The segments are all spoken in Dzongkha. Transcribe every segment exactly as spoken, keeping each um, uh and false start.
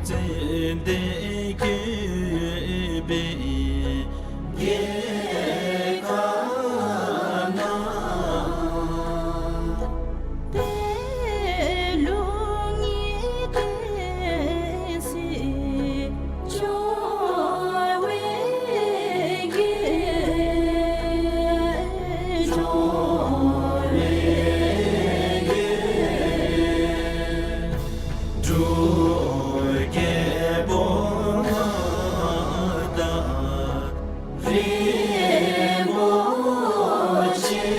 ཙན་དན་བཀོད་པའི་རྒྱལ་ཁབ་ན། པད་ལུང་གི་བསྟན་སྲིད་འབྱུང་བའི་རྒྱལ། འབྱུང་བའི་རྒྱལ། འབྲུག་རྒྱལ་པོ་མངའ་བདག་རིན་པོ་ཆེ།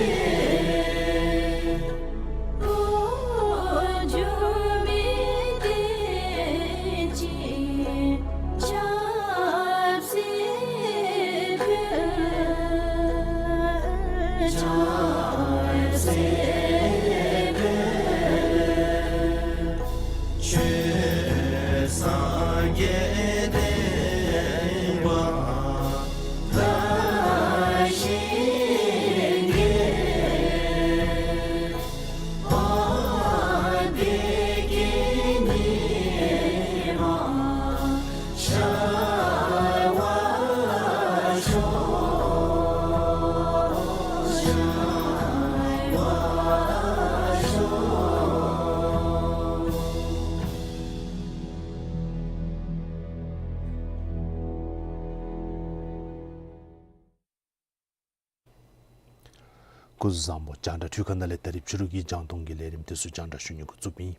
འོག་འཇིགས་མེད་བསྟན་འཛིན་ཆབ་སྲིད་འཕེལ། ཆབ་སྲིད་འཕེལ། ཆོས་སངས་རྒྱས་བསྟན་པ་དར་ཞིང་རྒྱས། འཕགས་པའི་དཀྱིལ་ཉི་མ་ཤར་བར་ཤོག། ཤར་བར་ཤོག། སྐུ་གཟུགས་བཟང་པོ། རྒྱང་བསྒྲགས་འཕྲུལ་ཁང་ནང་ལས་ད་རིས་ཕྱི་རུ་གི་རྒྱང་མཐོང་གི་ལས་རིམ་དེ་ཚུ་རྒྱང་བསྒྲགས་ཞུ་ནི་འགོ་བཙུགསཔ་ཨིན།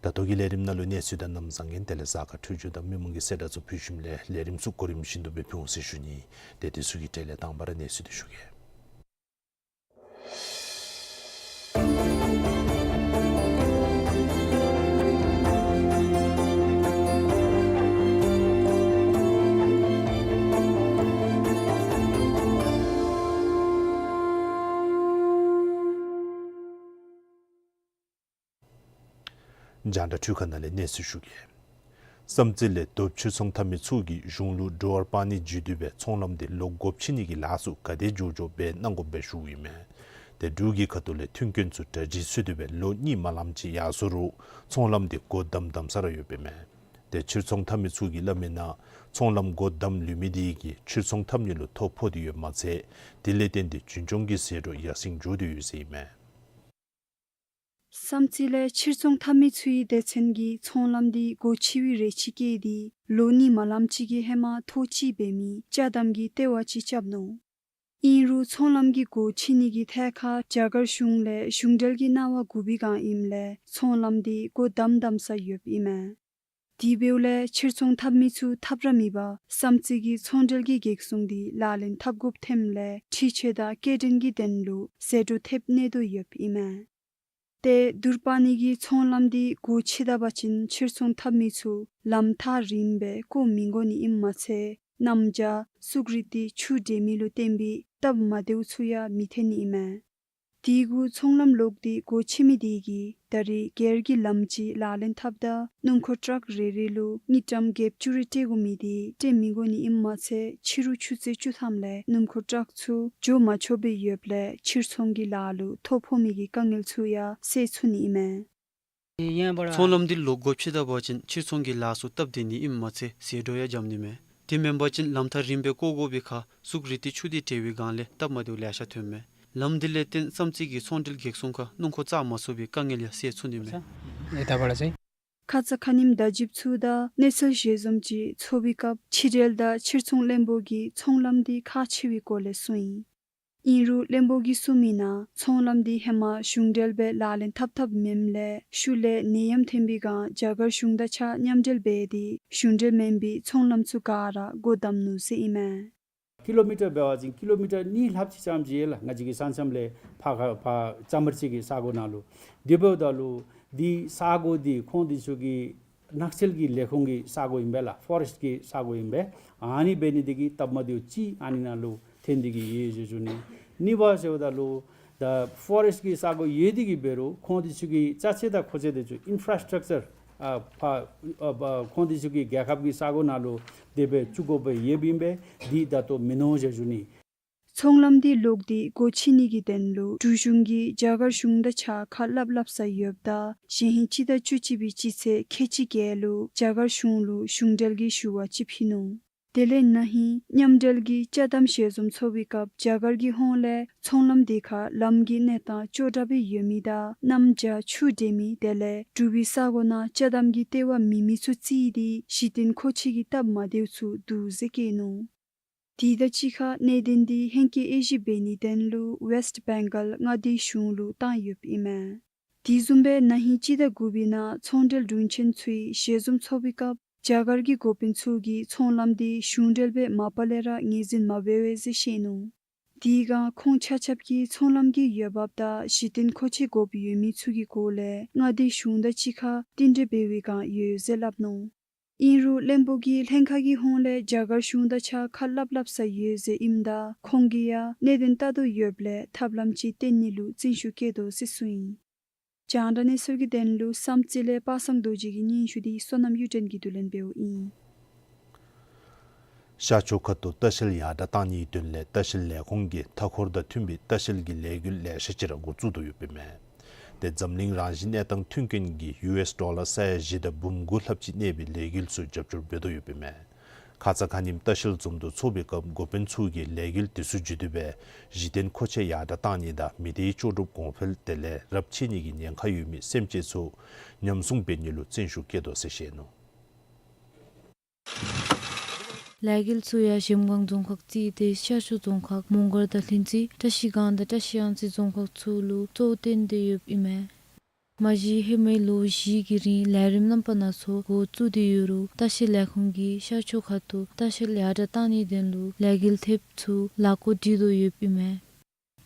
ད་ལྟོ་གི་ལས་རིམ་ནང་ལུ་གནས་ཚུལ་དང་གནམ་བཟང་ངན་དེ་ལས་གཟའ་སྐར་འཕྲོད་སྦྱོར་དང་མི་མང་གི་གསལ་བསྒྲགས་ཚུ་ཕུལ་ཞིནམ་ལས་ལས་རིམ་ཚུ་གོ་རིམ་བཞིན་དུ་སྦེ་ཕུལ་འོང་ཟེར་ཞུ་ནི། ཏེ་དེ་ཚུ་གི་གྲས་ལས་དང་པ་ར་གནས་ཚུལ་དེ་ཞུ་གེ། རྒྱང་བསྒྲགས་འཕྲུལ་ཁང་ནང་ལས་གནས་ཚུལ་ཞུ་གེ། བསམ་རྩེ་ལས་རྡོབ་ཕྱིར་ཚོང་འཐབ་མི་ཚུ་གིས་གཞུང་ལུ་ཌོ་ཝར་པ་ནི་བྱིན་དོ་བའི་ཚོང་ལམ་དེ་ལོག་སྒོ་ཕྱེ་ནི་གི་ལཱ་ཚུ་ག་དེ་མགྱོགས་མགྱོགས་འབད་གནང་དགོཔ་སྦེ་ཞུཝ་ཨིན་མས། ཏེ་འབྲུག་གི་ཁ་ཐུག་ལས་མཐུན་རྐྱེན་ཚུ་གྲ་སྒྲིག་ཚུད་དོ་བའི་ལོ་གཉིས་མ་ལངམ་ཅིག་ཡར་སོང་རུང་ཚོང་ལམ་དེ་སྒོ་བསྡམ་བསྡམ་ས་ར་ཡོདཔ་ཨིན་མས། ཏེ་ཕྱིར་ཚོང་འཐབ་མི་ཚུ་གིས་སླབ་མིའི་ནང་ཚོང་ལམ་སྒོ་བསྡམ་ལུས་མི་དེ་གིས་ཕྱིར་ཚོང་འཐབ་ནི་ལུ་ཐོ་ཕོག་སྟེ་ཡོདཔ་མ་ཚད་དེ་ལས་བརྟེན་ཏེ་རྒྱུན་སྐྱོང་གི་ཟད་འགྲོ་ཡར་སེང་འགྱོ་སྟེ་ཡོད་ཟེར་ཨིན་མས། བསམ་རྩེ་ལས་ཕྱིར་ཚོང་འཐབ་མི་ཚུའི་སྡེ་ཚན་གྱིས་ཚོང་ལམ་དེ་སྒོ་ཕྱེ་བའི་རེ་ཆེ་བསྐྱེད་དེ་ལོ་གཉིས་མ་ལངམ་ཅིག་གི་ཧེ་མ་ཐོ་ཅིག་འབད་མི་ཅ་དམ་གྱི་ལྟེ་བ་ཅིག་རྐྱབ་ནུག། ཨིན་རུང་ཚོང་ལམ་གྱི་སྒོ་ཕྱེ་ནི་གི་ཐད་ཁར་རྒྱ་གར་གཞུང་ལས་གཞུང་འབྲེལ་གྱི་གནང་བ་དགོ་པའི་བསྒང་ཨིནམ་ལས་ཚོང་ལམ་དེ་སྒོ་བསྡམ་བསྡམ་ས་ཡོདཔ་ཨིན་མས། དེ་འབདཝ་ལས་ཕྱིར་ཚོང་འཐབ་མི་ཚུ་ཐབས་ར་མེད་པར་བསམ་རྩེ་གི་ཚོང་འབྲེལ་གྱི་གེགས་སྲུང་དེ་ལག་ལེན་འཐབ་དགོཔ་ཐོནམ་ལས་འཕྲུལ་ཆས་དང་སྐྱེལ་འདྲེན་གྱི་དོན་ལུ་ཟད་འགྲོ་ཐེབས་ནི་དོ་ཡོདཔ་ཨིན་མས། ཏེ་དུར་པ་ནི་གི་ཚོང་ལམ་དེ་སྒོ་ཕྱེ་ད་པ་ཅིན་ཕྱིར་ཚོང་འཐབ་མི་ཚུ་ལམ་ཐག་རིངམ་སྦེ་བཀོ་མི་དགོ་ནི་ཨིནམ་མ་ཚད་གནམ་བྱཱར་སུག་རི་དེ་ཆུ་འདྲེས་མི་ལུ་བརྟེན་པའི་སྟབས་མ་བདེཝ་ཚུ་ཡང་མི་ཐོན་ནི་ཨིན་མས། དེ་གུ་ཚོང་ལམ་ལོག་སྟེ་སྒོ་ཕྱེ་མི་དེ་གིས་ད་རེས་སྒེར་གྱི་ལམ་ཅིག་ལག་ལེན་འཐབ་ད་སྣུམ་འཁོར་ཊཱག་རེ་རེ་ལུ་དངུལ་ཀྲམ་བརྒྱད་ཅུ་རེ་སྤྲོད་དགོ་མི་དེ་སྤྲོད་མི་དགོ་ནི་ཨིནམ་མ་ཚད་ཕྱི་རུ་ཆུ་ཚོད་བཅུ་ཐམ་ལས་སྣུམ་འཁོར་ཊཱག་ཚུ་འགྱོ་མ་ཆོགཔ་སྦེ་ཡོདཔ་ལས་ཕྱིར་ཚོང་གི་ལཱ་ལུ་ཐོ་ཕོག་མི་གི་དཀའ་ངལ་ཚུ་ཡང་སེལ་ཚུགས་ནི་ཨིན་མས། ཚོང་ལམ་དེ་ལོག་སྒོ་ཕྱེ་ད་པ་ཅིན་ཕྱིར་ཚོང་གི་ལཱ་ཚུ་སྟབས་བདེ་ནི་ཨིནམ་མ་ཚད་ཟད་འགྲོ་ཡང་འཇམ་ནི་མས། དེ་མེན་པ་ཅིན་ལམ་ཐག་རིངམ་སྦེ་བཀོ་དགོ་པའི་ཁར་སུག་རི་དེ་ཆུ་དེ་འདྲེས་པའི་བསྒང་ལས་སྟབས་མ་བདེཝ་ལེ་ཤ་ཐོནམ་མས། ལམ་དེ་ལས་བརྟེན་བསམ་རྩེ་གི་ཚོང་འབྲེལ་གེགས་སྲུང་ཁར་སྣུམ་འཁོར་བཅར་མ་ཚུགས་པའི་དཀའ་ངལ་ཡང་སེལ་ཚུགས་ནི་མས། ཁ་ཙ་ཁ་ཉིནམ་བརྡ་བརྒྱུདཔ་ཚུ་དང་གནས་ཚུལ་ཞལ་འཛོམས་ཅིག་ཚོགས་པའི་སྐབས་ཕྱི་འབྲེལ་དང་ཕྱིར་ཚོང་བློན་པོ་གིས་ཚོང་ལམ་དེ་ཁག་ཆེ་བའི་སྐོར་ལས་གསུངས་ཡི། ཨིན་རུང་བློན་པོ་གིས་གསུངས་མིའི་ནང་ཚོང་ལམ་དེ་ཧེ་མ་གཞུང་འབྲེལ་སྦེ་ལག་ལེན་འཐབ་འཐབཔ་མེནམ་ལས་ཤུལ་ལས་ནད་ཡམས་ཐོན་པའི་བསྒང་རྒྱ་གར་གཞུང་དང་གཅིག་ཁར་མཉམ་འབྲེལ་འབད་དེ་གཞུང་འབྲེལ་མེན་པའི་ཚོང་ལམ་ཚུ་ག་ར་སྒོ་བསྡམ་ནུག་ཟེར་ཨིན་མས། ཀི་ལོ་མི་ཊར་འབད་བ་ཅིན་ཀི་ལོ་མི་ཊར་གཉིས་ལྷགཔ་ཅིག་ཙམ་ཅིག་ཡོད་ལགས། ང་བཅས་ཀྱི་ས་མཚམས་ལས་ཕར་ཁ་ཕར་ཙ་མར་ཅིག་གི་ས་གོ་ནང་ལུ། དེ་འབདཝ་ད་ལུ་དེ་ས་གོ་དེ་ཁོང་དེ་ཚུ་གི་ནགས་ཚལ་གྱི་ལས་ཁུངས་ཀྱི་ས་གོ་ཨིན་པས་ལགས། ཕོ་རེསཊ་ཀྱི་ས་གོ་ཨིན་པས། ཨ་ནི་འབད་ནི་དེ་གིས་སྟབས་མ་བདེཝ་ཅིག་ཨ་ནི་ནང་ལུ་ཐོན་ཏེ་གི་ཡོད་ཟེར་ཞུ་ནི། གཉིས་པ་ཟེརཝ་ད་ལུ་ད་ཕོ་རེསཊ་ཀྱི་ས་གོ་ཡོད་དེ་གི་འབད་རུང་ཁོང་དེ་ཚུ་གི་ཅ་ཆས་དང་ཁོ་ཆས་དེ་ཚུ་ཨིན་ཕ་ར་སི་ཊག་ཅར་ཨ་ཕར་ཨ་ཕར་ཁོང་དེ་ཚུ་གི་རྒྱལ་ཁབ་ཀྱི་ས་གོ་ནང་ལུ་དེ་སྦེ་བཙུགས་དགོཔ་ཡོདཔ་ཨིན་པས། དེ་ད་ལྟོ་མིན་ནུག་ཟེར་ཞུ་ནི། ཚོང་ལམ་འདི་ལོག་སྟེ་སྒོ་ཕྱེ་ནི་གི་དོན་ལུ་འབྲུག་གཞུང་གིས་རྒྱ་གར་གཞུང་དང་གཅིག་ཁར་སླབ་སླབ་ས་ཡོདཔ་ད་གཞེས་ཧིང་སྤྱི་ཟླ་བཅུ་གཅིག་པའི་སྤྱི་ཚེས་ཁལ་གཅིག་བརྒྱད་ལུ་རྒྱ་གར་གཞུང་ལུ་གཞུང་འབྲེལ་གྱི་ཞུ་བ་ཅིག་ཕུལ་ནུག། དེ་ལས་ན་ཧིང་མཉམ་འབྲེལ་གྱི་ཅ་དམ་ཞལ་འཛོམས་ཚོགས་པའི་སྐབས་རྒྱ་གར་གྱི་ཧོངས་ལས་ཚོང་ལམ་དེ་ཁར་ལམ་གྱི་གནས་སྟངས་ཅོག་འཐདཔ་སྦེ་ཡོད་མི་དང་གནམ་བྱཱར་ཆུ་འདྲེན་མི་དེ་ལས་འབྲུག་པའི་ས་གོ་ནང་ཅ་དམ་གྱི་ལྟེ་བ་མེད་མི་ཚུ་བརྩིས་ཏེ་གཞི་རྟེན་མཁོ་ཆས་ཀྱི་སྟབས་མ་བདེཝ་ཚུ་འདུག་ཟེར་བཀོད་ནུག། དེ་དང་གཅིག་ཁར་གནད་དོན་འདི་ཧེང་སྐལ་དབྱེ་ཞིབ་འབད་ནིའི་དོན་ལུ་ཝེསཊ་བེང་གཱལ་མངའ་སྡེའི་གཞུང་ལུ་བཏང་ཡོདཔ་ཨིན་མས། དེ་བཟུམ་སྦེ་ན་ཧིང་སྤྱི་ཟླ་དགུ་པའི་ནང་ཚོང་འབྲེལ་དྲུང་ཆེན་ཚུའི་ཞལ་འཛོམས་ཚོགས་པའི་སྐབས་རྒྱ་གར་གྱི་འགོ་དཔོན་ཚུ་གིས་ཚོང་ལམ་དེ་གཞུང་འབྲེལ་སྦེ་མ་པ་ལས་ར་ངོས་འཛིན་མ་འབད་བས་ཟེར་བཤད་ནུག། དེ་སྒང་ཁོང་ཆ་ཁྱབ་ཀྱིས་ཚོང་ལམ་གྱི་འོས་འབབ་དང་གཞི་རྟེན་མཁོ་ཆས་དགོཔ་ཡོད་མི་ཚུ་གི་སྐོར་ལས་མངའ་སྡེ་གཞུང་དང་གཅིག་ཁར་བསྟུན་གྲོས་འབད་བའི་བསྒང་ཡོད་ཟེར་སླབ་ནུག། ཨིན་རུང་བློན་པོ་གིས་ལྷན་ཁག་གི་ཧོངས་ལས་རྒྱ་གར་གཞུང་དང་གཅིག་ཁར་སླབ་སླབ་ས་ཡོད་ཟེར་ཨིནམ་ད་ཁོང་གིས་ཡང་གནད་དོན་ལྟ་དོ་ཡོདཔ་ལས་ཐབས་ལམ་ཅིག་བཏོན་ནི་ལུ་བརྩོན་ཤུགས་བསྐྱེད་དོ་ཟེར་གསུངས་ཡི། རྒྱང་བསྒྲགས་གནས་ཚུལ་གྱི་དོན་ལུ་བསམ་རྩེ་ལས་པ་སངས་རྡོ་རྗེ་གི་སྙན་ཞུ་འདི་བསོད་ནམས་གཡུ་སྒྲོན་གྱིས་བསྡུ་ལེན་འབདཝ་ཨིན། ཤར་ཕྱོགས་ཁ་ཐུག་ལྟ་བཤལ་ཡར་དྲག་བཏང་ནིའི་དོན་ལས་ལྟ་བཤལ་ལས་ཁུངས་ཀྱིས་མཐའ་འཁོར་དང་མཐུན་པའི་ལྟ་བཤལ་གྱི་ལས་འགུལ་ལེ་ཤ་ཅིག་ར་འགོ་བཙུགས་དོ་ཡོདཔ་ཨིན་མས། དེ་འཛམ་གླིང་རང་བཞིན་གནས་སྟངས་མཐུན་རྐྱེན་གྱིས་ཡུ་ཨེསི་ཌོ་ལར་ས་ཡ་བཞི་དང་འབུམ་དགུ་ལྷགཔ་ཅིག་གནས་པའི་ལས་འགུལ་ཚུ་རྒྱབ་སྐྱོར་འབད་དོ་ཡོདཔ་ཨིན་མས། ཁ་ཙ་ཁ་ཉིནམ་ལྟ་བཤལ་འཛོམས་འདུ་ཚོགས་པའི་སྐབས་འགོ་དཔོན་ཚུ་གིས་ལས་འགུལ་དེ་ཚུ་བརྒྱུད་དེ་སྦེ་གཞི་རྟེན་མཁོ་ཆས་ཡར་དྲག་བཏང་ནི་དང་མི་སྡེའི་ལྕོགས་གྲུབ་གོང་འཕེལ་དེ་ལས་རབས་ཆད་ནི་གི་ཉེན་ཁ་ཡོད་མི་སེམས་ཅན་ཚུ་ཉམས་སྲུང་འབད་ནི་ལུ་བརྩོན་ཤུགས་བསྐྱེད་དོ་ཟེར་བཤད་ནུག། ལས་འགུལ་ཚུ་ཡང་གཞལམ་སྒང་རྫོང་ཁག་བརྩིས་ཏེ་ཤར་ཕྱོགས་རྫོང་ཁག་མོང་སྒར་དང་ལྷུན་རྩེ་བཀྲ་ཤིས་སྒང་དང་བཀྲ་ཤིས་གཡང་རྩེ་རྫོང་ཁག་ཚུ་ལུ་གཙོ་བོ་བཏོན་ཏེ་ཡོདཔ་ཨིན་མས། མ་གཞི་ཧེ་མའི་ལོ་བཞི་གི་རིང་ལས་རིམ་རྣམ་པ་སྣ་ཚོགས་འགོ་བཙུགས་ཏེ་ཡོད་རུང་ལྟ་བཤལ་ལས་ཁུངས་ཀྱིས་ཤར་ཕྱོགས་ཁ་ཐུག་ལྟ་བཤལ་ཡར་དྲག་བཏང་ནིའི་དོན་ལུ་ལས་འགུལ་ཐེབས་ཚུ་ལཱ་འགོ་འདྲི་དོ་ཡོདཔ་ཨིན་མས།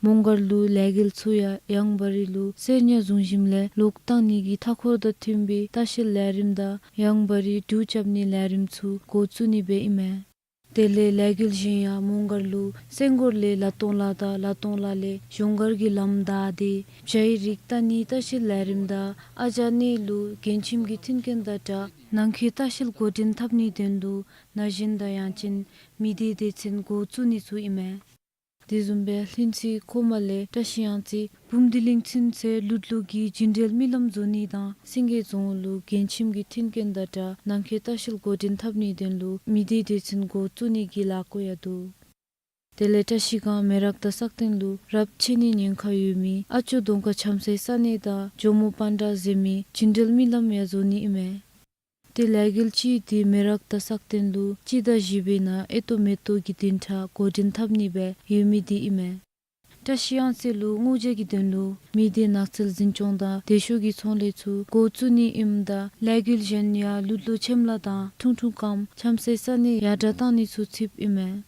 མོང་སྒར་ལུ་ལས་འགུལ་ཚུ་ཡང་ཡང་བ་རི་ལུ་གསེར་ཉ་བཟུང་ཞིནམ་ལས་ལོག་བཏང་ནི་གི་མཐའ་འཁོར་དང་མཐུན་པའི་ལྟ་བཤལ་ལས་རིམ་དང་ཡང་བ་རི་འབྲུག་རྐྱབ་ནིའི་ལས་རིམ་ཚུ་འགོ་བཙུགས་ནི་སྦེ་ཨིན་མས། དེ་ལས་ལས་འགུལ་གཞན་ཡང་མོང་སྒར་ལུ་སེང་སྒོར་ལས་ལ་སྟོང་ལ་དང་ལ་སྟོང་ལ་ལས་གཞོང་སྒར་གྱི་ལམ་བདའ་སྟེ་བྱའི་རིགས་བལྟ་ནིའི་ལྟ་བཤལ་ལས་རིམ་དང་ཨ་ཇ་གནས་ལུ་རྒན་ཁྱིམ་གྱི་མཐུན་རྐྱེན་དང་སྦྲགས་ནང་འཁོད་ལྟ་བཤལ་འགོ་འདྲེན་འཐབ་ནིའི་དོན་ལུ་ན་གཞོན་དང་ཡང་ཅིན་མི་སྡེ་སྡེ་ཚན་འགོ་བཙུགས་ནི་ཚུ་ཨིན་མས། དེ་བཟུམ་སྦེ་ལྷུན་རྩེ་ཁོ་མ་ལས་བཀྲ་ཤིས་གཡང་རྩེ་བུམ་སྡེ་གླིང་ཚུན་ཚོད་ལུད་ལུ་གི་རྒྱུན་འགྲུལ་མི་ལམ་བཟོ་ནི་དང་སེང་གེ་རྫོང་ལུ་རྒན་ཁྱིམ་གྱི་མཐུན་རྐྱེན་དང་སྦྲགས་ནང་འཁོད་ལྟ་བཤལ་འགོ་འདྲེན་འཐབ་ནིའི་དོན་ལུ་མི་སྡེ་སྡེ་ཚན་འགོ་བཙུགས་ནི་གི་ལཱ་འགོ་ཡང་འདུག། དེ་ལས་བཀྲ་ཤིས་སྒང་མེ་རག་དང་སག་སྟེང་ལུ་རབས་ཆད་ནིའི་ཉེན་ཁ་ཡོད་མི་ཨ་ཅོ་གདོང་དཀར་ཆམ་སའི་ས་གནས་དང་ཇོ་མོ་པན་ཌ་ཟེར་མི་རྒྱུན་འགྲུལ་མི་ལམ་ཡང་བཟོ་ནི་ཨིན་མས། ཏེ་ལས་འགུལ་གཅིག་འདི་མེ་རག་དང་སག་སྟེང་ལུ་སྤྱི་ཟླ་བཞི་པའི་ནང་ཨེ་ཏོ་མེ་ཏོག་གི་བདུན་ཕྲག་འགོ་འདྲེན་འཐབ་ནི་སྦེ་ཡོད་མི་འདི་ཨིན་མས། བཀྲ་ཤིས་གཡང་རྩེ་ལུ་སྔོ་ཇ་གི་དོན་ལུ་མི་སྡེ་ནགས་ཚལ་འཛིན་སྐྱོང་དང་བདེ་ཤོས་ཀྱི་ཚོང་ལས་ཚུ་འགོ་བཙུགས་ནི་ཨིནམ་ད་ལས་འགུལ་གཞན་ཡང་ལུད་ལུ་ཆེམ་ལ་དང་ཁྲུང་ཁྲུང་སྐམ་ཆམ་སའི་ས་གནས་ཡར་དྲག་བཏང་ནི་ཚུ་ཚུདཔ་ཨིན་མས།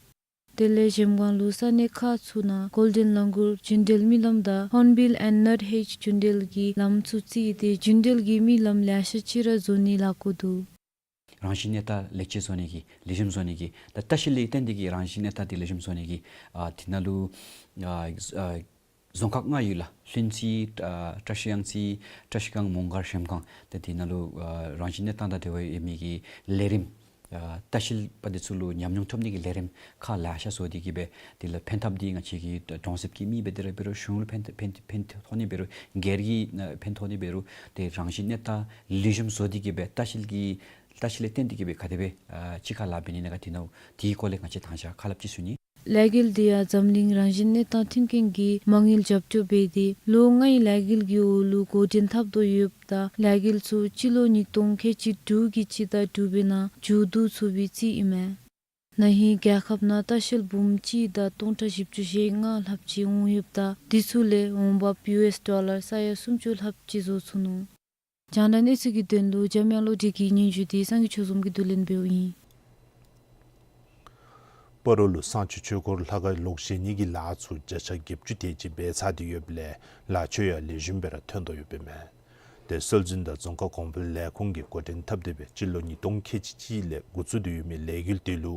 དེ་ལས་གཞལམ་སྒང་ལུ་ས་གནས་ཁག་ཚུ་ནང་གོལ་ཌེན་ལ་གུར་རྒྱུན་འགྲུལ་མི་ལམ་དང་ཧོརན་བིལ་ཨེནཌ་ནཊ་ཧེཇ་རྒྱུན་འགྲུལ་གྱི་ལམ་ཚུ་བརྩིས་ཏེ་རྒྱུན་འགྲུལ་གྱི་མི་ལམ་ལེ་ཤ་ཅིག་ར་བཟོ་ནིའི་ལཱ་འགོ་འདུག། རང་བཞིན་གནས་སྟངས་ལེགས་བཅོས་བཟོ་ནི་གི་ལེགས་ཤོམ་བཟོ་ནི་གི་ད་ལྟ་བཤལ་ལས་བརྟེན་ཏེ་གི་རང་བཞིན་གནས་སྟངས་འདི་ལེགས་ཤོམ་བཟོ་ནི་གི་ཨ་དེ་ནང་ལུ་ཨ་ཨ་རྫོང་ཁག་ལྔ་ཡོད་ལགས། ལྷུན་རྩེ་ཨ་བཀྲ་ཤིས་གཡང་རྩེ་བཀྲ་ཤིས་སྒང་མོང་སྒར་གཞལམ་སྒང་ཏེ་དེ་ནང་ལུ་ཨ་རང་བཞིན་གནས་སྟངས་དང་འབྲེལ་བ་ཡོད་མི་གི་ལས་རིམ་ཨ་ལྟ་བཤལ་པ་འདི་ཚུ་ལུ་ཉམས་མྱོང་ཐོབ་ནི་གི་ལས་རིམ་ཁག་ལེ་ཤ་བཟོ་སྟེ་གི་སྦེ་དེ་ལུ་ཕན་ཐབས་འདི་ང་བཅས་ཀྱི་གྲོང་གསེབ་ཀྱི་མི་འབད་དེ་ར་འབད་རུང་གཞུང་ལུ་ཕན་ཕན་ཕན་ཐོགས་ནི་འབད་རུང་སྒེར་གྱི་ཨ་ཕན་ཐོགས་ནི་འབད་རུང་ཏེ་རང་བཞིན་གནས་སྟངས་ལེགས་ཤོམ་བཟོ་སྟེ་གི་སྦེ་ལྟ་བཤལ་གྱི་ལྟ་བཤལ་ལས་བརྟེན་ཏེ་གི་སྦེ་ག་དེ་སྦེ་ཨ་གཅིག་ཁར་ལཱ་འབད་ནི་ཨིན་ན་ག་དེ་ནང་དེའི་སྐོར་ལས་ང་བཅས་ད་ཞག་ཁ་སླབ་ཅིག་ཞུ་ནི། ལས་འགུལ་འདི་ཡང་འཛམ་གླིང་རང་བཞིན་གནས་སྟངས་མཐུན་རྐྱེན་གྱིས་མ་དངུལ་རྒྱབ་སྐྱོར་འབད་དེ་ལོ་ལྔའི་ལས་འགུལ་གྱི་འོག་ལུ་འགོ་འདྲེན་འཐབ་དོ་ཡོདཔ་ད་ལས་འགུལ་ཚུ་སྤྱི་ལོ་ཉིས་སྟོང་ཁལ་གཅིག་དྲུག་གི་སྤྱི་ཟླ་དྲུག་པའི་ནང་མཇུག་བསྡུ་ཚུགས་པའི་རྩིས་ཨིན་མས། ན་ཧིང་རྒྱལ་ཁབ་ནང་ལྟ་བཤལ་འབུམ་གཅིག་དང་སྟོང་ཕྲག་བཞི་བཅུ་ཞེ་ལྔ་ལྷགཔ་ཅིག་འོང་ཡོདཔ་ད་དེ་ཚུ་ལས་འོང་འབབ་ཡུ་ཨེསི་ཌོ་ལར་ས་ཡ་སུམ་ཅུ་ལྷགཔ་ཅིག་བཟོ་ཚུགས་ནུག། རྒྱང་བསྒྲགས་གནས་ཚུལ་གྱི་དོན་ལུ་འཇམ་དབྱངས་བློ་གྲོས་ཀྱི་སྙན་ཞུ་འདི་སངས་རྒྱས་ཆོས་འཛོམས་ཀྱིས་བསྡུ་ལེན་འབདཝ་ཨིན། སྤ་རོ་ལུ་གསང་སྤྱོད་ཆོས་འཁོར་ལྷ་ཁང་ལོག་བཞེངས་ནི་གི་ལཱ་ཚུ་བརྒྱ་ཆ་བརྒྱད་ཅུ་དེ་ཅིག་འབད་ཚར་ཏེ་ཡོདཔ་ལས་ལཱ་ཕྱོགས་ཡང་ལེགས་ཤོམ་སྦེ་ར་ཐོན་དོ་ཡོདཔ་ཨིན་མས། དེ་སྲོལ་འཛིན་དང་རྫོང་ཁ་གོང་འཕེལ་ལས་ཁུངས་ཀྱིས་འགོ་འདྲེན་འཐབ་སྟེ་སྦེ་སྤྱི་ལོ་ཉིས་སྟོང་ཁལ་གཅིག་གཅིག་ལས་འགོ་བཙུགས་ཏེ་ཡོད་མི་ལས་འགུལ་དེ་ལུ་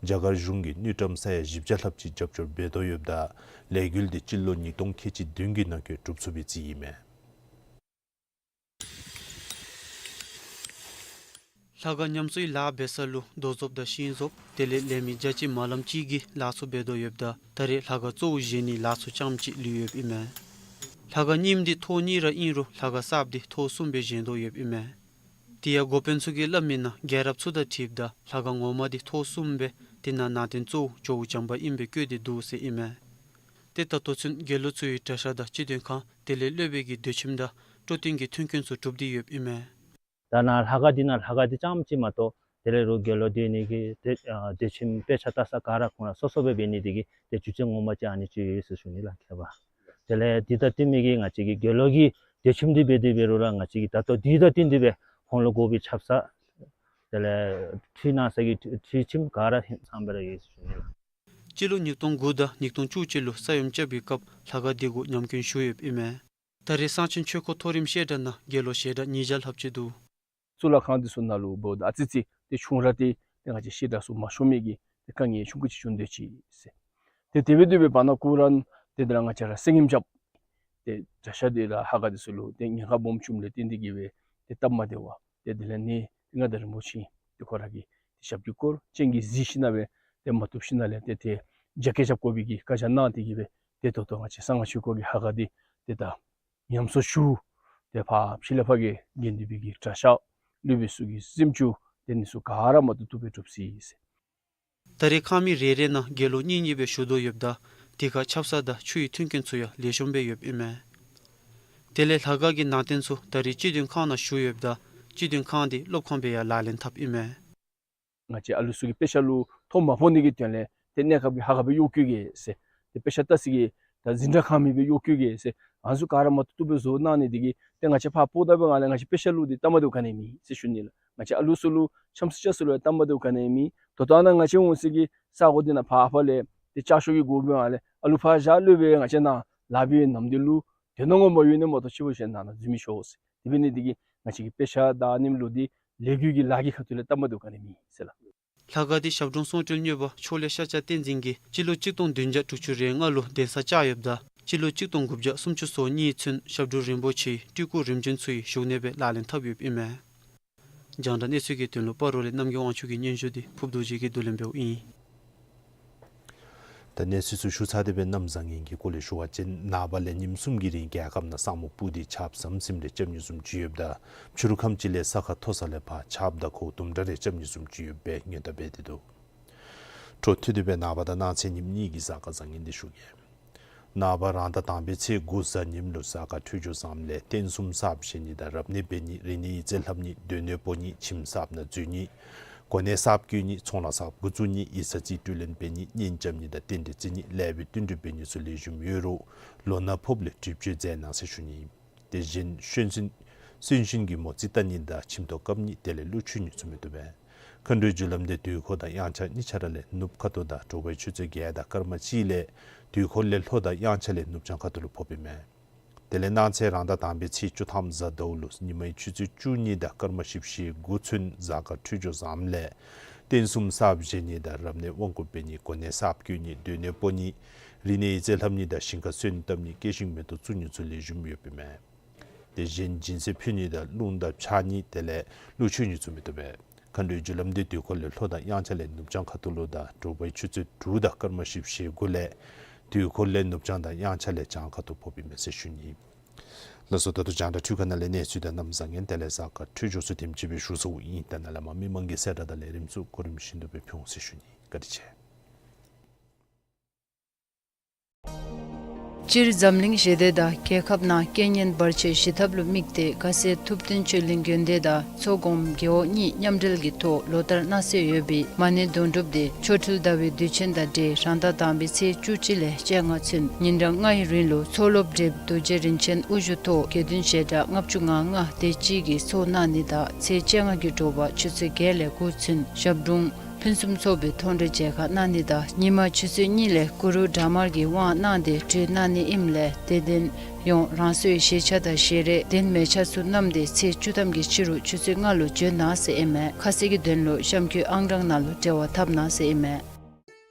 རྒྱ་གར་གཞུང་གིས་དངུལ་ཀྲམ་ས་ཡ་བཞི་བརྒྱ་ལྷགཔ་ཅིག་རྒྱབ་སྐྱོར་འབད་དོ་ཡོདཔ་ད་ལས་འགུལ་དེ་སྤྱི་ལོ་ཉིས་སྟོང་ཁལ་གཅིག་བདུན་གྱི་ནང་འཁོད་གྲུབ་ཚུགས་པའི་རྩིས་ཨིན་མས། ལྷ་ཁང་ཉམས་གསོའི་ལཱ་འབད་ས་ལུ་རྡོ་བཟོཔ་དང་ཤིང་བཟོཔ་དེ་ལས་ལས་མི་བརྒྱ་གཅིག་མ་ལམ་གཅིག་གིས་ལཱ་ཚུ་འབད་དོ་ཡོདཔ་ད་ད་རེས་ལྷ་ཁང་གཙོ་བོ་བཞེངས་ནིའི་ལཱ་ཚུ་ཙམ་ཅིག་ལུས་ཡོདཔ་ཨིན་མས། ལྷ་ཁང་རྙིངམ་འདི་ཐོག་གཉིས་ར་ཨིན་རུང་ལྷ་ཁང་གསརཔ་འདི་ཐོག་གསུམ་སྦེ་བཞེངས་དོ་ཡོདཔ་ཨིན་མས། དེ་ཡང་འགོ་དཔོན་ཚུ་གིས་སླབ་མིའི་ནང་རྒྱལ་རབས་ཚུ་དང་འཁྲིལཝ་ད་ལྷ་ཁང་ངོ་མ་འདི་ཐོག་གསུམ་སྦེ་དེ་ནང་ནང་རྟེན་གཙོ་བོ་ཇོ་བོ་བྱམས་པ་ཨིནམ་སྦེ་བཀོད་དེ་འདུག་ཟེར་ཨིན་མས། ཏེ་ད་ལྟོ་ཚུན་དགེ་སློང་ཚུ་གི་གྲྭ་ཤག་དང་སྤྱི་དོན་ཁང་དེ་ལས་སློབ་དཔོན་གྱི་སྡོད་ཁྱིམ་དང་སྤྲོ་སྟོན་གྱི་མཐུན་རྐྱེན་ཚུ་གྲུབ་སྟེ་ཡོདཔ་ཨིན་མས། ད་ནཱ་ལྷ་ཁང་འདི་ནང་ལྷ་ཁང་འདི་ཙམ་ཅིག་མ་གཏོགས་དེ་ལས་རོགས་དགེ་སློང་སྡོད་ནི་གི་ཏེ་ཨ་སྡོད་ཁྱིམ་དཔེ་ཆ་ལྟ་ས་ག་ར་ཁོང་ར་སོ་སོ་སྦེ་འབད་ནི་དེ་གིས་ཏེ་རྒྱུ་ཆ་ངོ་མ་ཅིག་ཨ་ནི་ཅིག་ཡོད་ཟེར་ཞུ་ནི་ལགས། ཁྱད་པར་དེ་ལས་འདི་དང་བསྟུན་མི་གི་ང་བཅས་ཀྱི་དགེ་སློང་གི་སྡོད་ཁྱིམ་འདི་འབད་དེ་འབད་རུང་ར་ང་བཅས་ཀྱིས་ད་ལྟོ་འདི་དང་བསྟུན་ཏེ་སྦེ་ཁོང་ལུ་དགོ་པའི་ཆབ་གསང་དེ་ལས་ཁྲུས་གནང་ས་གི་ཁྲུས་ཁྲུས་ཁྱིམ་ག་ར་ཧིང་སངས་སྦེ་ར་ཡོད་ཟེར་ཞུ་ནི་ལགས། སྤྱི་ལོ་ཉིས་སྟོང་དགུ་དང་ཉིས་སྟོང་བཅུ་གཅིག་ལུ་ས་ཡོམ་རྐྱབ་པའི་སྐབས་ལྷ་ཁང་འདི་གུ་ཉམས་སྐྱོན་ཞུ་ཡོདཔ་ཨིན་མས། ད་རེས་གསང་ཆེན་ཆོས་འཁོར་མཐོ་རིམ་བཤད་གྲྭ་ནང་དགེ་སློང་ཞལ་གྲངས་ཉིས་བརྒྱ་ལྷགཔ་ཅིག་འདུག། གཙུག་ལག་ཁང་འདི་ཚུ་ནང་ལུ་འབདཝ་ད་ཨ་ཙི་ཙི་ཏེ་ཆུང་ར་ཏེ་ཏེ་ང་བཅས་བཤད་གྲྭ་ཚུ་མ་ཤོང་མི་གི་ཏེ་དཀའ་ངལ་ཆུང་ཀུ་ཅིག་བྱུང་སྡོད་ཅི་ཟེར། ཏེ་དེ་སྦེ་འདུག་པའི་བར་ན་ཁོ་ར་ཏེ་དེ་ལས་ང་བཅས་ར་གསེར་ཉིམ་རྐྱབ་སྟེ་གྲྭ་ཤག་འདི་ལགས་ལྷ་ཁང་འདི་ཚུ་ལུ་ཏེ་ཉེན་ཁ་སྦོམ་བྱུངམ་ལས་བརྟེན་ཏེ་གིས་སྦེ་ཏེ་སྟབས་མ་བདེ་བར་ཏེ་དེ་ལས་ནི་ཏེ་མངའ་བདག་རིན་པོ་ཆེ་ཏེ་ཁོ་ར་གིས་ཏེ་ཞབས་ཀྱུ་བསྐོར་སྤྱན་གྱིས་གཟིགས་ཞིནམ་ལས་ཏེ་ཏེ་མ་བཏུབ་ཞིནམ་ལས་ཏེ་ཏེ་རྒྱ་སྐྱེད་རྐྱབ་དགོ་པའི་གི་བཀའ་རྒྱ་གནང་སྟེ་གིས་སྦེ་ཏེ་ད་ལྟོ་ང་བཅས་གསང་སྔགས་ཆོས་འཁོར་གྱི་ལྷ་ཁང་འདི་ཏེ་ད་ཉམས་གསོ་ཞུ། ཏེ་ཕར་ཕྱི་ལས་ཕར་གྱི་དགེ་འདུན་པའི་གི་གྲྭ་ཤག་སློབ་དཔོན་ཚུ་གི་གཟིམ་ཅུང་དེ་ནི་ཚུ་ག་ར་མ་བཏུབ་བཏུབ་སྦེ་གྲུབ་ཅི་ཟེར། ད་རེས་ཁང་མིག་རེ་རེ་ནང་དགེ་སློང་གཉིས་གཉིས་སྦེ་བཞུགས་དོ་ཡོདཔ་ད་དེ་ཁར་ཆབ་གསང་དང་ཆུ་ཡི་མཐུན་རྐྱེན་ཚུ་ཡང་ལེགས་ཤོམ་སྦེ་ཡོདཔ་ཨིན་མས། དེ་ལས་ལྷ་ཁང་གི་ནང་རྟེན་ཚུ་ད་རེས་སྤྱི་དོན་ཁང་ནང་བཞུགས་ཡོདཔ་ད་སྤྱི་དོན་ཁང་འདི་སློབ་ཁང་སྦེ་ཡང་ལག་ལེན་འཐབ་ཨིན་མས། ང་བཅས་ཨ་ལུ་ཚུ་གི་དཔེ་ཆ་ལུ་ཐོ་མ་ཕོག་ནི་གི་དོན་ལས་ཏེ་གནས་སྐབས་ཀྱི་ལྷ་ཁང་སྦེ་གཡོག་བཀོལ་གེ་ཟེར། ཏེ་དཔེ་ཆ་ལྟ་ས་གི་ད་འཛིན་གྲྭ་ཁང་མི་སྦེ་གཡོག་བཀོལ་གེ་ཟེར། ཨ་ནི་ཚུ་ག་ར་མ་བཏུབ་བཏུབ་སྦེ་བཟོ་གནང་ནི་དེ་གིས་ཏེ་ང་བཅས་ཕར་ཕོག་ད་འབདཝ་ལས་ང་བཅས་དཔེ་ཆ་ལུ་ཏེ་སྟབས་མ་བདེཝ་ག་ནི་མེད་ཟེར་ཞུ་ནི་ལགས། ང་བཅས་ཨ་ལུ་ཚུ་ལུ་འཆམ་ས་ཆ་ས་ལུ་ཡང་སྟབས་མ་བདེཝ་ག་ནི་མེད། ད་ལྟོ་ཨ་ནཱ་ང་བཅས་འོང་ས་གི་ས་གོ་འདི་ནང་ཕར་ཕར་ལས་ཏེ་ལྕགས་ཤོག་གི་སྒོ་འབདཝ་ལས་ཨ་ལུ་ཕར་བཞག་ལོག་སྦེ་ང་བཅས་ནཱ་ལཱ་འབད་བའི་ནམ་དུས་ལུ་དོན་ངོ་མ་ཡོད་ནི་མ་གཏོགས་ཕྱི་ཁར་ནཱ་ནཱ་འཛུལ་མི་ཆོག་ཟེར། དེ་འབད་ནི་དེ་གིས་ང་བཅས་ཀྱི་དཔེ་ཆ་དང་ཨ་ནེམ་ལུ་འདི་ལས་འགུལ་གྱི་ལཱ་གི་ཁ་ཐུག་ལས་སྟབས་མ་བདེཝ་ག་ནི་མེད་ཟེར་ལགས། ལྷ་ཁང་འདི་ཞབས་དྲུང་གསུང་སྤྲུལ་གཉོས་པ་ཕྱོགས་ལས་ཤཱཀྱ་བསྟན་འཛིན་གྱིས་སྤྱི་ལོ་གཅིག་སྟོང་བདུན་བརྒྱ་དྲུག་ཅུ་རེ་ལྔ་ལུ་གདན་ས་བཅགས་ཡོདཔ་ད་སྤྱི་ལོ་གཅིག་སྟོང་དགུ་བརྒྱ་སུམ་ཅུ་སོ་གཉིས་ཚུན་ཞབས་དྲུང་རིན་པོ་ཆེ་སྤྲུལ་སྐུ་རིམ་བྱོན་ཚུ་གི་བཞུགས་གནས་སྦེ་ལག་ལེན་འཐབ་ཡོདཔ་ཨིན་མས། རྒྱང་བསྒྲགས་གནས་ཚུལ་གྱི་དོན་ལུ་སྤ་རོ་ལས་རྣམ་རྒྱལ་དབང་ཕྱུག་གི་སྙན་ཞུ་འདི་ཕུརཔ་རྡོ་རྗེ་གིས་བསྡུ་ལེན་འབདཝ་ཨིན། ད་གནས་ཚུལ་ཚུ་ཞུ་ཚར་ཏེ་སྦེ་གནམ་བཟང་ངན་གྱི་སྐོར་ལས་ཞུ་བ་ཅིན་ནངས་པ་ལས་ཉིནམ་གསུམ་གྱི་རིང་རྒྱལ་ཁབ་ནང་ས་སྨུག་སྤུབས་ཏེ་ཆརཔ་ཟམ་ཟིམ་རེ་རྐྱབ་ནི་བཟུམ་ཅིག་ཡོདཔ་ད་ཕྱི་རུ་ཁམས་ཅིག་ལས་ས་ཁ་མཐོ་ས་ལས་ཕར་ཆརཔ་དང་གོ་དུམ་གྲ་རེ་རྐྱབ་ནི་བཟུམ་ཅིག་ཡོད་པའི་སྔོན་བརྡ་འབད་དེ་འདུག། འཕྲོ་མཐུད་དེ་སྦེ་ནངས་པ་དང་གནངས་ཚེ་ཉིནམ་གཉིས་ཀྱི་གཟའ་སྐར་བཟང་ངན་འདི་ཞུ་གེ། ནངས་པ་རང་ཟླ་དང་པའི་ཚེས་དགུ་གཟའ་ཉིམ་ལུ་གཟའ་སྐར་འཕྲོད་སྦྱོར་བཟངམ་ལས་རྟེན་གསུམ་གསརཔ་བཞེངས་ནི་དང་རབ་གནས་འབད་ནི་རིག་གནས་ཡིག་རྩིས་ལྷབ་ནི་སྡོད་གནས་སྤོ་ནི་ཁྱིམ་གསརཔ་ནང་འཛུལ་ནི་གོ་གནས་གསརཔ་བསྐོ་ནི་ཚོང་ལཱ་གསརཔ་འགོ་བཙུགས་ནི་ཡིག་ཚང་རྩིས་སྤྲོད་ལེན་འབད་ནི་གཉེན་རྐྱབ་ནི་དང་རྟེན་འབྲེལ་བརྩི་ནི་ལེགས་པའི་བསྟུན་གྲོས་འབད་ནི་ཚུ་ལེགས་ཤོམ་ཡོད་རུང་ལོ་ན་ཕོགཔ་ལས་གྲོས་ཆོད་མཛད་གནང་ཟེར་ཞུ་ནི། དེ་བཞིན་གསོན་གསོན་གསོན་གསོན་གྱི་མོ་རྩིས་བལྟ་ནི་དང་ཁྱིམ་ཐོག་བཀབ་ནི་དེ་ལས་ཀླུ་མཆོད་ནི་ཚུ་མི་བཏུབ་པས། མཁའ་འགྲོའི་རྒྱུ་ལམ་འདི་དུས་འཁོར་དང་དབྱངས་འཆར་གཉིས་ཆ་ར་ལས་ནུབ་ཁ་ཐུག་དང་དྲོ་པའི་ཆུ་ཚོད་བརྒྱད་དང་སྐར་མ་གཅིག་ལས་དུས་འཁོར་ལས་ལྷོ་དང་དབྱངས་འཆར་ལས་ནུབ་བྱང་ཁ་ཐུག་ལུ་ཕོགཔ་ཨིན་མས། དེ་ལས་གནངས་ཚེ་རང་ཟླ་དང་པའི་ཚེས་བཅུ་ཐམ་གཟའ་ཟླཝ་ལུ་ཉི་མའི་ཆུ་ཚོད་བཅུ་གཉིས་དང་སྐར་མ་བཞི་བཅུ་ཞེ་དགུ་ཚུན་གཟའ་སྐར་འཕྲོད་སྦྱོར་བཟངམ་ལས་རྟེན་གསུམ་གསརཔ་བཞེངས་ནི་དང་རབ་གནས་དབང་བསྐུར་འབད་ནི་གོ་གནས་གསརཔ་བསྐོ་ནི་སྡོད་གནས་སྤོ་ནི་རིག་གནས་ཡིག་རྩིས་ལྷབ་ནི་དང་ཞིང་ཁ་སོན་བཏབ་ནི་སྐྱེད་ཤིང་མེ་ཏོག་བཙུགས་ནི་ཚུ་ལེགས་ཤོམ་ཡོདཔ་ཨིན་མས། དེ་བཞིན་སྦྱིན་སྲེག་ཕུལ་ནི་དང་རླུང་དང་ཕྱག་ནི་དེ་ལས་ཀླུ་མཆོད་ནི་ཚུ་མི་བཏུབ་པས། མཁའ་འགྲོའི་རྒྱུ་ལམ་འདི་དུས་འཁོར་ལས་ལྷོ་དང་དབྱངས་འཆར་ལས་ནུབ་བྱང་ཁ་ཐུག་ལུ་དང་དྲོ་པའི་ཆུ་ཚོད་དྲུག་དང་སྐར་མ་བཞི་བཅུ་ཞེ་དགུ་ལས་དུས་འཁོར་ལས་ནུབ་བྱང་དང་དབྱངས་འཆར་ལས་བྱང་ཁ་ཐུག་ཕོགཔ་ཨིན་མས་ཟེར་ཞུ་ནི། ལགས་སོ། ད་ལྟོ་རྒྱང་བསྒྲགས་འཕྲུལ་ཁང་ནང་ལས་གནས་ཚུལ་དང་གནམ་བཟང་ངན་དེ་ལས་གཟའ་སྐར་འཕྲོད་སྦྱོར་ཚུ་དེམ་ཅིག་སྦེ་ཞུ་ཚརཝ་ཨིན། ད་ནཱ་ལས་མར་མི་མང་གི་གསལ་བསྒྲགས་དང་ལས་རིམ་ཚུ་གོ་རིམ་བཞིན་དུ་སྦེ་ཕུལ་འོང་ཟེར་ཞུ་ནི། བཀའ་དྲིན་ཆེ། སྤྱིར་འཛམ་གླིང་ཞི་བདེ་དང་རྒྱལ་ཁབ་ནང་རྐྱེན་ངན་བར་ཆད་ཞི་ཐབས་ལུ་དམིགས་ཏེ་དགའ་སེ་ཐུབ་བསྟན་ཆོས་གླིང་དགོན་སྡེ་དང་ཚོགས་གོངམ་རྒེད་འོག་གཉིས་མཉམ་འབྲེལ་གྱི་ཐོག་ལོ་ལྟར་གནང་སྲོལ་ཡོད་པའི་མ་ཎི་དོན་གྲུབ་སྡེ་ཆོ་འཕྲུལ་ཟླ་བའི་དུས་ཆེན་དང་འབྲེལ་རང་ཟླ་དང་པའི་ཚེས་བཅུ་གཅིག་ལས་བཅོ་ལྔ་ཚུན་ཉིན་གྲངས་ལྔའི་རིང་ལུ་མཚོ་སློབ་འབྲེལ་རྡོ་རྗེ་རིན་ཆེན་དབུ་བཞུགས་ཐོག་དགེ་འདུན་བཤད་གྲྭ་ལྔ་བཅུ་ང་ལྔ་དེ་ཅིག་གིས་ཚོགས་གནང་ནི་དང་ཚེས་བཅོ་ལྔ་གི་དྲོ་པ་ཆུ་ཚོད་བརྒྱད་ལས་དགུ་ཚུན་ཞབས་དྲུང་ཕུན་སུམ་ཚོགས་པའི་མཐོང་གྲོལ་མཇལ་ཁ་གནང་ནི་དང་ཉི་མ་ཆུ་ཚོད་གཉིས་ལས་གུ་རུ་དྲག་དམར་གྱི་དབང་གནང་སྟེ་གྲོལ་གནང་ནི་ཨིནམ་ལས་དད་ལྡན་ཡོངས་རང་སོའི་བཞེས་ཆས་དང་བཞེས་རས་གདན་མལ་ཆ་ཚུ་བསྣམས་ཏེ་ཚེས་བཅུ་ཐམ་གྱི་ཕྱི་རུ་ཆུ་ཚོད་ལྔ་ལུ་འབྱོན་གནང་ཟེར་ཨིན་མས། ཁ་གསལ་གྱི་དོན་ལུ་གཤམ་འཁོད་ཨང་གྲངས་ནང་ལུ་འབྲེལ་བ་འཐབ་གནང་ཟེར་ཨིན་མས།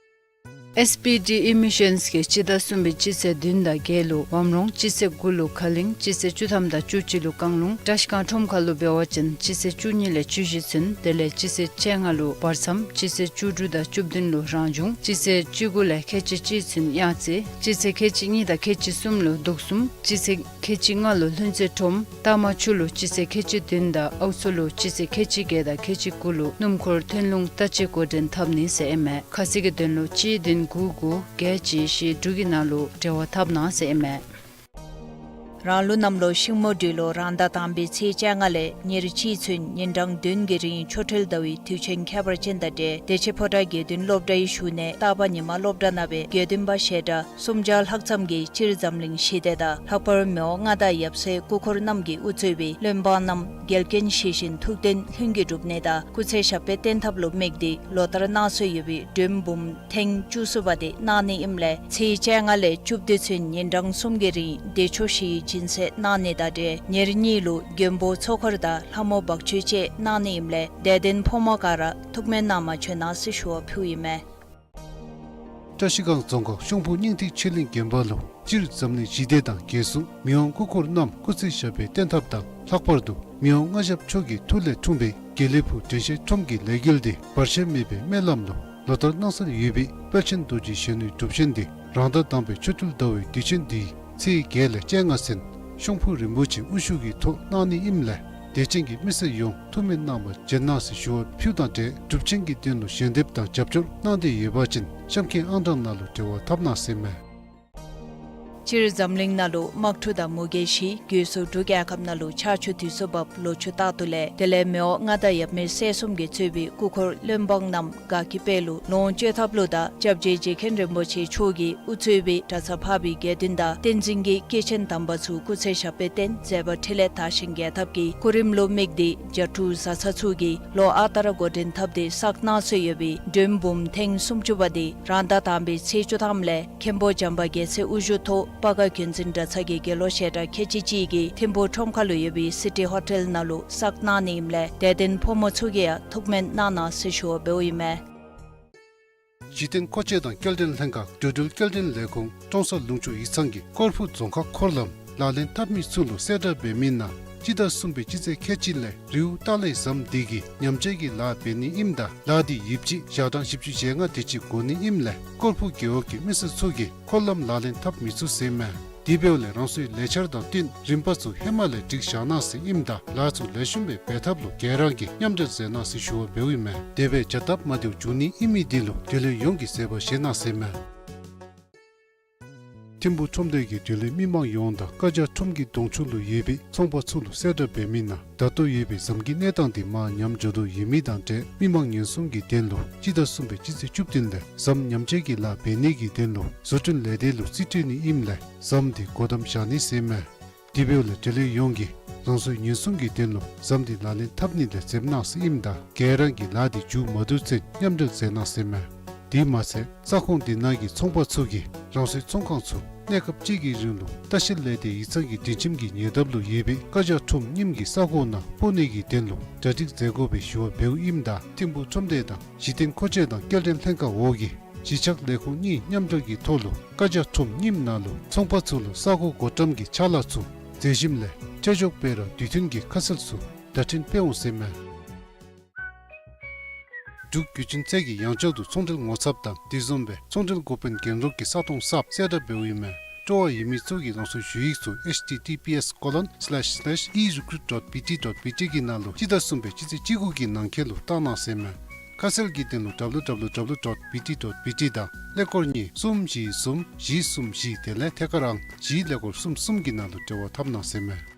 ཨེསི་པི་ཌི་ཨེ་མི་ཤཱནསི་གིས་སྤྱི་ཟླ་གསུམ་པའི་སྤྱི་ཚེས་བདུན་དང་བརྒྱད་ལུ་བམ་རོང་སྤྱི་ཚེས་དགུ་ལུ་ཁ་གླིང་སྤྱི་ཚེས་བཅུ་ཐམ་དང་བཅུ་གཅིག་ལུ་རྐང་ལུང་བཀྲིས་སྒང་ཁྲོམ་ཁ་ལུ་འབད་བ་ཅིན་སྤྱི་ཚེས་བཅུ་གཉིས་ལས་བཅུ་བཞི་ཚུན་དེ་ལས་སྤྱི་ཚེས་བཅོ་ལྔ་ལུ་བར་མཚམས་སྤྱི་ཚེས་བཅུ་དྲུག་དང་བཅུ་བདུན་ལུ་རང་བྱུང་སྤྱི་ཚེས་བཅུ་དགུ་ལས་ཁལ་གཅིག་གཅིག་ཚུན་གཡང་རྩེ་སྤྱི་ཚེས་ཁལ་གཅིག་གཉིས་དང་ཁལ་གཅིག་གསུམ་ལུ་དུག་གསུམ་སྤྱི་ཚེས་ཁལ་གཅིག་ལྔ་ལུ་ལྷུན་རྩེ་ཁྲོམ་རྟ་མ་ཆུ་ལུ་སྤྱི་ཚེས་ཁལ་གཅིག་བདུན་དང་ཨའུ་མཚོ་ལུ་སྤྱི་ཚེས་ཁལ་གཅིག་བརྒྱད་དང་ཁལ་གཅིག་དགུ་ལུ་སྣུམ་འཁོར་ཐོན་ལུང་ལྟ་ཅི་འགོ་འདྲེན་འཐབ་ནི་ཟེར་ཨིན་མས། ཁ་གསལ་གྱི་དོན་ལུ་གཅིག་བདུན་དགུ་དགུ་བརྒྱད་གཅིག་བཞི་དྲུག་གི་ནང་ལུ་འབྲེལ་བ་འཐབ་གནང་ཟེར་ཨིན་མས། རང་ལུགས་གནམ་ལོ་ཤིང་མོ་སྦྲུལ་ལོ་རང་ཟླ་དང་པའི་ཚེས་བཅོ་ལྔ་ལས་ཉེར་གཅིག་ཚུན་ཉིན་གྲངས་བདུན་གྱི་རིང་ཆོ་འཕྲུལ་ཟླ་བའི་དུས་ཆེན་ཁྱད་པར་ཅན་དང་འབྲེལ་བདེ་ཆེན་ཕོ་བྲང་དགེ་འདུན་སློབ་གྲྭའི་བཞུགས་གནས་སྟག་པ་ཉི་མ་སློབ་གྲྭ་ནང་སྦེ་དགེ་འདུན་པ་ཞལ་གྲངས་སུམ་བརྒྱ་ལྷག་ཙམ་གྱིས་སྤྱིར་འཛམ་གླིང་ཞི་བདེ་དང་ལྷག་པར་མི་དབང་མངའ་བདག་ཡབ་སྲས་སྐུ་འཁོར་རྣམས་ཀྱིས་དབུ་གཙོས་པའི་བློན་འབངས་རྣམས་འགལ་རྐྱེན་ཞི་ཞིང་ཐུགས་དོན་ལྷུན་གྱིས་འགྲུབ་ནི་དང་སྐུ་ཚེ་ཞབས་པད་བརྟན་ཐབས་ལུ་དམིགས་ཏེ་ལོ་ལྟར་གནང་སྲོལ་ཡོད་པའི་སྒྲོལམ་འབུམ་ཐེངས་བཅུ་གསུམ་པ་དེ་གནང་ནི་ཨིནམ་ལས་ཚེས་བཅོ་ལྔ་ལས་བཅུ་བདུན་ཚུན་ཉིན་གྲངས་གསུམ་གྱི་རིང་བདེ་མཆོག་བཞིའི་སྦྱིན་སྲེག་གནང་ནི་དང་འབྲེལ་ཉེར་གཉིས་ལུ་མགོན་པོ་ཚོགས་འཁོར་དང་ལྷ་མོ་འབག་མཆོད་བཅས་གནང་ནི་ཨིནམ་ལས་དད་ལྡན་ཕོ་མོ་ག་ར་ཐུགས་སྨོན་གནང་བར་བྱོན་གནང་ཟེར་ཞུ་བ་ཕུལཝ་ཨིན་མས། བཀྲིས་སྒང་རྫོང་ཁག་ཤོང་ཕུ་སྙིང་ཐིག་ཆོས་གླིང་དགོན་པ་ལུ་སྤྱིར་འཛམ་གླིང་ཞི་བདེ་དང་རྒྱལ་སྲུང་མི་དབང་སྐུ་འཁོར་རྣམས་སྐུ་ཚེ་ཞབས་པད་བརྟན་ཐབས་དང་ལྷག་པར་དུ་མི་དབང་མངའ་ཞབས་མཆོག་གི་ཐུགས་ལས་འཁྲུངས་པའི་དགེ་ལེགས་ཕུག་དྲན་ཤེས་ཁྲོམ་གྱི་ལས་འགུལ་འདི་བར་ཆད་མེད་པའི་སྨོན་ལམ་ལུ་ལོ་ལྟར་གནང་སྲོལ་ཡོད་པའི་དཔལ་ཆེན་རྡོ་རྗེ་གཞོན་ནུའི་སྒྲུབ་ཆེན་འདི་རང་ཟླ་དང་པའི་ཆོ་འཕྲུལ་ཟླ་བའི་དུས་ཆེན་འདིའི་ཚེས་བརྒྱད་ལས་བཅོ་ལྔ་ཚུན་ཤོང་ཕུ་རིན་པོ་ཆེ་དབུ་བཞུགས་ཀྱི་ཐོག་གནང་ནི་ཨིནམ་ལས་དད་ཅན་གྱི་མི་སེར་ཡོངས་ཐུགས་སྨོན་གནང་བར་བྱོན་གནང་ཟེར་ཞུ་བ་ཕུལཝ་དང་འབྲེལ་སྒྲུབ་ཆེན་གྱི་དོན་ལུ་ཞལ་འདེབས་དང་རྒྱབ་སྐྱོར་གནང་འདོད་ཡོད་པ་ཅིན་གཤམ་མཁན་ཨང་གྲངས་ནང་ལུ་འབྲེལ་བ་འཐབ་གནང་ཟེར་མས། སྤྱིར་འཛམ་གླིང་ནང་ལུ་དམག་འཁྲུག་དང་མུ་གེ་ཞི་རྒུད་སོགས་འབྲུག་རྒྱལ་ཁབ་ནང་ལུ་ཆར་ཆུ་དུས་སུ་བབས་ལོ་ཕྱུགས་རྟག་ཏུ་ལེགས། དེ་ལས་མི་དབང་མངའ་བདག་ཡབ་མེས་སྲས་གསུམ་གྱིས་གཙོས་པའི་སྐུ་འཁོར་བློན་འབངས་རྣམས་དགའ་སྐྱིད་དཔལ་ལུ་ལོངས་སྤྱོད་ཐབས་ལུ་དང་སྐྱབས་རྗེ་རྗེ་མཁན་རིན་པོ་ཆེ་མཆོག་གིས་དབུ་གཙོས་པའི་གྲྭ་ཚང་འཕགས་པའི་དགེ་འདུན་དང་བསྟན་འཛིན་གྱི་སྐྱེས་ཆེན་དམ་པ་ཚུ་སྐུ་ཚེ་ཞབས་པད་བརྟན་མཛད་པ་འཕྲིན་ལས་དར་ཞིང་རྒྱས་ཐབས་ཀྱི་སྐུ་རིམ་ལུ་དམིགས་ཏེ་རྒྱ་ཕྲུག་བཟའ་ཚང་ཚུ་གིས་ལོ་ཨ་རྟག་ར་འགོ་འདྲེན་འཐབ་སྟེ་བསགས་གནང་སྲོལ་ཡོད་པའི་སྒྲོལམ་འབུམ་ཐེངས་སུམ་ཅུ་པ་འདི་རང་ཟླ་དང་པའི་ཚེས་བཅུ་ཐམ་ལས་མཁན་པོ་བྱམས་པ་རྒྱལ་མཚན་དབུ་བཞུགས་ཐོག་སྤ་སྒར་བརྒྱུད་འཛིན་གྲྭ་ཚང་གི་དགེ་སློང་ཞལ་གྲངས་ཁལ་གཅིག་གཅིག་གིས་ཐིམ་ཕུག་ཁྲོམ་ཁ་ལུ་ཡོད་པའི་སི་ཊི་ཧོ་ཊེལ་ནང་ལུ་བསགས་གནང་ནི་ཨིནམ་ལས་དད་ལྡན་ཕོ་མོ་ཚུ་གིས་ཡང་ཐུགས་སྨོན་གནང་གནང་ཟེར་ཞུ་བ་འབདཝ་ཨིན་མས། གཞི་རྟེན་མཁོ་ཆས་དང་སྐྱེལ་འདྲེན་ལྷན་ཁག་འགྲོ་འགྲུལ་སྐྱེལ་འདྲེན་ལས་ཁུངས་ཀྲོང་གསར་ལུང་ཕྱོགས་ཡིག་ཚང་གིས་ཀོར་ཕུ་རྫོང་ཁག་འཁོར་ལམ་ལག་ལེན་འཐབ་མི་ཚུ་ལུ་གསལ་བསྒྲགས་འབད་མི་ནང་སྤྱི་ཟླ་གསུམ་པའི་སྤྱི་ཚེས་ཁལ་གཅིག་ལས་རི་བོ་ཏ་ལའི་ཟམ་འདི་གི་ཉམས་བཅོས་ཀྱི་ལཱ་འབད་ནི་ཨིནམ་ད་ལཱ་འདི་ཡོདཔ་ཅིག་ཞག་གྲངས་བཞི་བཅུ་ཞེ་ལྔ་དེ་ཅིག་འགོར་ནི་ཨིནམ་ལས་ཀོར་ཕུ་རྒེད་འོག་གི་མི་སེར་ཚུ་གིས་འཁོར་ལམ་ལག་ལེན་འཐབ་མི་ཚུགས་ཟེར་མས། དེ་འབདཝ་ལས་རང་སོའི་ལས་འཆར་དང་བསྟུན་རིམ་པ་ཚུ་ཧེ་མ་ལས་སྒྲིག་བཞག་གནང་ཟེར་ཨིནམ་ད་ལཱ་ཚུ་ལེགས་ཤོམ་སྦེ་འབད་ཐབས་ལུ་ག་ར་གིས་མཉམ་འབྲེལ་མཛད་གནང་ཟེར་ཞུ་བ་འབདཝ་ཨིན་མས། དེ་སྦེ་བྱ་སྟབས་མ་བདེཝ་འབྱུང་ནི་ཨིན་མི་འདི་ལུ་འབྲེལ་ཡོད་ཡོངས་ཀྱིས་བཟོད་པ་བཞེས་གནང་ཟེར་མས། ཐིམ་ཕུག་ཁྲོམ་སྡེ་གིས་འབྲེལ་ཡོད་མི་མང་ཡོངས་དང་བཀའ་རྒྱ་ཁྲོམ་གྱི་གདོང་ཕྱོགས་ལུ་ཡོད་པའི་ཚོང་པ་ཚུ་ལུ་གསལ་བསྒྲགས་འབད་མི་ནང་ད་ལྟོ་ཡོད་པའི་ཟམ་གྱི་གནས་སྟངས་འདི་མར་ཉམས་འགྱོ་དོ་ཡོད་མི་དང་འབྲེལ་མི་མང་ཉེན་སྲུང་གི་དོན་ལུ་སྤྱི་ཟླ་གསུམ་པའི་སྤྱི་ཚེས་བཅུ་བདུན་ལས་ཟམ་ཉམས་བཅོས་ཀྱི་ལཱ་འབད་ནི་གི་དོན་ལུ་བཟོ་སྐྲུན་ལས་སྡེ་ལུ་རྩིས་སྤྲོད་ནི་ཨིནམ་ལས་ཟམ་འདི་སྒོ་བསྡམ་བཞག་ནི་ཟེར་མས། དེ་འབདཝ་ལས་འབྲེལ་ཡོད་ཡོངས་ཀྱིས་རང་སོའི་ཉེན་སྲུང་གི་དོན་ལུ་ཟམ་འདི་ལག་ལེན་འཐབ་ནི་ལས་འཛེམ་གནང་ཟེར་ཨིནམ་ད་ག་ར་གིས་ལཱ་འདི་མཇུག་མ་བསྡུ་ཚུན་མཉམ་འབྲེལ་མཛད་གནང་ཟེར་མས། དེ་མ་ཚད་ས་ཁོངས་འདི་ནང་གི་ཚོང་པ་ཚུ་གིས་རང་སོའི་ཚོང་ཁང་ཚུ་གནས་སྐབས་གཅིག་གི་རིང་ལུ་ལྟ་བཤལ་ལས་སྡེ་ཡིག་ཚང་གི་སྒྲིག་ཁྱིམ་གྱི་ཉེ་འདབས་ལུ་ཡོད་པའི་བཀའ་རྒྱ་ཁྲོམ་རྙིངམ་གྱི་ས་གོ་ནང་སྤོ་ནི་གི་དོན་ལུ་གྲ་སྒྲིག་མཛད་དགོ་པའི་ཞུ་བ་འབདཝ་ཨིནམ་ད་ཐིམ་ཕུག་ཁྲོམ་སྡེ་དང་གཞི་རྟེན་མཁོ་ཆས་དང་སྐྱེལ་འདྲེན་ལྷན་ཁག་འོག་གིས་གཞིས་ཆགས་ལས་ཁུངས་གཉིས་མཉམ་འབྲེལ་གྱི་ཐོག་ལུ་བཀའ་རྒྱ་ཁྲོམ་རྙིངམ་ནང་ལུ་ཚོང་པ་ཚུ་ལུ་ས་གོ་སྒོ་འགྲམ་གྱི་ཆ་ལག་ཚུ་མཛེས་ཞིམ་ལས་ཆ་འཇོག་འབད་ར་དུས་མཐུན་གྱི་ཁ་གསལ་ཚུ་བརྡ་འཕྲིན་སྤེལ་འོང་ཟེར་མས། འབྲུག་བརྒྱུད་འཕྲིན་ཚད་ཀྱིས་ཡང་བསྐྱར་དུ་ཚོང་འབྲེལ་ངོ་ཚབ་དང་དེ་བཟུམ་སྦེ་ཚོང་འབྲེལ་འགོ་དཔོན་རྒྱན་རོགས་ཀྱི་ས་སྟོང་གསརཔ་གསལ་བསྒྲགས་འབདཝ་ཨིན་མས། སྤྲོ་བ་ཡོད་མི་ཚུ་གིས་རང་སོའི་ཞུ་ཡིག་ཚུ་H T T P S colon slash slash e recruit dot B T dot B T གི་ནང་ལུ་སྤྱི་ཟླ་གསུམ་པའི་སྤྱི་ཚེས་བཅུ་དགུ་གི་ནང་འཁོད་ལུ་བཏང་གནང་ཟེར་མས། ཁ་གསལ་གྱི་དོན་ལུ་W W W dot B T dot B T དང་ཀླད་ཀོར་གཉིས་གསུམ་བཞི་གསུམ་བཞི་གསུམ་བཞི་དེ་ལས་ཐད་ཀར་ཨང་བཞི་ཀླད་ཀོར་གསུམ་གསུམ་གྱི་ནང་ལུ་འབྲེལ་བ་འཐབ་གནང་ཟེར་མས།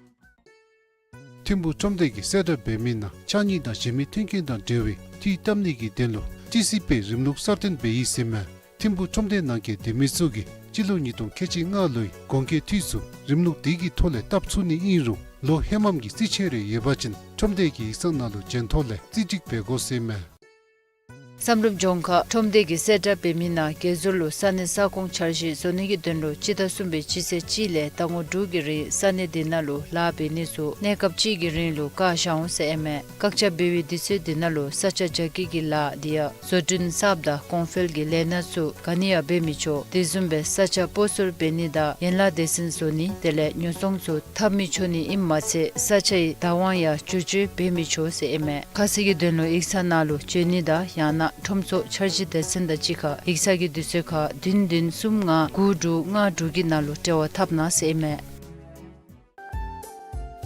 ཐིམ་ཕུག་ཁྲོམ་སྡེ་གིས་གསལ་བསྒྲགས་འབད་མི་ནང་ཕྱགས་སྙིགས་དང་གཞན་མི་མཐུན་རྐྱེན་དང་འབྲེལ་བའི་འཐུས་བཏབ་ནི་གི་དོན་ལུ་ཊི་སི་པིའི་རིམ་ལུགས་གསར་བཏོན་འབད་ཡི་ཟེར་མས། ཐིམ་ཕུག་ཁྲོམ་སྡེ་ནང་འཁོད་སྡོད་མི་ཚུ་གིས་སྤྱི་ལོ་ཉིས་སྟོང་ཁལ་གཅིག་ལྔ་ལོའི་གོང་འཁོད་འཐུས་ཚུ་རིམ་ལུགས་དེ་གི་ཐོག་ལས་བཏབ་ཚུགས་ནི་ཨིན་རུང་ལོ་ཧེ་མམ་གྱི་རྩིས་ཆད་རེ་ཡོད་པ་ཅིན་ཁྲོམ་སྡེ་གི་ཡིག་ཚང་ནང་ལུ་འབྱོན་ཐོག་ལས་རྩིས་སྒྲིག་འབད་དགོ་ཟེར་མས། བསམ་གྲུབ་ལྗོངས་མཁར་ཁྲོམ་སྡེ་གིས་གསལ་བསྒྲགས་འབད་མི་ནང་བརྒལ་ཟུར་ལུ་ས་གནས་ས་ཁོངས་འཆར་གཞི་བཟོ་ནི་གི་དོན་ལུ་སྤྱི་ཟླ་གསུམ་པའི་སྤྱི་ཚེས་གཅིག་ལས་ཟླ་ངོ་དྲུག་གི་རིང་ས་གནས་དེ་ནང་ལུ་ལཱ་འབད་ནི་ཚུ་གནས་སྐབས་གཅིག་གི་རིང་ལུ་བཀག་བཞག་འོང་ཟེར་ཨིན་མས། བཀག་ཆ་འབད་བའི་དུས་ཚོད་དེ་ནང་ལུ་ས་ཆ་རྒྱ་སྐྱེད་ཀྱི་ལཱ་དེ་ཡང་བཟོ་སྐྲུན་གསརཔ་དང་གོང་འཕེལ་གྱི་ལས་སྣ་ཚུ་ག་ནི་ཡང་འབད་མི་ཆོག། དེ་བཟུམ་སྦེ་ས་ཆ་སྤོ་སོར་འབད་ནི་དང་ཡན་ལག་སྡེ་ཚན་བཟོ་ནི་དེ་ལས་ཉོ་ཚོང་ཚུ་འཐབ་མི་ཆོག་ནི་ཨིནམ་མ་ཚད་ས་ཆའི་བདག་དབང་ཡང་བསྒྱུར་བཅོས་འབད་མི་ཆོག་ཟེར་ཨིན་མས། ཁ་གསལ་གྱི་དོན་ལུ་ཡིག་ཚང་ནང་ལུ་བྱོན་ནི་དང་ཡང་ན་ཁྲོམ་ཚོགས་འཆར་གཞི་སྡེ་ཚན་དང་གཅིག་ཁར་ཡིག་ཚང་གི་དུས་ཚོད་ཁར་བདུན་བདུན་གསུམ་ལྔ་དགུ་དྲུག་ལྔ་དྲུག་གི་ནང་ལུ་འབྲེལ་བ་འཐབ་གནང་ཟེར་ཨིན་མས།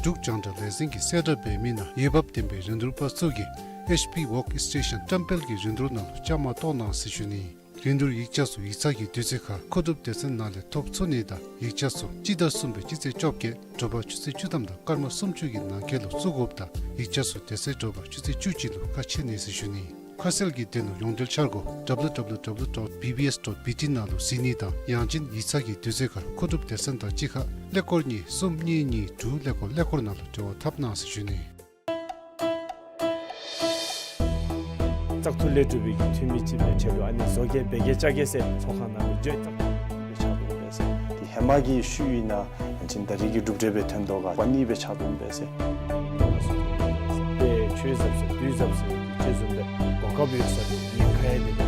འབྲུག་རྒྱང་བསྒྲགས་ལས་འཛིན་གྱིས་གསལ་བསྒྲགས་འབད་མི་ནང་འོས་འབབ་ལྡན་པའི་རིན་བསྡུར་པ་ཚུ་གིས་ཨེཆ་པི་ཝརཀ་སི་ཊེ་ཤཱན་བཀྲམ་སྤེལ་གྱི་རིན་བསྡུར་ནང་ལུ་བཅའ་མར་གཏོགས་གནང་ཟེར་ཞུ་ནི། རིན་བསྡུར་ཡིག་ཆ་ཚུ་ཡིག་ཚང་གི་དུས་ཚོད་ཁར་མཁོ་སྒྲུབ་སྡེ་ཚན་ནང་ལས་ཐོབ་ཚུགས་ནི་དང་ཡིག་ཆ་ཚུ་སྤྱི་ཟླ་གསུམ་པའི་སྤྱི་ཚེས་བཅོ་བརྒྱད་དྲོ་པ་ཆུ་ཚོད་བཅུ་ཐམ་དང་སྐར་མ་སུམ་ཅུ་གི་ནང་འཁོད་ལུ་བཙུགས་དགོཔ་དང་ཡིག་ཆ་ཚུ་དེ་ཚེ་དྲོ་པ་ཆུ་ཚོད་བཅུ་གཅིག་ལུ་ཁ་ཕྱེ་ནི་ཟེར་ཞུ་ནི། ཁ་གསལ་གྱི་དོན་ལུ་ཡོངས་འབྲེལ་འཆར་སྒོ་ཌབ་ལུ་ཌབ་ལུ་ཌབ་ལུ་ཌོཊ་བི་བི་ཨེསི་ཌོཊ་བི་ཊི་ནང་ལུ་གཟིགས་ནི་དང་ཡང་ཅིན་ཡིག་ཚང་གི་དུས་ཚོད་ཁར་མཁོ་སྒྲུབ་སྡེ་ཚན་དང་གཅིག་ཁར་ཀླད་ཀོར་གཉིས་གསུམ་གཉིས་གཉིས་དྲུག་ཀླད་ཀོར་ཀླད་ཀོར་ནང་ལུ་འབྲེལ་བ་འཐབ་གནང་ཟེར་ཞུ་ནི། བཙག་འཐུ་ལས་གྲུབ་པའི་གི་འཐུས་མི་ཅིག་སྦེ་ཆགས་ཡོད། ཨ་ནི་བཟོ་བཀོད་འབད་གེ་བཅའ་གེ་ཟེར་ཚོགས་ཁང་ནང་ལུ་བརྗོད་བཙག་འཐུ་ལས་ཆགས་ཡོད་པས་ཟེར། དེ་ཧེ་མ་གི་ཤུལ་ཨིན་ན་ཡང་ཅིན་ད་རེས་ཀྱི་གྲུབ་འབྲས་སྦེ་ཐོན་དོ་ག་པ་ནི་སྦེ་ཆགས་ཡོད་པས་ཟེར། དཔེ་ཆོས་ཟབ་ཟེར་དུས་ཟབ་ཟེར་གྱི་ཆོས་བཟུམ་སྦེ་གོ་སྐབས་ཡོད་ས་ལུ་ཉེན་ཁ་ཡང་དེ་ལས་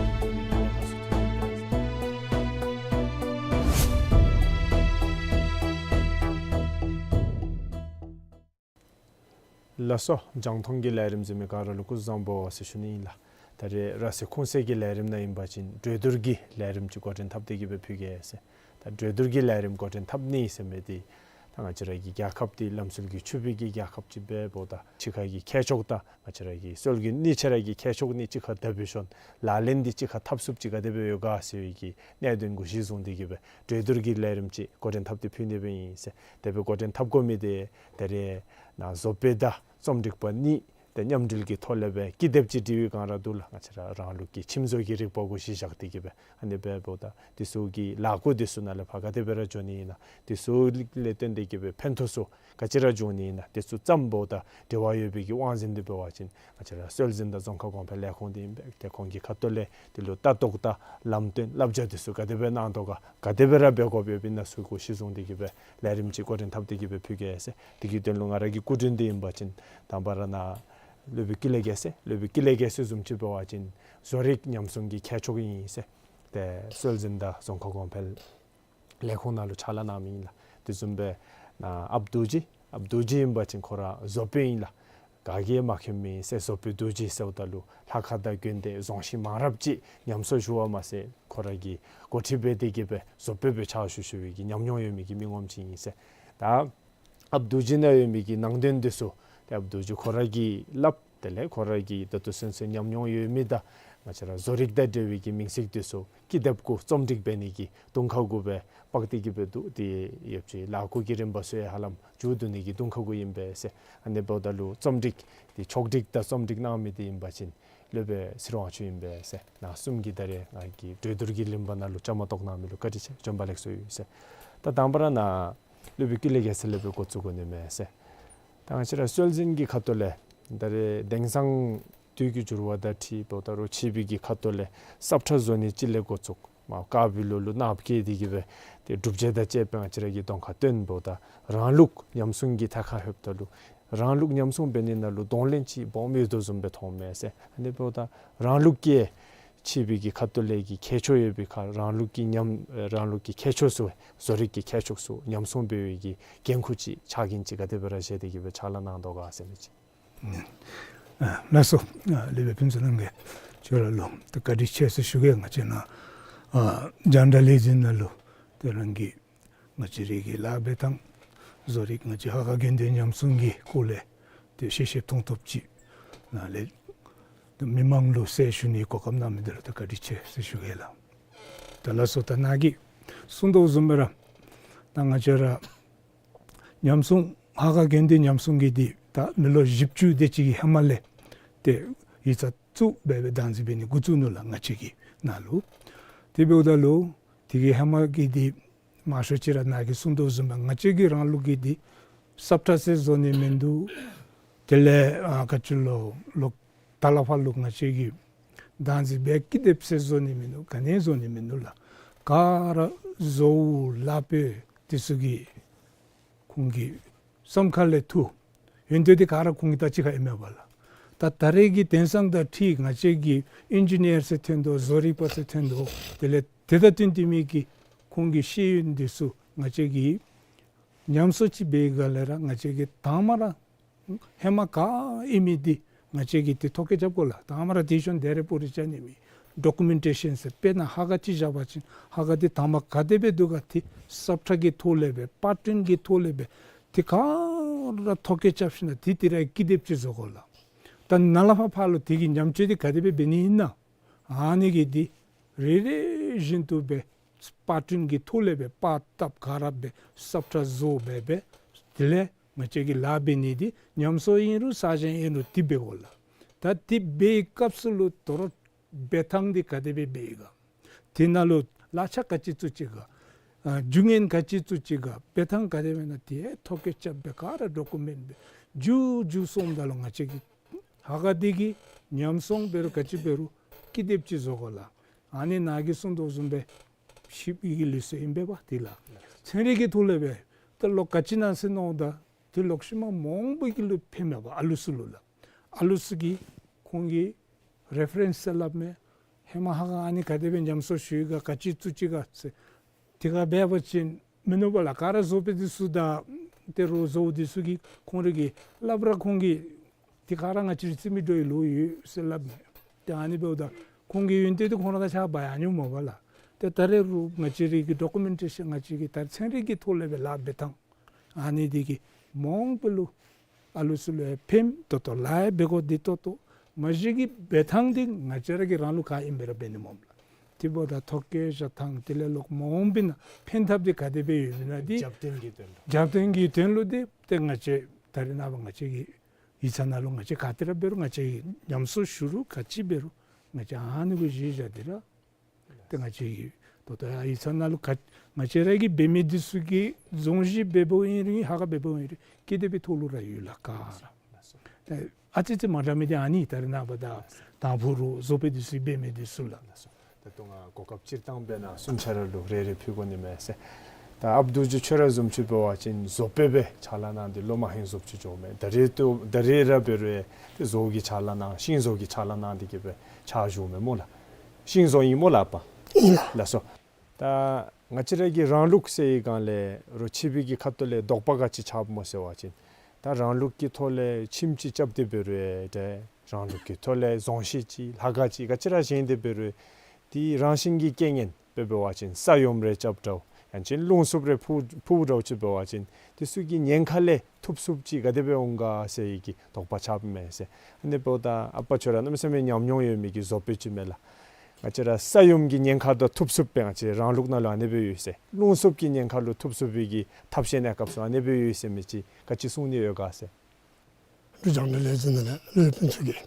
ཉེན་ཁ་སུ་ཐོན་ཡོད་པས་ཟེར། ལགས་སོ། རྒྱང་མཐོང་གི་ལས་རིམ་གཟིགས་མི་ག་ར་ལུ་སྐུ་གཟུགས་བཟང་པོ་ཟེར་ཞུ་ནི་ཨིན་ལགས། ད་རེས་ར་སེ་ཁུངས་གསལ་གྱི་ལས་རིམ་ནང་ཨིན་པ་ཅིན་གྲོས་བསྡུར་གྱི་ལས་རིམ་ཅིག་འགོ་འདྲེན་འཐབ་སྟེ་གི་སྦེ་ཕུལ་གེ་ཟེར། ད་གྲོས་བསྡུར་གྱི་ལས་རིམ་འགོ་འདྲེན་འཐབ་ནི་ཟེར་མི་འདི་ད་ང་བཅས་ར་གི་རྒྱལ་ཁབ་འདི་ལམ་སྲོལ་གྱི་ཕྱུག་པའི་གི་རྒྱལ་ཁབ་ཅིག་འབདཝ་ད་གཅིག་ཁར་གྱི་ཁྱད་ཕྱོགས་དང་ང་བཅས་ར་གི་སྲོལ་རྒྱུན་གཉིས་ཆ་ར་གི་ཁྱད་ཕྱོགས་གཉིས་གཅིག་ཁར་བསྡེབས་པའི་ཤུལ་ལག་ལེན་འདི་གཅིག་ཁར་འཐབ་ཚུགསཔ་ཅིག་ག་དེ་སྦེ་ཡོད་ག་ཟེར་བའི་གི་གནད་དོན་གུ་གཞི་བཟུང་སྟེ་གི་སྦེ་གྲོས་བསྡུར་གྱི་ལས་རིམ་ཅིག་འགོ་འདྲེན་འཐབ་སྟེ་ཕུལ་ནི་སྦེ་ཨིན་ཟེར། དེ་སྦེ་འགོ་འདྲེན་འཐབ་དགོ་མི་འདི་ད་རེས་ནཱ་བཟོ་པ་དང་རྩོམ་སྒྲིག་པ་གཉིས་ཏེ་མཉམ་འབྲེལ་གྱི་ཐོག་ལས་སྦེ་ཀི་དེབ་ཅིག་འབྲི་བའི་སྒང་ར་འདུག་ལགས། ང་བཅས་ར་རང་ལུགས་ཀྱི་ཁྱིམ་བཟོ་གི་རིག་པ་གུ་གཞི་བཞག་སྟེ་གི་སྦེ་ཨ་ནི་སྦེ་འབདཝ་ད་འདི་ཚུ་གི་ལཱ་གུ་འདི་ཚུ་ནང་ལས་ཕར་ག་དེ་སྦེ་ར་འགྱོ་ནི་ཨིན་ན་འདི་ཚུ་ལས་བརྟེན་ཏེ་གི་སྦེ་ཕན་ཐོགས་ཚུ་ག་ཅི་ར་འབྱུང་ནི་ཨིན་ན་འདི་ཚུ་ཙམ་འབདཝ་ད་འབྲེལ་བ་ཡོད་པའི་གི་དབང་འཛིན་འདི་འབད་བ་ཅིན་ང་བཅས་ར་སྲོལ་འཛིན་དང་རྫོང་ཁ་གོང་འཕེལ་ལས་ཁུངས་འདི་ཨིན་པས། ཏེ་ཁོང་གི་ཁ་ཐུག་ལས་འདི་ལུ་ལྟ་རྟོག་དང་ལམ་སྟོན་བསླབ་བྱ་འདི་ཚུ་ག་དེ་སྦེ་གནང་དོ་ག་ག་དེ་སྦེ་ར་འབད་དགོཔ་ཡོདཔ་ཨིན་ན་ཚུ་གུ་གཞི་བཟུང་སྟེ་གི་སྦེ་ལས་རིམ་ཅིག་འགོ་འདྲེན་འཐབ་སྟེ་གི་སྦེ་ཕུལ་གེ་ཟེར། དེ་གི་དོན་ལུ་ང་ར་གི་སྐུ་མགྲོན་འདི་ཨིན་པ་ཅིན་དང་པ་ར་ནཱ་སློབ་དཔོན་ཀུན་ལེགས་རྒྱལ་མཚན། སློབ་དཔོན་ཀུན་ལེགས་རྒྱལ་མཚན་བཟུམ་ཅིག་འབད་བ་ཅིན་བཟོ་རིག་ཉམས་སྲུང་གི་མཁས་མཆོག་ཨིན་ཟེར། ཏེ་སྲོལ་འཛིན་དང་རྫོང་ཁ་གོང་འཕེལ་ལས་ཁུངས་ནང་ལུ་ཕྱག་ལཱ་གནང་མི་ཨིན་ལགས། དེ་བཟུམ་སྦེ་ནཱ་ཨཔ་རྡོ་རྗེ། ཨཔ་རྡོ་རྗེ་ཨིན་པ་ཅིན་ཁོ་ར་བཟོ་པ་ཨིན་ལགས། ག་གིས་མ་མཁྱེན་མི་ཟེར་བཟོ་པ་རྡོ་རྗེ་ཟེརཝ་ད་ལུ་ལྷ་ཁང་དང་དགོན་སྡེ་རྫོང་གཞིས་མང་རབས་ཅིག་ཉམས་གསོ་ཞུ་བ་མ་ཚད་ཁོ་ར་གིས་འགོ་ཁྲིད་འབད་དེ་གི་སྦེ་བཟོ་པ་སྦེ་ཕྱག་ཞུ་ཞུ་བའི་གི་ཉམས་མྱོང་ཡོད་མི་གི་མི་ངོམ་ཅིག་ཨིན་ཟེར། ད་ཨཔ་རྡོ་རྗེ་ནང་ཡོད་མི་གི་ནང་དོན་འདི་ཚུ་ཏེ་ཨཔ་རྡོ་རྗེ་ཁོ་ར་གིས་སླབ། དེ་ལས་ཁོ་ར་གིས་ད་ལྟོ་ཚུན་ཚོད་ཉམས་མྱོང་ཡོད་མི་དང་ང་བཅས་ར་བཟོ་རིག་དང་འབྲེལ་བའི་གི་མིང་ཚིག་འདི་ཚུ་ཀི་དེབ་གུ་རྩོམ་སྒྲིག་འབད་ནི་གི་དུང་ཁ་གུ་སྦེ་དཔག་སྟེ་གི་སྦེ་འདུག། དེ་ཡོདཔ་ཅིག་ལཱ་གུ་གི་རིམ་པ་ཚུ་ཡང་ཧ་ལམ་མཇུག་བསྡུ་ནི་གི་དུང་ཁ་གུ་ཨིན་པས་ཟེར། ཨ་ནི་འབདཝ་ད་ལུ་རྩོམ་སྒྲིག་འདི་ཕྱོགས་སྒྲིག་དང་རྩོམ་སྒྲིག་གནང་མི་འདི་ཨིན་པ་ཅིན་སློབ་དཔོན་ཚེ་རིང་དབང་ཕྱུག་ཨིན་པས་ཟེར། ནཱ་གསུམ་གྱིས་ད་རེས་ང་གི་གྲོས་བསྡུར་གྱི་རིམ་པ་ནང་ལུ་བཅའ་མར་གཏོགས་གནང་མི་ལུ་བཀའ་དྲིན་ཆེ། བྱོན་པ་ལེགས་སོ་ཡོད་ཟེར། ད་དང་པ་ར་ནཱ་སློབ་དཔོན་ཀུན་ལེགས་རྒྱལ་མཚན་ལས་སྦེ་འགོ་བཙུགས་དགོ་ནི་མས་ཟེར། ད་ང་བཅས་ར་སྲོལ་འཛིན་གྱི་ཁ་ཐུག་ལས་ད་རེས་དེང་སང་དུས་ཀྱི་འགྱུར་བ་དང་འཁྲིལ་འབདཝ་ད་རོགས་ཕྱི་པའི་གི་ཁ་ཐུག་ལས་ས་ཁྲ་བཟོ་ནི་ཅིག་ལས་འགོ་བཙུགས་མར་དཀར་པོའི་ལོ་ལུ་ནགཔོ་བཀལ་ཏེ་གི་སྦེ་ཏེ་སྒྲུབ་བྱེད་དང་བཅས་པའི་ང་བཅས་ར་གི་གདོང་ཁར་སྟོན་འབདཝ་ད་རང་ལུགས་ཉམས་སྲུང་གི་ཐད་ཁར་ལྷོདཔ་ད་ལུ་རང་ལུགས་ཉམས་སྲུང་འབད་ནི་ནང་ལུ་གདོང་ལེན་ཅིག་སྦོམ་ཡོད་དོ་བཟུམ་སྦེ་མཐོངམ་མས་ཟེར། ཨ་ནི་འབདཝ་ད་རང་ལུགས་ཀྱི་ཕྱི་པའི་གི་ཁ་ཐུག་ལས་ཀྱི་ཁྱད་ཆོས་ཡོད་པའི་ཁར་རང་ལུགས་ཀྱི་ཉམས་རང་ལུགས་ཀྱི་ཁྱད་ཆོས་ཚུ་བཟོ་རིག་གི་ཁྱད་ཆོས་ཚུ་ཉམས་སྲུང་འབད་བའི་གི་འགན་ཁུར་ཅིག་ཕྱག་འགན་ཅིག་ག་དེ་སྦེ་ར་བཞེས་ཏེ་གི་སྦེ་ཕྱག་ལཱ་གནང་དོ་ག་ཟེར་མི་ཅིག། ཨ་ལགས་སོ། ཨ་སློབ་དཔོན་ཕུན་ཚོགས་རྣམ་རྒྱལ་ཁྱོད་ར་ལུ་ད་བཀའ་དྲིན་ཆེ་ཟེར་ཞུ་གེ། ང་བཅས་ནཱ་ཨ་རྒྱང་བསྒྲགས་ལས་འཛིན་ནང་ལུ་ཏེ་རང་གིས་ང་བཅས་རའི་གི་ལཱ་འབད་ཐངས་བཟོ་རིག་ང་བཅས་ཧ་ཁ་དགེ་འདུན་ཉམས་སྲུང་གི་སྐོར་ལས་ཏེ་ཤེས་ཤེས་མཐོང་ཐོབ་ཅིག་ནཱ་ལས་ཏེ་མི་མང་ལུ་གསལ་ཞུ་ནིའི་གོ་སྐབས་གནང་མི་འདི་ལུ་ད་བཀའ་དྲིན་ཆེ་ཟེར་ཞུ་གེ་ལགས། ད་ལགས་སོ། ད་ནཱ་གིས་གསུངས་དོ་བཟུམ་སྦེ་ར་ད་ང་བཅས་ར་ཉམས་སྲུང་ཧ་ཁ་དགེ་འདུན་ཉམས་སྲུང་གི་འདི་ད་མི་ལོ་བཞི་བཅུ་དེ་ཅིག་གི་ཧེ་མ་ལས་ཏེ་ཡིག་ཚང་བཙུགས་འབད་སྦེ་བདག་འཛིན་འབད་ནི་འགོ་བཙུགས་ནུག་ལགས་ང་བཅས་ཀྱི་ནང་ལུ། དེ་འབདཝ་ད་ལུ་དེ་གི་ཧེ་མ་གི་འདི་མང་ཤོས་ཅིག་ར་ནཱ་གིས་གསུངས་དོ་བཟུམ་སྦེ་ང་བཅས་ཀྱི་རང་ལུགས་ཀྱི་འདི་སབ་ཁྲ་ཟེར་བཟོ་ནི་མིན་འདུག། དེ་ལས་ཨ་ག་ཅི་ལོ་ལོག་ད་ལས་ཕར་ལུ་ང་བཅས་ཀྱི་ བདག་འཛིན་འབད་ཀི་དེབ་ཟེར་བཟོ་ནི་མིན་ནུག། ག་ནི་བཟོ་ནི་མིན་ནུག་ལགས། ག་ར་བཟོཝ་ལཱ་འབད་དེ་ཚུ་གི་ཁོང་གི་བསམ་ཁ་ལས་ཐུག། ཡོན་ཏན་འདི་ག་ར་ཁོང་གི་ད་ཅི་ཁ་ཨིན་མས་པ་ལགས། ད་ད་རེས་ཀྱི་དེང་སང་དང་འཁྲིལ་ང་བཅས་ཀྱི་ཨིན་ཇི་ནི་ཡར་ཟེར་ཐོན་དོ། བཟོ་རིག་པ་ཟེར་ཐོན་དོ། དེ་ལས་དེ་དང་བསྟུན་ཏེ་མི་གི་ཁོང་གི་ཤེས་ཡོན་འདི་ཚུ་ང་བཅས་ཀྱིས་ཉམས་གསོ་ཅིག་འབད་ག་ལས་ར་ང་བཅས་ཀྱིས་དང་པ་ར་ཧེ་མ་ག་ཨིན་མི་འདི་ང་བཅས་ཀྱིས་འདི་ཐོ་བཀོད་རྐྱབ་དགོ་ལགས། དང་པ་ར་དེ་ཤུལ་འདི་རེ་པོ་རེ་རྐྱབ་ནི་མེད། ཌོ་ཀུ་མེན་ཊེ་ཤཱན་ཟེར་དཔེར་ན་ཧ་ག་ཅིག་བཞག་པ་ཅིན་ཧ་ག་འདི་དང་པ་ག་དེ་སྦེ་འདུག་ག་འདི་སབ་ཊྲེཀཊ་ཀྱི་ཐོག་ལས་སྦེ་པར་སྐྲུན་གྱི་ཐོག་ལས་སྦེ་འདི་ག་ར་ཐོ་བཀོད་རྐྱབ་ཞིནམ་ལས་འདི་འདི་ར་ཀི་དེབ་ཅིག་བཟོ་དགོ་ལགས། ད་ནཱ་ལས་ཕར་ཕར་ལུ་འདི་གི་ཉམས་བཅོས་འདི་ག་དེ་སྦེ་འབད་ནི་ཨིན་ན། ཨ་ནི་གི་འདི་རེ་རེ་བཞིན་དུ་སྦེ་པར་སྐྲུན་གྱི་ཐོག་ལས་སྦེ་པར་བཏབ་ག་ར་སྦེ་སབ་ཊྲེཀཊ་བཟོ་སྦེ་སྦེ་དེ་ལས་ང་བཅས་ཀྱིས་ལཱ་འབད་ནི་འདི་ཉམས་གསོ་ཨིན་རུང་གསར་བཞེངས་ཨིན་རུང་འདི་འབད་དགོ་ལགས། ད་འདི་འབད་བའི་སྐབས་སུ་ལུ་དོ་རུང་འབད་ཐངས་འདི་ག་དེ་སྦེ་འབད་ཡི་ག། དེ་ནང་ལུ་གླ་ཆ་ག་ཅི་བཙུགས་ཅི་ག། ཨ་རྒྱུ་ངན་ག་ཅི་བཙུགས་ཅི་ག། འབད་ཐངས་ག་དེ་སྦེ་ཨིན་ན་འདི་ཐོ་བཀོད་རྐྱབ་སྦེ་ག་ར་ཌོ་ཀུ་མེནཊ་སྦེ་མཇུག་མཇུག་སོངམ་ད་ལུ་ང་བཅས་ཀྱིས་ཧ་ག་འདི་གི་ཉམས་སྲུང་འབད་རུང་ག་ཅི་འབད་རུང་ཀི་དེབ་ཅིག་བཟོ་དགོ་ལགས། ཨ་ནི་ནཱ་གིས་གསུང་དོ་བཟུམ་སྦེ་ཤིབ་ཀྱི་ལུགས་སྲོལ་ཨིན་པས་པ་འདི་ལགས། ཚན་རིག་གི་ཐོག་ལས་སྦེ་ད་ལོག་ག་ཅི་ཨིན་ན་ཟེར་མནོཝ་ད་འདི་ལོག་ཤུལ་མ་མང་པོ་གི་ལུ་ཕནམ་མས་པ། ཨ་ལུ་ཚུ་ལུ་ལགས། ཨ་ལུ་ཚུ་གིས་ཁོང་གི་རེ་ཕ་རེནསི་ཟེར་སླབ་མས། ཧེ་མ་ཧ་ག་ཨ་ནི་ག་དེ་སྦེ་ཉམས་གསོ་ཞུ་ཡི་ག་ག་ཅི་བཙུགས་ཅི་ག་ཟེར། དེ་ག་འབད་བ་ཅིན་མིན་ནུག་པ་ལགས། ག་ར་བཟོ་དཔོན་འདི་ཚུ་དང་ཏེ་རོགས་བཟོཝ་འདི་ཚུ་གིས་ཁོང་ར་གིས་སླབ་ར་ཁོང་གིས་འདི་ག་ར་ང་བཅས་ར་རྩིས་མི་འདྲཝ་ཡོད་ཟེར་སླབ་མས། ཏེ་ཨ་ནི་འབདཝ་ད་ཁོང་གི་ཡོན་ཏན་འདི་ཁོང་ར་དང་ཆ་འབག་ཡང་ནི་མེད་པ་ལགས། ཏེ་ད་རེས་རུང་ང་བཅས་ར་གི་ཌོ་ཀུ་མེན་ཊེ་ཤཱན་ང་བཅས་ཀྱི་ད་ཚན་རིག་གི་ཐོག་ལས་སྦེ་ལཱ་འབད་ཐངས་ཨ་ནི་འདི་གིས་མང་པོ་ལུ་ཨ་ལུ་ཚུ་ལུ་ཡང་ཕནམ་ད་ལྟོ་ལཱ་ཡང་འབད་དགོ་འདི་ད་ལྟོ་མ་གཞི་གི་འབད་ཐངས་འདི་ང་བཅས་ར་གི་རང་ལུགས་ག་ཨིནམ་སྦེ་ར་འབད་ནི་སྨོ་ལགས། དེ་འབདཝ་ད་ཐོ་བཀོད་བཞག་ཐངས་དེ་ལས་ལོག་མ་འོངམ་པའི་ནང་ཕན་ཐབས་འདི་ག་དེ་སྦེ་ཡོདཔ་ཨིན་ན་འདི་རྒྱབ་རྟེན་གྱི་དོན་ལུ་རྒྱབ་རྟེན་གྱི་དོན་ལུ་འདི་ཏེ་ང་བཅས་ད་རེས་ནངས་པ་ང་བཅས་ཀྱི་ཡིག་ཚང་ནང་ལུ་ང་བཅས་ག་ཏེ་ར་འབད་རུང་ང་བཅས་ཀྱིས་ཉམས་གསོ་ཞུ་རུང་ག་ཅི་འབད་རུང་ང་བཅས་ཨ་ནི་གུ་གཞི་བཞག་སྟེ་ར་ཏེ་ང་བཅས་ཀྱིས་ད་ལྟོ་ཡང་ཡིག་ཚང་ནང་ལུ་ག་ང་བཅས་ར་གིས་འབད་མི་འདི་ཚུ་གིས་རྫོང་གཞི་འབདཝ་ཨིན་རུང་ཧ་ག་འབདཝ་ཨིན་རུང་ཀི་དེབ་ཀྱི་ཐོག་ལུ་ར་ཡོད་ལགས་ག་ར། ཨ་ཙི་ཙི་མ་འདྲ་མི་འདི་ཨ་ནི་ད་རེས་ནངས་པ་ད་དང་ཕུ་རུང་བཟོ་དཔོན་འདི་ཚུ་འབད་མི་འདི་ཚུ་ལགས། ད་ལྟོ་ང་གོ་སྐབས་སྤྱིར་བཏང་འབད་ན་གསུམ་ཆ་ར་ལུ་རེ་རེ་ཕུལ་དགོ་ནི་མས་ཟེར། ད་ཨཔ་རྡོ་རྗེ་ཁྱོད་ར་བཟུམ་ཅིག་འབད་བ་ཅིན་བཟོ་དཔོན་སྦེ་ཕྱག་ལཱ་གནང་སྟེ་ལོ་མང་ཧེང་བཟོཔ་ཅིག་འགྱོཝ་མས། ད་རེས་ད་ད་རེས་ར་འབད་རུང་ཏེ་བཟོ་གི་ཕྱག་ལཱ་གནང་ཤིང་བཟོ་གི་ཕྱག་ལཱ་གནང་སྟེ་གི་སྦེ་ཕྱག་ཞུཝ་མས་སྨོ་ལགས། ཤིང་བཟོ་ཨིན་སྨོ་ལགས་པ། ཨིན་ལགས། ལགས་སོ། ད་ང་བཅས་ར་གི་རང་ལུགས་ཟེར་བའི་སྒང་ལས་རོགས་ཕྱི་པའི་གི་ཁ་ཐུག་ལས་དོགས་པ་ག་ཅི་རྐྱབ་སྨོ་ཟེར་བ་ཅིན་ད་རང་ལུགས་ཀྱི་ཐོག་ལས་ཁྱིམ་ཅིག་རྐྱབ་སྟེ་འབད་རུང་ཏེ་རང་ལུགས་ཀྱི་ཐོག་ལས་རྫོང་གཞི་ཅིག་ལྷ་ཁང་ཅིག་ག་ཅི་ར་བཞེངས་ཏེ་འབད་རུང་དེ་རང་བཞིན་གྱི་རྐྱེན་ངན་དཔེ་འབད་བ་ཅིན་ས་ཡོམ་རེ་རྐྱབ་འདྲཝ་ཡང་ཅིན་རླུང་འཚུབ་རེ་ཕུ་ཕུཝ་འདྲཝ་ཅིག་འབད་བ་ཅིན་དེ་ཚུ་གི་ཉེན་ཁ་ལས་ཐུབ་ཚུགསཔ་ཅིག་ག་དེ་སྦེ་འོང་ག་ཟེར་བའི་གི་དོགས་པ་རྐྱབ་མས་ཟེར། ཨ་ནི་འབདཝ་ད་ཨ་པ་ཁྱོད་ར་གནམ་མེད་ས་མེད་ཉམས་མྱོང་ཡོད་མི་གི་བཟོ་དཔོན་ཅིག་མས་ལགས། ང་བཅས་ར་ས་ཡོམ་གྱི་ཉེན་ཁ་དང་ཐུབ་ཚུགསཔ་སྦེ་ང་བཅས་རང་ལུགས་ནང་ལུ་ཨ་ནི་སྦེ་ཡོད་ཟེར། རླུང་འཚུབ་ཀྱི་ཉེན་ཁ་ལུ་ཐུབ་ཚུགས་པའི་གི་ཐབས་ཤེས་གནས་སྐབས་སུ་ཨ་ནི་སྦེ་ཡོད་ཟེར་མི་ཅིག་ག་ཅི་གསུང་ནི་ཡོད་ག་ཟེར། འབྲུག་རྒྱང་བསྒྲགས་ལས་འཛིན་ནང་ལས་སློབ་དཔོན་ཚུ་གིས་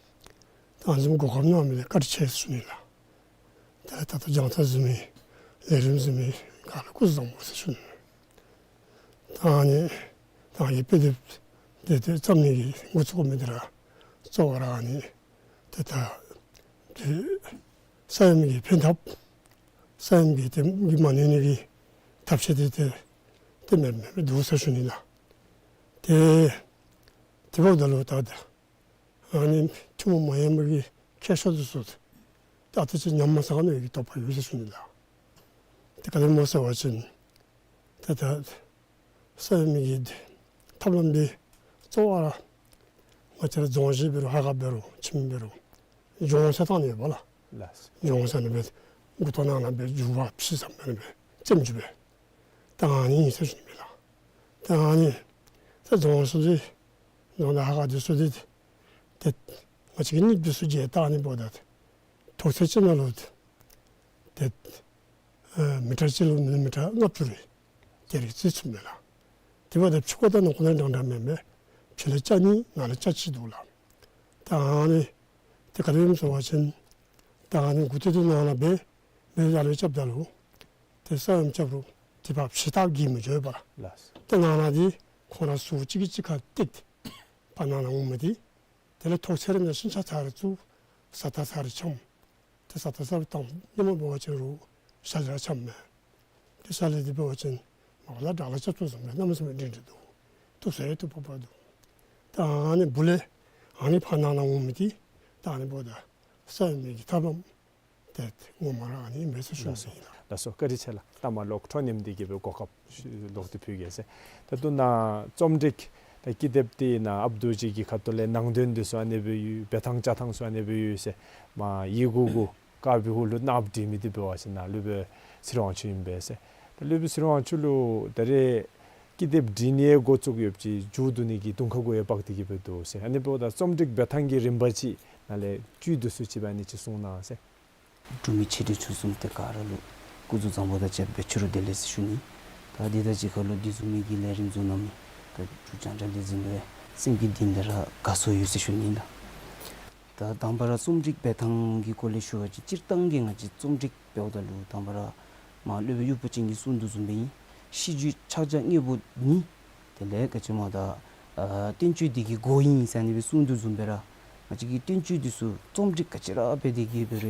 ད་ཨ་ནི་བཟུམ་གོ་སྐབས་གནང་མི་ལུ་བཀའ་དྲིན་ཆེ་ཟེར་ཞུ་ནི་ལགས། ད་ད་ལྟོ་རྒྱང་བསྒྲགས་འཛིན་མི་ལས་རིམ་འཛིན་མི་ག་ར་ལུ་སྐུ་གཟུགས་བཟང་པོ་ཟེར་ཞུ་ནི། ད་ཨ་ནི་ད་ཨ་ནི་དཔེ་དེབ་དེ་དེ་བརྩམ་ནི་གི་འགོ་བཙུགས་མི་འདི་ར་གཙོ་བོ་ར་ཨ་ནི་ཏེ་ད་ཏེ་ས་ཡོམ་གྱི་ཕན་ཐབས་ས་ཡོམ་གྱི་དེ་གིས་མ་གནོད་ནི་གི་ཐབས་ཤེས་དེ་ཏེ་ཏེ་མེད་མེད་མི་འདུག་ཟེར་ཞུ་ནི་ལགས། ཏེ་དེ་འབདཝ་ད་ལུ་ད་ད་ཨ་ནི་ཐུན་མོང་མ་ཡིན་པའི་གི་ཁྱད་ཆོས་འདི་ཚུ་ད་ད་ཅི་ཉམས་མ་ཚང་ནི་གི་དོགས་པ་ཡོད་ཟེར་ཞུ་ནི་ལགས། ཏེ་ག་དེ་སྨོ་ཟེར་བ་ཅིན་ཏེ་ད་ས་ཡོམ་གྱི་ཐབས་ལམ་འདི་གཙོ་བོ་ར་ང་བཅས་ར་རྫོང་གཞི་འབད་རུང་ཧ་ག་འབད་རུང་ཁྱིམ་འབད་རུང་ལྗོངས་ཟེར་བཏང་ནི་ཡོད་པ་ལགས། ལགས། ལྗོངས་ཟེར་ནི་སྦེ་མགུ་ཏོ་ནང་ན་སྦེ་འགྱུར་བ་ཕྱེ་ཙམ་འབད་ནི་སྦེ་ཙེམ་ཅིག་སྦེ་ད་ཨ་ནི་ཨིན་ཟེར་ཞུ་ནི་མས་ལགས། ད་ཨ་ནི་ད་རྫོང་ཚུ་འདི་རྫོང་དང་ཧ་ག་འདི་ཚུ་འདི་ཏེ་ང་བཅས་ཀྱི་ནི་འདི་ཚུ་མཇལ་བལྟ་ནི་འབདཝ་ད་ཐོག་ཚད་ཅིག་ནང་ལུ་ཏེ་ཨ་མི་ཊར་གཅིག་ལུ་མི་ལི་མི་ཊར་ལྔ་བཅུ་རེ་དེ་རེ་རྩིས་ཚུགས་མས་ལགས། དེ་འབདཝ་ད་ཕྱི་ཁོག་དང་ནང་ཁོག་ནང་འདྲན་འདྲ་མེན་པར་ཕྱི་ལས་ལྕགས་གཉིས་ནང་ལས་ལྕགས་གཅིག་འདུག་ལགས། ད་ཨ་ནི་ཏེ་ག་དེ་སྦེ་ཟེར་བ་ཅིན་ད་ཨ་ནི་མགུ་ཏོ་འདི་ནང་ན་སྦེ་སྦེ་ཡར་ལས་རྐྱབ་ད་ལུ་ཏེ་ས་ཡོམ་རྐྱབ་རུང་ཏེ་ཕར་ཕྱི་ལྟག་གིས་མི་འགྱོ་བས་ལགས། ཏེ་ནང་ན་འདི་ཁོང་ར་ཟུར་གཅིག་གིས་གཅིག་ཁར་བཏེག་སྟེ་ཕར་ནང་ན་འོང་མི་འདི་དེ་ལས་ཐོག་ཚད་རེ་ནང་ཤིང་ཆ་ཚར་རེ་བཙུགས། ས་ཐག་ཚར་རེ་འཁྱམས། ཏེ་ས་ཏ་ས་བཏང་ཉི་མ་འབད་བ་ཅིན་རུང་ཤ་ལེ་ར་ཆམ་མས། ཏེ་ཤ་ལེ་འདི་འབད་བ་ཅིན་མ་པ་ལས་དགྲ་ལུ་སྐྱབས་སུ་བཟུམ་སྦེ་གནམ་མེད་ས་མེད་སྒྲིང་སྒྲི་འདུག། བཏུབ་ས་ཡང་བཏུབ་པ་འདུག། ད་ཨ་ནི་སྦུག་ལས་ཨ་ནི་ཕར་ནང་ན་འོང་མི་འདི་ད་ཨ་ནི་འབདཝ་ད་ས་ཡོམ་གྱི་ཐབས་ལམ་ཏེ་ངོ་མ་ར་ཨ་ནི་མེད་ཟེར་ཞུ་ནི་ཨིན་ལགས། ལགས་སོ། བཀའ་དྲིན་ཆེ་ལགས། ད་མ་ལོག་འཕྲོ་མཉམ་འདི་གི་སྦེ་གོ་སྐབས་ལོག་སྟེ་ཕུལ་གེ་ཟེར། ད་ལྟོ་ནཱ་རྩོམ་སྒྲིག་ད་ཀི་དེབ་འདི་ནཱ་ཨཔ་རྡོ་རྗེ་གི་ཁ་ཐུག་ལས་ནང་དོན་འདི་ཚུ་ཨ་ནི་སྦེ་ཡོད། འབད་ཐངས་བཅའ་ཐངས་ཚུ་ཨ་ནི་སྦེ་ཡོད་ཟེར། མ་ཡི་གུ་གུ་དཀར་པོའི་ཧུ་ལུ་ནགཔོ་བྲིས་མི་འདི་འབད་བ་ཅིན་ནཱ་སློབ་དཔོན་ཚེ་རིང་དབང་ཕྱུག་ཨིན་པས་ཟེར། ད་སློབ་དཔོན་ཚེ་རིང་དབང་ཕྱུག་ལུ་ད་རེས་ཀི་དེབ་འབྲི་ནི་འགོ་བཙུགས་ཡོདཔ་ཅིག་མཇུག་བསྡུ་ནི་གི་དུང་ཁ་གུ་ཡང་འབག་སྟེ་གི་སྦེ་འདུག་ཟེར། ཨ་ནི་འབདཝ་ད་རྩོམ་སྒྲིག་འབད་ཐངས་ཀྱི་རིམ་པ་ཅིག་ནཱ་ལས་བཅུད་བསྡུ་སུ་ཅིག་འབད་ནི་ཅིག་གསུང་གནང་ཟེར། འབྲུག་མི་ཆེ་འབྲིང་ཆུང་གསུམ་ཏེ་ག་ར་ལུ་སྐུ་གཟུགས་བཟང་པོ་དང་བཅས་པའི་ཕྱི་རུ་བདེ་ལེགས་ཟེར་ཞུ་ནི། ད་འདི་དང་གཅིག་ཁར་ལུ་འདི་བཟུམ་མའི་གི་ལས་རིམ་བཟུམ་གནང་མི་ད་འབྲུག་རྒྱང་བསྒྲགས་ལས་འཛིན་ལུ་སེམས་ཀྱི་གཏིང་ལས་ར་དགའ་ཚོར་ཡོད་ཟེར་ཞུ་ནི་ལགས། ད་དང་པ་ར་རྩོམ་སྒྲིག་འབད་ཐངས་ཀྱི་སྐོར་ལས་ཞུ་བ་ཅིན་སྤྱིར་བཏང་གི་ང་བཅས་རྩོམ་སྒྲིག་འབདཝ་ད་ལུ་དང་པ་ར་མ་སློབ་དཔོན་དབྱུག་པ་ཅན་གྱིས་གསུངས་དོ་བཟུམ་སྦེ་ཨིན། ཤིས་བརྗོད་ཕྱག་རྒྱ་དངོས་པོ་ནི། དེ་ལས་ག་ཅི་སྨོ་ད་ཨ་བསྟན་བཅོས་འདི་གི་སྒོ་ཨིན་ཟེར་ཨ་ནི་སྦེ་གསུངས་དོ་བཟུམ་སྦེ་ར་ང་བཅས་ཀྱི་བསྟན་བཅོས་འདི་ཚུ་རྩོམ་སྒྲིག་ག་ཅི་ར་འབད་དེ་གི་འབད་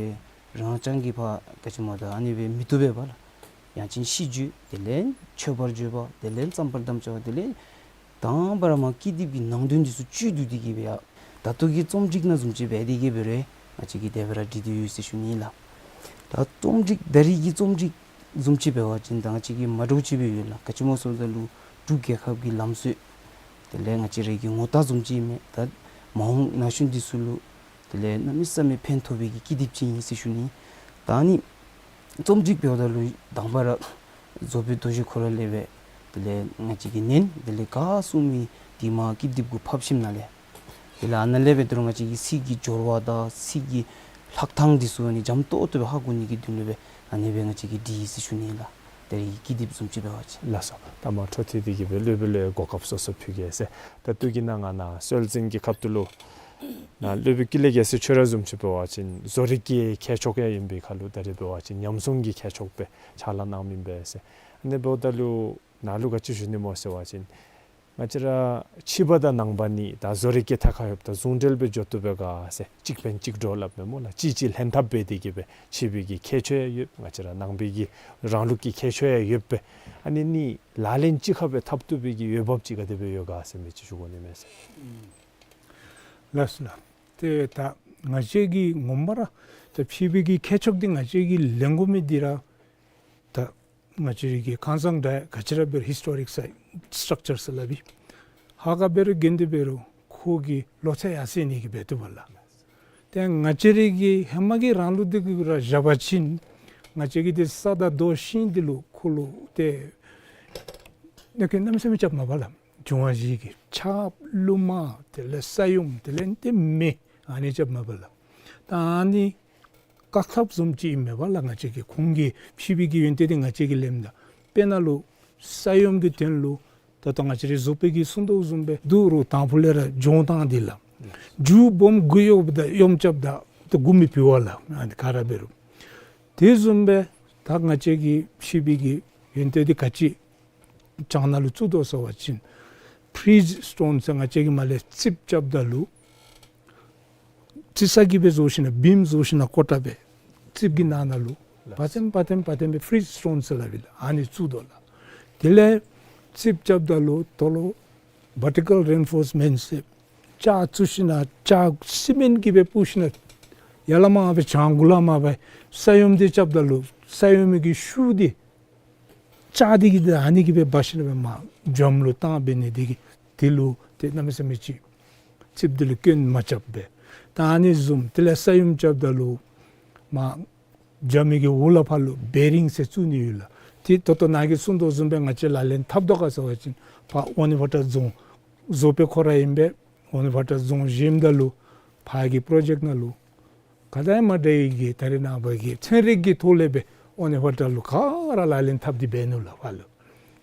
རུང་རང་རྐྱང་གིས་ཕར་ག་ཅི་སྨོ་ད་ཨ་ནི་སྦེ་མི་བཏུབ་པས་པ་ལགས། ཡང་ཅིན་ཤིས་བརྗོད་དེ་ལས་མཆོད་པར་བརྗོད་པ་དེ་ལས་བརྩམ་པར་དམ་བཅའ་བ་དེ་ལས་དང་པ་ར་མ་ཀི་དེབ་ཀྱི་ནང་དོན་འདི་ཚུ་བཅུད་བསྡུ་སྟེ་གི་སྦེ་ཡ་ད་ལྟོ་གི་རྩོམ་སྒྲིག་ནང་བཟུམ་ཅིག་འབད་དེ་གི་འབད་རུང་ང་བཅས་ཀྱིས་དེ་སྦེ་ར་བྲིས་ཏེ་ཡོད་ཟེར་ཞུ་ནི་ལགས། ད་རྩོམ་སྒྲིག་ད་རེས་ཀྱི་རྩོམ་སྒྲིག་བཟུམ་ཅིག་འབད་བ་ཅིན་ད་ང་བཅས་ཀྱི་མ་འདྲཝ་ཅིག་སྦེ་ཡོད་ལགས། ག་ཅི་སྨོ་ཟེརཝ་ད་ལུ་འབྲུག་རྒྱལ་ཁབ་ཀྱི་ལམ་སྲོལ་དེ་ལས་ང་བཅས་རའི་གི་ངོ་རྟགས་བཟུམ་ཅིག་མས། ད་མ་འོངས་ན་གཞོན་འདི་ཚུ་ལུ་དེ་ལས་གནམ་མེད་ས་མེད་ཕན་ཐོགས་པའི་གི་ཀི་དེབ་ཅིག་ཨིན་ཟེར་ཞུ་ནི། ད་ཨ་ནི་རྩོམ་སྒྲིག་འབདཝ་ད་ལུ་དང་པ་ར་རྫོགས་པའི་རྡོ་རྗེ་ཁོ་ར་ལས་སྦེ་དེ་ལས་ང་བཅས་ཀྱིས་ནན་དེ་ལས་ག་གསུངས་མི་འདི་མ་ཀི་དེབ་གུ་ཕབ་ཞིནམ་ལས་དེ་ལས་ཨ་ནཱ་ལས་སྦེ་ད་རུང་ང་བཅས་ཀྱི་ཚིག་གི་སྦྱོར་བ་དང་ཚིག་གི་ལྷག་ཐངས་འདི་ཚུ་ཨ་ནི་འཇམ་ཏོག་ཏོ་སྦེ་ཧ་གོ་ནི་གི་དོན་ལུ་སྦེ་ཨ་ནི་སྦེ་ང་བཅས་ཀྱིས་བྲིས་ཡི་ཟེར་ཞུ་ནི་ལགས། ད་རེས་ཀི་དེབ་བཟུམ་ཅིག་འབད་བ་ཅིན། ལགས་སོ། ད་མ་འཕྲོ་མཐུད་དེ་གི་སྦེ་སློབ་དཔོན་ལུ་གོ་སྐབས་སོ་སོ་ཕུལ་གེ་ཟེར། ད་ལྟོ་གི་ནང་ང་ནཱ་སྲོལ་འཛིན་གྱི་ཁ་ཐུག་ལུ་ནཱ་སློབ་དཔོན་ཀུན་ལེགས་རྒྱལ་མཚན་ཁྱོད་ར་བཟུམ་ཅིག་འབད་བ་ཅིན་བཟོ་རིག་གི་མཁས་མཆོག་ཡང་ཨིན་པའི་ཁར་ལུ་ད་རེས་འབད་བ་ཅིན་ཉམས་སྲུང་གི་མཁས་མཆོག་སྦེ་ཕྱག་ལཱ་གནང་མི་ཨིན་པས་ཟེར། ཨ་ནི་འབདཝ་ད་ལུ་ནཱ་ལུ་ག་ཅི་ཞུ་ནི་སྨོ་ཟེར་བ་ཅིན་ང་བཅས་ར་ཕྱི་པ་དང་ནང་པ་གཉིས་ད་བཟོ་རིག་གི་ཐད་ཁར་ཡོདཔ་ད་ཟུང་འབྲེལ་སྦེ་འགྱོ་བཏུབ་པས་ག་ཟེར། གཅིག་ཕན་གཅིག་གྲོགས་སླབ་མས་སྨོ་ལགས། གཅིག་གཅིག་ལྷན་ཐབས་འབད་དེ་གི་སྦེ་ཕྱི་པའི་གི་ཁྱད་ཆོས་ཡང་ཡོད། ང་བཅས་ར་ནང་པའི་གི་རང་ལུགས་ཀྱི་ཁྱད་ཆོས་ཡང་ཡོདཔ་སྦེ་ཨ་ནི་གཉིས་ལག་ལེན་གཅིག་ཁར་སྦེ་འཐབ་བཏུབ་པའི་གི་འོས་འབབ་ཅིག་ག་དེ་སྦེ་ཡོད་ག་ཟེར་མི་ཅིག་ཞུ་དགོ་ནི་མས་ཟེར། ལགས་སོ་ལགས། ཏེ་ད་ང་བཅས་ཀྱིས་ངོ་མ་ར་ད་ཕྱི་པའི་གི་མཁས་མཆོག་འདི་ང་བཅས་ཀྱིས་ལེན་དགོ་མི་འདི་ར་ད་ང་བཅས་རའི་གི་ཁང་བཟང་འདྲ་ག་ཅི་ར་འབད་རུང་ཧིས་ཊོ་རིག་སའིཊ་སི་ཊྲག་ཅར་ཟེར་སླབ་ཨིན། ཧ་ག་འབད་རུང་ག་དེ་འབད་རུང་ཁོ་གི་ལོ་ཚད་ཡར་སེང་ནི་གི་འབད་བཏུབ་པས་ལགས། ཏེ་ང་བཅས་རའི་གི་ཧེ་མ་གི་རང་ལུགས་འདི་གུ་ར་བཞག་པ་ཅིན་ང་བཅས་ཀྱི་ཏེ་ས་དང་རྡོ་ཤིང་འདི་ལུ་ཁོ་ལུ་ཏེ་གནོད་སྐྱོན་གནམ་མེད་ས་མེད་རྐྱབ་མས་པ་ལགས། འབྱུང་བ་བཞི་གི་ཆརཔ་རླུང་དམག་དེ་ལས་ས་ཡོམ་དེ་ལས་ཏེ་མེ་ཨ་ནི་རྐྱབ་མས་པ་ལགས། ད་ཨ་ནི་བཀག་ཐབས་བཟུམ་ཅིག་ཨིན་མས་པ་ལགས། ང་བཅས་ཀྱིས་ཁོང་གི་ཕྱི་པའི་གི་ཡོན་ཏན་འདི་ང་བཅས་ཀྱིས་ལེནམ་ད་དཔེར་ན་ལུ་ས་ཡོམ་གྱི་དོན་ལུ་ད་ལྟོ་ང་བཅས་རའི་བཟོ་པའི་གིས་གསུང་དོ་བཟུམ་སྦེ་དུག་རུ་དང་ཕུ་ལས་ར་སྦྱོང་ཐངས་འདི་ལགས། རྒྱུ་སྦོམ་དགུ་གཡོགཔ་ད་གཡོགམ་རྐྱབ་ད་ཏེ་དགུ་མི་ཕུལ་བས་ལགས། ཨ་ནི་ག་ར་འབད་རུང་དེ་བཟུམ་སྦེ་ད་ང་བཅས་ཀྱི་ཕྱི་པའི་གི་ཡོན་ཏན་འདི་ག་ཅི་ཅང་ནང་ལུ་བཙུགས་དོ་ཟེར་བ་ཅིན་ཕི་རིཇ་སི་ཊོན་ཟེར་ང་བཅས་ཀྱིས་མར་ལས་རྩིགཔ་རྐྱབ་ད་ལུ་རྩི་ས་གིས་སྦེ་བཟོ་ཞིན་ན་བིམ་བཟོ་ཞིན་ན་ཀོ་ཏ་སྦེ་རྩིགཔ་གི་ནང་ན་ལུ་བ་ཏེམ་བ་ཏེམ་བ་ཏེམ་སྦེ་ཕི་རིཇ་སི་ཊོན་ཟེར་སླབ་ཨིན་ལགས། ཨ་ནི་བཙུགས་དོ་ལགས། དེ་ལས་རྩིགཔ་རྐྱབ་ད་ལུ་དོ་ལོ་བར་ཊི་ཀལ་རི་ཨིན་ཕོརསི་མེནཊ་ཟེར་ལྕགས་བཙུགས་ཞིན་ན་ལྕགས་སི་མེནཊ་གིས་སྦེ་སྤུར་ཞིན་ན་ཡར་ལས་མར་སྦེ་བྱང་གུ་ལས་མར་སྦེ་ས་ཡོམ་འདི་རྐྱབ་ད་ལུ་ས་ཡོམ་གྱི་ཤུགས་འདི་ལྕགས་འདི་གིས་ད་ཨ་ནི་གིས་སྦེ་འབག་ཞིན་ན་སྦེ་མར་འཇམ་ལུ་བཏང་འབད་ནི་འདི་གིས་དེ་ལུ་ཏེ་གནམ་མེད་ས་མེད་ཅིག་རྩིགཔ་འདི་ལུ་སྐྱོན་མ་རྐྱབ་པས། ད་ཨ་ནི་བཟུམ་དེ་ལས་ས་ཡོམ་རྐྱབ་ད་ལུ་མར་འཇམ་མི་གི་འོག་ལས་ཕར་ལུ་བེ་རིང་ཟེར་བཙུགས་ནི་ཡོད་ལགས། ཏེ་ད་ལྟོ་ནཱ་གིས་གསུང་དོ་བཟུམ་སྦེ་ང་བཅས་ལག་ལེན་འཐབ་དོ་ག་ཟེར་བ་ཅིན་ཕར་ཨོ་ནི་ཕ་ཏྲ་རྫོང་བཟོ་པའི་ཁོ་ར་ཨིན་པས། ཨོ་ནི་ཕ་ཏྲ་རྫོང་བཞེངསམ་ད་ལུ་ཕར་གྱི་པྲོ་ཇེཀཊ་ནང་ལུ་ག་དང་ཡང་མ་འདྲ་བའི་གི་ད་རེས་ནངས་པ་གི་ཚན་རིག་གི་ཐོག་ལས་སྦེ་ཨོ་ནི་ཕ་ཏྲ་ལུ་ག་ར་ལག་ལེན་འཐབ་སྟེ་འབད་ནུག་ལགས་ཕར་ལུ།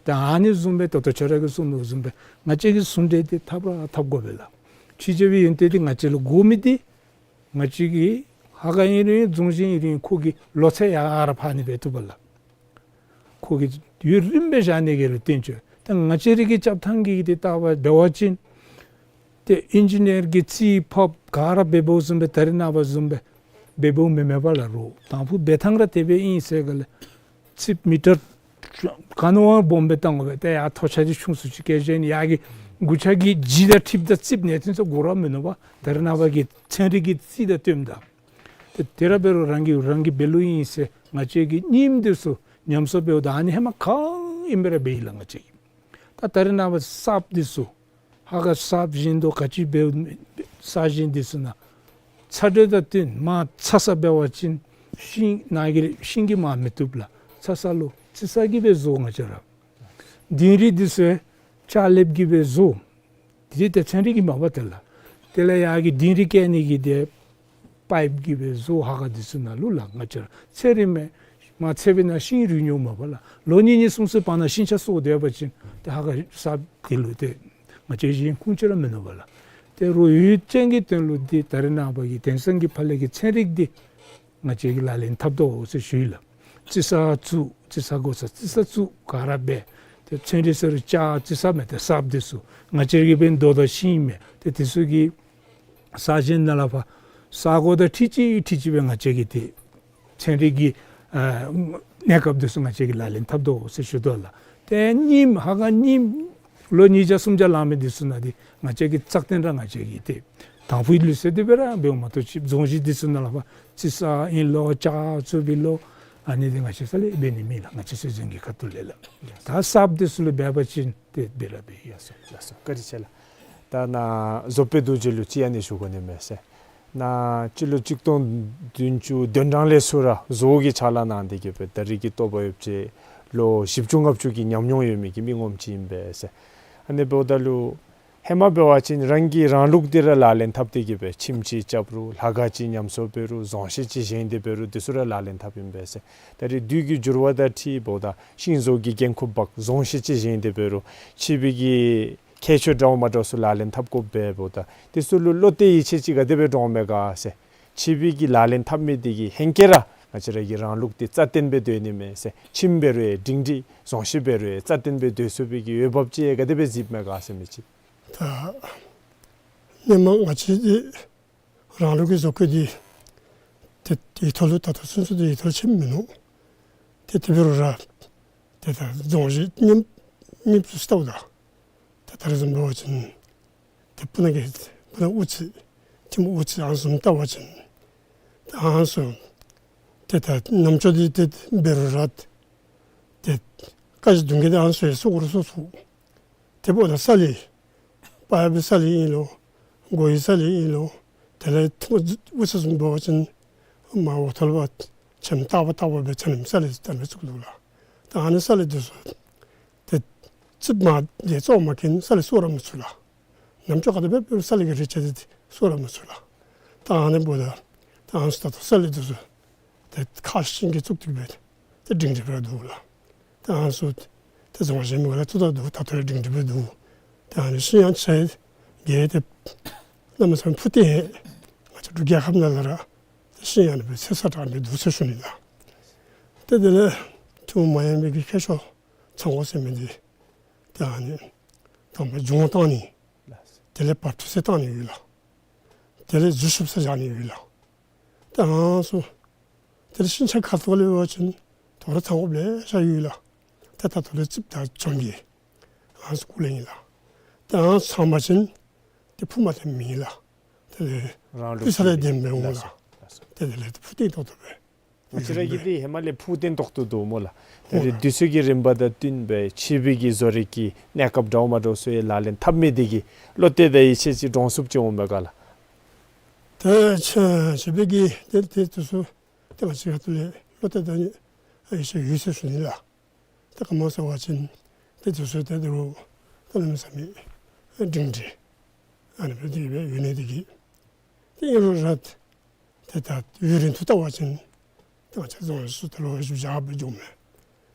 ད་ཨ་ནི་བཟུམ་སྦེ་ད་ལྟོ་ཁྱོད་ར་གིས་གསུང་དོ་བཟུམ་སྦེ་ང་བཅས་ཀྱིས་ཟུང་འབྲེལ་འདི་འཐབ་ར་འཐབ་དགོ་པས་ལགས། ཕྱི་རྒྱལ་པའི་ཡོན་ཏན་འདི་ང་བཅས་ལུ་དགོ་མི་འདི་ང་བཅས་ཀྱིས་ཧ་ག་ཨིན་རུང་རྫོང་གཞི་ཨིན་རུང་ཁོ་གི་ལོ་ཚད་ཡར་ར་འཕར་ནི་འབད་བཏུབ་པས་ལགས། ཁོ་གི་ཡུན་རིངམོ་སྦེ་བཞག་ནི་གི་ལུ་བརྟེན་ཅི། ད་ང་བཅས་རའི་གི་རྐྱབ་ཐངས་ཀྱི་འདི་ལྟ་བ་འབད་བ་ཅིན་ཏེ་ཨིན་ཇི་ནིར་གྱིས་རྩིས་ཕབ་ག་ར་འབད་འབདཝ་བཟུམ་སྦེ་ད་རེས་ནངས་པ་བཟུམ་སྦེ་ འབད་འབདཝ་མེན་མས་པ་ལགས། རོགས་དང་ཕུ་འབད་ཐངས་ར་དེ་སྦེ་ཨིན་ཟེར་ག་ལས་རྩིགཔ་མི་ཊར་ག་ནི་བ་སྦོམ་སྦེ་བཏང་དགོ་པས། ཏེ་ཡར་མཐོ་ཆ་ཅིག་ཆུང་སུ་ཅིག་བཀལ་བཞག་ནི། ཡར་གྱི་མགུ་ཆ་གི་ལྗིད་དང་འཁྲིལཝ་ད་རྩིགཔ་ནེ་ཐོན་ས་དགོ་ར་མིན་ནུག་པ། ད་རེས་ནངས་པ་གི་ཚན་རིག་གི་རྩིས་དང་བསྟུནམ་ད། ཏེ་དེ་ར་འབད་རུང་རང་གིས་རང་གིས་འབད་ལུགས་ཨིན་ཟེར་ང་བཅས་ཀྱིས་རྙིངམ་འདི་ཚུ་ཉམས་གསོ་འབདཝ་ད་ཨ་ནི་ཧེ་མ་ག་ཨིནམ་སྦེ་ར་འབད་ཡི་ལགས་ང་བཅས་ཀྱིས། ད་ད་རེས་ནངས་པ་གསརཔ་འདི་ཚུ་ཧ་ག་གསརཔ་བཞེངས་དོ་ག་ཅི་འབདཝ་ས་བཞེངས་འདི་ཚུ་ནང་ཚ་དྲོད་དང་བསྟུན་མར་ཚ་ས་འབད་བ་ཅིན་ཤིང་ནང་གི་ཤིང་གིས་མར་མི་བཏུབ་ལགས། ཚ་ས་ལུ་རྩི་ས་གིས་སྦེ་བཟོ་ང་བཅས་ར། ལྡིང་རིས་འདི་ཚུ་ཡང་ལྕགས་ལེབ་ཀྱིས་སྦེ་བཟོ། དེ་ཏེ་ཚན་རིག་གི་མ་པ་ཏེ་ལགས། དེ་ལས་ཡར་གྱི་ལྡིང་རིས་བཀལ་ནི་གི་ཏེ་པའིཔ་ཀྱིས་སྦེ་བཟོ། ཧ་ག་འདི་ཚུ་ནང་ལུ་ལགས་ང་བཅས་ར་ཚེ་རིངམོ་མར་ཚེ་སྦེ་ནང་ཤིང་རུལ་ནི་མས་པ་ལགས། ལོ་གཉིས་གཉིས་གསུམ་གསུམ་བར་ན་ཤིང་ཆ་གསོ་སྡོད་པ་ཅིན་ཏེ་ཧ་ག་གསརཔ་འདི་ལུ་ཏེ་ང་བཅས་གཞན་ཁུངས་ཅིག་ར་མིན་ནུག་པ་ལགས། ཏེ་རོགས་ཡུལ་ཅན་གྱི་དོན་ལུ་འདི་ད་རེས་ནངས་པ་གི་དེང་སང་གི་ཕར་ལས་ཀྱི་ཚན་རིག་འདི་ང་བཅས་ཀྱིས་ལག་ལེན་འཐབ་དོ་ཟེར་ཞུ་ཡི་ལགས། རྩི་ས་བཙུགས། རྩི་ས་དགོ་ས་རྩི་ས་བཙུགས། ག་ར་འབད། ཏེ་ཚན་རིག་ས་རུ་བཅར། རྩི་ས་མེད་ཏེ་གསརཔ་འདི་ཚུ་ང་བཅས་ཀྱིས་འབད་ནི་དོ་དང་ཤིང་མེད། ཏེ་འདི་ཚུ་གི་ས་གཞན་ནང་ལས་ཕར་ས་གོ་དང་འཁྲིལ་ཅི་འཁྲིལ་ཅི་སྦེ་ང་བཅས་ཀྱིས་ཏེ་ཚན་རིག་གི་ཨ་གནས་སྐབས་འདི་ཚུ་ང་བཅས་ཀྱིས་ལག་ལེན་འཐབ་དོ་ཟེར་ཞུ་དོ་ལགས། ཏེ་རྙིངམ་ཧ་ག་རྙིངམ་ལོ་ཉིས་བརྒྱ་སུམ་བརྒྱ་ལང་མི་འདི་ཚུ་ནང་འདི་ང་བཅས་ཀྱིས་རྩ་བརྟན་ར་ང་བཅས་ཀྱིས་ཏེ་དང་ཕུའི་ལུགས་སྲོལ་འདི་སྦེ་ར་འབདཝ་མ་གཏོགས་ཅིག་རྫོང་གཞི་འདི་ཚུ་ནང་ལས་ཕར་རྩི་ས་ཨིན་ལོ་ལྕགས་བཙུགསཔ་ཨིན་ལོ་ཨ་ནི་འདི་ང་བཅས་ས་ལས་འབད་ནི་མེད་ལགས། ང་བཅས་སྲོལ་འཛིན་གྱི་ཁ་ཐུག་ལས་ལགས། ད་གསརཔ་འདི་ཚུ་ལུ་འབད་བ་ཅིན་ཏེ་འབད་ར་འབད་ཡི། ལགས་སོ་ལགས་སོ། བཀའ་དྲིན་ཆེ་ལགས། ད་ནཱ་བཟོ་དཔེ་རྡོ་རྗེ་ལུ་ཅིག་ཨ་ནི་ཞུ་དགོ་ནི་མས་ཟེར། ནཱ་སྤྱི་ལོ་གཅིག་སྟོང་བདུན་ཅུ་དོན་གྲངས་ལས་ཚུར་ར་བཟོ་བོ་གི་ཕྱག་ལཱ་གནང་སྟེ་གི་སྦེ་ད་རེས་ཀྱི་ལྟོ་བ་ཡོདཔ་ཅིག་ལོ་བཞི་བཅུ་ལྔ་བཅུ་གི་ཉམས་མྱོང་ཡོད་མི་གི་མི་ངོམ་ཅིག་ཨིན་པས་ཟེར། ཨ་ནི་འབདཝ་ད་ལུ་ཧེ་མ་འབད་བ་ཅིན་རང་གིས་རང་ལུགས་འདི་ར་ལག་ལེན་འཐབ་སྟེ་གི་སྦེ་ཁྱིམ་ཅིག་རྐྱབ་རུང་ལྷ་ཁང་ཅིག་ཉམས་གསོ་འབད་རུང་རྫོང་གཞི་ཅིག་བཞེངས་ཏེ་འབད་རུང་འདི་ཚུ་ར་ལག་ལེན་འཐབ་ཨིན་པས་ཟེར། ད་རེས་དུས་ཀྱི་འགྱུར་བ་དང་འཁྲིལ་འབདཝ་ད་ཤིང་བཟོ་གི་འགན་ཁུར་འབག་རྫོང་གཞི་ཅིག་བཞེངས་ཏེ་འབད་རུང་ཕྱི་པའི་གི་ཁྱད་ཆོས་འདྲཝ་མ་འདྲཝ་ཚུ་ལག་ལེན་འཐབ་དགོཔ་འབདཝ་ད་འདི་ཚུ་ལུ་བློ་གཏད་ཡིད་ཆེས་ཅིག་ག་དེ་སྦེ་འདྲོངམ་མས་ག་ཟེར། ཕྱི་པའི་གི་ལག་ལེན་འཐབ་མི་འདི་གིས་ཧེང་སྐལ་ར་ང་བཅས་ར་གི་རང་ལུགས་འདི་རྩ་བརྟན་སྦེ་སྡོད་ནི་མས་ཟེར། ཁྱིམ་འབད་རུང་ཡང་སྒྲིང་སྒྲི་རྫོང་གཞི་འབད་རུང་ཡང་རྩ་བརྟན་སྦེ་སྡོད་ཚུགས་པའི་གི་འོས་འབབ་ཅིག་ག་དེ་སྦེ་གཟིགསཔ་མས་ག་ཟེར་མི་ཅིག། ད་ཧེ་མ་ང་བཅས་འདི་རང་ལུགས་ཀྱི་བཟོ་བཀོད་འདི་ཏེ་ཡིག་ཐོག་ལུ་ད་ལྟོ་ཚུན་ཚོད་འདི་ཡིག་ཐོག་ལུ་ཆད་མི་ནུག། ཏེ་དེ་འབད་རུང་ར་ཏེ་ད་རྫོང་གཞི་རྙིངམ་རྙིངམ་ཚུ་ལྟཝ་ད་ཏེ་ད་རེས་བཟུམ་འབད་བ་ཅིན་ཏེ་སྤུ་ན་གི་སྤུ་ན་དབུ་རྩེ་ཐིམ་དབུ་རྩེ་ཨ་ནི་བཟུམ་ལྟ་བ་ཅིན་ཏེ་ཨ་ནི་ཚུ་ཏེ་ད་རྣམ་ཅོ་འདི་ཏེ་འབད་རུང་ར་ཏེ་ཀ་གཞི་བརྡུང་གེ་ཏེ་ཨ་ནི་ཚུ་ཡང་སོར་སོར་སོར་སོར། དེ་འབདཝ་ད་ས་ལས་པ་ཡ་པའི་ས་ལས་ཨིན་ལོ་སྒོ་ཡི་ས་ལས་ཨིན་ལོ་དེ་ལས་ཐིམ་དབུ་རྩེ་བཟུམ་འབད་བ་ཅིན་མར་འོག་ཐོག་ལས་ཕར་ཆེམ་བཏགས་པ་བཏགས་པ་སྦེ་ཆེམ་ས་ལས་བཏགས་ནི་ཚུ་འདུག་ལགས། ད་ཨ་ནི་ས་ལས་འདི་ཚུ་ཏེ་རྩིགཔ་མར་ཏེ་བཙོ་མ་མཁན་ས་ལས་སོར་ར་མི་ཚུགས་ལགས། རྣམ་ཅོ་ག་དེ་སྦེ་འབད་རུང་ས་ལས་ཀྱི་རེག་བྱ་འདི་སོར་ར་མི་ཚུགས་ལགས། ད་ཨ་ནི་འབདཝ་ད་ད་ཨ་ནི་ཚུ་ད་ལྟོ་ས་ལས་འདི་ཚུ་ཏེ་ཁ་ཤིང་གིས་བཙུགས་ཏེ་སྦེ་ཏེ་སྒྲིང་སྒྲི་སྦེ་ར་འདུག་ལགས། ཏེ་ཨ་ནི་ཚུ་ཏེ་རྫོང་གཞི་མེད་པར་ལྟཝ་ད་འདུག། ད་ལྟོ་ཡང་སྒྲིང་སྒྲི་སྦེ་འདུག། ཏེ་ཨ་ནི་ཤིང་ཡང་ཆེ་རྒས་ཏེ་གནམ་མེད་ས་མེད་འཕུར་ཏེ་ཡང་ང་བཅས་འབྲུག་རྒྱལ་ཁབ་ནང་ལས་ར་ཏེ་ཤིང་ཡང་ཨ་ནི་སྦེ་ཚེ་ས་དྲག་སྦེ་འདུག་ཟེར་ཞུ་ནི་ལགས། ཏེ་དེ་ལས་ཐུན་མོང་མ་ཡིན་པའི་གི་ཁྱད་ཆོས་ཚང་དགོ་ཟེར་མི་འདི་ཏེ་ཨ་ནི་དང་པ་སྦྱོང་བཏང་ནི། དེ་ལས་བར་དུ་སེལ་བཏང་ནི་ཡོད་ལགས། དེ་ལས་འཛུལ་ཞུགས་ས་བཞག་ནི་ཡོད་ལགས། ད་ཨ་ནི་ཚུ་དེ་ལས་ཤིང་ཆ་ཁ་ཐུག་ལས་འབད་བ་ཅིན་དོ་རུང་ཚང་དགོཔ་ལེ་ཤ་ཡོད་ལགས། ད་ད་ལྟོ་ལས་རྩིགཔ་དང་བྱང་གི་ཨ་ནི་ཚུ་སྐོར་ལས་ཨིན་ལགས། ད་ཨ་ནི་ཚང་པ་ཅིན་ཏེ་འཕུར་མ་ཏེ་མེད་ལགས། དེ་ལས་རང་ལུགས་སྤུས་ཚད་ལས་ལྡན་པའི་འོང་ལགས། ལགས་སོ། ཏེ་དེ་ལས་ཏེ་འཕུར་ཏེ་ཏོག་ཏོ་སྦེ། ང་བཅས་ར་གི་འདི་ཧེ་མ་ལས་འཕུར་ཏེ་ཏོག་ཏོ་འདུག་སྨོ་ལགས། དེ་ལས་འོང་ལགས། དུས་ཚོད་ཀྱི་རིམ་པ་དང་བསྟུན་སྦེ་ཕྱི་པའི་གི་བཟོ་རིག་གི་གནས་སྐབས་འདྲཝ་མ་འདྲཝ་ཚུ་ཡང་ལག་ལེན་འཐབ་མི་འདི་གིས་བློ་གཏད་དང་ཡིད་ཆེས་ཅིག་འདྲོངས་ཚུགསཔ་ཅིག་འོང་མས་ག་ལགས། ད་ཕྱི་ཕྱི་པའི་གི་ཏེ་ཏེ་འདི་ཚུ་ཏེ་ང་བཅས་ཁ་ཐུག་ལས་བློ་གཏད་དང་ཡིད་ཆེས་ཡོད་ཟེར་ཞུ་ནི་ལགས། ད་ག་མ་ཟེར་བ་ཅིན་ཏེ་འདི་ཚུ་ཏེ་དོ་རུང་གནམ་མེད་ས་མེད་སྒྲིང་སྒྲི་ཨ་ནི་སྦེ་དེ་སྦེ་ཡོད་ནི་འདི་གིས་ཏེ་ཨིན་རུང་ར་ཏེ་ད་ཡུན་རིང་དུ་བལྟ་བ་ཅིན་ཏེ་ང་བཅས་རྫོང་གཞི་ཚུ་ད་ལོ་བཞི་བཅུ་ཞེ་ལྔ་སྦེ་འགྱོཝ་མས།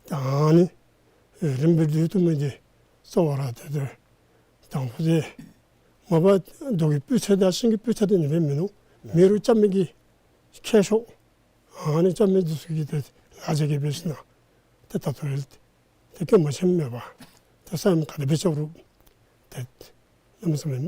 ད་ཨ་ནི་ཡུན་རིང་སྦེ་སྡོད་བཏུབ་མི་འདི་གཙོ་བོ་ར་ཏེ་ཏེ་དང་ཕུ་འདི་མ་པ་རྡོ་གི་སྤུས་ཚད་དང་ཤིང་གི་སྤུས་ཚད་འདི་ཨ་ནི་སྦེ་མིན་ནུག། མེ་རུ་རྐྱབ་མི་གི་ཁྱད་ཆོས་ཨ་ནི་རྐྱབ་མི་འདི་ཚུ་གིས་ཏེ་ལག་རྗེས་ཀྱིས་འབད་ཞིན་ན་ཏེ་ད་ལྟོ་རེ་ཏེ་སྐྱོན་མ་ཆེན་མེད་པར་ཏེ་ས་ཡོམ་ག་དེ་སྦེ་རྐྱབ་རུང་ཏེ་གནམ་མེད་ས་མེད་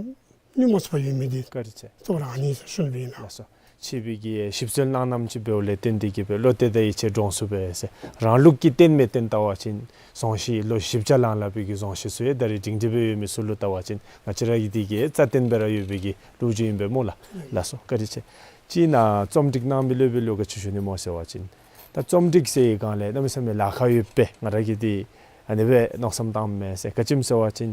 གནོད་མ་ཚུགས་པར་ཡོད་མི་འདི་བཀའ་དྲིན་ཆེ། གཙོ་བོ་ར་ཨ་ནི་ཟེར་ཞུ་ནི་ཨིན་ལགས། ལགས་སོ། ཆེ་བའི་གི་ཞིབ་འཚོལ་གནང་གནངམ་ཅིག་འབདཝ་ལས་བརྟེན་ཏེ་གི་སྦེ་བློ་གཏད་དང་ཡིད་ཆེས་འདྲོངས་ཚུགས་པས་ཟེར། རང་ལུགས་ཀྱི་རྟེན་མེད་རྟེན་ལྟ་བ་ཅིན་རྫོང་གཞི་ལོ་བཞི་བརྒྱ་ལང་ལང་པའི་གི་རྫོང་གཞི་ཚུ་ཡང་ད་རེས་སྒྲིང་སྒྲི་སྦེ་ཡོད་མི་ཚུ་ལུ་ལྟ་བ་ཅིན་ང་བཅས་ར་གི་འདི་གི་རྩ་བརྟན་སྦེ་ར་ཡོད་པའི་གི་ལོ་རྒྱུས་ཨིན་པས་སྨོ་ལགས། ལགས་སོ། བཀའ་དྲིན་ཆེ། ཅིག་ནཱ་རྩོམ་སྒྲིག་གནང་མི་སློབ་དཔོན་ལུ་ག་ཅི་ཞུ་ནི་སྨོ་ཟེར་བ་ཅིན་ད་རྩོམ་སྒྲིག་ཟེར་བའི་སྒང་ལས་གནམ་མེད་ས་མེད་ལཱ་ཁག་ཡོད་པས། ང་ར་གིས་འདི་ཨ་ནི་སྦེ་མནོ་བསམ་བཏངམ་མས་ཟེར། ག་ཅི་སྨོ་ཟེར་བ་ཅིན་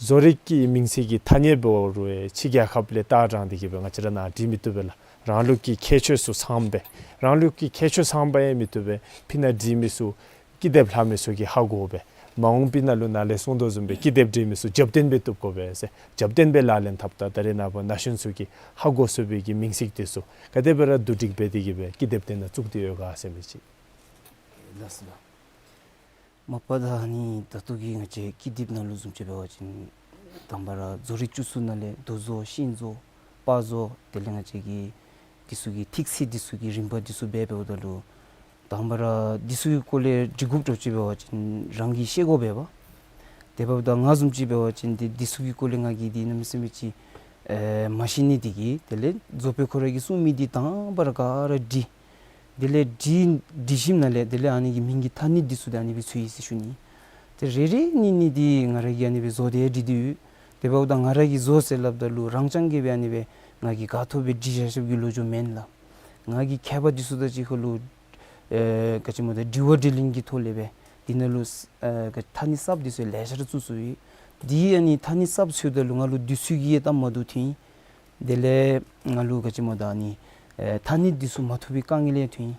བཟོ་རིག་གི་མིང་ཚིག་གི་ཐ་སྙད་འབད་རུང་ཕྱི་རྒྱལ་ཁབ་ལས་ལྟ་དྲངས་ཏེ་གི་སྦེ་ང་བཅས་ར་ནཱ་བྲིས་མི་བཏུབ་པས་ལགས། རང་ལུགས་ཀྱི་ཁྱད་ཆོས་ཚུ་ཚངམ་སྦེ། རང་ལུགས་ཀྱི་ཁྱད་ཆོས་ཚངམ་སྦེ་ཡང་མི་བཏུབ་པས། ཕི་ནང་བྲིས་མི་ཚུ་ཀི་དེབ་ལྷག་མི་ཚུ་གིས་ཧ་གོ་སྦེ། མ་འོངས་པའི་ནང་ལུ་ནཱ་ལས་གསུངས་དོ་བཟུམ་སྦེ་ཀི་དེབ་འབྲི་མི་ཚུ་རྒྱབ་རྟེན་སྦེ་བཏུབ་དགོ་པས་ཟེར། རྒྱབ་རྟེན་སྦེ་ལག་ལེན་འཐབ་ད་ད་རེས་ནངས་པ་ན་གཞོན་ཚུ་གིས་ཧ་གོ་ཚུགས་པའི་གི་མིང་ཚིག་འདི་ཚུ་ག་དེ་སྦེ་ར་བསྡུ་སྒྲིག་འབད་དེ་གི་སྦེ་ཀི་དེབ་འདི་ནང་བཙུགས་ཏེ་ཡོད་ག་ཟེར་མི་ཅིག། ལགས་སོ་ལགས། མ་པ་ད་ཨ་ནི་ད་ལྟོ་གི་ང་བཅས་ཀི་དེབ་ནང་ལུ་བཟུམ་ཅིག་འབད་བ་ཅིན་དང་པ་ར་བཟོ་རིག་བཅུ་གསུམ་ནང་ལས་རྡོ་བཟོ་ཤིང་བཟོ་པར་བཟོ་དེ་ལས་ང་བཅས་ཀྱི་འདི་ཚུ་གི་ཐིག་ཚད་འདི་ཚུ་གི་རིམ་པ་འདི་ཚུ་འབད་འབདཝ་ད་ལུ་དང་པ་ར་འདི་ཚུ་གི་སྐོར་ལས་འབྲི་དགོཔ་འདྲཝ་ཅིག་འབད་བ་ཅིན་རང་གིས་ཤེས་དགོ་པས་པ། དེ་འབདཝ་ད་ང་བཟུམ་ཅིག་འབད་བ་ཅིན་འདི་འདི་ཚུ་གི་སྐོར་ལས་ང་གིས་འདི་གནམ་མེད་ས་མེད་ཅིག་ཨེ་མ་ཤེས་ནི་འདི་གིས་དེ་ལས་བཟོ་དཔོན་ཁོ་ར་གིས་གསུང་མི་འདི་དང་པ་ར་ག་ར་འབྲི། དེ་ལས་འབྲི་འབྲི་ཞིནམ་ལས་དེ་ལས་ཨ་ནི་གི་མིང་གི་ཐ་སྙད་འདི་ཚུ་ད་ཨ་ནི་སྦེ་ཚུད་ཡི་ཟེར་ཞུ་ནི། ཏེ་རེ་རེ་གཉིས་གཉིས་འདི་ང་ར་གིས་ཨ་ནི་སྦེ་བཟོ་སྟེ་འབྲི་དོ་ཡོད། དེ་འབདཝ་ད་ང་ར་གིས་བཟོ་ཟེར་སླབ་ད་ལུ་རང་རྐྱང་གིས་སྦེ་ཨ་ནི་སྦེ་ང་གིས་ག་ཐོབ་སྦེ་འབྲི་བཞག་བཞགཔ་གི་ལོ་རྒྱུས་མེན་ལགས། ང་གིས་མཁས་པ་འདི་ཚུ་དང་གཅིག་ཁར་ལུ་ཨེ་ག་ཅི་སྨོ་ད་དྲི་བ་དྲིས་ལན་གྱི་ཐོག་ལས་སྦེ་འདི་ནང་ལུ་ཨེ་ག་ཐ་སྙད་གསརཔ་འདི་ཚུ་ལེ་ཤ་ར་བཙུགས་བཙུགསཔ་ཨིན། འདི་ཨ་ནི་ཐ་སྙད་གསརཔ་ཚུད་ད་ལུ་ང་ལུ་འདི་ཚུ་གིས་ཡང་སྟབས་མ་བདེཝ་ཐོན་ཡི། དེ་ལས་ང་ལུ་ག་ཅི་སྨོ་ད་ཨ་ནི་ཨེ་ཐ་སྙད་འདི་ཚུ་མ་ཐོབ་པའི་དཀའ་ངལ་ཡང་ཐོན་ཡི།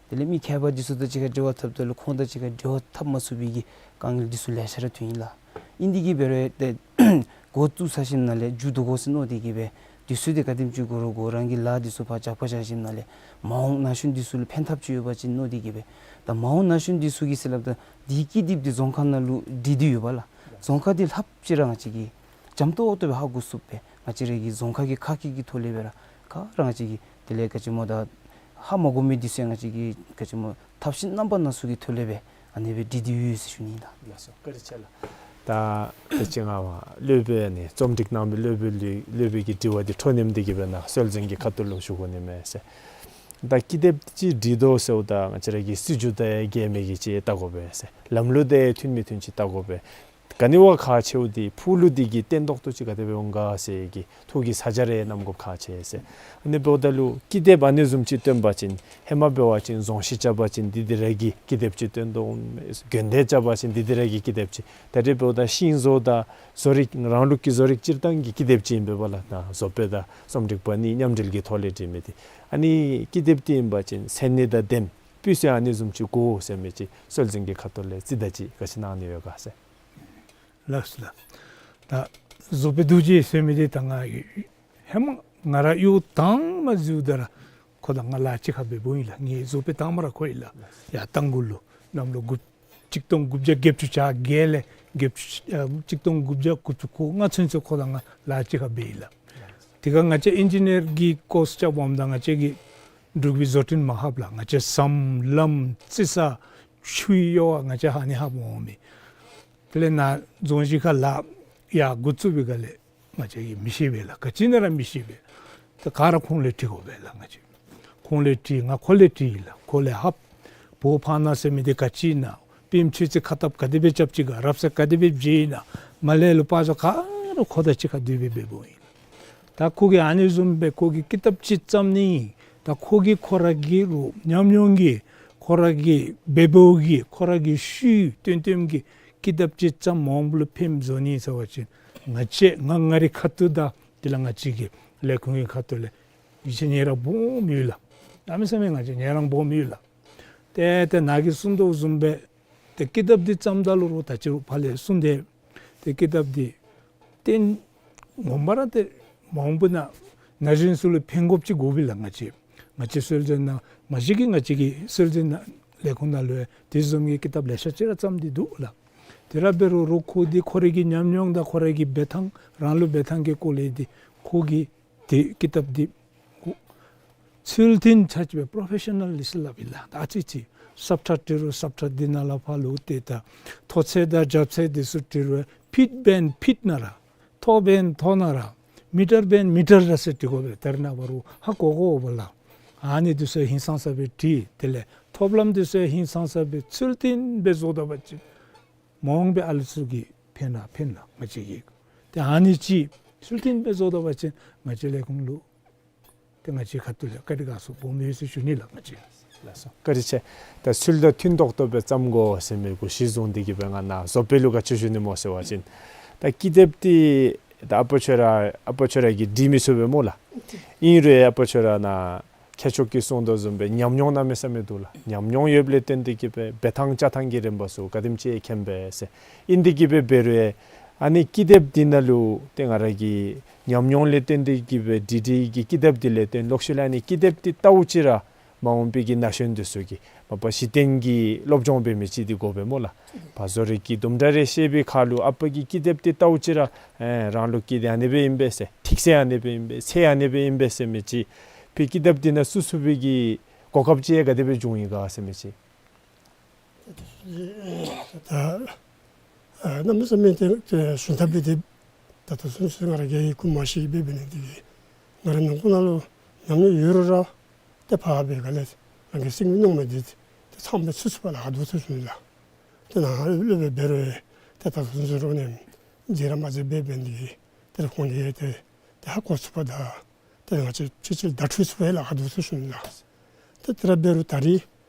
དེ་ལས་མི་མཁས་པ་འདི་ཚུ་དང་གཅིག་ཁར་འབྲེལ་བ་འཐབ་ད་ལུ་ཁོང་དང་གཅིག་ཁར་འབྲེལ་བ་འཐབ་མ་ཚུགས་པའི་གི་དཀའ་ངལ་འདི་ཚུ་ལེ་ཤ་ར་ཐོན་ཡི་ལགས། ཨིན་འདི་གིས་འབད་རུང་ཏེ་འགོ་བཙུགས་ཚར་ཞིནམ་ལས་མཇུག་བསྡུ་དགོ་ཟེར་མནོ་སྟེ་གིས་སྦེ་འདི་ཚུ་འདི་ག་དེམ་ཅིག་འགོར་རུང་འགོར་རང་གི་ལཱ་འདི་ཚུ་ཕར་རྒྱབ་ཁར་བཞག་ཞིནམ་ལས་མ་འོངས་ན་གཞོན་འདི་ཚུ་ལུ་ཕན་ཐབས་ཅིག་ཡོད་པ་ཅིན་མནོ་སྟེ་གིས་སྦེ། ད་མ་འོངས་ན་གཞོན་འདི་ཚུ་གིས་ཟེར་སླབ་ད་འདི་ཀི་དེབ་འདི་རྫོང་ཁ་ནང་ལུ་བྲིས་ཏེ་ཡོད་པ་ལགས། རྫོང་ཁ་འདི་ལྷགཔ་ཅིག་ར་ང་བཅས་ཀྱིས་འཇམ་ཏོག་ཏོ་སྦེ་ཧ་གོ་ཚུགསཔ་སྦེ་ང་བཅས་ར་གི་རྫོང་ཁ་གི་ཁ་སྐད་ཀྱི་ཐོག་ལས་སྦེ་ར་ག་ར་ང་བཅས་ཀྱིས་དེ་ལས་ག་ཅི་སྨོ་ད་ཧ་མ་གོ་མི་འདི་ཚུ་ཡང་ང་བཅས་ཀྱིས་ག་ཅི་སྨོ་ཐབས་ཤེས་རྣམ་པ་སྣ་ཚོགས་ཀྱི་ཐོག་ལས་སྦེ་ཨ་ནི་སྦེ་བྲིས་ཏེ་ཡོད་ཟེར་ཞུ་ནི་ལགས། ལགས་སོ། བཀའ་དྲིན་ཆེ་ལགས། ད་དེ་ཅིག་ང་བ་སློབ་དཔོན་ནི་རྩོམ་སྒྲིག་གནང་མི་སློབ་དཔོན་ལུ་སློབ་དཔོན་གྱི་དྲི་བ་འདི་འཕྲོ་མཉམ་འདི་གིས་སྦེ་ནཱ་སྲོལ་འཛིན་གྱི་ཁ་ཐུག་ལུ་ཞུ་དགོ་ནི་མས་ཟེར། ད་ཀི་དེབ་ཅིག་བྲིས་དོ་ཟེརཝ་ད་ང་བཅས་ར་གི་སྲིད་བྱུས་དང་འགལ་མེད་ཀྱི་ཅིག་བལྟ་དགོ་པས་ཟེར། ལམ་ལུགས་དང་མཐུན་མི་མཐུན་ཅིག་བལྟ་དགོ་པས། ག་ནི་བ་ཁག་ཆེཝ་འདི་ཕུགས་ལུགས་འདི་གིས་བརྟན་ཏོག་ཏོ་ཅིག་ག་དེ་སྦེ་འོང་ག་ཟེར་གྱི་ཐུགས་ཀྱི་ས་ཆ་རེ་གནང་དགོཔ་ཁག་ཆེ་ཟེར། ཨ་ནི་འབདཝ་ད་ལུ་ཀི་དེབ་ཨ་ནི་བཟུམ་ཅིག་བཏོན་པ་ཅིན་ཧེ་མ་འབད་བ་ཅིན་རྫོང་གཞི་རྐྱབ་པ་ཅིན་འདི་འདི་ར་གི་ཀི་དེབ་ཅིག་བཏོན་དོ། དགོན་སྡེ་རྐྱབ་པ་ཅིན་འདི་འདི་ར་གི་ཀི་དེབ་ཅིག། ད་རེས་འབདཝ་ད་ཤིང་བཟོ་དང་བཟོ་རིག་རང་ལུགས་ཀྱི་བཟོ་རིག་སྤྱིར་བཏང་གི་ཀི་དེབ་ཅིག་ཨིན་པས་པ་ལགས། ད་བཟོ་དཔོན་དང་རྩོམ་སྒྲིག་པ་གཉིས་མཉམ་འབྲེལ་གྱི་ཐོག་ལས་བྲིས་མི་འདི་ཨ་ནི་ཀི་དེབ་འདི་ཨིན་པ་ཅིན་མཚན་ཉིད་དང་ལྡན་སྤུས་ཚད་ཨ་ནི་བཟུམ་ཅིག་དགོ་ཟེར་མི་ཅིག་སྲོལ་འཛིན་གྱི་ཁ་ཐུག་ལས་རྩིས་ད་ཅིག་ག་ཅི་གནང་ནི་ཡོད་ག་ཟེར། ལགས་སོ་ལགས། ད་བཟོ་དཔོན་རྡོ་རྗེ་ཟེར་མི་འདི་ད་ང་ཧེ་མ་ང་ར་གཡོག་དང་པ་འཛུལཝ་ད་ར་ཁོ་དང་ང་ལཱ་གཅིག་ཁར་འབད་འབདཝ་ཨིན་ལགས། ངེའི་བཟོ་དཔོན་དང་པ་ར་ཁོ་ཨིན་ལགས། ཡར་རྟ་མགོ་ལུ་གནམ་ལོ་དགུ་གཅིག་སྟོང་དགུ་བརྒྱ་བརྒྱད་ཅུ་གྱ་བརྒྱད་ལས་བརྒྱད་ཅུ་ཨ་གཅིག་སྟོང་དགུ་བརྒྱ་དགུ་བཅུ་གོ་ལྔ་ཚུན་ཚོད་ཁོ་དང་ང་ལཱ་གཅིག་ཁར་འབད་ཡི་ལགས། དེ་ཁར་ང་བཅས་ཨིན་ཇི་ནིར་གྱི་ཀོརསི་རྐྱབ་འོངམ་ད་ང་བཅས་ཀྱི་འབྲུག་པའི་བཟོ་སྐྲུན་མ་ཧབ་ལགས། ང་བཅས་ཟམ་ལམ་རྩི་ས་ཆུའི་གཡོ་བ་ང་བཅས་ཧ་ནི་ཧ་འོང་མི། དེ་ལས་ནཱ་རྫོང་གཞི་ཁར་ལཱ་ཡར་འགོ་བཙུགས་པའི་སྒང་ལས་ང་བཅས་ཀྱིས་མི་ཤེས་པས་ལགས། ག་ཅི་ཨིན་ན་ར་མི་ཤེས་པས། ད་ག་ར་ཁོང་ལས་དྲི་དགོ་པས་ལགས། ང་བཅས་ཁོང་ལས་དྲི། ང་ཁོ་ལས་དྲི་ཡི་ལགས། ཁོ་ལས་ཧབ། བོ་ཕར་ན་ཟེར་མི་འདི་ག་ཅི་ཨིན་ན། པིམ་ཆུ་ཚི་ཁ་ཐབ་ག་དེ་སྦེ་རྐྱབ་ཅི་ག། རབ་གསལ་ག་དེ་སྦེ་བཞེས་ཨིན་ན། མར་ལས་ལུ་པར་བཟོ་ག་ར་ཁོ་དང་གཅིག་ཁར་སྡོད་སྦེ་འབད་འབདཝ་ཨིན། ད་ཁོ་གིས་ཨ་ནི་བཟུམ་སྦེ་ཁོ་གིས་ཀི་དེབ་ཅིག་བརྩམ་ནི། ད་ཁོ་གིས་ཁོ་ར་གི་རོགས་ཉམས་མྱོང་གིས་ཁོ་ར་གི་འབད་འབདཝ་གིས་ཁོ་ར་གི་ཤུལ་བཏོན་བཏོནམ་གྱིས་ཀི་དེབ་ཅིག་བརྩམ་མ་འོངས་པ་ལུ་ཕནམ་བཟོ་ནི་ཟེར་བ་ཅིན་ང་བཅས་ང་ང་རའི་ཁ་ཐུག་དང་དེ་ལས་ང་བཅས་ཀྱི་ལས་ཁུངས་ཀྱི་ཁ་ཐུག་ལས་ཡིད་ཆེས་ཉེ་རང་སྦོམ་ཡོད་ལགས། གནམ་མེད་ས་མེད་ང་བཅས་ཉེ་རང་སྦོམ་ཡོད་ལགས། ཏེ་ཏེ་ནཱ་གིས་གསུངས་དོ་བཟུམ་སྦེ་ཏེ་ཀི་དེབ་འདི་བརྩམ་ད་ལུ་རོགས་ད་ཅི་རོགས་ཕར་ལས་གསུངས་ཏེ་ཏེ་ཀི་དེབ་འདི་ཏེ་ངོ་མ་ར་ཏེ་མ་འོངས་པ་ན་ན་གཞོན་ཚུ་ལུ་ཕན་དགོཔ་ཅིག་དགོ་པས་ལགས། ང་བཅས་ང་བཅས་སྲོལ་འཛིན་ནང་མ་གཞི་གི་ང་བཅས་ཀྱི་སྲོལ་འཛིན་ནང་ལས་ཁུངས་ནང་ལུ་ཡང་དེ་བཟུམ་གྱི་ཀི་དེབ་ལེ་ཤ་ཅིག་ར་བརྩམས་ཏེ་འདུག་ལགས། དེ་ར་འབད་རུང་རོགས་ཁོ་འདི་ཁོ་རའི་གི་ཉམས་མྱོང་དང་ཁོ་རའི་གི་འབད་ཐངས་རང་ལུགས་འབད་ཐངས་ཀྱི་སྐོར་ལས་འདི་ཁོ་གིས་ཏེ་ཀི་དེབ་འདི་ཚུལ་མཐུན་ཆ་ཅིག་སྦེ་པྲོ་ཕེ་ཤ་ནཱལ་ལི་ཟེར་སླབ་ཨིན་ལགས། ད་ཨ་ཙི་ཅིག་སབ་ཁྲ་བྲི་རུང་སབ་ཁྲ་འདི་ནང་ལས་ཕར་ལུ་ཏེ་ད་མཐོ་ཚད་དང་རྒྱབ་ཚད་འདི་ཚུ་བྲི་རུང་ཕིཊ་འབདན་ཕིཊ་ནང་ར་མཐོ་འབདན་མཐོ་ནང་ར་མི་ཊར་འབདན་མི་ཊར་ར་ཟེར་བྲི་དགོ་པས། ད་རེས་ནངས་པ་རོགས་ཧ་གོ་གོཝ་ལགས། ཨ་ནི་འདི་ཚུ་ཧིང་སངས་ས་སྦེ་བྲིས། དེ་ལས་ཐོབ་ལམ་འདི་ཚུ་ཧིང་སངས་ས་སྦེ་ཚུལ་མཐུན་སྦེ་བཟོ་ད་པ་ཅིན་མ་འོངས་པའི་ཨ་ལུ་ཚུ་གི་ཕན་ར་ཕན་ལགས། ང་བཅས་ཀྱི་ཏེ་ཨ་ནི་ཅིག་ཚུལ་མཐུན་སྦེ་བཟོ་ད་པ་ཅིན་ང་བཅས་ལས་ཁུངས་ལུ་ཏེ་ང་བཅས་ཁ་ཐུག་ལས་བཀའ་དྲིན་དགའ་ཚོར་སྦོམ་ཡོད་ཟེར་ཞུ་ནི་ལགས། ང་བཅས། ལགས་སོ། བཀའ་དྲིན་ཆེ། ད་ཚུལ་དང་མཐུན་ཏོག་ཏོ་སྦེ་བརྩམ་དགོ་ཟེར་མི་གུ་གཞི་བཟུང་སྟེ་གི་སྦེ་ང་ནཱ་བཟོ་དཔོན་ལུ་ག་ཅི་ཞུ་ནི་སྨོ་ཟེར་བ་ཅིན། ད་ཀི་དེབ་འདི་ད་ཨ་པ་ཁྱོད་ར་ཨ་པ་ཁྱོད་ར་གིས་འབྲི་མི་ཚུགས་པས་སྨོ་ལགས། ཨིན་རུང་ཨ་པ་ཁྱོད་ར་ནཱ་མཁས་མཆོག་གིས་གསུངས་དོ་བཟུམ་སྦེ་ཉམས་མྱོང་གནམ་མེད་ས་མེད་འདུག་ལགས། ཉམས་མྱོང་ཡོདཔ་ལས་བརྟེན་ཏེ་གི་སྦེ་འབད་ཐངས་བྱ་ཐངས་ཀྱི་རིམ་པ་ཚུ་ག་དེམ་ཅིག་མཁྱེན་པས་ཟེར། ཨིན་ཏེ་གི་སྦེ་འབད་རུང་ཨ་ནི་ཀི་དེབ་འདི་ནང་ལུ་ཏེ་ང་ར་གི་ཉམས་མྱོང་ལས་བརྟེན་ཏེ་གི་སྦེ་འབྲི་འབྲི་གི་ཀི་དེབ་འདི་ལས་བརྟེན་ལོག་ཤུལ་ལས་ཨ་ནི་ཀི་དེབ་འདི་བལྟཝ་ཅིག་ར་མ་འོངས་པའི་གི་ན་གཞོན་འདི་ཚུ་གིས་མ་པ་གཞི་རྟེན་གྱི་སློབ་སྦྱོང་འབད་མི་ཅིག་འདི་དགོ་པས་སྨོ་ལགས། ཕར་བཟོ་རིག་གི་དུམ་གྲ་རེ་ཤེས་པའི་ཁར་ལུ་ཨ་པ་གི་ཀི་དེབ་འདི་བལྟཝ་ཅིག་ར་ཨེ་རང་ལུགས་ཀྱི་འདི་ཨ་ནི་སྦེ་ཨིན་པས་ཟེར། ཐིག་ཚད་ཨ་ནི་སྦེ་ཨིན་པས། ཚད་ཨ་ནི་སྦེ་ཨིན་པས་ཟེར་མི་ཅིག་ཕར་ཀི་དེབ་འདི་ནང་བཙུགས་ཚུགས་པའི་གི་གོ་སྐབས་ཅིག་ག་དེ་སྦེ་བྱུང་ཡི་ག་ཟེར་མི་ཅིག། ད་ཨ་གནམ་མེད་ས་མེད་ཏེ་ཏེ་ཞུ་ཐབས་འདི་ད་ལྟོ་ཚུན་ཚོད་ང་ར་གིས་ཡི་གུ་མ་ཤེས་པའི་འབད་ནི་འདི་གིས་ང་རའི་ནང་ཁོག་ནང་ལུ་ཉམས་མྱོང་ཡོད་རུང་ར་ཏེ་ཕར་འབད་ག་ལས་རང་གི་སེམས་ཀྱི་མནོ་མི་འདི་ཏེ་ཚངམ་སྦེ་ཚུད་ཚུགས་པས་ལགས། ཧ་སྡུག་ཚུད་ཚུགས་ནི་ལགས། ཏེ་ནཱ་སློབ་དཔོན་འབད་རུང་ཏེ་ད་ལྟོ་ཚུན་ཚོད་རོགས་ནི་མཇལ་ར་མ་མཇལ་བའི་འབད་ནི་འདི་གིས་ཏེ་ཁོང་གིས་ཏེ་ཏེ་ཧ་གོ་ཚུགས་པས། ད་ཏེ་ང་བཅས་ཕྱི་ཕྱི་བརྡ་འཕྲོད་ཚུགས་པས་ལགས། ཧ་སྡུག་ཚུད་ཚུགས་ནི་ལགས། ཏེ་དེ་ར་འབད་རུང་ད་རིས་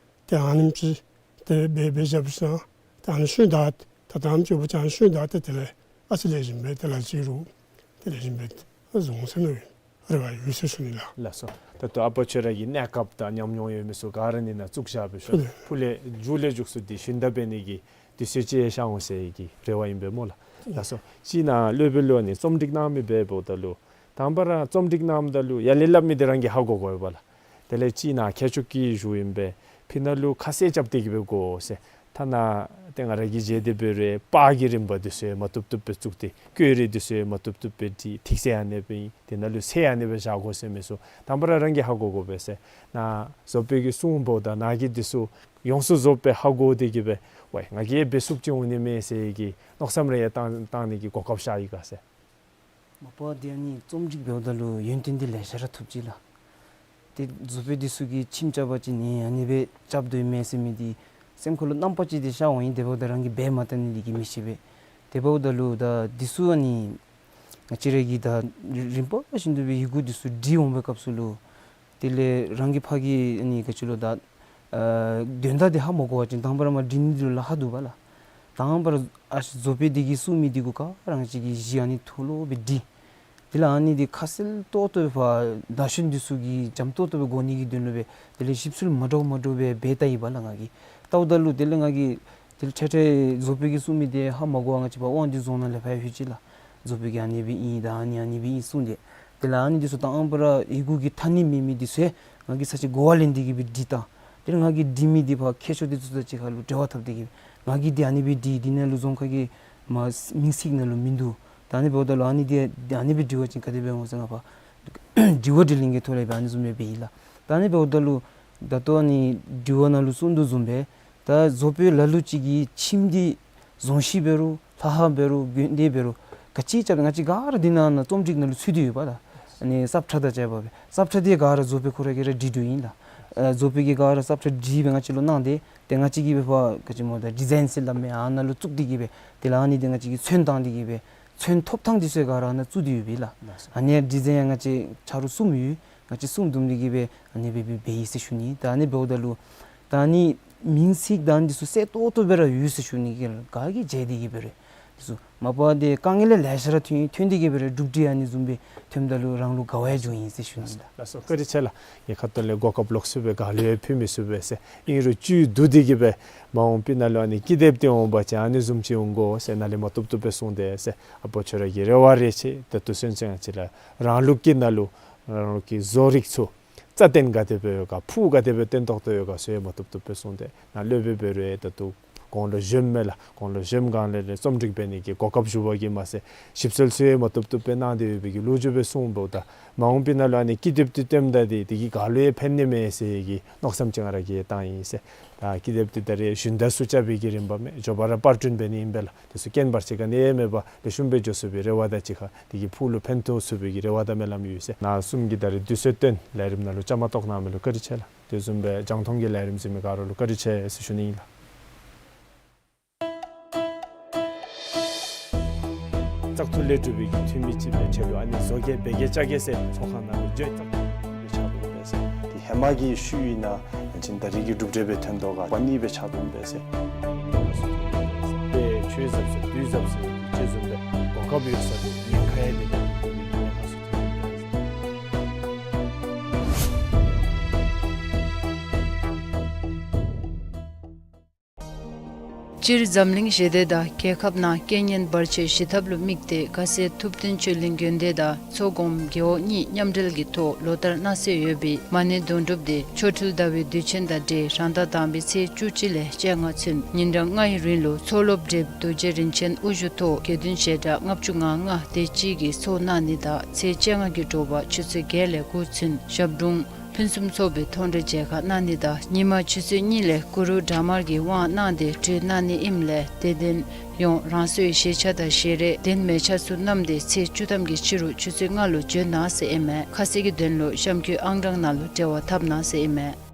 ཏེ་ཨ་ནེམ་ཅིག་ཏེ་འབད་འབད་བཞག་པའི་ཤུལ་ད་ཨ་ནི་ཤུལ་ད་ད་ད་ཨ་ནེམ་ཅིག་འབད་བཞག་པའི་ཤུལ་ད་ཏེ་དེ་ལས་ཨ་ཙི་ལེགས་ཤོམ་སྦེ་དེ་ལས་ཅིག་རུང་དེ་ལེགས་ཤོམ་སྦེ་བཟོ་འོང་ཟེར་མནོ་བའི་རེ་བ་ཡོད་ཟེར་ཞུ་ནི་ལགས། ལགས་སོ། ད་ལྟོ་ཨ་པ་ཁྱོད་ར་གི་གནས་སྐབས་དང་ཉམས་མྱོང་ཡོད་མི་ཚུ་ག་ར་ཨ་ནི་ནང་བཙུགས་བཞག་པའི་ཤུལ་ལས་ཕུལ་ལས་མཇུག་ལས་མཇུག་སུ་འདི་ཞུན་དག་འབད་ནི་གི་དུས་ཚོད་ཅིག་ཤར་འོང་ཟེར་གྱི་རེ་བ་ཨིན་པས་སྨོ་ལགས། ལགས་སོ། ཅིག་ནཱ་སློབ་དཔོན་ལུ་ཨ་ནི་རྩོམ་སྒྲིག་གནང་མི་འབདཝ་ད་ལུ་དང་པ་ར་རྩོམ་སྒྲིག་གནངམ་ད་ལུ་ཡར་ལས་སླབ་མི་འདི་རང་གིས་ཧ་གོ་དགོ་པས་ལགས། དེ་ལས་ཅིག་ནཱ་མཁས་མཆོག་གིས་ཞུཝ་ཨིན་པས། ཕི་ནང་ལུ་ཁ་གསལ་རྐྱབ་སྟེ་གི་སྦེ་དགོ་ཟེར། ཐ་ན་ཏེ་ང་ར་གིས་མཇལ་ཏེ་འབད་རུང་པར་གྱི་རིམ་པ་འདི་ཚུ་ཡང་མ་བཏུབ་བཏུབ་སྦེ་བཙུགས་ཏེ་བཀོད་རིས་འདི་ཚུ་ཡང་མ་བཏུབ་བཏུབ་སྦེ་བྲིས། ཐིག་ཚད་ཨ་ནི་སྦེ་ཨིན། དེ་ནང་ལུ་ཚད་ཨ་ནི་སྦེ་བཞག་དགོ་ཟེར་མི་ཚུ་དང་པ་ར་རང་གིས་ཧ་གོ་དགོ་པས་ཟེར། ནཱ་བཟོ་དཔོན་གྱིས་གསུངམ་ད་ནཱ་གིས་འདི་ཚུ་ཡོངས་སུ་རྫོགསཔ་སྦེ་ཧ་གོ་སྟེ་གི་སྦེ་ཝའི་ང་གིས་འབད་ཚུགསཔ་ཅིག་འོང་ནི་མས་ཟེར་གྱི་མནོ་བསམ་རེ་ཡང་བཏང་བཏང་ནི་གི་གོ་སྐབས་ཤར་ཡི་ག་ཟེར། མ་པ་འདི་ཨ་ནི་རྩོམ་སྒྲིག་འབདཝ་ད་ལུ་ཡོན་ཏན་འདི་ལེ་ཤ་ར་ཐོབ་ཅི་ལགས། ཏེ་བཟོ་དཔོན་འདི་ཚུ་གིས་ཁྱིམ་རྐྱབ་པ་ཅིན་ཨ་ནི་སྦེ་རྐྱབ་དོ་མས་ཟེར་མི་འདི་སེམས་ཁར་ལུ་རྣམ་པ་ཅིག་འདི་ཤར་འོང་ཡི། དེ་འབདཝ་ད་རང་གིས་འབད་མ་བལྟ་ནི་འདི་གིས་མི་ཤེས་པས། དེ་འབདཝ་ད་ལུ་ད་འདི་ཚུ་ཨ་ནི་ང་བཅས་ར་གིས་ད་རིམ་པ་བཞིན་དུ་སྦེ་ཡི་གུ་འདི་ཚུ་བྲི་འོང་བའི་སྐབས་སུ་ལུ་དེ་ལས་རང་གིས་ཕར་གྱི་ཨ་ནི་ག་ཅི་ལོ་ད་ཨ་དོན་དག་འདི་ཧ་མ་གོ་བ་ཅིན་དང་པ་ར་མར་འབྲི་ནི་འདི་ལུ་ལཱ་ཁག་འདུག་པ་ལགས། དང་པ་ར་ཨ་བཟོ་དཔོན་འདི་གིས་གསུངས་མི་འདི་གུ་ག་ར་ང་བཅས་ཀྱིས་གཞི་ཨ་ནི་མཐོལ་ལོ་སྦེ་བྲི། དེ་ལས་ཨ་ནི་འདི་ཁ་གསལ་ཏོག་ཏོ་སྦེ་ཕར་ན་གཞོན་འདི་ཚུ་གིས་འཇམ་ཏོག་ཏོ་སྦེ་གོ་ནི་གི་དོན་ལུ་སྦེ་དེ་ལས་ཞིབ་འཚོལ་མ་འདྲཝ་མ་འདྲཝ་སྦེ་འབད་བལྟ་ཡི་པ་ལགས་ང་གིས། བལྟཝ་ད་ལུ་དེ་ལས་ང་གིས་དེ་ལས་ཁྲེ་ཁྲེ་བཟོ་དཔོན་གྱིས་གསུངས་མི་འདི་ཧ་མ་གོ་བར་ང་བཅས་ཕར་དབང་འདུས་རྫོང་ནང་ལས་ཕར་ཡང་ལྷོད་ཅི་ལགས། བཟོ་དཔོན་གྱིས་ཨ་ནི་སྦེ་ཨིན་ད་ཨ་ནི་ཨ་ནི་སྦེ་ཨིན་གསུངས་ཏེ། དེ་ལས་ཨ་ནི་འདི་ཚུ་དང་པ་ར་ཡི་གུ་གི་ཐ་སྙད་མེད་མི་འདི་ཚུ་ཡང་ང་གིས་ཚར་གཅིག་གོ་བ་ལེན་ཏེ་གི་སྦེ་བྲིས་ད། དེ་ལས་ང་གིས་བྲིས་མི་འདི་ཕར་མཁས་མཆོག་འདི་ཚུ་དང་གཅིག་ཁར་ལུ་འབྲེལ་བ་འཐབ་སྟེ་གི་ང་གིས་འདི་ཨ་ནི་སྦེ་བྲིས། འདི་ནང་ལུ་རྫོང་ཁ་གི་མ་མིང་ཚིག་ནང་ལུ་མིན་འདུག། ད་ཨ་ནི་འབདཝ་ད་ལུ་ཨ་ནི་འདི་ཨ་ནི་སྦེ་བྲི་བ་ཅིན་ག་དེ་སྦེ་འོང་ཟེར་ང་ཕར་དྲི་བ་དྲིས་ལན་གྱི་ཐོག་ལས་སྦེ་ཨ་ནི་བཟུམ་སྦེ་འབད་ཡི་ལགས། ད་ཨ་ནི་འབདཝ་ད་ལུ་ད་ལྟོ་ཨ་ནི་དྲི་བ་ནང་ལུ་གསུངས་དོ་བཟུམ་སྦེ་ད་བཟོ་དཔོན་ལ་ལུ་ཅིག་གིས་ཁྱིམ་འདི་རྫོང་གཞི་འབད་རུང་ལྷ་ཁང་འབད་རུང་དགོན་སྡེ་འབད་རུང་ག་ཅི་རྐྱབ་ང་བཅས་ག་ར་འདི་ནང་ན་རྩོམ་སྒྲིག་ནང་ལུ་ཚུད་དེ་ཡོད་པ་ལགས། ཨ་ནི་ས་ཁྲ་དང་བཅས་པ་སྦེ་ས་ཁྲ་འདི་ག་ར་བཟོ་དཔོན་ཁོ་ར་གིས་ར་བྲི་བྲིཝ་ཨིན་ལགས། ཨ་བཟོ་དཔོན་གྱིས་ག་ར་ས་ཁྲ་བྲིས་སྦེ་ང་བཅས་ལུ་གནང་སྟེ་ཏེ་ང་བཅས་ཀྱིས་སྦེ་ཕར་ག་ཅི་སྨོ་ད་ཌི་ཛའིན་ཟེར་སླབ་མས། ཨ་ནཱ་ལུ་བཙུགས་ཏེ་གི་སྦེ་དེ་ལས་ཨ་ནི་འདི་ང་བཅས་ཀྱིས་ཚོན་བཏང་སྟེ་གི་སྦེ་ཚོན་ཐོབ་ཐངས་འདི་ཚུ་ག་ར་ཨ་ནཱ་བཙུགས་ཏེ་ཡོད་པས་ལགས། ཨ་ནི་ཌི་ཛའིན་ཡང་ང་བཅས་ཆ་རོགས་གསུམ་ཡོད། ང་བཅས་གསུམ་བསྡོམས་ཏེ་གི་སྦེ་ཨ་ནི་སྦེ་འབད་འབད་ཡི་ཟེར་ཞུ་ནི། ད་ཨ་ནི་འབདཝ་ད་ལུ་ད་ཨ་ནི་མིང་ཚིག་དང་འདི་ཚུ་གསལ་ཏོག་ཏོ་སྦེ་ར་ཡོད་ཟེར་ཞུ་ནི། ག་གིས་མཇལ་ཏེ་གི་སྦེ་ར་འདི་ཚུ་མ་པ་འདི་དཀའ་ངལ་ལེ་ཤ་ར་ཐོན་ཐོན་ཏེ་གི་སྦེ་ར་གྲུབ་འབྲས་ཨ་ནི་བཟུམ་སྦེ་ཐོནམ་ད་ལུ་རང་ལུ་དགའ་བ་ཡང་བྱུང་ཡི་ཟེར་ཞུ་ནི་ལགས། ལགས་སོ། བཀའ་དྲིན་ཆེ་ལགས། ངེའི་ཁ་ཐུག་ལས་གོ་སྐབས་ལོག་ཚུགས་པས། ག་ལུ་ཡང་ཕུལ་མི་ཚུགས་པས་ཟེར། ཨིན་རུང་བཅུད་བསྡུ་སྟེ་གི་སྦེ་མ་འོངས་པའི་ནང་ལུ་ཨ་ནི་ཀི་དེབ་འདི་འོང་པ་ཅིན་ཨ་ནི་བཟུམ་ཅིག་འོང་དགོ་ཟེར་ནཱ་ལས་མ་བཏུབ་བཏུབ་སྦེ་གསུངས་ཏེ་ཟེར། ཨ་པ་ཁྱོད་ར་གི་རེ་བ་རེ་ཆེ། ད་ལྟོ་ཚུན་ཚོད་ང་བཅས་ར་རང་ལུགས་ཀྱི་ནང་ལུ་རང་ལུགས་ཀྱི་བཟོ་རིག་ཚུ་རྩ་བརྟན་ག་དེ་སྦེ་ཡོད་ག་ཕུགས་ག་དེ་སྦེ་བརྟན་ཏོག་ཏོ་ཡོད་ག་ཟེར་མ་བཏུབ་བཏུབ་སྦེ་གསུངས་ཏེ། ནཱ་སློབ་དཔོན་འབད་རུང་ད་ལྟོ་ གོང་ལུ་བཞོནམ་མས་ལགས། གོང་ལུ་བཞོནམ་སྒང་ལས་རྩོམ་སྒྲིག་འབད་ནི་གི་གོ་སྐབས་ཞུ་བ་གིས་མ་ཚད་ཞིབ་འཚོལ་ཚུ་ཡང་མ་བཏུབ་བཏུབ་སྦེ་གནང་སྟེ་ཡོད་པའི་གི་ལོ་རྒྱུས་སྦེ་གསུངས་འབདཝ་ད་མ་འོངས་པའི་ནང་ལུ་ཨ་ནི་ཀི་དེབ་འདི་བཏོནམ་ད་འདི་དེ་གིས་ག་ལུ་ཡང་ཕན་ནི་མས་ཟེར་གྱི་མནོ་བསམ་ཅིག་ང་ར་གིས་བཏང་ཡི་ཟེར། ད་ཀི་དེབ་འདི་ད་རེས་ཞུན་དག་ཚུ་རྐྱབ་པའི་གི་རིམ་པ་མས། མགྱོགས་པ་ར་པར་སྐྲུན་འབད་ནི་ཨིན་པས་ལགས། དེ་ཚུ་རྐྱེན་བར་ཆད་ག་ནི་ཡང་མེད་པར་ལེགས་ཤོམ་སྦེ་འགྱོ་ཚུགས་པའི་རེ་བ་དང་གཅིག་ཁར་དེ་གིས་ཕུགས་ལུ་ཕན་ཐོགས་ཚུགས་པའི་གི་རེ་བ་དང་སྨོན་ལམ་ཡོད་ཟེར། ནཱ་གསུམ་གྱི་ད་རེས་དུས་ཚོད་བཏོན་ལས་རིམ་ནང་ལུ་བཅའ་མར་གཏོགས་གནང་མི་ལུ་བཀའ་དྲིན་ཆེ་ལགས། དེ་བཟུམ་སྦེ་རྒྱང་མཐོང་གི་ལས་རིམ་གཟིགས་མི་ག་ར་ལུ་བཀའ་དྲིན་ཆེ་ཟེར་ཞུ་ནི་ཨིན་ལགས། བཙག་འཐུ་ལས་གྲུབ་པའི་གི་འཐུས་མི་ཅིག་སྦེ་ཁྲལ་ལུ་ཨ་ནི་བཟོ་གེ་འབད་གེ་བཅའ་གེ་ཟེར་ཚོགས་ཁང་ནང་ལུ་འགྱོ། བཙག་འཐུ་འབད་ཆགས་དོ་འབད་ཟེར། དེ་ཧེ་མ་གི་ཤུལ་ཨིན་ན་ཅིན་ད་རེས་ཀྱི་གྲུབ་འབྲས་སྦེ་ཐོན་དོ་ག་པ་ནི་འབད་ཆགས་དོ་འབད་ཟེར། དཔེ་ཆོས་ཟབ་ཟེར་དུས་ཟབ་ཟེར་ཅིག་བཟུམ་སྦེ་གོ་སྐབས་ཡོད་ས་དེ་ཉེན་ཁ་ཡང་མེད་པའི་གི་ཉེན་ཁ་ཚུ་ཐོན་འབད་ཟེར། སྤྱིར་འཛམ་གླིང་ཞི་བདེ་དང་རྒྱལ་ཁབ་ནང་རྐྱེན་ངན་བར་ཆད་ཞི་ཐབས་ལུ་དམིགས་ཏེ་དགའ་སེ་ཐུབ་བསྟན་ཆོས་གླིང་དགོན་སྡེ་དང་མཚོ་སྒོམ་རྒེད་འོག་གཉིས་མཉམ་འབྲེལ་གྱི་ཐོག་ལོ་ལྟར་གནང་སྲོལ་ཡོད་པའི་མ་ཎི་དོན་གྲུབ་འདི་ཆོ་འཕྲུལ་ཟླ་བའི་དུས་ཆེན་དང་འབྲེལ་རང་ཟླ་དང་པའི་ཚེས་བཅུ་གཅིག་ལས་བཅོ་ལྔ་ཚུན་ཉིན་གྲངས་ལྔའི་རིང་ལུ་མཚོ་སློབ་བགྲེསཔ་རྡོ་རྗེ་རིན་ཆེན་དབུ་བཞུགས་ཐོག་དགེ་འདུན་བཤད་གྲྭ་ལྔ་བཅུ་ང་ལྔ་དེ་ཅིག་གིས་ཚོགས་གནང་ནི་དང་ཚེས་བཅོ་ལྔ་གི་དྲོ་པ་ཆུ་ཚོད་བརྒྱད་ལས་དགུ་ཚུན་ཞབས་དྲུང་ཕུན་སུམ་ཚོགས་པའི་མཐོང་གྲོལ་མཇལ་ཁ་གནང་ནི་དང་ཉིན་མ་ཆུ་ཚོད་གཉིས་ལས་གུ་རུ་དྲག་དམར་གྱི་དབང་གནང་སྟེ་གྲོལ་གནང་ནི་ཨིནམ་ལས་དད་ལྡན་ཡོངས་རང་སོའི་བཞེས་ཆས་དང་བཞེས་རས་གདན་མལ་ཆ་ཚུ་བསྣམས་ཏེ་ཚེས་བཅུ་ཐམ་གྱི་ཕྱི་རུ་ཆུ་ཚོད་ལྔ་ལུ་འབྱོན་གནང་ཟེར་ཨིན་མས། ཁ་གསལ་གྱི་དོན་ལུ་གཤམ་འཁོད་ཨང་གྲངས་ནང་ལུ་འབྲེལ་བ་འཐབ་གནང་ཟེར་ཨིན་མས།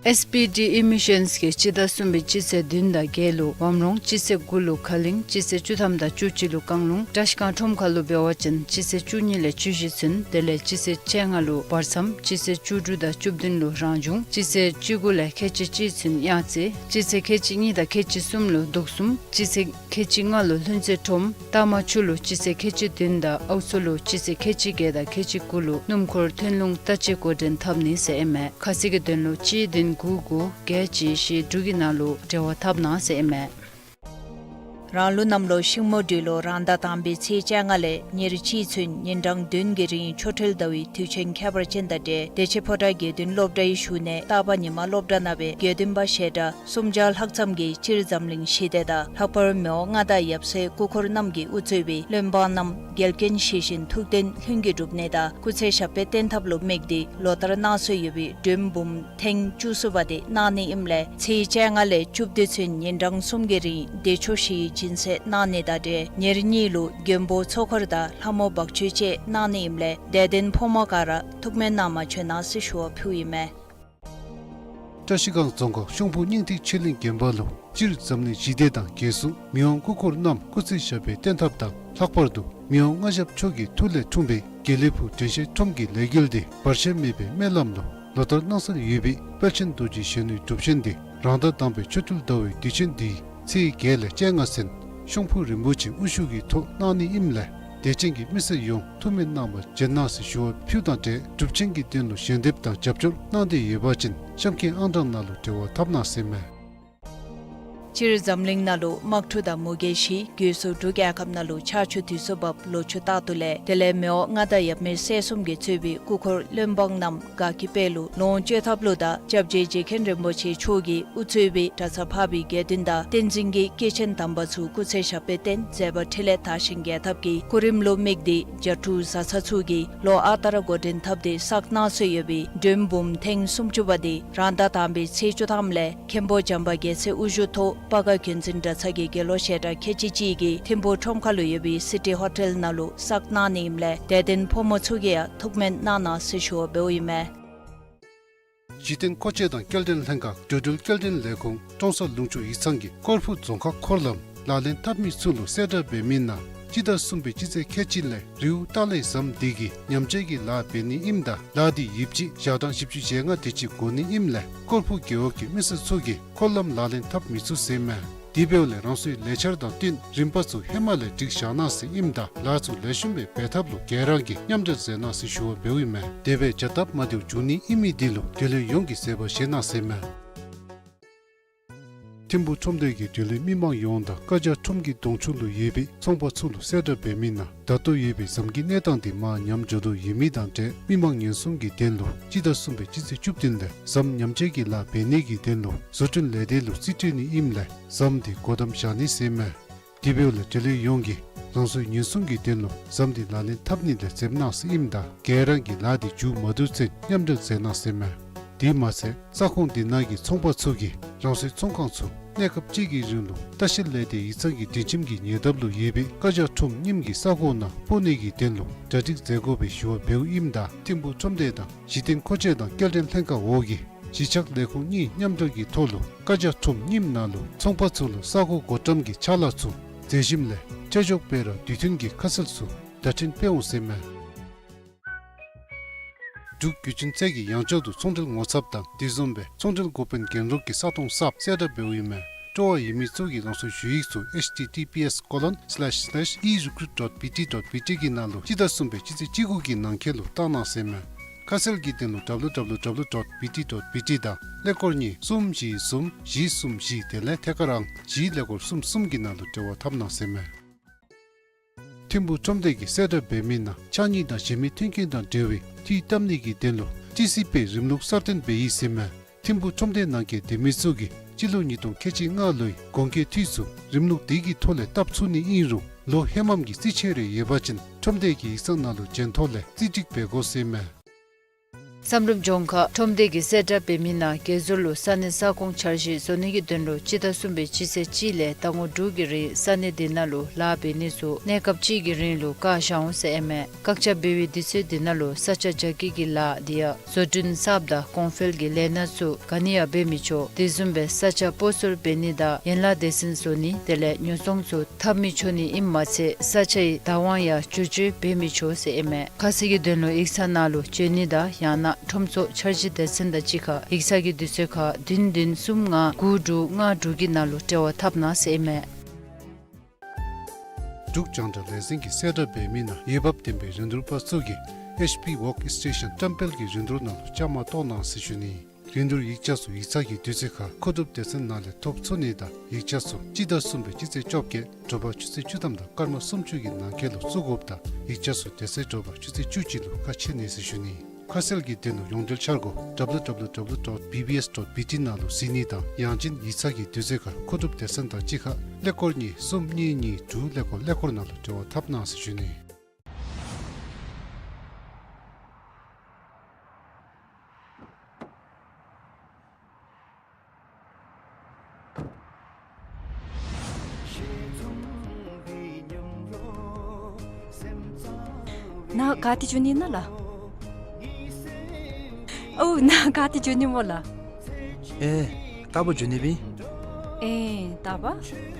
ཨེསི་པི་ཌི་ཨི་མི་ཤཱནསི་གིས་སྤྱི་ཟླ་གསུམ་པའི་སྤྱི་ཚེས་བདུན་དང་བརྒྱད་ལུ་བམ་རོང་སྤྱི་ཚེས་དགུ་ལུ་ཁ་གླིང་སྤྱི་ཚེས་བཅུ་ཐམ་དང་བཅུ་གཅིག་ལུ་བཀང་ལུང་བཀྲ་ཤིས་སྒང་ཁྲོམ་ཁ་ལུ་འབད་བ་ཅིན་སྤྱི་ཚེས་བཅུ་གཉིས་ལས་བཅུ་བཞི་ཚུན་དེ་ལས་སྤྱི་ཚེས་བཅོ་ལྔ་ལུ་བར་མཚམས་སྤྱི་ཚེས་བཅུ་དྲུག་དང་བཅུ་བདུན་ལུ་རང་བྱུང་སྤྱི་ཚེས་བཅུ་དགུ་ལས་ཁལ་གཅིག་གཅིག་ཚུན་གཡང་རྩེ་སྤྱི་ཚེས་ཁལ་གཅིག་གཉིས་དང་ཁལ་གཅིག་གསུམ་ལུ་དུག་གསུམ་སྤྱི་ཚེས་ཁལ་གཅིག་ལྔ་ལུ་ལྷུན་རྩེ་ཁྲོམ་རྟ་མ་ཆུ་ལུ་སྤྱི་ཚེས་ཁལ་གཅིག་བདུན་དང་ཨའུ་མཚོ་ལུ་སྤྱི་ཚེས་ཁལ་གཅིག་བརྒྱད་དང་ཁལ་གཅིག་དགུ་ལུ་སྣུམ་འཁོར་ཐོན་ལུང་ལྟ་དཔྱད་འགོ་འདྲེན་འཐབ་ནི་ཟེར་ཨིན་མས། ཁ་གསལ་གྱི་དོན་ལུ་གཅིག་བདུན་དགུ་དགུ་བརྒྱད་གཅིག་བཞི་དྲུག་གི་ནང་ལུ་འབྲེལ་བ་འཐབ་གནང་ཟེར་ཨིན་མས། རང་ལུགས་གནམ་ལོ་ཤིང་མོ་སྦྲུལ་ལོ་རང་ཟླ་དང་པའི་ཚེས་བཅོ་ལྔ་ལས་ཉེར་གཅིག་ཚུན་ཉིན་གྲངས་བདུན་གྱི་རིང་ཆོ་འཕྲུལ་ཟླ་བའི་དུས་ཆེན་ཁྱད་པར་ཅན་དང་འབྲེལ་བདེ་ཆེན་ཕོ་བྲང་དགེ་འདུན་སློབ་གྲྭའི་བཞུགས་གནས་སྟག་པ་ཉི་མ་སློབ་གྲྭ་ནང་སྦེ་དགེ་འདུན་པ་བཤད་གྲྭ་སུམ་བརྒྱ་ལྷག་ཙམ་གྱིས་སྤྱིར་འཛམ་གླིང་ཞི་བདེ་དང་ལྷག་པར་མི་དབང་མངའ་བདག་ཡབ་སྲས་སྐུ་འཁོར་རྣམས་ཀྱིས་དབུ་གཙོས་པའི་བློན་འབངས་རྣམས་འགལ་རྐྱེན་ཞི་ཞིང་ཐུགས་དོན་ལྷུན་གྱིས་འགྲུབ་ནི་དང་སྐུ་ཚེ་ཞབས་པད་བརྟན་ཐབས་ལུ་དམིགས་ཏེ་ལོ་ལྟར་གནང་སྲོལ་ཡོད་པའི་སྒྲོལམ་འབུམ་ཐེངས་བཅུ་གསུམ་པ་དེ་གནང་ནི་ཨིནམ་ལས་ཚེས་བཅོ་ལྔ་ལས་བཅུ་བདུན་ཚུན་ཉིན་གྲངས་གསུམ་གྱི་རིང་བདེ་མཆོག་ཞི་བའི་སྦྱིན་སྲེག་གནང་ནི་དང་འབྲེལ་ཉེར་གཉིས་ལུ་མགོན་པོ་ཚོགས་འཁོར་དང་ལྷ་མོ་འབག་མཆོད་བཅས་གནང་ནི་ཨིནམ་ལས་དད་ལྡན་ཕོ་མོ་ག་ར་ཐུགས་སྨོན་གནང་བར་བྱོན་གནང་ཟེར་ཞུ་བ་ཕུལཝ་ཨིན་མས། བཀྲ་ཤིས་སྒང་རྫོང་ཁག་ཤོང་ཕུ་སྙིང་ཐིག་ཆོས་གླིང་དགོན་པ་ལུ་སྤྱིར་འཛམ་གླིང་ཞི་བདེ་དང་རྒྱལ་སྲུང་མི་དབང་སྐུ་འཁོར་རྣམས་སྐུ་ཚེ་ཞབས་པད་བརྟན་ཐབས་དང་ལྷག་པར་དུ་མི་དབང་མངའ་ཞབས་མཆོག་གི་མཐུ་ལས་འཁྲུངས་པའི་དགེ་ལེགས་ཕུག་དྲན་ཤེས་ཁྲོམ་གྱི་ལས་འགུལ་འདི་བར་ཆད་མེད་པའི་སྨོན་ལམ་ལུ་ལོ་ལྟར་གནང་སྲོལ་ཡོད་པའི་དཔལ་ཆེན་རྡོ་རྗེ་གཞོན་ནུའི་སྒྲུབ་ཆེན་འདི་རང་ཟླ་དང་པའི་ཆོ་འཕྲུལ་ཟླ་བའི་དུས་ཆེན་འདིའི་ཚེས་བརྒྱད་ལས་བཅོ་ལྔ་ཚུན་ཤོང་ཕུ་རིན་པོ་ཆེ་དབུ་བཞུགས་ཀྱི་ཐོག་གནང་ནི་ཨིནམ་ལས་དད་ཅན་གྱི་མི་སེར་ཡོངས་ཐུགས་སྨོན་གནང་བར་བྱོན་གནང་ཟེར་ཞུ་བ་ཕུལཝ་དང་འབྲེལ་སྒྲུབ་ཆེན་གྱི་དོན་ལུ་ཞལ་འདེབས་དང་རྒྱབ་སྐྱོར་གནང་འདོད་ཡོད་པ་ཅིན་གཤམ་འཁོད་ཨང་གྲངས་ནང་ལུ་འབྲེལ་བ་འཐབ་གནང་ཟེར་མས། སྤྱིར་འཛམ་གླིང་ནང་ལུ་དམག་འཁྲུག་དང་མུ་གེ་ཞི་རྒོལ་སོགས་འབྲུག་རྒྱལ་ཁབ་ནང་ལུ་ཆར་ཆུ་དུས་སུ་བབས་ལོ་ཕྱུགས་རྟག་ཏུ་ལེགས། དེ་ལས་མི་དབང་མངའ་བདག་ཡབ་མེས་སྲས་གསུམ་གྱིས་གཙོས་པའི་སྐུ་འཁོར་བློན་འབངས་རྣམས་དགའ་སྐྱིད་དཔལ་ལུ་ལོངས་སྤྱོད་ཐབས་ལུ་དང་སྐྱབས་རྗེ་རྗེ་མཁན་རིན་པོ་ཆེ་མཆོག་གིས་དབུ་གཙོས་པའི་གྲྭ་ཚང་འཕགས་པའི་དགེ་འདུན་དང་བསྟན་འཛིན་གྱི་སྐྱེས་ཆེན་དམ་པ་ཚུ་སྐུ་ཚེ་ཞབས་པད་བརྟན་མཛད་པ་འཕྲིན་ལས་དར་ཞིང་རྒྱས་ཐབས་ཀྱི་སྐུ་རིམ་ལུ་དམིགས་ཏེ་རྒྱ་ཕྲུག་བཟའ་ཚང་ཚུ་གིས་ལོ་ཨ་རྟག་ར་འགོ་འདྲེན་འཐབ་སྟེ་བསགས་གནང་སྲོལ་ཡོད་པའི་སྒྲོལམ་འབུམ་ཐེངས་སུམ་ཅུ་པ་དེ་རང་ཟླ་དང་པའི་ཚེས་བཅུ་ཐམ་ལས་མཁན་པོ་བྱམས་པ་རྒྱལ་མཚན་དབུ་བཞུགས་ཐོག་སྤ་སྒར་རྒྱུན་འཛིན་གྲྭ་ཚང་གི་དགེ་སློང་བཤད་གྲྭ་ཁལ་གཅིག་གཅིག་གིས་ཐིམ་ཕུག་ཁྲོམ་ཁ་ལུ་ཡོད་པའི་སི་ཊི་ཧོ་ཊེལ་ནང་ལུ་བསགས་གནང་ནི་ཨིནམ་ལས་དད་ལྡན་ཕོ་མོ་ཚུ་གིས་ཡང་ཐུགས་སྨོན་གནང་གནང་ཟེར་ཞུ་བ་འབདཝ་ཨིན་མས། གཞི་རྟེན་མཁོ་ཆས་དང་སྐྱེལ་འདྲེན་ལྷན་ཁག་འགྲོ་འགྲུལ་སྐྱེལ་འདྲེན་ལས་ཁུངས་ཀྲོང་གསར་ལུང་ཕྱོགས་ཡིག་ཚང་གིས་ཀོར་ཕུ་རྫོང་ཁག་འཁོར་ལམ་ལག་ལེན་འཐབ་མི་ཚུ་ལུ་གསལ་བསྒྲགས་འབད་མི་ནང་སྤྱི་ཟླ་གསུམ་པའི་སྤྱི་ཚེས་ཁལ་གཅིག་ལས་རི་བོ་ཏཱ་ལའི་ཟམ་དེ་གི་ཉམས་བཅོས་ཀྱི་ལཱ་འབད་ནི་ཨིནམ་ད་ལཱ་དེ་ཡིབ་གཅིག་ཞག་གྲངས་བཞི་བཅུ་ཞེ་ལྔ་དེ་ཅིག་འགོར་ནི་ཨིནམ་ལས་ཀོར་ཕུ་རྒེད་འོག་གི་མི་སེར་ཚུ་གིས་འཁོར་ལམ་ལག་ལེན་འཐབ་མི་ཚུགས་ཟེར་མས། དེ་འབདཝ་ལས་རང་སོའི་ལས་འཆར་དང་བསྟུན་རིམ་པ་ཚུ་ཧེ་མ་ལས་སྒྲིག་བཞག་གནང་ཟེར་ཨིནམ་ད་ལཱ་ཚུ་ལེགས་ཤོམ་སྦེ་འབད་ཐབས་ལུ་ག་ར་གིས་མཉམ་འབྲེལ་མཛད་གནང་ཟེར་ཞུ་བ་འབདཝ་ཨིན་མས། དེ་སྦེ་བྱ་སྟབས་མ་བདེཝ་འབྱུང་ནི་ཨིན་མི་དེ་ལུ་དགེ་ལས་ཡོངས་ཀྱིས་བཟོད་པ་བཞེས་གནང་ཟེར་མས། ཐིམ་ཕུག་ཁྲོམ་སྡེ་གིས་འབྲེལ་ཡོད་མི་མང་ཡོངས་དང་བཀའ་རྒྱ་ཁྲོམ་གྱི་གདོང་ཕྱོགས་ལུ་ཡོད་པའི་ཚོང་པ་ཚུ་ལུ་གསལ་བསྒྲགས་འབད་མི་ནང་ད་ལྟོ་ཡོད་པའི་ཟམ་གྱི་གནས་སྟངས་དེ་མར་ཉམས་འགྱོ་དོ་ཡོད་མི་དང་འབྲེལ་མི་མང་ཉེན་སྲུང་གི་དོན་ལུ་སྤྱི་ཟླ་གསུམ་པའི་སྤྱི་ཚེས་བཅུ་བདུན་ལས་ཟམ་ཉམས་བཅོས་ཀྱི་ལཱ་འབད་ནི་གི་དོན་ལུ་བཟོ་སྐྲུན་ལས་སྡེ་ལུ་རྩིས་སྤྲོད་ནི་ཨིནམ་ལས་ཟམ་དེ་སྒོ་བསྡམ་བཞག་ནི་ཟེར་མས། དེ་འབདཝ་ལས་འབྲེལ་ཡོད་ཡོངས་ཀྱིས་རང་སོའི་ཉེན་སྲུང་གི་དོན་ལུ་ཟམ་དེ་ལག་ལེན་འཐབ་ནི་ལས་འཛེམ་གནང་ཟེར་ཨིནམ་ད་ག་ར་གིས་ལཱ་དེ་མཇུག་མ་བསྡུ་ཚུན་མཉམ་འབྲེལ་མཛད་གནང་ཟེར་མས། དེ་མ་ཚད་ས་ཁོངས་དེ་ནང་གི་ཚོང་པ་ཚུ་གིས་རང་སོའི་ཚོང་ཁང་ཚུ་གནས་སྐབས་གཅིག་གི་རིང་ལུ་ལྟ་བཤལ་ལས་སྡེ་ཡིག་ཚང་གི་སྒྲིག་ཁྲིམས་ཀྱི་ཉེ་འདབས་ལུ་ཡོད་པའི་བཀའ་རྒྱ་ཁྲོམ་རྙིངམ་གྱི་ས་གོ་ནང་སྤོ་ནི་གི་དོན་ལུ་གྲ་སྒྲིག་མཛད་དགོ་པའི་ཞུ་བ་འབདཝ་ཨིནམ་ད་ཐིམ་ཕུག་ཁྲོམ་སྡེ་དང་གཞི་རྟེན་མཁོ་ཆས་དང་སྐྱེལ་འདྲེན་ལྷན་ཁག་འོག་གི་གཞིས་ཆགས་ལས་ཁུངས་གཉིས་མཉམ་འབྲེལ་གྱི་ཐོག་ལུ་བཀའ་རྒྱ་ཁྲོམ་རྙིངམ་ནང་ལུ་ཚོང་པ་ཚུ་ལུ་ས་གོ་སྒོ་འགྲམ་གྱི་ཕྱག་ལཱ་ཚུ་མཛད་ཞིནམ་ལས་ཆ་འཇོག་འབད་ར་དུས་མཐུན་གྱི་ཁ་གསལ་ཚུ་བརྡ་འཕྲིན་སྤེལ་འོང་ཟེར་མས། འབྲུག་བརྒྱུད་འཕྲིན་ཚད་ཀྱིས་ཡང་བསྐྱར་དུ་ཚོང་འབྲེལ་ངོ་ཚབ་དང་དེ་བཟུམ་སྦེ་ཚོང་འབྲེལ་འགོ་དཔོན་རྒྱན་རོགས་ཀྱི་ས་སྟོང་གསརཔ་གསལ་བསྒྲགས་འབདཝ་ཨིན་མས། སྤྲོ་བ་ཡོད་མི་ཚུ་གིས་རང་སོའི་ཞུ་ཡིག་ཚུ་H T T P S colon slash slash e recruit dot B T dot B T གི་ནང་ལུ་སྤྱི་ཟླ་གསུམ་པའི་སྤྱི་ཚེས་བཅུ་དགུ་གི་ནང་འཁོད་ལུ་བཏང་གནང་ཟེར་མས། ཁ་གསལ་གྱི་དོན་ལུ་W W W dot B T dot B T དང་ཀླད་ཀོར་གཉིས་གསུམ་བཞི་གསུམ་བཞི་གསུམ་བཞི་དེ་ལས་ཐད་ཀར་ཨང་བཞི་ཀླད་ཀོར་གསུམ་གསུམ་གྱི་ནང་ལུ་འབྲེལ་བ་འཐབ་གནང་ཟེར་མས། ཐིམ་ཕུག་ཁྲོམ་སྡེ་གིས་གསལ་བསྒྲགས་འབད་མི་ནང་ཕྱགས་སྙིགས་དང་གཞན་མི་མཐུན་རྐྱེན་དང་འབྲེལ་བའི་འཐུས་བཏབ་ནི་གི་དོན་ལུ་ཊི་སི་པའི་རིམ་ལུགས་གསར་བཏོན་འབད་ཡི་ཟེར་མས། ཐིམ་ཕུག་ཁྲོམ་སྡེ་ནང་འཁོད་སྡོད་མི་ཚུ་གིས་སྤྱི་ལོ་ཉིས་སྟོང་ཁལ་གཅིག་ལྔ་ལོའི་གོང་འཁོད་འཐུས་ཚུ་རིམ་ལུགས་དེ་གི་ཐོག་ལས་བཏབ་ཚུགས་ནི་ཨིན་རུང་ལོ་ཧེ་མམ་གྱི་རྩིས་ཆད་རེ་ཡོད་པ་ཅིན་ཁྲོམ་སྡེ་གི་ཡིག་ཚང་ནང་ལུ་འབྱོན་ཐོག་ལས་རྩིས་སྒྲིག་འབད་དགོ་ཟེར་མས། བསམ་གྲུབ་ལྗོངས་མཁར་ཁྲོམ་སྡེ་གིས་གསལ་བསྒྲགས་འབད་མི་ནང་རྒེད་འཛུགས་ལུ་ས་གནས་ས་ཁོངས་འཆར་གཞི་བཟོ་ནི་གི་དོན་ལུ་སྤྱི་ཟླ་གསུམ་པའི་སྤྱི་ཚེས་གཅིག་ལས་ཟླ་ངོ་དྲུག་གི་རིང་ས་གནས་དེ་ནང་ལུ་ལཱ་འབད་ནི་ཚུ་གནས་སྐབས་གཅིག་གི་རིང་ལུ་བཀག་བཞག་འོང་ཟེར་ཨིན་མས། བཀག་ཆ་འབད་བའི་དུས་ཚོད་དེ་ནང་ལུ་ས་ཆ་རྒྱ་སྐྱེད་ཀྱི་ལཱ་དེ་ཡང་བཟོ་སྐྲུན་གསརཔ་དང་གོང་འཕེལ་གྱི་ལས་སྣ་ཚུ་ག་ནི་ཡང་འབད་མི་ཆོག། དེ་བཟུམ་སྦེ་ས་ཆ་སྤོ་སོར་འབད་ནི་དང་ཡན་ལག་སྡེ་ཚན་བཟོ་ནི་དེ་ལས་ཉོ་ཚོང་ཚུ་འཐབ་མི་ཆོག་ནི་ཨིནམ་མ་ཚད་ས་ཆའི་བདག་དབང་ཡང་བསྒྱུར་བཅོས་འབད་མི་ཆོག་ཟེར་ཨིན་མས། ཁ་གསལ་གྱི་དོན་ལུ་ཡིག་ཚང་ནང་ལུ་འབྱོན་ནི་དང་ཡང་ན་ཁྲོམ་ཚོགས་འཆར་གཞི་སྡེ་ཚན་དང་གཅིག་ཁར་ཡིག་ཚང་གི་དུས་ཚོད་ཁར་བདུན་བདུན་གསུམ་ལྔ་དགུ་དྲུག་ལྔ་དྲུག་གི་ནང་ལུ་འབྲེལ་བ་འཐབ་གནང་ཟེར་ཨིན་མས། འབྲུག་རྒྱང་བསྒྲགས་ལས་འཛིན་གྱིས་གསལ་བསྒྲགས་འབད་མི་ནང་འོས་འབབ་ལྡན་པའི་རིན་བསྡུར་པ་ཚུ་གིས་H P Workstation བཀྲམ་སྤེལ་གྱི་རིན་བསྡུར་ནང་ལུ་བཅའ་མར་གཏོགས་གནང་ཟེར་ཞུ་ནི། རིན་བསྡུར་ཡིག་ཆ་ཚུ་ཡིག་ཚང་གི་དུས་ཚོད་ཁར་མཁོ་སྒྲུབ་སྡེ་ཚན་ནང་ལས་ཐོབ་ཚུགས་ནི་དང་ཡིག་ཆ་ཚུ་སྤྱི་ཟླ་གསུམ་པའི་སྤྱི་ཚེས་བཅོ་བརྒྱད་དྲོ་པ་ཆུ་ཚོད་བཅུ་ཐམ་དང་སྐར་མ་སུམ་ཅུ་གི་ནང་འཁོད་ལུ་བཙུགས་དགོཔ་དང་ཡིག་ཆ་ཚུ་དེ་ཚེ་དྲོ་པ་ཆུ་ཚོད་བཅུ་གཅིག་ལུ་ཁ་ཕྱེ་ནི་ཟེར་ཞུ་ནི། ཁ་གསལ་གྱི་དོན་ལུ་ཡོངས་འབྲེལ་འཆར་སྒོ་W W W dot B B S dot B T ནང་ལུ་གཟིགས་ནི་དང་ཡང་ཅིན་ཡིག་ཚང་གི་དུས་ཚོད་ཁར་མཁོ་སྒྲུབ་སྡེ་ཚན་དང་གཅིག་ཁར་ཀླད་ཀོར་གཉིས་གསུམ་གཉིས་གཉིས་དྲུག་ཀླད་ཀོར་ཀླད་ཀོར་ནང་ལུ་འབྲེལ་བ་འཐབ་གནང་ཟེར་ཞུ་ནི། ནཱ་ག་ཏེ་འགྱོ་ནི་ཨིན་ན་ལགས། ཨོ་ནཱ་ག་ཏེ་འགྱོ་ནི་སྨོ་ལགས། ཨེ་རྟག་པར་འགྱོ་ནི་སྦེ་ཨིན། ཨེ་རྟག་པར།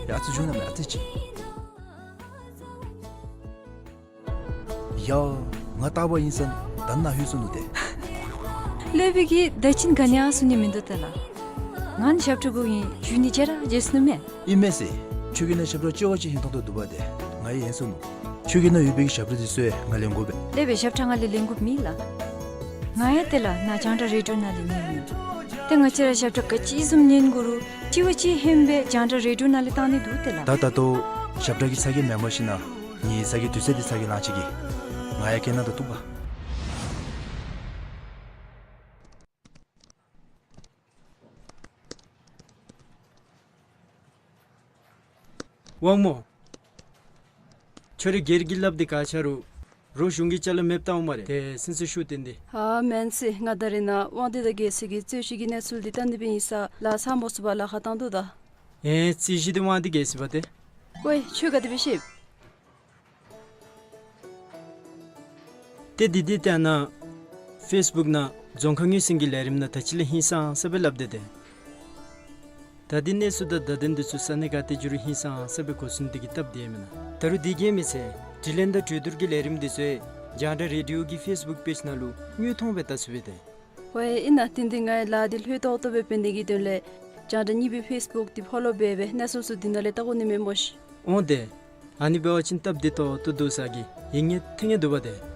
ཡ་ཨ་ཙི་བྱུང་ན་མེད་ཨ་ཙི་ཅིག། ཡ། ང་རྟག་པར་ཨིན་ཟེར་ད་ནཱ་ལྷོད་སོང་ནུག་ཏེ། སློབ་དཔོན་གྱིས་ད་ཅི་ག་ནི་ཡང་གསུང་ནི་མིན་འདུག་ཏེ་ལགས། ང་ནི་ཞབས་ཁྲ་དགོ་ཨིན་ཞུ་ནི་བརྗེད་ར་བརྗེད་སོང་ནུག་མས། ཨིན་མས་ཟེར། ཁྱོད་ཀྱི་ནང་ཞབས་ཁྲ་ལྕི་བ་ཅིག་ཧན་ཏོང་ཏོ་འདུག་པ་ཏེ་ང་ཡང་ཧན་སོང་ནུག། ཁྱོད་ཀྱི་ནང་ཡོད་པའི་གི་ཞབས་ཁྲ་དེ་ཚུ་ཡང་ང་ལེན་དགོ་པས། སློབ་དཔོན་ཞབས་ཁྲ་ང་ལས་ལེན་དགོཔ་མེད་ལགས། ང་ཡང་ཏེ་ལགས་ནཱ་རྒྱང་བསྒྲགས་རེ་ཌི་ཡོ་ནང་ལས་ཉན་ནི། ཏེ་ང་བཅས་ར་ཞབས་ཁྲ་ག་ཅི་བཟུམ་ཉན་དགོ་རུང་ལྕི་བ་ཅིག་ཧན་སྦེ་རྒྱང་བསྒྲགས་རེ་ཌི་ཡོ་ནང་ལས་བཏང་ནི་འདུག་ཏེ་ལགས། ད་ད་ལྟོ་ཞབས་ཁྲ་གི་ཚ་གྱང་མེནམ་ཞིནམ་ལས་ངེའི་ཚ་གྱང་དུས་ཚོད་འདི་ཚ་གྱང་ལང་ཅི་གི། ང་ཡང་སྐད་ནང་དུ་གཏུགས་པ། དབང་མོ། ཁྱོད་ར་སྒེར་གྱི་སླབ་སྟེ་ག་ཅི་རུང་རོགས་གཞུང་གི་ཅ་ལ་མེདཔ་བཏང་འོང་སྨ་རེ། ཏེ་སེམས་ཤུགས་བཏོན་ཏེ། ཨ་མེན་ཟེར། ང་ད་རེས་ནཱ་དབང་འདུས་དང་རྒྱལ་སྲས་ཀྱི་རྩོད་གཞི་གི་གནས་ཚུལ་འདི་བལྟ་ནི་སྦེ་ཨིན་ས་ལཱ་ཚར་མ་ཚུགས་པར་ལཱ་ཁག་བཏང་དོ་ད། ཨེ་རྩོད་གཞི་འདི་དབང་འདུས་རྒྱལ་སྲས་པ་ཏེ། ཝའེ་ཁྱོད་ག་དེ་སྦེ་ཤེས། ཏེ་འདི་འདི་ལྟ་ན་ཕེསི་བུཀ་ནང་རྫོང་ཁ་ངོས་ཟིན་གྱི་ལས་རིམ་ནང་ད་ཅི་ལས་ཧིང་སངས་ས་སྦེ་སླབ་སྟེ་ཏེ། ད་ ད་འདི་གནས་ཚུལ་དང་བརྡ་དོན་འདི་ཚུ་ས་གནས་ག་ཏེ་འགྱོ་རུང་ཧིང་སངས་ཟེར་བའི་གོ་མཚོན་འདི་གིས་བཏབ་སྟེ་ཡོདཔ་ཨིན་མེན་ན། ད་རུང་འདི་གིས་མ་ཚད་དྲི་ལན་དང་གྲོས་བསྡུར་གྱི་ལས་རིམ་འདི་ཚུ་ཡང་རྒྱང་བསྒྲགས་རེ་ཌི་ཡོ་གི་ཕེསི་བུཀ་པེཇ་ནང་ལུ་དངོས་མཐོང་སྦེ་བལྟ་ཚུགས་པས་ཏེ། ཝའེ་ཨིན་ན། ཏན་ཏན་ངེའི་ལཱ་འདི་ལྷོད་ཏོག་ཏོ་སྦེ་འབད་ནི་གི་དོན་ལས་རྒྱང་བསྒྲགས་གཉིས་པའི་ཕེསི་བུཀ་འདི་ཕོ་ལོ་འབད་སྦེ་གནས་ཚུལ་ཚུ་འདི་ནང་ལས་བལྟ་དགོ་ནི་མས་སྨོ་ཤིག། འོང་ཏེ། ཨ་ནི་འབད་བ་ཅིན་སྟབས་བདེ་ཏོག་ཏོ་འདུག་ཟེར་གི་ཡིག་ངོ་ཐོན་ནི་འདུག་པ་ཏེ།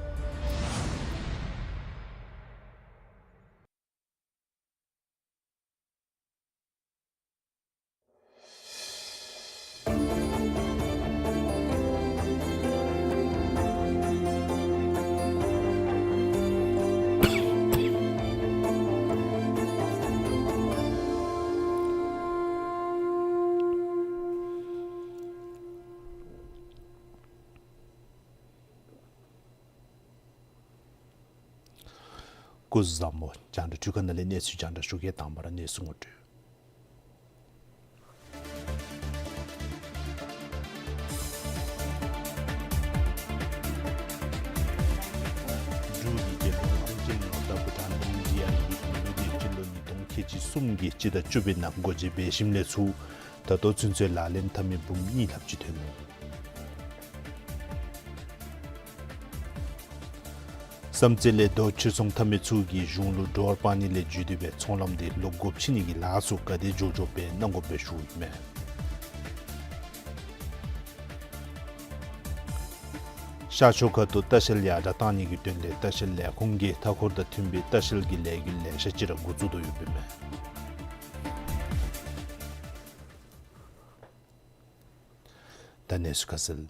སྐུ་གཟུགས་བཟང་པོ། རྒྱང་བསྒྲགས་འཕྲུལ་ཁང་ནང་ལས་གནས་ཚུལ་རྒྱང་བསྒྲགས་ཞུ་གེ། དང་པ་ར་གནས་ཚུལ་ངོ་སྤྲོད། འབྲུག་གི་རྒྱལ་ཡོངས་ཨང་ཅན་ངོ་རྟགས་བྷུ་ཊཱན་ཨེན་ཌི་ཨའི་གི་རིམ་ལུགས་འདི་སྤྱི་ལོ་ཉིས་སྟོང་ཁལ་གཅིག་གསུམ་གྱི་སྤྱི་ཟླ་བཅུ་པའི་ནང་སྒོ་འབྱེད་འབད་ཞིནམ་ལས་ཚུར་ད་ལྟོ་ཚུན་ཚོད་ལག་ལེན་འཐབ་མི་འབུམ་གཉིས་ལྷགཔ་ཅིག་ཐོན་ནུག། བསམ་རྩེ་ལས་རྡོ་ཕྱིར་ཚོང་འཐབ་མི་ཚུ་གིས་གཞུང་ལུ་ཌོ་ལར་སྤར་ནི་ལས་བརྒྱུད་དེ་སྦེ་ཚོང་ལམ་འདི་ལོག་སྒོ་ཕྱེ་ནི་གི་ལཱ་ཚུ་ག་དེ་མགྱོགས་མགྱོགས་སྦེ་གནང་དགོ་པའི་ཞུཝ་ཨིན་མས། ཤར་ཕྱོགས་ཁ་ཐུག་ལྟ་བཤལ་ཡར་དྲགས་གཏང་ནི་གི་དོན་ལས་ལྟ་བཤལ་ལས་ཁུངས་ཀྱིས་མཐའ་འཁོར་དང་མཐུན་པའི་ལྟ་བཤལ་གྱི་ལས་འགུལ་ལེ་ཤ་ཅིག་ར་འགོ་བཙུགས་དོ་ཡོདཔ་ཨིན་མས། ད་གནས་ཚུལ་ཁ་གསལ།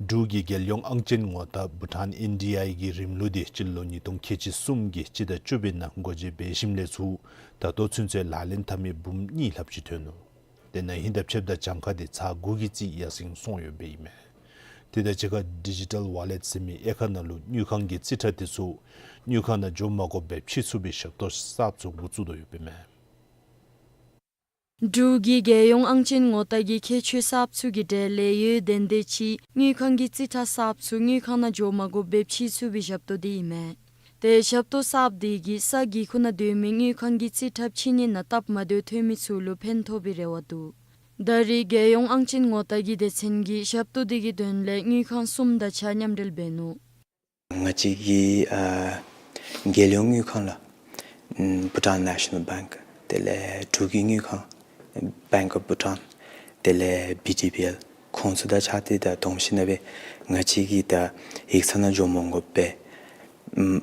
འབྲུག་གི་རྒྱལ་ཡོངས་ཨང་ཅན་ངོ་རྟགས་བྷུ་ཊཱན་ཨེན་ཌི་ཨའི་གི་རིམ་ལུགས་འདི་སྤྱི་ལོ་ཉིས་སྟོང་ཁལ་གཅིག་གསུམ་གྱི་སྤྱི་ཟླ་བཅུ་པའི་ནང་སྒོ་འབྱེད་འབད་ཞིནམ་ལས་ཚུར་ད་ལྟོ་ཚུན་ཚོད་ལག་ལེན་འཐབ་མི་འབུམ་གཉིས་ལྷགཔ་ཅིག་ཐོན་ནུག། དེ་ནང་ཧིང་དང་ཕྱདཔ་ད་གྱངས་ཁ་འདི་ཚར་དགུ་གི་རྩིས་ཡར་སེང་སོང་ཡོདཔ་ཨིན་མས། དེ་དང་གཅིག་ཁར་ཌི་ཇི་ཊཱལ་ཝཱ་ལེཊ་ཟེར་མི་དབྱེ་ཁག་ནང་ལུ་དངུལ་ཁང་གི་རྩིས་ཁྲ་དེ་ཚུ་དངུལ་ཁང་ནང་འགྱོ་མ་དགོཔ་སྦེ་ཕྱིས་ཚུགས་པའི་ཞབས་ཏོག་གསརཔ་ཚུ་འགོ་བཙུགས་དོ་ཡོདཔ་ཨིན་མས། འབྲུག་གི་རྒྱལ་ཡོངས་ཨང་ཅན་ངོ་རྟགས་ཀྱི་ཁྱད་ཆོས་གསརཔ་ཚུ་གི་གྲས་ལས་ཡོད་དེ་འདི་ཅིག་དངུལ་ཁང་གི་རྩིས་ཁྲ་གསརཔ་ཚུ་དངུལ་ཁང་ནང་འགྱོ་མ་དགོཔ་སྦེ་ཕྱིས་ཚུགས་པའི་ཞབས་ཏོག་འདི་ཨིན་མས། ཏེ་ཞབས་ཏོག་གསརཔ་འདི་གིས་ས་གི་ཁུག་ནང་སྡོད་མི་དངུལ་ཁང་གི་རྩིས་ཁྲ་ཕྱེ་ནི་ནང་སྟབས་མ་བདེཝ་ཐོན་མི་ཚུ་ལུ་ཕན་ཐོགས་པའི་རེ་བ་འདུག། ད་རེས་རྒྱལ་ཡོངས་ཨང་ཅན་ངོ་རྟགས་ཀྱི་སྡེ་ཚན་གྱིས་ཞབས་ཏོག་འདི་གི་དོན་ལས་དངུལ་ཁང་གསུམ་དང་གཅིག་ཁར་མཉམ་འབྲེལ་འབད་ནུག། ང་བཅས་ཀྱི་ཨ་རྒྱལ་ཡོངས་དངུལ་ཁང་ལགས། ཨམ་Bhutan National Bank། དེ་ལས་འབྲུག་གི་དངུལ་ཁང་Bank of Bhutan། དེ་ལས་བི་ཌི་བི་ཨེལ། ཁོང་ཚུ་དང་གཅིག་ཁར་ད་བསྡོམས་ཞིནམ་ལས་སྦེ་ང་བཅས་ཀྱིས་ད་ཡིག་ཚང་ནང་འགྱོ་མ་དགོཔ་སྦེ་ཨམ་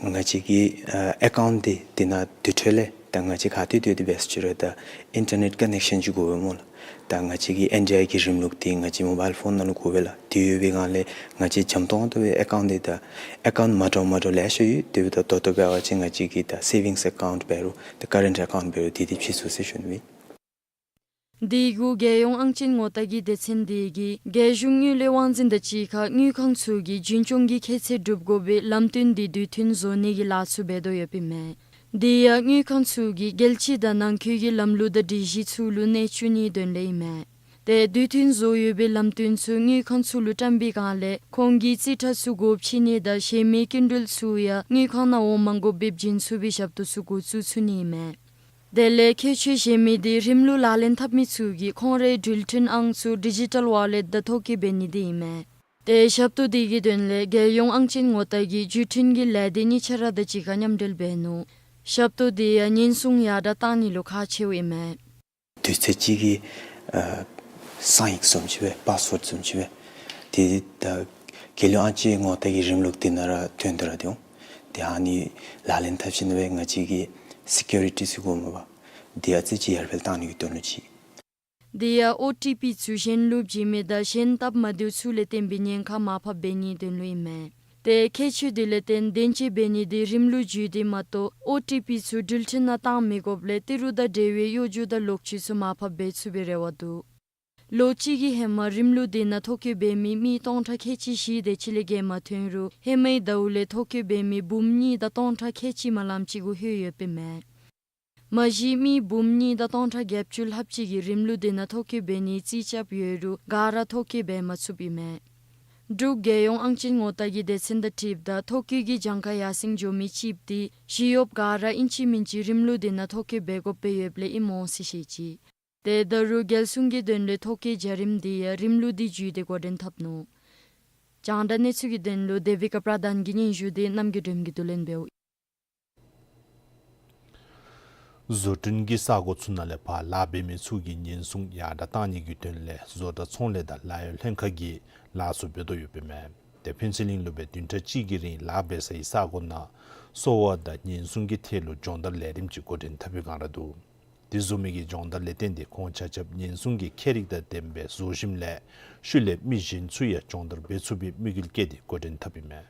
ང་བཅས་ཀྱི་ཨ་ཨེ་ཀའུནཊ་འདི་དེ་ནང་དེ་འཕྲོ་ལས་ད་ང་བཅས་ག་ཏེ་སྡོད་དེ་འབད་ཟེར་ཅི་རུང་ད་ཨིན་ཊར་ནེཊ་ཀ་ནེག་ཤཱན་ཅིག་དགོ་པས་སྨོ་ལགས། ད་ང་བཅས་ཀྱི་ཨེན་ཌི་ཨའི་གི་རིམ་ལུགས་འདི་ང་བཅས་མོ་བཱའིལ་ཕོན་ནང་ལུ་དགོ་པས་ལགས། དེ་ཡོད་པའི་སྒང་ལས་ང་བཅས་འཇམ་ཏོང་ཏོ་སྦེ་ཨེ་ཀའུནཊ་འདི་ད་ཨེ་ཀའུནཊ་མ་འདྲཝ་མ་འདྲཝ་ལེ་ཤ་ཡོད། དེ་འབདཝ་ད་ད་ལྟོ་འབད་བ་ཅིན་ང་བཅས་ཀྱི་ད་སེ་བིངསི་ཨེ་ཀའུནཊ་འབད་རུང་ད་ཀ་རེནཊ་ཨེ་ཀའུནཊ་འབད་རུང་དེ་དེ་ཕྱིས་ཚུགས་ཟེར་ཞུ་ནི་ཨིན། དེ་གུ་རྒྱལ་ཡོངས་ཨང་ཅན་ངོ་རྟགས་ཀྱི་སྡེ་ཚན་འདི་གིས་རྒྱལ་གཞུང་དངུལ་ལས་དབང་འཛིན་དང་གཅིག་ཁར་དངུལ་ཁང་ཚུ་གིས་རྒྱུན་སྐྱོང་གི་ཁྱད་ཚད་སྒྲུབ་དགོ་པའི་ལམ་སྟོན་འདི་དུས་མཐུན་བཟོ་ནི་གི་ལཱ་ཚུ་འབད་དོ་ཡོདཔ་ཨིན་མས། དེ་ཡང་དངུལ་ཁང་ཚུ་གིས་རྒྱལ་སྤྱི་དང་ནང་འཁོད་ཀྱི་ལམ་ལུགས་དང་སྒྲིག་གཞི་ཚུ་ལུ་གནས་བཅུག་ནིའི་དོན་ལས་ཨིན་མས། ཏེ་དུས་མཐུན་བཟོ་ཡོད་པའི་ལམ་སྟོན་ཚུ་དངུལ་ཁང་ཚུ་ལུ་བཀྲམ་པའི་སྒང་ལས་ཁོང་གི་རྩིས་ཁྲ་ཚུ་སྒོ་ཕྱེ་ནི་དང་གཞན་མི་སྐྱིན་འགྲུལ་ཚུ་ཡང་དངུལ་ཁང་ནང་འོང་མ་དགོཔ་སྦེ་བྱིན་ཚུགས་པའི་ཞབས་ཏོག་ཚུ་འགོ་བཙུགས་ཚུགས་ནི་ཨིན་མས། དེ་ལས་ཁྱད་ཆོས་གཞན་མི་འདི་རིམ་ལུགས་ལག་ལེན་འཐབ་མི་ཚུ་གིས་ཁོང་རའི་འགྲུལ་འཕྲིན་ཨང་ཚུ་ཌི་ཇི་ཊཱལ་ཝཱ་ལེཊ་དང་ཐོ་བཀོད་འབད་ནི་འདི་ཨིན་མས། ཏེ་ཞབས་ཏོག་འདི་གི་དོན་ལས་རྒྱལ་ཡོངས་ཨང་ཅན་ངོ་རྟགས་ཀྱི་བརྒྱུད་འཕྲིན་གྱི་ལས་སྡེ་གཉིས་ཆ་ར་དང་གཅིག་ཁར་མཉམ་འབྲེལ་འབད་ནུག། ཞབས་ཏོག་འདི་ཡང་ཉེན་སྲུང་ཡར་དྲགས་གཏང་ནི་ལུ་ཁག་ཆེཝ་ཨིན་མས། དུས་ཚོད་ཅིག་གི་ཨ་གསང་ཡིག་བཟུམ་ཅིག་སྦེ་པཱསི་ཝཱརཌ་བཟུམ་ཅིག་སྦེ་དེ་ད་རྒྱལ་ཡོངས་ཨང་ཅན་ངོ་རྟགས་ཀྱི་རིམ་ལུགས་འདི་ནང་ར་ཐོན་ཏེ་ར་འདུག། དེ་ཨ་ནི་ལག་ལེན་འཐབ་ཞིནམ་ལས་ང་བཅས་ཀྱི་སི་ཀིའུ་རི་ཊི་ཟེར་དགོཔ་སྨོ་པ། དེ་ཡང་ཙི་ཅིག་ཡར་འཕེལ་གཏང་ནི་གི་དོན་ལུ་ཅིག། དེ་ཡང་ཨོ་ཊི་པི་ཚུ་གཞན་ལུ་བྱིན་མི་དང་གཞན་སྟབས་མ་བདེཝ་ཚུ་ལས་བརྟེན་པའི་ཉེན་ཁ་མར་ཕབ་འབད་ནིའི་དོན་ལུ་ཨིན་མས། ཏེ་ཁྱད་ཆོས་འདི་ལས་བརྟེན་བདེན་དཔྱད་འབད་ནི་འདི་རིམ་ལུགས་བརྒྱུད་དེ་མ་གཏོགས་ཨོ་ཊི་པི་ཚུ་འགྲུལ་འཕྲིན་ནང་བཏང་མི་དགོཔ་ལས་ཏི་རུ་དང་འབྲེལ་བའི་གཡོ་སྒྱུ་དང་ལོག་སྤྱོད་ཚུ་མར་ཕབ་འབད་ཚུགས་པའི་རེ་བ་འདུག། ལོ་གཅིག་གི་ཧེ་མ་རིམ་ལུགས་འདི་ནང་ཐོ་བཀོད་འབད་མི་མི་སྟོང་ཕྲག་ཁལ་གཅིག་བཞི་དེ་ཅིག་ལས་བརྒལ་མ་ཐོན་རུང་ཧེ་མའི་ཟླཝ་ལས་ཐོ་བཀོད་འབད་མི་འབུམ་གཉིས་དང་སྟོང་ཕྲག་ཁལ་གཅིག་མ་ལམ་ཅིག་གུ་ལྷོད་ཡོདཔ་ཨིན་མས། མ་གཞི་མི་འབུམ་གཉིས་དང་སྟོང་ཕྲག་བརྒྱད་ཅུ་ལྷགཔ་ཅིག་གིས་རིམ་ལུགས་འདི་ནང་ཐོ་བཀོད་འབད་ནིའི་རྩིས་རྐྱབ་ཡོད་རུང་ག་ར་ཐོ་བཀོད་འབད་མ་ཚུགསཔ་ཨིན་མས། འབྲུག་རྒྱལ་ཡོངས་ཨང་ཅན་ངོ་རྟགས་ཀྱི་སྡེ་ཚན་དང་འཁྲིལཝ་ད་ཐོ་བཀོད་ཀྱི་གྱངས་ཁ་ཡར་སེང་འགྱོ་མི་ཅིག་འདི་ཞི་གཡོགཔ་ག་ར་ཨིན་ཅི་མིན་ཅི་རིམ་ལུགས་འདི་ནང་ཐོ་བཀོད་འབད་དགོཔ་སྦེ་ཡོདཔ་ལས་ཨིནམ་འོང་ཟེར་བཤད་ཅི། ཏེ་ད་རུང་རྒྱལ་སྲུང་གི་དོན་ལས་ཐོ་བཀོད་བྱ་རིམ་འདི་ཡང་རིམ་ལུགས་འདི་བརྒྱུད་དེ་འགོ་འདྲེན་འཐབ་ནུག། རྒྱང་བསྒྲགས་གནས་ཚུལ་གྱི་དོན་ལུ་དེ་བི་ཀ་པྲ་དཱན་གྱི་སྙན་ཞུ་འདི་རྣམ་རྒྱལ་སྒྲོལ་མ་གིས་བསྡུ་ལེན་འབདཝ་ཨིན། བཟོ་སྐྲུན་གྱི་ས་གོ་ཚུ་ནང་ལས་ཕར་ལཱ་འབད་མི་ཚུ་གི་ཉེན་སྲུང་ཡར་དྲག་གཏང་ནི་གི་དོན་ལས་བཟོ་གྲྭ་ཚོང་ལས་དང་ལཱ་གཡོག་ལྷན་ཁག་གིས་ལཱ་ཚུ་འབད་དོ་ཡོདཔ་ཨིན་མས། ཏེ་ཕུན་ཚོགས་གླིང་ལུ་སྦེ་བདུན་ཕྲག་གཅིག་གི་རིང་ལཱ་འབད་སའི་ས་གོ་ནང་གསོ་བ་དང་ཉེན་སྲུང་གི་ཐད་ལུ་སྦྱོང་བརྡར་ལས་རིམ་ཅིག་འགོ་འདྲེན་འཐབ་པའི་བསྒང་ར་འདུག། དེ་བཟུམ་མའི་གི་སྦྱོང་བརྡར་ལས་བརྟེན་ཏེ་ཁོང་ཆ་ཁྱབ་ཉེན་སྲུང་གི་ཁྱད་རིག་དང་ལྡནམ་སྦེ་བཟོ་ཞིནམ་ལས་ཤུལ་ལས་མི་གཞན་ཚུ་ཡང་སྦྱོང་བརྡར་འབད་ཚུགས་པའི་དམིགས་ཡུལ་བསྐྱེད་དེ་འགོ་འདྲེན་འཐབ་ཨིན་མས།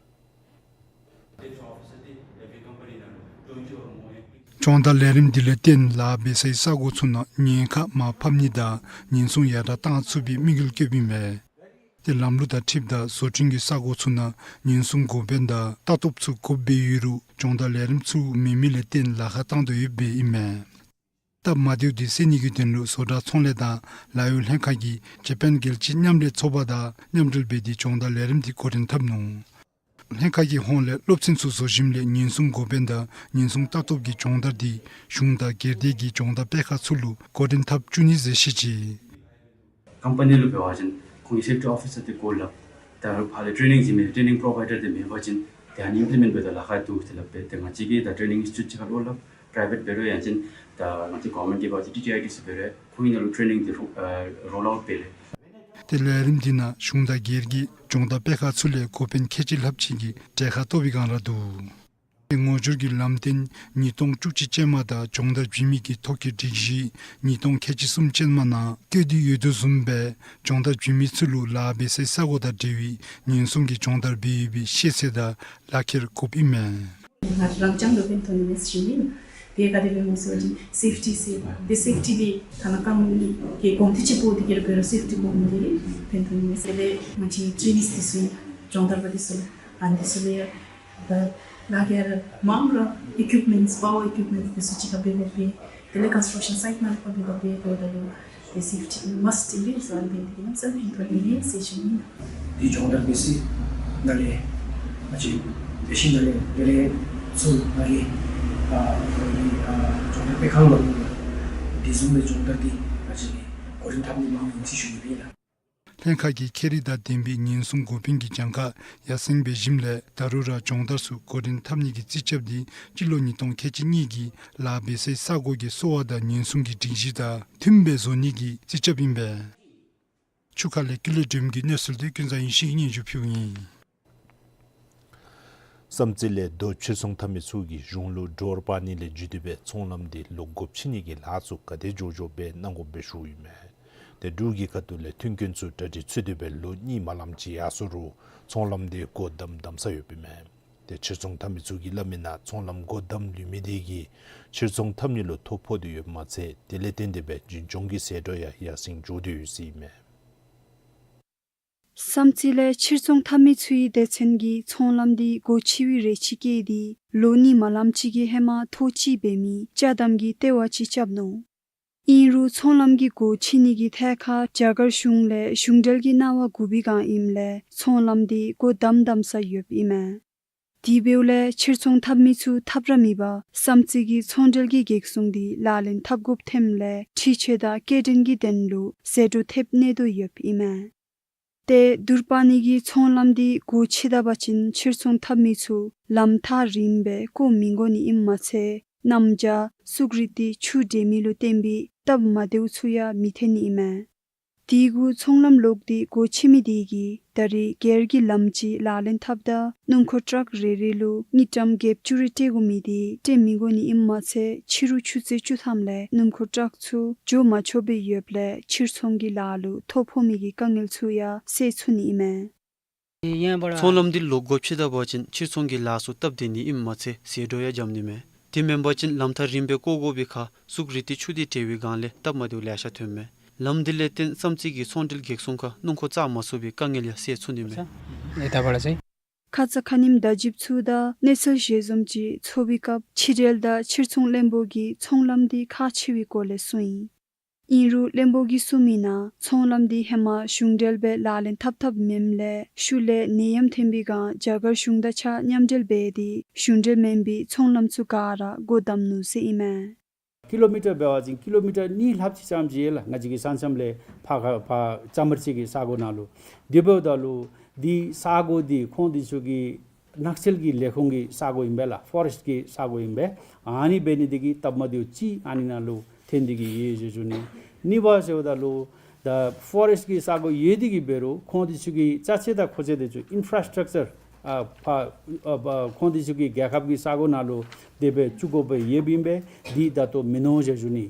སྦྱོང་བརྡར་ལས་རིམ་འདི་ལས་བརྟེན་ལཱ་འབད་སའི་ས་གོ་ཚུ་ནང་ཉེན་ཁ་མར་ཕབ་ནི་དང་ཉེན་སྲུང་ཡར་དྲག་གཏང་ཚུགས་པའི་དམིགས་ཡུལ་བསྐྱེདཔ་ཨིན་མས། ཏེ་ལམ་ལུགས་དང་འཁྲིལཝ་ད་བཟོ་སྐྲུན་གྱི་ས་གོ་ཚུ་ནང་ཉེན་སྲུང་འགོ་དཔོན་དང་ལྟ་རྟོགཔ་ཚུ་དགོཔ་སྦེ་ཡོད་རུང་སྦྱོང་བརྡར་ལས་རིམ་ཚུ་མེད་མི་ལས་བརྟེན་ལཱ་ཁག་གཏང་དོ་ཡོདཔ་ཨིན་མས། སྟབས་མ་བདེཝ་འདི་སེལ་ནི་གི་དོན་ལུ་བཟོ་གྲྭ་ཚོང་ལས་དང་ལཱ་གཡོག་ལྷན་ཁག་གིས་ཇ་པཱན་རྒྱལ་སྤྱིའི་མཉམ་ལས་ཚོགས་པ་དང་མཉམ་འབྲེལ་འབད་དེ་སྦྱོང་བརྡར་ལས་རིམ་འདི་འགོ་འདྲེན་འཐབ་ནུག། ལྷན་ཁག་གི་ཧོངས་ལས་སློབ་ཚན་ཚུ་བཟོ་ཞིནམ་ལས་ཉེན་སྲུང་འགོ་དཔོན་དང་ཉེན་སྲུང་ལྟ་རྟོགཔ་གི་སྦྱོང་བརྡར་འདི་གཞུང་དང་སྒེར་སྡེ་གི་སྦྱོང་བརྡར་སྤེལ་ཁག་ཚུ་ལུ་འགོ་འདྲེན་འཐབ་བཅུག་ནི་ཟེར་བཤད་ཅི། ཀམ་པ་ནི་ལུ་འབད་བ་ཅིན་ཁོང་གི་སེཕ་ཊི་ཨོ་ཕི་སར་འདི་གོ་སླབ། ད་རུང་ཕར་ལས་ཊེ་ནིང་ཅིག་མེད་ཊེ་ནིང་པོ་རོ་བའི་ཌར་འདི་མེད་པ་ཅིན་ཏེ་ཨན་ཨིམ་པི་ལི་མེནཊ་འབད་དོ་ལཱ་ཁག་འདུག། དེ་ལས་འབད་དེ་ང་བཅས་ཀྱིས་ད་ཊེ་ནིང་ཨིནསི་ཊི་ཊུཊ་ཅིག་ཁར་ལུ་སླབ། པྲའི་ཝེཊ་འབད་རུང་ཡང་ཅིན་ད་ང་བཅས་གོ་ཝརནམེནཊ་གྱི་འབད་བ་ཅིན་ཊི་ཊི་ཨའི་ཌི་སི་འབད་རུང་ཁོང་གི་ནང་ལུ་ཊེ་ནིང་འདི་རོ་ཨ་རོལ་ཨའུཊ་འབད་ལས། ཏེ་ལས་རིམ་འདི་ནང་གཞུང་དང་སྒེར་གྱི་སྦྱོང་བརྡར་སྤེལ་ཁག་ཚུ་ལས་འགོ་དཔོན་ཁལ་གཅིག་ལྷགཔ་ཅིག་གིས་གྲལ་ཁར་གཏོགས་པའི་བསྒང་ར་འདུག། ཏེ་ངོ་སྦྱོར་གྱི་ལམ་སྟོན་ཉིས་སྟོང་བཅུ་གཅིག་ཅན་མ་དང་སྦྱོང་བརྡར་བྱིན་མི་གི་ཐོ་བཀོད་སྒྲིག་གཞི་ཉིས་སྟོང་ཁལ་གཅིག་གསུམ་ཅན་མ་ནང་བཀོད་དེ་ཡོད་དོ་བཟུམ་སྦེ་སྦྱོང་བརྡར་བྱིན་མི་ཚུ་ལུ་ལཱ་འབད་སའི་ས་གོ་དང་འབྲེལ་བའི་ཉེན་སྲུང་གི་སྦྱོང་བརྡར་འབད་ཡོད་པའི་ཤེས་ཚད་དང་ལག་ཁྱེར་དགོཔ་ཨིན་མས། ང་རང་རྐྱང་འདི་ཕན་ཐོགས་ནི་མས་ཟེར་ཞུ་ནི། དེ་ག་དེ་སྦེ་སྨོ་ཟེར་བ་ཅིན་སེཕ་ཊི་ཟེར་དེ་སེཕ་ཊི་འདི་ཐ་ན་རྐང་གི་གོམ་འདི་ཅིག་སྤོ་སྟེ་གི་ར་འབད་རུང་སེཕ་ཊི་སྒོ་མི་འདི་ཕན་ཐོགས་ནི་མས་ཟེར། དེ་ལས་ང་བཅས་ཊེ་ནི་སི་འདི་ཚུ་སྦྱོང་བརྡར་པ་འདི་ཚུ་ལུ་ཨ་འདི་ཚུ་ལུ་ཡང་ད་ལག་ཁྱེར་མང་ར་ཨི་ཀུའིཔ་མེནཊསི་པ་ཝར་ཨི་ཀུའིཔ་མེནཊསི་འདི་ཚུ་གཅིག་ཁར་འབད་དགོ་པས། དེ་ལས་ཀོན་སི་ཊྲག་ཤཱན་སའིཊ་ནང་ཕར་འབད་དགོ་པས། དེ་འབདཝ་ད་ལུ་དེ་སེཕ་ཊི་མཱསཊ་ཨིན་པས། ཟེར་ཨ་ནི་འབད་དེ་གིས་ནམ་ཟེར་ཕན་ཐོགས་ནི་མས་ཟེར་ཞུ་ནི། དེ་སྦྱོང་བརྡར་འབད་ས་ནང་ལས་ཨ་ཙི་འབད་ཞིནམ་ལས་དེ་ལས་ཚུར་ང་གིས་ཨ་ཨ་སྦྱོང་བརྡར་སྤེལ་ཁང་ལུ་དེ་བཟུམ་མའི་སྦྱོང་བརྡར་འདི་ཨ་ཙི་འགོ་འདྲེན་འཐབ་ནི་མ་ཨིན་ཟེར་ཞུ་ནི་ཨིན་ལགས། ལྷན་ཁག་གིས་ཁྱད་རིག་དང་ལྡན་པའི་ཉེན་སྲུང་འགོ་དཔོན་གྱི་གྱངས་ཁ་ཡར་སེང་འབད་ཞིནམ་ལས་ད་རུང་ར་སྦྱོང་བརྡར་ཚུ་འགོ་འདྲེན་འཐབ་ནི་གི་རྩིས་རྐྱབ་སྟེ་སྤྱི་ལོ་ཉིས་སྟོང་ཁལ་གཅིག་གཉིས་ཀྱི་ལཱ་འབད་སའི་ས་གོ་གི་གསོ་བ་དང་ཉེན་སྲུང་གི་སྒྲིག་གཞི་དང་མཐུནམ་སྦེ་བཟོ་ནི་གི་རྩིས་རྐྱབ་ཨིན་པས། ཆུ་ཁ་ལས་ཀུན་ལེགས་སྒྲོལ་མ་གི་གནས་ཚུལ་འདི་ཀུན་བཟང་ཡེ་ཤེས་ཀྱིས་སྙན་ཞུ་ཕུལཝ་ཨིན། བསམ་རྩེ་ལས་རྡོ་ཕྱིར་ཚོང་འཐབ་མི་ཚུ་གིས་གཞུང་ལུ་སྒྲོལ་པ་ནི་ལས་བརྒྱུད་དེ་སྦེ་ཚོང་ལམ་འདི་ལོག་སྒོ་ཕྱེ་ནི་གི་ལཱ་ཚུ་ག་དེ་མགྱོགས་མགྱོགས་སྦེ་གནང་དགོཔ་སྦེ་ཞུཝ་ཨིན་མས། ཏེ་འབྲུག་གི་ཁ་ཐུག་ལས་མཐུན་རྐྱེན་ཚུ་གྲ་སྒྲིག་ཚུད་དེ་སྦེ་ལོ་གཉིས་མ་ལངམ་ཅིག་ཡར་སོང་རུང་ཚོང་ལམ་འདི་སྒོ་བསྡམ་བསྡམ་ས་ཡོདཔ་ཨིན་མས། ཏེ་ཕྱིར་ཚོང་འཐབ་མི་ཚུ་གིས་སླབ་མི་ནང་ཚོང་ལམ་སྒོ་བསྡམ་ལུས་མི་འདི་གིས་ཕྱིར་ཚོང་འཐབ་ནི་ལུ་ཐོ་ཕོག་སྟེ་ཡོདཔ་མ་ཚད་དེ་ལས་བརྟེན་ཏེ་སྦེ་འཛིན་སྐྱོང་གི་ཟད་འགྲོ་ཡང་ཡར་སེང་འགྱོ་སྟེ་ཡོད་ཟེར་ཨིན་མས། བསམ་རྩེ་ལས་ཕྱིར་ཚོང་འཐབ་མི་ཚུའི་སྡེ་ཚན་གྱིས་ཚོང་ལམ་འདི་སྒོ་ཕྱེ་བའི་རེ་ཆེ་བསྐྱེད་དེ་ལོ་གཉིས་མ་ལངམ་ཅིག་གི་ཧེ་མ་ཐོ་བཅད་འབད་མི་ཅ་དམ་གྱི་ལྟེ་བ་ཅིག་རྐྱབ་ནུག། ཨིན་རུང་ཚོང་ལམ་གྱི་སྒོ་ཕྱེ་ནི་གི་ཐད་ཁར་རྒྱ་གར་གཞུང་ལས་གཞུང་འབྲེལ་གྱི་གནང་བ་དགོ་པའི་བསྒང་ཨིནམ་ལས་ཚོང་ལམ་འདི་སྒོ་བསྡམ་བསྡམ་ས་ཡོདཔ་ཨིན་མས། དེ་འབདཝ་ལས་ཕྱིར་ཚོང་འཐབ་མི་ཚུ་ཐབས་ར་མེད་པར་བསམ་རྩེ་གི་ཚོང་འབྲེལ་གྱི་གེགས་སྲུང་འདི་ལག་ལེན་འཐབ་དགོཔ་ཐོནམ་ལས་འཕྲུལ་ཆས་དང་སྐྱེལ་འདྲེན་གྱི་དོན་ལུ་ཟད་འགྲོ་ཐེབས་ནི་དོ་ཡོདཔ་ཨིན་མས། ཏེ་དུར་པ་ནི་གི་ཚོང་ལམ་འདི་སྒོ་ཕྱེ་ད་པ་ཅིན་ཕྱིར་ཚོང་འཐབ་མི་ཚུ་ལམ་ཐག་རིངམ་སྦེ་བཀོ་མི་དགོ་ནི་ཨིནམ་མ་ཚད་གནམ་བྱཱར་སུག་རི་ཏི་ཆུ་འདྲེས་མི་ལུ་བརྟེན་པའི་སྟབས་མ་བདེཝ་ཚུ་ཡང་མི་ཐོན་ནི་ཨིན་མས། དེ་གུ་ཚོང་ལམ་ལོག་སྟེ་སྒོ་ཕྱེ་མི་དེ་གིས་ད་རེས་སྒེར་གྱི་ལམ་ཅིག་ལག་ལེན་འཐབ་ད་སྣུམ་འཁོར་ཊཱག་རེ་རེ་ལུ་དངུལ་ཀྲམ་བརྒྱད་ཅུ་རེ་སྤྲོད་དགོ་མི་དེ་སྤྲོད་མི་དགོ་ནི་ཨིནམ་མ་ཚད་ཕྱི་རུ་ཆུ་ཚོད་བཅུ་ཐམ་ལས་སྣུམ་འཁོར་ཊཱག་ཚུ་འགྱོ་མ་ཆོགཔ་སྦེ་ཡོདཔ་ལས་ཕྱིར་ཚོང་གི་ལཱ་ལུ་ཐོ་ཕོག་མི་གི་དཀའ་ངལ་ཚུ་ཡང་སེལ་ཚུགས་ནི་ཨིན་མས། ཚོང་ལམ་འདི་ལོག་སྒོ་ཕྱེ་ད་པ་ཅིན་ཕྱིར་ཚོང་གི་ལཱ་ཚུ་སྟབས་བདེ་ནི་ཨིནམ་མ་ཚད་ཟད་འགྲོ་ཡང་འཇམ་ནི་མས། དེ་མེན་པ་ཅིན་ལམ་ཐག་རིངམ་སྦེ་བཀོ་དགོ་པའི་ཁར་སུག་རི་ཏི་ཆུ་འདི་འདྲེས་པའི་བསྒང་ལས་སྟབས་མ་བདེཝ་ལེ་ཤ་ཐོན་མས། ལམ་འདི་ལས་བརྟེན་བསམ་རྩེ་གི་ཚོང་འབྲེལ་གེགས་སྲུང་ཁར་སྣུམ་འཁོར་བཅར་མ་ཚུགས་པའི་དཀའ་ངལ་ཡང་སེལ་ཚུགས་ནི་མས། ཁ་ཙ་ཁ་ཉིནམ་བརྡ་བརྒྱུདཔ་ཚུ་དང་གནས་ཚུལ་ཞལ་འཛོམས་ཅིག་ཚོགས་པའི་སྐབས་ཕྱི་འབྲེལ་དང་ཕྱིར་ཚོང་བློན་པོ་གིས་ཚོང་ལམ་འདི་ཁག་ཆེ་བའི་སྐོར་ལས་གསུངས་ཡི། ཨིན་རུང་བློན་པོ་གིས་གསུངས་མི་ནང་ཚོང་ལམ་འདི་ཧེ་མ་གཞུང་འབྲེལ་སྦེ་ལག་ལེན་འཐབ་འཐབ་མེནམ་ལས་ཤུལ་ལས་ནད་ཡམས་ཐོན་པའི་བསྒང་རྒྱ་གར་གཞུང་དང་གཅིག་ཁར་མཉམ་འབྲེལ་འབད་དེ་གཞུང་འབྲེལ་མེན་པའི་ཚོང་ལམ་ཚུ་ག་ར་སྒོ་བསྡམ་ནུག་ཟེར་ཨིན་མས། ཀི་ལོ་མི་ཊར་འབད་བ་ཅིན་ཀི་ལོ་མི་ཊར་གཉིས་ལྷགཔ་ཅིག་ཙམ་ཅིག་ཡོད་ལགས། ང་བཅས་ཀྱི་ས་མཚམས་ལས་ཕར་ཁ་ཕར་ཙ་མར་ཅིག་གི་ས་གོ་ནང་ལུ། དེ་འབདཝ་ད་ལུ་དེ་ས་གོ་དེ་ཁོང་དེ་ཚུ་གི་ནགས་ཚལ་གྱི་ལས་ཁུངས་ཀྱི་ས་གོ་ཨིན་པས་ལགས། ཕོ་རེསཊ་ཀྱི་ས་གོ་ཨིན་པས། ཨ་ནི་འབད་ནི་དེ་གིས་སྟབས་མ་བདེཝ་ཅིག་ཨ་ནི་ནང་ལུ་ཐོན་ཏེ་གི་ཡོད་ཟེར་ཞུ་ནི། གཉིས་པ་ཟེརཝ་ད་ལུ་ད་ཕོ་རེསཊ་ཀྱི་ས་གོ་ཡོད་དེ་གིས་འབད་རུང་ཁོང་དེ་ཚུ་གི་ཅ་ཆས་དང་མཁོ་ཆས་དེ་ཚུ་ཨིན་ཕ་ར་སི་ཊག་ཅར་ཨ་ཕར་ཨ་ཕར་ཁོང་དེ་ཚུ་གི་རྒྱལ་ཁབ་ཀྱི་ས་གོ་ནང་ལུ་དེ་སྦེ་བཙུགས་དགོཔ་ཡོདཔ་ཨིན་པས། དེ་ད་ལྟོ་མིན་ནུག་ཟེར་ཞུ་ནི།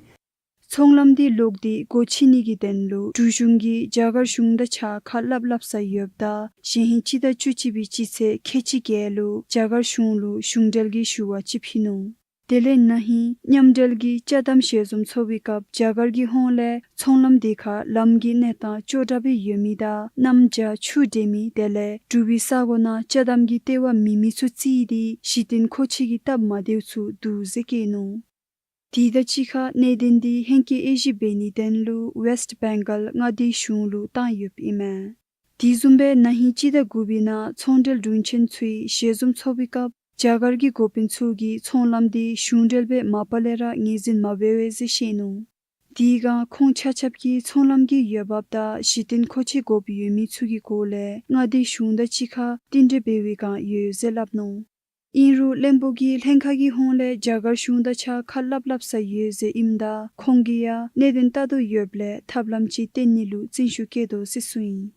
ཚོང་ལམ་འདི་ལོག་སྟེ་སྒོ་ཕྱེ་ནི་གི་དོན་ལུ་འབྲུག་གཞུང་གིས་རྒྱ་གར་གཞུང་དང་གཅིག་ཁར་སླབ་སླབ་ས་ཡོདཔ་ད་གཞེས་ཧིང་སྤྱི་ཟླ་བཅུ་གཅིག་པའི་སྤྱི་ཚེས་ཁལ་གཅིག་བརྒྱད་ལུ་རྒྱ་གར་གཞུང་ལུ་གཞུང་འབྲེལ་གྱི་ཞུ་བ་ཅིག་ཕུལ་ནུག། དེ་ལས་ན་ཧིང་མཉམ་འབྲེལ་གྱི་ཅ་དམ་ཞལ་འཛོམས་ཚོགས་པའི་སྐབས་རྒྱ་གར་གྱི་ཧོངས་ལས་ཚོང་ལམ་དེ་ཁར་ལམ་གྱི་གནས་སྟངས་ཅོག་འཐདཔ་སྦེ་ཡོད་མི་དང་གནམ་བྱཱར་ཆུ་འདྲེས་མི་དེ་ལས་འབྲུག་པའི་ས་གོ་ནང་ཅ་དམ་གྱི་ལྟེ་བ་མེད་མི་ཚུ་བརྩིས་ཏེ་གཞི་རྟེན་མཁོ་ཆས་ཀྱི་སྟབས་མ་བདེཝ་ཚུ་འདུག་ཟེར་བཀོད་ནུག། དེ་དང་གཅིག་ཁར་གནད་དོན་འདི་ཧེང་སྐལ་དབྱེ་ཞིབ་འབད་ནིའི་དོན་ལུ་ཝེསཊ་བེང་གཱལ་མངའ་སྡེའི་གཞུང་ལུ་བཏང་ཡོདཔ་ཨིན་མས། དེ་བཟུམ་སྦེ་ན་ཧིང་སྤྱི་ཟླ་དགུ་པའི་ནང་ཚོང་འབྲེལ་དྲུང་ཆེན་ཚུའི་ཞལ་འཛོམས་ཚོགས་པའི་སྐབས་རྒྱ་གར་གྱི་འགོ་དཔོན་ཚུ་གིས་ཚོང་ལམ་དེ་གཞུང་འབྲེལ་སྦེ་མ་པ་ལས་ར་ངོས་འཛིན་མ་འབད་བས་ཟེར་བཤད་ནུག། དེ་སྒང་ཁོང་ཆ་ཁྱབ་ཀྱིས་ཚོང་ལམ་གྱི་འོས་འབབ་དང་གཞི་རྟེན་མཁོ་ཆས་དགོཔ་ཡོད་མི་ཚུ་གི་སྐོར་ལས་མངའ་སྡེའི་གཞུང་དང་གཅིག་ཁར་རྟེན་འབྲེལ་འབད་བའི་བསྒང་ཡོད་ཟེར་སླབ་ནུག། ཨིན་རུང་བློན་པོ་གིས་ལྷན་ཁག་གི་ཧོངས་ལས་རྒྱ་གར་གཞུང་དང་གཅིག་ཁར་སླབ་སླབ་ས་ཡོད་ཟེར་ཨིནམ་ད་ཁོང་གིས་ཡང་གནད་དོན་ལྟ་དོ་ཡོདཔ་ལས་ཐབས་ལམ་ཅིག་བཏོན་ནི་ལུ་བརྩོན་ཤུགས་བསྐྱེད་དོ་ཟེར་གསུངས་ཡི།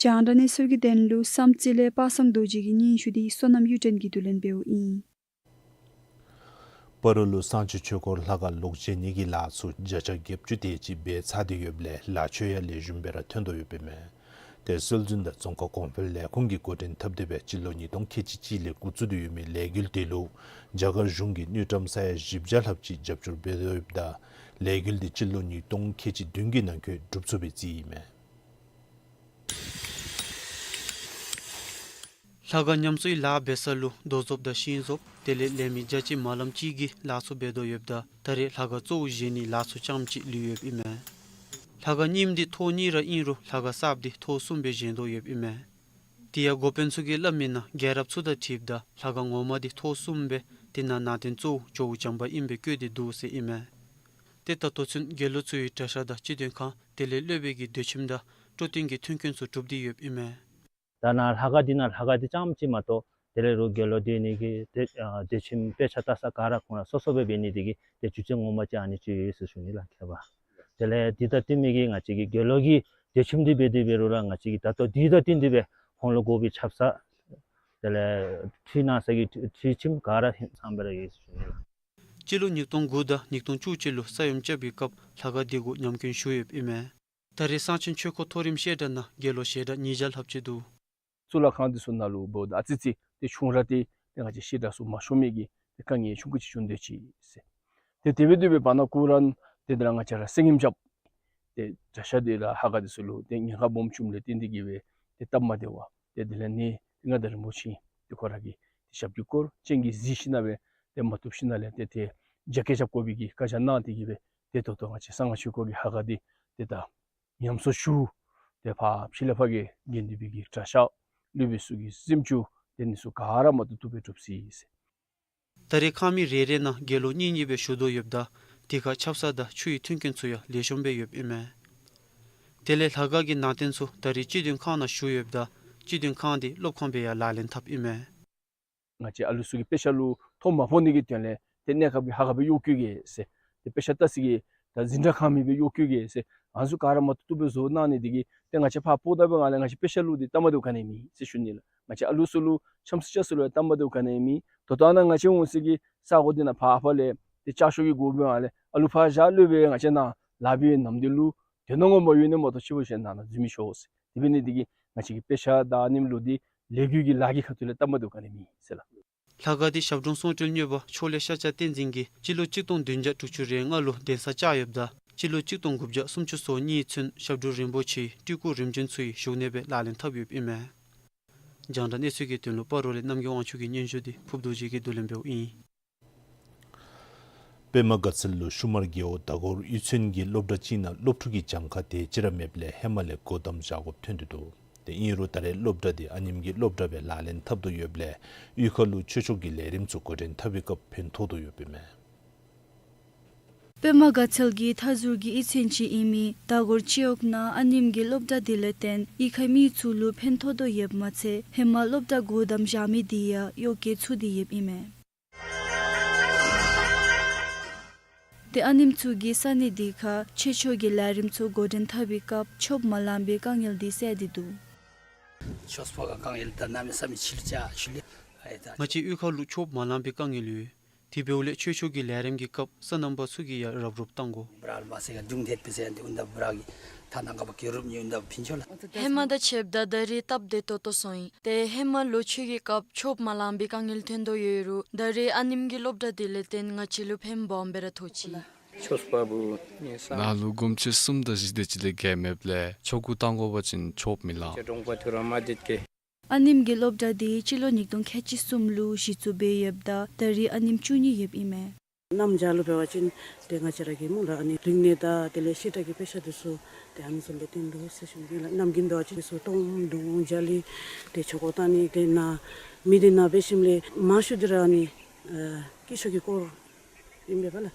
རྒྱང་བསྒྲགས་གནས་ཚུལ་གྱི་དོན་ལུ་བསམ་རྩེ་ལས་པ་སངས་རྡོ་རྗེ་གི་སྙན་ཞུ་འདི་བསོད་ནམས་གཡུ་སྒྲོན་གྱིས་བསྡུ་ལེན་འབདཝ་ཨིན། སྤ་རོ་ལུ་གསང་ཆེན་ཆོས་འཁོར་ལྷ་ཁང་ལོག་བཞེངས་ནི་གི་ལཱ་ཚུ་བརྒྱ་ཆ་བརྒྱད་ཅུ་དེ་ཅིག་འབད་ཚར་ཏེ་ཡོདཔ་ལས་ལཱ་ཚུ་ཡང་ལེགས་ཤོམ་སྦེ་ར་ཐོན་དོ་ཡོདཔ་ཨིན་མས། དེ་སྲོལ་འཛིན་དང་རྫོང་ཁ་གོང་འཕེལ་ལས་ཁུངས་ཀྱི་འགོ་འདྲེན་འཐབ་སྟེ་སྦེ་སྤྱི་ལོ་ཉིས་སྟོང་ཁལ་གཅིག་གཅིག་ལས་འགོ་བཙུགས་ཏེ་ཡོད་མི་ལས་འགུལ་དེ་ལུ་རྒྱ་གར་གཞུང་གིས་དངུལ་ཀྲམ་ས་ཡ་བཞི་བརྒྱ་ལྷགཔ་ཅིག་རྒྱབ་སྐྱོར་འབད་དོ་ཡོདཔ་ད་ལས་འགུལ་དེ་སྤྱི་ལོ་ཉིས་སྟོང་ཁལ་གཅིག་བདུན་གྱི་ནང་འཁོད་འགྲུབ་ཚུགས་པའི་རྩིས་ཨིན་མས། ལྷ་ཁང་ཉམས་གསོའི་ལཱ་འབད་ས་ལུ་རྡོ་བཟོཔ་དང་ཤིང་བཟོཔ་དེ་ལས་ལས་མི་བརྒྱ་ཅན་མ་ལམ་ཅིག་གིས་ལཱ་ཚུ་འབད་དོ་ཡོདཔ་ད་ད་རེས་ལྷ་ཁང་གཙོ་བོ་བཞེངས་ནིའི་ལཱ་ཚུ་རྐྱངམ་ཅིག་ལུས་ཡོདཔ་ཨིན་མས། ལྷ་ཁང་རྙིངམ་འདི་ཐོག་གཉིས་ར་ཨིན་རུང་ལྷ་ཁང་གསརཔ་འདི་ཐོག་གསུམ་སྦེ་བཞེངས་དོ་ཡོདཔ་ཨིན་མས། དེ་ཡང་འགོ་དཔོན་ཚུ་གིས་སླབ་མིའི་ནང་རྒྱལ་རབས་ཚུ་དང་འཁྲིལཝ་ད་ལྷ་ཁང་ངོ་མ་འདི་ཐོག་གསུམ་སྦེ་དེ་ནང་ནང་རྟེན་གཙོ་བོ་ཇོ་བོ་བྱམས་པ་ཨིནམ་སྦེ་བཀོད་དེ་འདུག་ཟེར་ཨིན་མས། ཏེ་ད་ལྟོ་ཚུན་དགེ་སློང་ཚུ་གི་གྲྭ་ཤག་དང་སྤྱི་དོན་ཁང་དེ་ལས་སློབ་དཔོན་གྱི་སྡོད་ཁྱིམ་དང་སྤྲོ་སྟོན་གྱི་མཐུན་རྐྱེན་ཚུ་གྲུབ་སྟེ་ཡོདཔ་ཨིན་མས། ད་ནཱ་ལྷ་ཁང་འདི་ནང་ལྷ་ཁང་འདི་རྐྱངམ་ཅིག་མ་གཏོགས་དེ་ལས་རུང་དགེ་སློང་སྡོད་ནི་གི་ཏེ་ཨ་སྡོད་ཁྱིམ་དཔེ་ཆ་ལྟ་ས་ག་ར་ཁོང་ར་སོ་སོ་སྦེ་འབད་ནི་དེ་གིས་ཏེ་རྒྱུ་ཆ་ངོ་མ་ཅིག་ཨ་ནི་ཅིག་ཡོད་ཟེར་ཞུ་ནི་ལགས། ཁྱད་པར་དེ་ལས་འདི་དང་བསྟུན་མི་གི་ང་བཅས་ཀྱི་དགེ་སློང་གི་སྡོད་ཁྱིམ་འདི་འབད་དེ་འབད་རུང་ར་ང་བཅས་ཀྱིས་ད་ལྟོ་འདི་དང་བསྟུན་ཏེ་སྦེ་ཁོང་ལུ་དགོ་པའི་ཆབ་གསང་དེ་ལས་ཁྲུས་གནང་ས་གི་ཁྲུས་ཁྲུས་ཁྱིམ་ག་ར་ཧིང་སངས་སྦེ་ར་ཡོད་ཟེར་ཞུ་ནི་ལགས། སྤྱི་ལོ་ཉིས་སྟོང་དགུ་དང་ཉིས་སྟོང་བཅུ་གཅིག་ལུ་ས་ཡོམ་རྐྱབ་པའི་སྐབས་ལྷ་ཁང་འདི་གུ་ཉམས་སྐྱོན་ཞུ་ཡོདཔ་ཨིན་མས། ད་རེས་གསང་ཆེན་ཆོས་འཁོར་མཐོ་རིམ་བཤད་གྲྭ་ནང་དགེ་སློང་ཞལ་གྲངས་ཉིས་བརྒྱ་ལྷགཔ་ཅིག་འདུག། གཙུག་ལག་ཁང་འདི་ཚུ་ནང་ལུ་འབདཝ་ད་ཨ་ཙི་ཙི་ཏེ་ཆུང་ར་ཏེ་ཏེ་ང་བཅས་བཤད་གྲྭ་ཚུ་མ་ཤོང་མི་གི་ཏེ་དཀའ་ངལ་ཆུང་ཀུ་ཅིག་བྱུང་སྡོད་ཅི་ཟེར། ཏེ་དེ་སྦེ་འདུག་པའི་བར་ན་ཁོང་ར་ཏེ་དེ་ལས་ང་བཅས་ར་གསེར་ཉིམ་རྐྱབ་ཏེ་གྲྭ་ཤག་དེ་ལས་ལྷ་ཁང་དེ་ཚུ་ལུ་ཏེ་ཉེན་ཁ་སྦོམ་བྱུངམ་ལས་བརྟེན་ཏེ་གིས་སྦེ་ཏེ་སྟབས་མ་བདེ་བར་ཏེ་དེ་ལས་ནི་ཏེ་མངའ་བདག་རིན་པོ་ཆེ་ཏེ་ཁོ་ར་གིས་ཏེ་ཞབས་ཀྱིས་བསྐོར་སྤྱན་གྱིས་གཟིགས་ཞིནམ་ལས་ཏེ་མ་བཏུབ་ཞིནམ་ལས་ཏེ་ཏེ་རྒྱ་སྐྱེད་རྐྱབ་དགོ་པའི་གི་བཀའ་རྒྱ་གནང་སྟེ་གིས་སྦེ་ཏེ་ད་ལྟོ་ང་བཅས་གསང་སྔགས་ཆོས་འཁོར་གྱི་ལྷ་ཁང་འདི་ཏེ་ད་ཉམས་གསོ་ཞུ། ཏེ་ཕར་ཕྱི་ལས་ཕར་གྱི་དགེ་འདུན་པའི་གི་གྲྭ་ཤག་སློབ་དཔོན་ཚུ་གི་གཟིམ་ཅུང་དེ་ནི་ཚུ་ག་ར་མ་བཏུབ་བཏུབ་སྦེ་གྲུབ་ཅི་ཟེར། ད་རེས་ཁང་མིག་རེ་རེ་ནང་དགེ་སློང་གཉིས་གཉིས་སྦེ་བཞུགས་དོ་ཡོདཔ་ད་དེ་ཁར་ཆབ་གསང་དང་ཆུ་ཡི་མཐུན་རྐྱེན་ཚུ་ཡང་ལེགས་ཤོམ་སྦེ་ཡོདཔ་ཨིན་མས། དེ་ལས་ལྷ་ཁང་གི་ནང་རྟེན་ཚུ་ད་རེས་སྤྱི་དོན་ཁང་ནང་བཞུགས་ཡོདཔ་ད་སྤྱི་དོན་ཁང་འདི་སློབ་ཁང་སྦེ་ཡང་ལག་ལེན་འཐབ་ཨིན་མས། ང་བཅས་ཨ་ལུ་ཚུ་གི་དཔེ་ཆ་ལུ་ཐོ་མ་ཕོག་ནི་གི་དོན་ལས་ཏེ་གནས་སྐབས་ཀྱི་ཧ་ག་སྦེ་གཡོག་བཀོལ་གེ་ཟེར། ཏེ་དཔེ་ཆ་ལྟ་ས་གི་ད་འཛིན་གྲྭ་ཁང་མེད་པའི་གཡོག་བཀོལ་གེ་ཟེར། ཨ་ནི་ཚུ་ག་ར་མ་བཏུབ་བཏུབ་སྦེ་བཟོ་གནང་ནི་དེ་གིས་ཏེ་ང་བཅས་ཕར་ཕོག་ད་པའི་སྒང་ལས་ང་བཅས་དཔེ་ཆ་ལུ་ཏེ་སྟབས་མ་བདེཝ་ག་ནི་མེད་ཟེར་ཞུ་ནི་ལགས། ང་བཅས་ཨ་ལུ་ཚུ་ལུ་འཆམ་ས་ཅིག་ཚུ་ལུ་ཡང་སྟབས་མ་བདེཝ་ག་ནི་མེད། ད་ལྟོ་ཨ་ནཱ་ང་བཅས་འོང་ས་གི་ས་གོ་འདི་ནང་ཕར་ཕར་ལས་ཏེ་ལྕགས་ཤོག་གི་སྒོ་སྦེ་ཨ་ལས་ཨ་ལུ་ཕར་བཞག་སློབ་དཔོན་ང་བཅས་ནཱ་ལཱ་འབད་བའི་ནམ་དུས་ལུ་དོན་དག་ངོ་མ་ཡོད་ནི་མ་གཏོགས་ཕྱི་པོ་ཅིག་ནཱ་ནཱ་འཛུལ་མི་ཆོག་ཟེར། དེ་འབད་ནི་དེ་གིས་ང་བཅས་ཀྱི་དཔེ་ཆ་དང་ཨ་ནེམ་ལུ་འདི་ལས་འགུལ་གྱི་ལཱ་གི་ཁ་ཐུག་ལས་སྟབས་མ་བདེཝ་ག་ནི་མེད་ཟེར་ལགས། ལྷ་ཁང་འདི་ཞབས་དྲུང་ཟུང་འབྲེལ་གཉེར་པ་ཕྱོགས་ལས་ཤཱཀྱ་བསྟན་འཛིན་གྱིས་སྤྱི་ལོ་གཅིག་སྟོང་བདུན་བརྒྱ་དྲུག་ཅུ་རེ་ལྔ་ལུ་གདན་ས་བཅགས་ཡོདཔ་ད་སྤྱི་ལོ་གཅིག་སྟོང་དགུ་བརྒྱ་སུམ་ཅུ་སོ་གཉིས་ཚུན་ཞབས་དྲུང་རིན་པོ་ཆེའི་སྤྲུལ་སྐུ་རིམ་བྱོན་ཚུ་གི་བཞུགས་གནས་སྦེ་ལག་ལེན་འཐབ་ཡོདཔ་ཨིན་མས། རྒྱང་བསྒྲགས་གནས་ཚུལ་གྱི་དོན་ལུ་སྤ་རོ་ལས་རྣམ་རྒྱལ་དབང་ཕྱུག་གི་སྙན་ཞུ་འདི་ཕུརབ་རྡོ་རྗེ་གིས་བསྡུ་ལེན་འབདཝ་ཨིན། པདྨ་དགའ་ཚལ་ལུ་ཤུ་མར་རྒེད་འོག་མདའ་སྐོར་གཡུས་ཚན་གྱི་སློབ་གྲྭ་ཅིག་ནང་སློབ་ཕྲུག་གི་གྱངས་ཁ་དེ་ཅིག་ར་མེདཔ་ལས་ཧེ་མ་ལས་སྒོ་བསྡམ་བཞག་དགོཔ་ཐོན་ཏེ་འདུག། དེ་ཨིན་རུང་ད་རེས་སློབ་གྲྭ་དེ་ཨ་ནེམ་གྱི་སློབ་གྲྭ་སྦེ་ལག་ལེན་འཐབ་དོ་ཡོདཔ་ལས་གཡུས་ཁ་ལུ་ཆོས་ཕྱོགས་ཀྱི་ལས་རིམ་ཚུ་འགོ་འདྲེན་འཐབ་པའི་སྐབས་ཕན་ཐོགས་དོ་ཡོདཔ་ཨིན་མས། པདྨ་དགའ་ཚལ་གྱི་མཐའ་ཟུར་གྱི་གཡུས་ཚན་ཅིག་ཨིན་མི་མདའ་སྒོར་སྤྱི་འོག་ནང་ཨ་ནེམོ་གི་སློབ་གྲྭ་དེ་ལས་བརྟེན་གཡུས་ཁའི་མི་ཚུ་ལུ་ཕན་ཐོགས་དོ་ཡོདཔ་མ་ཚད་ཧེ་མ་སློབ་གྲྭ་སྒོ་བསྡམས་བཞག་མི་དེ་ཡང་གཡོག་བཀོལ་ཚུགས་ཏེ་ཡོདཔ་ཨིན་མས། ཏེ་ཨ་ནེམོ་ཚུ་གིས་ས་གནས་དེ་ཁར་ཆོས་ཕྱོགས་ཀྱི་ལས་རིམ་ཚུ་འགོ་འདྲེན་འཐབ་པའི་སྐབས་ཆོསཔ་མ་ལང་པའི་དཀའ་ངལ་དེ་བསལ་ཏེ་འདུག། ཆོས་པ་གི་དཀའ་ངལ་ད་གནམ་མེད་ས་མེད་ཆེ་ལུ་ཆེ་ལུ་ཨེ་ད། ང་བཅས་གཡུས་ཁ་ལུ་ཆོསཔ་མ་ལང་པའི་དཀའ་ངལ་ཡོད། དེ་འབདཝ་ལས་ཆོས་ཕྱོགས་ཀྱི་ལས་རིམ་གྱི་སྐབས་སོ་ནམ་པ་ཚུ་གིས་ཡང་རོགས་རོགས་བཏང་དགོ། བྲག་ལུ་མ་ཟེར་ག་འབྱུང་འདེད་པའི་ཟེར་ཡང་འདི་འུན་ད་བྲག་གི་ཐ་ན་ག་བ་ཀི་རུབ་ནི་འུན་ད་ཕིན་ཆོ་ལ། ཧེ་མ་དང་ཕྱདཔ་ད་ད་རེས་སྟབས་བདེ་ཏོག་ཏོ་སོང་ཡི། ཏེ་ཧེ་མ་ལོ་ཆོས་ཀྱི་སྐབས་ཆོསཔ་མ་ལང་པའི་དཀའ་ངལ་ཐོན་དོ་ཡོད་རུང་ད་རེས་ཨ་ནེམོ་གི་སློབ་གྲྭ་དེ་ལས་བརྟེན་ང་བཅས་ལུ་ཕནམ་སྦོམ་སྦེ་ར་ཐོགས་ཅི། ཆོས་པ་བུ་ནི་ས་ནང་ལུ་སྒོམ་ཆེན་གསུམ་དང་བཞི་དེ་ཅིག་ལས་བརྒལ་མེདཔ་ལས་ཆོ་ག་བཏང་དགོ་པ་ཅིན་ཆོསཔ་མི་ལང་། ཅེ་གྲོང་པ་ཐུ་ར་མ་དེད་ཀེ། ཨ་ནེམོ་གི་སློབ་གྲྭ་དེ་སྤྱི་ལོ་ཉིས་སྟོང་ཁལ་གཅིག་གསུམ་ལུ་གཞི་བཙུགས་འབད་ཡོདཔ་ད་ད་རེས་ཨ་ནེམོ་བཅུ་གཉིས་ཡོདཔ་ཨིན་མས། གནམ་བྱཱར་ལུ་འབད་བ་ཅིན་ཏེ་ང་བཅས་ར་གི་སྨོ་ལགས་ཨ་ནི་རིག་གནས་དང་དེ་ལས་བཤད་གྲྭ་གི་དཔེ་ཆ་དེ་ཚུ་ཏེ་ཨ་ནི་ཚུ་ལས་བརྟེན་འདུག་ཟེར་ཞུ་ནི་ལགས། གནམ་དགུན་འབད་བ་ཅིན་དེ་ཚུ་སྟོངམ་བརྡུང་འཇའ་ལུས་ཏེ་ཆོ་ག་བཏང་ནི་དེ་ནང་མི་དེ་ནང་འབད་ཞིནམ་ལས་མང་ཤོས་དེ་ར་ཨ་ནི་ཨ་སྐྱེས་མཆོག་གི་སྐོར་ཨིན་པས་ལགས།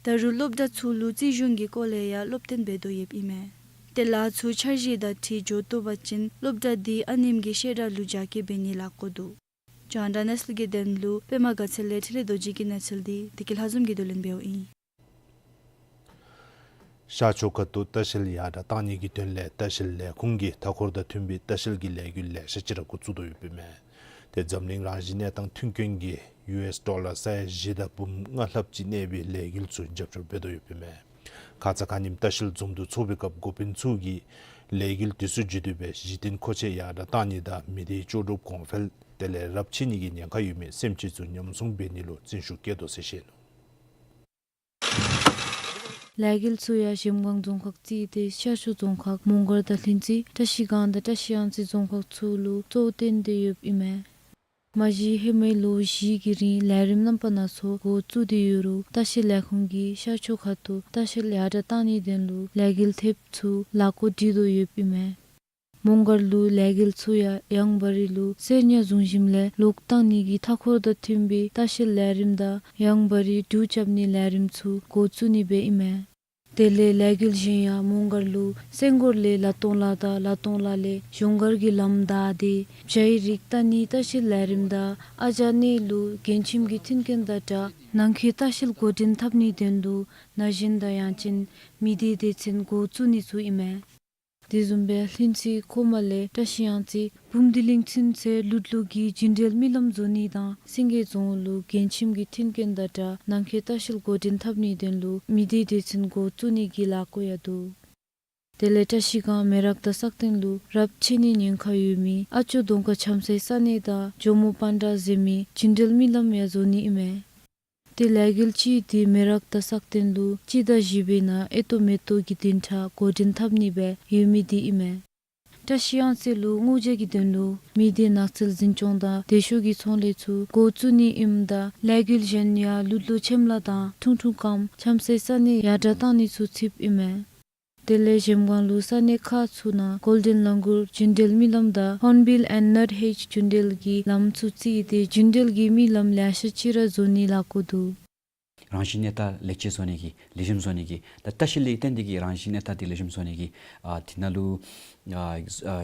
ད་རུང་སློབ་གྲྭ་ཚུ་ལུ་རྩིས་གཞུང་གི་སྐོར་ལས་ཡང་སློབ་སྟོན་འབད་དོ་ཡོདཔ་ཨིན་མས། ཏེ་ལཱ་ཚུ་འཆར་གཞི་དང་འཁྲིལ་འགྱོ་བཏུབ་པ་ཅིན་སློབ་གྲྭ་དེ་ཨ་ནེམོ་གི་བཤད་གྲྭ་ལུ་རྒྱ་སྐྱེད་འབད་ནིའི་ལཱ་བཀོད་འདུག། རྒྱང་བསྒྲགས་གནས་ཚུལ་གྱི་དོན་ལུ་པདྨ་དགའ་ཚལ་ལས་འཕྲིན་ལས་རྡོ་རྗེ་གི་གནས་ཚུལ་དེ་བདེ་སྐྱིད་ལྷ་འཛོམས་ཀྱིས་བསྡུ་ལེན་འབདཝ་ཨིན། ཤར་ཕྱོགས་ཁ་ཐུག་ལྟ་བཤལ་ཡར་དྲག་གཏང་ནི་གི་དོན་ལས་ལྟ་བཤལ་ལས་ཁུངས་ཀྱིས་མཐའ་འཁོར་དང་མཐུན་པའི་ལྟ་བཤལ་གྱི་ལས་འགུལ་ལེ་ཤ་ཅིག་ར་འགོ་བཙུགས་དོ་ཡོདཔ་ཨིན་མས། ཏེ་འཛམ་གླིང་རང་བཞིན་གནས་སྟངས་མཐུན་རྐྱེན་གྱིས་ཡུ་ཨེསི་ཌོ་ལར་ས་ཡ་བཞི་དང་འབུམ་ལྔ་ལྷགཔ་ཅིག་གནས་པའི་ལས་འགུལ་ཚུ་རྒྱབ་སྐྱོར་འབད་དོ་ཡོདཔ་ཨིན་མས། ཁ་ཙ་ཁ་ཉིནམ་ལྟ་བཤལ་འཛོམས་འདུ་ཚོགས་པའི་སྐབས་འགོ་དཔོན་ཚུ་གིས་ལས་འགུལ་དེ་ཚུ་བརྒྱུད་དེ་སྦེ་གཞི་རྟེན་མཁོ་ཆས་ཡར་དྲག་གཏང་ནི་དང་མི་སྡེའི་ལྕོགས་གྲུབ་གོང་འཕེལ་དེ་ལས་རབས་ཆད་ནི་གི་ཉེན་ཁ་ཡོད་མི་སེམས་ཅན་ཚུ་ཉམས་སྲུང་འབད་ནི་ལུ་བརྩོན་ཤུགས་བསྐྱེད་དོ་ཟེར་བཤད་ནུག། ལས་འགུལ་ཚུ་ཡང་གཞལམ་སྒང་རྫོང་ཁག་རྩིས་ཏེ་ཤར་ཕྱོགས་རྫོང་ཁག་མོང་སྒར་དང་ལྷུན་རྩེ་བཀྲ་ཤིས་སྒང་དང་བཀྲ་ཤིས་གཡང་རྩེ་རྫོང་ཁག་ཚུ་ལུ་གཙོ་བོ་བཏོན་ཏེ་ཡོདཔ་ཨིན་མས། མ་གཞི་ཧེ་མའི་ལོ་བཞི་གི་རིང་ལས་རིམ་རྣམ་པ་སྣ་ཚོགས་འགོ་བཙུགས་ཏེ་ཡོད་རུང་ལྟ་བཤལ་ལས་ཁུངས་ཀྱིས་ཤར་ཕྱོགས་ཁ་ཐུག་ལྟ་བཤལ་ཡར་དྲག་གཏང་ནིའི་དོན་ལུ་ལས་འགུལ་ཐེབས་ཚུ་ལཱ་འགོ་འདྲི་དོ་ཡོདཔ་ཨིན་མས། མོང་སྒར་ལུ་ལས་འགུལ་ཚུ་ཡང་ཡང་བ་རི་ལུ་གསེར་ཉ་བཟུང་ཞིནམ་ལས་ལོག་གཏང་ནི་གི་མཐའ་འཁོར་དང་མཐུན་པའི་ལྟ་བཤལ་ལས་རིམ་དང་ཡང་བ་རི་འབྲུག་རྐྱབ་ནིའི་ལས་རིམ་ཚུ་འགོ་བཙུགས་ནི་སྦེ་ཨིན་མས། དེ་ལས་ལས་འགུལ་གཞན་ཡང་མོང་སྒར་ལུ་སེང་སྒོར་ལས་ལ་ཏོང་ལ་དང་ལ་ཏོང་ལ་ལས་གཞོང་སྒར་གྱི་ལམ་བདའ་སྟེ་བྱའི་རིགས་བལྟ་ནིའི་ལྟ་བཤལ་ལས་རིམ་དང་ཨ་ཇ་གནས་ལུ་རྒན་ཁྱིམ་གྱི་མཐུན་རྐྱེན་དང་སྦྲགས་ནང་འཁོད་ལྟ་བཤལ་འགོ་འདྲེན་འཐབ་ནིའི་དོན་ལུ་ན་གཞོན་དང་ཡང་ཅིན་མི་སྡེའི་སྡེ་ཚན་འགོ་བཙུགས་ནི་ཚུ་ཨིན་མས། དེ་བཟུམ་སྦེ་ལྷུན་རྩེ་ཁོ་མ་ལས་བཀྲ་ཤིས་གཡང་རྩེ་བུམ་སྡེ་གླིང་ཚུན་ཚོད་ལུད་ལུ་གི་རྒྱུན་འགྲུལ་མི་ལམ་བཟོ་ནི་དང་སེང་གེ་རྫོང་ལུ་རྒན་ཁྱིམ་གྱི་མཐུན་རྐྱེན་དང་སྦྲགས་ནང་འཁོད་ལྟ་བཤལ་འགོ་འདྲེན་འཐབ་ནིའི་དོན་ལུ་མི་སྡེའི་སྡེ་ཚན་འགོ་བཙུགས་ནི་གི་ལཱ་འགོ་ཡང་འདུག། དེ་ལས་བཀྲ་ཤིས་སྒང་མེ་རག་དང་སག་སྟེང་ལུ་རབས་ཆད་ནིའི་ཉེན་ཁ་ཡོད་མི་ཨ་ཅོ་གདོང་དཀར་ཆམ་སའི་ས་གནས་དང་ཇོ་མོ་པན་ཌ་ཟེར་མི་རྒྱུན་འགྲུལ་མི་ལམ་ཡང་བཟོ་ནི་ཨིན་མས། ཏེ་ལས་འགུལ་གཅིག་དེ་མེ་རག་དང་སག་སྟེང་ལུ་སྤྱི་ཟླ་བཞི་པའི་ནང་ཨེ་ཏོ་མེ་ཏོག་གི་བདུན་ཕྲག་འགོ་འདྲེན་འཐབ་ནི་སྦེ་ཡོད་མི་དེ་ཨིན་མས། བཀྲ་ཤིས་གཡང་རྩེ་ལུ་སྔོ་ཇ་གི་དོན་ལུ་མི་སྡེའི་ནགས་ཚལ་འཛིན་སྐྱོང་དང་བདེ་ཤོས་ཀྱི་ཚོང་ལས་ཚུ་འགོ་བཙུགས་ནི་ཨིནམ་ད་ལས་འགུལ་གཞན་ཡང་ལུད་ལུ་ཆེམ་ལ་དང་ཁྲུང་ཁྲུང་ཀམ་ཆམ་སའི་ས་གནས་ཡར་དྲག་གཏང་ནི་ཚུ་ཚུདཔ་ཨིན་མས། དེ་ལས་གཞལམ་སྒང་ལུ་ས་གནས་ཁག་ཚུ་ནང་གོལ་ཌེན་ལ་གུར་རྒྱུན་འགྲུལ་མི་ལམ་དང་ཧོརན་བིལ་ཨེནཌ་ནཊ་ཧེཇ་རྒྱུན་འགྲུལ་གྱི་ལམ་ཚུ་རྩིས་ཏེ་རྒྱུན་འགྲུལ་གྱི་མི་ལམ་ལེ་ཤ་ཅིག་ར་བཟོ་ནིའི་ལཱ་འགོ་འདུག། རང་བཞིན་གནས་སྟངས་ལེགས་བཅོས་བཟོ་ནི་གི་ལེགས་ཤོམ་བཟོ་ནི་གི་ད་ལྟ་ཞིག་ལས་བརྟེན་ཏེ་གི་རང་བཞིན་གནས་སྟངས་དེ་ལེགས་ཤོམ་བཟོ་ནི་གི་ཨ་དེ་ནང་ལུ་ཨ་ཨ་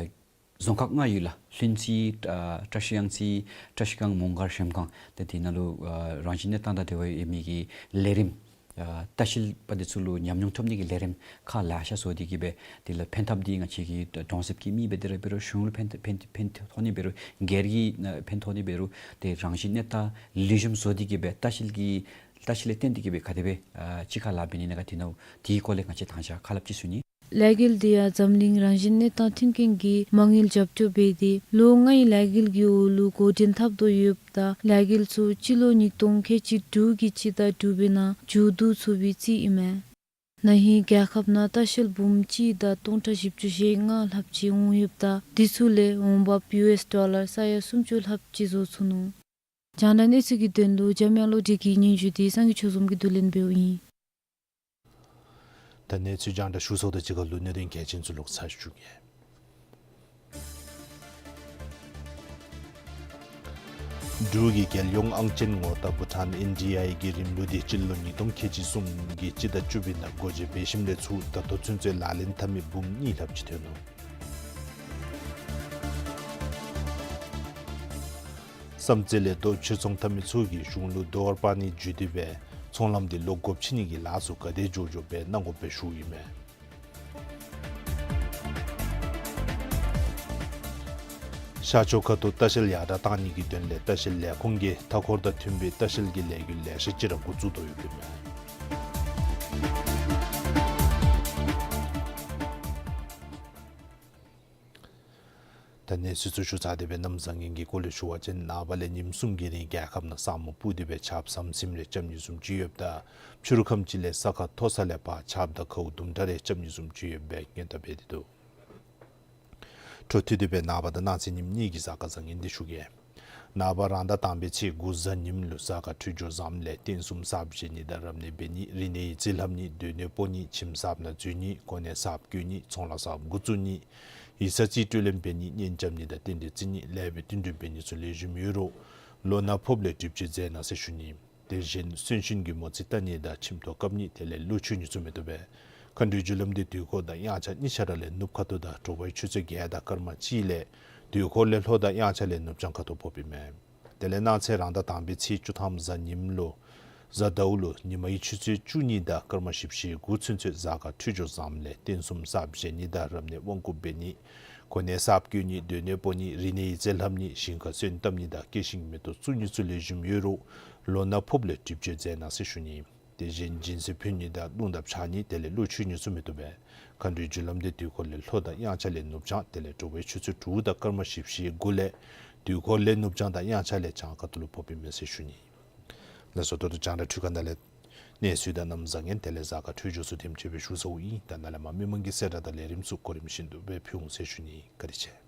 རྫོང་ཁག་ལྔ་ཡོད་ལགས། ལྷུན་རྩེ་ཨ་བཀྲ་ཤིས་གཡང་རྩེ་བཀྲ་ཤིས་སྒང་མོང་སྒར་གཞལམ་སྒང་ཏེ་དེ་ནང་ལུ་ཨ་རང་བཞིན་གནས་སྟངས་དང་འབྲེལ་བ་ཡོད་མི་གི་ལས་རིམ་ཨ་ལྟ་བཤལ་པ་དེ་ཚུ་ལུ་ཉམས་མྱོང་ཐོབ་ནི་གི་ལས་རིམ་ཁག་ལེ་ཤ་བཟོ་སྟེ་གི་སྦེ་དེ་ལུ་ཕན་ཐབས་དེ་ང་བཅས་ཀྱི་གྲོང་གསེབ་ཀྱི་མི་འབད་དེ་ར་འབད་རུང་གཞུང་ལུ་ཕན་ཕན་ཕན་ཐོགས་ནི་འབད་རུང་སྒེར་གྱི་ཕན་ཐོགས་ནི་འབད་རུང་ཏེ་རང་བཞིན་གནས་སྟངས་ལེགས་ཤོམ་བཟོ་སྟེ་གི་སྦེ་ལྟ་བཤལ་གྱི་ལྟ་བཤལ་ལས་བརྟེན་ཏེ་གི་སྦེ་ག་དེ་སྦེ་ཨ་གཅིག་ཁར་ལཱ་འབད་ནི་ཨིན་ན་ག་དེ་ནང་དེའི་སྐོར་ལས་ང་བཅས་དང་ཞག་ཁ་སླབ་ཅིག་ཞུ་ནི། ལས་འགུལ་དེ་ཡང་འཛམ་གླིང་རང་བཞིན་གནས་སྟངས་མཐུན་རྐྱེན་གྱིས་མ་དངུལ་རྒྱབ་སྐྱོར་འབད་དེ་ལོ་ལྔའི་ལས་འགུལ་གྱི་འོག་ལུ་འགོ་འདྲེན་འཐབ་དོ་ཡོདཔ་ད་ལས་འགུལ་ཚུ་སྤྱི་ལོ་ཉིས་སྟོང་ཁལ་གཅིག་དྲུག་གི་སྤྱི་ཟླ་དྲུག་པའི་ནང་མཇུག་བསྡུ་ཚུགས་པའི་རྩིས་ཨིན་མས། ན་ཧིང་རྒྱལ་ཁབ་ནང་ལྟ་བཤལ་འབུམ་གཅིག་དང་སྟོང་ཕྲག་བཞི་བཅུ་ཞེ་ལྔ་ལྷགཔ་ཅིག་འོང་ཡོདཔ་ད་དེ་ཚུ་ལས་འོང་འབབ་ཡུ་ཨེསི་ཌོ་ལར་ས་ཡ་སུམ་ཅུ་ལྷགཔ་ཅིག་བཟོ་ཚུགས་ནུག། རྒྱང་བསྒྲགས་གནས་ཚུལ་གྱི་དོན་ལུ་འཇམ་དབྱངས་བློ་གྲོས་ཀྱི་སྙན་ཞུ་དེ་སངས་རྒྱས་ཆོས་འཛོམས་ཀྱིས་བསྡུ་ལེན་འབདཝ་ཨིན། ད་གནས་ཚུལ་རྒྱང་བསྒྲགས་ཞུ་ཚརཝ་དང་གཅིག་ཁར་ལུ་གནད་དོན་གལ་ཆེན་ཚུ་ལོག་ཚར་ཞུ་གེ། འབྲུག་གི་རྒྱལ་ཡོངས་ཨང་ཅན་ངོ་རྟགས་བྷུ་ཊཱན་ཨེན་ཌི་ཨའི་གི་རིམ་ལུགས་འདི་སྤྱི་ལོ་ཉིས་སྟོང་ཁལ་གཅིག་གསུམ་གྱི་སྤྱི་ཟླ་བཅུ་པའི་ནང་སྒོ་འབྱེད་འབད་ཞིནམ་ལས་ཚུར་ད་ལྟོ་ཚུན་ཚོད་ལག་ལེན་འཐབ་མི་འབུམ་གཉིས་ལྷགཔ་ཅིག་ཐོན་ནུག། བསམ་རྩེ་ལས་རྡོ་ཕྱིར་ཚོང་འཐབ་མི་ཚུ་གིས་གཞུང་ལུ་རྡོ་ཨར་པ་ནི་བརྒྱུད་དེ་སྦེ་ཚོང་ལམ་འདི་ལོག་དགོཔ་ཅིག་ནི་གི་ལཱ་ཚུ་ག་དེ་མགྱོགས་མགྱོགས་སྦེ་གནང་དགོཔ་སྦེ་ཞུ་ཡི་མས། ཤར་ཕྱོགས་ཁ་ཐུག་ལྟ་བཤལ་ཡར་དྲག་གཏང་ནི་གི་དོན་ལས་ལྟ་བཤལ་ལས་ཁུངས་ཀྱིས་མཐའ་འཁོར་དང་མཐུན་པའི་ལྟ་བཤལ་གྱི་ལས་འགུལ་ལེ་ཤ་ཅིག་ར་འགོ་བཙུགས་དོ་ཡོདཔ་ཨིན་མས། ད་གནས་ཚུལ་ཚུ་ཞུ་ཚར་ཏེ་སྦེ་གནམ་བཟང་ངན་གྱི་སྐོར་ལས་ཞུ་བ་ཅིན་ནངས་པ་ལས་ཉིནམ་གསུམ་གྱི་རིང་རྒྱལ་ཁབ་ནང་ས་སྨུག་སྤུབས་ཏེ་སྦེ་ཆརཔ་ཟམ་ཟིམ་རེ་རྐྱབ་ནི་བཟུམ་ཅིག་ཡོདཔ་ད་ཕྱི་རུ་ཁམས་ཅིག་ལས་ས་ཁ་མཐོ་ས་ལས་ཕར་ཆརཔ་དང་ཁཝ་དུམ་གྲ་རེ་རྐྱབ་ནི་བཟུམ་ཅིག་ཡོདཔ་སྦེ་སྔོན་བརྡ་འབད་དེ་འདུག། འཕྲོ་མཐུད་དེ་སྦེ་ནངས་པ་དང་གནངས་ཚེ་ཉིནམ་གཉིས་ཀྱི་གཟའ་སྐར་བཟང་ངན་འདི་ཞུ་གེ། ནངས་པ་རང་ཟླ་དང་པའི་ཚེས་དགུ་གཟའ་ཉིམ་ལུ་གཟའ་སྐར་འཕྲོད་སྦྱོར་བཟངམ་ལས་རྟེན་གསུམ་གསརཔ་བཞེངས་ནི་དང་རབ་གནས་འབད་ནི། རིག་གནས་ཡིག་རྩིས་ལྷབ་ནི། སྡོད་གནས་སྤོ་ནི། ཁྱིམ་གསརཔ་ནང་འཛུལ་ནི། གོ་གནས་གསརཔ་བསྐོ་ནི། ཚོང་ལཱ་གསརཔ་འགོ་བཙུགས་ནི། ཡིག་ཚང་རྩིས་སྤྲོད་ལེན་འབད་ནི། གཉེན་རྐྱབ་ནི་དང་རྟེན་འབྲེལ་བརྩི་ནི། ལེགས་པའི་བསྟུན་གྲོས་འབད་ནི་ཚུ་ལེགས་ཤོམ་ཡོད་རུང་ལོ་ན་ཕོགཔ་ལས་སྒྲིབ་སྦྱོར་མཛད་གནང་ཟེར་ཞུ་ནི། དེ་བཞིན་གསོན་གཤིན་གྱི་མོ་རྩིས་བལྟ་ནི་དང་ཁྱིམ་ཐོག་བཀབ་ནི་དེ་ལས་ཀླུ་མཆོད་ནི་ཚུ་མི་བཏུབ་པས། མཁའ་འགྲོའི་རྒྱུ་ལམ་འདི་དུས་འཁོར་དང་དབྱངས་འཆར་གཉིས་ཆ་ར་ལས་ནུབ་ཁ་ཐུག་དང་དྲོ་པའི་ཆུ་ཚོད་བརྒྱད་དང་སྐར་མ་གཅིག་ལས་དུས་འཁོར་ལས་ལྷོ་དང་དབྱངས་འཆར་ལས་ནུབ་བྱང་ཁ་ཐུག་ཕོགཔ་ཨིན་མས། དེ་ལས་གནངས་ཚེ་རང་ཟླ་དང་པའི་ཚེས་བཅུ་ཐམ་གཟའ་ཉིམ་ལུ་གཟའ་ཟླཝ་ལུ་ཉི་མའི་ཆུ་ཚོད་བཅུ་གཉིས་དང་སྐར་མ་བཞི་བཅུ་ཞེ་དགུ་ཚུན་ཚོད་གཟའ་སྐར་འཕྲོད་སྦྱོར་བཟངམ་ལས་རྟེན་གསུམ་གསརཔ་བཞེངས་ནི་དང་རབ་གནས་དབང་བསྐུར་འབད་ནི། གོ་གནས་གསརཔ་བསྐོ་ནི། སྡོད་གནས་སྤོ་ནི། རིག་གནས་ཡིག་རྩིས་ལྷབ་ནི། ཞིང་ཁར་སོན་བཏབ་ནི་དང་སྐྱེ་ཤིང་མེ་ཏོག་བཙུགས་ནི་ཚུ་ལེགས་ཤོམ་ཡོད་རུང་ལོ་ན་ཕོགཔ་ལས་སྒྲིབ་སྦྱོར་མཛད་གནང་ཟེར་ཞུ་ནི། དེ་བཞིན་སྦྱིན་སྲེག་ཕུལ་ནི་དང་རླུང་དང་ཕྱག་ནི་དེ་ལས་ཀླུ་མཆོད་ནི་ཚུ་མི་བཏུབ་པས། མཁའ་འགྲོའི་རྒྱུ་ལམ་འདི་དུས་འཁོར་ལས་ལྷོ་དང་དབྱངས་འཆར་ལས་ནུབ་བྱང་དེ་ལས་དྲོ་པའི་ཆུ་ཚོད་དྲུག་དང་སྐར་མ་བཞི་བཅུ་ཞེ་དགུ་ལས་དུས་འཁོར་ལས་ནུབ་བྱང་དང་དབྱངས་འཆར་ལས་བྱང་ཁ་ཐུག་ལུ་ཕོགཔ་ཨིན་མས་ཟེར་ཞུ་ནི། ལགས་སོ། ད་ལྟོ་རྒྱང་བསྒྲགས་འཕྲུལ་ཁང་ནང་ལས་གནས་ཚུལ་དང་གནམ་བཟང་ངན་དེ་ལས་གཟའ་སྐར་འཕྲོད་སྦྱོར་ཚུ་དེམ་ཅིག་སྦེ་ཞུ་ཚརཝ་ཨིན། ད་ནཱ་ལས་མར་མི་མང་གི་གསལ་བསྒྲགས་དང་ལས་རིམ་ཚུ་གོ་རིམ་བཞིན་དུ་སྦེ་ཕུལ་འོང་ཟེར་ཞུ་ནི། བཀའ་དྲིན་ཆེ།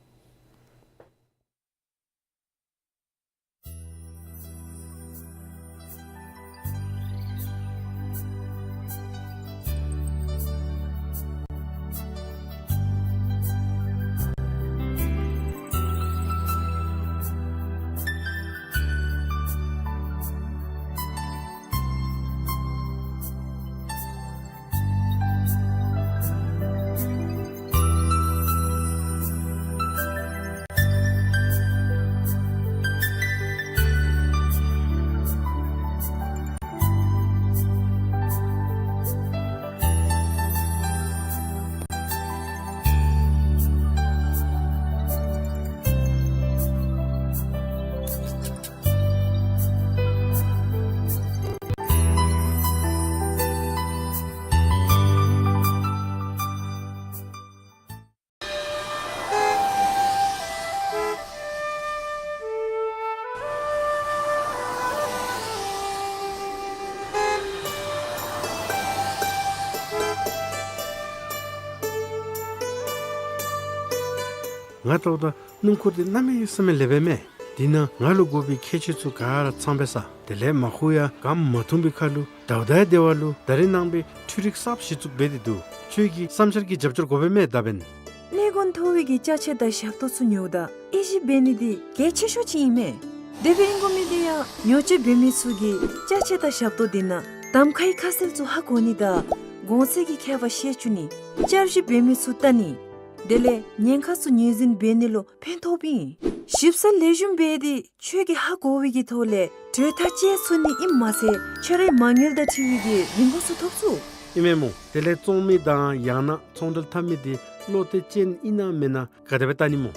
ང་ལྟཝ་ད་སྣུམ་འཁོར་འདི་གནམ་མེད་ས་མེད་ལེགས་པས་མས། འདི་ནང་ང་ལུ་དགོ་པའི་ཁྱད་ཆོས་ཚུ་ག་ར་ཚང་པས་ས། དེ་ལས་མ་ཁུག་ཡང་གམ་མ་འཐུང་པའི་ཁར་ལུ་ཟླཝ་ཟླ་ཡི་སྡེ་བ་ལུ་ད་རིས་ནངས་པའི་འཕྲུལ་རིག་གསརཔ་གཞི་བཙུགས་འབད་དེ་འདུག། ཁྱོད་ཀྱི་བསམ་འཆར་གྱི་རྒྱབ་སྐྱོར་དགོ་པས་མས་ད་འབདན། གནས་གོང་མཐོ་བའི་གི་ཅ་ཆས་དང་ཞབས་ཏོག་ཚུ་ཉོཝ་ད་དབྱེ་ཞིབ་འབད་ནི་འདི་གལ་ཆེ་ཤོས་ཅིག་ཨིན་མས། དེ་སྦེ་ཨིན་དགོ་མི་འདི་ཡང་ཉོ་སྤྱོད་འབད་མི་ཚུ་གིས་ཅ་ཆས་དང་ཞབས་ཏོག་འདི་ནང་གདམ་ཁའི་ཁ་གསལ་ཚུ་ཧ་གོ་ནི་དང་གོང་ཚད་ཀྱི་ཁྱད་པར་ཤེས་བཅུག་ནི། བསྐྱར་ཞིབ་འབད་མི་ཚུ་བལྟ་ནི། དེ་ལས་ཉེན་ཁ་ཚུ་ངོས་འཛིན་འབད་ནི་ལུ་ཕན་ཐོགསཔ་ཨིན། ཞིབ་ཚགས་ལེགས་ཤོམ་འབད་དེ་ཁྱོད་ཀྱིས་ཧ་གོ་བའི་གི་ཐོག་ལས་གྲོས་ཐག་བཅད་ཚུགས་ནི་ཨིནམ་མ་ཚད་ཁྱོད་རའི་མ་དངུལ་དང་འཁྲིལ་བའི་གི་རིན་གོང་ཚུ་ཐོབ་ཚུགས། ཨིན་མས་སྨོ། དེ་ལས་བཙོང་མི་དང་ཡང་ན་ཚོང་འབྲེལ་འཐབ་མི་འདི་བློ་གཏད་ཅན་ཨིན་ན་མེན་ན་ག་དེ་སྦེ་བལྟ་ནི་སྨོ།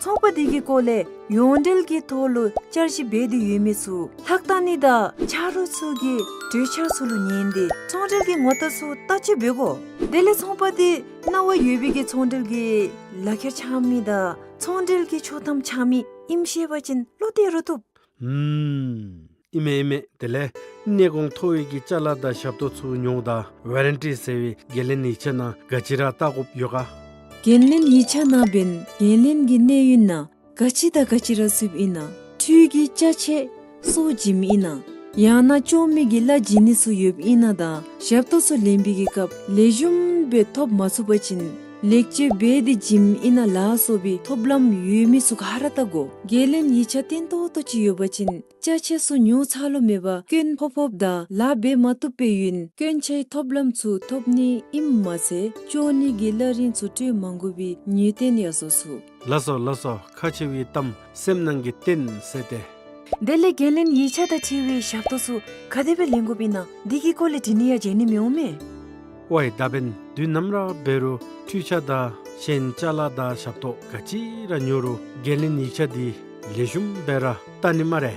ཚོང་པ་འདི་གི་སྐོར་ལས་ཡོངས་འབྲེལ་གྱི་ཐོག་ལུ་བསྐྱར་ཞིབ་འབད་དེ་ཡོད་མི་ཚུ་ལྷག་བལྟ་ནི་དང་ཆ་རོགས་ཚུ་གི་གྲོས་འཆར་ཚུ་ལུ་ཉན་ཏེ་ཚོང་འབྲེལ་གྱི་ངོ་རྟགས་ཚུ་བལྟ་དཔྱད་འབད་དགོ། དེ་ལས་ཚོང་པ་འདི་གནང་བ་ཡོད་པའི་གི་ཚོང་འབྲེལ་གྱི་ལག་ཁྱེར་འཆང་མི་དང་ཚོང་འབྲེལ་གྱི་ཆོག་ཐམ་འཆང་མི་ཨིནམ་ཤེས་པ་ཅིན་བློ་གཏད་རུང་བཏུབ། ཨུམ། ཨིན་མས་ཨིན་མས། དེ་ལས་གནས་གོང་མཐོ་བའི་གི་ཅ་ལ་དང་ཞབས་ཏོག་ཚུ་ཉོཝ་ད་ཝ་རན་ཊི་ཟེར་བའི་འགན་ལེན་ཡིག་ཆ་ནང་ག་ཅི་ར་བལྟ་དགོཔ་ཡོད་ག། འགན་ལེན་ཡིག་ཆ་ནང་འབདན་འགན་ལེན་གྱི་གནས་ཡུན་ནང་ག་ཅི་དང་ག་ཅི་ར་ཚུདཔ་ཨིན་ན། འཕྲུལ་གྱི་ཅ་ཆས་སོ་བྱིནམ་ཨིན་ན། ཡང་ན་བཅོ་མི་གི་གླ་བྱིན་ནི་ཚུ་ཡོདཔ་ཨིན་ན་དང་ཞབས་ཏོག་ཚུ་ལེན་པའི་གི་སྐབས་ལེགས་ཤོམ་སྦེ་ཐོབ་མ་ཚུགས་པ་ཅིན་ ལེགས་བཅོས་འབད་དེ་བྱིནམ་ཨིན་ན་ལ་སོགས་པའི་ཐོབ་ལམ་ཡོད་མི་ཚུ་ག་ར་བལྟ་དགོ། འགན་ལེན་ཡིག་ཆ་བཏོན་ཏོག་ཏོ་ཅིག་ཡོད་པ་ཅིན་ཅ་ཆས་ཚུ་ཉོ་ཚར་ལོ་མེད་པར་སྐྱོན་ཕོག་ཕོགཔ་དང་ལཱ་འབད་མ་བཏུབ་པའི་ཡུན་སྐྱོན་ཆའི་ཐོབ་ལམ་ཚུ་ཐོབ་ནི་ཨིནམ་མ་ཚད་ལྕོགས་ནི་གི་གླ་རིན་ཚུ་སྤྲོད་མ་དགོ་པའི་ཉེས་དོན་ཡང་བཟོ་ཚུགས། ལགས་སོ་ལགས་སོ། ཁག་ཆེ་བའི་གཏམ་སེམས་ནང་གི་རྟེན་ཟེར་ཏེ། དེ་ལས་འགན་ལེན་ཡིག་ཆ་དང་འཁྲིལ་བའི་ཞབས་ཏོག་ཚུ་ག་དེ་སྦེ་ལེན་དགོཔ་ཨིན་ན་འདི་གི་སྐོར་ལས་དྲི་ནི་ཡང་བྱོན་ནི་མི་འོང་མས། ཝའི་ད་འབདན་དུས་ནམ་ར་འབད་རུང་འཕྲུལ་ཆས་དང་གཞན་ཅ་ལ་དང་ཞབས་ཏོག་ག་ཅི་ར་ཉོ་རུང་འགན་ལེན་ཡིག་ཆ་འདི་ལེགས་ཤོམ་སྦེ་ར་བལྟ་ནི་སྨ་རེ།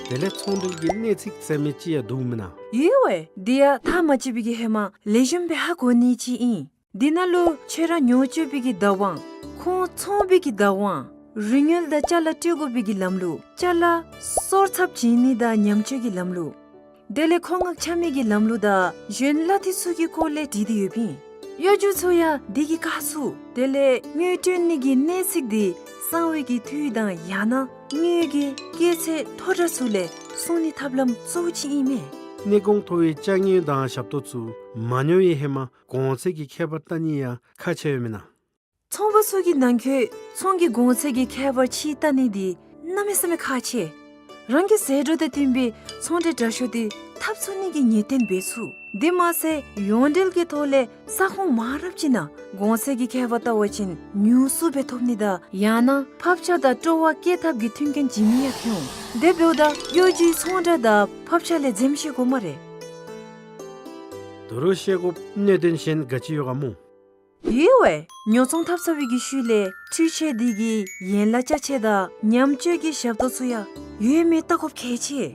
དེ་ལས་ཚོང་འབྲེལ་གྱི་གནས་ཚིག་ཟེར་མི་ཅིག་ཡང་འདུག་མེན་ན། ཡོད་ཝའི། འདི་ཡང་ཐག་མ་བཅད་པའི་གི་ཧེ་མ་ལེགས་ཤོམ་སྦེ་ཧ་གོ་ནི་ཅིག་ཨིན། འདི་ནང་ལུ་ཁྱོད་ར་ཉོ་སྤྱོད་པའི་གི་བདག་དབང་། ཁོང་ཚོང་པའི་གི་བདག་དབང་། རིན་དངུལ་དང་ཅ་ལ་སྤྲོད་དགོ་པའི་གི་ལམ་ལུགས། ཅ་ལ་སོར་ཚབ་བྱིན་ནི་དང་ཉམས་བཅོས་ཀྱི་ལམ་ལུགས། དེ་ལས་མཁོ་མངགས་འཁྱམ་མི་གི་ལམ་ལུགས་དང་གཞན་གླ་འཐུས་ཚུ་གི་སྐོར་ལས་བྲིས་ཏེ་ཡོདཔ་ཨིན། གཡོ་སྒྱུ་ཚུ་ཡང་འདི་གིས་བཀག་ཚུགས། དེ་ལས་དངུལ་སྤྲོད་ནི་གི་གནས་ཚིག་འདི་གསང་བའི་གི་འཐུས་དང་ཡང་ན་དངུལ་གྱི་སྐྱེད་ཚད་མཐོ་དྲགས་ཚུ་ལས་སྲུང་ནིའི་ཐབས་ལམ་གཙོ་བོ་ཅིག་ཨིན་མས། གནས་གོང་མཐོ་བའི་ཅ་དངོས་དང་ཞབས་ཏོག་ཚུ་མ་ཉོ་བའི་ཧེ་མ་གོང་ཚད་ཀྱི་ཁྱད་པར་བལྟ་ནི་ཡང་ཁག་ཆེ་བས་མེན་ན། ཚོང་པ་ཚུ་གིས་ནང་འཁོད་ཚོང་གི་གོང་ཚད་ཀྱི་ཁྱད་པར་ཕྱེ་བལྟ་ནི་འདི་གནམ་མེད་ས་མེད་ཁག་ཆེ། རང་གི་ཟད་འགྲོ་དང་བསྟུན་པའི་ཚོང་འབྲེལ་དྲག་ཤོས་འདི་འཐབ་ཚུགས་ནི་གི་ངེས་གཏན་འབད་ཚུགས། དེ་མ་ཚད་ཡོངས་འབྲེལ་གྱི་ཐོག་ལས་ས་ཁོངས་མང་རབས་ཅིག་ནང་གོང་ཚད་ཀྱི་ཁྱད་པར་བལྟ་བ་ཅིན་ཉུང་སུ་སྦེ་ཐོབ་ནི་དང་ཡང་ན་ཕབ་ཆ་དང་སྤྲོ་བ་བསྐྱེད་ཐབས་ཀྱི་མཐུན་རྐྱེན་བྱིན་ནི་ཡང་ཐོན་འོང་། དེ་འབདཝ་ད་གཡོ་སྒྱུའི་ཚོང་བསྒྲགས་དང་ཕབ་ཆ་ལས་འཛེམ་ཤེས་དགོ་སྨ་རེ། ད་རུང་ཤེས་དགོཔ་གནད་དོན་གཞན་ག་ཅི་ཡོད་ག་སྨོ། ཡོད་ཝའི། ཉོ་ཚོང་འཐབ་ཚར་བའི་གི་ཤུལ་ལས་འཕྲུལ་ཆས་འདི་གི་ཡན་ལག་ཅ་ཆས་དང་ཉམས་བཅོས་ཀྱི་ཞབས་ཏོག་ཚུ་ཡང་ཡོད་མེད་བལྟ་དགོཔ་གལ་ཆེ།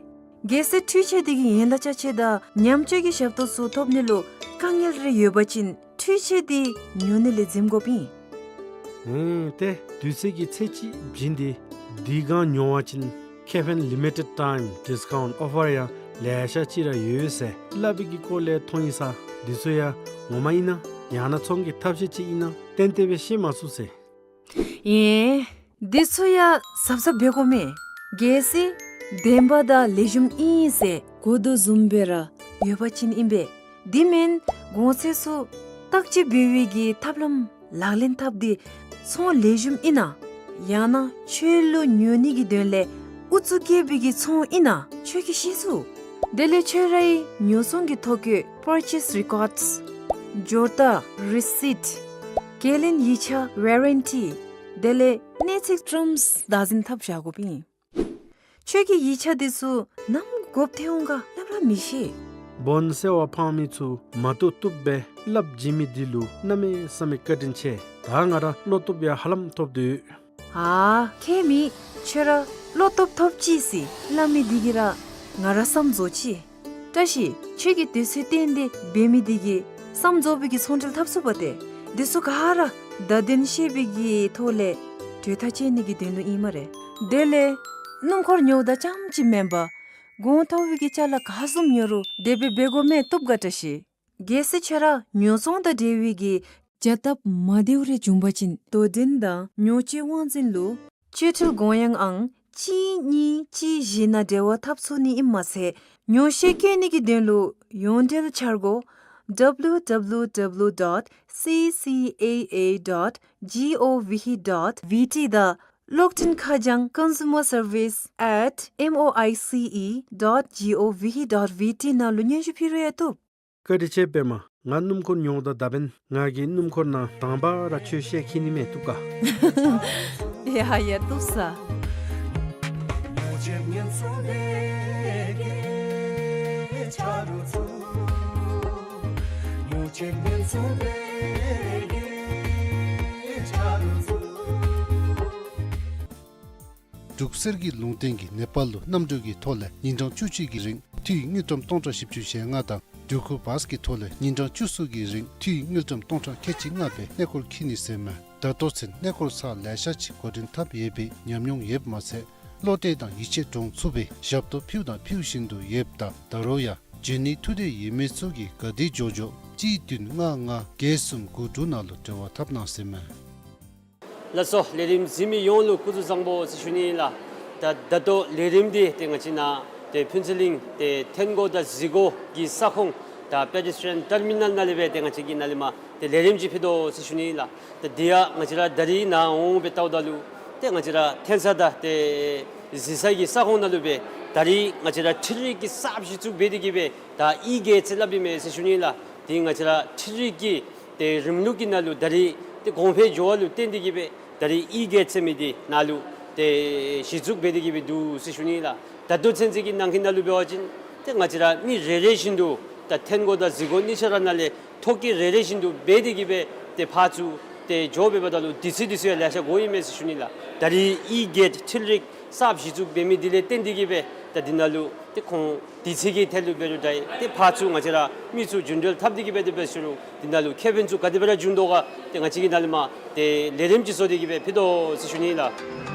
གལ་སྲིད་འཕྲུལ་ཆས་འདི་གི་ཡན་ལག་ཅ་ཆས་དང་ཉམས་བཅོས་ཀྱི་ཞབས་ཏོག་ཚུ་ཐོབ་ནི་ལུ་དཀའ་ངལ་རེ་ཡོད་པ་ཅིན་འཕྲུལ་ཆས་འདི་ཉོ་ནི་ལས་འཛེམ་དགོཔ་ཨིན། ཨེ་ཏེ་དུས་ཚོད་ཀྱི་ཚད་ཅིག་བྱིན་ཏེ་འདི་གང་ཉོ་བ་ཅིན་ཁེ་ཕན་ལི་མི་ཊེཌ་ཊའིམ་ཌིསི་ཀའུནཊ་ཨོ་ཕར་ཡང་ལེ་ཤ་ཅིག་ར་ཡོད་ཟེར་སླབ་པའི་གི་སྐོར་ལས་མཐོང་ཡི་ས། འདི་ཚུ་ཡང་ངོ་མ་ཨིན་ན་ཡང་ན་ཚོང་གི་ཐབས་ཤེས་ཅིག་ཨིན་ན་ཏན་ཏན་སྦེ་ཤེས་མ་ཚུགས་ཟེར། ཨེ་འདི་ཚུ་ཡང་གཟབ་གཟབ་འབད་དགོ་མས། གལ་སྲིད་བདེན་པ་དང་ལེགས་ཤོམ་ཨིན་ཟེར་གོ་དོ་བཟུམ་སྦེ་ར་ཡོད་པ་ཅིན་ཨིན་པས། དེ་མེན་གོང་ཚད་ཚུ་བརྟག་དཔྱད་འབད་བའི་གི་ཐབས་ལམ་ལག་ལེན་འཐབ་སྟེ་ཚོང་ལེགས་ཤོམ་ཨིན་ན་ཡང་ན་ཁྱོད་ལུ་ཉོ་ནི་གི་དོན་ལས་ཨུ་ཚུགས་བསྐྱེད་པའི་གི་ཚོང་ཨིན་ན་ཁྱོད་ཀྱིས་ཤེས་ཚུགས། དེ་ལས་ཁྱོད་རའི་ཉོ་ཚོང་གི་ཐོ་བཀོད་པར་ཆེསི་རི་ཀོཌསི། འབྱོར་རྟགས་རི་སིཊ། འགན་ལེན་ཡིག་ཆ་ཝ་རན་ཊི། དེ་ལས་གནས་ཚིག་ཊརམསི་བདག་འཛིན་འཐབ་བཞག་དགོཔ་ཨིན། ཁྱོད་ཀྱིས་ཡིག་ཆ་འདི་ཚུ་ནམ་དགོཔ་ཐོན་འོང་ག་སླབ་ར་མི་ཤེས། སྦོ་ནི་སེར་བ་འཕང་མི་ཚུ་མ་བཏུབ་བཏུབ་སྦེ་སླབ་བྱིན་མི་འདི་ལུ་གནམ་མེད་ས་མེད་བཀའ་དྲིན་ཆེ། ད་ང་ར་བློ་སྟོབས་ཡང་ཧ་ལམ་ཐོབ་སྟེ་ཡོད། ཨ་ཁྱད་མེད། ཁྱོད་ར་བློ་སྟོབས་ཐོབ་ཅི་ཟེར་སླབ་མི་འདི་གིས་ར་ང་ར་བསམ་རྫོགས་ཅི། བཀྲ་ཤིས། ཁྱོད་ཀྱིས་དུས་ཚོད་བཏོན་ཏེ་འབད་མི་འདི་གིས་བསམ་རྫོགས་པའི་གི་ཚོང་འབྲེལ་འཐབ་ཚུགས་པ་ཏེ། འདི་ཚུ་ག་ར་བརྡ་དོན་ཤེས་པའི་གི་ཐོག་ལས་གྲོས་ཐག་བཅད་ནི་གི་དོན་ལུ་ཨིན་སྨ་རེ། དེ་ལས་སྣུམ་འཁོར་ཉོཝ་ད་རྐྱངམ་ཅིག་མེན་པར་གོང་མཐོ་བའི་གི་ཅ་ལ་ག་བཟུམ་ཉོ་རུང་དེ་སྦེ་འབད་དགོ་མི་བཏུབ་ག་བཀྲ་ཤིས། གལ་སྲིད་ཁྱོད་ར་ཉོ་ཚོང་དང་འབྲེལ་བའི་གི་བྱ་ཐབས་མ་བདེཝ་རེ་བྱུང་པ་ཅིན་དོ་འགྲན་དང་ཉོ་སྤྱོད་དབང་འཛིན་ལུ་སྤྱོད་ཁྲལ་དགོངས་ཡངས་ཨང་གཅིག་གཉིས་གཅིག་བཞི་ནང་འབྲེལ་བ་འཐབ་ཚུགས་ནི་ཨིནམ་མ་ཚད་ཉོ་ཤེས་བཀོད་ནི་གི་དོན་ལུ་ཡོངས་འབྲེལ་འཆར་སྒོ་W W W dot C C A A dot gov dot B T དང་གློག་འཕྲིན་ཁ་བྱང་consumer service at M O I C E dot gov dot B T ནང་ལུ་སྙན་ཞུ་ཕུལ་རུང་ཡང་བཏུབ། བཀའ་དྲིན་ཆེ་པདྨ། ང་སྣུམ་འཁོར་ཉོཝ་ད་ད་འབདན་ང་གིས་སྣུམ་འཁོར་ནང་དང་པ་ར་ཁྱོད་ཤེས་ཁྱིད་ནི་མས། བཏུབ་ག། ཡ་ཡ་བཏུབ་ས། འབྲུག་གསེར་གྱི་ལུང་བསྟན་གྱིས་ནེ་པཱལ་ལུ་གནམ་གྲུ་གི་ཐོག་ལས་ཉིན་གྲངས་བཅུ་གཅིག་གི་རིང་འཐུས་དངུལ་ཀྲམ་སྟོང་ཕྲག་བཞི་བཅུ་ཞེ་ལྔ་དང་འབྲུག་ཁུག་བཱས་ཀྱི་ཐོག་ལས་ཉིན་གྲངས་བཅུ་གསུམ་གྱི་རིང་འཐུས་དངུལ་ཀྲམ་སྟོང་ཕྲག་ཁལ་གཅིག་ལྔ་སྦེ་གནས་སྐོར་འཁྱིད་ནི་ཟེར་མས། ད་ལྟོ་ཚུན་གནས་སྐོར་ཚར་ལེ་ཤ་ཅིག་འགོ་འདྲེན་འཐབ་ཡོད་པའི་ཉམས་མྱོང་ཡོདཔ་མ་ཚད་བློ་གཏད་དང་ཡིད་ཆེས་འདྲོངས་ཚུགས་པའི་ཞབས་ཏོག་ཕུལཝ་དང་ཕུལ་བཞིན་དུ་ཡོདཔ་ད་ད་རུང་ཡང་འབྱོན་ནི་ཐུགས་འདོད་ཡོད་མི་ཚུ་གིས་ག་དེ་མགྱོགས་མགྱོགས་གཅིག་བདུན་ལྔ་ལྔ་བརྒྱད་གསུམ་དགུ་དྲུག་ནང་ལུ་འབྲེལ་བ་འཐབ་གནང་ཟེར་མས། ལགས་སོ། ལས་རིམ་གཟིགས་མི་ཡོངས་ལུ་སྐུ་གཟུགས་བཟང་པོ་ཟེར་ཞུ་ནི་ཨིན་ལགས། ད་ད་ལྟོ་ལས་རིམ་འདི་ཏེ་ང་བཅས་ནཱ་ཏེ་ཕུན་ཚོགས་གླིང་ཏེ་ཐོན་སྒོ་དང་གཟིགས་སྒོ་གི་ས་ཁོངས་ ད་པེ་ཌེ་སི་ཊི་རི་ཡཱན་ཊར་མི་ནཱལ་ནང་ལས་སྦེ་ཏེ་ང་བཅས་ཀྱིས་ནཱ་ལས་མར་ཏེ་ལས་རིམ་ཅིག་ཕུལ་དོ་ཟེར་ཞུ་ནི་ལགས། ཏེ་དེ་ཡང་ང་བཅས་ར་ད་རིས་ནཱ་འོང་སྦེ་བལྟཝ་ད་ལུ་ཏེ་ང་བཅས་ར་ཐོན་ས་དང་ཏེ་གཟིགས་ས་གི་ས་ཁོངས་ནང་ལུ་སྦེ་ད་རིས་ང་བཅས་ར་འཕྲུལ་རིག་གི་གསརཔ་གཞི་བཙུགས་འབད་དེ་གིས་སྦེ་ད་ཨི་གེཊ་ཟེར་སླབ་ཨིན་མས་ཟེར་ཞུ་ནི་ལགས། ཏེ་ང་བཅས་ར་འཕྲུལ་རིག་གི་ཏེ་རིམ་ལུགས་ཀྱི་ནང་ལུ་ད་རིས་ཏེ་གོང་འཕེལ་འགྱོ་བ་ལུ་བརྟེན་ཏེ་གིས་སྦེ་ད་རིས་ཨི་གེཊ་ཟེར་མི་འདི་ནཱ་ལུ་ཏེ་གཞི་བཙུགས་འབད་དེ་གིས་སྦེ་འདུག་ཟེར་ཞུ་ནི་ལགས། ད་ལྟོ་ཚུན་ཚོད་ཀྱི་ནང་འཁོད་ནང་ལུ་འབད་བ་ཅིན་ཏེ་ང་བཅས་ར་མི་རེ་རེ་བཞིན་དུ་ད་ཐོན་སྒོ་དང་གཟིགས་སྒོ་གཉིས་ཆ་ར་ནང་ལས་ཐོ་བཀོད་རེ་རེ་བཞིན་དུ་འབད་དེ་གིས་སྦེ་ཏེ་ཕར་ཚུར་ཏེ་འགྱོ་འབདཝ་ད་ལུ་དུས་ཚོད་འདི་ཚུ་ཡང་ལེ་ཤ་འགོརཝ་ཨིན་མས་ཟེར་ཞུ་ནི་ལགས། ད་རིས་ཨི་གེཊ་འཕྲུལ་རིག་གསརཔ་གཞི་བཙུགས་འབད་མི་འདི་ལས་བརྟེན་ཏེ་གིས་སྦེ་ད་འདི་ནང་ལུ་ཏེ་ཁོང་དུས་ཚོད་ཀྱི་ཐད་ལུ་འབད་རུང་འདྲ་ཏེ་ཕར་ཚུར་ང་བཅས་ར་མི་ཚུ་རྒྱུན་འགྲུལ་འཐབ་སྟེ་གིས་སྦེ་དེ་སྦེ་ཞུ་རུང་འདི་ནང་ལུ་ཁེ་ཕན་ཚུ་ག་དེ་སྦེ་ར་འབྱུང་དོ་ག་ཏེ་ང་བཅས་ཀྱིས་ནཱ་ལས་མར་ཏེ་ལས་རིམ་ཅིག་བཟོ་སྟེ་གིས་སྦེ་ཕུལ་དོ་ཟེར་ཞུ་ནི་ལགས།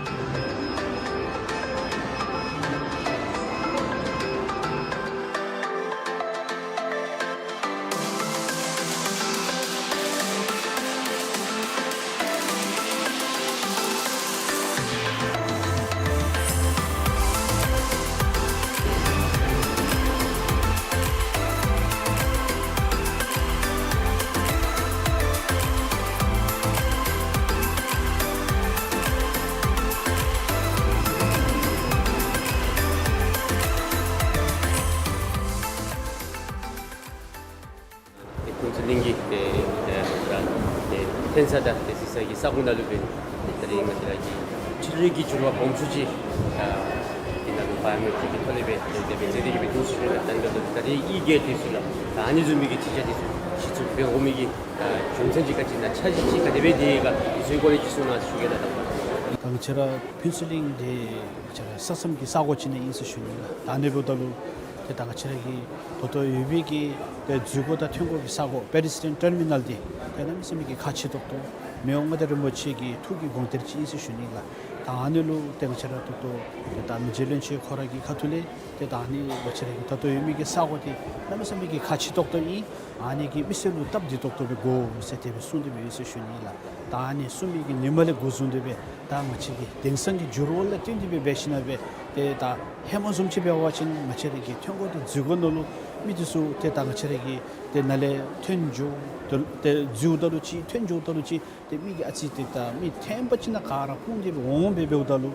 ཏེ་ཕུན་ཚོགས་གླིང་གི་ཏེ་ཏེ་ཏེ་ཐོན་ས་དང་ཏེ་གཟིགས་ས་གི་ས་ཁོངས་ནང་ལུ་སྦེ་ཏེ་ད་རིས་ང་བཅས་ར་གི་འཕྲུལ་རིག་གི་འགྱུར་བ་སྦོམ་ཤོས་ཅིག་ཨ་འདི་ནང་ལུ་བའི་ཡོ་མེ་ཊིག་གི་ཐོག་ལས་སྦེ་ཏེ་དེ་སྦེ་མཛད་དེ་གིས་སྦེ་འདུག་ཟེར་ཞུ་ནི་ལགས། ད་ད་ད་རིས་ཨི་གེཊ་འདི་ཚུ་ལགས་ད་ཨ་ནི་བཟུམ་མའི་གི་འཕྲུལ་ཆས་འདི་ཚུ་གཞི་བཙུགས་འབད་འོང་མི་གི་ཨ་རྒྱུ་མཚན་ཅིག་ག་ཅི་ཨིན་ན་འཆར་གཞི་ཅིག་ག་དེ་སྦེ་དེ་ག་འདི་ཚུ་གི་སྐོར་ལས་ཅིག་གསུང་གནང་ཟེར་ཞུ་གེ་ལགས། ད་ང་བཅས་ར་ཕུན་ཚོགས་གླིང་འདི་ང་བཅས་ར་ས་མཚམས་ཀྱི་ས་གོ་ཅིག་ནང་ཨིན་ཟེར་ཞུ་ནི་ལགས། ད་ཨ་ནི་འབདཝ་ད་ལུ་ཏེ་ད་ང་བཅས་ར་གི་ད་ལྟོ་ཡོད་པའི་གི་ཏེ་འཛུལ་སྒོ་དང་ཐོན་སྒོ་གི་ས་གོ་པེ་ཌེ་སི་ཊི་རི་ཡཱན་ཊར་མི་ནཱལ་འདི་ཏེ་གནམ་མེད་ས་མེད་ཀྱི་ཁག་ཆེ་ཏོག་ཏོ་མི་དབང་མངའ་བདག་རིན་པོ་ཆེ་གི་ཐུགས་ཀྱི་དགོངས་གཏེར་ཅིག་ཨིན་ཟེར་ཞུ་ནི་ལགས། ད་ཨ་ནི་ལུ་ཏེ་ང་བཅས་ར་ད་ལྟོ་ཏེ་ད་མི་རྗེ་བློན་ཆེན་ཁོ་ར་གི་ཁ་ཐུག་ལས་ཏེ་ད་ཨ་ནི་ང་བཅས་ར་གི་ད་ལྟོ་ཡོད་མི་གི་ས་གོ་འདི་གནམ་མེད་ས་མེད་ཀྱི་ཁག་ཆེ་ཏོག་ཏོ་ཨིན། ཨ་ནི་གི་མི་སེར་ལུ་སྟབས་བདེ་ཏོག་ཏོ་སྦེ་དགོ་ཟེར་དེ་སྦེ་གསུངས་ཏེ་སྦེ་ཡོད་ཟེར་ཞུ་ནི་ལགས། ད་ཨ་ནི་གསུངས་མི་གི་ཉིནམ་ལས་འགོ་བཟུང་སྟེ་སྦེ་ད་ང་བཅས་ཀྱི་དེང་སང་གི་འགྱུར་བ་ལུ་བསྟུན་ཏེ་སྦེ་འབད་ཞིནམ་ལས་སྦེ་ཏེ་ད་ཧེ་མ་བཟུམ་ཅིག་འབད་བ་ཅིན་ང་བཅས་ར་གི་ཐོན་སྒོ་དང་འཛུལ་སྒོ་ནང་ལུ་མི་འདི་ཚུ་ཏེ་ད་ང་བཅས་ར་གི་ཏེ་ནཱ་ལས་ཐོན་འགྱོ་ཏེ་འཛུལཝ་ད་ལུ་ཅིག་ཐོན་འགྱོཝ་ད་ལུ་ཅིག་ཏེ་མི་གི་ཨ་ཙི་ཏེ་ད་མི་ཐེངས་པ་ཅིག་ནང་ག་ར་སྤུངས་ཏེ་སྦེ་འོང་སྦེ་འབདཝ་ད་ལུ་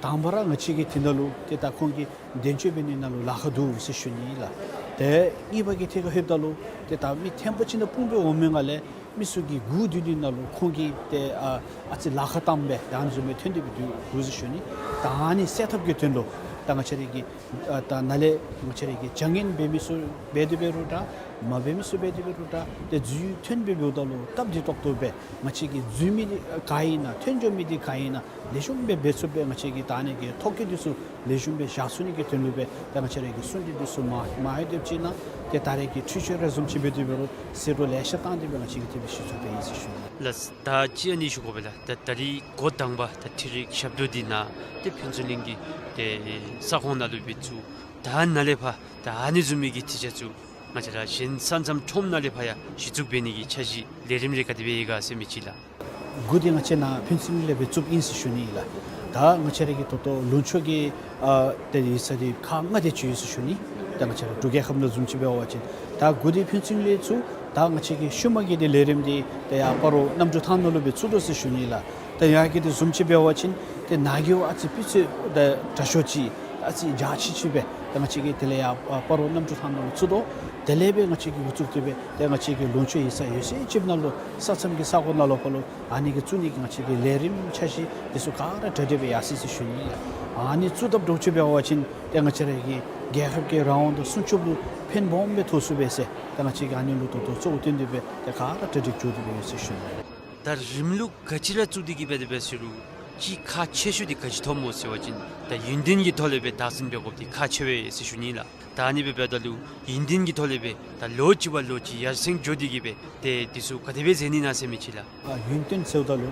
དང་པ་ར་ང་བཅས་ཀྱིས་དེ་ནང་ལུ་ཏེ་ད་ཁོང་གི་འདེམས་སྤྱོད་འབད་ནི་ནང་ལུ་ལཱ་ཁག་འདུག་ཟེར་ཞུ་ནི་ལགས། ཏེ་གཉིས་པ་གི་ཐད་ཁར་ལྷོདཔ་ད་ལུ་ཏེ་ད་མི་ཐེངས་པ་ཅིག་ནང་སྤུངས་སྦེ་འོང་མི་ནང་ལས་མི་ཚུ་གི་སྒུག་སྡོད་ནི་ནང་ལུ་ཁོང་གིས་ཏེ་ཨ་ཨ་ཙི་ལཱ་ཁག་བཏངམ་སྦེ་ད་ཨ་ནི་བཟུམ་སྦེ་ཐོན་ཏེ་སྦེ་འདུག་ཟེར་ཞུ་ནི། ད་ཨ་ནི་སེལ་ཐབས་ཀྱི་དོན་ལུ་ད་ང་བཅས་ར་གི་ཨ་ད་ནཱ་ལས་ང་བཅས་ར་གི་བྱ་ངན་འབད་མི་ཚུ་འབད་དེ་འབད་རུང་འདྲ་མ་འབད་མི་ཚུ་འབད་དེ་འབད་རུང་འདྲ་ཏེ་འཛུལ་ཐོན་སྦེ་འབདཝ་ད་ལུ་སྟབས་བདེ་ཏོག་ཏོ་སྦེ་ང་བཅས་ཀྱིས་འཛུལ་མི་འདི་ག་ཨིན་ན་ཐོན་འགྱོ་མི་འདི་ག་ཨིན་ན་ལེགས་ཤོམ་སྦེ་འབད་ཚུགསཔ་སྦེ་ང་བཅས་ཀྱིས་ད་ཨ་ནི་གི་ཐོ་བཀོད་འདི་ཚུ་ལེགས་ཤོམ་སྦེ་བཞག་ཚུགས་ནི་གི་དོན་ལུ་སྦེ་ད་ང་བཅས་ར་གི་གསུང་གྲོས་འདི་ཚུ་མ་མ་ཡོད་དེ་ཅིག་ནང་ཏེ་ད་རེས་ཀྱི་འཕྲུལ་ཆས་རེ་བཟུམ་ཅིག་འབད་དེ་འབད་རུང་ཟད་འགྲོ་ལེ་ཤ་བཏང་སྟེ་སྦེ་ང་བཅས་ཀྱིས་དེ་སྦེ་ཞུ་ཚུགས་པའི་ཨིན་ཟེར་ཞུ་ནི། ལགས། ད་ཅི་ཨ་ནི་ཞུ་དགོ་པས་ལགས། ད་ད་རིས་འགོ་དང་པ་ད་འཕྲུལ་རིག་ཞབས་ཏོག་འདི་ནཱ་ཏེ་ཕུན་ཚོགས་གླིང་གི་ཏེ་ས་ཁོངས་ནང་ལུ་སྦེ་བཙུགས། ད་ནཱ་ལས་ཕར་ད་ཨ་ནི་བཟུམ་མའི་གི་འཕྲུལ་ཆས་ཚུ་ང་བཅས་ར་གཞན་ས་མཚམས་ཁྲོམ་ནང་ལས་ཕར་ཡང་གཞི་བཙུགས་འབད་ནི་གི་འཆར་གཞི་ལས་རིམ་རེ་ག་དེ་སྦེ་ཡོད་ག་ཟེར་མི་ཅིག་ལགས། འགོ་འདི་ང་བཅས་ནཱ་ཕུན་ཚོགས་གླིང་ལས་སྦེ་བཙུགསཔ་ཨིན་ཟེར་ཞུ་ནི་ཨིན་ལགས། ད་ང་བཅས་ར་གི་ད་ལྟོ་ལུང་ཕྱོགས་ཀྱི་ཨ་ཏེ་ཡོད་ས་འདི་ཁག་ལྔ་དེ་ཅིག་ཡོད་ཟེར་ཞུ་ནི། ད་ང་བཅས་ར་འབྲུག་རྒྱལ་ཁབ་ནང་བཟུམ་ཅིག་འབད་བ་ཅིན་ད་འགོ་འདི་ཕུན་ཚོགས་གླིང་ལས་བཙུགས། ད་ང་བཅས་ཀྱི་ཤུལ་མ་གི་འདི་ལས་རིམ་འདི་ཏེ་ཡར་སྤ་རོ་གནམ་གྲུ་ཐང་ནང་ལུ་སྦེ་བཙུགས་དོ་ཟེར་ཞུ་ནི་ཨིན་ལགས། ད་ཡར་གི་འདི་བཟུམ་ཅིག་འབད་བ་ཅིན་ཏེ་ནཱ་གི་ཨ་ཙི་སྤུས་ཚད་ད་དྲག་ཤོས་ཅིག་ཨ་ཙི་འཇའ་ཆི་ཆི་སྦེ་ད་ང་བཅས་ཀྱིས་དེ་ལས་ཡར་ཨ་སྤ་རོ་གནམ་གྲུ་ཐང་ནང་ལུ་བཙུགས་དོ། དེ་ལས་སྦེ་ང་བཅས་ཀྱིས་འགོ་བཙུགས་ཏེ་སྦེ་ཏེ་ང་བཅས་ཀྱི་ལུང་ཕྱོགས་ཡོད་ས་ཡོད་ས་ཅིག་ནང་ལུ་ས་མཚམས་ཀྱི་ས་གོ་ནང་ལུ་ཕར་ལུ་ཨ་ནི་གི་བཙུགས་ནི་གི་ང་བཅས་ཀྱི་ལས་རིམ་འཆར་གཞི་འདི་ཚུ་ག་ར་གྲ་སྒྲིག་སྦེ་ཡར་སོ་ཡི་ཟེར་ཞུ་ནི་ཨིན་ལགས། ཨ་ནི་བཙུགས་དཔ་འདྲཝ་ཅིག་འབད་བ་ཅིན་ཏེ་ང་བཅས་ར་གི་རྒྱལ་ཁབ་ཀྱི་རང་དབང་དང་སྲུང་སྐྱོབ་ལུ་ཕན་སྦོམ་སྦེ་ཐོགས་ཚུགས་པས་ཟེར་ཏེ་ང་བཅས་ཀྱིས་ཨ་ནི་ལུ་ད་ལྟོ་གཙོ་བོ་བཏོན་ཏེ་སྦེ་ཏེ་ག་ར་གྲ་སྒྲིག་འགྱོ་སྟེ་སྦེ་ཡོད་ཟེར་ཞུ་ནི་ཨིན་ལགས། ད་རིམ་ལུགས་ག་ཅི་ར་བཙུགས་ཏེ་གིས་སྦེ་དེ་སྦེ་ཟེར་རུང་ཅིག་ཁག་ཆེ་ཤོས་འདི་ག་ཅི་མཐོངམ་སྨོ་ཟེར་བ་ཅིན་ད་ཡུན་བརྟན་གྱི་ཐོག་ལས་སྦེ་བདག་འཛིན་འབད་དགོཔ་འདི་ཁག་ཆེ་བས་ཟེར་ཞུ་ནི་ཨིན་ལགས། ད་ཨ་ནི་སྦེ་འབདཝ་ད་ལུ་ཡུན་བརྟན་གྱི་ཐོག་ལས་སྦེ་ད་ལོ་གཅིག་བ་ལོ་གཅིག་ཡར་སེང་འགྱོ་སྟེ་གིས་སྦེ་ཏེ་འདི་ཚུ་ག་དེ་སྦེ་མཛད་ནི་ཨིན་ན་ཟེར་མི་ཅིག་ལགས། ཨ་ཡུན་བརྟན་ཟེརཝ་ད་ལུ་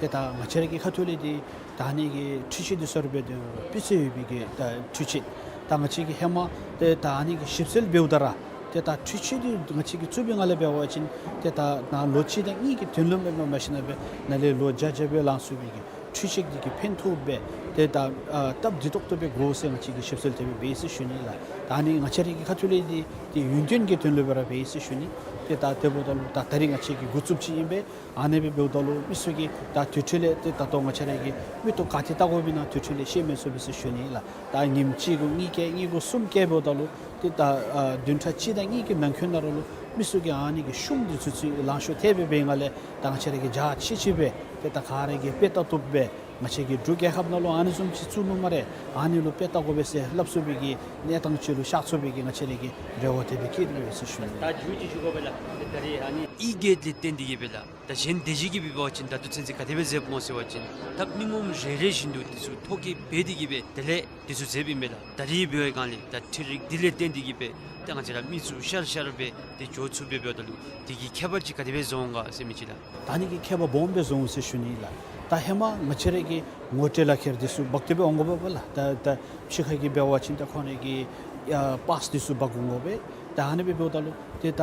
ཏེ་ད་ང་བཅས་ར་གི་ཁ་ཐུག་ལས་འདི་ད་ཨ་ནི་གི་འཕྲུལ་ཆས་འདི་ཚུ་ར་འབད་དེ་སྤུས་ཚད་ཡོད་པའི་གི་ད་འཕྲུལ་ཆས་ད་ང་བཅས་ཀྱིས་ཧེ་མ་ཏེ་ད་ཨ་ནི་གི་ཞིབ་འཚོལ་འབདཝ་ད་ར་ཏེ་ད་འཕྲུལ་ཆས་འདི་ང་བཅས་ཀྱིས་བཙུགས་པའི་སྒང་ལས་འབད་བ་ཅིན་ཏེ་ད་ནཱ་ལོ་གཅིག་དང་གཉིས་ཀྱི་དོན་ལུ་མེན་པར་མ་གཞི་ནཱ་སྦེ་ནཱ་ལས་ལོ་བརྒྱ་བརྒྱ་སྦེ་ལང་ཚུགས་པའི་གི་ འཕྲུལ་ཆས་འདི་གིས་ཕན་ཐོགས་སྦེ་ཏེ་ད་ཨ་སྟབས་བདེ་ཏོག་ཏོ་སྦེ་དགོ་ཟེར་ང་བཅས་ཀྱིས་ཞིབ་འཚོལ་དེ་སྦེ་འབད་ཡི་ཟེར་ཞུ་ནི་ལགས། ད་ཨ་ནི་ང་བཅས་ར་གི་ཁ་ཐུག་ལས་འདི་ཏེ་ཡུན་བརྟན་གྱི་དོན་ལུ་སྦེ་ར་འབད་ཡི་ཟེར་ཞུ་ནི། ཏེ་ད་དེ་འབདཝ་ད་ལུ་ད་ད་རིས་ང་བཅས་ཀྱིས་འགོ་བཙུགསཔ་ཅིག་ཨིན་པས། ཨ་ནི་སྦེ་འབདཝ་ད་ལུ་མི་ཚུ་གིས་ད་དུས་ཚོད་ལས་ཏེ་ད་ལྟོ་ང་བཅས་ར་གི་མི་ཐོ་ག་ཏེ་བལྟ་དགོ་པས་ན་དུས་ཚོད་ལས་ཤེས་མི་ཚུགས་པས་ཟེར་ཞུ་ནི་ལགས། ད་ཉིནམ་གཅིག་གུ་གཉིས་བཀལ་གཉིས་གུ་གསུམ་བཀལ་འབདཝ་ད་ལུ་ཏེ་ད་ཨ་བདུན་ཕྲག་གཅིག་དང་གཉིས་ཀྱི་ནང་འཁོད་ནང་ར་ལུ་མི་ཚུ་གིས་ཨ་ནི་གི་ཤུགས་འདི་ཚུ་ཚུ་ལང་ཤོར་ཐལ་སྦེ་འབད་བའི་སྒང་ལས་ད་ང་བཅས་ར་གིས་རྒྱ་ཆེ་ཆེ་སྦེ་ཏེ་ད་ག་ར་གིས་དཔེ་བལྟ་བཏུབ་སྦེ་ང་བཅས་ཀྱི་འབྲུག་རྒྱལ་ཁབ་ནང་ལུ་ཨ་ནི་བཟུམ་ཅིག་བཙུགས་ནུག་སྨ་རེ། ཨ་ནི་ལུ་དཔེ་བལྟ་དགོ་པས་ཟེར་སླབ་ཚུགས་པའི་གི་གནས་སྟངས་ཅིག་ལུ་ཤར་ཚུགས་པའི་གི་ང་བཅས་ར་གིས་རེ་བ་དེ་སྦེ་བསྐྱེད་དེ་ཡོད་ཟེར་ཞུ་ནི། ད་མཇུག་ཅིག་ཞུ་དགོ་པས་ལགས། ཏེ་ད་རིས་ཨ་ནི་ཨི་གེཊ་ལས་བརྟེན་ཏེ་གིས་སྦེ་ལགས། ད་གཞན་སྡེ་བཞི་གིས་འབད་བ་ཅིན་ད་ལྟོ་ཚུན་ཚོད་ག་དེ་སྦེ་མཛདཔ་སྨོ་ཟེར་བ་ཅིན་ད་མི་ངོམ་རེ་རེ་བཞིན་དུ་འདི་ཚུ་ཐོ་བཀོད་འབད་དེ་གིས་སྦེ་དེ་ལས་འདི་ཚུ་མཛདཔ་ཨིན་པས་ལགས། ད་རིས་འབད་བའི་སྒང་ལས་ད་འཕྲུལ་རིག་འདི་ལས་བརྟེན་ཏེ་གིས་སྦེ་ད་ང་བཅས་ར་མི་ཚུ་ཤར་ཤར་སྦེ་ཏེ་འགྱོ་ཚུགསཔ་སྦེ་འབདཝ་ད་ལུ་དེ་གིས་ཁྱད་པར་ཅིག་ག་དེ་སྦེ་བཟོ་འོང་ག་ཟེར་མི་ཅིག་ལགས། ད་ཨ་ནི་གིས་ཁྱད་པར་སྦོམ་སྦེ་བཟོ་འོང་ཟེར་ཞུ་ནི་ལགས། ད་ཧེ་མ་ང་བཅས་ར་གི་ངོ་སྤྲོད་ལག་ཁྱེར་འདི་ཚུ་འབག་སྟེ་སྦེ་འོང་དགོ་པས་ལགས། ད་ད་ཕྱི་ཁ་གི་འབད་བ་ཅིན་ད་ཁོང་ར་གི་ཨ་པཱསི་འདི་ཚུ་འབག་འོང་དགོ་པས། ད་ཨ་ནི་སྦེ་འབདཝ་ད་ལུ་ཏེ་ད་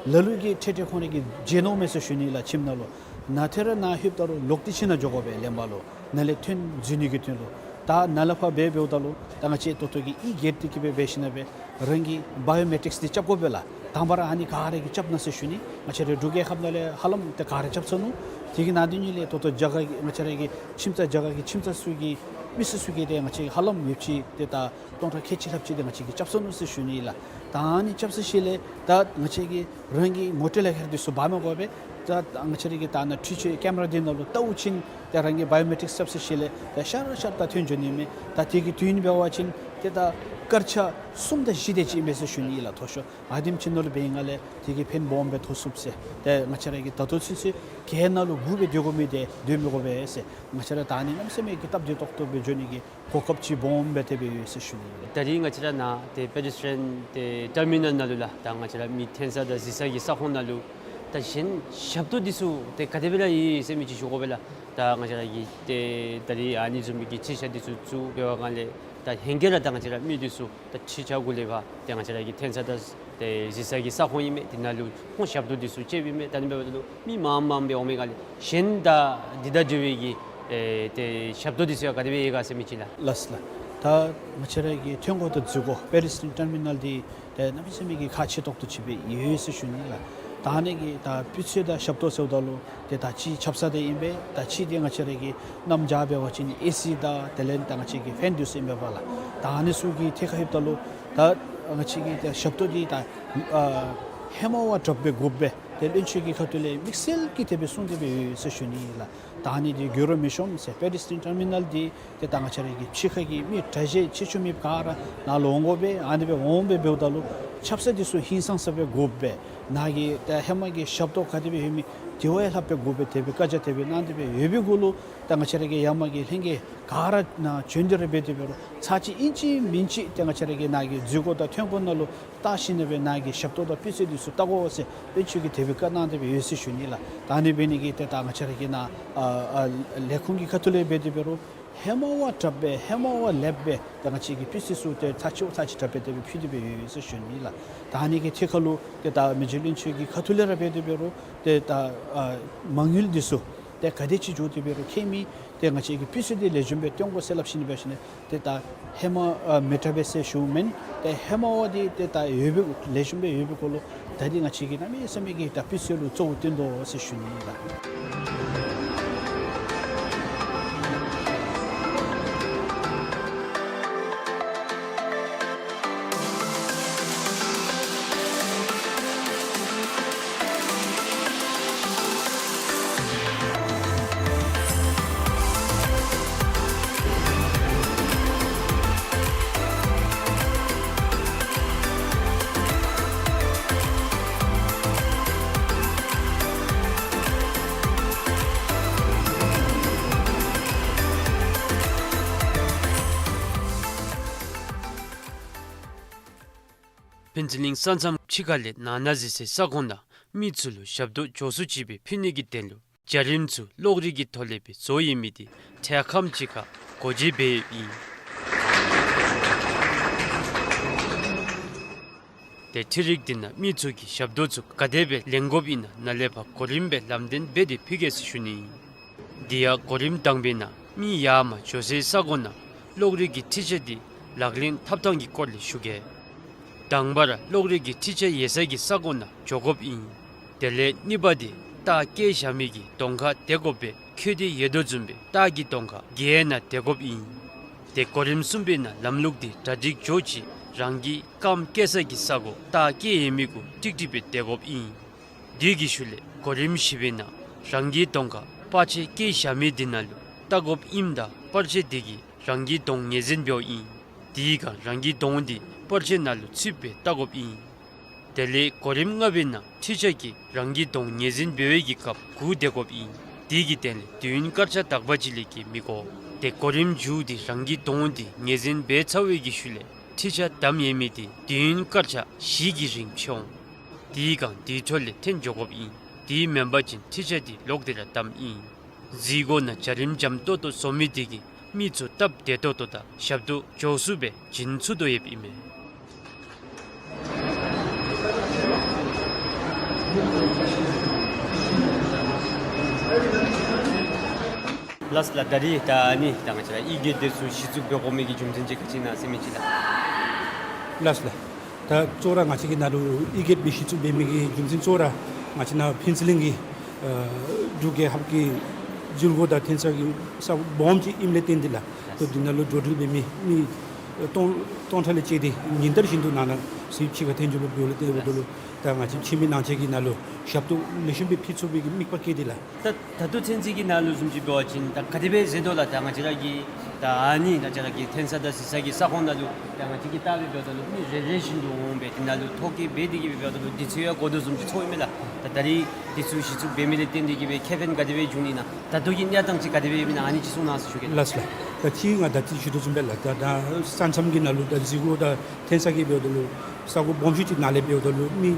ལ་ལུ་གིས་འཕྲལ་འཕྲལ་ཁོང་ར་གིས་མཇལ་ནི་མས་ཟེར་ཞུ་ནི་ལགས། ཁྱིམ་ནང་ལུ་ནཱ་ཏེ་ར་ནཱ་ལྷོདཔ་ད་ལུ་ལོག་སྟེ་ཁྱིམ་ནང་འགྱོ་དགོ་པས་ལེན་པ་ལུ། ནཱ་ལས་ཐོན་འཛུལ་ནི་གི་དོན་ལུ། ད་ནཱ་ལས་ཕར་འབད་འབདཝ་ད་ལུ་ད་ང་བཅས་ད་ལྟོ་གི་ཨི་གེཊ་འདི་གིས་སྦེ་འབད་ཞིནམ་ལས་རང་གི་བའི་ཡོ་མེ་ཊིགསི་འདི་རྐྱབ་དགོ་པས་ལགས། དང་པ་ར་ཨ་ནི་ག་ར་གིས་རྐྱབ་གནང་ཟེར་ཞུ་ནི། ང་བཅས་རའི་འབྲུག་རྒྱལ་ཁབ་ནང་ལས་ཧ་ལམ་ཏེ་ག་ར་རྐྱབ་ཚར་ནུག། དེ་གི་ནང་དོན་ཉིད་ལས་ད་ལྟོ་རྒྱ་གར་གྱི་ང་བཅས་ར་གི་ཁྱིམ་ཚང་རྒྱ་གར་གྱི་ཁྱིམ་ཚང་ཚུ་གི་མི་སེར་ཚུ་གིས་ཏེ་ང་བཅས་ཧ་ལམ་ཡོདཔ་ཅིག་ཏེ་ད་སྟོང་ཕྲག་ཁལ་གཅིག་ལྷགཔ་ཅིག་ཏེ་ང་བཅས་ཀྱིས་རྐྱབ་ཚར་ནུག་ཟེར་ཞུ་ནི་ལགས། ད་ཨ་ནི་རྐྱབ་ཚར་ཞིནམ་ལས་ད་ང་བཅས་ཀྱིས་རང་གི་ངོ་སྤྲོད་ལག་ཁྱེར་འདི་ཚུ་འབག་མི་དགོ་པས། ད་ང་བཅས་ར་གི་ད་ནཱ་འཕྲུལ་ཆས་ཀེམ་ར་འདི་ནང་ལུ་བལྟ་བ་ཅིན་ཏེ་རང་གི་བའི་ཡོ་མེ་ཊིགསི་རྐྱབ་ཚར་ཞིནམ་ལས་ད་ཤར་ཤར་ད་ཐོན་འགྱོ་ནི་མས། ད་དེ་གི་དོན་འབད་བ་ཅིན་ཏེ་ད་སྐར་ཆ་གསུམ་དང་བཞི་དེ་ཅིག་ཨིན་པས་ཟེར་ཞུ་ནི་ལགས། མཐོ་ཤོས་ཨ་དེམ་ཅིག་ནང་ལུ་འབད་བའི་སྒང་ལས་དེ་གི་ཕན་སྦོམ་སྦེ་ཐོགས་ཚུགས་ཟེར། ཏེ་ང་བཅས་ར་གིས་ད་ལྟོ་ཚུན་ཚོད་གྱལ་ནང་ལུ་སྒུག་སྦེ་སྡོད་དགོ་མི་དེ་སྡོད་མི་དགོ་པས་ཟེར། ང་བཅས་ར་ད་ཨ་ནི་གནམ་མེད་ས་མེད་ཀྱི་སྟབས་བདེ་ཏོག་ཏོ་སྦེ་འགྱོ་ནི་གི་གོ་སྐབས་ཅིག་སྦོམ་སྦེ་དེ་སྦེ་ཡོད་ཟེར་ཞུ་ནི། ད་རིས་ང་བཅས་ར་ནཱ་ཏེ་པེ་ཌེ་སི་ཊི་རི་ཡཱན་ཏེ་ཊར་མི་ནཱལ་ནང་ལུ་ལགས། ད་ང་བཅས་ར་མི་འཐོན་ས་དང་གཟིགས་ས་གི་ས་ཁོངས་ནང་ལུ་ད་གཞན་ཞབས་ཏོག་འདི་ཚུ་ཏེ་ག་དེ་སྦེ་ར་ཡོད་ཟེར་མི་ཅིག་ཞུ་དགོ་པས་ལགས། ད་ང་བཅས་ར་གིས་ཏེ་ད་རིས་ཨ་ནི་བཟུམ་མའི་གི་ཅིག་ཞབས་འདི་ཚུ་ཚུ་འབད་བའི་སྒང་ལས་ད་ཧེང་སྐལ་ར་ད་ང་བཅས་ར་མི་འདི་ཚུ་ད་ཕྱི་རྒྱལ་གུ་ལས་ཕར་ཏེ་ང་བཅས་ར་གི་འཐོན་ས་དང་ཏེ་གཟིགས་ས་གི་ས་ཁོངས་ཨིན་མས། དེ་ནང་ལུ་ཁོང་ཞབས་ཏོག་འདི་ཚུ་སྤྱོདཔ་ཨིན་མས། ད་ཨ་ནི་འབདཝ་ད་ལུ་མི་མངམ་མངམ་སྦེ་འོང་མི་ག་ལས་གཞན་ད་འདི་དང་འབྲེལ་བའི་གི་ཨེ་ཏེ་ཞབས་ཏོག་འདི་ཚུ་ཡང་ག་དེ་སྦེ་ཡོད་ག་ཟེར་མི་ཅིག་ལགས། ལགས་ལགས། ད་ང་བཅས་ར་གི་ཐོན་ཁུངས་དང་འཛུལ་སྒོ་པེ་ཌེ་སི་ཊི་རི་ཡཱན་ཊར་མི་ནཱལ་འདི་ཏེ་གནམ་མེད་ས་མེད་ཀྱི་ཁག་ཆེ་ཏོག་ཏོ་ཅིག་སྦེ་ཡོད་ཟེར་ཞུ་ནི་ལགས། ད་ཨ་ནི་གི་ད་སྤུས་ཚད་དང་ཞབས་ཏོག་ཟེརཝ་ད་ལུ་ཏེ་ད་གཅིག་ཆབ་གསང་འདི་ཨིན་པས། ད་གཅིག་འདི་ང་བཅས་ར་གི་གནམ་བྱཱར་འབད་བ་ཅིན་ཨེ་སི་དང་དེ་ལས་ད་ང་བཅས་ཀྱི་ཕེན་འདི་ཚུ་ཨིན་པས་ལགས། ད་ཨ་ནི་ཚུ་གི་ཐད་ཁར་ལྷོདཔ་ད་ལུ་ད་ང་བཅས་ཀྱི་ད་ཞབས་ཏོག་འདི་ད་ཨ་ཧེ་མ་བ་དྲགཔ་སྦེ་དགོ་པས། ཏེ་བློན་ཆེན་གྱི་ཁ་ཐུག་ལས་དམིགས་བསལ་གྱིས་དེ་སྦེ་གསུངས་ཏེ་སྦེ་ཡོད་ཟེར་ཞུ་ནི་ལགས། ད་ཨ་ནི་འདི་འགྱུར་བ་མི་འོང་ཟེར། པེ་ཌེ་སི་ཊི་རི་ཡཱན་ཊར་མི་ནཱལ་འདི་ཏེ་ད་ང་བཅས་ར་གི་ཕྱི་ཁ་གི་མི་དྲག་ཤོས་ཆེ་ཆུང་མེད་པར་ག་ར་ནཱ་ལུ་འོང་དགོ་པས། ཨ་ནི་སྦེ་འོང་སྦེ་འབདཝ་ད་ལུ་ཆབ་གསང་འདི་ཚུ་ཧིང་སངས་ས་སྦེ་དགོ་པས། ནཱ་གི་ད་ཧེ་མ་གི་ཞབས་ཏོག་ག་དེ་སྦེ་ཡོད་མི་དེ་བ་ཡང་ལྷགཔ་སྦེ་དགོ་པས། དེ་སྦེ་བཀའ་རྒྱ་དེ་སྦེ་གནང་སྟེ་སྦེ་ཡོད་པའི་གུ་ལུ་ད་ང་བཅས་ར་གི་ཡར་མར་གྱི་ལྷན་རྒྱས་ག་ར་ནཱ་བྱོན་ཏེ་ར་འབད་དེ་འབད་རུང་ཚར་གཅིག་ཨིན་ཅི་མིན་ཅི་ཏེ་ང་བཅས་ར་གི་ནཱ་གི་འཛུལ་སྒོ་དང་ཐོན་སྒོ་ནང་ལུ་བལྟ་ཞིནམ་ལས་ནཱ་གི་ཞབས་ཏོག་དང་སྤུས་ཚད་འདི་ཚུ་བལྟ་དགོ་ཟེར་བློན་ཆེན་གྱིས་དེ་སྦེ་བཀའ་གནང་སྟེ་སྦེ་ཡོད་ཟེར་ཞུ་ནི་ལགས། ད་ཨ་ནི་འབད་ནི་གིས་ཏེ་ད་ང་བཅས་ར་གི་ནཱ་ཨ་ཨ་ལས་ཁུངས་ཀྱི་ཁ་ཐུག་ལས་འབད་དེ་འབད་རུང་ཧེ་མ་བ་དྲགཔ་སྦེ་ཧེ་མ་བ་ལེགསཔ་སྦེ་ད་ང་བཅས་ཀྱི་སྤུས་ཚད་ཚུ་ཏེ་ཚར་གཅིག་བ་ཚར་གཅིག་དྲགཔ་སྦེ་དེ་སྦེ་ཕུལ་ཏེ་སྦེ་ཡོད་ཟེར་ཞུ་ནི་ལགས། ད་ཨ་ནི་གི་ཐད་ཁར་ལུ་ཏེ་ད་མི་རྗེ་བློན་ཆེན་གྱི་ཁ་ཐུག་ལས་ར་འབད་དེ་འབད་རུང་ཏེ་ད་ཨ་མ་དངུལ་འདི་ཚུ་ཏེ་ག་དེ་ཅིག་འགྱོ་སྟེ་འབད་རུང་ཁྱད་མེད། ཏེ་ང་བཅས་ཀྱི་སྤུས་ཚད་འདི་ལེགས་ཤོམ་སྦེ་སྟོན་དགོ་ཟེར་སླབ་ཞིནམ་ལས་འབད་ཞིནམ་ལས་ཏེ་ད་ཧེ་མ་ཨ་མི་དྲག་པས་ཟེར་ཞུཝ་མེན། ཏེ་ཧེ་མ་བ་འདི་ཏེ་ད་ཡོད་པའི་ལེགས་ཤོམ་སྦེ་ཡོད་པའི་གུ་ལུ་ད་འདི་ང་བཅས་ཀྱིས་གནམ་མེད་ས་མེད་ཀྱི་ད་སྤུས་ཚད་ལུ་གཙོ་བོ་བཏོན་དོ་ཟེར་ཞུ་ནི་ཨིན་ལགས། ཕུན་ཚོགས་གླིང་ས་མཚམས་ཕྱི་ཁ་ལས་ནང་ན་གཟིགས་སའི་ས་ཁོངས་ནང་མི་ཚུ་ལུ་ཞབས་ཏོག་མགྱོགས་སུ་ཅིག་སྦེ་ཕུལ་ནི་གི་དོན་ལུ་བྱ་རིམ་ཚུ་གློག་རིག་གི་ཐོག་ལས་སྦེ་བཟོ་ཡོད་མི་འདི་འཕྲལ་ཁམས་ཅིག་ཁར་སྒོ་འབྱེད་འབད་ཡོདཔ་ཨིན། ཏེ་འཕྲུལ་རིག་འདི་ནང་མི་ཚུ་གིས་ཞབས་ཏོག་ཚུ་ག་དེ་སྦེ་ལེན་དགོཔ་ཨིན་ན་ནཱ་ལས་ཕར་གོ་རིམ་སྦེ་ལམ་སྟོན་འབད་དེ་ཕུལ་གེ་ཟེར་ཞུ་ནི། འདི་ཡང་གོ་རིམ་དང་པའི་ནང་ མི་ཡར་མར་འགྱོ་སའི་ས་གོ་ནང་གློག་རིག་གི་འཕྲུལ་ཆས་འདི་ལག་ལེན་འཐབ་ཐངས་ཀྱི་སྐོར་ལས་ཞུ་གེ། དང་པ་ར་གློག་རིག་གི་འཕྲུལ་ཆས་ཡོད་ས་གི་ས་གོ་ནང་འགྱོ་དགོཔ་ཨིན། དེ་ལས་གཉིས་པ་འདི་རྟགས་བཀལ་བཞག་མི་གི་གདོང་ཁར་སྡོད་དགོ་པས། འཁོད་དེ་ཡོད་དོ་བཟུམ་སྦེ་རྟགས་ཀྱི་གདོང་ཁར་སྒང་ནང་སྡོད་དགོཔ་ཨིན། ཏེ་གོ་རིམ་གསུམ་པའི་ནང་ལམ་ལུགས་འདི་གྲ་སྒྲིག་འགྱོ་ཅིག་རང་གི་རྐངམ་བཀལ་ས་གི་ས་གོ་རྟགས་བཀལ་ཡོད་མི་གུ་ཀྲིག་ཀྲི་སྦེ་སྡོད་དགོཔ་ཨིན། དེ་གི་ཤུལ་ལས་གོ་རིམ་བཞི་པའི་ནང་རང་གི་གདོང་ཁར་པར་ཆས་བཀལ་བཞག་མི་འདི་ནང་ལུ་བལྟ་དགོཔ་ཨིནམ་ད་པར་ཆས་དེ་གིས་རང་གི་གདོང་ངོས་འཛིན་འབདཝ་ཨིན། དེའི་སྒང་རང་གི་གདོང་འདི་པར་ཆས་ནང་ལུ་ཚུདཔ་སྦེ་བལྟ་དགོཔ་ཨིན། དེ་ལས་གོ་རིམ་ལྔ་པའི་ནང་འཕྲུལ་ཆས་ཀྱིས་རང་གི་གདོང་ངོས་འཛིན་འབད་བའི་གི་སྐབས་སྒུག་སྡོད་དགོཔ་ཨིན། དེ་གི་དོན་ལས་དུས་ཡུན་སྐར་ཆ་དག་པ་ཅིག་ལས་བརྒལ་མི་དགོ། ཏེ་གོ་རིམ་མཇུག་འདི་རང་གི་གདོང་འདི་ངོས་འཛིན་འབད་ཚར་བའི་གི་ཤུལ་ལས་འཕྲུལ་ཆས་བསྡམ་ཡོད་མི་འདི་དུས་ཡུན་སྐར་ཆ་བཞི་གི་རིང་ཕྱེ་འོང་། དེའི་སྒང་དེའི་འཕྲོ་ལས་འཐོན་འགྱོ་དགོཔ་ཨིན། དེ་མེན་པ་ཅིན་འཕྲུལ་ཆས་འདི་ལོག་སྟེ་ར་བསྡམ་ཨིན། གཟིགས་སྒོ་ནང་འཇའ་རིསམོ་འཇམ་ཏོག་ཏོ་བཟོ་མི་དེ་གིས་མི་ཚུ་སྟབས་བདེ་ཏོག་ཏོ་དང་ཞབས་ཏོག་འཇོག་ཚུགསཔ་སྦེ་བྱིན་ཚུགས་དོ་ཡོདཔ་ཨིན་མས། ལགས་ལགས། ད་རིས་ད་ཨ་ནི་ད་ང་བཅས་ར་ཨི་གེཊ་དེ་ཚུ་གཞི་བཙུགས་འབད་དགོ་མི་གི་རྒྱུ་མཚན་ཅིག་ག་ཅི་ཨིན་ན་ཟེར་མི་ཅིག་ལགས། ལགས་ལགས། ད་གཙོ་བོ་ར་ང་བཅས་ཀྱི་ནང་ལུ་ཨི་གེཊ་སྦེ་གཞི་བཙུགས་འབད་མི་གི་རྒྱུ་མཚན་གཙོ་བོ་ར་ང་བཅས་ནཱ་ཕུན་ཚོགས་གླིང་གི་ཨ་འབྲུག་རྒྱལ་ཁབ་ཀྱི་འཛུལ་སྒོ་དང་ཐོན་ས་གི་ས་སྦོམ་ཅིག་ཨིནམ་ལས་བརྟེན་ཏེ་ལགས། ད་འདི་ནང་ལུ་འགྲོ་འགྲུལ་འབད་མི་མི་སྟོང་སྟོང་ཕྲག་ལས་བཅད་དེ་ཉིན་ལྟར་བཞིན་དུ་ནང་ན་གཟིགས་ཕྱི་ཁར་འཐོན་འགྱོ་ལུ་འབདཝ་ལས་བརྟེན་འབདཝ་ད་ལུ་ད་ང་བཅས་ཕྱི་མི་ནང་འཁོད་ཀྱི་ནང་ལུ་ཞབས་ཏོག་ལེགས་ཤོམ་སྦེ་ཕུལ་ཚུགས་པའི་གི་དམིགས་པ་བསྐྱེད་དེ་ལགས། ད་ད་ལྟོ་ཚུན་ཚོད་ཀྱི་ནང་ལུ་བཟུམ་ཅིག་འབད་བ་ཅིན་ད་ག་དེ་སྦེ་མཛད་དོ་ལགས། ད་ང་བཅས་ར་གི་ད་ཨ་ནི་ང་བཅས་ར་གི་ཐོན་ས་དང་གཟིགས་ས་གི་ས་ཁོངས་ནང་ལུ་ད་ང་བཅས་ཀྱིས་བལྟ་སྦེ་འབདཝ་ད་ལུ་མི་རེ་རེ་བཞིན་དུ་འོང་སྦེ་དེ་ནང་ལུ་ཐོ་བཀོད་འབད་དེ་གིས་སྦེ་འབདཝ་ད་ལུ་དུས་ཚོད་ཡང་འགོར་དོ་བཟུམ་ཅིག་ཚོརཝ་ཨིན་མས་ལགས། ད་ད་རིས་དུས་ཚོད་གཞི་བཙུགས་འབད་མི་ལས་བརྟེན་ཏེ་གིས་སྦེ་ཁེ་ཕན་ག་དེ་སྦེ་བྱུང་ནི་ཨིན་ན། ད་ལྟོ་གི་གནས་སྟངས་ཅིག་ག་དེ་སྦེ་ཨིན་ན་ཨ་ནི་ཅིག་གསུང་གནང་ཟེར་ཞུ་གེ་ལགས། ལགས་ལགས། ད་ཅི་ང་ད་ཅི་ཞུ་དོ་བཟུམ་སྦེ་ལགས། ད་ད་ས་མཚམས་ཀྱི་ནང་ལུ་ད་གཟིགས་སྒོ་དང་ཐོན་ས་གི་འབདཝ་ད་ལུ་ས་གོ་སྦོམ་ཤོས་ཅིག་ནང་ལས་འབདཝ་ད་ལུ་མི་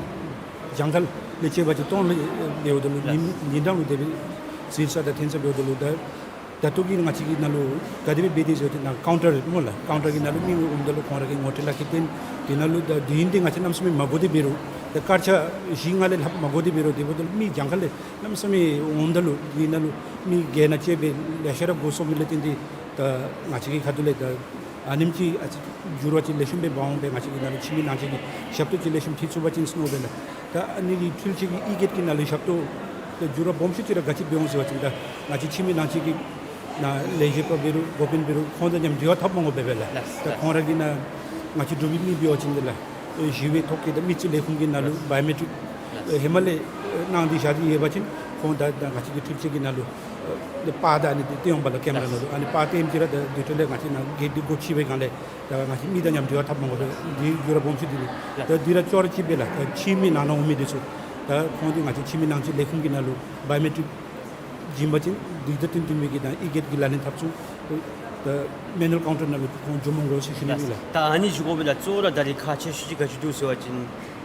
གྱངས་ཁ་ལས་བཅད་པ་ཅིན་སྟོང་ལས་འབདཝ་ད་ལུ་ཉིན་ཉིན་གྲངས་ལུ་དེ་སྦེ་གཟིགས་ས་དང་ཐོན་ས་འབདཝ་ད་ལུ་ད་ད་ལྟོ་གི་ང་བཅས་ཀྱི་ནང་ལུ་ག་དེ་སྦེ་འབད་དེ་ཟེར་བ་ཅིན་ནཱ་ཀའུན་ཊར་སྨོ་ལགས། ཀའུན་ཊར་གྱི་ནང་ལུ་མི་འོངམ་ད་ལུ་ཁོང་ར་གི་ངོ་སྤྲོད་ལཱ་ཁག་བཏོན། དེ་ནང་ལུ་ད་དུས་ཡུན་དེ་ང་བཅས་གནམ་མེད་ས་མེད་མ་འགོར་ཏེ་འབད་རུང་ད་སྐར་ཆ་བཞི་ལྔ་ལས་ལྷག་མ་འགོར་ཏེ་འབད་རུང་དེ་འབདཝ་ད་ལུ་མི་གྱངས་ཁ་ལས་གནམ་མེད་ས་མེད་འོངམ་ད་ལུ་དེ་ནང་ལུ་མི་སྒང་ནང་བཅད་སྦེ་ལེ་ཤ་ར་འགོར་སོངམ་ལས་བརྟེན་ཏེ་ད་ང་བཅས་ཀྱི་ཁ་ཐུག་ལས་ད་ཨ་ནེམ་ཅིག་ཨ་ཙི་འགྱུར་བ་ཅིག་ལེགས་ཤོམ་སྦེ་འབག་འོང་སྦེ་ང་བཅས་ཀྱི་ནང་ལུ་ཕྱི་མི་ནང་འཁོད་ཀྱི་ཞབས་ཏོག་ཅིག་ལེགས་ཤོམ་ཐོབ་ཚུགས་པ་ཅིན་ཟེར་མནོ་སྦེ་ལགས། ད་ཨ་ནི་གི་འཕྲུལ་ཆས་ཀྱི་ཨི་གེཊ་ཀྱི་ནང་ལུ་ཞབས་ཏོག་ད་འགྱུར་བ་སྦོམ་ཤོས་ཅིག་ར་ག་ཅི་འབད་འོང་ཟེར་བ་ཅིན་ད་ང་བཅས་ཕྱི་མི་ནང་འཁོད་ཀྱི་ནཱ་ལས་བྱེདཔ་འབད་རུང་འགོ་དཔོན་འབད་རུང་ཁོང་དང་མཉམ་འབྲེལ་བ་འཐབ་མ་དགོ་པས་སྦེ་ལགས། ལགས། ད་ཁོང་ར་གིས་ནཱ་ང་བཅས་འབྲུག་པའི་མི་འབད་བ་ཅིན་དེ་ལགས་ཞི་བའི་ཐོ་བཀོད་དང་མི་རྩིས་ལས་ཁུངས་ཀྱི་ནང་ལུ་བའི་ཡོ་མེ་ཊིཀ་ལགས། ཧེ་མ་ལས་གནང་སྟེ་བཞག་སྟེ་ཡོད་པ་ཅིན་ཁོང་ད་ད་ང་བཅས་ཀྱི་འཕྲུལ་ཆས་ཀྱི་ནང་ལུ་ཨ་པར་དང་ཨ་ནི་འདི་སྟོན་འོང་པ་ལགས་ཀེམ་ར་ནང་ལུ། ཨ་ནི་པར་སྟོནམ་ཅིག་ར་ད་དེ་འཕྲོ་ལས་ང་བཅས་ནཱ་གེཊ་འདི་སྒོ་ཕྱེ་བའི་སྒང་ལས་ད་ང་བཅས་མི་དང་མཉམ་འབྲེལ་བ་འཐབ་མ་དགོ་པས། འདི་འགྱུར་བ་སྦོམ་ཤོས་འདི་ཨིན། ད་འདི་ར་ཅོག་ར་གཅིག་སྦེ་ལགས། ད་ཕྱི་མི་ནང་ན་འོང་མི་འདི་ཚུ་ད་ཁོང་འདི་ང་བཅས་ཕྱི་མི་ནང་འཁོད་ལས་ཁུངས་ཀྱི་ནང་ལུ་བའི་ཡོ་མེ་ཊིཀ་བྱིན་པ་ཅིན་འདི་དང་བསྟུན་བསྟུན་མི་གི་ད་ཨི་གེཊ་ཀྱི་ལག་ལེན་འཐབ་ཚུགས། ད་མེ་ནུ་ཨལ་ཀའུན་ཊར་ནང་ལུ་ཁོང་འགྱོ་མ་དགོ་ཟེར་ཞུ་ནི་ཨིན་ལགས། ད་ཨ་ནི་ཞུ་དགོ་པས་ལགས། གཙོ་བོ་ར་ད་རིས་ཁག་ཆེ་ཤོས་ཅིག་ག་ཅི་འདུག་ཟེར་བ་ཅིན་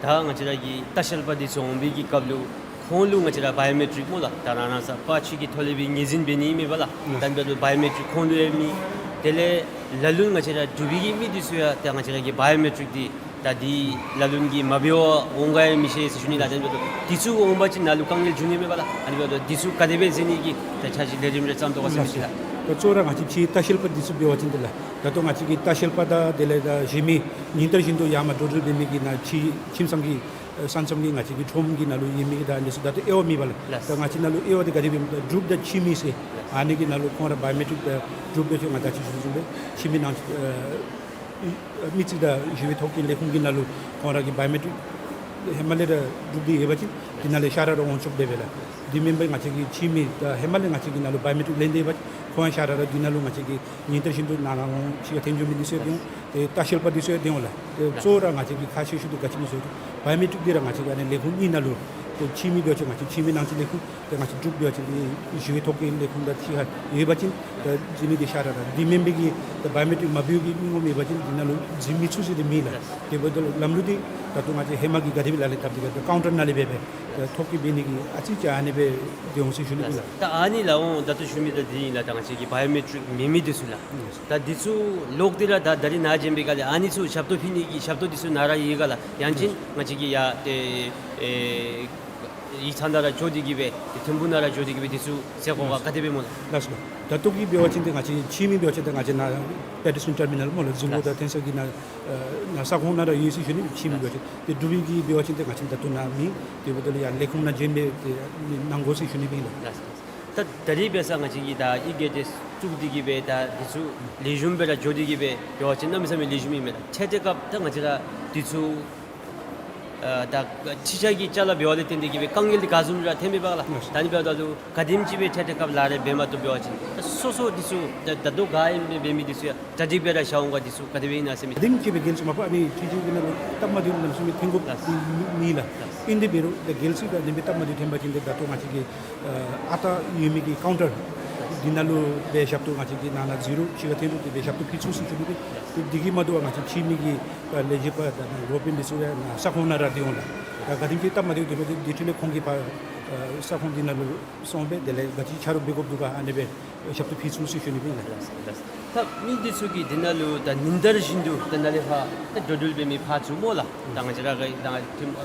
ད་ང་བཅས་ར་གི་ལྟ་བཤལ་པ་འདི་ཚུ་འོང་བའི་གི་སྐབས་ལུ་ཁོང་ལུ་ང་བཅས་ར་བའི་ཡོ་མེ་ཊིཀ་སྨོ་ལགས། ད་རང་རང་སོའི་པར་ཆས་ཀྱི་ཐོག་ལས་སྦེ་ངོས་འཛིན་འབད་ནི་ཨིན་མས་པ་ལགས། ད་འབདཝ་ད་བའི་ཡོ་མེ་ཊིཀ་ཁོང་ལུ་ཡང་མེད། དེ་ལས་ལ་ལུ་ང་བཅས་ར་འབྲུག་པའི་གི་མི་འདི་ཚུ་ཡང་ད་ང་བཅས་ར་གི་བའི་ཡོ་མེ་ཊིཀ་འདི་ད་འདི་ལ་ལུ་གིས་མ་འབད་བར་འོང་ག་ཡང་མི་ཤེས་ཟེར་ཞུ་ནི་ལགས། ད་འབདཝ་ད་འདི་ཚུ་འོང་པ་ཅིན་ནཱ་ལུ་དཀའ་ངལ་འབྱུང་ནི་མས་པ་ལགས། ཨ་ནི་འབདཝ་ད་འདི་ཚུ་ག་དེ་སྦེ་མཛད་ནི་གི་ད་འཆར་གཞི་ལས་རིམ་རེ་བརྩམ་དོ་ག་ཟེར་མི་ཅིག་ལགས། ད་གཙོ་བོ་ར་ང་བཅས་ཕྱིའི་ལྟ་བཤལ་པ་འདི་ཚུ་འབད་བ་ཅིན་དེ་ལགས། ད་ལྟོ་ང་བཅས་ཀྱི་ལྟ་བཤལ་པ་དང་དེ་ལས་ད་གཞན་མི་ཉིན་ལྟར་བཞིན་དུ་ཡར་མར་འགྲོ་འགྲུལ་འབད་མི་གི་ནཱ་ཕྱི་ཁྱིམ་ཚང་གི་ཨ་ས་མཚམས་ཀྱི་ང་བཅས་ཀྱི་ཁྲོམ་གྱི་ནང་ལུ་ཡོད་མི་གི་ད་འདི་ཚུ་ད་ལྟོ་དབྱེ་བ་མེད་པ་ལགས། ལགས། ད་ང་བཅས་ནང་ལུ་དབྱེ་བ་འདི་ག་དེ་སྦེ་ཨིན་ན་འབྲུགཔ་དང་ཕྱི་མི་ཟེར། ལགས། ཨ་ནི་གི་ནང་ལུ་ཁོང་ར་བའི་ཡོ་མེ་ཊིཀ་ད་འབྲུགཔ་འབད་བ་ཅིན་ང་ད་ཅི་ཞུ་དོ་བཟུམ་སྦེ་ཕྱི་མི་ནང་ཨ་མི་རྩིས་དང་ཞི་བའི་ཐོ་བཀོད་ལས་ཁུངས་ཀྱི་ནང་ལུ་ཁོང་ར་གི་བའི་ཡོ་མེ་ཊིཀ་ཧེ་མ་ལས་ར་འབྲུགཔ་འདི་ཡོད་པ་ཅིན་དེ་ནང་ལས་ཤར་ར་ར་འོང་ཆོགཔ་འབད་བས་ལགས། དེ་མེན་པར་ང་བཅས་ཀྱི་ཕྱི་མི་ད་ཧེ་མ་ལས་ང་བཅས་ཀྱི་ནང་ལུ་བའི་ཡོ་མེ་ཊིཀ་ལེན་ཏེ་ཡོད་པ་ཅིན་ཁོང་ཡང་ཤར་ར་ར་དེ་ནང་ལུ་ང་བཅས་ཀྱི་ཉིན་ལྟར་བཞིན་དུ་ནང་ན་འོང་ཕྱི་ཁར་འཐོན་འགྱོ་མི་འདི་ཚུ་ཡང་འདི་འོང་། ཏེ་ལྟ་བཤལ་པ་འདི་ཚུ་ཡང་འདི་འོང་ལགས། ཏེ་གཙོ་བོ་ར་ང་བཅས་ཀྱི་ཁག་ཆེ་ཤོས་འདི་ག་ཅི་སྨོ་ཟེར་བ་ཅིན་བའི་ཡོ་མེ་ཊིཀ་འདི་ར་ང་བཅས་ཀྱི་ཨ་ནི་ལས་ཁུངས་གཉིས་ནང་ལུ་ཏེ་ཕྱི་མི་འབད་བ་ཅིན་ང་བཅས་ཕྱི་མི་ནང་འཁོད་ལས་ཁུངས་ཏེ་ང་བཅས་འབྲུགཔ་འབད་བ་ཅིན་ཏེ་ཞི་བའི་ཐོ་བཀོད་ལས་ཁུངས་དང་གཅིག་ཁར་ཡོད་པ་ཅིན་ད་འཛུལ་ནི་འདི་ཤར་ར་ར། དེ་མེན་པའི་གི་ད་བའི་ཡོ་མེ་ཊིཀ་མ་འབད་བའི་གི་མི་ངོམ་ཡོད་པ་ཅིན་འདི་ནང་ལུ་འཛུལ་མི་ཚུགས་ཟེར་འདི་མེད་ལགས། དེ་འབདཝ་ད་ལམ་ལུགས་འདི་ད་ལྟོ་ང་བཅས་ཧེ་མ་གི་ག་དེ་སྦེ་ལག་ལེན་འཐབ་སྟེ་གི་ད་ཀའུན་ཊར་ནང་ལས་འབད་སྦེ་ད་ཐོ་བཀོད་འབད་ནི་གི་ཨ་ཙི་ཅིག་ཨ་ནི་སྦེ་འདི་འོང་ཟེར་ཞུ་ནི་ཨིན་ལགས། ད་ཨ་ནི་ལགས་འོང་ད་ལྟོ་ཞུ་མི་ད་འདི་ཨིན་ལགས། ད་ང་བཅས་ཀྱི་བའི་ཡོ་མེ་ཊིཀ་མེད་མི་འདི་ཚུ་ལགས། ད་འདི་ཚུ་ལོག་སྟེ་ར་ད་ད་རིས་ནཱ་བྱོན་པའི་སྒང་ལས་ཨ་ནི་ཚུ་ཞབས་ཏོག་ཕུལ་ནི་གི་ཞབས་ཏོག་འདི་ཚུ་ནཱ་ར་ཡོད་ག་ལགས། ཡང་ཅིན་ང་བཅས་ཀྱི་ཡ་ཏེ་ཨེ་ ཡིག་ཚང་ནང་ར་འགྱོ་སྟེ་གི་སྦེ་ཏེ་ཐིམ་ཕུག་ནང་ར་འགྱོ་སྟེ་གི་སྦེ་འདི་ཚུ་ཟེར་དགོ་ག། ལགས། ག་དེ་སྦེ་སྨོ་ལགས། ལགས་སོ། ད་ལྟོ་གི་འབད་བ་ཅིན་ཏེ་ང་བཅས་ཕྱི་མི་འབད་བ་ཅིན་ཏེ་ང་བཅས་ནཱ་པེ་ཊར་སོན་ཊར་མི་ནཱལ་སྨོ་ལགས། རྫིང་ཁོག་དང་ལགས། ཐོན་ས་གི་ནང་ཨ་ནཱ་ས་ཁོངས་ནང་ར་ཡོད་ཟེར་ཞུ་ནི། ཕྱི་མི་འབད་བ་ཅིན་ཏེ་འབྲུག་པའི་གི་འབད་བ་ཅིན་ཏེ་ང་བཅས་ད་ལྟོ་ནཱ་མེད། དེ་འབདཝ་ད་ལུ་ཡར་ལས་ཁུངས་ནང་བྱོན་སྦེ་ཏེ་གནང་དགོ་ཟེར་ཞུ་ནི་ཨིན་ལགས། ལགས། ད་ད་རིས་འབད་ས་ང་བཅས་ཀྱིས་ད་ཨི་གེཊ་དེ་བཙུགས་ཏེ་གི་སྦེ་ད་འདི་ཚུ་ལེགས་ཤོམ་སྦེ་ར་འགྱོ་སྟེ་གི་སྦེ་འབད་བ་ཅིན་གནམ་མེད་ས་མེད་ལེགས་ཤོམ་ཨིན་མས་ལགས། འཕྲལ་འཕྲལ་སྐབས་ད་ང་བཅས་ར་འདི་ཚུ་ཨ་ད་འཕྲུལ་ཆས་ཀྱི་ཅ་ལ་འབདཝ་ལས་བརྟེན་ཏེ་གི་སྦེ་དཀའ་ངལ་འདི་ག་བཟུམ་ར་ཐོན་མས་པ་ལགས། ལགས། ད་ཨ་ནི་འབདཝ་ད་ལུ་ག་དེམ་ཅིག་སྦེ་འཕྲལ་འཕྲལ་སྐབས་ལག་ལེན་འབད་མ་བཏུབ་འབད་བ་ཅིན་ད་སོ་སོ་འདི་ཚུ་ད་ད་ལྟོ་ག་ཨིནམ་སྦེ་འབད་མི་འདི་ཚུ་ཡང་གྲ་སྒྲིག་སྦེ་ར་བཞག་འོང་ག། འདི་ཚུ་ག་དེ་སྦེ་ཨིན་ན་ཟེར་མི་ག་དེམ་ཅིག་སྦེ་འགལ་སོང་མ་པ། ཨ་ནི་འཕྲུལ་ཆས་ཀྱི་ནང་ལུ་སྟབས་མ་བདེཝ་གནམ་མེད་ས་མེད་ཐོན་དགོཔ་ལགས། མེད་ལགས། ལགས། ཨིན་དེ་འབད་རུང་ད་འགལ་སྲིད་ད་ཨ་ནི་སྦེ་སྟབས་མ་བདེཝ་ཐོན་པ་ཅིན་ཏེ་ད་ལྟོ་ང་བཅས་ཀྱི་ཨ་ཨ་རྟག་ཡོད་མི་གི་ཀའུན་ཊར་འདི་ནང་ལུ་སྦེ་ཞབས་ཏོག་ང་བཅས་ཀྱིས་ནང་ན་ཟེར་རུང་ཕྱི་ཁར་འཐོན་རུང་དེ་སྦེ་ཞབས་ཏོག་ཕུལ་ཚུགས་ཟེར་ཞུ་ནི་ཨིན། ཏེ་འདི་གིས་མ་དོ་བར་ང་བཅས་ཕྱི་མི་གི་ཨ་ལས་བྱེདཔ་དང་འགོ་དཔོན་འདི་ཚུ་ཡང་ནཱ་ས་ཁོངས་ནང་ར་སྡོད་འོང་ལགས། ད་ག་དེམ་ཅིག་སྟབས་མ་བདེཝ་འདུག་པ་ཏེ་དེ་འཕྲོ་ལས་ཁོང་གིས་ཕར་ཨ་ས་ཁོངས་འདི་ནང་ལུ་སོང་སྦེ་དེ་ལས་ག་ཅི་ཆ་རོགས་འབད་དགོཔ་འདུག་ག་ཨ་ནི་སྦེ་ཞབས་ཏོག་ཕུལ་ཚུགས་ཟེར་ཞུ་ནི་ཨིན་ལགས། ལགས་ལགས། ད་མི་འདི་ཚུ་གིས་འདི་ནང་ལུ་ད་ཉིན་ལྟར་བཞིན་དུ་ད་ནཱ་ལས་ཕར་ད་འགྲོ་འགྲུལ་འབད་མི་ཕར་ཚུར་སྨོ་ལགས། ད་ང་བཅས་ར་གི་ད་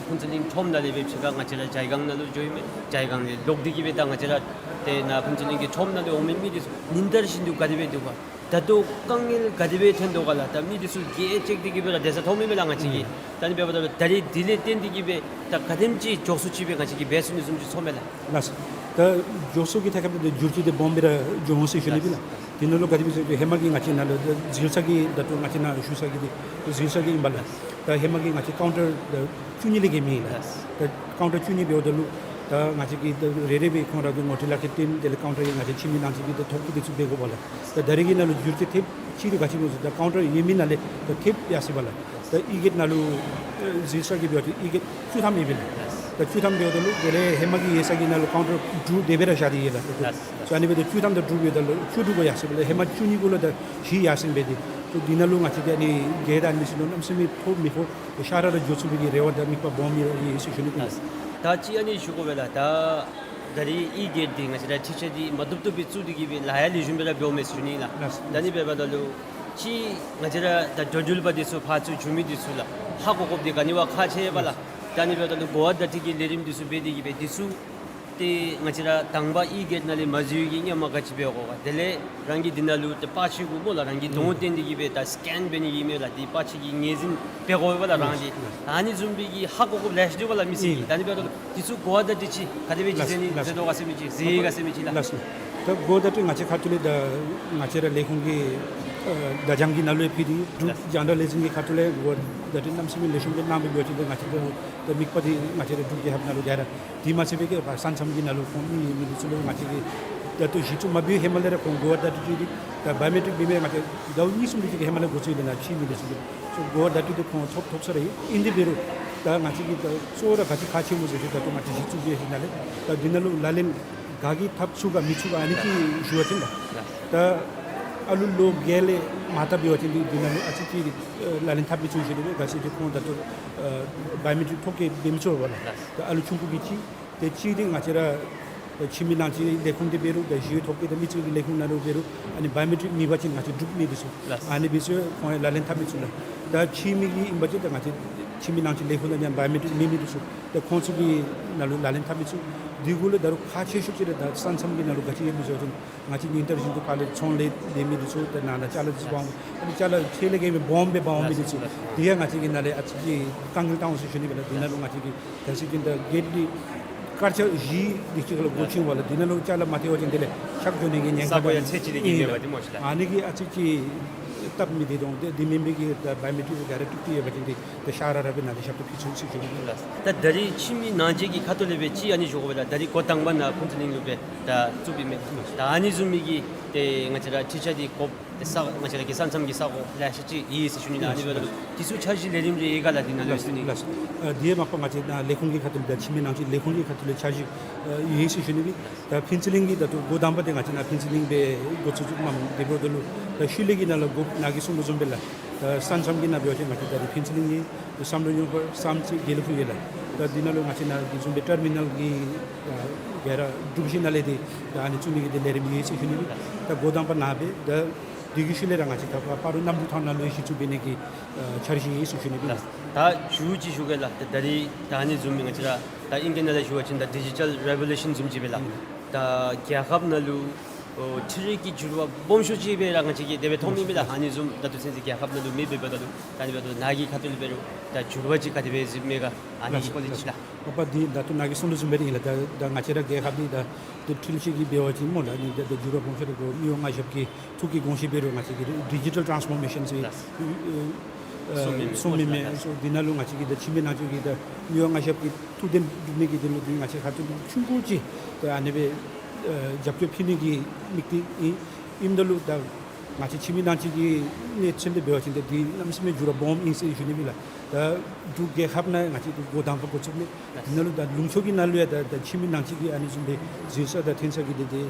ཕུན་ཚོགས་གླིང་ཁྲོམ་ནང་ལས་སྦེ་ཕྱི་ཁར་ང་བཅས་ར་ཇའི་སྒང་ནང་ལུ་འགྱོ་ཡི་མས། ཇའི་སྒང་ལས་ལོག་སྟེ་གི་སྦེ་ད་ང་བཅས་ར་ཏེ་ནཱ་ཕུན་ཚོགས་གླིང་གི་ཁྲོམ་ནང་ལུ་འོང་མི་མི་འདི་ཚུ་ཉིན་ལྟར་བཞིན་དུ་ག་དེ་སྦེ་འདུག་པ། ད་ལྟོ་དཀའ་ངལ་ག་དེ་སྦེ་ཐོན་དོ་ག་ལགས། ད་མི་འདི་ཚུ་གིས་ཨེ་ཅེཀ་འདི་གིས་སྦེ་ར་བདེ་ས་ཐོབ་མི་མས་ལགས་ང་བཅས་ཀྱིས། ཨུམ། ད་ཨ་ནི་འབདཝ་ད་ལུ་ད་རིས་འདི་ལས་བརྟེན་ཏེ་གི་སྦེ་ད་ག་དེམ་ཅིག་མགྱོགས་སུ་ཅིག་སྦེ་ང་བཅས་ཀྱིས་འབད་ཚུགས་ནི་བཟུམ་ཅིག་ཚོར་མས་ལགས། ལགས། ད་མགྱོགས་སུ་གི་ཐད་ཁར་འདི་འགྱུར་བཅོས་འདི་སྦོམ་སྦེ་ར་འགྱོ་འོང་ཟེར་ཞུ་ནི་ཨིན་ལགས། ལགས། དེ་ནང་ལུ་ག་དེ་སྦེ་ཟེར་ཧེ་མ་གི་ང་བཅས་ནཱ་ལུ་ད་ཟིལ་ས་གི་ད་ལྟོ་ང་བཅས་ནཱ་བཞུགས་ས་གི་འདི་ཟིལ་ས་གི་ཨིན་པས་ལགས། ད་ཧེ་མ་གི་ང་བཅས་ཀའུན་ཊར་ད་བཅུ་གཉིས་ལས་བརྒལ་མེད་ལགས། ད་ཀའུན་ཊར་བཅུ་གཉིས་འབདཝ་ད་ལུ་ད་ང་བཅས་ཀྱིས་ད་རེ་རེ་སྦེ་ཁོང་ར་གི་ངོ་སྤྲོད་ལག་ཁྱེར་སྟོན། དེ་ལས་ཀའུན་ཊར་གྱི་ང་བཅས་ཕྱི་མི་ནང་བཞིན་གྱི་ད་ཐོ་བཀོད་འདི་ཚུ་འབད་དགོ་པས་ལགས། ད་ད་རེས་ཀྱི་ནང་ལུ་འགྱུར་བཅོས་ཐེབས་ཅིག་འདི་ག་ཅི་སྨོ་ཟེར་ད་ཀའུན་ཊར་ཡོད་མི་ནང་ལས་ད་ཐེབས་ཡར་སོ་ཡི་པས་ལགས། ད་ཨི་གེཊ་ནང་ལུ་ཨེ་ཟིལ་ས་གི་འབད་བ་ཅིན་ཨི་གེཊ་བཅུ་ཐམ་ཡོད་པས་ལགས། ད་བཅུ་ཐམ་འབདཝ་ད་ལུ་དེ་ལས་ཧེ་མ་གི་ཡོད་ས་གི་ནང་ལུ་ཀའུན་ཊར་དྲུག་དེ་སྦེ་ར་བཞག་སྟེ་ཡོད་ལགས། ད་ཨ་ནི་འབདཝ་ད་བཅུ་ཐམ་དང་དྲུག་ཡོད་ད་ལུ་བཅུ་དྲུག་གུ་ཡར་སོ་ཡི་པས་ལགས། ཧེ་མ་བཅུ་གཉིས་གུ་ལུ་ད་བཞི་ཡར་སོ་ཡི་པས་ཏེ། ད་འདི་ནང་ལུ་ང་བཅས་ཀྱིས་ཨ་ནི་གེཊ་ཨ་ནི་ཚུ་ནང་གནམ་མེད་ས་མེད་ཐོབ་མི་ཐོབ་ཤ་ར་ར་འགྱོ་ཚུགས་པའི་གི་རེ་བ་དང་དམིགས་པ་སྦོམ་ཡོད་ཟེར་ཞུ་ནི་ཨིན། ད་ཅི་ཨ་ནི་ཞུ་དགོ་པས་ལགས། ད་ད་རིས་ཨི་གེཊ་འདི་ང་བཅས་ར་འཕྲུལ་ཆས་འདི་མ་བཏུབ་བཏུབ་སྦེ་བཙུགས་ཏེ་གི་སྦེ་ལཱ་ཡང་ལེགས་ཤོམ་སྦེ་ར་འབདཝ་མས་ཟེར་ཞུ་ནི་ལགས། ལགས། ད་ཨ་ནི་འབདཝ་ད་ལུ་ཅིག་ང་བཅས་ར་ད་འགྲོ་འགྲུལ་པ་འདི་ཚུ་ཕར་ཚུར་འགྱོ་མི་འདི་ཚུ་ལགས་ཧ་གོ་དགོཔ་འདི་ག་ནི་བ་ཁག་ཆེ་བས་ལགས། ད་ཨ་ནི་འབདཝ་ད་ལུ་གོ་བ་བརྡ་སྤྲོད་ཀྱི་ལས་རིམ་འདི་ཚུ་འབད་དེ་གི་སྦེ་འདི་ཚུ་ཏེ་ང་བཅས་ར་དང་པ་ཨི་གེཊ་ནང་ལས་མ་འཛུལ་བའི་གི་སྔོན་མ་ག་ཅི་འབད་དགོ་ག། དེ་ལས་རང་གི་འདི་ནང་ལུ་ཏེ་པར་ཆས་གུ་སྨོ་ལགས་རང་གི་གདོང་ཨུམ་བསྟན་ཏེ་གི་སྦེ་ད་སི་ཀེན་འབད་ནི་ཨིན་མས་ལགས། འདི་པར་ཆས་ཀྱི་ངོས་འཛིན་འབད་དགོ་པས་ལགས་རང་འདི། ལགས། ཨ་ནི་བཟུམ་སྦེ་གི་ཧ་གོ་དགོཔ་ལེ་ཤ་འདུག་པ་ལགས་མི་སེར་གྱིས། ཨིན། ད་ཨ་ནི་འབདཝ་ད་ལུ་འདི་ཚུ་གོ་བ་བརྡ་སྤྲོད་ཅིག་ག་དེ་སྦེ་ཅིག་ལགས། ཟེར་ནི་ལགས། ཟེར་དོ་ག་ཟེར་མི་ཅིག་ཟེར་ག་ཟེར་མི་ཅིག་ལགས། ལགས། ད་གོ་བ་བརྡ་སྤྲོད་ང་བཅས་ཁ་ཐུག་ལས་ད་ང་བཅས་ར་ལས་ཁུངས་ཀྱི་ཨ་བརྡ་བྱང་གི་ནང་ལུ་ཡང་ཕུལ་ཏེ་འབྲུག་ལགས། རྒྱང་བསྒྲགས་ལས་འཛིན་གྱི་ཁ་ཐུག་ལས་གོ་བ་བརྡ་སྤྲོད་གནམ་མེད་ས་མེད་ལེགས་ཤོམ་སྦེ་གནང་སྦེ་འབད་བ་ཅིན་ད་ང་བཅས་ད་ད་དམིགས་པ་འདི་ང་བཅས་ར་འབྲུག་རྒྱལ་ཁབ་ནང་ལུ་ག་ར་དེ་མ་ཚད་པའི་གི་ས་མཚམས་ཀྱི་ནང་ལུ་ཁོང་མི་མི་འདི་ཚུ་ལུ་ང་བཅས་ཀྱིས་ད་ལྟོ་གཞི་བཙུགས་མ་འབད་བའི་ཧེ་མ་ལས་ར་ཁོང་གོ་བ་བརྡ་སྤྲོད་ཅིག་འདི་ད་བའི་ཡོ་མེ་ཊིཀ་འབད་མི་ང་བཅས་ཟླཝ་གཉིས་གསུམ་དེ་ཅིག་གི་ཧེ་མ་ལས་འགོ་བཙུགས་ཡི་ལགས། ཕྱི་མི་འདི་ཚུ་གིས་སོ་གོ་བ་བརྡ་སྤྲོད་འདི་ཁོང་ཐོབ་ཐོབ་ས་ར་ཨིན། ཨིན་དེ་འབད་རུང་ད་ང་བཅས་ཀྱིས་ད་གཙོ་བོ་ར་ག་ཅི་ཁག་ཆེ་སྨོ་ཟེར་ཅིག་ད་ལྟོ་ང་བཅས་གཞི་བཙུགས་པའི་ཧེ་ནང་ལས་ད་འདི་ནང་ལུ་ལག་ལེན་ག་གིས་འཐབ་ཚུགས་ག་མི་ཚུགས་ག་ཨ་ནི་ཅིག་ཞུ་བ་ཅིན་ལགས། ད་ཨ་ལུ་ལོ་བརྒྱད་ལས་མར་ད་འབད་བ་ཅིན་འདི་འདི་ནང་ལུ་ཨ་ཙི་ཅིག་ཨ་ལག་ལེན་འཐབ་མི་ཚུགས་ཟེར་ཏེ་ག་ཅི་ཅིག་ཁོང་ད་ལྟོ་ཨ་བའི་ཡོ་མེ་ཊིཀ་ཐོ་བཀོད་འབད་མི་ཚུགས་པས་ལགས། ད་ཨ་ལུ་ཆུང་ཀུ་གི་ཅིག་ཏེ་ཅིག་འདི་ང་བཅས་ར་ད་ཕྱི་མི་ནང་འཛུལ་ལས་ཁུངས་འདི་འབད་རུང་ད་གཞི་ཐོ་བཀོད་དང་མི་རྩིས་ཀྱི་ལས་ཁུངས་ནང་ལུ་འབད་རུང་ཨ་ནི་བའི་ཡོ་མེ་ཊིཀ་མེད་པ་ཅིན་ང་བཅས་འབྲུག་མི་འདི་ཚུ་ལགས། ཨ་ནི་འབད་ཚུ་ཁོང་ཡང་ལག་ལེན་འཐབ་མི་ཚུགས་ལགས། ད་ཕྱི་མི་གི་ཨིན་པ་ཅིན་ད་ང་བཅས་ཕྱི་མི་ནང་འཛུལ་ལས་ཁུངས་ནང་ཡང་བའི་ཡོ་མེ་ཊིཀ་མེད་མི་འདི་ཚུ་ད་ཁོང་ཚུ་གི་ནང་ལུ་ལག་ལེན་འཐབ་མི་ཚུགས། དེ་གུ་ལས་ད་རུང་ཁག་ཆེ་ཤོས་ཅིག་ར་ད་ས་མཚམས་ཀྱི་ནང་ལུ་ག་ཅི་ཡོདཔ་སྨོ་ཟེར་བ་ཅིན་ང་བཅས་ཉིན་ལྟར་བཞིན་དུ་ཕར་ལས་ཚོང་ལས་སྡོད་མི་འདི་ཚུ་ད་ནང་ན་ཅ་ལ་འདི་ཚུ་འབག་འོང་། ཨ་ནི་ཅ་ལ་ཚད་ལས་བརྒལ་སྦེ་སྦོམ་སྦེ་འབག་འོང་མི་འདི་ཚུ་དེ་ཡང་ང་བཅས་ཀྱིས་ནཱ་ལས་ཨ་ཙི་ཅིག་དཀའ་ངལ་བཏང་འོང་ཟེར་ཞུ་ནི་ཨིན་ལགས། དེ་ནང་ལུ་ང་བཅས་ཀྱིས་གལ་སྲིད་ཅིག་ད་གེཊ་འདི་དཀར་ཆག་བཞི་འདི་ཅིག་ལུ་སྒོ་ཕྱེ་འོང་པ་ལགས། དེ་ནང་ལུ་ཅ་ལ་མ་ཐལ་བ་ཅིན་དེ་ལས་ཆག་འགྱོ་ནི་གི་ཉེན་ཁ་ས་གོ་ཡང་ཚད་ཅིག་ལས་བརྒལ་མེད་པ་འདི་སྨོ་ཤི་ལགས། ཨ་ནི་གིས་ཨ་ཙི་ཅིག་སྟབས་མི་བདེ་དོ་འོང་། དེ་དེ་མེན་པའི་གི་ད་བའི་ཡོ་མེ་ཊིཀ་ག་ར་དཀྲུགས་ཏེ་ཡོད་པ་ཅིན་ཏེ་ཏེ་ཤ་ར་ར་སྦེ་ནཱ་ལས་ཞབས་ཏོག་ཕུལ་ཚུགས་ཟེར་ཞུ་ནི་ཨིན་ལགས། ད་ད་རིས་ཕྱི་མི་ནང་འཛུལ་གྱི་ཁ་ཐུག་ལས་སྦེ་ཅིག་ཨ་ནི་ཞུ་དགོ་པས་ལགས། ད་རིས་འགོ་དང་པ་ནཱ་ཕུན་ཚོགས་གླིང་ལུ་སྦེ་ད་བཙུགས་པའི་མས། ད་ཨ་ནི་བཟུམ་མའི་གི་ཏེ་ང་བཅས་ར་འཕྲུལ་ཆས་འདི་དགོཔ་ཏེ་ས་ང་བཅས་ར་གི་ས་མཚམས་ཀྱི་ས་གོ་ལེ་ཤ་ཅིག་ཡོད་ཟེར་ཞུ་ནི་ལགས། ཨ་ནི་འབདཝ་ད་ལུ་འདི་ཚུ་འཆར་གཞི་ལས་རིམ་རེ་ཡོད་ག་ལགས། འདི་ནང་ལུ་ཡོད་ཟེར་ནི། ལགས། ཨ་དེ་མ་པ་ང་བཅས་ནཱ་ལས་ཁུངས་ཀྱི་ཁ་ཐུག་ལས་ད་ཕྱི་མི་ནང་འཛུལ་ལས་ཁུངས་ཀྱི་ཁ་ཐུག་ལས་འཆར་གཞི་ཨ་ཡོད་ཟེར་ཞུ་ནི་ཨིན། ད་ཕུན་ཚོགས་གླིང་གི་ད་ལྟོ་འགོ་དང་པ་འདི་ང་བཅས་ནཱ་ཕུན་ཚོགས་གླིང་སྦེ་འགོ་བཙུགས་བཙུགསཔ་མས། དེ་འབདཝ་ད་ལུ་ད་ཤུལ་ལས་ཀྱི་ནང་ལུ་འགོ་ནཱ་གིས་གསུངས་དོ་བཟུམ་སྦེ་ལགས། ད་ས་མཚམས་ཀྱི་ནང་འབད་བ་ཅིན་ང་བཅས་ད་རིས་ཕུན་ཚོགས་གླིང་ཡོད། བསམ་གྲུབ་སྙུང་གར་བསམ་རྩེ་དགེ་ལེགས་ཕུག་ཡོད་ལགས། ད་འདི་ནང་ལུ་ང་བཅས་ནཱ་འདི་བཟུམ་སྦེ་ཊར་མི་ནཱལ་གྱི་ཨ་ག་ར་སྒྲུབ་གཞི་ནང་ལས་འདི་ད་ཨ་ནི་བཙུགས་ནི་གི་འདི་ལས་རིམ་ཡོད་ཟེར་ཞུ་ནི་ཨིན། ད་འགོ་དང་པ་ནཱ་སྦེ་ད་འདི་གི་ཤུལ་ལས་ར་ང་བཅས་ད་སྤ་རོ་གནམ་གྲུ་ཐང་ནང་ལུ་གཞི་བཙུགས་འབད་ནི་གི་ཨ་འཆར་གཞི་ཡོད་ཟེར་ཞུ་ནི་ཨིན། ལགས། ད་མཇུག་ཅིག་ཞུ་གེ་ལགས། ད་ད་རིས་ད་ཨ་ནི་བཟུམ་མའི་ང་བཅས་ར་ད་ཨིང་སྐད་ནང་ལས་ཞུ་བ་ཅིན་ད་ཌི་ཇི་ཊལ་རེ་བོ་ལུ་ཤཱན་བཟུམ་ཅིག་སྦེ་ལགས། ད་རྒྱལ་ཁབ་ནང་ལུ་ཨོ་འཕྲུལ་རིག་གི་འགྱུར་བ་སྦོམ་ཤོས་ཅིག་སྦེ་ར་ང་བཅས་ཀྱིས་དེ་སྦེ་མཐོང་མི་ཨིན་པས་ལགས། ཨ་ནི་བཟུམ་ད་ལྟོ་ཚུན་ཚོད་རྒྱལ་ཁབ་ནང་ལུ་མེདཔ་འབདཝ་ད་ལུ་ད་ཨ་ནི་འབདཝ་ད་ནཱ་གི་ཁ་ཐུག་ལས་འབད་རུང་ད་འགྱུར་བ་ཅིག་ག་དེ་སྦེ་གཟིགསཔ་མས་ག་ཨ་ནི་གི་སྐོར་ལས་ཅིག་ལགས། ཨོ་པ་འདི་ད་ལྟོ་ནཱ་གིས་གསུངས་དོ་བཟུམ་སྦེ་ར་ཨིན་ལགས། ད་ད་ང་བཅས་ར་རྒྱལ་ཁབ་འདི་ད་ཏེ་འཕྲུལ་ཆས་ཀྱིས་འབད་བ་ཅིན་སྨོ་ལགས། ཨ་ནི་ད་ད་འགྱུར་བ་སྦོམ་ཤོས་ར་དགོ། མི་དབང་མངའ་ཞབས་ཀྱི་ཐུགས་ཀྱི་དགོངས་བཞེད་འབད་རུང་ང་བཅས་ཀྱིས་ཌི་ཇི་ཊལ་ཊཱནསི་ཕོར་མེ་ཤཱན་ཟེར་ལགས། ཨེ་ཨེ་གསུངས་མི་མེད་ལགས། སོ་འདི་ནང་ལུ་ང་བཅས་ཀྱིས་ད་ཁྱིམ་མི་ནང་ཚུ་གིས་ད་མི་དབང་མངའ་ཞབས་ཀྱི་ཐུགས་འདུན་སྒྲུབ་ནི་གི་དོན་ལུ་འདི་ང་བཅས་ཁ་ཐུག་ལུ་ཆུང་ཀུ་ཅིག་ད་ཨ་ནི་སྦེ་ཨེ་རྒྱབ་སྐྱོར་ཕུལ་ནི་གི་དམིགས་གཏད་ཨིན། ཨིནམ་ད་ལུ་ད་ང་བཅས་ཁྱིམ་མི་ནང་ཅིག་གི་གནས་ཚུལ་ལས་འབད་བ་ཅིན་ད་འདི་གནམ་མེད་ས་མེད་འགྱུར་བ་སྦོམ་ཨིན་ཟེར་ཞུ་ནི་ཨིན་ལགས། ད་འབྲུག་རྒྱལ་ཁབ་ནང་ང་བཅས་ཀྱིས་འགོ་དང་པ་འགོ་བཙུགས་མི་ལགས། འདི་ནང་ལུ་ད་ལུང་ཕྱོགས་ཀྱི་ནང་ལུ་ཡང་ད་ད་ཁྱིམ་མི་ནང་ཅིག་གི་ཨ་ནི་བཟུམ་སྦེ་འཛུལ་ས་དང་ཐོན་ས་གི་དེ་དེ་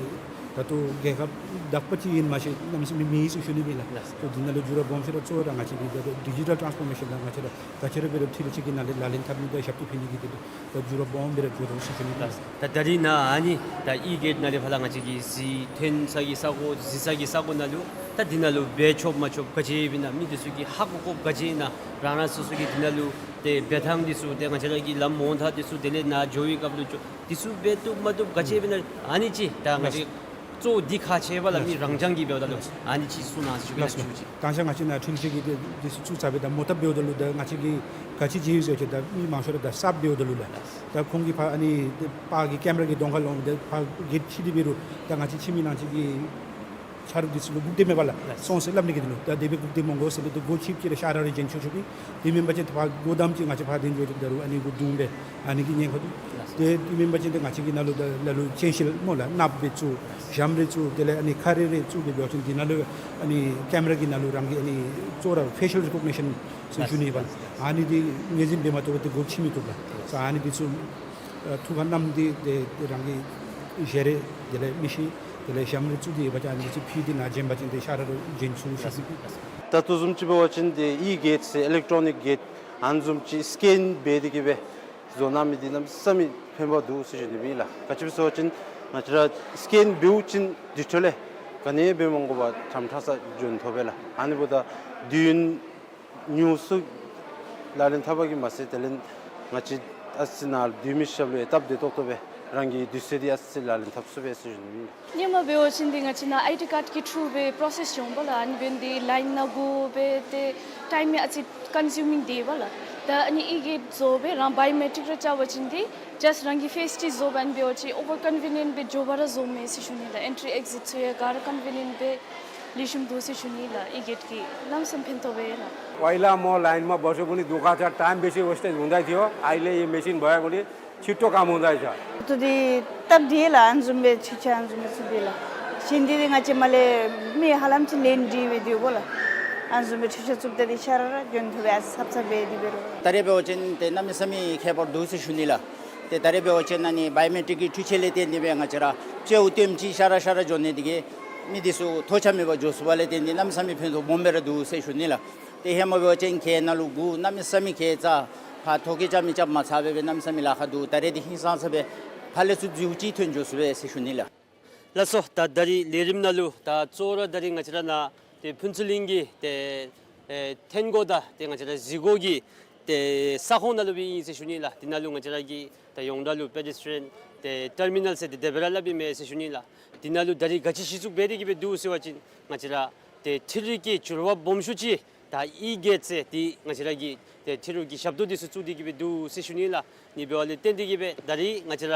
ད་ལྟོ་རྒྱལ་ཁབ་དག་པ་ཅིག་ཨིན་མ་ཤེས་གནམ་མེད་ས་མེད་མེད་ཟེར་ཞུ་ནི་ཨིན་ལགས། ལགས། ད་འདི་ནང་ལུ་འགྱུར་བ་སྦོམ་ཤོས་ར་གཙོ་བོ་ར་ང་བཅས་ཀྱིས་ད་ད་ཌི་ཇི་ཊལ་ཊཱནསི་ཕོར་མེ་ཤཱན་ལགས། ང་བཅས་ར་ག་ཅི་ར་འབད་རུང་འཕྲུལ་ཆས་ཀྱི་ནང་ལས་ལག་ལེན་འཐབ་ནི་དང་ཞབས་ཏོག་ཕུལ་ནི་གི་དེ་ད་འགྱུར་བ་སྦོམ་སྦེ་ར་འགྱོ་དོ་ཟེར་ཞུ་ནི་ཨིན་ལགས། ད་ད་རིས་ནཱ་ཨ་ནི་ད་ཨི་གེཊ་ནང་ལས་ཕར་ལགས། ང་བཅས་ཀྱིས་གཟིགས་ཐོན་ས་གི་ས་གོ་གཟིགས་ས་གི་ས་གོ་ནང་ལུ་ད་འདི་ནང་ལུ་འབད་ཆོགཔ་མ་ཆོགཔ་ག་ཅི་ཡོདཔ་ཨིན་ན། མི་འདི་ཚུ་གིས་ཧ་གོ་དགོཔ་ག་ཅི་ཨིན་ན། རང་རང་སོ་སོ་གིས་འདི་ནང་ལུ་ཏེ་འབད་ཐངས་འདི་ཚུ་ཏེ་ང་བཅས་ར་གི་ལམ་མོ་ཐག་འདི་ཚུ་དེ་ལས་ནཱ་འགྱོ་བའི་སྐབས་ལུ་འགྱོ་འདི་ཚུ་འབད་བཏུབ་མ་བཏུབ་ག་ཅི་ཡོདཔ་ཨིན་ན། ཨ་ནི་ཅིག་ད་ང་བཅས་གཙོ་བོ་འདི་ཁག་ཆེ་བས་ལགས། མི་རང་རྐྱང་གིས་འབདཝ་ད་ལུ་ཨ་ནི་ཅིག་གསུང་གནང་ཞུ་གེ་ལགས། ལགས། ཞུ་ཅིག། དང་ཤ་ང་བཅས་ནཱ་འཕྲུལ་ཆས་ཀྱི་འདི་འདི་ཚུ་བཙུགས་ཚར་སྦེ་ད་མོ་བཏབ་འབདཝ་ད་ལུ་ད་ང་བཅས་ཀྱིས་ག་ཅི་བྱས་ཡི་ཟེར་བ་ཅིན་ད་མི་མང་ཤོས་ར་ད་གསརཔ་འབདཝ་ད་ལུ་ལགས། ད་ཁོང་གིས་ཕར་ཨ་ནི་ཏེ་པར་གྱི་ཀེམ་ར་གི་གདོང་ཁར་ལོང་སྦེ་ཕར་གེཊ་ཕྱེ་སྟེ་འབད་རུང་ད་ང་བཅས་ཁྱིམ་མི་ནང་ཅིག་གི་ཆ་རོགས་འདི་ཚུ་ལུ་སྒུག་སྡོད་མི་འབད་ལགས། སོང་ཟེར་སླབ་ནི་གི་དོན་ལུ་ད་དེ་སྦེ་སྒུག་སྡོད་མི་དགོ་ཟེར་སླབ་སྟེ་སྒོ་ཕྱེ་ཕྱེ་ར་ཤ་ར་ར་བྱིན་ཆོག་ཆོག་པས། དེ་མེན་པ་ཅིན་ཕར་སྒོ་བསྡམས་ཅིག་ང་བཅས་ཕར་འདི་འགྱོ་ཅིག་ད་རུང་ཨ་ནི་གུ་རྡུང་སྦེ་ཨ་ནི་གི་ཉེན་ཁ་འདུག། ཏེ་དེ་མེན་པ་ཅིན་ཏེ་ང་བཅས་ཀྱིས་ནཱ་ལུ་ལ་ལུ་སྤྱན་ཤེལ་སྨོ་ལགས། གནགཔོ་སྦེ་བཙུགས་ཞྭམོ་རེ་བཙུགས་དེ་ལས་ཨ་ནི་ཁ་རས་རེ་བཙུགས་ཏེ་འབད་བ་ཅིན་འདི་ནང་ལུ་ཨ་ནི་ཀེམ་ར་གི་ནང་ལུ་རང་གི་ཨ་ནི་གཙོ་བོ་ར་ཕེ་ཤལ་རི་ཀོག་ནི་ཤཱན་ཟེར་ཞུ་ནི་ཨིན་པས་ལགས། ཨ་ནི་འདི་ངོས་འཛིན་འབད་མ་བཏུབ་པར་ཏེ་སྒོ་ཕྱེ་མི་བཏུབ་ལགས། ཨ་ནི་འདི་ཚུ་ཨ་ཐུགས་ཁར་བསྣམས་ཏེ་ཏེ་ཏེ་རང་གི་ཞལ་རས་དེ་ལས་མིག་ཤེལ་དེ་ལས་ཞྭམོ་རེ་བཙུགས་ཏེ་ཡོད་པ་ཅིན་ཨ་ནི་ཚུ་ཕུད་དེ་ནཱ་བྱིན་པ་ཅིན་ཏེ་ཤ་ར་ར་བྱིན་ཚུགས་ཟེར་ཞུ་ནི། ད་ལྟོ་བཟུམ་ཅིག་འབད་བ་ཅིན་ཏེ་ཨི་གེཊ་ཟེར་ཨི་ལེག་ཊོ་ནིག་གེཊ་ཨ་ནི་བཟུམ་ཅིག་སི་ཀེན་འབད་དེ་གིས་སྦེ་བཟོ་གནང་མི་འདི་གནམ་མེད་ས་མེད་ཕན་པ་འདུག་ཟེར་ཞུ་ནི་ཨིན་ལགས། ག་ཅི་སྦེ་ཟེར་བ་ཅིན་ང་བཅས་ར་སི་ཀེན་འབདཝ་ཅིན་དུས་ཐོག་ལས་ག་ནི་འབད་མ་དགོ་པར་དྲག་དྲག་ས་འབྱོན་ཐོབ་པས་ལགས། ཨ་ནི་འབདཝ་ད་དུས་ཡུན་ཉུང་སུ་ལག་ལེན་འཐབ་པ་གིས་མ་ཚད་དེ་ལས་ང་བཅས་ཨ་ཙི་ནཱ་སྡོད་མི་ཞབས་ལུ་ཡང་སྟབས་བདེ་ཏོག་ཏོ་སྦེ་རང་གི་དུས་ཚོད་འདི་ཨ་ཙི་ལག་ལེན་འཐབ་ཚུགས་པས་ཟེར་ཞུ་ནི་ཨིན། སྔོན་མ་འབད་བ་ཅིན་འདི་ང་བཅས་ནཱ་ཨའི་ཌི་ཀཱཌ་ཀྱི་ཐྲུ་སྦེ་པོརོ་སེསི་འགྱོཝ་མས་ལགས། ཨ་ནི་འབདན་འདི་ལའིན་ནང་སྒུག་སྦེ་ཏེ་ཊའིམ་ཡང་ཨ་ཙི་ཀོན་སིའུ་མིང་འདི་བས་ལགས། ད་ཨ་ནི་ཨི་གེཊ་བཟོ་སྦེ་རང་བའི་ཡོ་མེ་ཊིཀ་ར་རྐྱབ་པ་ཅིན་འདི་ཇཱསཊ་རང་གི་ཕེསི་འདི་བཟོ་སྦེ་ཨ་ནི་འབད་བ་ཅིན་ཨོ་ཝར་ཀོན་བི་ནི་ཡེནཊ་སྦེ་འགྱོ་བར་ར་བཟོཝ་མས་ཟེར་ཞུ་ནི་ལགས། ཨེན་ཊི་རི་ཨེག་ཛིཊ་ཚུ་ཡང་ག་ར་ཀོན་བི་ནི་ཡེནཊ་སྦེ་ལེགས་ཤོམ་འདུག་ཟེར་ཞུ་ནི་ལགས། ཨི་གེཊ་ཀྱིས་གནམ་མེད་ས་མེད་ཕན་ཐོགས་པས་ལགས། ཝའི་ལཱ་མོ་ལའིན་མ་འབད་ཚུགས་གུ་ནི་དུས་ཁར་ཆ་ཊའིམ་འབད་ཚེ་ཝེསི་ཊེཇ་འོང་ད་ཡོད། ཨའི་ལས་ཨེ་མེ་ཤིན་འབད་ཡོད་གུ་ནི་ཕྱི་དྲོ་ཁར་འོང་ད་ཡོད། ཏེ་འདི་སྟབས་བདེ་ལགས། ཨ་ནི་བཟུམ་སྦེ་ཕྱི་ཆ་ཨ་ནི་བཟུམ་སྦེ་ཚུ་བདེ་ལགས། ཤིན་ཏེ་འདི་ང་བཅས་མར་ལས་མི་ཧ་ལམ་ཅིག་ལེན་འདི་སྦེ་འདི་ཡོད་གོ་ལགས། ཨ་ནི་བཟུམ་སྦེ་ཕྱི་ཆ་བཙུགསཔ་ད་འདི་ཤ་ར་ར་འགྱོ་ཐོབ་པས། ཨ་ཙི་ཚབ་ཚབ་སྦེ་འདི་འབད་རུང་། ད་རེས་འབད་བ་ཅིན་ཏེ་གནམ་མེད་ས་མེད་ཁྱད་པར་འདུག་ཟེར་ཞུ་ནི་ལགས། ཏེ་ད་རེས་འབད་བ་ཅིན་ཨ་ནི་བའི་ཡོ་མེ་ཊིཀ་གི་འཕྲུལ་ཆས་ལས་བརྟེན་ཏེ་སྦེ་ང་བཅས་ར་དཔྱལཝ་བཏོནམ་ཅིག་ཤ་ར་ཤ་ར་འགྱོ་ནི་འདི་གིས་མི་འདི་ཚུ་ཐོགས་ཆགས་མེད་པར་འགྱོ་ཚུགས་པ་ལས་བརྟེན་ཏེ་གནམ་མེད་ས་མེད་ཕན་ཐོགས་སྦོམ་སྦེ་ར་འདུག་ཟེར་ཞུ་ནི་ལགས། ཏེ་ཧེ་མ་འབད་བ་ཅིན་གྱལ་ནང་ལུ་སྒུག་གནམ་མེད་ས་མེད་གྱལ་རྩ་ཕར་ཐོ་བཀོད་རྐྱབ་མི་རྐྱབ་མ་ཚར་བར་སྦེ་གནམ་མེད་ས་མེད་ལཱ་ཁག་འདུག། ད་རེས་འདི་ཧིང་སངས་ས་སྦེ་ཕར་ལས་ཚུར་འཛུལཝ་ཅིག་ཐོན་འགྱོ་ཚུགས་པས་ཟེར་ཞུ་ནི་ལགས། ལགས་སོ། ད་ད་རིས་ལས་རིམ་ནང་ལུ་ད་གཙོ་བོ་ར་ད་རིས་ང་བཅས་ར་ནཱ་ཏེ་ཕུན་ཚོགས་གླིང་གི་ཏེ་ཨེ་འཐོན་སྒོ་དང་ཏེ་ང་བཅས་ར་གཟིགས་སྒོ་གི་ཏེ་ས་ཁོངས་ནང་ལུ་སྦེ་ཨིན་ཟེར་ཞུ་ནི་ལགས། འདི་ནང་ལུ་ང་བཅས་ར་གི་ད་ཡོངས་གྲགས་ལུ་པེ་ཌེས་ཊི་རི་ཡཱན་ཏེ་ཊར་མི་ནཱལ་ཟེར་ཏེ་དེ་སྦེ་ར་སླབ་ཨིན་མས་ཟེར་ཞུ་ནི་ལགས། འདི་ནང་ལུ་ད་རིས་ག་ཅི་གཞི་བཙུགས་འབད་དེ་གིས་སྦེ་འདུག་ཟེར་བ་ཅིན་ང་བཅས་ར་ཏེ་འཕྲུལ་རིག་གི་འགྱུར་བ་སྦོམ་ཤོས་ཅིག་ད་ཨི་གེཊ་ཟེར་འདི་ང་བཅས་ར་གི་ཏེ་འཕྲུལ་རིག་གི་ཞབས་ཏོག་འདི་ཚུ་བཙུགས་ཏེ་གིས་སྦེ་འདུག་ཟེར་ཞུ་ནི་ལགས། ཨ་ནི་འབདཝ་ལས་བརྟེན་ཏེ་གིས་སྦེ་ད་རིས་ང་བཅས་ར་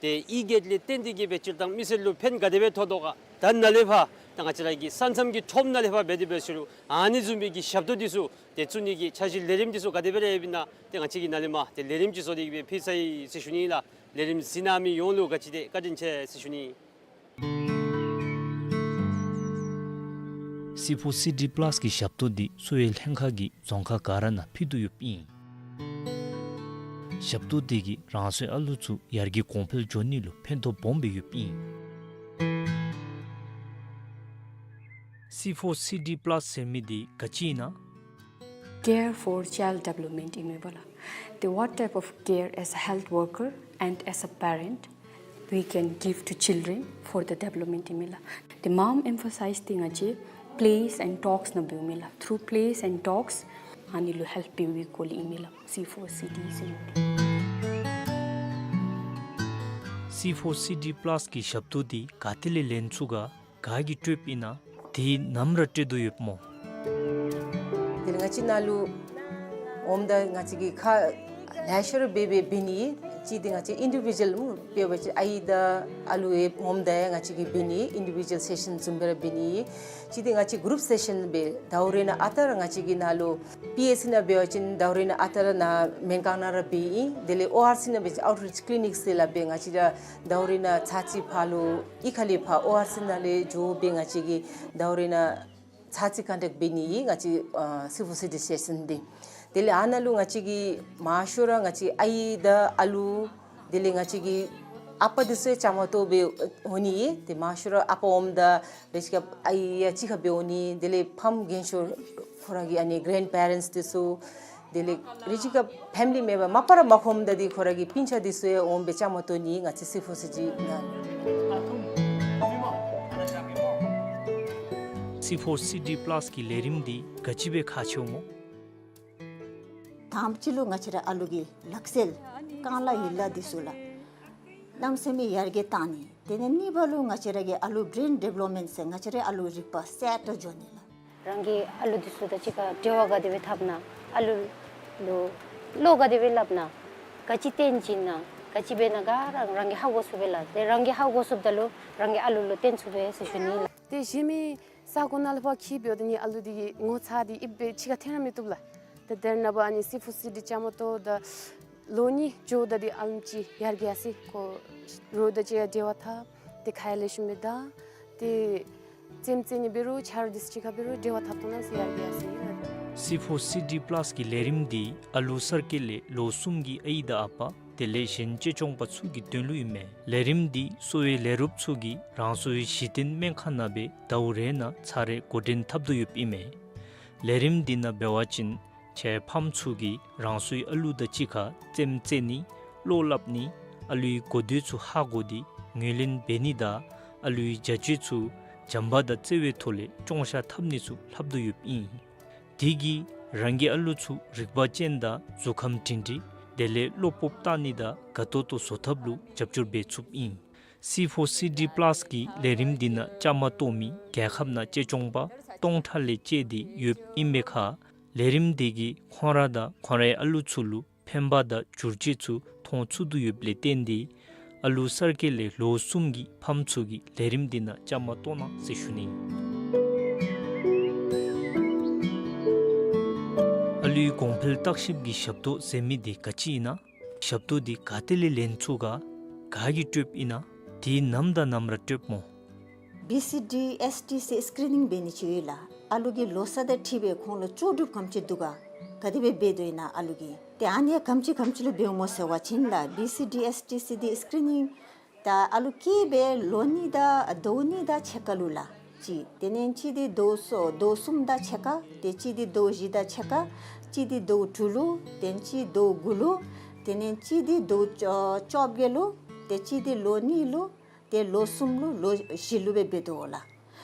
ཏེ་ཨི་གེཊ་ལས་བརྟེན་ཏེ་གིས་སྦེ་སྤྱིར་བཏང་མི་སེར་ལུ་ཕན་ག་དེ་སྦེ་ཐོགས་དོ་ག། ད་ནཱ་ལས་ཕར་ད་ང་བཅས་ར་གི་ས་མཚམས་ཀྱི་ཁྲོམ་ནང་ལས་ཕར་འབད་དེ་འབད་ཟེར་རུང་ཨ་ནི་བཟུམ་མའི་གི་ཞབས་ཏོག་འདི་ཚུ་ཏེ་བཙུགས་ནི་གི་འཆར་གཞི་ལས་རིམ་འདི་ཚུ་ག་དེ་སྦེ་ར་ཡོདཔ་ཨིན་ན་ཏེ་ང་བཅས་ཀྱིས་ནཱ་ལས་མར་ཏེ་ལས་རིམ་ཅིག་བཟོ་སྟེ་གིས་སྦེ་ཕུལ་ཚར་ཡི་ཟེར་ཞུ་ནི་ལགས། ལས་རིམ་གཟིགས་གནང་མི་ཡོངས་ལུ་ག་ཅི་དེ་བཀའ་དྲིན་ཆེ་ཟེར་ཞུ་ནི། སི་ཕོར་སི་ཌི་པ་ལཱསི་གི་ཞབས་ཏོག་འདི་གསོ་བའི་ལྷན་ཁག་གིས་རྫོང་ཁག་ག་ར་ནང་ཕུལ་དོ་ཡོདཔ་ཨིན། ཞབས་ཏོག་འདི་གིས་རང་སོའི་ཨ་ལུ་ཚུ་ཡར་རྒྱས་གོང་འཕེལ་འགྱོ་ནི་ལུ་ཕན་ཐོགས་སྦོམ་སྦེ་ཡོདཔ་ཨིན། སི་ཕོར་སི་ཌི་པ་ལཱསི་ཟེར་མི་འདི་ག་ཅི་ཨིན་ན། Care for child development ཨིན་མས་པ་ལགས། ཏེ་what type of care as a health worker and as a parent we can give to children for the development ཨིན་མས་ལགས། ཏེ་མངམ་ཨེམ་ཕ་སའིཛ་འདི་ང་བཅས་plays and talks ནང་འབདཝ་མས་ལགས། Through plays and talks ཨ་ནི་ལུ་ཧེལཔ་འབད་བའི་སྐོར་ལས་ཨིན་མས་ལགས། སི་ཕོར་སི་ཌི་ཟེར་མི་འདི། སི་ཕོར་སི་ཌི་པ་ལཱསི་གི་ཞབས་ཏོག་འདི་ག་ཏེ་ལས་ལེན་ཚུགས་ག། ག་གིས་སྤྲོདཔ་ཨིན་ན། དེ་ནམ་ར་སྤྲོད་དོ་ཡོདཔ་སྨོ། དེ་ལས་ང་བཅས་ནཱ་ལུ་འོངམ་ད་ང་བཅས་ཀྱིས་ཁག་ལེ་ཤ་ར་འབད་འབད་འབད་ནི། གཅིག་འདི་ང་བཅས་ཨིན་ཌི་བི་ཇུ་ཨལ་སྨོ་འབད་བ་ཅིན་ཨའི་དང་ཨ་ལུ་ཡང་འོངམ་ད་ཡང་ང་བཅས་ཀྱིས་འབད་ནི། ཨིན་ཌི་བི་ཇུ་ཨལ་སེ་ཤཱན་བཟུམ་སྦེ་ར་འབད་ནི། གཅིག་འདི་ང་བཅས་གུ་རུབ་སེ་ཤཱན་འབད། ཟླཝ་རེ་ནང་ཨ་རྟག་ར་ང་བཅས་ཀྱིས་ནཱ་ལུ་པི་ཨེཆ་སི་ནང་འབད་བ་ཅིན་ཟླཝ་རེ་ནང་ཨ་རྟག་ར་ནཱ་སྨན་ཁང་ནང་ར་འབད་ཨིན། དེ་ལས་ཨོ་ཨར་སི་ནང་འབད་བ་ཅིན་ཨའུཊ་རིཅ་ཀི་ལི་ནིཀ་ཟེར་སླབ་སྦེ་ང་བཅས་ར་ཟླཝ་རེ་ནང་ཚར་གཅིག་ཕར་ལུ་གཡུས་ཁ་ལས་ཕར་ཨོ་ཨར་སི་ནང་ལས་འགྱོ་སྦེ་ང་བཅས་ཀྱིས་ཟླཝ་རེ་ནང་ཚར་གཅིག་ཀོན་ཊེཀཊ་འབད་ནི་ཨིན་ང་བཅས་ཨ་སི་ཕོར་སི་ཌི་སི་ཊེ་ཤཱན་འདི། དེ་ལས་ཨ་ནཱ་ལུ་ང་བཅས་ཀྱིས་མང་ཤོས་ར་ང་བཅས་ཨའི་དང་ཨ་ལུ་དེ་ལས་ང་བཅས་ཀྱི་ཨ་པ་འདི་ཚུ་ཡང་བཅའ་མར་གཏོགས་སྦེ་འོང་ནི། དེ་མང་ཤོས་ར་ཨ་པ་འོངམ་ད་རེ་ཅིག་ཁར་ཨའི་ཡང་གཅིག་ཁར་སྦེ་འོང་ནི། དེ་ལས་ཕམ་རྒན་ཤོས་ཁོ་ར་གི་ཨ་ནི་གེ་རེནཌ་པེ་རེནཊསི་འདི་ཚུ་དེ་ལས་རེ་ཅིག་ཁར་ཕེ་མི་ལི་མེམ་བར་མ་པ་ར་མ་ཁོམ་ད་འདི་ཁོ་ར་གི་སྤུན་ཆ་འདི་ཚུ་ཡང་འོང་སྦེ་བཅའ་མར་གཏོགས་ནི་ང་བཅས་སི་ཕོར་སི་ཌི་ནང་། སི་ཕོར་སི་ཌི་པ་ལཱསི་གི་ལས་རིམ་འདི་ག་ཅི་སྦེ་ཁག་ཆེཝ་སྨོ། དང་པ་ཅིག་ལུ་ང་བཅས་ར་ཨ་ལུ་གི་ལག་རྩལ་རྐང་ལག་ཡིག་ལགས་འདི་ཚུ་ལགས་གནམ་མེད་ས་མེད་ཡར་རྒྱས་བཏང་ནི། དེ་ལས་གཉིས་པ་ལུ་ང་བཅས་ར་གི་ཨ་ལུ་བེརེན་ཌི་བེ་ལོབ་མེནཊ་ཟེར་ང་བཅས་ར་ཨ་ལུ་རིག་པ་གསརཔ་འགྱོ་ནི་ལགས། རང་གི་ཨ་ལུ་འདི་ཚུ་དང་གཅིག་ཁར་འབྲེལ་བ་ག་དེ་སྦེ་འཐབ་ན། ཨ་ལུ་ལུ་བློ་ག་དེ་སྦེ་སླབ་ན། ག་ཅི་སྟོན་བྱིན་ན། ག་ཅི་འབད་ན་ག་ར་རང་གིས་ཧ་གོ་ཚུགས་པས་ལགས། དེ་རང་གིས་ཧ་གོ་ཚུགསཔ་ད་ལུ་རང་གི་ཨ་ལུ་ལུ་སྟོན་ཚུགས་པས་ཟེར་ཞུ་ནི་ལགས། དེ་གཞན་མི་ས་གོ་ནང་ལས་ཕར་འཁྱིད་འབདཝ་ད་ནི་ཨ་ལུ་འདི་གི་ངོ་ཚ་འདི་ཨིབ་སྦེ་ཕྱི་ཁར་འཐོན་ར་མི་བཏུབ་ལགས། ད་དེ་ནངས་པ་ཨ་ནི་སི་ཕོར་སི་ཌི་བཅའ་མར་གཏོགས་ད་ལོ་གཉིས་འགྱོཝ་ད་འདི་ཨ་ལུ་ཅིག་ཡར་རྒྱས་ཡར་སོ་ཡི། ཁོ་རོགས་དང་གཅིག་ཁར་འབྲེལ་བ་འཐབ། དེ་ཁ་ཡང་ལེགས་ཤོམ་སྦེ་བདའ། དེ་རྩེདམོ་རྩེ་ནི་འབད་རུང་ཆ་རོགས་འདི་ཚུ་གཅིག་ཁར་འབད་རུང་འབྲེལ་བ་འཐབ་ཐོག་ནང་ཚུ་ཡར་རྒྱས་ཡར་སོ་ཡི་ལགས། སི་ཕོར་སི་ཌི་པ་ལཱསི་གི་ལས་རིམ་འདི་ཨ་ལུ་གསར་སྐྱེས་ལས་ལོ་གསུམ་གྱི་ཨའི་དང་ཨ་པ་དེ་ལས་གཞན་གཅེས་སྐྱོང་པ་ཚུ་གི་དོན་ལུ་ཨིན་མས། ལས་རིམ་འདི་གསོ་བའི་ལས་རོགསཔ་ཚུ་གིས་རང་སོའི་གཞི་རྟེན་སྨན་ཁང་ནང་སྦེ་ཟླཝ་རེ་ནང་ཚར་རེ་འགོ་འདྲེན་འཐབ་དོ་ཡོདཔ་ཨིན་མས། ལས་རིམ་འདི་ནང་འབད་བ་ཅིན་ཁྱེད་ཕམ་ཚུ་གིས་རང་སོའི་ཨ་ལུ་དང་གཅིག་ཁར་རྩེདམོ་རྩེ་ནི་བློ་སླབ་ནི་ཨ་ལུའི་གོ་ཐོས་ཚུ་ཧ་གོ་སྟེ་ངོས་ལེན་འབད་ནི་དང་ཨ་ལུའི་བྱ་སྤྱོད་ཚུ་བྱམས་པ་དང་བརྩེ་བའི་ཐོག་ལས་སྐྱོང་བཤགས་འཐབ་ནི་ཚུ་ལྷབ་དོ་ཡོདཔ་ཨིན། དེ་གིས་རང་གི་ཨ་ལུ་ཚུ་རིག་པ་ཅན་དང་གཟུགས་ཁམས་སྒྲིང་སྒྲིང་དེ་ལས་བློ་སྤོབས་བཏང་ནི་དང་དགའ་ཏོག་ཏོ་བཟོ་ཐབས་ལུ་རྒྱབ་སྐྱོར་འབད་ཚུགསཔ་ཨིན། སི་ཕོར་སི་ཌི་པ་ལཱསི་གི་ལས་རིམ་འདི་ནང་བཅའ་མར་གཏོགས་མི་རྒྱལ་ཁབ་ནང་གཅེས་སྐྱོང་པ་སྟོང་ཕྲག་ལས་བཅད་དེ་ཡོདཔ་ཨིན་པའི་ཁར་ལས་རིམ་འདི་གིས་ཁོང་ར་དང་ཁོང་རའི་ཨ་ལུ་ཚུ་ལུ་ཕན་པ་དང་བསྒྱུར་བཅོས་ཚུ་མཐོང་ཚུགས་དོ་ཡོདཔ་ལས་བརྟེན་ཏེ་ཨ་ལུ་གསར་སྐྱེས་ལས་ལོ་གསུམ་གྱི་ཕམ་ཚུ་གིས་ལས་རིམ་འདི་ནང་བཅའ་མར་གཏོགས་གནང་ཟེར་ཞུ་ནི། ཨ་ལུའི་གོང་འཕེལ་བརྟག་ཞིབ་ཀྱི་ཞབས་ཏོག་ཟེར་མི་འདི་ག་ཅི་ཨིན་ན། ཞབས་ཏོག་འདི་ག་ཏེ་ལས་ལེན་ཚུགས་ག། ག་གིས་སྤྲོདཔ་ཨིན་ན། དེ་ནམ་དང་ནམ་ར་སྤྲོདཔ་སྨོ། བི་སི་ཌི་ཨེསི་ཊི་སི་སི་ཀི་རི་ནིང་འབད་ནི་ཅིག་ཡོད་ལགས། ཨ་ལུ་གི་ལོ་ས་དང་འཁྲིལ་སྦེ་ཁོང་ལུ་ལྕོགས་གྲུབ་ག་དེམ་ཅིག་འདུག་ག། ག་དེ་སྦེ་འབད་དོ་ཨིན་ན་ཨ་ལུ་གིས། ཏེ་ཨ་ནི་ཡང་ག་དེམ་ཅིག་ག་དེམ་ཅིག་ལུ་འབདཝ་སྨོ་ཟེར་བ་ཅིན་ལགས། བི་སི་ཌི་ཨེསི་ཊི་སི་སི་ཀི་རི་ནིང་ད་ཨ་ལུ་སྐྱེས་སྦེ་ལོ་གཉིས་དང་ཟླཝ་གཉིས་དང་ཕྱེད་ཀ་ལུ་ལགས། གཅིག། དེ་ལས་གཅིག་འདི་ཟླཝ་གསུམ་ཟླཝ་གསུམ་དང་ཕྱེད་ཀ། ཏེ་གཅིག་འདི་ཟླཝ་བཞི་དང་ཕྱེད་ཀ། གཅིག་འདི་ཟླཝ་དྲུག་ལུ། ཏེ་གཅིག་ཟླཝ་དགུ་ལུ། དེ་ལས་གཅིག་འདི་ཟླཝ་བཅོ་བཅོ་བརྒྱད་ལུ། ཏེ་གཅིག་འདི་ལོ་གཉིས་ལུ། ཏེ་ལོ་གསུམ་ལུ་ལོ་བཞི་ལུ་སྦེ་འབད་དོ་ལགས།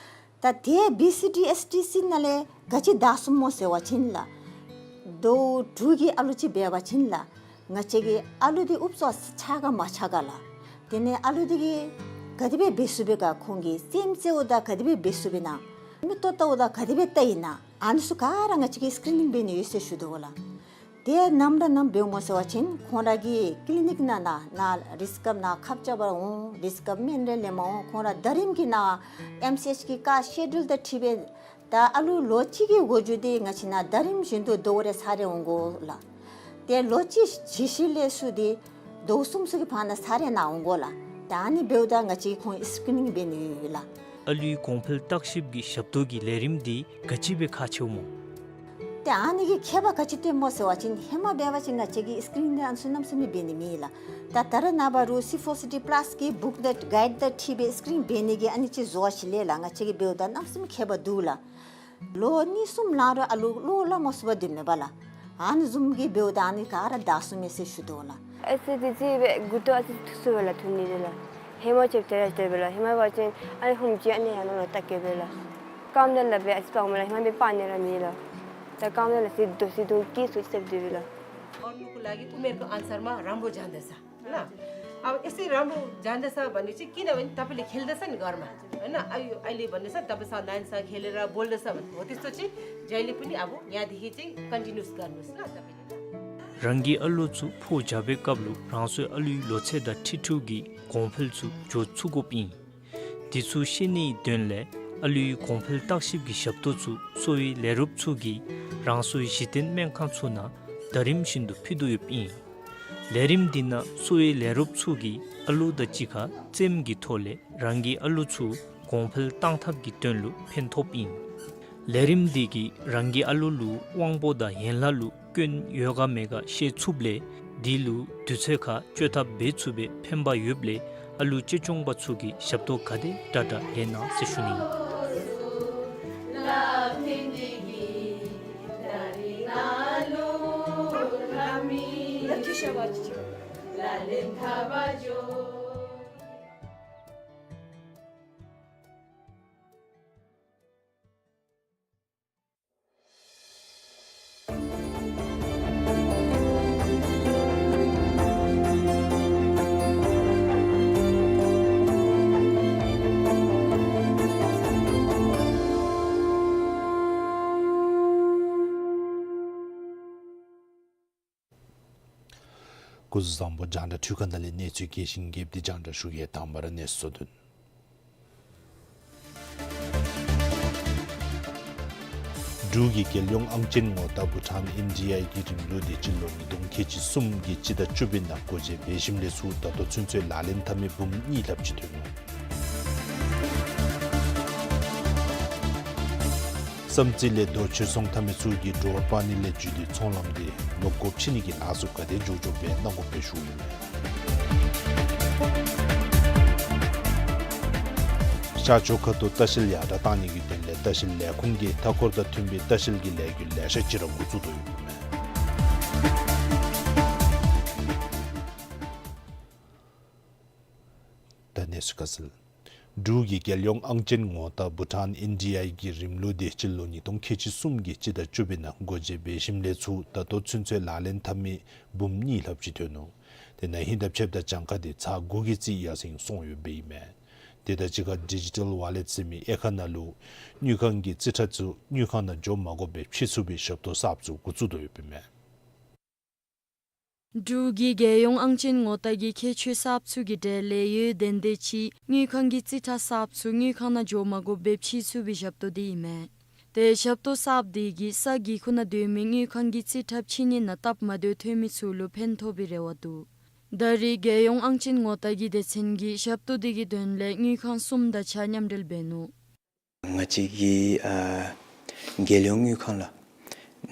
ད་དེ་བི་སི་ཌི་ཨེསི་ཊི་སི་ནང་ལས་ག་ཅི་བདའ་ཚུགསཔ་སྨོ་ཟེར་བ་ཅིན་ལགས། ཟླཝ་དྲུག་གི་ཨ་ལུ་ཅིག་འབད་བ་ཅིན་ལགས། ང་བཅས་ཀྱི་ཨ་ལུ་འདི་ཨུབ་ཙམ་ཆགས་ག་མ་ཆགས་ག་ལགས། དེ་ལས་ཨ་ལུ་འདི་གིས་ག་དེ་སྦེ་འབད་ཚུགས་པས་ག། ཁོང་གིས་རྩེདམོ་རྩེཝ་ད་ག་དེ་སྦེ་འབད་ཚུགས་པས་ན། མིག་ཏོ་བལྟཝ་ད་ག་དེ་སྦེ་བལྟ་ཡི་ན། ཨ་ནི་ཚུ་ག་ར་ང་བཅས་ཀྱིས་སི་ཀི་རི་ནིང་འབད་ནི་ཡོད་ཟེར་ཞུ་དོ་ལགས། དེ་ནམ་ར་ནམ་འབདཝ་སྨོ་ཟེར་བ་ཅིན་ཁོང་ར་གི་ཀི་ལི་ནིཀ་ནང་ན་ན་རིསི་ཀབ་ནང་ཁབ་རྐྱབ་པར་འོང་། རིསི་ཀབ་སྨན་རེ་ལེནམ་འོང་། ཁོང་ར་ཟླ་རིམ་གྱི་ནང་ཨེམ་སི་ཨེཆ་གི་ཀ་སི་ཀེ་ཌུལ་དང་འཁྲིལ་སྦེ་ད་ཨ་ལུ་ལོ་གཅིག་གི་འགོ་འགྱུར་འདི་ང་བཅས་ནང་ཟླ་རིམ་བཞིན་དུ་ཟླཝ་རེ་ཚར་རེ་འོང་དགོ་ལགས། ཏེ་ལོ་གཅིག་གི་ཤུལ་ལས་ཚུར་འདི་ཟླཝ་གསུམ་ཚུ་གི་བར་ན་ཚར་རེ་ནང་འོང་དགོ་ལགས། ད་ཨ་ནི་འབདཝ་ད་ང་བཅས་ཁོང་སི་ཀི་རི་ནིང་འབད་ནི་ཡོད་ལགས། ཨ་ལུའི་གོང་འཕེལ་བརྟག་ཞིབ་ཀྱི་ཞབས་ཏོག་གི་ལས་རིམ་འདི་ག་ཅི་སྦེ་ཁག་ཆེཝ་སྨོ། ཏེ་ཨ་ནི་གི་ཁྱད་པར་ག་ཅི་སྟོནམ་སྨོ་ཟེར་བ་ཅིན་ཧེ་མ་འབད་བ་ཅིན་ང་བཅས་ཀྱིས་སི་ཀི་རི་ནིང་འདི་ཨ་ནི་ཚུ་གནམ་མེད་ས་མེད་འབད་ནི་མེད་ལགས། ད་ད་རེས་ནངས་པ་རུང་སི་ཕོར་སི་ཌི་པ་ལཱསི་གི་བུཀ་དང་གའིཌ་དང་འཁྲིལ་སྦེ་སི་ཀི་རི་ནིང་འབད་ནི་གི་ཨ་ནི་ཅིག་བཟོ་བ་ཅིག་ལས་ལགས། ང་བཅས་ཀྱིས་འབདཝ་ད་གནམ་མེད་ས་མེད་ཁྱད་པར་འདུག་ལགས། ལོ་གཉིས་གསུམ་ལང་རུང་ཨ་ལུ་བློ་སླབ་མ་ཚུགས་པར་སྡོདཔ་མས་པ་ལགས། ཨ་ནི་བཟུམ་གྱི་འབདཝ་ད་ཨ་ནི་ག་ར་བདའ་ཚུགས་མས་ཟེར་ཞུ་དོ་ལགས། ཨེ་ཙི་དེ་ཅིག་སྦེ་མགུ་ཏོ་ཨ་ཙི་འཐུ་ཚུགས་པས་ལགས། འཐུ་ནི་འདི་ལགས། ཧེ་མ་ཅིག་དེ་ར་དེ་སྦེ་ལགས། ཧེ་མ་འབད་བ་ཅིན་ཨ་ནི་ཧུམ་ཅིག་ཨ་ནི་ཡར་ནང་ལུ་བལྟ་བསྐྱལ་བས་ལགས། རྐངམ་དེ་ལག་པས་ཨ་ཙི་སྤརཝ་མས་ལགས། ཧེ་མ་འབད་སྤར་ནི་ར་མེད་ལགས། ད་རྐང་ལག་ལ་སི་དོ་སི་དོ་ཀི་སུ་ཅི་སབ་དེ་བི་ལ། गर्नुको लागि उमेरको अनुसारमा राम्रो जान्दछ। ल, अब यसै राम्रो जान्दछ भने चाहिँ किन भने तपाईँले खेल्दछ नि घरमा, होइन? अहिले, अहिले भन्दैछ, तपाईँसँग नानीसँग खेलेर बोल्दैछ भने हो, त्यस्तो चाहिँ जहिले पनि अब यहाँदेखि चाहिँ कन्टिन्युस गर्नुस् ल तपाईँले। རང་གི་ཨ་ལུ་ཚུ་ཕོ་བྱ་བའི་སྐབས་ལུ་རང་སོའི་ཨ་ལུའི་ལོ་ཚད་དང་འཁྲིལ་འཁྲིལཝ་གི་གོང་འཕེལ་ཚུ་འགྱོ་ཚུགས་དགོཔ་ཨིན། དེ་ཚུ་ཤེས་ནིའི་དོན་ལས་ཨ་ལུའི་གོང་འཕེལ་བརྟག་ཞིབ་ཀྱི་ཞབས་ཏོག་ཚུ་གསོ་བའི་ལས་རོགསཔ་ཚུ་གིས་རང་སོའི་གཞི་རྟེན་སྨན་ཁང་ཚུ་ནང་ཟླ་རིམ་བཞིན་དུ་ཕུལ་དོ་ཡོདཔ་ཨིན། ལས་རིམ་འདི་ནང་གསོ་བའི་ལས་རོགསཔ་ཚུ་གིས་ཨ་ལུ་དང་གཅིག་ཁར་རྩེདམོ་གི་ཐོག་ལས་རང་གི་ཨ་ལུ་ཚུ་གོང་འཕེལ་གཏང་ཐབས་ཀྱི་དོན་ལུ་ཕན་ཐོགསཔ་ཨིན། ལས་རིམ་འདི་གིས་རང་གི་ཨ་ལུ་ལུ་དབང་པོ་དང་ཡན་ལག་ལུ་སྐྱོན་ཡོད་ག་མེད་ག་ཤེས་ཚུགསཔ་ལས་འདི་ལུ་དུས་ཚོད་ཁར་བཅོས་ཐབས་འབད་ཚུགས་པའི་ཕན་པ་ཡོདཔ་ལས་ཨ་ལུ་གཅེས་སྐྱོང་པ་ཚུ་གིས་ཞབས་ཏོག་ག་དེ་དྲག་དྲག་ལེན་གནང་ཟེར་ཞུ་ནི་ཨིན། སྐུ་གཟུགས་བཟང་པོ། རྒྱང་བསྒྲགས་འཕྲུལ་ཁང་ནང་ལས་གནས་ཚུལ་རྒྱས་ཤིང་རྒྱསཔ་འདི་རྒྱང་བསྒྲགས་ཞུ་གེ། དང་པ་ར་གནས་ཚུལ་དོན། འབྲུག་གི་རྒྱལ་ཡོངས་ཨང་ཅན་ངོ་རྟགས་བྷུ་ཊཱན་ཨེན་ཌི་ཨའི་གི་རིམ་ལུགས་འདི་སྤྱི་ལོ་ཉིས་སྟོང་ཁལ་གཅིག་གསུམ་གྱི་སྤྱི་ཟླ་བཅུ་པའི་ནང་སྒོ་འབྱེད་འབད་ཞིནམ་ལས་ཚུར་ད་ལྟོ་ཚུན་ཚོད་ལག་ལེན་འཐབ་མི་འབུམ་གཉིས་ལྷགཔ་ཅིག་ཐོན་ནུག། བསམ་རྩེ་ལས་རྡོ་ཆོས་སྲུང་འཐབ་མི་ཚུ་གིས་འབྲུག་པ་ཎི་ལས་བརྒྱུད་དེ་ཚོང་ལམ་འདི་ལོག་སྒོ་ཕྱེ་ནི་གི་ལཱ་ཚུ་ག་དེ་མགྱོགས་མགྱོགས་སྦེ་གནང་དགོཔ་སྦེ་ཞུ་ཡི། ཤར་ཕྱོགས་ཁ་ཐུག་ལྟ་བཤལ་ཡར་དྲགས་གཏང་ནི་གི་དོན་ལས་ལྟ་བཤལ་ལས་ཁུངས་ཀྱིས་མཐའ་འཁོར་དང་མཐུན་པའི་ལྟ་བཤལ་གྱི་ལས་འགུལ་ལེ་ཤ་ཅིག་ར་འགོ་བཙུགས་དོ་ཡོདཔ་མས། ད་གནས་ཚུལ་ཁ་གསལ། འབྲུག་གི་རྒྱལ་ཡོངས་ཨང་ཅན་ངོ་རྟགས་བྷུ་ཊཱན་ཨེན་ཌི་ཨའི་གི་རིམ་ལུགས་འདི་སྤྱི་ལོ་ཉིས་སྟོང་ཁལ་གཅིག་གསུམ་གྱི་སྤྱི་ཟླ་བཅུ་པའི་ནང་སྒོ་འབྱེད་འབད་ཞིནམ་ལས་ཚུར་ད་ལྟོ་ཚུན་ཚོད་ལག་ལེན་འཐབ་མི་འབུམ་གཉིས་ལྷགཔ་ཅིག་ཐོན་ནུག། དེ་ནང་ཧིང་དང་ཕྱདཔ་ད་གྱངས་ཁ་འདི་ཚར་དགུ་གི་རྩིས་ཡར་སེང་སོང་ཡོདཔ་ཨིན་མས། དེ་དང་གཅིག་ཁར་ཌི་ཇི་ཊལ་ཝ་ལེཊ་ཟེར་མི་དབྱེ་ཁག་ནང་ལུ་དངུལ་ཁང་གི་རྩིས་ཁྲ་ཚུ་དངུལ་ཁང་ནང་འགྱོ་མ་དགོ་པར་ཕྱེ་ཚུགས་པའི་ཞབས་ཏོག་གསརཔ་ཚུ་འགོ་བཙུགས་དོ་ཡོདཔ་ཨིན་མས། འབྲུག་གི་རྒྱལ་ཡོངས་ཨང་ཅན་ངོ་རྟགས་ཀྱི་ཁྱད་ཆོས་གསརཔ་ཚུ་གི་གྲས་ལས་ཡོད་དོན་དེ་ཅིག་དངུལ་ཁང་གི་རྩིས་ཁྲ་གསརཔ་ཚུ་དངུལ་ཁང་ནང་འགྱོ་མ་དགོ་པར་ཕྱེ་ཚུགས་པའི་ཞབས་ཏོག་འདི་ཨིན་མས། ཏེ་ཞབས་ཏོག་གསརཔ་འདི་གིས་ས་གི་ཁུག་ནང་སྡོད་མི་དངུལ་ཁང་གི་རྩིས་ཁྲ་ཕྱེ་ནི་ནང་སྟབས་མ་བདེཝ་ཐོན་མི་ཚུ་ལུ་ཕན་ཐོགས་པའི་རེ་བ་འདུག། ད་རེས་རྒྱལ་ཡོངས་ཨང་ཅན་ངོ་རྟགས་ཀྱི་སྡེ་ཚན་གྱིས་ཞབས་ཏོག་འདི་གི་དོན་ལས་དངུལ་ཁང་གསུམ་དང་གཅིག་ཁར་མཉམ་འབྲེལ་འབད་ནུག། ང་བཅས་ཀྱི་ཨ་རྒྱལ་ཡོངས་དངུལ་ཁང་ལགས།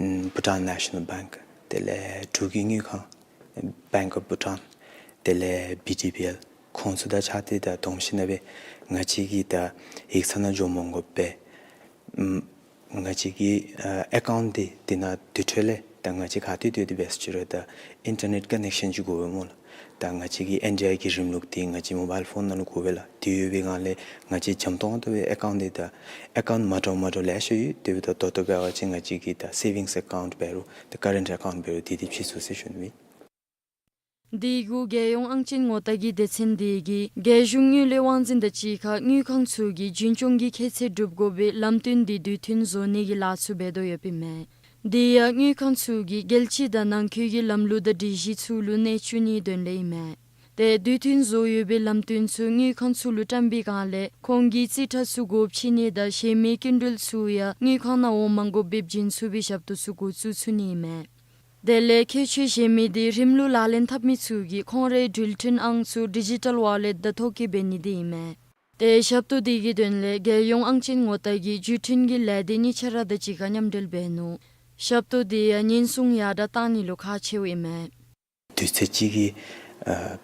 ཨམ་Bhutan National Bank། དེ་ལས་འབྲུག་གི་དངུལ་ཁང་Bank of Bhutan། དེ་ལས་བི་ཌི་བི་ཨེལ། ཁོང་ཚུ་དང་གཅིག་ཁར་ཏེ་ད་འདོམས་ཞིནམ་ལས་ང་བཅས་ཀྱིས་ད་ཡིག་ཚང་ནང་འགྱོ་མ་དགོ་པར་ཨམ་ང་བཅས་ཀྱི་ཨ་ཨེ་ཀའུནཊ་འདི་དེ་ནང་དེ་འཕྲོ་ལས་ད་ང་བཅས་ག་ཏེ་སྡོད་དེ་འབད་ཟེར་ཅི་རུང་ད་ཨིན་ཊར་ནེཊ་ཀོ་ནེག་ཤཱན་ཅིག་དགོ་པས་སྨོ་ལགས། ད་ང་བཅས་ཀྱི་ཨེན་ཌི་ཨའི་གི་རིམ་ལུགས་འདི་ང་བཅས་མོ་བཱའིལ་ཕོན་ནང་ལུ་དགོ་པས་ལགས། དེ་ཡོད་པའི་སྒང་ལས་ང་བཅས་འཇམ་ཏོང་ཏོ་སྦེ་ཨེ་ཀའུནཊ་འདི་ད་ཨེ་ཀའུནཊ་མ་འདྲཝ་མ་འདྲཝ་ལེ་ཤ་ཡོད། དེ་འབདཝ་ད་ད་ལྟོ་འབད་བ་ཅིན་ང་བཅས་ཀྱི་ད་སེ་ཝིང་སི་ཨེ་ཀའུནཊ་འབད་རུང་ད་ཀ་རེནཊ་ཨེ་ཀའུནཊ་འབད་རུང་དེ་དེ་ཕྱེ་ཚུགས་ཟེར་ཞུ་ནི་ཨིན། འདི་གུ་རྒྱལ་ཡོངས་ཨང་ཅན་ངོ་རྟགས་ཀྱི་སྡེ་ཚན་འདི་གིས་རྒྱལ་གཞུང་དངུལ་ལས་དབང་འཛིན་དང་གཅིག་ཁར་དངུལ་ཁང་ཚུ་གིས་རྒྱུན་སྐྱོང་གི་ཁྱད་ཚད་སྒྲུབ་དགོ་པའི་ལམ་སྟོན་འདི་དུས་མཐུན་བཟོ་ནི་གི་ལཱ་ཚུ་འབད་དོ་ཡོདཔ་ཨིན་མས། དེ་ཡང་དངུལ་ཁང་ཚུ་གིས་རྒྱལ་སྤྱི་དང་ནང་འཁོད་ཀྱི་ལམ་ལུགས་དང་སྒྲིག་གཞི་ཚུ་ལུ་གནས་བཅུག་ནིའི་དོན་ལས་ཨིན་མས། ཏེ་དུས་མཐུན་བཟོ་ཡོད་པའི་ལམ་སྟོན་ཚུ་དངུལ་ཁང་ཚུ་ལུ་བཀྲམ་པའི་སྒང་ལས་ཁོང་གི་རྩིས་ཁྲ་ཚུ་སྒོ་ཕྱེ་ནི་དང་གཞན་མི་སྐྱིན་འགྲུལ་ཚུ་ཡང་དངུལ་ཁང་ནང་འོང་མ་དགོ་པར་བྱིན་ཚུགས་པའི་ཞབས་ཏོག་ཚུ་འགོ་བཙུགས་ཚུགས་ནི་ཨིན་མས། དེ་ལས་ཁྱད་ཆོས་གཞན་མི་འདི་རིམ་ལུགས་ལག་ལེན་འཐབ་མི་ཚུ་གིས་ཁོང་རའི་འགྲུལ་འཕྲིན་ཨང་ཚུ་ཌི་ཇི་ཊལ་ཝ་ལེཊ་དང་ཐོ་བཀོད་འབད་ནི་འདི་ཨིན་མས། ཏེ་ཞབས་ཏོག་འདི་གི་དོན་ལས་རྒྱལ་ཡོངས་ཨང་ཅན་ངོ་རྟགས་ཀྱི་བརྒྱུད་འཕྲིན་གྱི་ལས་སྡེ་གཉིས་ཆ་ར་དང་གཅིག་ཁར་མཉམ་འབྲེལ་འབད་ནུག། ཞབས་ཏོག་འདི་ཡང་ཉེན་སྲུང་ཡར་དྲགས་གཏང་ནི་ལུ་ཁག་ཆེཝ་ཨིན་མས། དུས་ཚོད་ཅིག་གི་ཨ་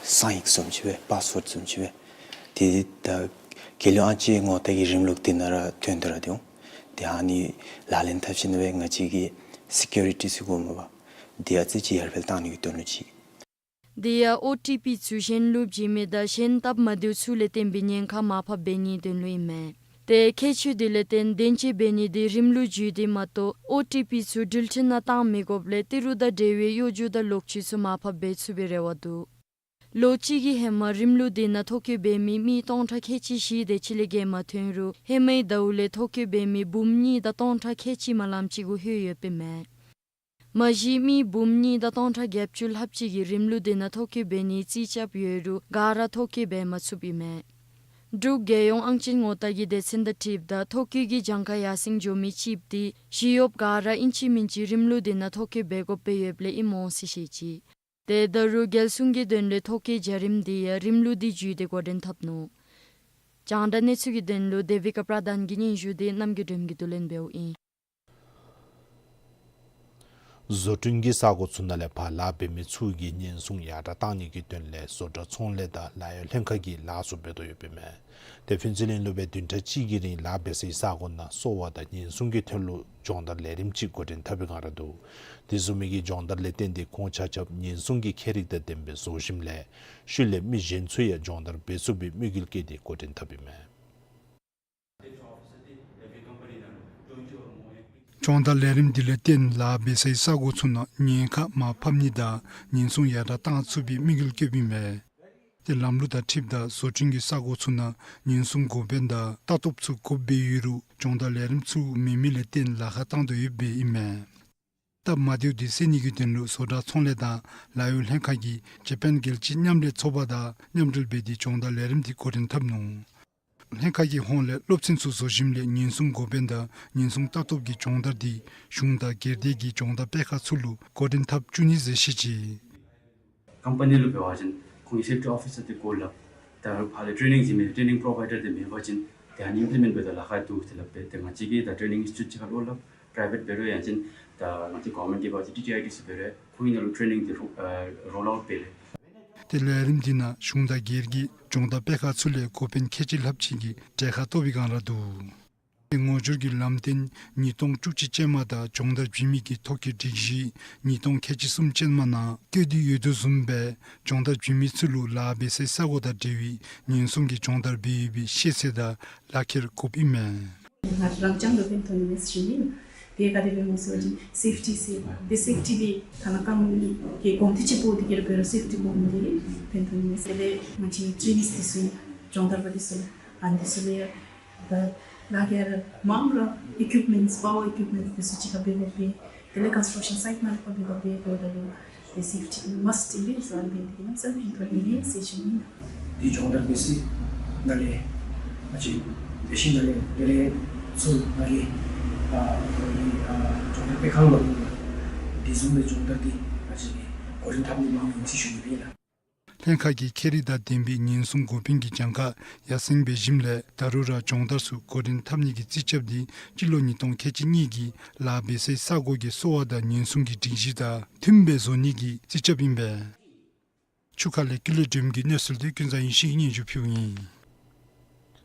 གསང་ཡིག་བཟུམ་ཅིག་སྦེ་པཱསི་ཝརཌ་བཟུམ་ཅིག་སྦེ་དེ་ད་རྒྱལ་ཡོངས་ཨང་ཅན་ངོ་རྟགས་ཀྱི་རིམ་ལུགས་འདི་ནང་ར་ཐོན་ཏེ་ར་འདུག། དེ་ཨ་ནི་ལག་ལེན་འཐབ་ཞིནམ་ལས་ང་བཅས་ཀྱི་སི་ཀིའུ་རི་ཊི་ཟེར་དགོཔ་སྨོ་པ། དེ་ཡང་ཨ་ཙི་ཅིག་ཡར་འཕེལ་གཏང་ནི་གི་དོན་ལུ་ཅིག། དེ་ཡང་ཨོ་ཊི་པི་ཚུ་གཞན་ལུ་བྱིན་མི་དང་གཞན་སྟབས་མ་བདེཝ་ཚུ་ལས་བརྟེན་པའི་ཉེན་ཁ་མར་ཕབ་འབད་ནིའི་དོན་ལུ་ཨིན་མས། ཏེ་ཁྱད་ཆོས་འདི་ལས་བརྟེན་བདེན་དཔྱད་འབད་ནི་འདི་རིམ་ལུགས་བརྒྱུད་དེ་མ་གཏོགས་ཨོ་ཊི་པི་ཚུ་འགྲུལ་འཕྲིན་ནང་བཏང་མི་དགོཔ་ལས་ཏི་རུ་དང་འབྲེལ་བའི་གཡོ་སྒྱུ་དང་ལོག་སྤྱོད་ཚུ་མར་ཕབ་འབད་ཚུགས་པའི་རེ་བ་འདུག། ལོ་གཅིག་གི་ཧེ་མ་རིམ་ལུགས་འདི་ནང་ཐོ་བཀོད་འབད་མི་མི་སྟོང་ཕྲག་ཁལ་གཅིག་བཞི་དེ་ཅིག་ལས་བརྒལ་མ་ཐོན་རུང་ཧེ་མའི་ཟླཝ་ལས་ཐོ་བཀོད་འབད་མི་འབུམ་གཉིས་དང་སྟོང་ཕྲག་ཁལ་གཅིག་མ་ལམ་ཅིག་གུ་ལྷོད་ཡོདཔ་ཨིན་མས། མ་གཞི་མི་འབུམ་གཉིས་དང་སྟོང་ཕྲག་བརྒྱད་ཅུ་ལྷགཔ་ཅིག་གིས་རིམ་ལུགས་འདི་ནང་ཐོ་བཀོད་འབད་ནིའི་རྩིས་རྐྱབ་ཡོད་རུང་ག་ར་ཐོ་བཀོད་འབད་མ་ཚུགསཔ་ཨིན་མས། འབྲུག་རྒྱལ་ཡོངས་ཨང་ཅན་ངོ་རྟགས་ཀྱི་སྡེ་ཚན་དང་འཁྲིལཝ་ད་ཐོ་བཀོད་ཀྱི་གྱངས་ཁ་ཡར་སེང་འགྱོ་མི་ཅིག་འདི་ཞི་གཡོགཔ་ག་ར་ཨིན་ཅི་མིན་ཅི་རིམ་ལུགས་འདི་ནང་ཐོ་བཀོད་འབད་དགོཔ་སྦེ་ཡོདཔ་ལས་ཨིནམ་འོང་ཟེར་བཤད་ཅི། ཏེ་ད་རུང་རྒྱལ་སྲུང་གི་དོན་ལས་ཐོ་བཀོད་བྱ་རིམ་འདི་ཡང་རིམ་ལུགས་འདི་བརྒྱུད་དེ་འགོ་འདྲེན་འཐབ་ནུག། རྒྱང་བསྒྲགས་གནས་ཚུལ་གྱི་དོན་ལུ་དེ་བི་ཀ་པྲ་དཱན་གྱི་སྙན་ཞུ་འདི་རྣམ་རྒྱལ་སྒྲོལམ་གྱིས་བསྡུ་ལེན་འབདཝ་ཨིན། བཟོ་སྐྲུན་གྱི་ས་གོ་ཚུ་ནང་ལས་ཕར་ལཱ་འབད་མི་ཚུ་གིས་ཉེན་སྲུང་ཡར་དྲགས་གཏང་ནི་གི་དོན་ལས་བཟོ་གྲྭ་ཚོང་ལས་དང་ལཱ་གཡོག་ལྷན་ཁག་གིས་ལཱ་ཚུ་འབད་དོ་ཡོདཔ་ཨིན་མས། ཏེ་ཕུན་ཚོགས་གླིང་ལུ་སྦེ་བདུན་ཕྲག་གཅིག་གི་རིང་ལཱ་འབད་སའི་ས་གོ་ནང་གསོ་བ་དང་ཉེན་སྲུང་གི་དོན་ལུ་སྦྱོང་བརྡར་ལས་རིམ་ཅིག་འགོ་འདྲེན་འཐབ་པའི་བསྒང་ར་འདུག། དེ་བཟུམ་མའི་གི་སྦྱོང་བརྡར་ལས་བརྟེན་ཏེ་ཁོང་ཆ་ཁྱབ་ཉེན་སྲུང་གི་ཁྱད་རིག་དང་ལྡནམ་སྦེ་བཟོ་ཞིནམ་ལས་ཤུལ་ལས་མི་གཞན་ཚུ་ཡང་སྦྱོང་བརྡར་འབད་ཚུགས་པའི་དམིགས་ཡུལ་བསྐྱེད་དེ་འགོ་འདྲེན་འཐབ་ཨིན་མས། སྦྱོང་བརྡར་ལས་རིམ་འདི་ལས་བརྟེན་ལཱ་འབད་སའི་ས་གོ་ཚུ་ནང་ཉེན་ཁ་མར་ཕབ་ནི་དང་ཉེན་སྲུང་ཡར་དྲགས་གཏང་ཚུགས་པའི་དམིགས་ཡུལ་བསྐྱེདཔ་ཨིན་མས། ཏེ་ལམ་ལུགས་དང་འཁྲིལཝ་ད་བཟོ་སྐྲུན་གྱི་ས་གོ་ཚུ་ནང་ཉེན་སྲུང་འགོ་དཔོན་དང་ལྟ་རྟོགཔ་ཚུ་དགོཔ་སྦེ་ཡོད་རུང་སྦྱོང་བརྡར་ལས་རིམ་ཚུ་མེད་མི་ལས་བརྟེན་ལཱ་ཁག་བཏང་དོ་ཡོདཔ་ཨིན་མས། སྟབས་མ་བདེཝ་འདི་སེལ་ནི་གི་དོན་ལུ་བཟོ་གྲྭ་ཚོང་ལས་དང་ལཱ་གཡོག་ལྷན་ཁག་གིས་ཇ་པཱན་རྒྱལ་སྤྱིའི་མཉམ་ལས་ཚོགས་པ་དང་མཉམ་འབྲེལ་འབད་དེ་སྦྱོང་བརྡར་ལས་རིམ་འདི་འགོ་འདྲེན་འཐབ་ནུག། ལྷན་ཁག་གི་ཧོངས་ལས་སློབ་ཚན་ཚུ་བཟོ་ཞིནམ་ལས་ཉེན་སྲུང་འགོ་དཔོན་དང་ཉེན་སྲུང་ལྟ་རྟོགཔ་གི་སྦྱོང་བརྡར་འདི་གཞུང་དང་སྒེར་སྡེ་གི་སྦྱོང་བརྡར་སྤེལ་ཁག་ཚུ་ལུ་འགོ་འདྲེན་འཐབ་བཅུག་ནི་ཟེར་བཤད་ཅི། ཀམ་པ་ནི་ལུ་འབད་བ་ཅིན་ཁོང་གིས་སེཕ་ཊི་ཨོ་ཕི་སར་འདི་བསྐོ་སླབ། ད་རུང་ཕར་ལས་ཊེ་ནིང་གཟིགས་མི་ཊེ་ནིང་པོརོ་བའི་ཌར་འདི་མེད་པ་ཅིན་ཏེ་ཨ་ནི་ཨིམ་པི་ལི་མེནཊ་འབད་དོ་ལཱ་ཁག་འདུག་ཟེར་སླབ་སྦེ་ཏེ་ང་བཅས་ཀྱིས་ད་ཊེ་ནིང་ཨིནསི་ཊི་ཊུཊ་ཅིག་ཁར་ལུ་སླབ། པྲའི་བེཊ་འབད་རུང་ཡང་ཅིན་ད་ང་བཅས་གོ་ཝརནམེནཊ་འདི་འབད་བ་ཅིན་ཊི་ཊི་ཨའི་ཌི་སི་འབད་རུང་ཁོང་གི་ནང་ལུ་ཊེ་ནིང་འདི་རོ་ཨ་རོལ་ཨའུཊ་འབད་ལས། ཏེ་ལས་རིམ་འདི་ནང་གཞུང་དང་སྒེར་གྱི་སྦྱོང་བརྡར་སྤེལ་ཁག་ཚུ་ལས་འགོ་དཔོན་ཁལ་གཅིག་ལྷགཔ་ཅིག་གིས་གྲལ་ཁར་གཏོགས་པའི་བསྒང་ར་འདུག། ཏེ་ངོ་སྦྱོར་གྱི་ལམ་སྟོན་ཉིས་སྟོང་བཅུ་གཅིག་ཅན་མ་དང་སྦྱོང་བརྡར་བྱིན་མི་གི་ཐོ་བཀོད་སྒྲིག་གཞི་ཉིས་སྟོང་ཁལ་གཅིག་གསུམ་ཅན་མ་ནང་བཀོད་དེ་ཡོད་དོ་བཟུམ་སྦེ་སྦྱོང་བརྡར་བྱིན་མི་ཚུ་ལུ་ལཱ་འབད་སའི་ས་གོ་དང་འབྲེལ་བའི་ཉེན་སྲུང་གི་སྦྱོང་བརྡར་འབད་ཡོད་པའི་ཤེས་ཚད་དང་ལག་ཁྱེར་དགོཔ་ཨིན་མས། ང་རང་རྐྱང་ར་ཕན་ཐོགས་ནི་མས་ཟེར་ཞུ་ནི། དེ་ག་དེ་སྦེ་སྨོ་ཟེར་བ་ཅིན་སེཕ་ཊི་ཟེར་དེ་སེཕ་ཊི་འདི་ཐ་ན་རྐང་གི་གོམ་འདི་གཅིག་པོ་འདི་གིས་ར་འབད་རུང་སེཕ་ཊི་གོམ་འདི་ཕན་ཐོགས་ནི་མས་ཟེར། དེ་ལས་ང་བཅས་ཊེ་ནིང་འདི་ཚུ་སྦྱོང་བརྡར་པ་འདི་ཚུ་ཨ་ནི་འདི་ཚུ་ལས་ད་ལཱ་གི་ར་མང་ར་ཨི་ཀུའིཔ་མེནཊསི་པ་ཝར་ཨི་ཀུའིཔ་མེནཊསི་འདི་ཚུ་གཅིག་ཁར་འབད་དགོ་པས། དེ་ལས་ཀོན་སི་ཊྲག་ཤཱན་སའིཊ་ནང་ལུ་འབད་དགོ་པས། དེ་འབདཝ་ད་ལུ་དེ་སེཕ་ཊི་མཱསཊ་ཨིན་པས། ཨ་ནི་འབད་དེ་གིས་ནམ་ཡང་ཕན་ཐོགས་ནི་མས་ཟེར་ཞུ་ནི། དེ་སྦྱོང་བརྡར་འབད་ཞིནམ་ལས་ཨ་ཙི་འབད་ཞིནམ་ལས་དེ་ལས་ཚུར་ང་གིས་ཨ་ཨ་སྦྱོང་བརྡར་སྤེལ་ཁང་ལུ་དེ་བཟུམ་སྦེ་སྦྱོང་བརྡར་འདི་ཨ་ཙི་འགོ་འདྲེན་འཐབ་ནི་མ་ཨིན་ཟེར་ཞུ་ནི་ཨིན་ལགས། ལྷན་ཁག་གིས་ཁྱད་རིག་དང་ལྡན་པའི་ཉེན་སྲུང་འགོ་དཔོན་གྱི་གྱངས་ཁ་ཡར་སེང་འབད་ཞིནམ་ལས་ད་རུང་ར་སྦྱོང་བརྡར་ཚུ་འགོ་འདྲེན་འཐབ་ནི་གི་རྩིས་རྐྱབ་སྟེ་སྤྱི་ལོ་ཉིས་སྟོང་ཁལ་གཅིག་གཉིས་ཀྱི་ལཱ་འབད་སའི་ས་གོ་གི་གསོ་བ་དང་ཉེན་སྲུང་གི་སྒྲིག་གཞི་དང་མཐུནམ་སྦེ་བཟོ་ནི་གི་རྩིས་རྐྱབ་ཨིན་པས། ཆུ་ཁ་ལས་ཀུན་ལེགས་སྒྲོལམ་གྱི་གནས་ཚུལ་འདི་ཀུན་བཟང་ཡེ་ཤེས་ཀྱིས་སྙན་ཞུ་ཕུལཝ་ཨིན།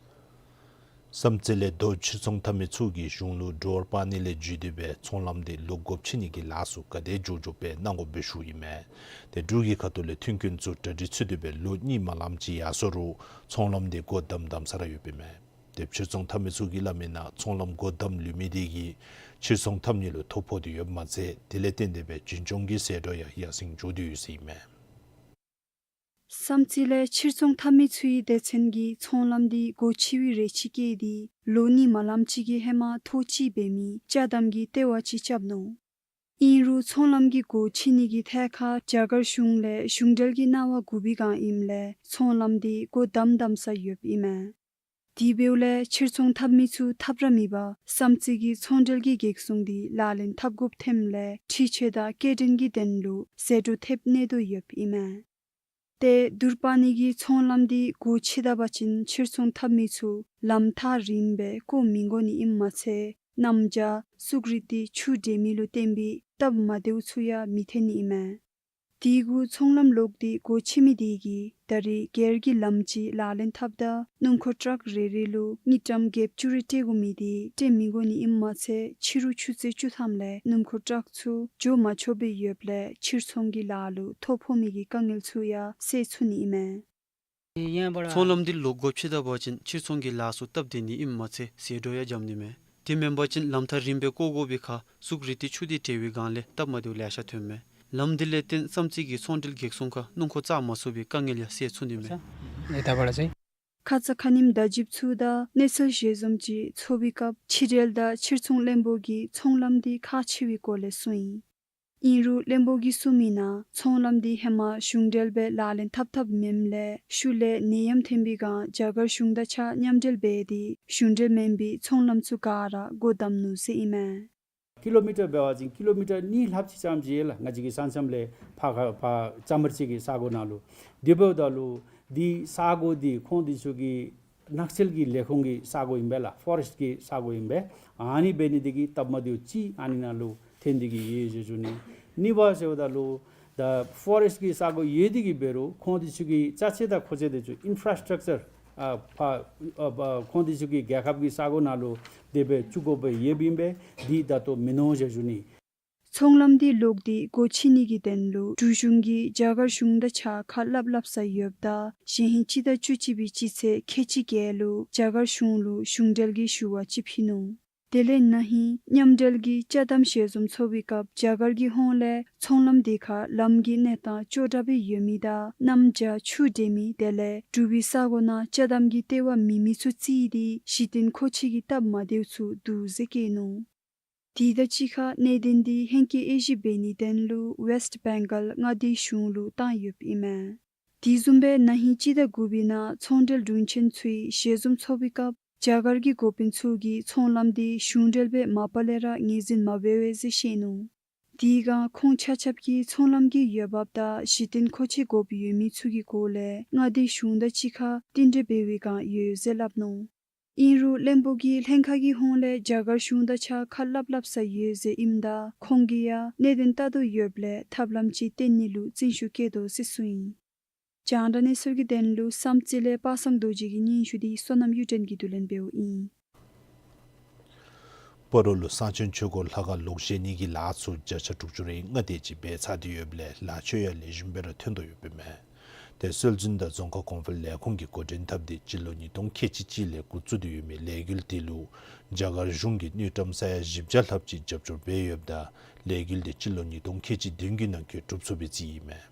བསམ་རྩེ་ལས་རྡོ་ཕྱིར་ཚོང་འཐབ་མི་ཚུ་གིས་གཞུང་ལུ་ཌོར་པ་ནི་ལས་བརྒྱུད་དེ་སྦེ་ཚོང་ལམ་འདི་ལོག་སྒོ་ཕྱེ་ནི་གི་ལཱ་ཚུ་ག་དེ་མགྱོགས་མགྱོགས་སྦེ་གནང་དགོཔ་སྦེ་ཞུཝ་ཨིན་མས། ཏེ་འབྲུག་གི་ཁ་ཐུག་ལས་མཐུན་རྐྱེན་ཚུ་གྲ་སྒྲིག་ཚུད་དེ་སྦེ་ལོ་གཉིས་མ་ལམ་ཅིག་ཡར་སོང་རུང་ཚོང་ལམ་འདི་སྒོ་བསྡམས་བསྡམས་ས་ར་ཡོདཔ་ཨིན་མས། ཏེ་ཕྱིར་ཚོང་འཐབ་མི་ཚུ་གིས་སླབ་མི་ནང་ཚོང་ལམ་སྒོ་བསྡམས་ལུས་མི་དེ་གིས་ཕྱིར་ཚོང་འཐབ་ནི་ལུ་ཐོ་ཕོག་སྟེ་ཡོདཔ་མ་ཚད་དེ་ལས་བརྟེན་ཏེ་སྦེ་འཛིན་སྐྱོང་གི་ཟད་འགྲོ་ཡང་ཡར་སེང་འགྱོ་སྟེ་ཡོད་ཟེར་ཨིན་མས། བསམ་རྩེ་ལས་ཕྱིར་ཚོང་འཐབ་མི་ཚུའི་སྡེ་ཚན་གྱིས་ཚོང་ལམ་འདི་སྒོ་ཕྱེ་བའི་རེ་ཆེ་བསྐྱེད་དེ་ལོ་གཉིས་མ་ལམ་ཅིག་གི་ཧེ་མ་ཐོག་གཅིག་འབད་མི་ཅ་དམ་གྱི་ལྟེ་བ་ཅིག་རྐྱབ་ནུག། ཨིན་རུང་ཚོང་ལམ་གྱི་སྒོ་ཕྱེ་ནི་གི་ཐད་ཁར་རྒྱ་གར་གཞུང་ལས་གཞུང་འབྲེལ་གྱི་གནང་བ་དགོ་པའི་བསྒང་ཨིནམ་ལས་ཚོང་ལམ་འདི་སྒོ་བསྡམས་བསྡམས་ས་ཡོདཔ་ཨིན་མས། དེ་འབདཝ་ལས་ཕྱིར་ཚོང་འཐབ་མི་ཚུ་ཐབས་ར་མེད་པར་བསམ་རྩེ་གི་ཚོང་འབྲེལ་གྱི་གེགས་སྲུང་འདི་ལག་ལེན་འཐབ་དགོཔ་ཐོནམ་ལས་འཕྲུལ་ཆས་དང་སྐྱེལ་འདྲེན་གྱི་དོན་ལུ་ཟད་འགྲོ་ཐེབས་གནས་དོ་ཡོདཔ་ཨིན་མས། ཏེ་དུར་པ་ནི་གི་ཚོང་ལམ་འདི་སྒོ་ཕྱེ་ད་པ་ཅིན་ཕྱིར་ཚོང་འཐབ་མི་ཚུ་ལམ་ཐག་རིངམོ་སྦེ་བཀོ་མི་དགོ་ནི་ཨིནམ་མ་ཚད་གནམ་བྱཱར་སུག་རིལ་ཏེ་ཆུ་འདྲེས་མི་ལུ་བརྟེན་པའི་སྟབས་མ་བདེཝ་ཚུ་ཡང་མི་ཐོན་ནི་ཨིན་མས། དེ་གུ་ཚོང་ལམ་ལོག་སྟེ་སྒོ་ཕྱེ་མི་དེ་གིས་ད་རེས་སྒེར་གྱི་ལམ་ཅིག་ལག་ལེན་འཐབ་ད་སྣུམ་འཁོར་ཊཱག་རེ་རེ་ལུ་དངུལ་ཀྲམ་བརྒྱད་ཅུ་རེ་སྤྲོད་དགོ་མི་དེ་སྤྲོད་མི་དགོ་ནི་ཨིནམ་མ་ཚད་ཕྱི་རུ་ཆུ་ཚོད་བཅུ་ཐམ་ལས་སྣུམ་འཁོར་ཊཱག་ཚུ་འགྱོ་མ་ཆོགཔ་སྦེ་ཡོདཔ་ལས་ཕྱིར་ཚོང་གི་ལཱ་ལུ་ཐོ་ཕོག་མི་གི་དཀའ་ངལ་ཚུ་ཡང་སེལ་ཚུགས་ནི་ཨིན་མས། ཚོང་ལམ་འདི་ལོག་དགོཔ་ཅིག་ད་འབད་བ་ཅིན་ཕྱིར་ཚོང་གི་ལཱ་ཚུ་སྟབས་བདེ་ནི་ཨིནམ་མ་ཚད་ཟད་འགྲོ་ཡང་འཇམ་ནི་མས། དེ་མེན་པ་ཅིན་ལམ་ཐག་རིངམོ་སྦེ་བཀོ་དགོ་པའི་ཁར་གཟུགས་རིས་དེ་ཆུ་དེ་འདྲེས་པའི་སྒང་ལས་སྟབས་མ་བདེཝ་ལེ་ཤ་ཐོནམ་མས། ལམ་འདི་ལས་བརྟེན་བསམ་རྩེ་གི་ཚོང་འབྲེལ་གེགས་སོང་ཁར་སྣུམ་འཁོར་བཅར་མ་ཚུགས་པའི་དཀའ་ངལ་ཡང་སེལ་ཚུགས་ནི་མས། ཁ་ཙ་ཁ་ཉིནམ་བརྡ་བརྒྱུདཔ་ཚུ་དང་གནས་ཚུལ་ཞལ་འཛོམས་ཅིག་ཚོགས་པའི་སྐབས་ཕྱི་འབྲེལ་དང་ཕྱིར་ཚོང་བློན་པོ་གིས་ཚོང་ལམ་འདི་ཁག་ཆེ་བའི་སྐོར་ལས་གསུངས་ཡི། ཨིན་རུང་བློན་པོ་གིས་གསུངས་མི་ནང་ཚོང་ལམ་འདི་ཧེ་མ་གཞུང་འབྲེལ་སྦེ་ལག་ལེན་འཐབ་འཐབཔ་མེནམ་ལས་ཤུལ་ལས་ནད་ཡམས་ཐོན་པའི་སྒང་རྒྱ་གར་གཞུང་དང་གཅིག་ཁར་མཉམ་འབྲེལ་འབད་དེ་གཞུང་འབྲེལ་མེན་པའི་ཚོང་ལམ་ཚུ་ག་ར་སྒོ་བསྡམས་ནུག་ཟེར་ཨིན་མས། ཀི་ལོ་མི་ཊར་འབད་བ་ཅིན་ཀི་ལོ་མི་ཊར་གཉིས་ལྷགཔ་ཅིག་ཙམ་ཅིག་ཡོད་ལགས། ང་བཅས་ཀྱི་ས་མཚམས་ལས་ཕར་ཁ་ཕར་བྱམས་པ་རྩེ་གི་ས་གོ་ནང་ལུ། དེ་འབདཝ་ད་ལུ་འདི་ས་གོ་འདི་ཁོང་འདི་ཚུ་གི་ནགས་ཚལ་གྱི་ལས་ཁུངས་ཀྱི་ས་གོ་ཨིན་པས་ལགས། ཕོ་རེསཊ་ཀྱི་ས་གོ་ཨིན་པས། ཨ་ནི་འབད་ནི་འདི་གིས་སྟབས་མ་བདེཝ་ཅིག་ཨ་ནི་ནང་ལུ་ཐོན་ཏེ་གི་ཡོད་ཟེར་ཞུ་ནི། གཉིས་པ་ཟེརཝ་ད་ལུ་ད་ཕོ་རེསཊ་ཀྱི་ས་གོ་ཡོད་དེ་གི་འབད་རུང་ཁོང་འདི་ཚུ་གི་ཅ་ཆས་དང་མཁོ་ཆས་དེ་ཚུ་ཨིན་ཕ་ར་སི་ཊག་ཅར་ཨ་ཕར་ཨ་ཕར་ཁོང་འདི་ཚུ་གི་རྒྱལ་ཁབ་ཀྱི་ས་གོ་ནང་ལུ་དེ་སྦེ་བཙུགས་དགོཔ་ཡོདཔ་ཨིན་པས། འདི་ད་ལྟོ་མིན་ནུག་ཟེར་ཞུ་ནི། ཚོང་ལམ་འདི་ལོག་སྟེ་སྒོ་ཕྱེ་ནི་གི་དོན་ལུ་འབྲུག་གཞུང་གིས་རྒྱ་གར་གཞུང་དང་གཅིག་ཁར་སླབ་སླབ་ས་ཡོདཔ་ད་གཞེས་ཧིང་སྤྱི་ཟླ་བཅུ་གཅིག་པའི་སྤྱི་ཚེས་ཁལ་གཅིག་བརྒྱད་ལུ་རྒྱ་གར་གཞུང་ལུ་གཞུང་འབྲེལ་གྱི་ཞུ་བ་ཅིག་ཕུལ་ནུག། དེ་ལས་ན་ཧིང་མཉམ་འབྲེལ་གྱི་ཅ་དམ་ཞལ་འཛོམས་ཚོགས་པའི་སྐབས་རྒྱ་གར་གྱི་ཧོངས་ལས་ཚོང་ལམ་དེ་ཁར་ལམ་གྱི་གནས་སྟངས་ཅོག་འཐདཔ་སྦེ་ཡོད་མི་དང་གནམ་བྱཱར་ཆུ་འདྲེས་མི་དེ་ལས་འབྲུག་པའི་ས་གོ་ནང་ཅ་དམ་གྱི་ལྟེ་བ་མེད་མི་ཚུ་བརྩིས་ཏེ་གཞི་རྟེན་མཁོ་ཆས་ཀྱི་སྟབས་མ་བདེཝ་ཚུ་འདུག་ཟེར་བཀོད་ནུག། དེ་དང་གཅིག་ཁར་གནད་དོན་འདི་ཧེང་སྐལ་དབྱེ་ཞིབ་འབད་ནིའི་དོན་ལུ་ཝེསཊ་བེང་གཱལ་མངའ་སྡེའི་གཞུང་ལུ་བཏང་ཡོདཔ་ཨིན་མས། དེ་བཟུམ་སྦེ་ན་ཧིང་སྤྱི་ཟླ་དགུ་པའི་ནང་ཚོང་འབྲེལ་དྲུང་ཆེན་ཚུའི་ཞལ་འཛོམས་ཚོགས་པའི་སྐབས་རྒྱ་གར་གྱི་འགོ་དཔོན་ཚུ་གིས་ཚོང་ལམ་འདི་གཞུང་འབྲེལ་སྦེ་མ་པ་ལས་ར་ངོས་འཛིན་མ་འབད་བས་ཟེར་བཤད་ནུག། དེ་སྒང་ཁོང་ཆ་ཁྱབ་ཀྱིས་ཚོང་ལམ་གྱི་འོས་འབབ་དང་གཞི་རྟེན་མཁོ་ཆས་དགོཔ་ཡོད་མི་ཚུ་གི་སྐོར་ལས་མངའ་སྡེའི་གཞུང་དང་གཅིག་ཁར་བསྟུན་གྲོས་འབད་བའི་བསྒང་ཡོད་ཟེར་སླབ་ནུག། ཨིན་རུང་བློན་པོ་གིས་ལྷན་ཁག་གི་ཧོངས་ལས་རྒྱ་གར་གཞུང་དང་གཅིག་ཁར་སླབ་སླབ་ས་ཡོད་ཟེར་ཨིནམ་ད་ཁོང་གིས་ཡང་གནད་དོན་ལྟ་དོ་ཡོདཔ་ལས་ཐབས་ལམ་ཅིག་བཏོན་ནི་ལུ་བརྩོན་ཤུགས་བསྐྱེད་དོ་ཟེར་གསུངས་ཡི། རྒྱང་བསྒྲགས་གནས་ཚུལ་གྱི་དོན་ལུ་བསམ་རྩེ་ལས་པ་སངས་རྡོ་རྗེ་གི་སྙན་ཞུ་འདི་བསོད་ནམས་གཡུ་སྒྲོན་གྱིས་བསྡུ་ལེན་འབདཝ་ཨིན། སྤ་རོ་ལུ་གསང་ཆེན་ཆོས་འཁོར་ལྷ་ཁང་ལོག་བཞེངས་ནི་གི་ལཱ་ཚུ་བརྒྱ་ཆ་དྲུག་ཅུ་རེ་ལྔ་དེ་ཅིག་འབད་ཚར་ཏེ་ཡོདཔ་ལས་ལཱ་ཚུ་ཡང་ལེགས་ཤོམ་སྦེ་ར་ཐོན་དོ་ཡོདཔ་ཨིན་མས། དེ་སྲོལ་འཛིན་དང་རྫོང་ཁ་གོང་འཕེལ་ལས་ཁུངས་ཀྱིས་འགོ་འདྲེན་འཐབ་སྟེ་སྤྱི་ལོ་ཉིས་སྟོང་ཁལ་གཅིག་གཅིག་ལས་འགོ་བཙུགས་ཏེ་ཡོད་མི་ལས་འགུལ་དེ་ལུ་རྒྱ་གར་གཞུང་གིས་དངུལ་ཀྲམ་ས་ཡ་བཞི་བརྒྱ་ལྷགཔ་ཅིག་རྒྱབ་སྐྱོར་འབད་ཡོདཔ་ད་ལས་འགུལ་དེ་སྤྱི་ལོ་ཉིས་སྟོང་ཁལ་གཅིག་བདུན་གྱི་ནང་འཁོད་གྲུབ་ཚུགས་པའི་རྩིས་ཨིན་མས།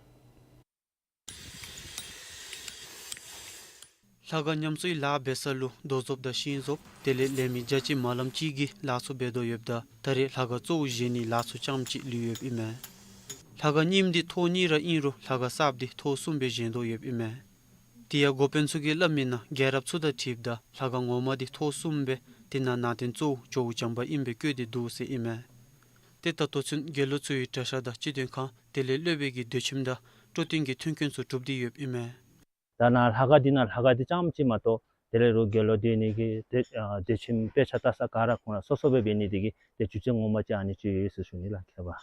ལྷ་ཁང་ཉམས་གསོའི་ལཱ་འབད་ས་ལུ་རྡོ་བཟོཔ་དང་ཤིང་བཟོཔ་དེ་ལས་ལས་མི་བརྒྱ་ཅིག་མ་ལམ་ཅིག་གིས་ལཱ་ཚུ་འབད་དོ་ཡོདཔ་ད་ད་རེས་ལྷ་ཁང་གཙོ་བོ་བཞེངས་ནིའི་ལཱ་ཚུ་རྐྱངམ་ཅིག་ལུས་ཡོདཔ་ཨིན་མས། ལྷ་ཁང་རྙིངམ་འདི་ཐོག་གཉིས་ར་ཨིན་རུང་ལྷ་ཁང་གསརཔ་འདི་ཐོག་གསུམ་སྦེ་བཞེངས་དོ་ཡོདཔ་ཨིན་མས། དེ་ཡང་འགོ་དཔོན་ཚུ་གིས་སླབ་མི་ནང་རྒྱལ་རབས་ཚུ་དང་འཁྲིལཝ་ད་ལྷ་ཁང་ངོ་མ་འདི་ཐོག་གསུམ་སྦེ་དེ་ནང་ནང་རྟེན་གཙོ་བོ་ཇོ་བོ་བྱམས་པ་ཨིནམ་སྦེ་བཀོད་དེ་འདུག་ཟེར་ཨིན་མས། ཏེ་ད་ལྟོ་ཚུན་དགེ་སློང་ཚུ་གི་གྲྭ་ཤག་དང་སྤྱི་དོན་ཁང་དེ་ལས་སློབ་དཔོན་གྱི་སྡོད་ཁྱིམ་དང་སྤྲོ་སྟོན་གྱི་མཐུན་རྐྱེན་ཚུ་གྲུབ་སྟེ་ཡོདཔ་ཨིན་མས། ད་ནཱ་ལྷ་ཁང་འདི་ནང་ལྷ་ཁང་འདི་རྐྱངམ་ཅིག་མ་གཏོགས་དེ་ལས་རུང་དགེ་སློང་སྡོད་ནི་གི་སྡོད་ཨ་སྡོད་ཁྱིམ་དཔེ་ཆ་ལྟ་ས་ག་ར་ཁོང་ར་སོ་སོ་སྦེ་འབད་ནི་དེ་གིས་ཏེ་རྒྱུ་རྐྱེན་ངོ་མ་ཅིག་ཨ་ནི་ཅིག་ཡོད་ཟེར་ཞུ་ནི་ལགས། ཁྱད་པར་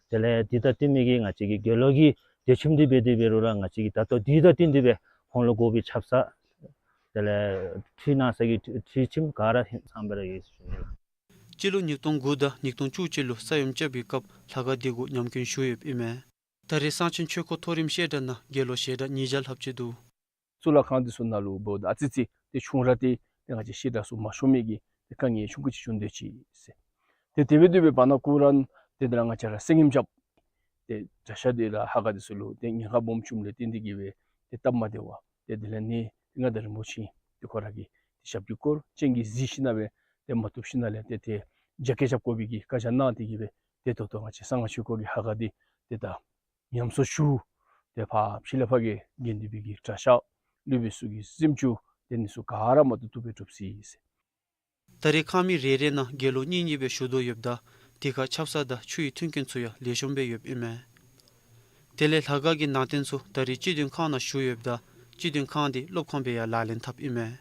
དེ་ལས་འདི་དང་བསྟུན་མི་གི་ང་བཅས་ཀྱི་དགེ་སློང་གི་སྡོད་ཁྱིམ་འདི་འབད་དེ་འབད་རུང་ར་ང་བཅས་ཀྱིས་ད་ལྟོ་འདི་དང་བསྟུན་ཏེ་སྦེ་ཁོང་ལུ་དགོ་པའི་ཆབ་གསང་དེ་ལས་ཁྲུས་གནང་ས་གི་ཁྲུས་ཁྲུས་ཁྱིམ་ག་ར་ཧིང་སངས་སྦེ་ར་ཡོད་ཟེར་ཞུ་ནི་ལགས། སྤྱི་ལོ་ཉིས་སྟོང་དགུ་དང་ཉིས་སྟོང་བཅུ་གཅིག་ལུ་ས་ཡོམ་རྐྱབ་པའི་སྐབས་ལྷ་ཁང་འདི་གུ་ཉམས་སྐྱོན་ཞུ་ཡོདཔ་ཨིན་མས། ད་རེས་གསང་ཆེན་ཆོས་འཁོར་མཐོ་རིམ་བཤད་གྲྭ་ནང་དགེ་སློང་ཞལ་གྲངས་ཉིས་བརྒྱ་ལྷགཔ་ཅིག་འདུག། གཙུག་ལག་ཁང་འདི་ཚུ་ནང་ལུ་འབདཝ་ད་ཨ་ཙི་ཙི་ཏེ་ཆུང་ར་ཏེ་ཏེ་ང་བཅས་བཤད་གྲྭ་ཚུ་མ་ཤོང་མི་གི་ཏེ་དཀའ་ངལ་ཆུང་ཀུ་ཅིག་བྱུང་སྡོད་ཅི་ཟེར། ཏེ་དེ་སྦེ་དེ་སྦེ་བར་ན་ཁོ་ར་ཏེ་དེ་ལས་ང་བཅས་ར་གསེར་ཉིམ་རྐྱབ་ཏེ་གྲྭ་ཤག་དེ་ལས་ལྷ་ཁང་འདི་ཚུ་ལུ་ཏེ་ཉེན་ཁ་སྦོམ་བྱུངམ་ལས་བརྟེན་ཏེ་གིས་སྦེ་ཏེ་སྟབས་མ་བདེ་བ་ཏེ་དེ་ལས་ནི་ཏེ་མངའ་བདག་རིན་པོ་ཆེ་ཏེ་ཁོ་ར་གིས་ཏེ་ཞབས་ཀྱིས་བསྐོར་སྤྱན་གྱིས་གཟིགས་ཞིནམ་ལས་ཏེ་ཏེ་རྒྱ་སྐྱེད་རྐྱབ་དགོ་པའི་གི་བཀའ་རྒྱ་གནང་སྟེ་གིས་སྦེ་ཏེ་ད་ལྟོ་ང་བཅས་གསང་སྔགས་ཆོས་འཁོར་གྱི་ལྷ་ཁང་འདི་ཏེ་ད་ཉམས་གསོ་ཞུ། ཏེ་ཕར་ཕྱི་ལས་ཕར་གྱི་དགེ་འདུན་པའི་གི་གྲྭ་ཤག་སློབ་དཔོན་ཚུ་གི་གཟིམ་ཅུང་དེ་ནི་ཚུ་ག་ར་མ་བཏུབ་བཏུབ་སྦེ་གྲུབ་ཅི་ཟེར། ད་རེས་ཁང་མིག་རེ་རེ་ནང་དགེ་སློང་གཉིས་གཉིས་སྦེ་བཞུགས་དོ་ཡོདཔ་ད་དེ་ཁར་ཆབ་གསང་དང་ཆུའི་མཐུན་རྐྱེན་ཚུ་ཡང་ལེགས་ཤོམ་སྦེ་ཡོདཔ་ཨིན་མས། དེ་ལས་ལྷ་ཁང་གི་ནང་རྟེན་ཚུ་ད་རེས་སྤྱི་དོན་ཁང་ནང་བཞུགས་ཡོདཔ་ད་སྤྱི་དོན་ཁང་འདི་སློབ་ཁང་སྦེ་ཡང་ལག་ལེན་འཐབ་ཨིན་མས།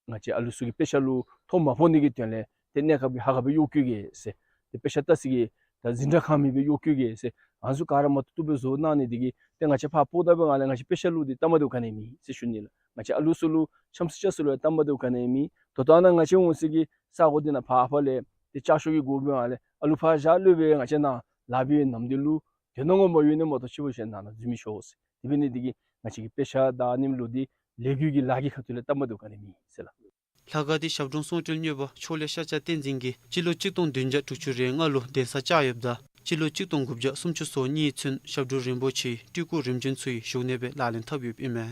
ང་བཅས་ཨ་ལུ་ཚུ་གི་དཔེ་ཆ་ལུ་ཐོ་མ་ཕོག་ནི་གི་དོན་ལས་ཏེ་གནས་སྐབས་ཀྱི་ལྷ་ཁང་སྦེ་གཡོག་བཀོལ་གེ་ཟེར། ཏེ་དཔེ་ཆ་ལྟ་ས་གི་ད་འཛིན་གྲྭ་ཁང་མི་སྦེ་གཡོག་བཀོལ་གེ་ཟེར། ཨ་ནི་ཚུ་ག་ར་མ་བཏུབ་བཏུབ་སྦེ་བཟོ་གནང་ནི་དེ་གིས་ཏེ་ང་བཅས་ཕར་སྤོ་ད་པའི་སྒང་ལས་ང་བཅས་དཔེ་ཆ་ལུ་ཏེ་སྟབས་མ་བདེཝ་ག་ནི་ཡང་མེད་ཟེར་ཞུ་ནི་ལགས། ང་བཅས་ཨ་ལུ་ཚུ་ལུ་འཆམ་ས་འཆམ་ས་ལུ་ཡང་སྟབས་མ་བདེཝ་ག་ནི་ཡང་མེད། ད་ལྟོ་ཨ་ནཱ་ང་བཅས་འོང་ས་གི་ས་གོ་འདི་ནང་ཕར་ཕར་ལས་ཏེ་ལྕགས་ཤོག་གི་སྒོ་སྦེ་ཨ་ལས་ཨ་ལུ་ཕར་བཞག་སློབ་དཔོན་ང་བཅས་ནཱ་ལཱ་འབད་བའི་ནམ་དུས་ལུ་དོན་དག་ངོ་མ་ཡོད་ནི་མ་གཏོགས་ཕྱི་པོ་ཞིན་ན་ནཱ་འཛུལ་མི་ཆོག་ཟེར། དེ་འབད་ནི་དེ་གིས་ང་བཅས་ཀྱི་དཔེ་ཆ་དང་ཨ་ནེམ་ལུ་འདི་ ལས་འགུལ་གྱི་ལཱ་གི་ཁ་ཐུག་ལས་སྟབས་མ་བདེཝ་ག་ནི་མེད་ཟེར་ལགས། ལྷ་ཁང་འདི་ཞབས་དྲུང་ཚོང་འབྲེལ་གཉེར་པ་ཕྱོགས་ལས་ཤཱཀྱ་བསྟན་འཛིན་གྱིས་སྤྱི་ལོ་གཅིག་སྟོང་བདུན་བརྒྱ་དྲུག་ཅུ་རེ་ལྔ་ལུ་གདན་ས་བཅགས་ཡོདཔ་ད་སྤྱི་ལོ་གཅིག་སྟོང་དགུ་བརྒྱ་སུམ་ཅུ་སོ་གཉིས་ཚུན་ཞབས་དྲུང་རིན་པོ་ཆེའི་སྤྲུལ་སྐུ་རིམ་བྱོན་ཚུ་གི་བཞུགས་གནས་སྦེ་ལག་ལེན་འཐབ་ཡོདཔ་ཨིན་མས།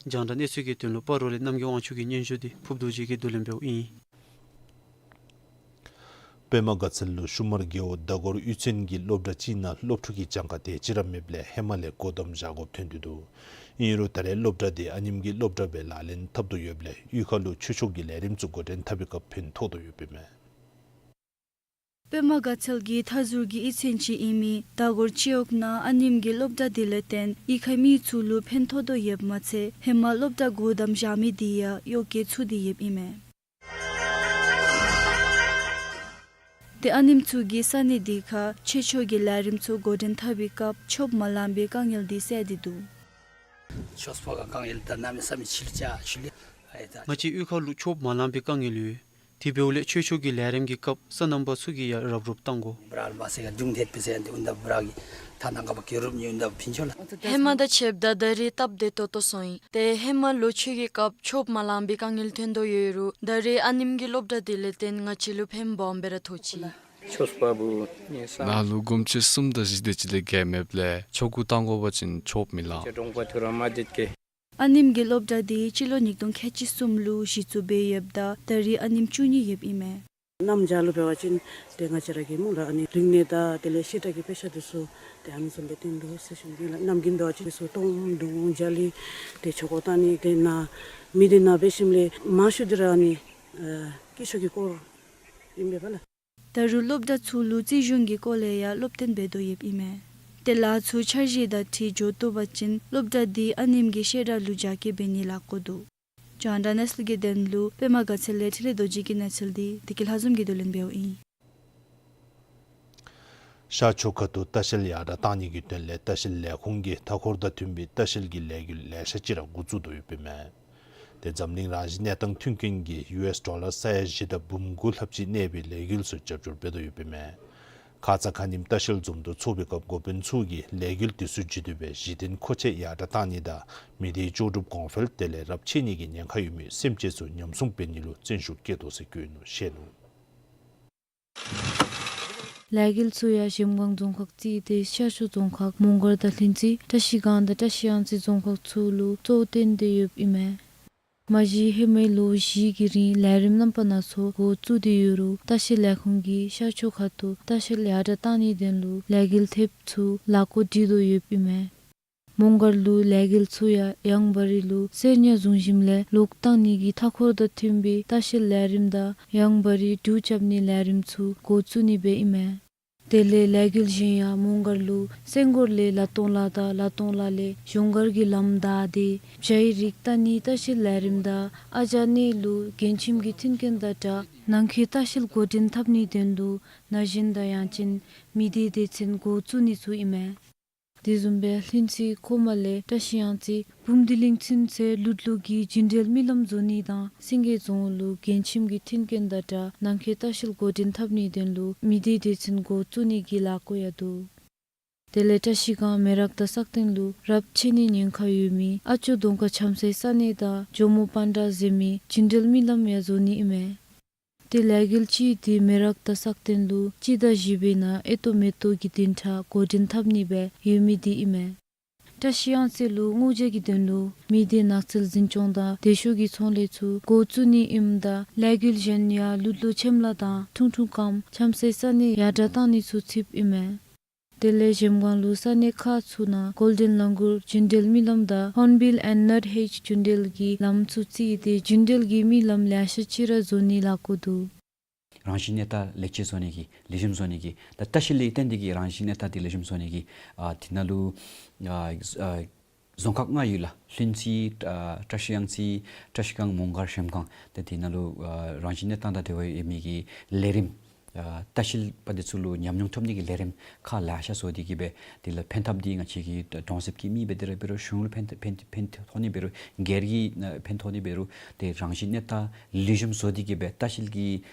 རྒྱང་བསྒྲགས་གནས་ཚུལ་གྱི་དོན་ལུ་སྤ་རོ་ལས་རྣམ་རྒྱལ་དབང་ཕྱུག་གི་སྙན་ཞུ་འདི་ཕུརབ་རྡོ་རྗེ་གིས་བསྡུ་ལེན་འབདཝ་ཨིན། པདྨ་དགའ་ཚལ་ལུ་ཤུ་མར་རྒེད་འོག་ཟླ་སྒོར་གཡུས་ཚན་གྱི་སློབ་གྲྭ་ཅིག་ནང་སློབ་ཕྲུག་གི་གྱངས་ཁ་དེ་ཅིག་ར་མེདཔ་ལས་ཧེ་མ་ལས་སྒོ་བསྡམས་བཞག་དགོཔ་ཐོན་ཏེ་འདུག། ཨིན་རུང་ད་རེས་སློབ་གྲྭ་དེ་ཨ་ནེམོ་གི་སློབ་གྲྭ་སྦེ་ལག་ལེན་འཐབ་དོ་ཡོདཔ་ལས་གཡུས་ཁ་ལུ་ཆོས་ཕྱོགས་ཀྱི་ལས་རིམ་ཚུ་འགོ་འདྲེན་འཐབ་པའི་སྐབས་ཕན་ཐོགས་དོ་ཡོདཔ་ཨིན་མས། པདྨ་དགའ་ཚལ་གྱི་མཐའ་ཟུར་གྱི་གཡུས་ཚན་ཅིག་ཨིན་མི་ཟླ་སྒོར་སྤྱི་འོག་ནང་ཨ་ནེམོ་གི་སློབ་གྲྭ་དེ་ལས་བརྟེན་གཡུས་ཁའི་མི་ཚུ་ལུ་ཕན་ཐོགས་དོ་ཡོདཔ་མ་ཚད་ཧེ་མ་སློབ་གྲྭ་སྒོ་བསྡམས་བཞག་མི་དེ་ཡང་གཡོག་བཀོལ་ཚུགས་ཏེ་ཡོདཔ་ཨིན་མས། ཏེ་ཨ་ནེམོ་ཚུ་གིས་ས་གནས་དེ་ཁར་ཆོས་ཕྱོགས་ཀྱི་ལས་རིམ་ཚུ་འགོ་འདྲེན་འཐབ་པའི་སྐབས་ཆོསཔ་མ་ལང་པའི་དཀའ་ངལ་དེ་བསལ་ཏེ་འདུག། ཆོས་པ་ག་དཀའ་ངལ་ད་གནམ་མེད་ས་མེད་ཆེ་ལུ་ཆགས་ཞུ་ལེ། ཨའི་ད་ང་བཅས་གཡུས་ཁ་ལུ་ཆོསཔ་མ་ལང་པའི་དཀའ་ངལ་ཡོད། དེ་འབདཝ་ལས་ཆོས་ཕྱོགས་ཀྱི་ལས་རིམ་གྱི་སྐབས་སོ་ནམ་པ་ཚུ་གིས་ཡང་རོགས་རོགས་བཏང་དགོ། བྲག་ལ་མ་ཟེར་ག་འབྱུང་དེད་པའི་ཟེར་ཡང་དེ་འུན་ད་བྲག་གི་ཐ་ན་ག་བ་གི་རུབ་ཉི་འུན་ད་ཕིན་ཆོ་ལ། ཧེ་མ་དང་ཕྱདཔ་ད་ད་རེས་སྟབས་བདེ་ཏོག་ཏོ་སོང་ཡི། ཏེ་ཧེ་མ་ལོ་ཆོས་ཀྱི་སྐབས་ཆོསཔ་མ་ལང་པའི་དཀའ་ངལ་ཐོན་དོ་ཡོད་རུང་ད་རེས་ཨ་ནེམོ་གི་སློབ་གྲྭ་དེ་ལས་བརྟེན་ང་བཅས་ལུ་ཕནམ་སྦོམ་སྦེ་ར་ཐོགས་ཅི། ཆོས་པ་བུ་ནི་ས་ནང་ལུ་སྒོམ་ཆེན་གསུམ་དང་བཞི་དེ་ཅིག་ལས་བརྒལ་མེདཔ་ལས་ཆོ་ག་བཏང་དགོ་པ་ཅིན་ཆོསཔ་མི་ལང་། ཆེ་གྲོང་པ་ཐུ་ར་མ་དེད་ཀེ། ཨ་ནེམོ་གི་སློབ་གྲྭ་དེ་སྤྱི་ལོ་ཉིས་སྟོང་ཁལ་གཅིག་གསུམ་ལུ་གཞི་བཙུགས་འབད་ཡོདཔ་ད་ད་རེས་ཨ་ནེམོ་བཅུ་གཉིས་ཡོདཔ་ཨིན་མས། གནམ་བྱཱར་ལུ་འབད་བ་ཅིན་ཏེ་ང་བཅས་ར་གི་མོ་ལ་ཨ་ནི་རིག་གནས་དང་དེ་ལས་བཤད་གྲྭ་གི་དཔེ་ཆ་དེ་ཚུ་ཏེ་ཨ་ནི་བཟུམ་སྦེ་སྟོན་དོ་ཟེར་ཞུ་ནི་ལགས། གནམ་དགུན་འབད་བ་ཅིན་སོ་སྟོང་དུང་འཇའ་ལུས་ཏེ་ཆོ་ག་བཏང་ནི་དེ་ནང་མི་དེ་ནང་འབད་ཞིནམ་ལས་མང་ཤོས་དེ་ར་ཨ་ནི་ཨ་སྐྱེས་མཆོག་གི་སྐོར་ཨིན་པས་ལགས། ད་རུང་སློབ་གྲྭ་ཚུ་ལུ་རྩིས་གཞུང་གི་སྐོར་ལས་ཡང་སློབ་སྟོན་འབད་དོ་ཡོདཔ་ཨིན་མས། ཏེ་ལཱ་ཚུ་འཆར་གཞི་དང་འཁྲིལ་འགྱོ་བཏུབ་པ་ཅིན་སློབ་གྲྭ་དེ་ཨ་ནེམོ་གི་བཤད་གྲྭ་ལུ་རྒྱ་སྐྱེད་འབད་ནི་ལགས་སྐོར་འདུག། རྒྱང་བསྒྲགས་གནས་ཚུལ་གྱི་དོན་ལུ་པདྨ་དགའ་ཚལ་ལས་འཕྲིན་ལས་རྡོ་རྗེ་གི་གནས་ཚུལ་འདི་བདེ་སྐྱིད་ལྷ་འཛོམས་ཀྱིས་བསྡུ་ལེན་འབདཝ་ཨིན། ཤར་ཕྱོགས་ཁ་ཐུག་ལྟ་བཤལ་ཡར་དྲག་གཏང་ནི་གི་དོན་ལས་ལྟ་བཤལ་ལས་ཁུངས་ཀྱིས་མཐའ་འཁོར་དང་མཐུན་པའི་ལྟ་བཤལ་གྱི་ལས་འགུལ་ལེ་ཤ་ཅིག་ར་འགོ་བཙུགས་དོ་ཡོདཔ་ཨིན་མས། ཏེ་འཛམ་གླིང་རང་བཞིན་གནས་སྟངས་མཐུན་རྐྱེན་གྱིས་ཡུ་ཨེསི་ཌོ་ལར་ས་ཡ་བཞི་དང་འབུམ་དགུ་ལྷགཔ་ཅིག་གནས་པའི་ལས་འགུལ་ཚུ་རྒྱབ་སྐྱོར་འབད་དོ་ཡོདཔ་ཨིན་མས། ཁ་ཙ་ཁ་ཉིནམ་ལྟ་བཤལ་འཛོམས་འདུ་ཚོགས་པའི་སྐབས་འགོ་དཔོན་ཚུ་གིས་ལས་འགུལ་དེ་ཚུ་བརྒྱུད་དེ་སྦེ་གཞི་རྟེན་མཁོ་ཆས་ཡར་དྲག་གཏང་ནི་དང་མི་སྡེའི་ལྕོགས་གྲུབ་གོང་འཕེལ་དེ་ལས་རབས་ཆད་ནི་གི་ཉེན་ཁ་ཡོད་མི་སེམས་ཅན་ཚུ་ཉམས་སྲུང་འབད་ནི་ལུ་བརྩོན་ཤུགས་བསྐྱེད་དོ་ཟེར་བཀོད་ནུག། བཤད་ནུག། ལས་འགུལ་ཚུ་ཡང་གཞལམ་སྒང་རྫོང་ཁག་རྩིས་ཏེ་ཤར་ཕྱོགས་རྫོང་ཁག་མོང་སྒར་དང་ལྷུན་རྩེ་བཀྲ་ཤིས་སྒང་དང་བཀྲ་ཤིས་གཡང་རྩེ་རྫོང་ཁག་ཚུ་ལུ་གཙོ་བོ་བཏོན་ཏེ་ཡོདཔ་ཨིན་མས། མ་གཞི་ཧེ་མའི་ལོ་བཞི་གི་རིང་ལས་རིམ་རྣམ་པ་སྣ་ཚོགས་འགོ་བཙུགས་ཏེ་ཡོད་རུང་ལྟ་བཤལ་ལས་ཁུངས་ཀྱིས་ཤར་ཕྱོགས་ཁ་ཐུག་ལྟ་བཤལ་ཡར་དྲག་གཏང་ནིའི་དོན་ལུ་ལས་འགུལ་ཐེབས་ཚུ་ལཱ་འགོ་འདྲི་དོ་ཡོདཔ་ཨིན་མས། མོང་སྒར་ལུ་ལས་འགུལ་ཚུ་ཡང་ཡང་བ་རི་ལུ་གསེར་ཉ་བཟུང་ཞིནམ་ལས་ལོག་བཏང་ནི་གི་མཐའ་འཁོར་དང་མཐུན་པའི་ལྟ་བཤལ་ལས་རིམ་དང་ཡང་བ་རི་འདྲུ་རྐྱབ་ནིའི་ལས་རིམ་ཚུ་འགོ་བཙུགས་ནི་སྦེ་ཨིན་མས། དེ་ལས་ལས་འགུལ་གཞན་ཡང་མོང་སྒར་ལུ་སེང་སྒོར་ལས་ལ་ཏོང་ལ་དང་ལ་ཏོང་ལ་ལས་གཞོང་སྒར་གྱི་ལམ་བདའ་སྟེ་བྱའི་རིགས་བལྟ་ནིའི་ལྟ་བཤལ་ལས་རིམ་དང་ཨ་ཅག་གནས་ལུ་རྒན་ཁྱིམ་གྱི་མཐུན་རྐྱེན་དང་སྦྲགས་ནང་འཁོད་ལྟ་བཤལ་འགོ་འདྲེན་འཐབ་ནིའི་དོན་ལུ་ན་གཞོན་དང་ཡང་ཅིན་མི་སྡེའི་སྡེ་ཚན་འགོ་བཙུགས་ནི་ཚུ་ཨིན་མས། དེ་བཟུམ་སྦེ་ལྷུན་རྩེ་ཁོ་མ་ལས་བཀྲ་ཤིས་གཡང་རྩེ་བུམ་སྡེ་གླིང་ཚུན་ཚོད་ལུད་ལུ་གི་རྒྱུན་འགྲུལ་མི་ལམ་བཟོ་ནི་དང་སེང་གེ་རྫོང་ལུ་རྒན་ཁྱིམ་གྱི་མཐུན་རྐྱེན་དང་སྦྲགས་ནང་འཁོད་ལྟ་བཤལ་འགོ་འདྲེན་འཐབ་ནིའི་དོན་ལུ་མི་སྡེའི་སྡེ་ཚན་འགོ་བཙུགས་ནི་གི་ལཱ་འགོ་ཡང་འདུག། དེ་ལས་བཀྲ་ཤིས་སྒང་མེ་རག་དང་སག་སྟེང་ལུ་རབས་ཆད་ནིའི་ཉེན་ཁ་ཡོད་མི་ཨ་ཅོ་གདོང་དཀར་འཆམ་སའི་ས་གནས་དང་ཇོ་མོ་པན་ཌ་ཟེར་མི་རྒྱུན་འགྲུལ་མི་ལམ་ཡང་བཟོ་ནི་ཨིན་མས། ཏེ་ལས་འགུལ་གཅིག་དེ་མེ་རག་དང་སག་སྟེང་ལུ་སྤྱི་ཟླ་བཞི་པའི་ནང་ཨེ་ཏོ་མེ་ཏོག་གི་བདུན་ཕྲག་འགོ་འདྲེན་འཐབ་ནི་སྦེ་ཡོད་མི་དེ་ཨིན་མས། བཀྲ་ཤིས་གཡང་རྩེ་ལུ་སྔོ་ཇ་གི་དོན་ལུ་མི་སྡེ་ནགས་ཚལ་འཛིན་སྐྱོང་དང་སྡེ་ཤོག་གི་ཚོང་ལས་ཚུ་འགོ་བཙུགས་ནི་ཨིནམ་ད་ལས་འགུལ་གཞན་ཡང་ལུད་ལུ་ཆེམ་ལ་དང་ཁྲུང་ཁྲུང་ཀམ་འཆམ་སའི་ས་གནས་ཡར་དྲག་གཏང་ནི་ཚུ་ཚུདཔ་ཨིན་མས། དེ་ལས་གཞལམ་སྒང་ལུ་ས་གནས་ཁག་ཚུ་ནང་གོལ་ཌེན་ལང་གུར་རྒྱུན་འགྲུལ་མི་ལམ་དང་ཧོརན་བིལ་ཨེནཌ་ནཊ་ཧེཇ་རྒྱུན་འགྲུལ་གྱི་ལམ་ཚུ་བརྩིས་ཏེ་རྒྱུན་འགྲུལ་གྱི་མི་ལམ་ལེ་ཤ་ཅིག་ར་བཟོ་ནིའི་ལཱ་འགོ་འདུག། རང་བཞིན་གནས་སྟངས་ལེགས་བཅོས་བཟོ་ནི་གི་ལེགས་ཤོམ་བཟོ་ནི་གི་ད་ལྟ་བཤལ་ལས་བརྟེན་ཏེ་གི་རང་བཞིན་གནས་སྟངས་དེ་ལེགས་ཤོམ་བཟོ་ནི་གི་ཨ་དེ་ནང་ལུ་ཨ་ཨ་རྫོང་ཁག་ལྔ་ཡོད་ལགས། ལྷུན་རྩེ་ཨ་བཀྲ་ཤིས་གཡང་རྩེ་བཀྲ་ཤིས་སྒང་མོང་སྒར་གཞལམ་སྒང་ཏེ་དེ་ནང་ལུ་ཨ་རང་བཞིན་གནས་སྟངས་དང་འབྲེལ་བ་ཡོད་མི་གི་ལས་རིམ་ཨ་ལྟ་བཤལ་པ་དེ་ཚུ་ལུ་ཉམས་མྱོང་ཐོབ་ནི་གི་ལས་རིམ་ཁག་ལེ་ཤ་བཟོ་སྟེ་གི་སྦེ་དེ་ལུ་ཕན་ཐབས་དེ་ང་བཅས་ཀྱི་གྲོང་གསེབ་ཀྱི་མི་སྦེ་དེ་ར་འབད་རུང་གཞུང་ལུ་ཕན་ཐོགས་ཕན་ཕན་ཐོགས་ནི་འབད་རུང་སྒེར་གྱི་ཨ་ཕན་ཐོགས་ནི་འབད་རུང་ཏེ་རང་བཞིན་གནས་སྟངས་ལེགས་ཤོམ་བཟོ་སྟེ་གི་སྦེ་ལྟ་བཤལ་གྱི་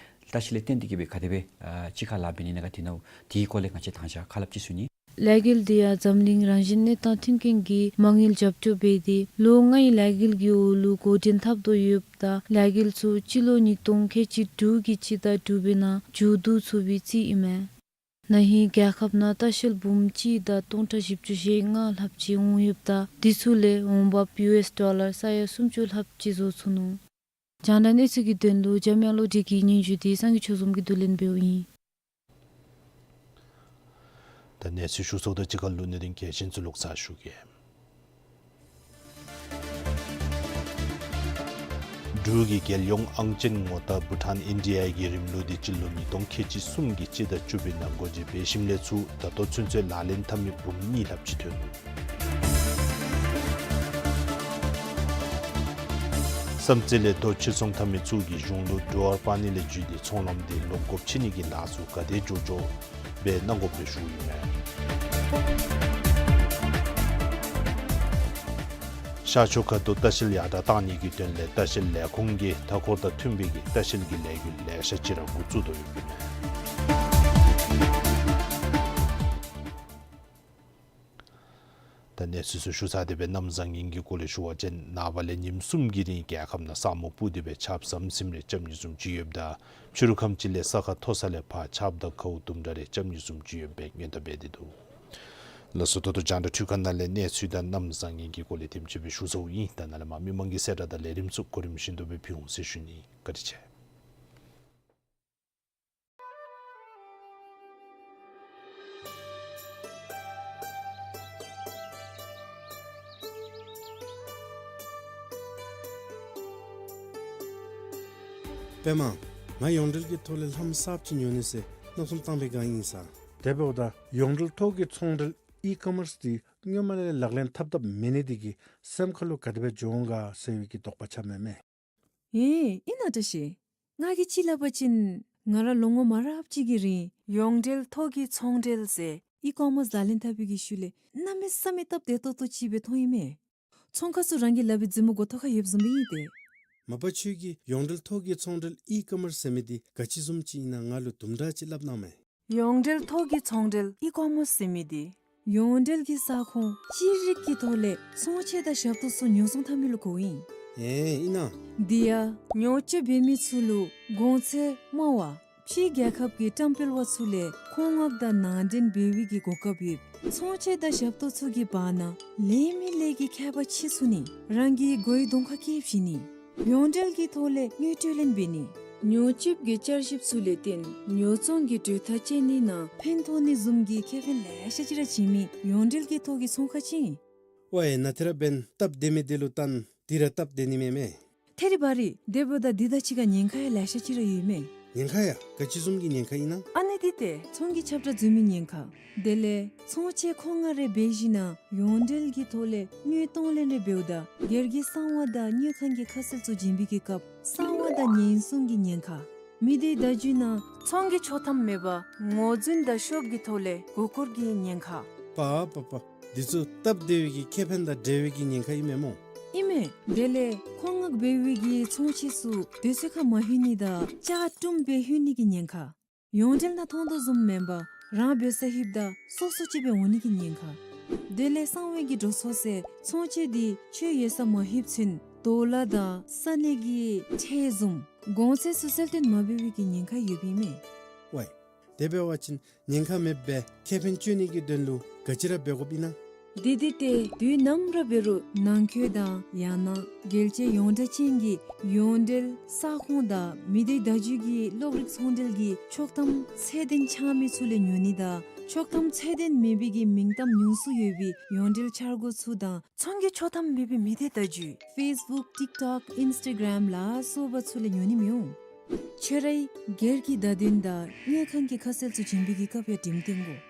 ལྟ་བཤལ་ལས་བརྟེན་ཏེ་གི་སྦེ་ག་དེ་སྦེ་ཨ་གཅིག་ཁར་ལཱ་འབད་ནི་ཨིན་ན་ག་དེ་ནང་དེའི་སྐོར་ལས་ང་བཅས་ད་ཆ་ཁ་སླབ་ཅིག་ཞུ་ནི། ལས་འགུལ་འདི་ཡང་འཛམ་གླིང་རང་བཞིན་གནས་སྟངས་མཐུན་རྐྱེན་གྱི་མ་དངུལ་རྒྱབ་སྐྱོར་འབད་དེ་ལོ་ལྔའི་ལས་འགུལ་གྱི་འོག་ལུ་འགོ་འདྲེན་འཐབ་དོ་ཡོདཔ་ད་ལས་འགུལ་ཚུ་སྤྱི་ལོ་ཉིས་སྟོང་ཁལ་གཅིག་དྲུག་གི་སྤྱི་ཟླ་དྲུག་པའི་ནང་མཇུག་བསྡུ་ཚུགས་པའི་རྩིས་ཨིན་མས། ན་ཧིང་རྒྱལ་ཁབ་ནང་ལྟ་བཤལ་འབུམ་གཅིག་དང་སྟོང་ཕྲག་བཞི་བཅུ་ཞེ་ལྔ་ལྷགཔ་ཅིག་འོང་ཡོདཔ་ད་དེ་ཚུ་ལས་འོང་འབབ་ཡུ་ཨེས་ཌོ་ལར་ས་ཡ་སུམ་ཅུ་ལྷགཔ་ཅིག་བཟོ་ཚུགས་ནུག། རྒྱང་བསྒྲགས་གནས་ཚུལ་གྱི་དོན་ལུ་འཇམ་དབྱངས་བློ་གྲོས་ཀྱི་སྙན་ཞུ་འདི་སངས་རྒྱས་ཆོས་འཛོམས་ཀྱིས་བསྡུ་ལེན་འབདཝ་ཨིན། ད་གནས་ཚུལ་ཞུ་ཚརཝ་དང་གཅིག་ཁར་ལུ་གནད་དོན་གལ་ཆེན་ཚུ་ལོག་ཚར་ཞུ་གེ། འབྲུག་གི་རྒྱལ་ཡོངས་ཨང་ཅན་ངོ་རྟགས་བྷུ་ཊཱན་ཨིན་ཌི་ཡ་གི་རིམ་ལུགས་འདི་སྤྱི་ལོ་ཉིས་སྟོང་ཁལ་གཅིག་གསུམ་གྱི་སྤྱི་ཟླ་བཅུ་པའི་ནང་སྒོ་འབྱེད་འབད་ཞིནམ་ལས་ཚུར་ད་ལྟོ་ཚུན་ཚོད་ལག་ལེན་འཐབ་མི་འབུམ་གཉིས་ལྷགཔ་ཅིག་ཐོན་ནུག། བསམ་རྩེ་ལས་རྡོ་ཕྱིར་ཚོང་འཐབ་མི་ཚུ་གིས་གཞུང་ལུ་ཌུ་ཨར་པ་ཎི་ལས་བརྒྱུད་དེ་ཚོང་ལམ་འདི་ལོག་འགོ་ཁྲིད་ནི་གི་ལཱ་ཚུ་ག་དེ་མགྱོགས་མགྱོགས་སྦེ་གནང་དགོཔ་སྦེ་ཞུ་ཡོད་མས། ཤར་ཕྱོགས་ཁ་ཐུག་ལྟ་བཤལ་ཡར་དྲག་གཏང་ནི་གི་དོན་ལས་ལྟ་བཤལ་ལས་ཁུངས་ཀྱིས་མཐའ་འཁོར་དང་མཐུན་པའི་གི་ལྟ་བཤལ་གྱི་ལས་འགུལ་ལེ་ཤ་ཅིག་ར་འགོ་བཙུགས་དོ་ཡོདཔ་ཨིན་མས། ད་གནས་ཚུལ་ཚུ་ཞུ་ཚར་ཏེ་སྦེ་གནམ་བཟང་ངན་གྱི་སྐོར་ལས་ཞུ་བ་ཅིན་ནངས་པ་ལས་ཉིནམ་གསུམ་གྱི་རིང་རྒྱལ་ཁབ་ནང་ས་སྨུག་སྤུབས་ཏེ་སྦེ་ཆརཔ་ཟམ་ཟིམ་རེ་རྐྱབ་ནི་བཟུམ་ཅིག་ཡོདཔ་ད་ཕྱི་རུ་ཁམས་ཅིག་ལས་ས་ཁ་མཐོ་ས་ལས་ཕར་ཆརཔ་དང་ཁཝ་དུམ་གྲ་རེ་རྐྱབ་ནི་བཟུམ་ཅིག་ཡོདཔ་སྦེ་སྔོན་བརྡ་འབད་དེ་འདུག། ལགས་སོ། ད་ལྟོ་རྒྱང་བསྒྲགས་འཕྲུལ་ཁང་ནང་ལས་གནས་ཚུལ་དང་གནམ་བཟང་ངན་གྱི་སྐོར་ལས་དེམ་ཅིག་སྦེ་ཞུ་ཚརཝ་ཨིན། ད་ནཱ་ལས་མར་མི་མང་གི་གསལ་བསྒྲགས་དང་ལས་རིམ་ཚུ་གོ་རིམ་བཞིན་དུ་སྦེ་ཕུལ་འོང་ཟེར་ཞུ་ནི། བཀའ་དྲིན་ཆེ། པདྨ། ང་ཡོངས་འབྲེལ་གྱི་ཐོག་ལས་ལྷམ་གསརཔ་ཅིག་ཉོ་ནི་ཟེར་མནོ་བསམ་བཏང་པའི་སྒང་ཨིན་ས། དེ་འབདཝ་ད་ཡོངས་འབྲེལ་ཐོག་གི་ཚོང་འབྲེལ་ཨི་ཀོ་མརསི་འདི་སྔོན་མ་ལས་ལག་ལེན་འཐབ་འཐབ་མེད་ནི་འདི་གིས་སེམས་ཁ་ལུ་ག་དེ་སྦེ་འགྱོ་འོང་ག་ཟེར་བའི་གི་དོགས་པ་ཆགས་མས་མས། ཨེ་ཨིན་ན་བཀྲ་ཤིས། ང་གིས་ཅིག་སླབ་པ་ཅིན་ང་ར་ལོ་ངོ་མང་རབས་ཅིག་གི་རིང་ཡོངས་འབྲེལ་ཐོག་གི་ཚོང་འབྲེལ་ཟེར་ཨི་ཀོ་མརསི་ལག་ལེན་འཐབ་པའི་གི་ཤུལ་ལས་གནམ་མེད་ས་མེད་སྟབས་བདེ་ཏོག་ཏོ་ཅིག་སྦེ་མཐོང་ཡི་མས། ཚོང་ཁང་ཚུ་རང་གི་ལག་པའི་མཛུབ་མོ་མགུ་ཐོག་ཁར་ཡོདཔ་བཟུམ་སྦེ་ཨིན་ཏེ། མ་པ་ཁྱོད་ཀྱིས་ཡོངས་འབྲེལ་ཐོག་གི་ཚོང་འབྲེལ་ཨི་ཀོ་མརསི་ཟེར་མི་འདི་ག་ཅི་བཟུམ་ཅིག་ཨིན་ན་ང་ལུ་དུམ་གྲ་ཅིག་སླབ་གནང་མས། ཡོངས་འབྲེལ་ཐོག་གི་ཚོང་འབྲེལ་ཨི་ཀོ་མརསི་ཟེར་མི་འདི་ཡོངས་འབྲེལ་གྱི་ས་ཁོངས་ཅི་རིགས་ཀྱི་ཐོག་ལས་ཚོང་ཆས་དང་ཞབས་ཏོག་ཚུ་ཉོ་ཚོང་འཐབ་མི་ལུ་གོཝ་ཨིན། ཨེ་ཨིན་ན། དེ་ཡང་ཉོ་སྤྱོད་འབད་མི་ཚུ་ལུ་གོང་ཚད་དམའ་བ་ཕྱིའི་རྒྱལ་ཁབ་ཀྱི་བཀྲམ་སྤེལ་པ་ཚུ་ལས་མཁོ་མངགས་དང་ནང་འདྲེན་འབད་བའི་གི་གོ་སྐབས་ཡོད། ཚོང་ཆས་དང་ཞབས་ཏོག་ཚུ་གི་བར་ན་ལས་མི་ལས་ཀྱི་ཁྱད་པར་ཕྱེ་ཚུགས་ནི། རང་གི་མགོའི་གདོང་ཁར་སྐྱེལ་བྱིན་ནི། ཡོངས་འབྲེལ་གྱི་ཐོག་ལས་དངུལ་སྤྲོད་ལེན་འབད་ནི། ཉོ་སྤྱོད་ཀྱི་བསྐྱར་ཞིབ་ཚུ་ལས་བརྟེན་ཉོ་ཚོང་གི་གྲོས་ཐག་བཅད་ནི་ནང་ཕན་ཐོགས་ནི་བཟུམ་གྱི་ཁེ་ཕན་ལེ་ཤ་ཅིག་ར་བྱིན་མི་ཡོངས་འབྲེལ་གྱི་ཐོག་གི་ཚོང་ཁང་ཅིག་ཨིན། ཝའེ་ནཱ་ཏེ་ར་འབདན་སྟབས་བདེ་མི་དེ་ལུ་བརྟེན་འདི་ར་སྟབས་བདེ་ནི་མས་མས། ཐད་རི་བ་རི་དེ་འབདཝ་ད་འདི་དང་གཅིག་ཁར་ཉེན་ཁ་ཡང་ལེ་ཤ་ཅིག་ར་ཡོད་མས། ཉེན་ཁ་ཡ། ག་ཅི་བཟུམ་གྱི་ཉེན་ཁ་ཨིན་ན། ཨ་ནི་འདི་ཏེ་ཚོང་གི་ཁྱབ་བསྒྲགས་འཛོལ་མི་ཉེན་ཁ། དེ་ལས་ཚོང་ཆས་མཁོ་མངགས་རེ་འབད་ཞིན་ན་ཡོངས་འབྲེལ་གྱི་ཐོག་ལས་དངུལ་གཏོང་ལེན་རེ་འབདཝ་ད་སྒེར་གྱི་གསང་བ་དང་དངུལ་ཁང་གི་ཁ་གསལ་ཚུ་བྱིན་པའི་གི་སྐབས་གསང་བ་དང་ཉེན་སྲུང་གི་ཉེན་ཁ། མི་སྡེའི་བརྡ་བརྒྱུད་ནང་ཚོང་གི་ཆོག་ཐམ་མེད་པར་ངོས་འཛིན་དང་ཤོབ་ཀྱི་ཐོག་ལས་མགོ་སྐོར་གྱི་ཉེན་ཁ། པ་པ་པ། འདི་ཚུ་སྟབས་བདེ་བའི་གི་ཁེ་ཕན་དང་འབྲེལ་བའི་གི་ཉེན་ཁ་ཨིན་མས་སྨོ། ཨིན་མས། དེ་ལས་མཁོ་མངགས་འབད་བའི་གི་ཚོང་ཆས་ཚུ་དུས་ཚོད་ཁར་མ་ལྷོད་ནི་དང་ལྕགས་གྲུམ་སྦེ་ལྷོད་ནི་གི་ཉེན་ཁ། ཡོངས་འབྲེལ་ནང་མཐོང་དོ་བཟུམ་མེན་པར་རང་འབོད་སར་ལྷོདཔ་ད་སོ་སོ་ཅིག་སྦེ་འོང་ནི་གི་ཉེན་ཁ། དེ་ལས་གསང་བའི་གི་འགྲོ་སོང་ཟེར་ཚོང་ཆས་འདི་ཁྱོད་ཡོད་སར་མ་ལྷོདཔ་ཚུན་ཌོ་ལར་དང་ས་གནས་ཀྱི་ཁྲལ་བཟུམ་གོང་ཚད་ཚུ་གསལ་སྟོན་མ་འབད་བའི་གི་ཉེན་ཁ་ཡོདཔ་ཨིན་མས། ཝའེ། དེ་འབད་བ་ཅིན་ཉེན་ཁ་མེདཔ་སྦེ་ཁེ་ཕན་སྤྱོད་ནི་གི་དོན་ལུ་ག་ཅི་ར་འབད་དགོཔ་ཨིན་ན། འདི་འདི་ཏེ་དུས་ནམ་ར་འབད་རུང་ནང་འཁོད་དང་ཡང་ན་རྒྱལ་སྤྱི་ཡོངས་གྲགས་ཅན་གྱི་ཡོངས་འབྲེལ་ས་ཁོངས་དང་མི་སྡེའི་བརྡ་བརྒྱུད་ཀྱི་གློག་རིག་ཚོང་འབྲེལ་གྱི་ཆོག་ཐམ་ཚད་ལྡན་ཆགས་མི་ཚུ་ལས་ཉོ་ནི་དང་ཆོག་ཐམ་ཚད་ལྡན་མེད་པའི་གི་མིང་གཏམ་ཉུང་སུ་ཡོད་པའི་ཡོངས་འབྲེལ་འཆར་སྒོ་ཚུ་དང་ཚོང་གི་ཆོག་ཐམ་མེད་པའི་མི་སྡེའི་བརྡ་བརྒྱུད་ཕེསི་བུཀ་ཊིཀ་ཊོཀ་ཨིནསི་ཊ་གརམ་ལ་སོགས་པ་ཚུ་ལས་ཉོ་ནི་མི་འོང་། ཁྱོད་རའི་སྒེར་གྱི་བརྡ་དོན་དང་དངུལ་ཁང་གི་ཁ་གསལ་ཚུ་བྱིན་པའི་གི་སྐབས་ཡང་འགྲེམས་སྟོན་དགོ།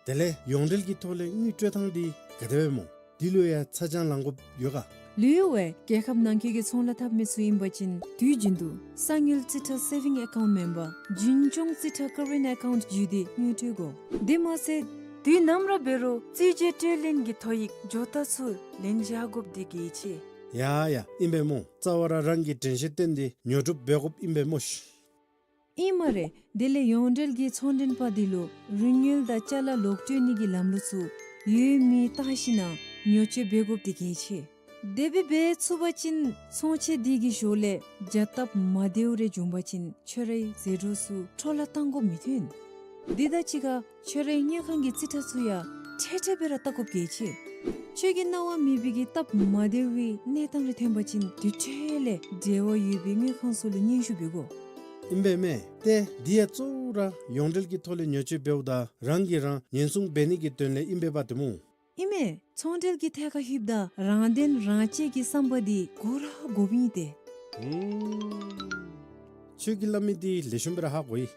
དེ་ལས་ཡོངས་འབྲེལ་གྱི་ཐོག་ལས་དངུལ་སྤྲོད་ཐངས་འདི་ག་དེ་སྦེ་སྨོ། འདི་ལུ་ཡང་ཚ་གྱང་ལང་དགོཔ་ཡོད་ག། ལུས་ཡོད་པས། རྒྱལ་ཁབ་ནང་འཁོད་ཀྱི་ཚོང་ལཱ་འཐབ་མི་ཚུ་ཨིན་པ་ཅིན་དུས་རྒྱུན་དུ་གསང་ཡུལ་རྩིས་ཁྲ་སེ་བིང་ཨེ་ཀའུནཊ་མེན་པར་རྒྱུན་སྐྱོང་རྩིས་ཁྲ་ཀ་རེནཊ་ཨེ་ཀའུནཊ་བརྒྱུད་དེ་དངུལ་སྤྲོད་དགོ། དེ་མ་ཚད་དུས་ནམ་ར་འབད་རུང་རྩིས་འགོ་སྤྲོད་ལེན་གྱི་ཐོ་ཡིག་ཇོ་བདག་ཚུ་ལེན་བཞག་དགོཔ་འདི་གལ་ཆེ། ཡ་ཡ་ཨིན་པས་སྨོ། རྩ་བ་ར་རང་གི་དྲན་ཤེས་བཏོན་ཏེ་ཉོ་སྒྲུབ་འབད་དགོཔ་ཨིན་པས་སྨོ་ཤིག། ཨིན་སྨ་རེ། དེ་ལས་ཡོངས་འབྲེལ་གྱི་ཚོང་མགྲོན་པ་འདི་ལུ་རིན་དངུལ་དང་ཅ་ལ་ལོག་སྤྲོད་ནི་གི་ལམ་ལུགས་ཚུ་ཡོད་མེད་བལྟ་ཞིན་ན་ཉོ་སྤྱོད་འབད་དགོཔ་འདི་གལ་ཆེ། དེ་སྦེ་འབད་ཚུགས་པ་ཅིན་ཚོང་ཆས་འདི་གི་ཞོར་ལས་བྱ་སྟབས་མ་བདེཝ་རེ་བྱུང་པ་ཅིན་ཁྱོད་རའི་ཟད་འགྲོ་ཚུ་འཕྲོ་བརླག་བཏང་དགོཔ་མི་ཐོན། འདི་དང་གཅིག་ཁར་ཁྱོད་རའི་དངུལ་ཁང་གི་རྩིས་ཁྲ་ཚུ་ཡང་འཕྲལ་འཕྲལ་སྦེ་ར་བལྟ་དགོཔ་གལ་ཆེ། ཁྱོད་ཀྱིས་གནང་བ་མེད་པའི་གི་སྟབས་མ་བདེ་བའི་གནས་སྟངས་རེ་ཐོན་པ་ཅིན་དེ་འཕྲལ་ལས་འབྲེལ་བ་ཡོད་པའི་དངུལ་ཁང་ཚུ་ལུ་སྙན་ཞུ་འབད་དགོ། ཨིན་པས་མས། ཏེ་འདི་ཡང་གཙོ་བོ་ར་ཡོངས་འབྲེལ་གྱི་ཐོག་ལས་ཉོ་སྤྱོད་འབདཝ་ད་རང་གིས་རང་ཉེན་སྲུང་འབད་ནི་གི་དོན་ལས་ཨིན་པས་པ་ཏེ་སྨོ། ཨིན་མས། ཚོང་འབྲེལ་གྱི་ཐད་ཁར་ལྷོདཔ་ད་རང་དོན་རང་གཅེས་ཀྱི་བསམ་པ་འདི་དགོ་ར་དགོཔ་ཨིན་ཏེ། ཨུམ། ཁྱོད་ཀྱིས་སླབ་མི་འདི་ལེགས་ཤོམ་སྦེ་ར་ཧ་གོ་ཡི།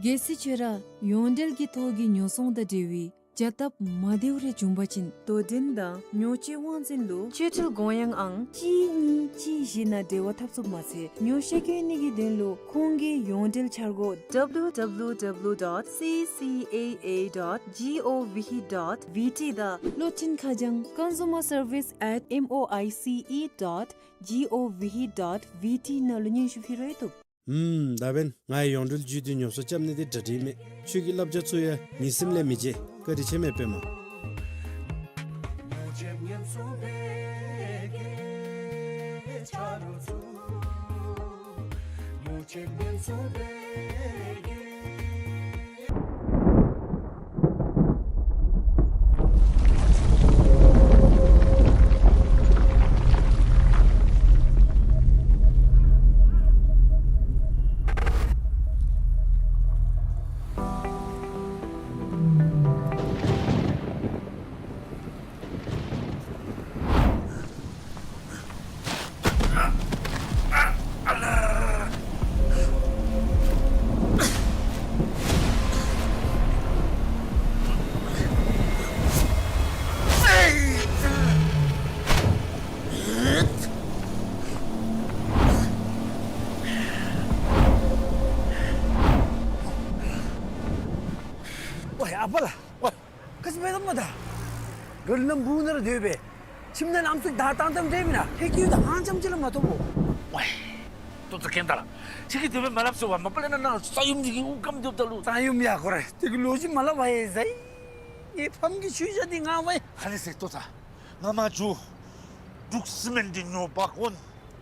གལ་སྲིད་ཁྱོད་ར་ཡོངས་འབྲེལ་གྱི་ཐོག་གི་ཉོ་ཚོང་དང་འབྲེལ་བའི་བྱ་སྟབས་མ་བདེཝ་རེ་བྱུང་པ་ཅིན་དོ་འགྲན་དང་ཉོ་སྤྱོད་དབང་འཛིན་ལུ་སྤྱོད་ཁྲལ་དགོངས་ཡངས་ཨང་གཅིག་གཉིས་གཅིག་བཞི་ནང་འབྲེལ་བ་འཐབ་ཚུགསཔ་མ་ཚད་ཉོ་ཤེས་སྐྱོན་ནི་གི་དོན་ལུ་ཁོང་གི་ཡོངས་འབྲེལ་འཆར་སྒོ་W W W dot C C A A dot gov dot B T དང་བློ་མཐུན་ཁ་བྱང་consumer service at M O I C E dot gov dot B T ནང་ལུ་སྙན་ཞུ་ཕུལ་རུང་བཏུབ། ཨུམ། ད་འབདན་ང་ཡང་ཡོངས་འབྲེལ་བརྒྱུད་དེ་ཉོ་ཚོང་རྐྱབ་ནི་འདི་གྲ་སྒྲིག་མས། ཁྱོད་ཀྱི་བསླབ་བྱ་ཚུ་ཡང་ངེའི་སེམས་ལས་མི་བརྗེད། བཀའ་དྲིན་ཆེ་མས་པདྨ། ཝའི་ཨ་པ་ལགས། ཝའི། ག་ཅི་འབད་དོ་སྨོ་ད། རོལ་ནང་སྦུག་ནང་ར་སྡོད་པས། ཁྱིམ་ནང་ལམ་སྲོལ་བདའ་བཏང་བཏངམ་འདྲས་མེན་ན། ཧེ་ཀྱི་ཡུལ་དུ་ཧང་ཅམ་ཅིག་ལས་མ་ཐོབ་བོ། ཝའི། ཏོ་ཙ་གེན་ད་ལགས། ཁྱོད་ཀྱིས་དེ་སྦེ་མ་སླབ་ཟེར་བ། མ་པ་ལས་ན་ནཱ་ས་ཡོམ་འདི་གིས་དབུགས་སྐམ་སྡོདཔ་ད་ལུ། ས་ཡོམ་ཡ་ཁོ་རེ། དེ་གི་ལོ་རྒྱུས་མ་སླབ་པ་ཡ་ཟེར། ངེའི་ཕམ་གྱི་ཆོས་བྱ་འདི་ང་ཝའི། ཧ་ལས་ཟེར་ཏོ་ཙ། ང་མ་འགྱོ། འབྲུག་སི་མེནཊ་འདི་ཉོ་འབག་འོང་།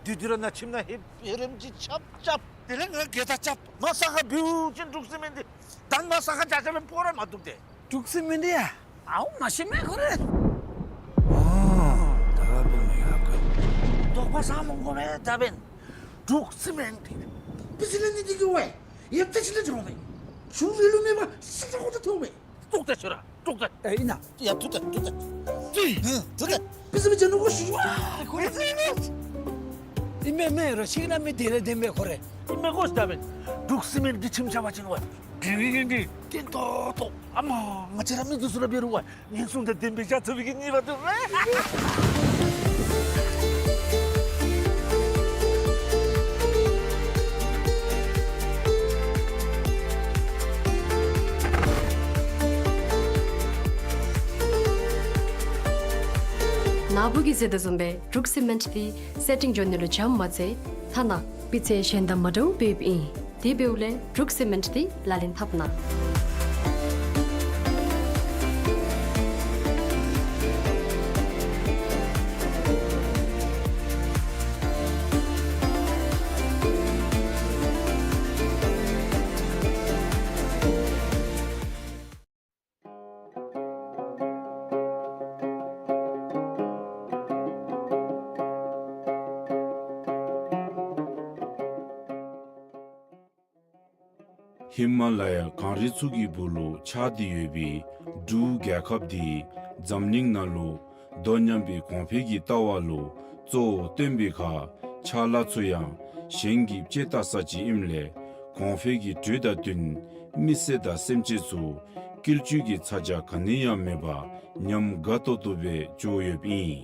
དེ་དུས་ར་ནཱ་ཁྱིམ་ནང་ཧེ་ཧེ་རེམ་ཅིག་རྐྱབ་རྐྱབ། དེ་ལས་ང་གིས་ད་རྐྱབ། ང་ས་ཁར་འབདཝ་ཅིན་འབྲུག་སི་མེནཊ་འདི་ད་ང་ས་ཁར་འཇའ་འཇའ་སྦེ་འཕོ་ར་མ་བཏུབ་སྟེ། འབྲུག་སི་མེནཊ་ཡ། ཨའུ་མ་ཤེས་མས་ཁོ་རེ། ཨོ། ད་འབདན་ཡ་ག། དོགས་པ་ཟ་མི་དགོ་པས་ད་འབདན། འབྲུག་སི་མེནཊ་འདི་པི་སི་ལེན་ནི་འདི་གིས་ཝའི་ཡ་ཏེ་ཅི་ལས་འགྱོ་བས། ཤུགས་རེ་ལུ་མེད་པར་སི་ཏྲ་ཁོ་ཏ་ཐོབ་པས། ཏོག་ཏ་ཆོ་ར་ཏོག་ཏ། ཨེ་ཨིན་ན། ཡ་ཐུག་ད་ཐུག་ད། ཏི། ཧུམ་ཐུག་ད། པི་སི་མི་ཅན་ནུ་གོ་ཤུ་ཝ། ཁོ་རེ་ཨིན་མས་མས་རོ་ཤིག་ན་མི་དེ་ལས་དེ་མས་ཁོ་རེ། ཨིན་མས་གོ་ཤ་ད་འབདན། འབྲུག་སི་མེནཊ་གི་ཁྱིམ་ཆ་བ་ཅིན་ཝའི་དེ་རིང་འདི་ཏེན་ཏོག་ཏོ། ཨ་མ་ང་བཅས་ར་མི་འདི་ཚུ་ར་འབད་རུང་ཝའི་ཉེན་སྲུང་དང་ལྡན་པའི་ཤ་ཚ་བའི་གི་ནི་ར་འདི་རེ། ནཱ་བུ་གིས་ཟེར་དོ་བཟུམ་སྦེ་འབྲུག་སི་མེནཊ་འདི་སེ་ཊིང་འགྱོ་ནི་ལུ་འཇམ་མ་ཚད་ཐ་ན་སྤུས་ཚད་གཞན་དང་མ་འདྲཝ་འབདཝ་ཨིན། དེ་འབདཝ་ལས་འབྲུག་སི་མེནཊ་འདི་ལག་ལེན་འཐབ་གནང་། ཧི་མ་ལ་ཡ་གངས་རི་ཚུ་གི་སྦུག་ལུ་ཆགས་ཏེ་ཡོད་པའི་འབྲུག་རྒྱལ་ཁབ་འདི་འཛམ་གླིང་ནང་ལུ་དོ་མཉམ་པའི་གོང་འཕེལ་གྱི་ལྟ་བ་ལུ་གཙོ་བོ་བཏོན་པའི་ཁར་ཕྱག་ལཱ་ཚུ་ཡང་གཞན་གྱིས་དཔྱད་བལྟ་ས་ཅིག་ཨིནམ་ལས་གོང་འཕེལ་གྱི་དྲོད་དང་བསྟུན་མི་སེར་དང་སེམས་ཅན་ཚུ་སྐྱིད་ཆུ་གི་ཚ་གྱང་ག་ནི་ཡང་མེད་པར་ཉམས་དགའ་ཏོག་ཏོ་སྦེ་འགྱོ་ཡོདཔ་ཨིན།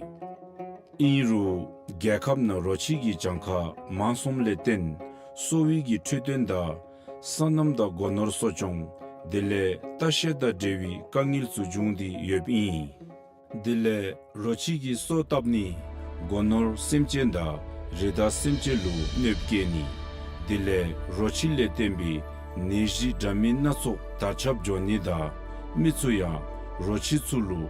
ཨིན་རུང་རྒྱལ་ཁབ་ནང་རོ་ཁྱི་གི་གྱངས་ཁ་མང་སོངམ་ལས་བརྟེན་གསོ་བའི་གི་འཕྲོད་བསྟེན་དང་སོ་ནམ་དང་སྒོ་ནོར་གསོ་སྐྱོང་དེ་ལས་ལྟ་བཤལ་དང་འབྲེལ་བའི་དཀའ་ངལ་ཚུ་འབྱུང་སྟེ་ཡོདཔ་ཨིན། དེ་ལས་རོ་ཁྱི་གི་སོ་བཏབ་ནི་སྒོ་ནོར་སེམས་ཅན་དང་རི་དྭགས་སེམས་ཅན་ལུ་གནོདཔ་བཀལ་ནི་ དེ་ལས་རོ་ཁྱི་ལས་བརྟེན་པའི་ནད་གཞི་འདྲ་མིན་སྣ་ཚོགས་དར་ཁྱབ་འགྱོ་ནི་དང་མི་ཚུ་ཡང་རོ་ཁྱི་ཚུ་ལུ་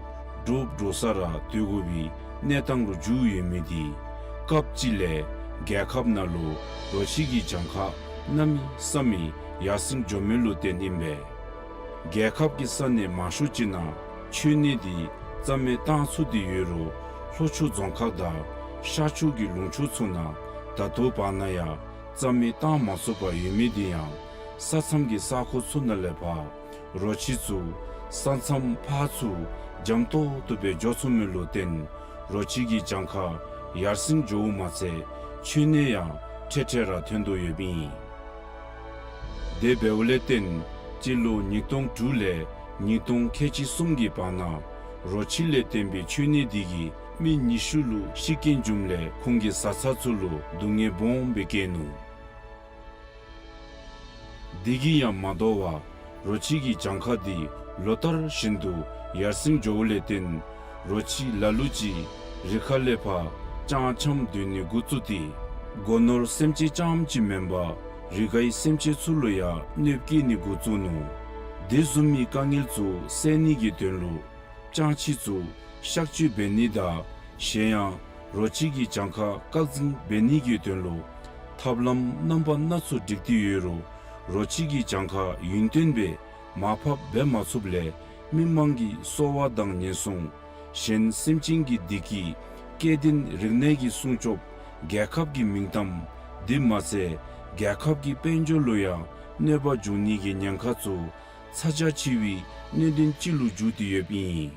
འདྲོག་འདྲོག་ས་ར་སྡོད་དགོ་པའི་གནས་སྟངས་ལུ་འགྱུར་ཡོད་མི་དེ་སྐབས་ཅིག་ལས་རྒྱལ་ཁབ་ནང་ལུ་རོ་ཁྱི་གི་གྱངས་ཁ་གནམ་མེད་ས་མེད་ཡར་སེང་འགྱོ་མི་ལུ་བརྟེན་ཨིན་པས། རྒྱལ་ཁབ་ཀྱི་ས་གནས་མང་ཤོས་ཅིག་ནང་མཆོད་གནས་དེ་རྩ་མེད་བཏང་ཚུགས་ཏེ་ཡོད་རུང་ལྷོ་ཕྱོགས་རྫོང་ཁག་དང་ཤར་ཕྱོགས་ཀྱི་ལུང་ཕྱོགས་ཚུ་ནང་ད་ལྟོ་བར་ན་ཡང་རྩ་མེད་བཏང་མ་ཚུགས་པར་ཡོད་མི་དེ་ཡང་ས་མཚམས་ཀྱི་ས་ཁོངས་ཚུ་ནང་ལས་ཕར་རོ་ཁྱི་ཚུ་ས་མཚམས་ཕར་ཚུར་འཇམ་ཏོག་ཏོ་སྦེ་འགྱོ་ཚུགས་མི་ལུ་བརྟེན་རོ་ཁྱི་གི་གྱངས་ཁ་ཡར་སེང་འགྱོཝ་མ་ཚད་མཆོད་གནས་ཡང་ཁྲེ་ཁྲེ་ར་ཐོན་དོ་ཡོདཔ་ཨིན། དེ་འབདཝ་ལས་བརྟེན་སྤྱི་ལོ་ཉིས་སྟོང་དྲུག་ལས་ཉིས་སྟོང་ཁལ་གཅིག་གསུམ་གྱི་བར་ན་རོ་ཁྱི་ལས་བརྟེན་པའི་མཆོད་གནས་དེ་གིས་མི་ཉི་ཤུ་ལུ་ཤི་རྐྱེན་བྱུངམ་ལས་ཁོང་གི་བཟའ་ཚང་ཚུ་ལུ་སྡུག་བསྔལ་སྦོམ་སྦེ་བཀལ་ནུག། དེ་གིས་ཡང་མ་དོ་བར་རོ་ཁྱི་གི་གྱངས་ཁ་དེ་ལོ་ལྟར་བཞིན་དུ་ཡར་སེང་འགྱོཝ་ལས་བརྟེན་རོ་ཁྱི་ལ་ལུ་ཅིག་རི་ཁ་ལས་ཕར་སྤྱང་འཁྱམས་སྡོད་ནི་འགོ་བཙུགས་ཏེ་སྒོ་ནོར་སེམས་ཅན་རྐྱངམ་ཅིག་མེན་པར་རི་ཁའི་སེམས་ཅན་ཚུ་ལུ་ཡང་གནོདཔ་བཀལ་ནི་འགོ་བཙུགས་ནུག། དེ་བཟུམ་མའི་དཀའ་ངལ་ཚུ་སེལ་ནི་གི་དོན་ལུ་སྤྱང་ཁྱི་ཚུ་གཤག་བཅོས་འབད་ནི་དང་གཞན་ཡང་རོ་ཁྱི་གི་གྱངས་ཁ་བཀག་འཛིན་འབད་ནི་གི་དོན་ལུ་ཐབས་ལམ་རྣམ་པ་སྣ་ཚོགས་སྒྲིག་སྟེ་ཡོད་རུང་རོ་ཁྱི་གི་གྱངས་ཁ་ཡུན་བརྟན་སྦེ་མར་ཕབ་འབད་མ་ཚུགསཔ་ལས་མི་དམངས་ཀྱི་གསོ་བ་དང་ཉེན་སྲུང་གཞན་སེམས་ཅན་གྱི་བདེ་སྐྱིད་སྐྱེ་ལྡན་རིག་གནས་ཀྱི་སྲུང་སྐྱོབ་རྒྱལ་ཁབ་ཀྱི་མིང་གཏམ་དེ་མ་ཚད་རྒྱལ་ཁབ་ཀྱི་དཔལ་འབྱོར་ལུ་ཡང་གནོད་པ་འབྱུང་ནི་གི་ཉེན་ཁ་ཚུ་ཚ་གྱང་ཆེ་བའི་གནད་དོན་ཅིག་ལུ་གྱུར་ཏེ་ཡོདཔ་ཨིན།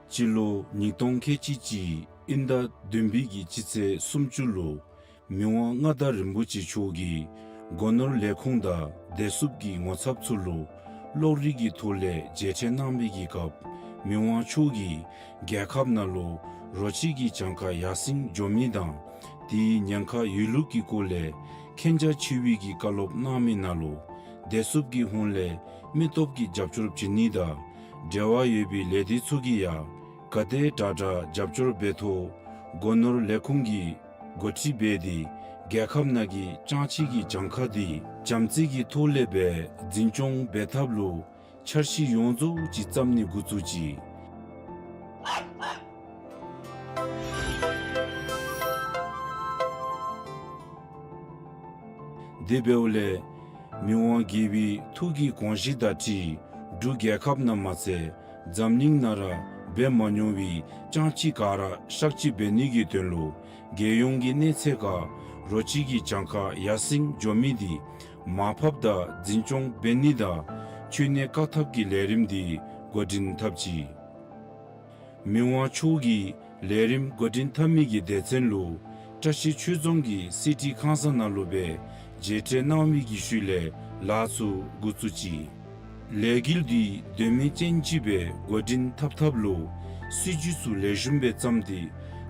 སྤྱི་ལོ་ཉིས་སྟོང་ཁལ་གཅིག་གཅིག་དབྱིན་ཟླ་བདུན་པའི་གི་སྤྱི་ཚེས་སུམ་ཅུ་ལུ་མི་དབང་མངའ་བདག་རིན་པོ་ཆེ་མཆོག་གིས་སྒོ་ནོར་ལས་ཁུངས་དང་བདེ་སྲུངཔ་གི་ངོ་ཚབ་ཚུ་ལུ་གློག་རིག་གི་ཐོག་ལས་མཇལ་འཕྲད་གནང་བའི་གི་སྐབས་མི་དབང་མཆོག་གིས་རྒྱལ་ཁབ་ནང་ལུ་རོ་ཁྱི་གི་གྱངས་ཁ་ཡར་སེང་འགྱོ་མི་དང་དེའི་ཉེན་ཁ་ཡོད་ལུགས་ཀྱི་སྐོར་ལས་མཁྱེན་རྒྱ་ཆེ་བའི་གི་བཀའ་སློབ་གནང་མི་ནང་ལུ་བདེ་སྲུངཔ་གི་ཧོངས་ལས་མི་སྟོབས་ཀྱི་རྒྱབ་སྐྱོར་བྱིན་ནི་དང་འབྲེལ་བ་ཡོད་པའི་ལས་སྡེ་ཚུ་གིས་ཡང་ག་དེ་དྲག་དྲག་རྒྱབ་སྐྱོར་འབད་ཐོག་སྒོ་ནོར་ལས་ཁུངས་ཀྱིས་འགོ་ཁྲིད་འབད་དེ་རྒྱལ་ཁབ་ནང་གི་སྤྱང་ཁྱི་གི་གྱངས་ཁ་དེ་བྱམས་བརྩེ་གི་ཐོག་ལས་སྦེ་འཛིན་སྐྱོང་འབད་ཐབས་ལུ་འཆར་གཞི་ཡོངས་རྫོགས་ཅིག་བརྩམ་ནི་འགོ་བཙུགས་ཅི། དེ་འབདཝ་ལས་མི་དབང་རྒྱལ་པོའི་ཐུགས་ཀྱི་དགོངས་གཞི་དང་འཁྲིལ་འབྲུག་རྒྱལ་ཁབ་ནང་མ་ཚད་འཛམ་གླིང་ནང་ར་འབད་མ་མྱོང་བའི་སྤྱང་ཁྱི་ག་ར་གཤག་བཅོས་འབད་ནི་གི་དོན་ལུ་རྒྱལ་ཡོངས་ཀྱི་གནས་ཚད་ཁར་རོ་ཁྱི་གི་གྱངས་ཁ་ཡར་སེང་འགྱོ་མི་དེ་མར་ཕབ་དང་འཛིན་སྐྱོང་འབད་ནི་དང་མཆོད་གནས་བཀག་ཐབས་ཀྱི་ལས་རིམ་དེ་འགོ་འདྲེན་འཐབ་ཅི། མི་དབང་མཆོག་གིས་ལས་རིམ་འགོ་འདྲེན་འཐབ་མི་གི་སྡེ་ཚན་ལུ་བཀྲ་ཤིས་ཆོས་རྫོང་གི་གསེར་ཁྲི་ཁང་གསར་ནང་ལུ་སྦེ་མཇལ་འཕྲད་གནང་བའི་གི་ཤུལ་ལས་ལཱ་ཚུ་འགོ་བཙུགས་ཅི། ལས་འགུལ་འདི་དོན་སྨིན་ཅན་ཅིག་སྦེ་འགོ་འདྲེན་འཐབ་ཐབས་ལུ་སྲིད་ཇུས་ཚུ་ལེགས་ཤོམ་སྦེ་བརྩམས་ཏེ་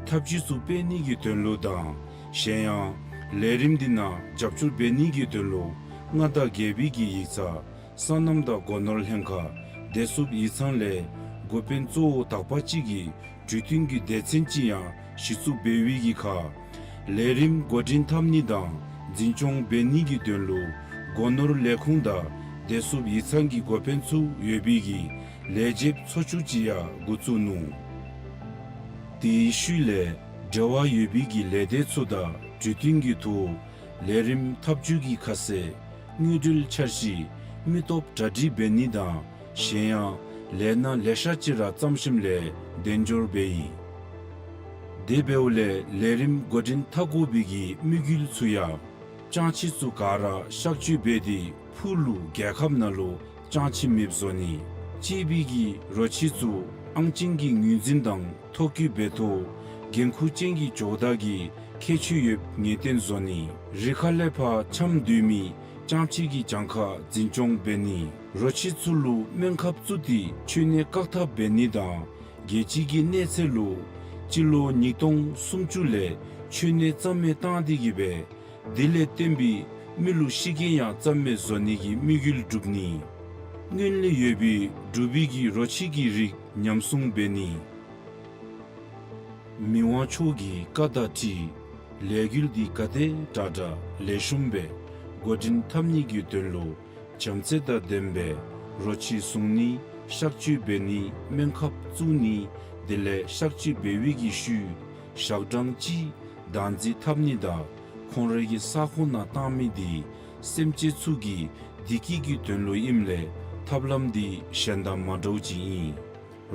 ཐབས་ཇུས་ཚུ་སྤེལ་ནི་གི་དོན་ལུ་དང་གཞན་ཡང་ལས་རིམ་འདི་ནང་རྒྱབ་སྐྱོར་འབད་ནི་གི་དོན་ལུ་མངའ་བདག་རྒྱལ་པོའི་གི་ཡིག་ཚང་སོ་ནམ་དང་སྒོ་ནོར་ལྷན་ཁག་བདེ་སྲུངཔ་ཡིག་ཚང་ལས་འགོ་དཔོན་གཙོ་བོ་དག་པ་ཅིག་གིས་གྲོས་བསྟུན་གྱི་སྡེ་ཚན་ཅིག་ཡང་གཞི་བཙུགས་འབད་བའི་གི་ཁར་ལས་རིམ་འགོ་འདྲེན་འཐབ་ནི་དང་འཛིན་སྐྱོང་འབད་ནི་གི་དོན་ལུ་སྒོ་ནོར་ལས་ཁུངས་དང་བདེ་སྲུངཔ་ཡིག་ཚང་གི་འགོ་དཔོན་ཚུ་ཡོད་པའི་གི་ལས་བྱེདཔ་ཚོགས་ཆུང་ཅིག་ཡང་འགོ་བཙུགས་ནུག། དེའི་ཤུལ་ལས་འབྲེལ་བ་ཡོད་པའི་གི་ལས་སྡེ་ཚུ་དང་གྲོས་བསྟུན་གྱི་ཐོག་ལས་རིམ་འཐབ་ཇུས་ཀྱི་ཁ་གསལ་དངུལ་འབྲེལ་འཆར་གཞི་མི་སྟོབས་གྲ་སྒྲིག་འབད་ནི་དང་གཞན་ཡང་ལས་སྣ་ལེ་ཤ་ཅིག་ར་བརྩམས་ཞིནམ་ལས་གདན་འབྱོར་འབད་ཡི། དེ་འབདཝ་ལས་ལས་རིམ་འགོ་འདྲེན་འཐབ་དགོ་པའི་གི་དམིགས་ཡུལ་ཚུ་ཡང་སྤྱང་ཁྱི་ཚུ་ག་ར་གཤག་བཅོས་འབད་དེ་ཕུགས་ལུ་རྒྱལ་ཁབ་ནང་ལུ་སྤྱང་ཁྱི་མེདཔ་བཟོ་ནི། གཅེས་པའི་གི་རོ་ཁྱི་ཚུ་ཨང་ཅན་གྱི་ངོས་འཛིན་དང་ཐོ་བཀོད་འབད་ཐོག་འགན་ཁུར་ཅན་གྱི་ཇོ་བདག་གི་ཁྱད་ཆོས་ཡོདཔ་ངེས་གཏན་བཟོ་ནི། རི་ཁ་ལས་ཕར་འཁྱམས་སྡོད་མི་སྤྱང་ཁྱི་གི་གྱངས་ཁ་འཛིན་སྐྱོང་འབད་ནི། རོ་ཁྱི་ཚུ་ལུ་སྨན་ཁབ་བཙུགས་ཏེ་མཆོད་གནས་བཀག་ཐབས་འབད་ནི་དང་རྒྱལ་སྤྱི་གི་གནས་ཚད་ལུ་སྤྱི་ལོ་ཉིས་སྟོང་སུམ་ཅུ་ལས་མཆོད་གནས་རྩ་མེད་བཏང་སྟེ་གི་སྦེ་དེ་ལས་བརྟེན་པའི་མི་ལུ་ཤི་རྐྱེན་ཡང་རྩ་མེད་བཟོ་ནི་གི་དམིགས་ཡུལ་བསྒྲུབ་ནི། སྔོན་ལས་ཡོད་པའི་འབྲུག་པའི་གི་རོ་ཁྱི་གི་རིགས་ཉམས་སྲུང་འབད་ནི། མི་དབང་མཆོག་གི་བཀའ་དང་འཁྲིལ་ ལས་འགུལ་འདི་ག་དེ་དྲག་དྲག་ལེགས་ཤོམ་སྦེ་འགོ་འདྲེན་འཐབ་ནི་གི་དོན་ལུ་བྱམས་བརྩེ་དང་ལྡན་པའི་རོ་ཁྱི་བཟུང་ནི་གཤག་བཅོས་འབད་ནི་སྨན་ཁབ་བཙུགས་ནི་དེ་ལས་གཤག་བཅོས་འབད་བའི་གི་ཤུལ་ཞག་གྲངས་ཅིག་བདག་འཛིན་འཐབ་ནི་དང་ཁོང་རའི་གི་ས་ཁོངས་ནང་བཏང་མི་འདི་སེམས་ཅན་ཚུ་གི་བདེ་སྐྱིད་ཀྱི་དོན་ལུ་ཨིནམ་ལས་ཐབས་ལམ་འདི་གཞན་དང་མ་འདྲཝ་ཅིག་ཨིན།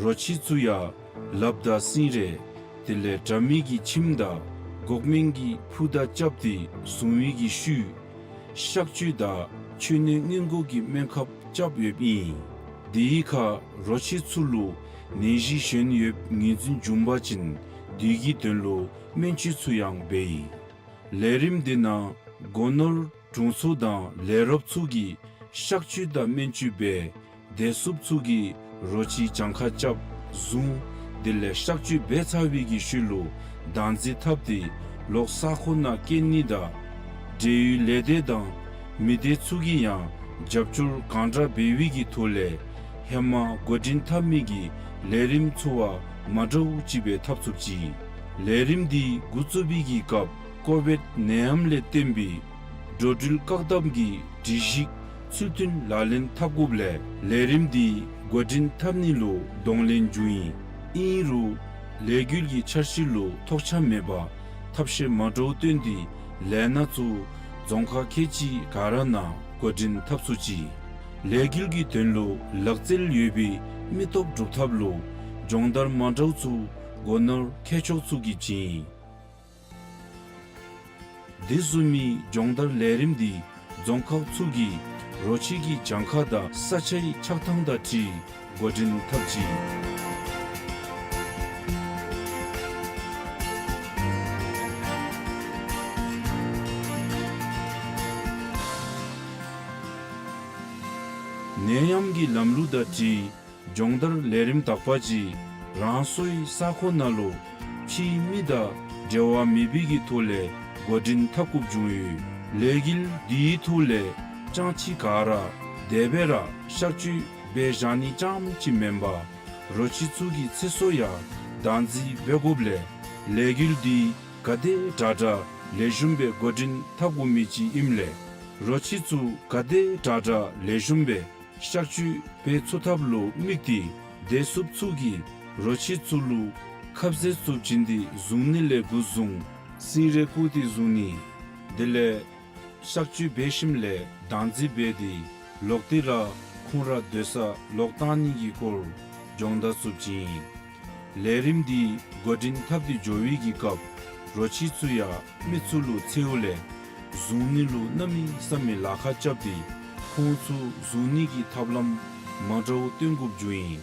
རོ་ཁྱི་ཚུ་ཡང་ལགཔ་དང་སིང་རེ་དེ་ལས་དྲ་མིག་གི་ཁྱིམ་དང་འགོག་སྨན་གྱི་ཕུད་དང་རྐྱབ་སྟེ་བཟུང་བའི་གི་ཤུལ་གཤག་བཅོས་དང་མཆོད་གནས་སྔོན་འགོག་གི་སྨན་ཁབ་རྐྱབ་ཡོདཔ་ཨིན། དེའི་ཁར་རོ་ཁྱི་ཚུ་ལུ་ནད་གཞི་གཞན་ཡོདཔ་ངོས་འཛིན་བྱུང་པ་ཅིན་དེ་གི་དོན་ལུ་སྨན་བཅོས་ཚུ་ཡང་འབད་ཡི། ལས་རིམ་འདི་ནང་སྒོ་ནོར་དྲུང་འཚོ་དང་ལས་རོགསཔ་ཚུ་གིས་གཤག་བཅོས་དང་སྨན་བཅོས་འབད། བདེ་སྲུངཔ་ཚུ་གིས་རོ་ཁྱི་གྱངས་ཁ་རྐྱབ་བཟུང་དེ་ལས་གཤག་བཅོས་འབད་ཚར་བའི་གི་ཤུལ་ལུ་བདག་འཛིན་འཐབ་སྟེ་ལོག་ས་ཁོངས་ནང་སྐྱེལ་ནི་དང་འབྲེལ་ཡོད་ལས་སྡེ་དང་མི་སྡེ་ཚུ་གིས་ཡང་རྒྱབ་སྐྱོར་གང་དྲག་འབད་བའི་གི་ཐོག་ལས་ཧེ་མ་འགོ་འདྲེན་འཐབ་མི་གི་ལས་རིམ་ཚུ་བ་མ་འདྲཝ་ཅིག་སྦེ་འཐབ་ཚུགསཔ་ཅིག། ལས་རིམ་འདི་འགོ་བཙུགས་པའི་གི་སྐབས་ཀོ་ཝིཌ་ནད་ཡམས་ལས་བརྟེན་པའི་འགྲོ་འགྲུལ་བཀག་དམ་གྱི་སྒྲིག་གཞི་ཚུལ་མཐུན་ལག་ལེན་འཐབ་དགོཔ་ལས་ལས་རིམ་འདི་འགོ་འདྲེན་འཐབ་ནི་ལུ་གདོང་ལེན་བྱུང་ཡི། ཨིན་རུང་ལས་འགུལ་གྱི་འཆར་གཞི་ལུ་ཐོགས་ཆགས་མེད་པར་ཐབས་ཤེས་མ་འདྲཝ་བཏོན་ཏེ་ལས་སྣ་ཚུ་རྫོང་ཁག་ཁལ་གཅིག་ག་ར་ནང་འགོ་འདྲེན་འཐབ་ཚུགས་ཅི། ལས་འགུལ་གྱི་དོན་ལུ་ལག་རྩལ་ཡོད་པའི་མི་སྟོབས་སྒྲུབ་ཐབས་ལུ་སྦྱོང་བརྡར་མ་འདྲཝ་ཚུ་སྒོ་ནོར་མཁས་མཆོག་ཚུ་གིས་བྱིན་ཡི། དེ་བཟུམ་མའི་སྦྱོང་བརྡར་ལས་རིམ་འདི་རྫོང་ཁག་ཚུ་གིས་རོ་ཁྱི་གི་གྱངས་ཁ་དང་ས་ཆའི་ཆགས་ཐངས་དང་འཁྲིལ་འགོ་འདྲེན་འཐབ་ཅི། ནད་ཡམས་ཀྱི་ལམ་ལུགས་དང་འཁྲིལ་སྦྱོང་བརྡར་ལས་རིམ་དག་པ་ཅིག་རང་སོའི་ས་ཁོངས་ནང་ལུ་ཕྱིའི་མི་དང་འབྲེལ་བ་མེད་པའི་གི་ཐོག་ལས་འགོ་འདྲེན་འཐབ་དགོཔ་བྱུང་ཡོད། ལས་འགུལ་འདིའི་ཐོག་ལས་སྤྱང་ཁྱི་ག་ར་དེ་སྦེ་ར་གཤག་བཅོས་འབད་བཞག་ནི་རྐྱངམ་ཅིག་མེན་པར་རོ་ཁྱི་ཚུ་གི་ཚེ་སྲོག་ཡང་བདག་འཛིན་འབད་དགོཔ་ལས་ལས་འགུལ་འདི་ག་དེ་དྲག་དྲག་ལེགས་ཤོམ་སྦེ་འགོ་འདྲེན་འཐབ་དགོ་མི་ཅིག་ཨིནམ་ལས་རོ་ཁྱི་ཚུ་ག་དེ་དྲག་དྲག་ལེགས་ཤོམ་སྦེ་གཤག་བཅོས་འབད་ཚུགས་ཐབས་ལུ་དམིགས་ཏེ་བདེ་སྲུངཔ་ཚུ་གིས་རོ་ཁྱི་ཚུ་ལུ་ཁབ་ཟས་ཚུ་བྱིན་ཏེ་བཟུང་ནི་ལས་འགོ་བཟུང་སིང་རེ་བཀོག་སྟེ་བཟུང་ནི་དེ་ལས་གཤག་བཅོས་འབད་ཞིནམ་ལས་བདག་འཛིན་འབད་དེ་ལོག་སྟེ་ར་ཁོང་ར་སྡོད་ས་ལོག་བཏང་ནི་གི་སྐོར་སྦྱོང་བརྡར་ཚུ་བྱིན། ལས་རིམ་འདི་འགོ་འདྲེན་འཐབ་སྟེ་འགྱོ་བའི་གི་སྐབས་རོ་ཁྱི་ཚུ་ཡང་མི་ཚུ་ལུ་འཚེརཝ་ལས་བཟུང་ནི་ལུ་གནམ་མེད་ས་མེད་ལཱ་ཁག་རྐྱབ་སྟེ་ཁོང་ཚུ་བཟུང་ནི་གི་ཐབས་ལམ་མ་འདྲཝ་སྟོན་དགོཔ་བྱུང་ཡི།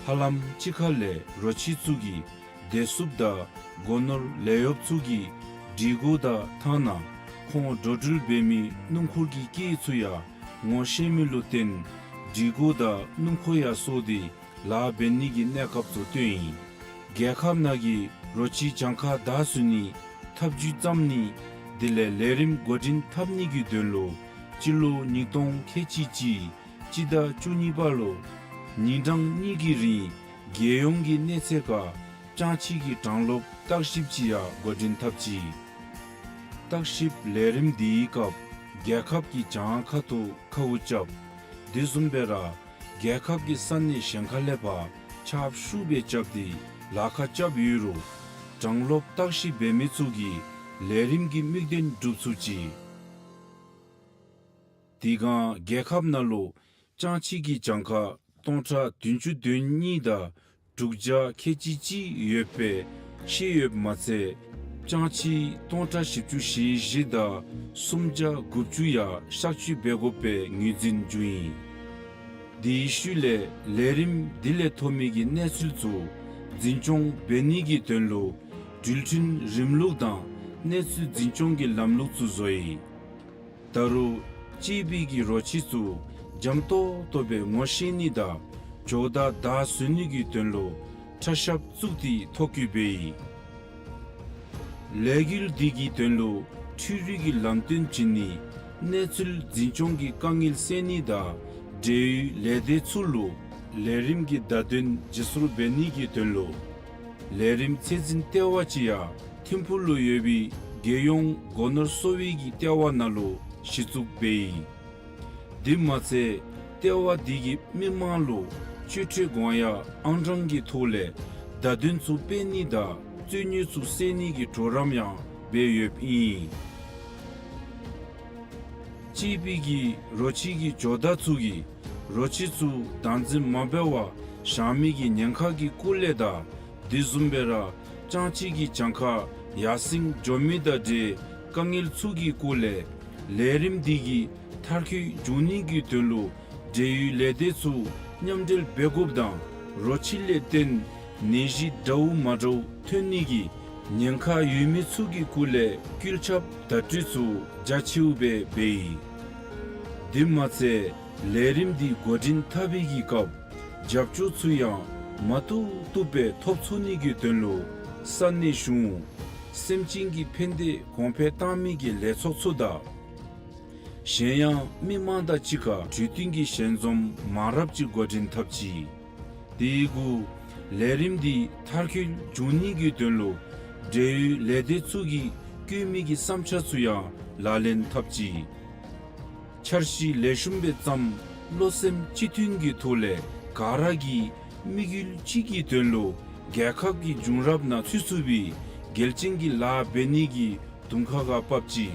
ཧ་ལམ་གཅིག་ཁར་ལས་རོ་ཁྱི་ཚུ་གིས་བདེ་སྲུངཔ་དང་སྒོ་ནོར་ལས་གཡོགཔ་ཚུ་གི་སྒྲིག་གོ་དང་ཐ་ན་ཁོང་འགྲོ་འགྲུལ་འབད་མི་སྣུམ་འཁོར་གྱི་སྐེད་ཚུ་ཡང་ངོ་ཤེས་མི་ལུ་བརྟེན་སྒྲིག་གོ་དང་སྣུམ་འཁོར་ཡང་སོར་ཏེ་ལཱ་འབད་ནི་གི་གནས་སྐབས་ཚུ་བཏོན་ཡི། རྒྱལ་ཁབ་ནང་གི་རོ་ཁྱི་གྱངས་ཁ་བདའ་ཚུགས་ནི་ཐབས་ཇུས་བརྩམ་ནི་དེ་ལས་ལས་རིམ་འགོ་འདྲེན་འཐབ་ནི་གི་དོན་ལུ་སྤྱི་ལོ་ཉིས་སྟོང་ཁལ་གཅིག་གཅིག་སྤྱི་ཟླ་བཅུ་གཉིས་པ་ལུ་ཉིན་གྲངས་གཉིས་ཀྱི་རིང་རྒྱལ་ཡོངས་ཀྱི་གནས་ཚད་ཁར་སྤྱང་ཁྱི་གི་གྲངས་ལོབ་བརྟག་ཞིབ་ཅིག་ཡང་འགོ་འདྲེན་འཐབ་ཅི། བརྟག་ཞིབ་ལས་རིམ་འདིའི་སྐབས་རྒྱལ་ཁབ་ཀྱི་གྱངས་ཁ་ཐུག་ཁཝ་རྐྱབ། དེ་བཟུམ་སྦེ་ར་རྒྱལ་ཁབ་ཀྱི་ས་གནས་གཞན་ཁ་ལས་ཕར་ཁྱབ་ཤུགས་སྦེ་རྐྱབ་སྟེ་ལཱ་ཁག་རྐྱབ་ཡོད་རུང་གྲངས་ལོབ་བརྟག་ཞིབ་འབད་མི་ཚུ་གིས་ལས་རིམ་གྱི་དམིགས་དོན་སྒྲུབ་ཚུགས་ཅི། དེ་སྒང་རྒྱལ་ཁབ་ནང་ལུ་སྤྱང་ཁྱི་གི་གྱངས་ཁ་སྟོང་ཕྲག་བདུན་ཅུ་དོན་གཉིས་དང་དྲུག་བརྒྱ་ཁལ་གཅིག་གཅིག་ཡོད་པའི་ཤེས་ཡོདཔ་མ་ཚད་སྤྱང་ཁྱི་སྟོང་ཕྲག་བཞི་བཅུ་ཞེ་བཞི་དང་སུམ་བརྒྱ་དགུ་བཅུ་ཡང་གཤག་བཅོས་འབད་དགོ་པའི་ངོས་འཛིན་བྱུང་ཡི། དེའི་ཤུལ་ལས་ལས་རིམ་དེ་ལས་ཐོབ་མི་གི་གནས་ཚུལ་ཚུ་འཛིན་སྐྱོང་འབད་ནི་གི་དོན་ལུ་འགྲུལ་འཕྲིན་རིམ་ལུགས་དང་གནས་ཚུལ་འཛིན་སྐྱོང་གི་ལམ་ལུགས་ཚུ་བཟོ་ཡི། ད་རུང་གཅེས་པའི་གི་རོ་ཁྱི་ཚུ་འཇམ་ཏོག་ཏོ་སྦེ་ངོ་ཤེས་ནི་དང་ཇོ་བདག་བདའ་བཟོད་ནི་གི་དོན་ལུ་ཁྲ་ཤབ་བཙུགས་ཏེ་ཐོ་བཀོད་འབད་ཡི། ལས་འགུལ་འདི་གི་དོན་ལུ་འཕྲུལ་རིག་གི་ལམ་སྟོན་བྱིན་ནི་གནས་ཚུལ་འཛིན་སྐྱོང་གི་དཀའ་ངལ་སེལ་ནི་དང་འབྲེལ་ཡོད་ལས་སྡེ་ཚུ་ལུ་ལས་རིམ་གྱི་བརྡ་དོན་བརྗེ་སོར་འབད་ནི་གི་དོན་ལུ་ལས་རིམ་ཚད་འཛིན་ལྟེ་བ་ཅིག་ཡང་ ཐིམ་ཕུག་ལུ་ཡོད་པའི་རྒྱལ་ཡོངས་སྒོ་ནོར་གསོ་བའི་གི་ལྟེ་བ་ནང་ལུ་གཞི་བཙུགས་འབད་ཡི། དེ་མ་ཚད་ལྟེ་བ་འདི་གིས་མི་མང་ལུ་བཅོས་ཁྲིད་འགོ་ཡང་ཨང་གྲངས་ཀྱི་ཐོག་ལས་བརྡ་དོན་ཚུ་སྤེལ་ནི་དང་རྩོད་རྙོག་ཚུ་སེལ་ནི་གི་གྲོགས་རམ་ཡང་འབད་ཡོདཔ་ཨིན། གཅིག་པའི་གི་རོ་ཁྱི་གི་ཇོ་བདག་ཚུ་གིས་རོ་ཁྱི་ཚུ་བདག་འཛིན་མ་འབད་བར་བཞག་མི་གི་ཉེན་ཁ་གི་སྐོར་ལས་དང་དེ་བཟུམ་སྦེ་ར་ལྕང་ཁྱི་གི་གྱངས་ཁ་ཡར་སེང་འགྱོ་མི་དང་འབྲེལ་དཀའ་ངལ་ཚུ་གི་སྐོར་ལས་ལས་རིམ་འདི་གིས་མཐར་འཁྱོལ་འབྱུང་ནི་གི་དོན་ལུ་འབྲེལ་ཡོད་ལས་སྡེ་ཚུ་མཉམ་འབྲེལ་འབད་དགོཔ་དང་རོ་ཁྱི་ལས་བརྟེན་ནད་གཞི་འདྲཝ་མ་འདྲཝ་ཐོན་ནི་གི་ཉེན་ཁ་ཡོད་མི་ཚུ་གི་སྐོར་ལས་བཀོད་ཁྱབ་བརྡ་སྤྲོད་ཚུ་རྒྱ་ཆེཝ་སྦེ་འབད་ཡི། དེ་མ་ཚད་ལས་རིམ་འདི་འགོ་འདྲེན་འཐབ་པའི་གི་སྐབས་རྒྱབ་སྐྱོར་ཚུ་ཡང་མ་བཏུབ་བཏུབ་སྦེ་ཐོབ་ཚུགས་ནི་གི་དོན་ལུ་ས་གནས་གཞུང་སེམས་ཅན་གྱི་ཕན་བདེ་གོང་འཕེལ་བཏང་མི་གི་ལས་ཚོགས་ཚུ་དང་གཞན་ཡང་མི་མང་དང་གཅིག་ཁར་གྲོས་བསྟུན་གྱི་ཞལ་འཛོམས་མང་རབས་ཅིག་འགོ་འདྲེན་འཐབ་ཅི། དེ་གུ་ལས་རིམ་འདི་མཐར་འཁྱོལ་འབྱུང་ནི་གི་དོན་ལུ་འབྲེལ་ཡོད་ལས་སྡེ་ཚུ་གིས་བཀོད་མི་གི་བསམ་འཆར་ཚུ་ཡང་ལག་ལེན་འཐབ་ཅི། འཆར་གཞི་ལེགས་ཤོམ་སྦེ་བརྩམས་བློ་སེམས་གཅིག་མཐུན་གྱི་ཐོག་ལས་ག་ར་གིས་དམིགས་ཡུལ་གཅིག་གི་དོན་ལུ་རྒྱལ་ཁབ་ཀྱི་འབྱུང་རབས་ནང་ཚུད་ཚུགས་པའི་གལ་ཅན་གྱི་ལཱ་འབད་ནི་གི་དུང་ཁ་ཁར་བབས་ཅི།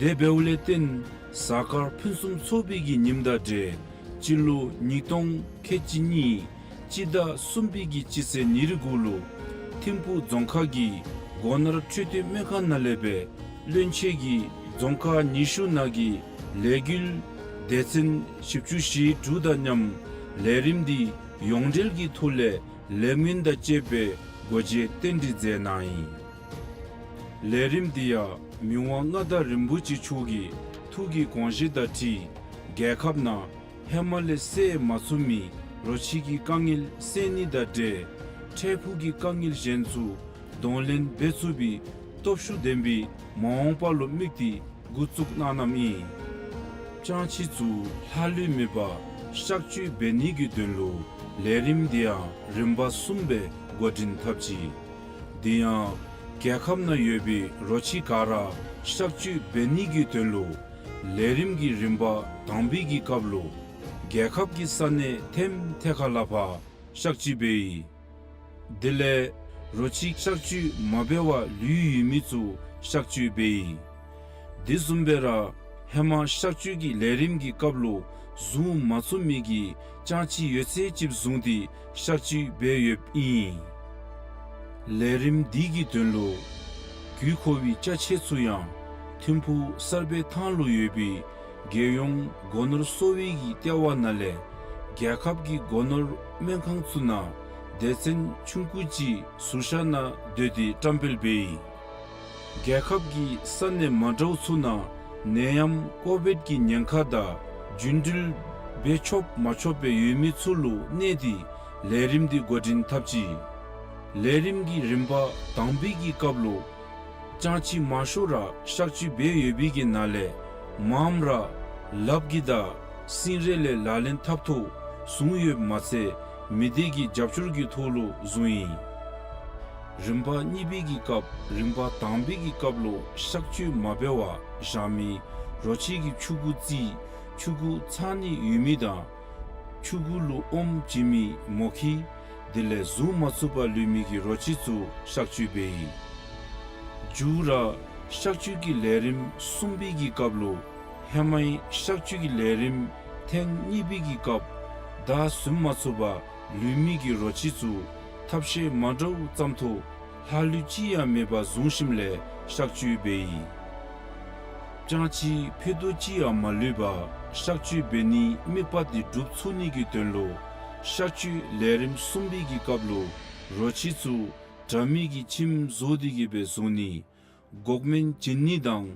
དེ་འབདཝ་ལས་བརྟེན་གཟའ་སྐར་ཕུན་སུམ་ཚོགས་པའི་གི་ཉིནམ་དང་འབྲེལ་སྤྱི་ལོ་ཉིས་སྟོང་ཁལ་གཅིག་གཉིས་སྤྱི་ཟླ་གསུམ་པའི་གི་སྤྱི་ཚེས་ཉེར་དགུ་ལུ་ཐིམ་ཕུག་རྫོང་ཁག་གི་སྒོ་ནོར་འཕྲོད་བསྟེན་སྨན་ཁང་ནང་ལས་སྦེ་བློན་ཆེན་གྱིས་རྫོང་ཁག་ཉི་ཤུ་ནང་གི་ལས་འགུལ་སྡེ་ཚན་བཞི་བཅུ་ཞེ་དྲུག་དང་མཉམ་ལས་རིམ་འདི་ཡོངས་འབྲེལ་གྱི་ཐོག་ལས་ལས་སྨོན་དང་བཅས་པའི་སྒོ་འབྱེད་རྟེན་འབྲེལ་མཛད་གནང་ཡི། ལས་རིམ་འདི་ཡང་མི་དབང་མངའ་བདག་རིན་པོ་ཆེ་མཆོག་གི་ཐུགས་ཀྱི་དགོངས་བཞེད་དང་འཁྲིལ་རྒྱལ་ཁབ་ནང་ཧེ་མ་ལས་བསལ་མ་ཚུགས་མི་རོ་ཁྱི་གི་དཀའ་ངལ་སེལ་ནི་དང་འབྲེལ་འཕྲལ་ཕུགས་ཀྱི་དཀའ་ངལ་གཞན་ཚུ་གདོང་ལེན་འབད་ཚུགས་པའི་སྟོབས་ཤུགས་ལྡན་པའི་མ་འོངས་པ་ལུ་དམིགས་ཏེ་འགོ་བཙུགས་གནང་གནངམ་ཨིན། ལྕང་ཁྱི་ཚུ་ལྷག་ལུས་མེད་པར་གཤག་བཅོས་འབད་ནི་གི་དོན་ལུ་ལས་རིམ་འདི་ཡང་རིམ་པ་གསུམ་སྦེ་འགོ་འདྲེན་འཐབ་ཅི། དེ་ཡང་རྒྱལ་ཁབ་ནང་ཡོད་པའི་རོ་ཁྱི་ག་ར་གཤག་བཅོས་འབད་ནི་གི་དོན་ལུ་ལས་རིམ་གྱི་རིམ་པ་དང་པའི་གི་སྐབས་ལུ་རྒྱལ་ཁབ་ཀྱི་ས་གནས་ཐེམ་ཐེ་ཁ་ལ་ཕར་གཤག་བཅོས་འབད་ཡི། དེ་ལས་རོ་ཁྱི་གཤག་བཅོས་མ་འབད་བར་ལུས་ཡོད་མི་ཚུ་གཤག་བཅོས་འབད་ཡི། དེ་བཟུམ་སྦེ་ར་ཧེ་མ་གཤག་བཅོས་ཀྱི་ལས་རིམ་གྱི་སྐབས་ལུ་བཟུང་མ་ཚུགས་མི་གི་ལྕང་ཁྱི་ཡོད་ཚད་ཅིག་བཟུང་སྟེ་གཤག་བཅོས་འབད་ཡོདཔ་ཨིན། ལས་རིམ་འདི་གི་དོན་ལུ་དགོས་མཁོ་བའི་ཅ་ཆས་ཚུ་ཡང་ཐིམ་ཕུག་གསར་སྦས་ཐང་ལུ་ཡོད་པའི་རྒྱལ་ཡོངས་སྒོ་ནོར་གསོ་བའི་གི་ལྟེ་བ་ནང་ལས་རྒྱལ་ཁབ་ཀྱི་སྒོ་ནོར་སྨན་ཁང་ཚུ་ནང་སྡེ་ཚན་ཆུང་ཀུ་ཅིག་ཟུར་བཞག་ནང་སྡོད་དེ་བཀྲམ་སྤེལ་འབད་ཡི། རྒྱལ་ཁབ་ཀྱི་ས་གནས་མ་འདྲཝ་ཚུ་ནང་ནད་ཡམས་ཀོ་བིཌ་ཀྱི་ཉེན་ཁ་དང་རྒྱུན་འགྲུལ་འབད་ཆོགཔ་མ་ཆོགཔ་སྦེ་ཡོད་མི་ཚུ་ལུ་གནས་ཏེ་ལས་རིམ་འདི་འགོ་འདྲེན་འཐབ་ཅི། ལས་རིམ་གྱི་རིམ་པ་དང་པའི་གི་སྐབས་ལུ་ལྕང་ཁྱི་མང་ཤོས་ར་གཤག་བཅོས་འབད་ཡོད་པའི་གི་ནང་ལས་མངམ་ར་ལགཔ་གིས་དང་སིང་རེ་ལས་ལག་ལེན་འཐབ་ཐོག་བཟུང་ཡོདཔ་མ་ཚད་མི་སྡེ་གི་རྒྱབ་སྐྱོར་གྱི་ཐོག་ལུ་བཟུང་ཡི། རིམ་པ་གཉིས་པའི་གི་སྐབས་རིམ་པ་དང་པའི་གི་སྐབས་ལུ་གཤག་བཅོས་མ་འབད་བར་བཞག་མི་རོ་ཁྱི་གི་ཆུང་ཀུ་རྩིས་ཆུང་ཀུ་ཚང་ནི་ཡོད་མི་དང་ཆུང་ཀུ་ལུ་ཨོམ་བྱིན་མི་མོ་ཁྱི་དེ་ལས་བཟུང་མ་ཚུགས་པར་ལུས་མི་གི་རོ་ཁྱི་ཚུ་གཤག་བཅོས་འབད་ཡི། མཇུག་ར་གཤག་བཅོས་ཀྱི་ལས་རིམ་གསུམ་པའི་གི་སྐབས་ལུ་ཧེ་མའི་གཤག་བཅོས་ཀྱི་ལས་རིམ་ཐེངས་གཉིས་པའི་གི་སྐབས་བདའ་ཟུན་མ་ཚུགས་པར་ལུས་མི་གི་རོ་ཁྱི་ཚུ་ཐབས་ཤེས་མ་འདྲཝ་བརྩམ་ཐོག་ལྷག་ལུས་ཅི་ཡང་མེད་པར་བཟུང་ཞིནམ་ལས་གཤག་བཅོས་འབད་ཡི། ལྕང་ཁྱི་ཕུད་རྡོག་ཅིག་ཡང་མ་ལུས་པར་གཤག་བཅོས་འབད་ནིའི་དམིགས་པ་དེ་འགྲུབ་ཚུགས་ནི་གི་དོན་ལུ་གཤག་བཅོས་ལས་རིམ་གསུམ་པའི་གི་སྐབས་ལུ་རོ་ཁྱི་ཚུ་དྲ་མིག་གི་ཁྱིམ་བཟོ་སྟེ་གི་སྦེ་བཟུང་ནི། འགོག་སྨན་བྱིན་ནི་དང་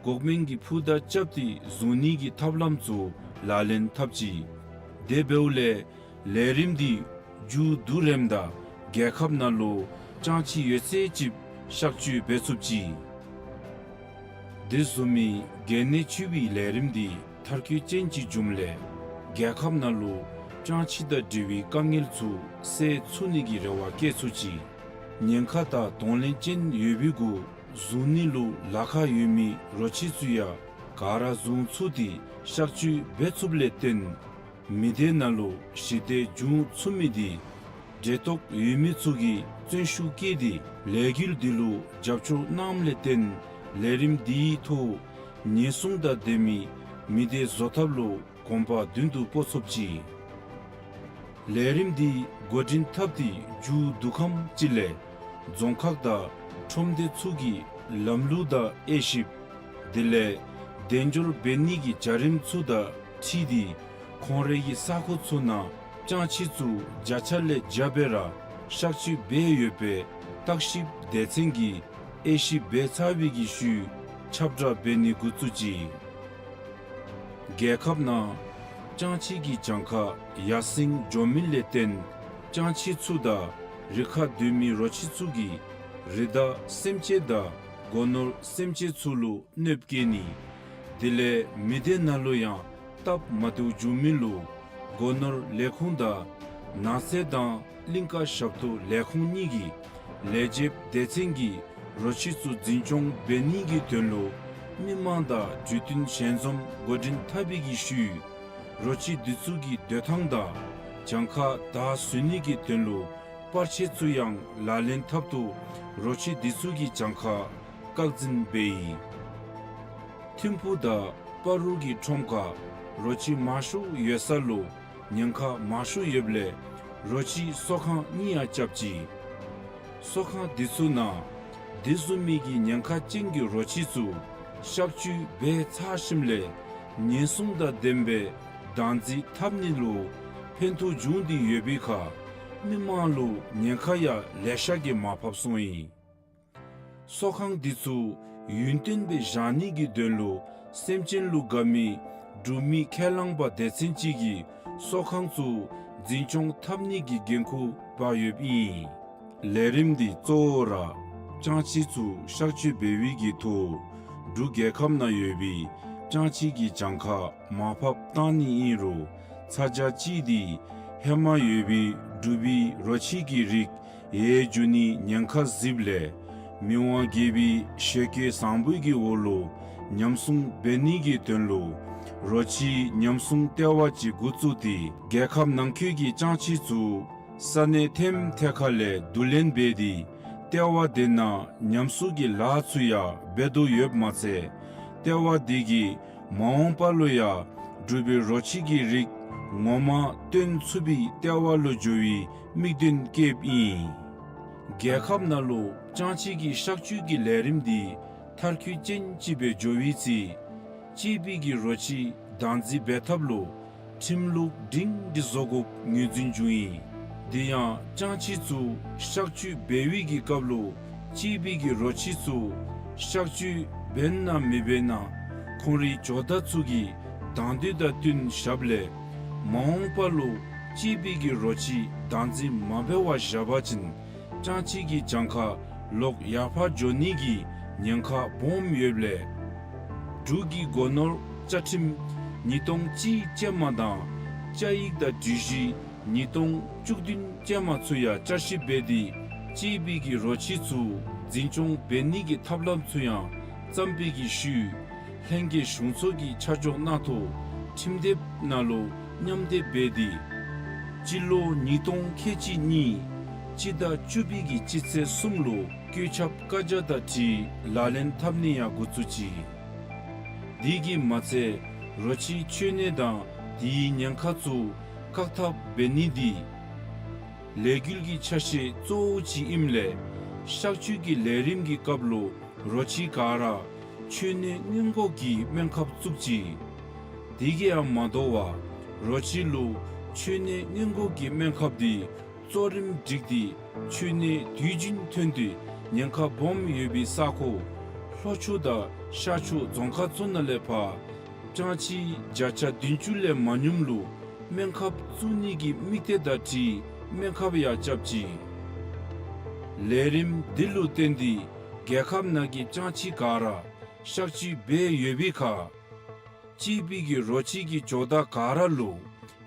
འགོག་སྨན་གྱི་ཕུད་དང་རྐྱབ་སྟེ་བཟུང་ནི་གི་ཐབས་ལམ་ཚུ་ལག་ལེན་འཐབ་ཅི། དེ་འབདཝ་ལས་ལས་རིམ་འདི་མཇུག་བསྡུ་རནམ་ད་རྒྱལ་ཁབ་ནང་ལུ་ལྕང་ཁྱི་ཡོད་ཚད་ཅིག་གཤག་བཅོས་འབད་ཚུགས་ཅི། དེ་བཟུམ་མའི་གལ་གནད་ཆེ་བའི་ལས་རིམ་འདི་མཐར་འཁྱོལ་ཅན་ཅིག་འབྱུངམ་ལས་རྒྱལ་ཁབ་ནང་ལུ་ལྕང་ཁྱི་དང་འབྲེལ་བའི་དཀའ་ངལ་ཚུ་སེལ་ཚུགས་ནི་གི་རེ་བ་བསྐྱེད་ཚུགས་ཅི། ཉེན་ཁ་དང་གདོང་ལེན་ཅན་ཡོད་པའི་གུ་བཟུང་ནི་ལུ་ལཱ་ཁག་ཡོད་མི་རོ་ཁྱི་ཚུ་ཡང་ག་ར་བཟུང་ཚུགས་ཏེ་གཤག་བཅོས་འབད་ཚུགསཔ་ལས་བརྟེན་མི་སྡེ་ནང་ལུ་ཞི་བདེ་འབྱུང་ཚུགས་མི་འདི་འབྲེལ་གཏོགས་ཡོད་མི་ཚུ་གིས་བརྩོན་ཤུགས་བསྐྱེད་དེ་ལས་འགུལ་འདི་ལུ་རྒྱབ་སྐྱོར་གནངམ་ལས་བརྟེན་ལས་རིམ་འདིའི་ཐོག་ཉེན་སྲུང་དང་ལྡན་མི་མི་སྡེ་བཟོ་ཐབས་ལུ་གོམ་པ་མདུན་དུ་སྤོ་ཚུགསཔ་ཅིག། ལས་རིམ་འདི་འགོ་འདྲེན་འཐབ་སྟེ་མཇུག་བསྡུ་ཁམས་ཅིག་ལས་རྫོང་ཁག་དང་ཁྲོམ་སྡེ་ཚུ་གིས་ལམ་ལུགས་དང་དབྱེ་ཞིབ་དེ་ལས་དལ་འབྱོར་འབད་ནི་གི་བྱ་རིམ་ཚུ་དང་འཁྲིལ་ཏེ་ཁོང་རའི་གི་ས་ཁོངས་ཚུ་ནང་སྤྱང་ཁྱི་ཚུ་བརྒྱ་ཆ་ལས་བརྒྱ་སྦེ་ར་གཤག་བཅོས་འབད་ཡོད་པའི་བརྟག་ཞིབ་སྡེ་ཚན་གྱིས་དབྱེ་ཞིབ་འབད་ཚར་བའི་གི་ཤུལ་ཁྱབ་བསྒྲགས་འབད་ནི་འགོ་བཙུགས་ཅི། རྒྱལ་ཁབ་ནང་སྤྱང་ཁྱི་གི་གྱངས་ཁ་ཡར་སེང་འགྱོ་མི་ལས་བརྟེན་སྤྱང་ཁྱི་ཚུ་དང་རི་ཁར་སྡོད་མི་རོ་ཁྱི་ཚུ་གིས་རི་དྭགས་སེམས་ཅན་དང་སྒོ་ནོར་སེམས་ཅན་ཚུ་ལུ་གནོདཔ་བཀལ་ནི། དེ་ལས་མི་སྡེ་ནང་ལུ་ཡང་སྟབས་མ་བདེཝ་འབྱུང་མི་ལུ་སྒོ་ནོར་ལས་ཁུངས་དང་ནགས་ཚལ་དང་གླིང་ཀ་ཞབས་ཏོག་ལས་ཁུངས་གཉིས་ཀྱི་ལས་བྱེདཔ་སྡེ་ཚན་གྱིས་རོ་ཁྱི་ཚུ་འཛིན་སྐྱོང་འབད་ནི་གི་དོན་ལུ་མི་མང་དང་གྲོས་བསྟུན་ཞལ་འཛོམས་འགོ་འདྲེན་འཐབ་པའི་གི་ཤུལ་རོ་ཁྱི་འདི་ཚུ་གི་སྡོད་ཐངས་དང་གྱངས་ཁ་དག་བཟོ་ནི་གི་དོན་ལུ་པར་ཆས་ཚུ་ཡང་ལག་ལེན་འཐབ་ཐོག་རོ་ཁྱི་འདི་ཚུ་གི་གྱངས་ཁ་བཀག་འཛིན་འབད་ཡི། ཐིམ་ཕུ་དང་སྤ་རོ་གི་ཁྲོམ་ཁར་རོ་ཁྱི་མང་ཤོས་ཡོད་ས་ལུ་ཉེན་ཁ་མང་ཤོས་ཡོདཔ་ལས་རོ་ཁྱི་གསོ་ཁང་གཉིས་ཡང་རྐྱབ་ཅི། གསོ་ཁང་འདི་ཚུ་ནང་དེ་བཟུམ་མའི་གི་ཉེན་ཁ་ཅན་གྱི་རོ་ཁྱི་ཚུ་གཤག་བཅོས་འབད་ཚར་ཞིནམ་ལས་ཉེན་སྲུང་དང་ལྡན་པའི་བདག་འཛིན་འཐབ་ནི་ལུ་ཕན་ཐོགས་འབྱུང་སྟེ་ཡོད་པའི་ཁར་མི་མང་ལུ་ཉེན་ཁ་ཡང་ལེ་ཤ་གིས་མར་ཕབ་སོང་ཡི། གསོ་ཁང་འདི་ཚུ་ཡུན་བརྟན་སྦེ་བཞག་ནི་གི་དོན་ལུ་སེམས་ཅན་ལུ་དགའ་མི་འབྲུག་མི་ཁས་བླངས་པ་སྡེ་ཚན་ཅིག་གིས་གསོ་ཁང་ཚུ་འཛིན་སྐྱོང་འཐབ་ནི་གི་འགན་ཁུར་འབག་ཡོདཔ་ཨིན། ལས་རིམ་འདི་གཙོ་བོ་ར་སྤྱང་ཁྱི་ཚུ་གཤག་བཅོས་འབད་བའི་གི་ཐོག་འབྲུག་རྒྱལ་ཁབ་ནང་ཡོད་པའི་སྤྱང་ཁྱི་གི་གྱངས་ཁ་མར་ཕབ་བཏང་ནི་ཨིན་རུང་ཚ་གྱང་ཅིག་འདི་ཧེ་མ་ཡོད་པའི་འབྲུག་པའི་རོ་ཁྱི་གི་རིགས་ཡལ་འགྱོ་ནི་ཉེན་ཁ་གཟིགསཔ་ལས་མི་དབང་རྒྱལ་པོའི་ཞལ་བཀོད་བཟང་པོའི་གི་འོག་ལུ་ཉམས་སྲུང་འབད་ནི་གི་དོན་ལུ་རོ་ཁྱི་ཉམས་སྲུང་ལྟེ་བ་ཅིག་འགོ་བཙུགས་ཏེ་རྒྱལ་ཁབ་ནང་འཁོད་ཀྱི་སྤྱང་ཁྱི་ཚུ་ས་གནས་ཐེམ་ཐེ་ཁ་ལས་བསྡུ་ལེན་འབད་དེ་ལྟེ་བ་དེ་ནང་ཉམས་གསོ་གི་ལཱ་ཚུ་ཡང་འབད་དོ་ཡོདཔ་མ་ཚད་ལྟེ་བ་དེ་གིས་མ་འོངས་པ་ལུ་ཡང་འབྲུག་པའི་རོ་ཁྱི་གི་རིགས་ངོ་མ་བཏོན་ཚུགས་པའི་ལྟེ་བ་ལུ་འགྱུར་བའི་དམིགས་དོན་བསྐྱེདཔ་ཨིན། རྒྱལ་ཁབ་ནང་ལུ་སྤྱང་ཁྱི་གི་གཤག་བཅོས་ཀྱི་ལས་རིམ་འདི་མཐར་འཁྱོལ་ཅན་ཅིག་སྦེ་འགྱོ་བའི་ཚེ་གཅེས་འབུལ་གྱི་རོ་ཁྱི་བདག་འཛིན་འབད་ཐབས་ལུ་ཁྲིམས་ལུགས་སྒྲིང་སྒྲི་བཟོ་དགོཔ་ངོས་འཛིན་འབྱུང་ཡི། དེ་ཡང་སྤྱང་ཁྱི་ཚུ་གཤག་བཅོས་འབད་བའི་གི་སྐབས་ལུ་གཅེས་འབུལ་གྱི་རོ་ཁྱི་ཚུ་གཤག་བཅོས་འབད་ན་མི་འབད་ན་ཁོང་རའི་ཇོ་བདག་ཚུ་གིས་དང་འདོད་དང་བསྟུན་བཞགཔ་ལས་མ་འོངས་པ་ལུ་གཅེས་འབུལ་གྱི་རོ་ཁྱི་བདག་འཛིན་མ་འབད་བར་བཞག་པ་ཅིན་སྤྱང་ཁྱི་གི་གྱངས་ཁ་ལོག་ཡར་འཕར་འགྱོ་ནི་གི་ཉེན་ཁ་སྦོམ་ཡོདཔ་ལས་འབྲུག་གི་སྒོ་ནོར་བཅའ་ཁྲིམས་ཉིས་སྟོང་གཅིག་ཅན་མ་དང་བཅའ་ཡིག་དང་སྒྲིག་གཞི་ཉིས་སྟོང་བཅུ་བདུན་ཅན་མ་ཚུ་ཡང་བསྐྱར་ཞིབ་འབད་དེ་གཅེས་འབུལ་གྱི་རོ་ཁྱི་ཚུ་འཛིན་སྐྱོང་འབད་ནི་གི་ཐབས་ལམ་ཚུ་ཡང་བརྩམས་པའི་གི་ཤུལ་ལྷན་རྒྱས་གཞུང་ཚོགས་ཀྱི་ཆ་འཇོག་གནང་ཐོག་ཁྲིམས་དེབ་ནང་ལུ་མཉམ་འདེགས་འབད་དེ་སྤྱི་ལོ་ཉིས་སྟོང་ཁལ་གཅིག་གཉིས་སྤྱི་ཟླ་བཅུ་པའི་གི་སྤྱི་ཚེས་གསུམ་ལུ་བཀོད་ཁྱབ་བཀའ་རྒྱ་དང་འཁྲིལ་ལག་ལེན་འཐབ་ནི་ཡང་འགོ་བཙུགས་ཅི། དེ་གིས་མ་ཚད་རོ་ཁྱི་འཆོལ་ནད་དང་དེའི་ཉེན་ཁ་ཚུ་བཀག་ཐབས་འབད་ནི་འདི་ལས་འགུལ་གྱི་ཆ་ཤས་གཙོ་བོ་ཅིག་ཨིནམ་ལས་གཤག་བཅོས་ཀྱི་ལས་རིམ་གྱི་སྐབས་ལུ་རོ་ཁྱི་ག་ར་འཆོལ་ནད་སྔོན་འགོག་གི་སྨན་ཁབ་བཙུགས་ཅི། དེ་གིས་ཡང་མ་དོ་བར་རོ་ཁྱི་ལུ་འཆོལ་ནད་སྔོན་འགོག་གི་སྨན་ཁབ་འདི་གཙོ་རིམ་སྒྲིག་སྟེ་འཆོལ་ནད་དུས་རྒྱུན་ཐོན་ཏེ་ཉེན་ཁ་སྦོམ་ཡོད་པའི་ས་ཁོངས་ལྷོ་ཕྱོགས་དང་ཤར་ཕྱོགས་རྫོང་ཁག་ཚུ་ནང་ལས་ཕར་སྤྱང་ཁྱི་བརྒྱ་ཆ་བདུན་ཅུ་ལས་མ་ཉུངམ་ལུ་སྨན་ཁབ་བཙུགས་ནི་གི་དམིགས་གཏད་དང་འཁྲིལ་སྨན་ཁབ་ཡང་རྐྱབ་ཅི། ལས་རིམ་འདི་ལུ་བརྟེན་ཏེ་རྒྱལ་ཁབ་ནང་གི་སྤྱང་ཁྱི་ག་ར་གཤག་བཅོས་འབད་ཡོད་པའི་ཁར་གཅེས་འབུལ་གྱི་རོ་ཁྱི་གི་ཇོ་བདག་ག་ར་ལུ་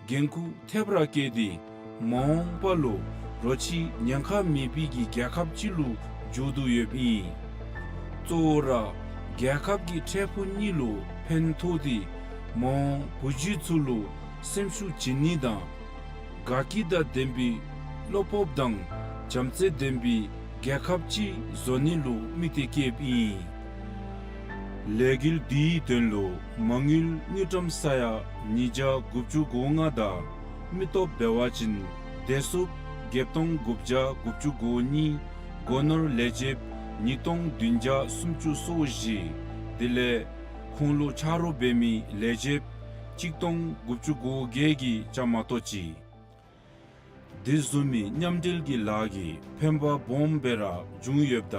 འགན་ཁུར་ཐེབས་ར་བཀལ་ཏེ་མ་འོངས་པ་ལུ་ རོ་ཁྱི་ཉེན་ཁ་མེད་པའི་གི་རྒྱལ་ཁབ་ཅིག་ལུ་འགྱུར་དོ་ཡོདཔ་ཨིན། གཙོ་བོ་ར་རྒྱལ་ཁབ་ཀྱི་འཕྲལ་ཕུགས་གཉིས་ལུ་ཕན་ཐོགས་ཏེ་མ་འོངས་བུ་བརྒྱུད་ཚུ་ལུ་སེམས་ཤུགས་བྱིན་ནི་དང་དགའ་སྐྱིད་དང་ལྡན་པའི་བློ་སྤོབས་དང་བྱམས་བརྩེ་ལྡན་པའི་རྒྱལ་ཁབ་ཅིག་བཟོ་ནི་ལུ་དམིགས་ཏེ་བསྐྱེདཔ་ཨིན། ལས་འགུལ་འདིའི་དོན་ལུ་མ་དངུལ་དངུལ་ཀྲམ་ས་ཡ་ཉིས་བརྒྱ་དགུ་བཅུ་གོ་ལྔ་དང་མི་སྟོབས་འབད་བ་ཅིན་བདེ་སྲུངཔ་བརྒྱད་སྟོང་དགུ་བརྒྱ་དགུ་བཅུ་གོ་གཉིས། སྒོ་ནོར་ལས་བྱེདཔ་ཉིས་སྟོང་བདུན་བརྒྱ་སུམ་ཅུ་སོ་བཞི། དེ་ལས་ཁོང་ལུ་ཆ་རོགས་འབད་མི་ལས་བྱེདཔ་གཅིག་སྟོང་དགུ་བཅུ་གོ་བརྒྱད་ཀྱིས་བཅའ་མར་གཏོགས་ཅི། དེ་བཟུམ་མའི་མཉམ་འབྲེལ་གྱི་ལཱ་གིས་ཕན་པ་སྦོམ་སྦེ་ར་བྱུང་ཡོདཔ་ད་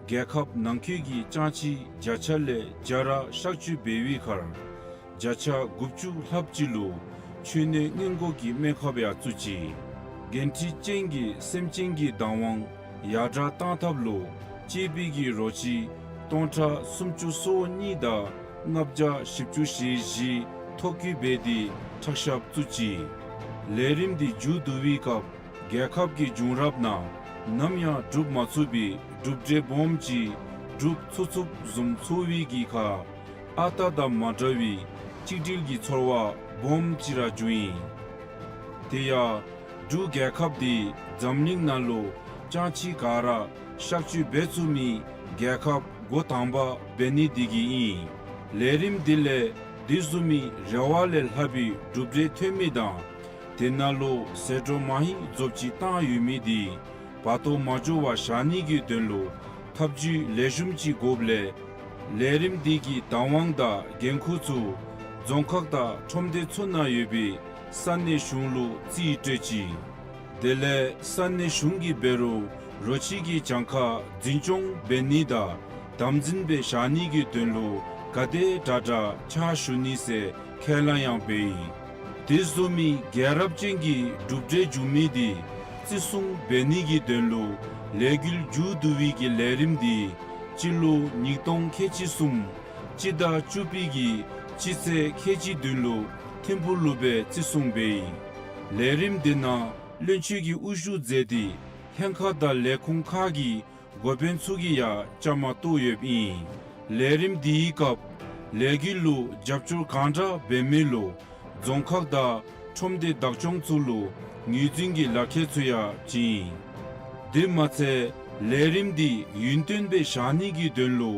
རྒྱལ་ཁབ་ནང་འཁོད་ཀྱི་ལྕང་ཁྱི་བརྒྱ་ཆ་ལས་བརྒྱ་ར་གཤག་བཅོས་འབད་བའི་ཁར་བརྒྱ་ཆ་དགུ་བཅུ་ལྷགཔ་ཅིག་ལུ་ཆུ་གནས་སྔོན་འགོག་གི་སྨན་ཁབ་ཡང་བཙུགས་ཅི། འགན་འཁྲི་ཅན་གྱི་སེམས་ཅན་གྱི་བདག་དབང་ཡར་དྲག་གཏང་ཐབས་ལུ་གཅེས་པའི་གི་རོ་ཁྱི་སྟོང་ཕྲག་སུམ་ཅུ་སོ་གཉིས་དང་ལྔ་བརྒྱ་བཞི་བཅུ་ཞེ་བཞི་ཐོ་བཀོད་འབད་དེ་ཁྲག་ཤབ་བཙུགས་ཅི། ལས་རིམ་འདི་མཇུག་བསྡུ་བའི་སྐབས་རྒྱལ་ཁབ་ཀྱི་བྱུང་རབས་ནང་ནམ་ཡང་སྒྲུབ་མ་ཚུགས་པའི་གྲུབ་འབྲས་སྦོམ་ཅིག་སྒྲུབ་ཚུགས་ཚུགསཔ་བཟུམ་ཚོར་བའི་གི་ཁར་ཨ་རྟག་དང་མ་འདྲ་བའི་གཅིག་སྒྲིལ་གྱི་ཚོར་བ་སྦོམ་ཅིག་ར་བྱུང་ཡི། དེ་ཡང་འབྲུག་རྒྱལ་ཁབ་འདི་འཛམ་གླིང་ནང་ལུ་ལྕང་ཁྱི་ག་ར་གཤག་བཅོས་འབད་ཚུགས་མི་རྒྱལ་ཁབ་འགོ་དང་པ་འབད་ནི་འདི་གིས་ཨིན། ལས་རིམ་འདི་ལས་དེ་བཟུམ་མའི་རེ་བ་ལས་ལྷག་པའི་གྲུབ་འབྲས་ཐོན་མི་དང་དེ་ནང་ལུ་ཟད་འགྲོ་མ་ཧེ་རྫོབ་ཅིག་བཏང་ཡོད་མི་འདི་བར་སྟོང་མ་འགྱོ་བར་བཞག་ནི་གི་དོན་ལུ་ཐབས་བྱུས་ལེགས་ཤོམ་ཅིག་དགོཔ་ལས་ལས་རིམ་འདི་གི་བདག་དབང་དང་འགན་ཁུར་ཚུ་རྫོང་ཁག་དང་ཁྲོམ་སྡེ་ཚུ་ནང་ཡོད་པའི་ས་གནས་གཞུང་ལུ་རྩིས་སྤྲོད་ཅི། དེ་ལས་ས་གནས་གཞུང་གིས་འབད་རུང་རོ་ཁྱི་གི་གྱངས་ཁ་འཛིན་སྐྱོང་འབད་ནི་དང་དམ་འཛིན་སྦེ་བཞག་ནི་གི་དོན་ལུ་ག་དེ་དྲག་དྲག་ཕྱག་ཞུ་ནི་ཟེར་ཁས་བླངས་ཡང་འབད་ཡི། དེ་བཟུམ་མའི་རྒྱལ་རབས་ཅན་གྱི་གྲུབ་འབྲས་བྱུང་མི་འདི་བརྩི་སྲུང་འབད་ནི་གི་དོན་ལུ་ལས་འགུལ་མཇུག་བསྡུ་བའི་གི་ལས་རིམ་འདི་སྤྱི་ལོ་ཉིས་སྟོང་ཁལ་གཅིག་གསུམ་སྤྱི་ཟླ་བཅུ་པའི་གི་སྤྱི་ཚེས་ཁལ་གཅིག་བདུན་ལུ་ཐིམ་ཕུག་ལུ་སྦེ་བརྩི་སྲུང་འབད་ཡི། ལས་རིམ་འདི་ནང་བློན་ཆེན་གྱིས་དབུ་བཞུགས་མཛད་དེ་ལྷན་ཁག་དང་ལས་ཁུངས་ཁག་གི་འགོ་དཔོན་ཚུ་གིས་ཡང་བཅའ་མར་གཏོགས་ཡོདཔ་ཨིན། ལས་རིམ་འདིའི་སྐབས་ལས་འགུལ་ལུ་རྒྱབ་སྐྱོར་གང་དྲག་འབད་མི་ལུ་རྫོང་ཁག་དང་ཁྲོམ་སྡེ་བདག་སྐྱོང་ཚུ་ལུ་ངོས་འཛིན་གྱི་ལག་ཁྱེར་ཚུ་ཡང་བྱིན་ཡི། དེ་མ་ཚད་ལས་རིམ་འདི་ཡུན་བརྟན་སྦེ་བཞག་ནི་གི་དོན་ལུ་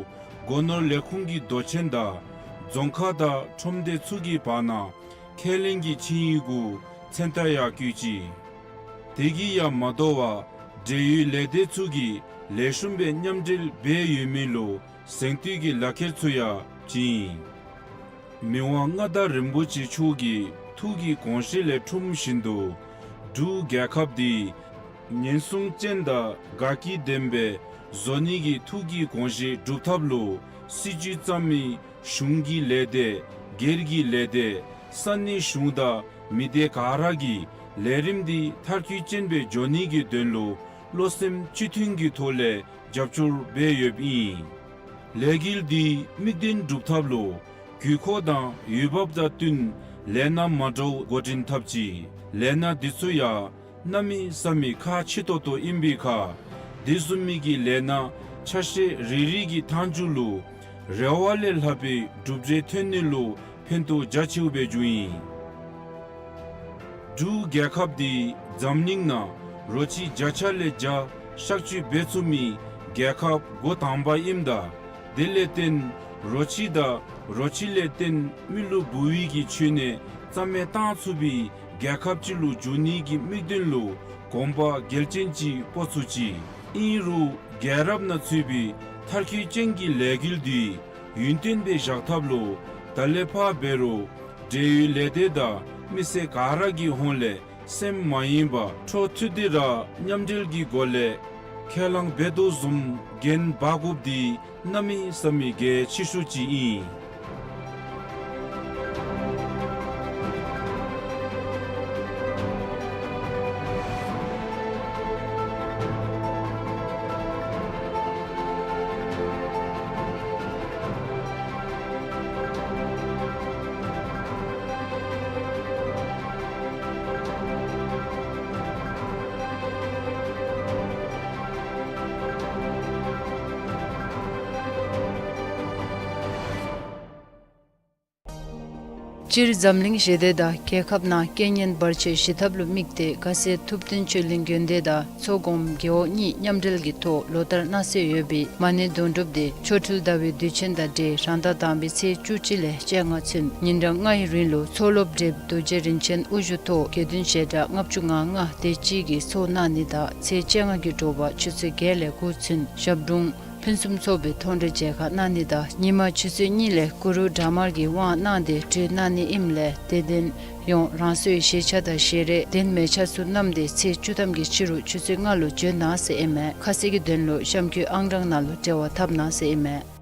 སྒོ་ནོར་ལས་ཁུངས་ཀྱི་མདོ་ཆེན་དང་རྫོང་ཁག་དང་ཁྲོམ་སྡེ་ཚུ་གི་བར་ན་ཁས་ལེན་གྱི་ཆིངས་ཡིག་གུ་མཚན་རྟགས་ཡང་བཀོད་ཅི། དེ་གིས་ཡང་མ་དོ་བར་འབྲེལ་ཡོད་ལས་སྡེ་ཚུ་གིས་ལེགས་ཤོམ་སྦེ་མཉམ་འབྲེལ་འབད་ཡོད་མི་ལུ་གཟེངས་བསྟོད་ཀྱི་ལག་ཁྱེར་ཚུ་ཡང་བྱིན་ཡི། མི་དབང་མངའ་བདག་རིན་པོ་ཆེ་མཆོག་གི་ཐུགས་ཀྱི་དགོངས་བཞེད་ལས་འཁྲུངས་བཞིན་དུ་འབྲུག་རྒྱལ་ཁབ་འདི་ཉེན་སྲུང་ཅན་དང་དགའ་སྐྱིད་ལྡན་པའི་བཟོ་ནི་གི་ཐུགས་ཀྱི་དགོངས་བཞེད་སྒྲུབ་ཐབས་ལུ་སྲིད་བྱུས་བརྩམ་མི་གཞུང་གི་ལས་སྡེ་སྒེར་གྱི་ལས་སྡེ་ས་གནས་གཞུང་དང་མི་སྡེ་ག་ར་གིས་ལས་རིམ་འདི་མཐར་འཁྱོལ་ཅན་སྦེ་འགྱོ་ནི་གི་དོན་ལུ་བློ་སེམས་གཅིག་མཐུན་གྱི་ཐོག་ལས་རྒྱབ་སྐྱོར་འབད་ཡོདཔ་ཨིན། ལས་འགུལ་འདི་དམིགས་དོན་སྒྲུབ་ཐབས་ལུ་དགོས་མཁོ་དང་འོས་འབབ་དང་བསྟུན་ལས་སྣ་མ་འདྲཝ་འགོ་འདྲེན་འཐབ་ཅི། ལས་སྣ་འདི་ཚུ་ཡང་གནམ་མེད་ས་མེད་ཁག་ཆེ་ཏོག་ཏོ་ཨིན་པའི་ཁར་དེ་བཟུམ་མའི་གི་ལས་སྣ་ཆ་ཤས་རེ་རེ་གི་མཐའ་མཇུག་ལུ་རེ་བ་ལས་ལྷག་པའི་གྲུབ་འབྲས་ཐོན་ནི་ལུ་ཕན་ཐོགས་རྒྱ་ཆེཝ་སྦེ་བྱུང་ཡི། འབྲུག་རྒྱལ་ཁབ་འདི་འཛམ་གླིང་ནང་རོ་ཁྱི་བརྒྱ་ཆ་ལས་བརྒྱ་གཤག་བཅོས་འབད་ཚུགས་མི་རྒྱལ་ཁབ་འགོ་དང་པ་ཨིནམ་ད་དེ་ལས་བརྟེན་རོ་ཁྱི་དང་རོ་ཁྱི་ལས་བརྟེན་མི་ལུ་འབུ་བའི་གི་མཆོད་གནས་རྩ་མེད་བཏང་ཚུགས་པའི་རྒྱལ་ཁབ་ཅིག་ལུ་འགྱུར་ནི་གི་དམིགས་དོན་ལུ་གོམ་པ་འགལ་ཅན་ཅིག་སྤོ་ཚུགས་ཅི། ཨིན་རུང་རྒྱལ་རབས་ནང་ཚུད་པའི་མཐར་འཁྱོལ་ཅན་གྱི་ལས་འགུལ་འདི་ཡུན་བརྟན་སྦེ་བཞག་ཐབས་ལུ་ད་ལས་ཕར་འབད་རུང་འབྲེལ་ཡོད་ལས་སྡེ་དང་མི་སེར་ག་ར་གི་ཧོངས་ལས་སེམས་མ་ཡེངས་པར་འཕྲོ་མཐུད་དེ་ར་མཉམ་འབྲེལ་གྱི་སྒོ་ལས་ཁས་བླངས་འབད་དོ་བཟུམ་འགན་འབག་དགོཔ་འདི་གནམ་མེད་ས་མེད་གལ་ཆེ་ཤོས་ཅིག་ཨིན། སྤྱིར་འཛམ་གླིང་ཞི་བདེ་དང་རྒྱལ་ཁབ་ནང་རྐྱེན་ངན་བར་ཆད་ཞི་ཐབས་ལུ་དམིགས་ཏེ་དགའ་སེ་ཐུབ་བསྟན་ཆོས་གླིང་དགོན་སྡེ་དང་མཚོ་སྒོམ་རྒེད་འོག་གཉིས་མཉམ་འབྲེལ་གྱི་ཐོག་ལོ་ལྟར་གནང་སྲོལ་ཡོད་པའི་མ་ཎི་དོན་གྲུབ་དེ་ཆོ་འཕྲུལ་ཟླ་བའི་དུས་ཆེན་དང་འབྲེལ་རང་ཟླ་དང་པའི་ཚེས་བཅུ་གཅིག་ལས་བཅོ་ལྔ་ཚུན་ཉིན་གྲངས་ལྔའི་རིང་ལུ་མཚོ་སློབ་གྲྭའི་རྡོ་རྗེ་རིན་ཆེན་དབུ་བཞུགས་ཐོག་དགེ་འདུན་བྱེ་བྲག་ལྔ་བཅུ་ང་ལྔ་དེ་ཅིག་གིས་ཚོགས་གནང་ནི་དང་ཚེས་བཅོ་ལྔ་གི་དྲོ་པ་ཆུ་ཚོད་བརྒྱད་ལས་དགུ་ཚུན་ཞབས་དྲུང་ཕུན་སུམ་ཚོགས་པའི་མཐོང་གྲོལ་མཇལ་ཁ་གནང་ནི་དང་ཉིན་མ་ཆུ་ཚོད་གཉིས་ལས་གུ་རུ་དྲག་དམར་གྱི་དབང་གནང་སྟེ་གྲོལ་གནང་ནི་ཨིནམ་ལས་དད་ལྡན་ཡོངས་རང་སོའི་ཞལ་ཆས་དང་ཞལ་རས་གདན་མལ་ཆས་ཚུ་བསྣམས་ཏེ་ཚེས་བཅུ་ཐམ་གྱི་ཕྱི་རུ་ཆུ་ཚོད་ལྔ་ལུ་འབྱོན་གནང་ཟེར་ཨིན་མས། ཁ་གསལ་གྱི་དོན་ལུ་གཤམ་འཁོད་ཨང་གྲངས་ནང་ལུ་འབྲེལ་བ་འཐབ་གནང་ཟེར་ཨིན་མས།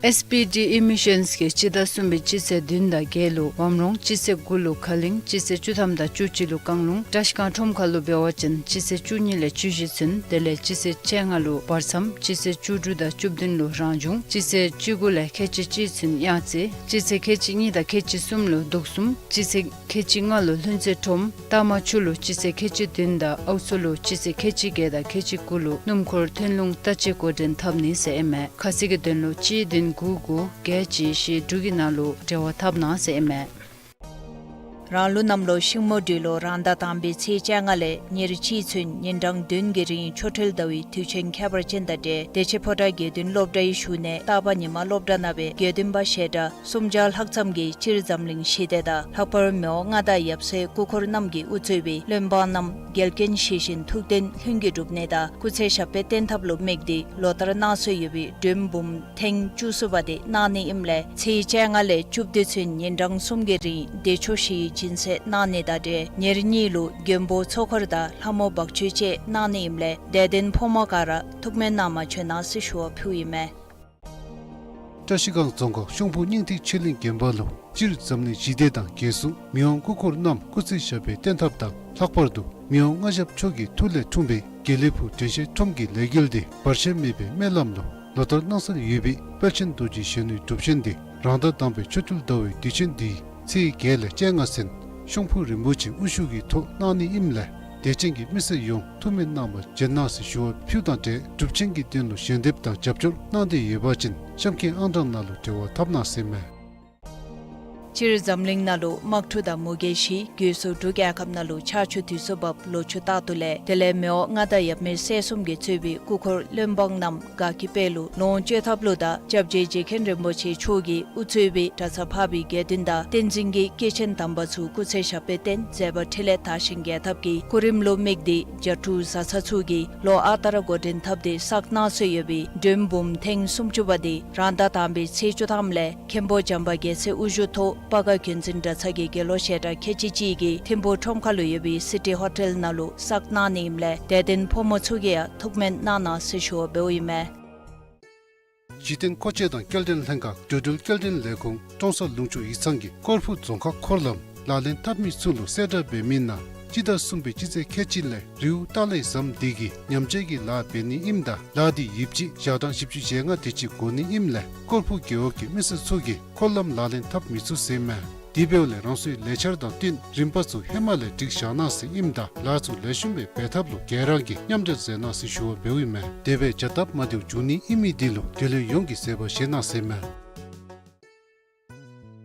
ཨེསི་པི་ཌི་ཨི་མི་ཤཱནསི་གིས་སྤྱི་ཟླ་གསུམ་པའི་སྤྱི་ཚེས་བདུན་དང་བརྒྱད་ལུ་བམ་རོང་། སྤྱི་ཚེས་དགུ་ལུ་ཁ་གླིང་། སྤྱི་ཚེས་བཅུ་ཐམ་དང་བཅུ་གཅིག་ལུ་རྐང་ལུང་། བཀྲིས་སྒང་ཁྲོམ་ཁ་ལུ་འབད་བ་ཅིན་སྤྱི་ཚེས་བཅུ་གཉིས་ལས་བཅུ་བཞི་ཚུན། དེ་ལས་སྤྱི་ཚེས་བཅོ་ལྔ་ལུ་བར་མཚམས། སྤྱི་ཚེས་བཅུ་དྲུག་དང་བཅུ་བདུན་ལུ་རང་བྱུང་། སྤྱི་ཚེས་བཅུ་དགུ་ལས་ཁལ་གཅིག་གཅིག་ཚུན་གཡང་རྩེ། སྤྱི་ཚེས་ཁལ་གཅིག་གཉིས་དང་ཁལ་གཅིག་གསུམ་ལུ་དུག་གསུམ། སྤྱི་ཚེས་ཁལ་གཅིག་ལྔ་ལུ་ལྷུན་རྩེ་ཁྲོམ། རྟ་མ་ཆུ་ལུ་སྤྱི་ཚེས་ཁལ་གཅིག་བདུན་དང་ཨའུ་མཚོ་ལུ་སྤྱི་ཚེས་ཁལ་གཅིག་བརྒྱད་དང་ཁལ་གཅིག་དགུ་ལུ་སྣུམ་འཁོར་ཐོན་ལུང་ལྟ་དཔྱད་འགོ་འདྲེན་འཐབ་ནི་ཟེར་ཨིན་མས། ཁ་གསལ་གྱི་དོན་ལུ་གཅིག་བདུན་དགུ་དགུ་བརྒྱད་གཅིག་བཞི་དྲུག་གི་ནང་ལུ་འབྲེལ་བ་འཐབ་གནང་ཟེར་ཨིན་མས། རང་ལུགས་གནམ་ལོ་ཤིང་མོ་སྦྲུལ་ལོ་རང་ཟླ་དང་པའི་ཚེས་བཅོ་ལྔ་ལས་ཉེར་གཅིག་ཚུན་ཉིན་གྲངས་བདུན་གྱི་རིང་ཆོ་འཕྲུལ་ཟླ་བའི་དུས་ཆེན་ཁྱད་པར་ཅན་དང་འབྲེལ་བདེ་ཆེན་ཕོ་བྲང་དགེ་འདུན་སློབ་གྲྭའི་བཞུགས་གནས་སྟག་པ་ཉི་མ་སློབ་གྲྭ་ནང་སྦེ་དགེ་འདུན་པ་ཞལ་གྲངས་སུམ་བརྒྱ་ལྷག་ཙམ་གྱིས་སྤྱིར་འཛམ་གླིང་ཞི་བདེ་དང་ལྷག་པར་མི་དབང་མངའ་བདག་ཡབ་སྲས་སྐུ་འཁོར་རྣམས་ཀྱིས་དབུ་གཙོས་པའི་བློན་འབངས་རྣམས་འགལ་རྐྱེན་ཞི་ཞིང་ཐུགས་གཏན་ལྷུན་གྱིས་འགྲུབ་ནི་དང་སྐུ་ཚེ་ཞབས་པད་བརྟན་ཐབས་ལུ་དམིགས་ཏེ་ལོ་ལྟར་གནང་སྲོལ་ཡོད་པའི་སྒྲོལ་འབུམ་ཐེངས་བཅུ་གསུམ་པ་དེ་གནང་ནི་ཨིནམ་ལས་ཚེས་བཅོ་ལྔ་ལས་བཅུ་བདུན་ཚུན་ཉིན་གྲངས་གསུམ་གྱི་རིང་བདེ་མཆོག་བཞིའི་སྦྱིན་སྲེག་གནང་ནི་དང་འབྲེལ་ཉེར་གཉིས་ལུ་མགོན་པོ་ཚོགས་འཁོར་དང་ལྷ་མོ་འབག་བཅོལ་བཅས་གནང་ནི་ཨིནམ་ལས་དད་ལྡན་ཕོ་མོ་ག་ར་ཐུགས་སྨོན་གནང་མ་བྱོན་གནང་ཟེར་ཞུ་བ་ཕུལཝ་ཨིན་མས། བཀྲིས་སྒང་རྫོང་ཁག་ཤོང་ཕུ་སྙིང་ཐིག་ཆོས་གླིང་དགོན་པ་ལུ་སྤྱིར་འཛམ་གླིང་ཞི་བདེ་དང་རྒྱལ་སྲུང་མི་དབང་སྐུ་འཁོར་རྣམས་སྐུ་ཚེ་ཞབས་པད་བརྟན་ཐབས་དང་ལྷག་པར་དུ་མི་དབང་མངའ་ཞབས་མཆོག་གི་ཐུགས་ལས་འཁྲུངས་པའི་དགེ་ལེགས་ཕུག་དྲན་ཤེས་ཁྲོམ་གྱི་ལས་འགུལ་འདི་བར་ཆད་མེད་པའི་སྨོན་ལམ་ལུ་ལོ་ལྟར་གནང་སྲོལ་ཡོད་པའི་དཔལ་ཆེན་རྡོ་རྗེ་གཞོན་ནུའི་སྒྲུབ་ཆེན་འདི་རང་ཟླ་དང་པའི་ཆོ་འཕྲུལ་ཟླ་བའི་དུས་ཆེན་འདིའི་ཚེས་བརྒྱད་ལས་བཅོ་ལྔ་ཚུན་ཤོང་ཕུ་རིན་པོ་ཆེ་དབུ་བཞུགས་ཀྱི་ཐོག་གནང་ནི་ཨིནམ་ལས་དད་ཅན་གྱི་མི་སེར་ཡོངས་ཐུགས་སྨོན་གནང་བར་བྱོན་གནང་ཟེར་ཞུ་བ་ཕུལཝ་དང་འབྲེལ་སྒྲུབ་ཆེན་གྱི་དོན་ལུ་ཞལ་འདེབས་དང་རྒྱབ་སྐྱོར་གནང་འདོད་ཡོད་པ་ཅིན་གཤམ་འཁོད་ཨང་གྲངས་ནང་ལུ་འབྲེལ་བ་འཐབ་གནང་ཟེར་ཨིན་མས། སྤྱིར་འཛམ་གླིང་ནང་ལུ་དམག་འཁྲུག་དང་མུ་གེ་ཞི་རྒོལ་སོགས་འབྲུག་རྒྱལ་ཁབ་ནང་ལུ་ཆར་ཆུ་དུས་སུ་བབས་ལོ་ཕྱུགས་རྟག་ཏུ་ལས་དེ་ལས་མི་དབང་མངའ་བདག་ཡབ་མེས་སྲས་གསུམ་གྱིས་གཙོས་པའི་སྐུ་འཁོར་བློན་འབངས་རྣམས་དགའ་སྐྱིད་དཔལ་ལུ་ལོངས་སྤྱོད་ཐབས་ལུ་དང་སྐྱབས་རྗེ་རྗེ་མཁན་རིན་པོ་ཆེ་མཆོག་གིས་དབུ་གཙོས་པའི་གྲྭ་ཚང་འཕགས་པའི་དགེ་འདུན་དང་བསྟན་འཛིན་གྱི་སྐྱེས་ཆེན་དམ་པ་ཚུ་སྐུ་ཚེ་ཞབས་པད་བརྟན་མཛད་པ་འཕྲིན་ལས་དར་ཞིང་རྒྱས་ཐབས་ཀྱི་སྐུ་རིམ་ལུ་དམིགས་ཏེ་རྒྱ་ཕྲུག་བཟའ་ཚང་ཚུ་གིས་ལོ་ཨ་རྟག་ར་འགོ་འདྲེན་འཐབ་སྟེ་བསགས་གནང་སྲོལ་ཡོད་པའི་སྒྲོལ་འབུམ་ཐེངས་སུམ་ཅུ་པ་དེ་རང་ཟླ་དང་པའི་ཚེས་བཅུ་ཐམ་ལས་མཁན་པོ་བྱམས་པ་རྒྱལ་མཚན་དབུ་བཞུགས་ཐོག་སྤ་སྒར་བརྒྱུད་འཛིན་གྲྭ་ཚང་གི་དགེ་སློང་ཞལ་གྲངས་ཁལ་གཅིག་གཅིག་གིས་ཐིམ་ཕུག་ཁྲོམ་ཁ་ལུ་ཡོད་པའི་སི་ཊི་ཧོ་ཊེལ་ནང་ལུ་བསགས་གནང་ནི་ཨིནམ་ལས་དད་ལྡན་ཕོ་མོ་ཚུ་གིས་ཡང་ཐུགས་སྨོན་གནང་གནང་ཟེར་ཞུ་བ་འབདཝ་ཨིན་མས། གཞི་རྟེན་མཁོ་ཆས་དང་སྐྱེལ་འདྲེན་ལྷན་ཁག་འགྲོ་འགྲུལ་སྐྱེལ་འདྲེན་ལས་ཁུངས་ཀྲོང་གསར་ལུང་ཕྱོགས་ཡིག་ཚང་གིས་ཀོར་ཕུ་རྫོང་ཁག་འཁོར་ལམ་ལག་ལེན་འཐབ་མི་ཚུ་ལུ་གསལ་བསྒྲགས་འབད་མི་ནང་སྤྱི་ཟླ་གསུམ་པའི་སྤྱི་ཚེས་ཁལ་གཅིག་ལས་རེའུ་ཏ་ལའི་ཟམ་དེ་གི་ཉམས་བཅོས་ཀྱི་ལཱ་འབད་ནི་ཨིནམ་ད་ལཱ་དེ་ཡོདཔ་ཅིག་ཞག་གྲངས་བཞི་བཅུ་ཞེ་ལྔ་དེ་ཅིག་འགོར་ནི་ཨིནམ་ལས་ཀོར་ཕུ་རྒེད་འོག་གི་མི་སེར་ཚུ་གིས་འཁོར་ལམ་ལག་ལེན་འཐབ་མི་ཚུགས་ཟེར་ཨིན་མས། དེ་འབདཝ་ལས་རང་སོའི་ལས་འཆར་དང་བསྟུན་རིམ་པ་ཚུ་ཧེ་མ་ལས་སྒྲིག་བཞག་གནང་ཟེར་ཨིནམ་ད་ལཱ་ཚུ་ལེགས་ཤོམ་སྦེ་འབད་ཐབས་ལུ་ག་ར་གིས་མཉམ་འབྲེལ་མཛད་གནང་ཟེར་ཞུ་བ་འབདཝ་ཨིན་མས། དེ་སྦེ་བྱ་སྟབས་མ་བདེཝ་འབྱུང་ནི་ཨིན་མི་དེ་ལུ་འབྲེལ་ཡོད་ཡོངས་ཀྱིས་བཟོད་པ་བཞེས་གནང་ཟེར་ཨིན་མས།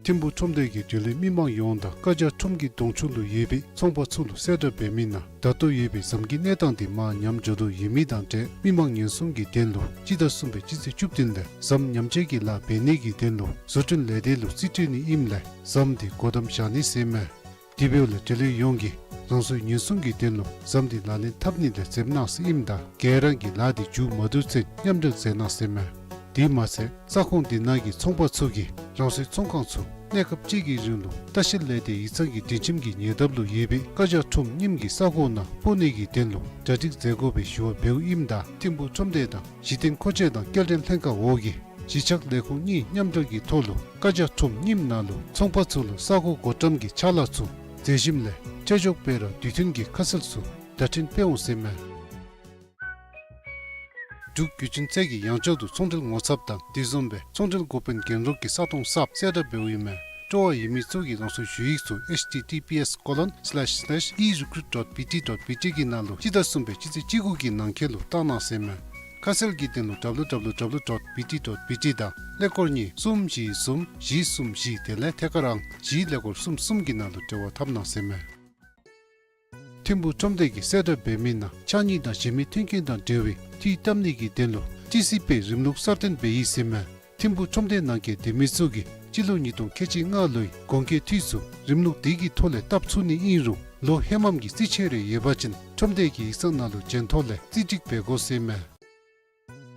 ཐིམ་ཕུག་ཁྲོམ་སྡེ་གིས་འབྲེལ་ཡོད་མི་མང་ཡོངས་དང་བཀའ་རྒྱ་ཁྲོམ་གྱི་གདོང་ཕྱོགས་ལུ་ཡོད་པའི་ཚོང་པ་ཚུ་ལུ་གསལ་བསྒྲགས་འབད་མི་ནང་ད་ལྟོ་ཡོད་པའི་ཟམ་གྱི་གནས་སྟངས་དེ་མར་ཉམས་འགྱོ་དོ་ཡོད་མི་དང་འབྲེལ་མི་མང་ཉེན་སྲུང་གི་དོན་ལུ་སྤྱི་ཟླ་གསུམ་པའི་སྤྱི་ཚེས་བཅུ་བདུན་ལས་ཟམ་ཉམས་བཅོས་ཀྱི་ལཱ་འབད་ནི་གི་དོན་ལུ་བཟོ་སྐྲུན་ལས་སྡེ་ལུ་རྩིས་སྤྲོད་ནི་ཨིནམ་ལས་ཟམ་དེ་སྒོ་བསྡམ་བཞག་ནི་ཟེར་ཨིན་མས། དེ་འབདཝ་ལས་འབྲེལ་ཡོད་ཡོངས་ཀྱིས་རང་སོའི་ཉེན་སྲུང་གི་དོན་ལུ་ཟམ་དེ་ལག་ལེན་འཐབ་ནི་ལས་འཛེམ་གནང་ཟེར་ཨིནམ་ད་ག་ར་གིས་ལཱ་དེ་མཇུག་མ་བསྡུ་ཚུན་མཉམ་འབྲེལ་མཛད་གནང་ཟེར་ཨིན་མས། དེ་མ་ཚད་ས་ཁོངས་དེ་ནང་གི་ཚོང་པ་ཚུ་གིས་རང་སོའི་ཚོང་ཁང་ཚུ་གནས་སྐབས་གཅིག་གི་རིང་ལུ་ལྟ་བཤལ་ལས་སྡེ་ཡིག་ཚང་གི་སྒྲིག་ཁྱིམ་གྱི་ཉེ་འདབས་ལུ་ཡོད་པའི་བཀའ་རྒྱ་ཁྲོམ་རྙིངམ་གྱི་ས་གོ་ནང་སྤོ་ནི་གི་དོན་ལུ་གྲ་སྒྲིག་མཛད་དགོ་པའི་ཞུ་བ་འབདཝ་ཨིནམ་ད་ཐིམ་ཕུག་ཁྲོམ་སྡེ་དང་གཞི་རྟེན་མཁོ་ཆས་དང་སྐྱེལ་འདྲེན་ལྷན་ཁག་འོག་གི་གཞིས་ཆགས་ལས་ཁུངས་གཉིས་མཉམ་འབྲེལ་གྱི་ཐོག་ལུ་བཀའ་རྒྱ་ཁྲོམ་རྙིངམ་ནང་ལུ་ཚོང་པ་ཚུ་ལུ་ས་གོ་སྒོ་འགྲམ་གྱི་ཆ་ལག་ཚུ་མཛེས་ཞིནམ་ལས་ཁྲལ་གཅོག་སྤེལ་ར་དུས་མཐུན་གྱི་ཁ་གསལ་ཚུ་བརྡ་འཕྲིན་སྤེལ་འོང་ཟེར་ཨིན་མས། འབྲུག་བརྒྱུད་འཕྲིན་ཚད་ཀྱི་ཡང་བསྐྱར་དུ་ཚོང་འབྲེལ་ངོ་ཚབ་དང་དེ་བཟུམ་སྦེ་ཚོང་འབྲེལ་འགོ་དཔོན་རྒན་རོགས་ཀྱི་ས་སྟོང་གསརཔ་གསལ་བསྒྲགས་འབདཝ་ཨིན་མས། སྤྲོ་བ་ཡོད་མི་ཚུ་གིས་རང་སོའི་ཞུ་ཡིག་ཚུ་ཨེཆ་ཊི་ཊི་པི་ཨེསི་ཀོ་ལོན་སི་ལེཤ་སི་ལེཤ་ཨི་རི་ཀུ་རུཊ་ཌོཊ་བི་ཊི་ཌོཊ་བི་ཊི་གི་ནང་ལུ་སྤྱི་ཟླ་གསུམ་པའི་སྤྱི་ཚེས་བཅུ་དགུ་གི་ནང་འཁོད་ལུ་བཏང་གནང་ཟེར་ཨིན་མས། ཁ་གསལ་གྱི་དོན་ལུ་W W W dot B T dot B T དང་ཀླད་ཀོར་གཉིས་གསུམ་བཞི་གསུམ་བཞི་གསུམ་བཞི་དེ་ལས་ཐད་ཀར་ཨང་གཅིག་ཀླད་ཀོར་གསུམ་གསུམ་གྱི་ནང་ལུ་འབྲེལ་བ་འཐབ་གནང་ཟེར་མས། ཐིམ་ཕུག་ཁྲོམ་སྡེ་གིས་གསལ་བསྒྲགས་འབད་མི་ནང་ཕྱགས་སྙིགས་དང་གཞན་མི་མཐུན་རྐྱེན་དང་འབྲེལ་བའི་འཐུས་བཏབ་ནི་གི་དོན་ལུ་ཊི་སི་པིའི་རིམ་ལུགས་གསར་བཏོན་འབད་ཡི་ཟེར་མས། ཐིམ་ཕུག་ཁྲོམ་སྡེ་ནང་གི་སྡོད་མི་ཚུ་གིས་སྤྱི་ལོ་ཉིས་སྟོང་ཁལ་གཅིག་ལྔ་ལོའི་གོང་འཁོད་འཐུས་ཚུ་རིམ་ལུགས་དེ་གི་ཐོག་ལས་བཏབ་ཚུགས་ནི་ཨིན་རུང་ལོ་ཧེ་མམ་གྱི་རྩིས་ཆད་རེ་ཡོད་པ་ཅིན་ཁྲོམ་སྡེ་གི་ཡིག་ཚང་ནང་ལུ་འབྱོན་ཐོག་ལས་རྩིས་སྒྲིག་འབད་དགོ་ཟེར་མས།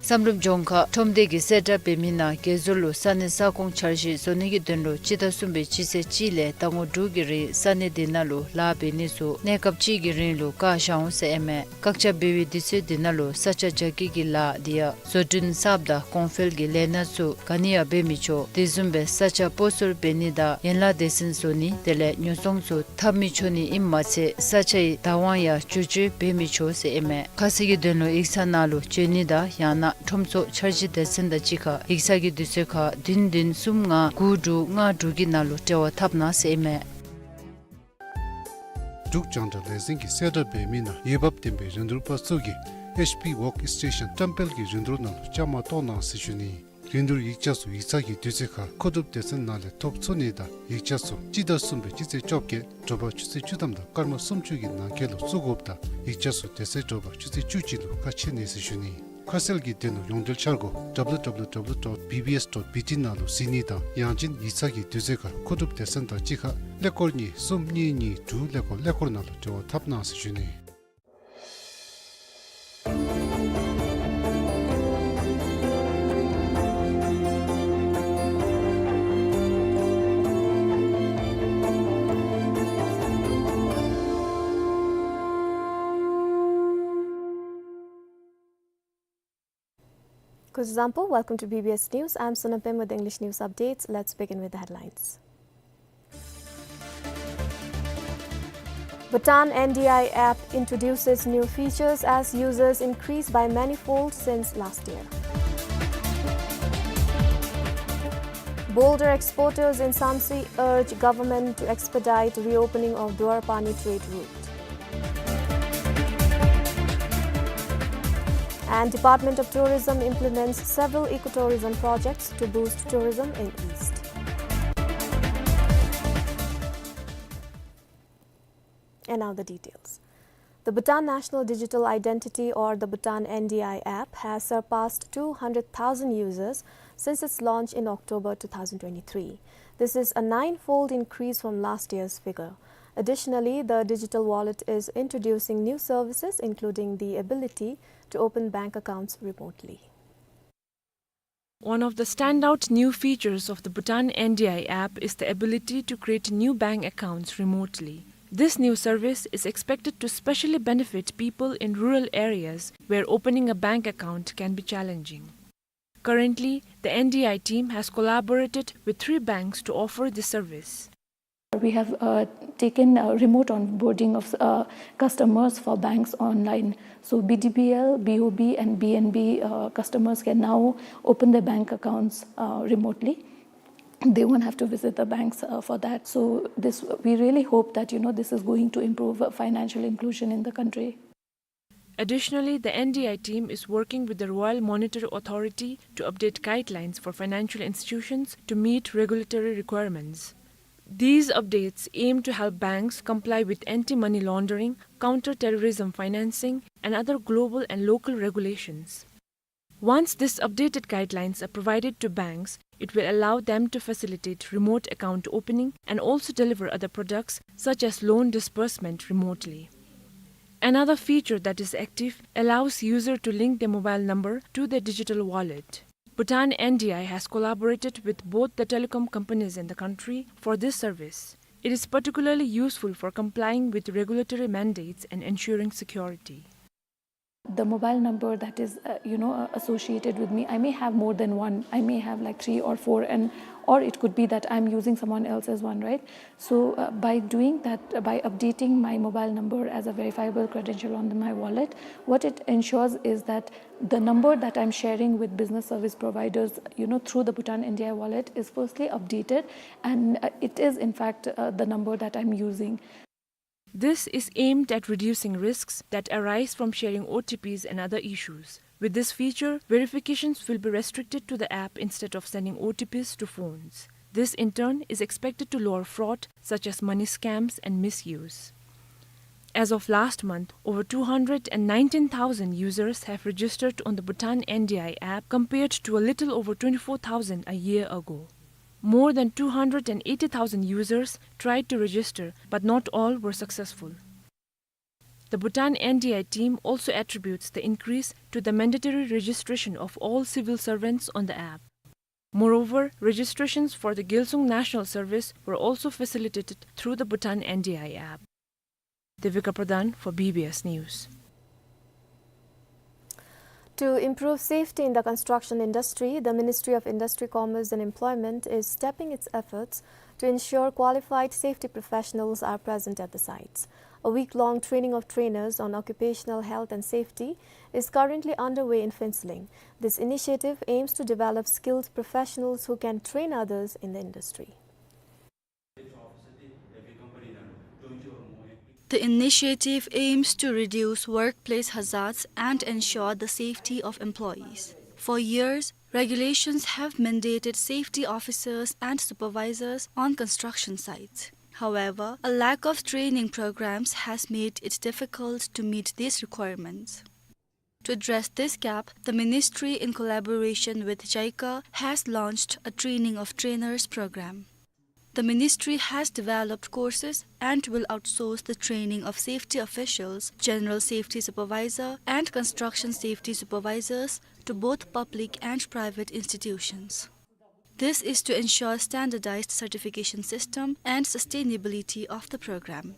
བསམ་གྲུབ་ལྗོངས་མཁར་ཁྲོམ་སྡེ་གིས་གསལ་བསྒྲགས་འབད་མི་ནང་དགེ་ཟོར་ལུ་ས་གནས་ས་ཁོངས་འཆར་གཞི་བཟོ་ནི་གི་དོན་ལུ་སྤྱི་ཟླ་གསུམ་པའི་སྤྱི་ཚེས་གཅིག་ལས་ཟླ་ངོ་དྲུག་གི་རིང་ས་གནས་དེ་ནང་ལུ་ལཱ་འབད་ནི་ཚུ་གནས་སྐབས་གཅིག་གི་རིང་ལུ་བཀག་བཞག་འོང་ཟེར་ཨིན་མས། བཀག་ཆ་འབད་བའི་དུས་ཚོད་དེ་ནང་ལུ་ས་ཆ་རྒྱ་སྐྱེད་ཀྱི་ལཱ་དེ་ཡང་བཟོ་སྐྲུན་གསརཔ་དང་གོང་འཕེལ་གྱི་ལས་སྣ་ཚུ་ག་ནི་ཡང་འབད་མི་ཆོག། དེ་བཟུམ་སྦེ་ས་ཆ་སྤོ་སོར་འབད་ནི་དང་ཡན་ལག་སྡེ་ཚན་བཟོ་ནི་དེ་ལས་ཉོ་ཚོང་ཚུ་འཐབ་མི་ཆོག་ནི་ཨིནམ་མ་ཚད་ས་ཆའི་བདག་དབང་ཡང་བསྒྱུར་བཅོས་འབད་མི་ཆོག་ཟེར་ཨིན་མས། ཁ་གསལ་གྱི་དོན་ལུ་ཡིག་ཚང་ནང་ལུ་འབྱོན་ནི་དང་ཡང་ན་ཁྲོམ་ཚོགས་འཆར་གཞི་སྡེ་ཚན་དང་གཅིག་ཁར་ཡིག་ཚང་གི་དུས་ཚོད་ཁར་བདུན་བདུན་གསུམ་ལྔ་དགུ་དྲུག་ལྔ་དྲུག་གི་ནང་ལུ་འབྲེལ་བ་འཐབ་གནང་ཟེར་ཨིན་མས། འབྲུག་རྒྱང་བསྒྲགས་ལས་འཛིན་གྱིས་གསལ་བསྒྲགས་འབད་མི་ནང་འོས་འབབ་ལྡན་པའི་རིན་བསྡུར་པ་ཚུ་གིས་ཨེཆ་པི་ཝོརཀ་སི་ཊེ་ཤན་བཀྲམ་སྤེལ་གྱི་རིན་བསྡུར་ནང་ལུ་བཅའ་མར་གཏོགས་གནང་ཟེར་ཞུ་ནི། རིན་བསྡུར་ཡིག་ཆ་ཚུ་ཡིག་ཚང་གི་དུས་ཚོད་ཁར་མཁོ་སྒྲུབ་སྡེ་ཚན་ནང་ལས་ཐོབ་ཚུགས་ནི་དང་ཡིག་ཆ་ཚུ་སྤྱི་ཟླ་གསུམ་པའི་སྤྱི་ཚེས་བཅོ་བརྒྱད་དྲོ་པ་ཆུ་ཚོད་བཅུ་ཐམ་དང་སྐར་མ་སུམ་ཅུ་གི་ནང་འཁོད་ལུ་བཙུགས་དགོཔ་དང་ཡིག་ཆ་ཚུ་དེ་ཚེ་དྲོ་པ་ཆུ་ཚོད་བཅུ་གཅིག་ལུ་ཁ་ཕྱེ་ནི་ཟེར་ཞུ་ནི། ཁ་གསལ་གྱི་དོན་ལུ་ཡོངས་འབྲེལ་འཆར་སྒོ་W W W dot B B S dot B T ནང་ལུ་གཟིགས་ནི་དང་ཡང་ཅིན་ཡིག་ཚང་གི་དུས་ཚོད་ཁར་མཁོ་སྒྲུབ་སྡེ་ཚན་དང་གཅིག་ཁར་ཀླད་ཀོར་གཉིས་གསུམ་གཉིས་གཉིས་དྲུག་ཀླད་ཀོར་ཀླད་ཀོར་ནང་ལུ་འབྲེལ་བ་འཐབ་གནང་ཟེར་ཞུ་ནི། Kuzuzangpo, welcome to B B S News. I'm Sonam Pem with English news updates. Let's begin with the headlines. Bhutan N D I app introduces new features as users increase by manifold since last year. Boulder exporters in Samtse urge government to expedite reopening of Duar Pani trade route. And Department of Tourism implements several ecotourism projects to boost tourism in East. And now the details. The Bhutan National Digital Identity, or the Bhutan N D I app, has surpassed two hundred thousand users since its launch in October two thousand twenty-three. This is a nine-fold increase from last year's figure. Additionally, the digital wallet is introducing new services, including the ability to open bank accounts remotely. One of the standout new features of the Bhutan N D I app is the ability to create new bank accounts remotely. This new service is expected to specially benefit people in rural areas where opening a bank account can be challenging. Currently, the N D I team has collaborated with three banks to offer this service. We have, uh, taken, uh, remote onboarding of, uh, customers for banks online. So B D B L, B O B, and B N B, uh, customers can now open their bank accounts, uh, remotely. They won't have to visit the banks, uh, for that. So this, we really hope that, you know, this is going to improve, uh, financial inclusion in the country. Additionally, the N D I team is working with the Royal Monetary Authority to update guidelines for financial institutions to meet regulatory requirements. These updates aim to help banks comply with anti-money laundering, counter-terrorism financing, and other global and local regulations. Once these updated guidelines are provided to banks, it will allow them to facilitate remote account opening and also deliver other products such as loan disbursement remotely. Another feature that is active allows user to link their mobile number to their digital wallet. Bhutan N D I has collaborated with both the telecom companies in the country for this service. It is particularly useful for complying with regulatory mandates and ensuring security. The mobile number that is, uh, you know, uh, associated with me, I may have more than one. I may have, like, three or four, and, or it could be that I'm using someone else's one, right? So, uh, by doing that, uh, by updating my mobile number as a verifiable credential on the, my wallet, what it ensures is that the number that I'm sharing with business service providers, you know, through the Bhutan N D I wallet is firstly updated, and, uh, it is in fact, uh, the number that I'm using. This is aimed at reducing risks that arise from sharing O T Ps and other issues. With this feature, verifications will be restricted to the app instead of sending O T Ps to phones. This, in turn, is expected to lower fraud, such as money scams and misuse. As of last month, over two hundred and nineteen thousand users have registered on the Bhutan N D I app, compared to a little over twenty-four thousand a year ago. More than two hundred and eighty thousand users tried to register, but not all were successful. The Bhutan N D I team also attributes the increase to the mandatory registration of all civil servants on the app. Moreover, registrations for the Gyalsung National Service were also facilitated through the Bhutan N D I app. Devika Pradhan for B B S News. To improve safety in the construction industry, the Ministry of Industry, Commerce and Employment is stepping its efforts to ensure qualified safety professionals are present at the sites. A week-long training of trainers on occupational health and safety is currently underway in Phuentsholing. This initiative aims to develop skilled professionals who can train others in the industry. The initiative aims to reduce workplace hazards and ensure the safety of employees. For years, regulations have mandated safety officers and supervisors on construction sites. However, a lack of training programs has made it difficult to meet these requirements. To address this gap, the ministry, in collaboration with JICA, has launched a training of trainers program. The ministry has developed courses and will outsource the training of safety officials, general safety supervisor, and construction safety supervisors to both public and private institutions. This is to ensure standardized certification system and sustainability of the program.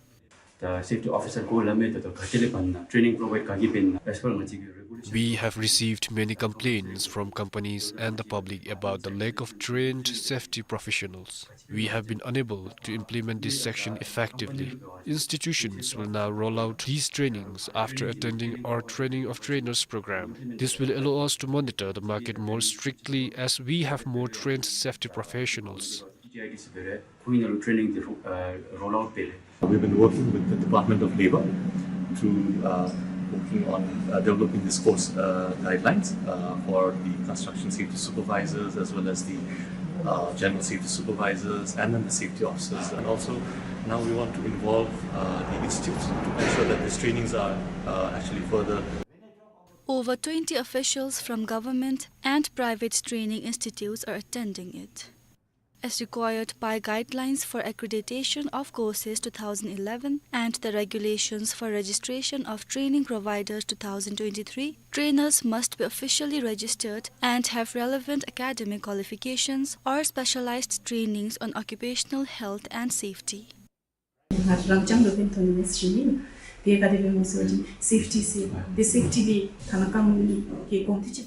The safety officer ཁོང་ལུ་མེད་ད་ད་ག་ཅི་ལས་ཕར་ན་training provide ག་གིས་འབད་ན་as per ང་བཅས་ཀྱི་regulation. We have received many complaints from companies and the public about the lack of trained safety professionals. We have been unable to implement this section effectively. Institutions will now roll out these trainings after attending our training of trainers program. This will allow us to monitor the market more strictly as we have more trained safety professionals. We've been working with the Department of Labor to, uh, working on, uh, developing this course, uh, guidelines, uh, for the construction safety supervisors as well as the, uh, general safety supervisors and then the safety officers. And also now we want to involve, uh, the institutes to ensure that these trainings are, uh, actually further. Over twenty officials from government and private training institutes are attending it. As required by Guidelines for Accreditation of Courses two thousand eleven and the Regulations for Registration of Training Providers two thousand twenty-three, trainers must be officially registered and have relevant academic qualifications or specialized trainings on occupational health and safety.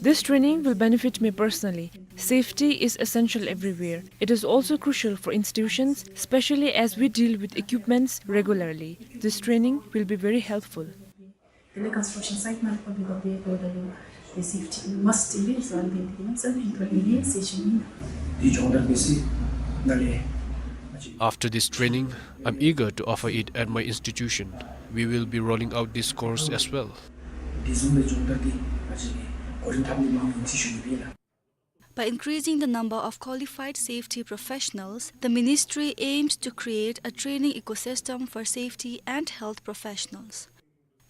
This training will benefit me personally. Safety is essential everywhere. It is also crucial for institutions, especially as we deal with equipments regularly. This training will be very helpful. After this training, I'm eager to offer it at my institution. We will be rolling out this course as well. By increasing the number of qualified safety professionals, the ministry aims to create a training ecosystem for safety and health professionals.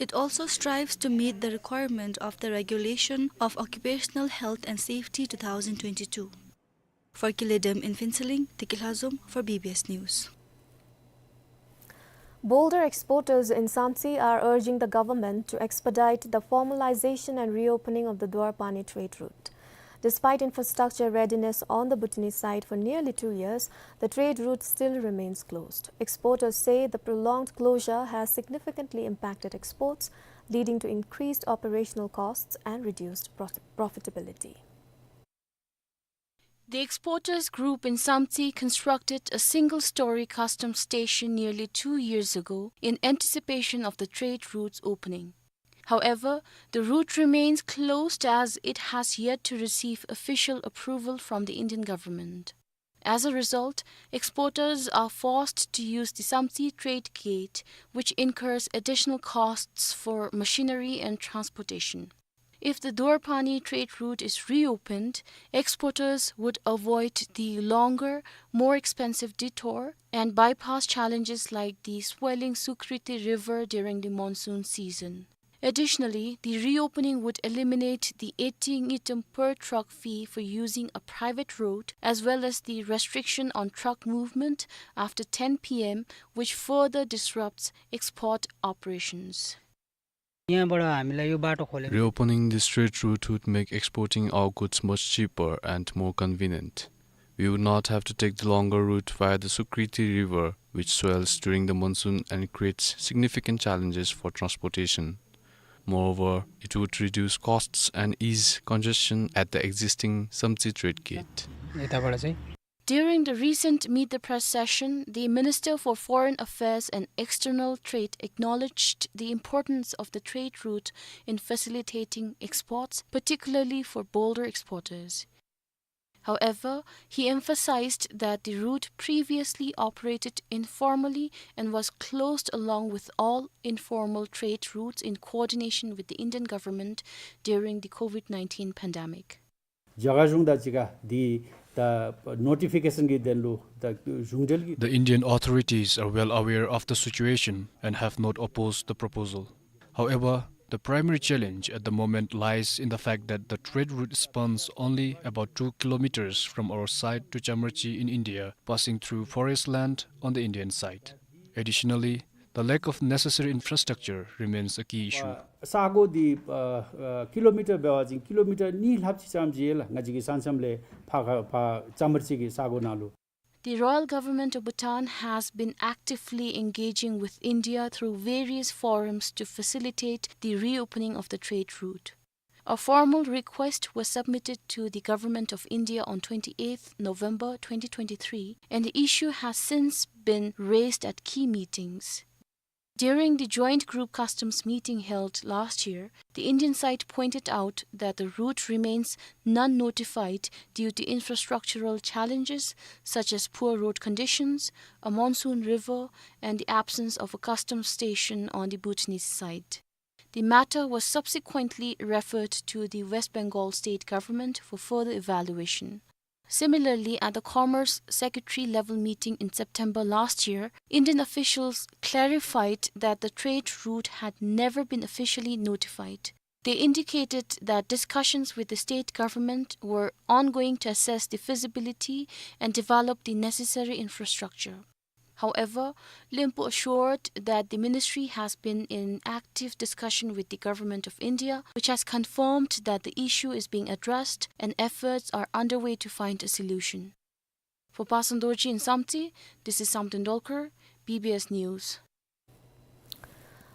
It also strives to meet the requirement of the Regulation of Occupational Health and Safety two thousand twenty-two. For Kile Dem in Phuentsholing, Tiki Lhazom for B B S News. Boulder exporters in Samtse are urging the government to expedite the formalization and reopening of the Duar Pani trade route. Despite infrastructure readiness on the Bhutanese side for nearly two years, the trade route still remains closed. Exporters say the prolonged closure has significantly impacted exports, leading to increased operational costs and reduced pro-, profitability. The exporters group in Samtse constructed a single-story customs station nearly two years ago in anticipation of the trade route's opening. However, the route remains closed as it has yet to receive official approval from the Indian government. As a result, exporters are forced to use the Samtse trade gate, which incurs additional costs for machinery and transportation. If the Duarphani trade route is reopened, exporters would avoid the longer, more expensive detour and bypass challenges like the swelling Sukriti River during the monsoon season. Additionally, the reopening would eliminate the eighty ngultrum per truck fee for using a private road, as well as the restriction on truck movement after ten P M, which further disrupts export operations. यहाँबाट हामीलाई यो बाटो खोलेर Reopening this trade route would make exporting our goods much cheaper and more convenient. We would not have to take the longer route via the Sukriti River, which swells during the monsoon and creates significant challenges for transportation. Moreover, it would reduce costs and ease congestion at the existing Samtse trade gate. यताबाट चाहिँ During the recent Meet the Press session, the Minister for Foreign Affairs and External Trade acknowledged the importance of the trade route in facilitating exports, particularly for bolder exporters. However, he emphasized that the route previously operated informally and was closed along with all informal trade routes in coordination with the Indian government during the COVID nineteen pandemic. जग्गा ह्रुङ्दा चिका दि the notification की देन लु द ह्रुङ्डेल की The Indian authorities are well aware of the situation and have not opposed the proposal. However, the primary challenge at the moment lies in the fact that the trade route spans only about two kilometers from our site to Chamarchi in India, passing through forest land on the Indian side. Additionally, the lack of necessary infrastructure remains a key issue. सागो दि kilometre बेवाजिङ kilometre नि ल्हाप्ची चामर्ची ला ङाजिकी सानसमले फा फा चामर्ची की सागो नालु The Royal Government of Bhutan has been actively engaging with India through various forums to facilitate the reopening of the trade route. A formal request was submitted to the Government of India on twenty-eighth November twenty twenty-three, and the issue has since been raised at key meetings. During the Joint Group Customs meeting held last year, the Indian side pointed out that the route remains non-notified due to infrastructural challenges such as poor road conditions, a monsoon river, and the absence of a customs station on the Bhutanese side. The matter was subsequently referred to the West Bengal state government for further evaluation. Similarly, at the Commerce Secretary level meeting in September last year, Indian officials clarified that the trade route had never been officially notified. They indicated that discussions with the state government were ongoing to assess the feasibility and develop the necessary infrastructure. However, Lempo assured that the ministry has been in active discussion with the Government of India, which has confirmed that the issue is being addressed and efforts are underway to find a solution. For Pasan Dorji in Samtse, this is Samten Dolkar, B B S News.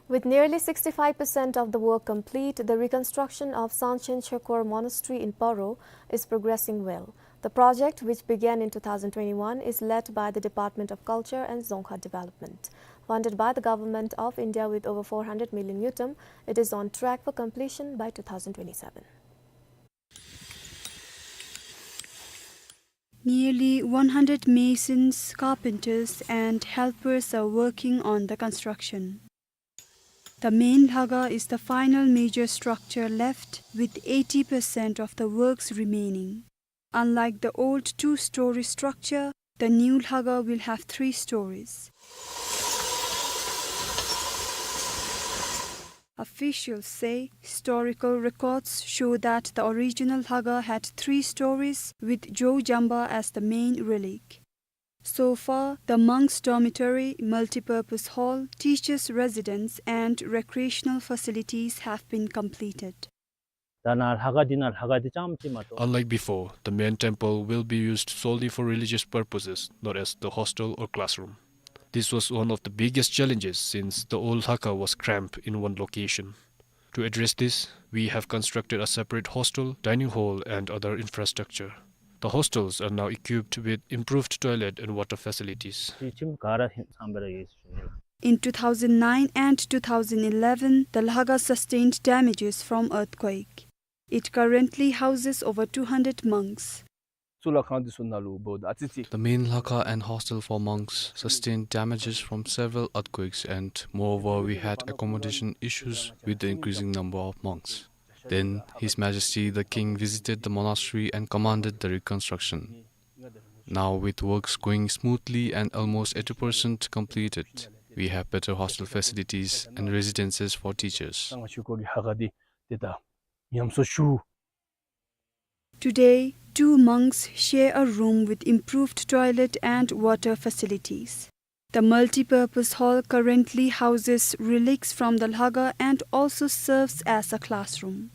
With nearly sixty-five percent of the work complete, the reconstruction of Sanchen Shekor Monastery in Paro is progressing well. The project, which began in two thousand twenty-one, is led by the Department of Culture and Dzongkha Development. Funded by the Government of India with over four hundred million ngultrum, it is on track for completion by two thousand twenty-seven. Nearly one hundred masons, carpenters, and helpers are working on the construction. The main lhaga is the final major structure left, with eighty percent of the works remaining. Unlike the old two-story structure, the new lhaga will have three stories. Officials say historical records show that the original lhaga had three stories, with Zhou Jamba as the main relic. So far, the monks' dormitory, multipurpose hall, teachers' residence, and recreational facilities have been completed. ད་ནཱ་ལྷ་ཁང་འདི་ནང་ལྷ་ཁང་འདི་རྐྱངམ་ཅིག་མ་གཏོགས། Unlike before, the main temple will be used solely for religious purposes, not as the hostel or classroom. This was one of the biggest challenges since the old lhaga was cramped in one location. To address this, we have constructed a separate hostel, dining hall, and other infrastructure. The hostels are now equipped with improved toilet and water facilities. In two thousand nine and two thousand eleven, the lhaga sustained damages from earthquake. It currently houses over two hundred monks. The main lhaga and hostel for monks sustained damages from several earthquakes, and moreover, we had accommodation issues with the increasing number of monks. Then His Majesty the King visited the monastery and commanded the reconstruction. Now, with works going smoothly and almost eighty percent completed, we have better hostel facilities and residences for teachers. Today, two monks share a room with improved toilet and water facilities. The multi-purpose hall currently houses relics from the Lhaga and also serves as a classroom.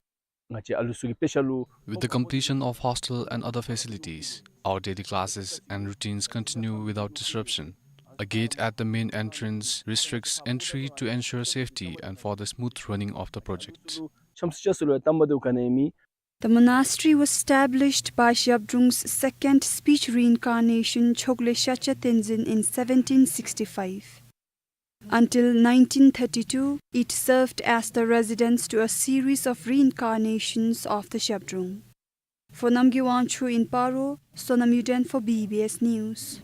With the completion of hostel and other facilities, our daily classes and routines continue without disruption. A gate at the main entrance restricts entry to ensure safety and for the smooth running of the project. The monastery was established by Zhabdrung's second speech reincarnation, Chogle Shacha Tenzin, in seventeen sixty-five. Until nineteen thirty-two, it served as the residence to a series of reincarnations of the Zhabdrung. For Namgay Wangchuk in Paro, Sonam Yuden for B B S News.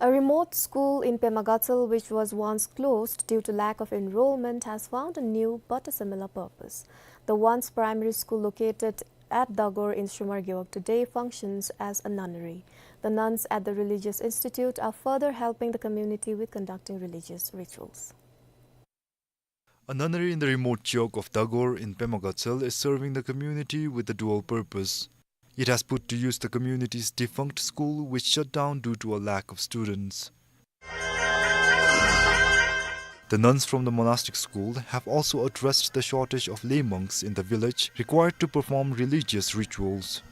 A remote school in Pema Gatshel, which was once closed due to lack of enrollment, has found a new but a similar purpose. The once primary school located at Dagor in Shomar Gewog today functions as a nunnery. The nuns at the religious institute are further helping the community with conducting religious rituals. A nunnery in the remote Gewog of Dagor in Pema Gatshel is serving the community with a dual purpose. It has put to use the community's defunct school, which shut down due to a lack of students. The nuns from the monastic school have also addressed the shortage of lay monks in the village required to perform religious rituals.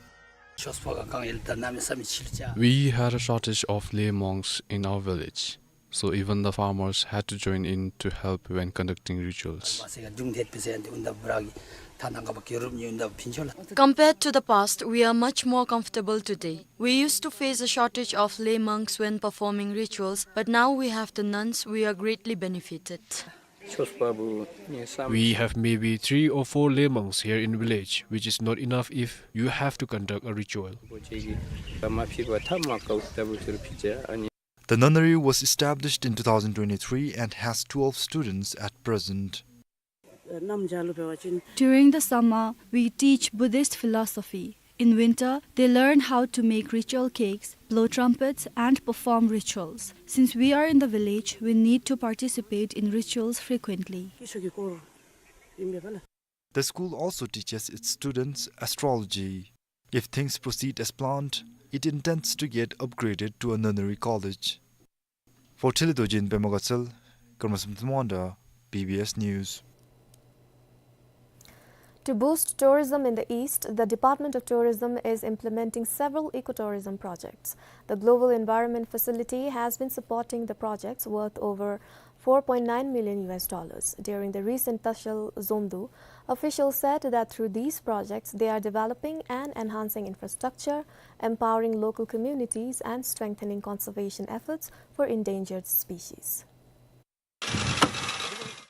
We had a shortage of lay monks in our village, so even the farmers had to join in to help when conducting rituals. Compared to the past, we are much more comfortable today. We used to face a shortage of lay monks when performing rituals, but now we have the nuns, we are greatly benefited. We have maybe three or four lay monks here in village, which is not enough if you have to conduct a ritual. The nunnery was established in two thousand twenty-three and has twelve students at present. During the summer, we teach Buddhist philosophy. In winter, they learn how to make ritual cakes, blow trumpets, and perform rituals. Since we are in the village, we need to participate in rituals frequently. The school also teaches its students astrology. If things proceed as planned, it intends to get upgraded to a nunnery college. For Thelito Jin, Pema Gatshel, Karmasam Thamanda, B B S News. To boost tourism in the East, the Department of Tourism is implementing several ecotourism projects. The Global Environment Facility has been supporting the projects worth over four point nine million U S dollars. During the recent Tashal Zomdu, officials said that through these projects, they are developing and enhancing infrastructure, empowering local communities, and strengthening conservation efforts for endangered species.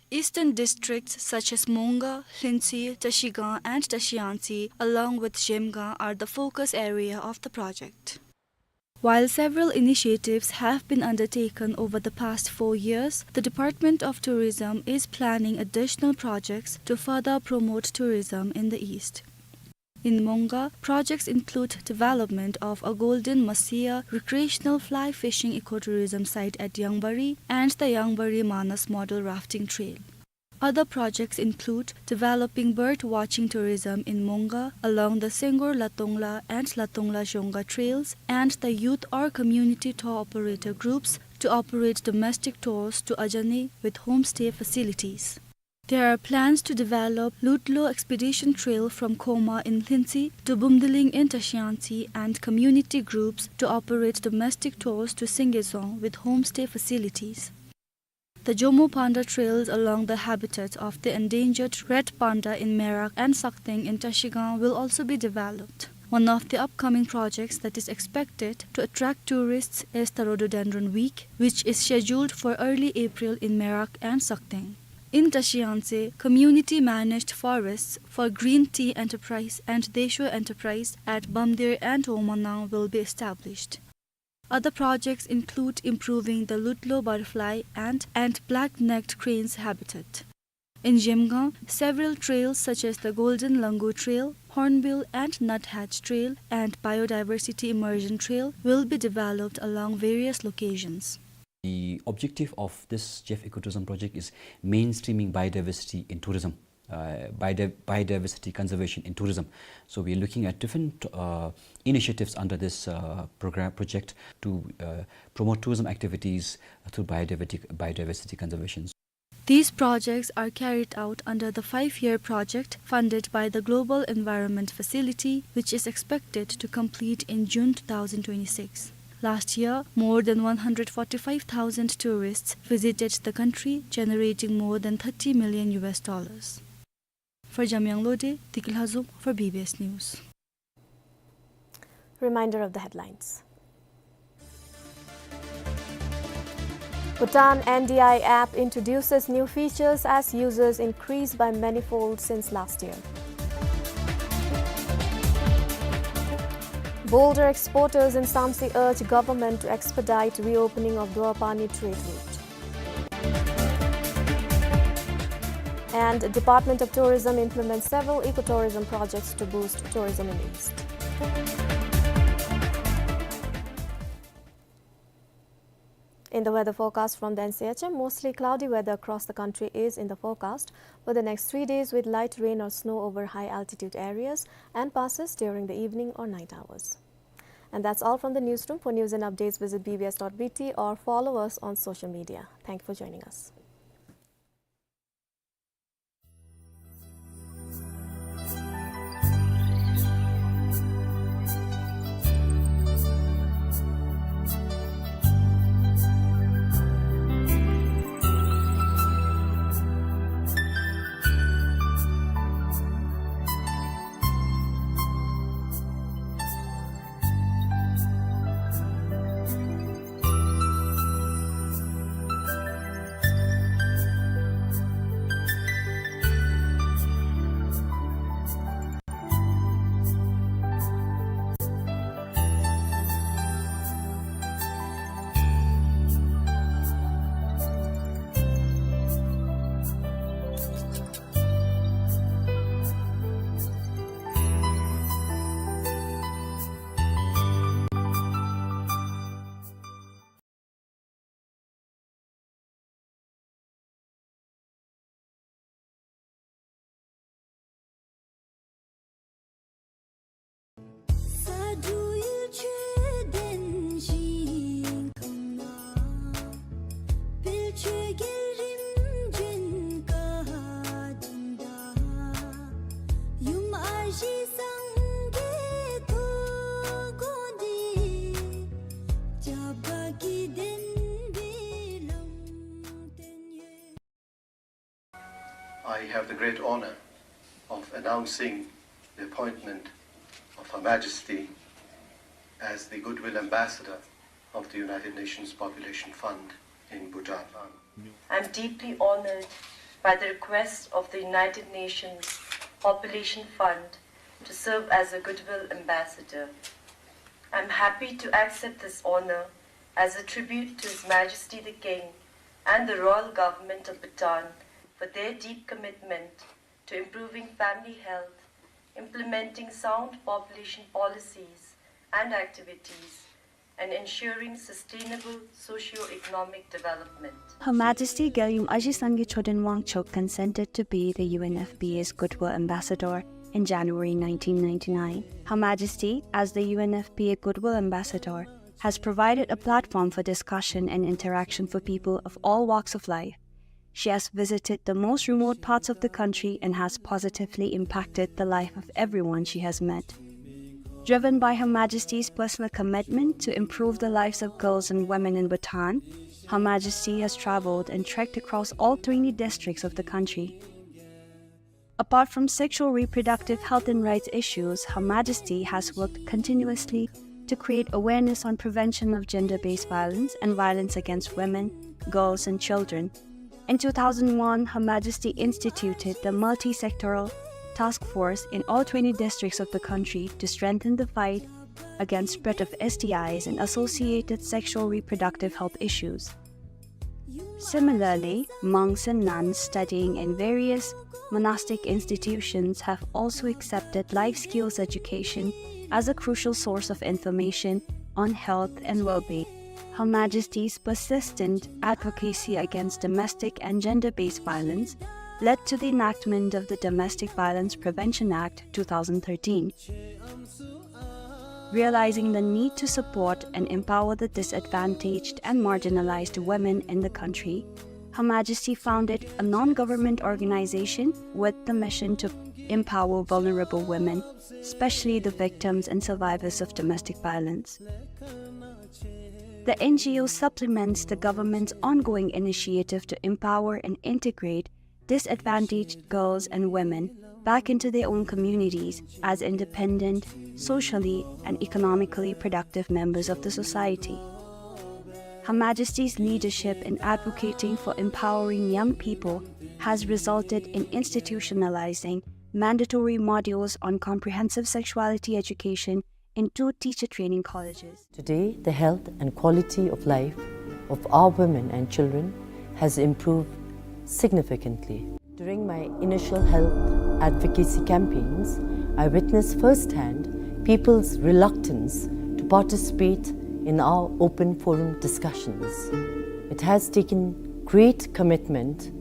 Eastern districts such as Monga, Lhuentse, Trashigang, and Trashiyangtse, along with Zhemgang, are the focus area of the project. While several initiatives have been undertaken over the past four years, the Department of Tourism is planning additional projects to further promote tourism in the East. In Monga, projects include development of a golden mahseer recreational fly fishing ecotourism site at Yangbari and the Yangbari Manas Model Rafting Trail. Other projects include developing bird watching tourism in Monga along the Senggor Latongla and Latongla Zhonga trails and the youth or community tour operator groups to operate domestic tours to Ajani with homestay facilities. There are plans to develop Lutlo Expedition Trail from Khoma in Lhuentse to Bumdiling in Trashiyangtse and community groups to operate domestic tours to Sengezong with homestay facilities. The Jomo Panda trails along the habitat of the endangered red panda in Merak and Sakteng in Trashigang will also be developed. One of the upcoming projects that is expected to attract tourists is the Rhododendron Week, which is scheduled for early April in Merak and Sakteng. In Trashiyangtse, community-managed forests for Green Tea Enterprise and Desho Enterprise at Bamdir and Omanang will be established. Other projects include improving the Lutlo butterfly and, and black-necked crane's habitat. In Zhemgang, several trails such as the Golden Langur Trail, Hornbill and Nuthatch Trail, and Biodiversity Immersion Trail will be developed along various locations. The objective of this Jeff Ecotourism project is mainstreaming biodiversity in tourism, uh, biodi-, biodiversity conservation in tourism. So we are looking at different, uh, initiatives under this, uh, program, project to, uh, promote tourism activities through biodiversity, biodiversity conservation. These projects are carried out under the five-year project funded by the Global Environment Facility, which is expected to complete in June two thousand twenty-six. Last year, more than one hundred forty-five thousand tourists visited the country, generating more than thirty million U S dollars. For Jamyang Lode, Dikilhazum for B B S News. Reminder of the headlines. Bhutan N D I app introduces new features as users increase by manifold since last year. Boulder exporters in Samtse urge government to expedite reopening of Duarpani trade route. And Department of Tourism implements several ecotourism projects to boost tourism in East. In the weather forecast from the N C H M, mostly cloudy weather across the country is in the forecast for the next three days, with light rain or snow over high altitude areas and passes during the evening or night hours. And that's all from the newsroom. For news and updates, visit B B S dot B T or follow us on social media. Thank you for joining us. I have the great honor of announcing the appointment of Her Majesty as the Goodwill Ambassador of the United Nations Population Fund in Bhutan. I'm deeply honored by the request of the United Nations Population Fund to serve as a Goodwill Ambassador. I'm happy to accept this honor as a tribute to His Majesty the King and the Royal Government of Bhutan for their deep commitment to improving family health, implementing sound population policies and activities, and ensuring sustainable socio-economic development. Her Majesty Gyalgyum Aji Sangay Choden Wangchuck consented to be the U N F P A's Goodwill Ambassador in January nineteen ninety-nine. Her Majesty, as the U N F P A Goodwill Ambassador, has provided a platform for discussion and interaction for people of all walks of life. She has visited the most remote parts of the country and has positively impacted the life of everyone she has met. Driven by Her Majesty's personal commitment to improve the lives of girls and women in Bhutan, Her Majesty has traveled and trekked across all twenty districts of the country. Apart from sexual reproductive health and rights issues, Her Majesty has worked continuously to create awareness on prevention of gender-based violence and violence against women, girls, and children. In two thousand one, Her Majesty instituted the multi-sectoral task force in all twenty districts of the country to strengthen the fight against spread of S T Is and associated sexual reproductive health issues. Similarly, monks and nuns studying in various monastic institutions have also accepted life skills education as a crucial source of information on health and well-being. Her Majesty's persistent advocacy against domestic and gender-based violence led to the enactment of the Domestic Violence Prevention Act two thousand thirteen. Realizing the need to support and empower the disadvantaged and marginalized women in the country, Her Majesty founded a non-government organization with the mission to empower vulnerable women, especially the victims and survivors of domestic violence. The N G O supplements the government's ongoing initiative to empower and integrate disadvantaged girls and women back into their own communities as independent, socially and economically productive members of the society. Her Majesty's leadership in advocating for empowering young people has resulted in institutionalizing mandatory modules on comprehensive sexuality education in two teacher training colleges. Today, the health and quality of life of our women and children has improved significantly. During my initial health advocacy campaigns, I witnessed firsthand people's reluctance to participate in our open forum discussions. It has taken great commitment,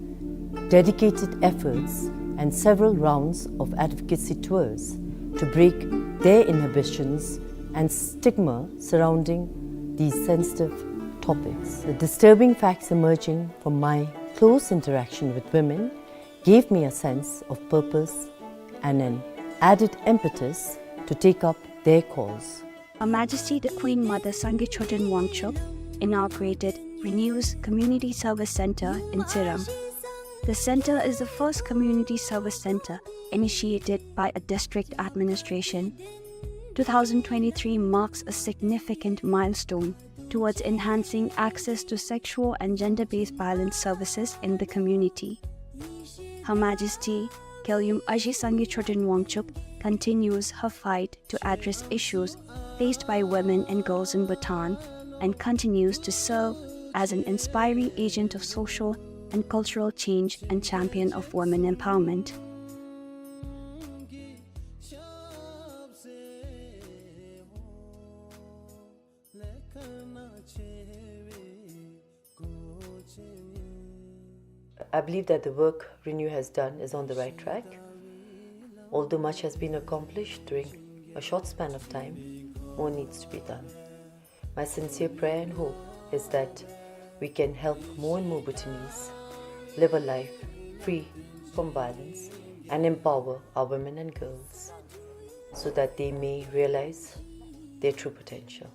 dedicated efforts, and several rounds of advocacy tours to break their inhibitions and stigma surrounding these sensitive topics. The disturbing facts emerging from my close interaction with women gave me a sense of purpose and an added impetus to take up their cause. Her Majesty the Queen Mother Sangay Choden Wangchuck inaugurated RENEW's Community Service Center in Tsirang. The center is the first community service center initiated by a district administration. Two thousand twenty-three marks a significant milestone towards enhancing access to sexual and gender-based violence services in the community. Her Majesty Gyalgyum Aji Sangay Choden Wangchuck continues her fight to address issues faced by women and girls in Bhutan and continues to serve as an inspiring agent of social and cultural change and champion of women empowerment. I believe that the work RENEW has done is on the right track. Although much has been accomplished during a short span of time, more needs to be done. My sincere prayer and hope is that we can help more and more Bhutanese live a life free from violence and empower our women and girls so that they may realize their true potential.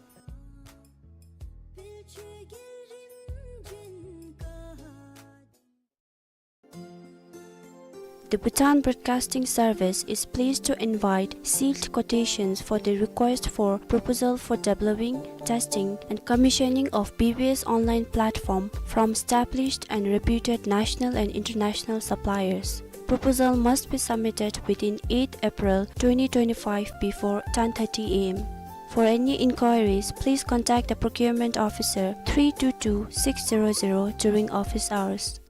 The Bhutan Broadcasting Service is pleased to invite sealed quotations for the request for proposal for developing, testing, and commissioning of B B S online platform from established and reputed national and international suppliers. Proposal must be submitted within eighth April twenty twenty-five before ten thirty A M. For any inquiries, please contact the procurement officer three two two six zero zero during office hours.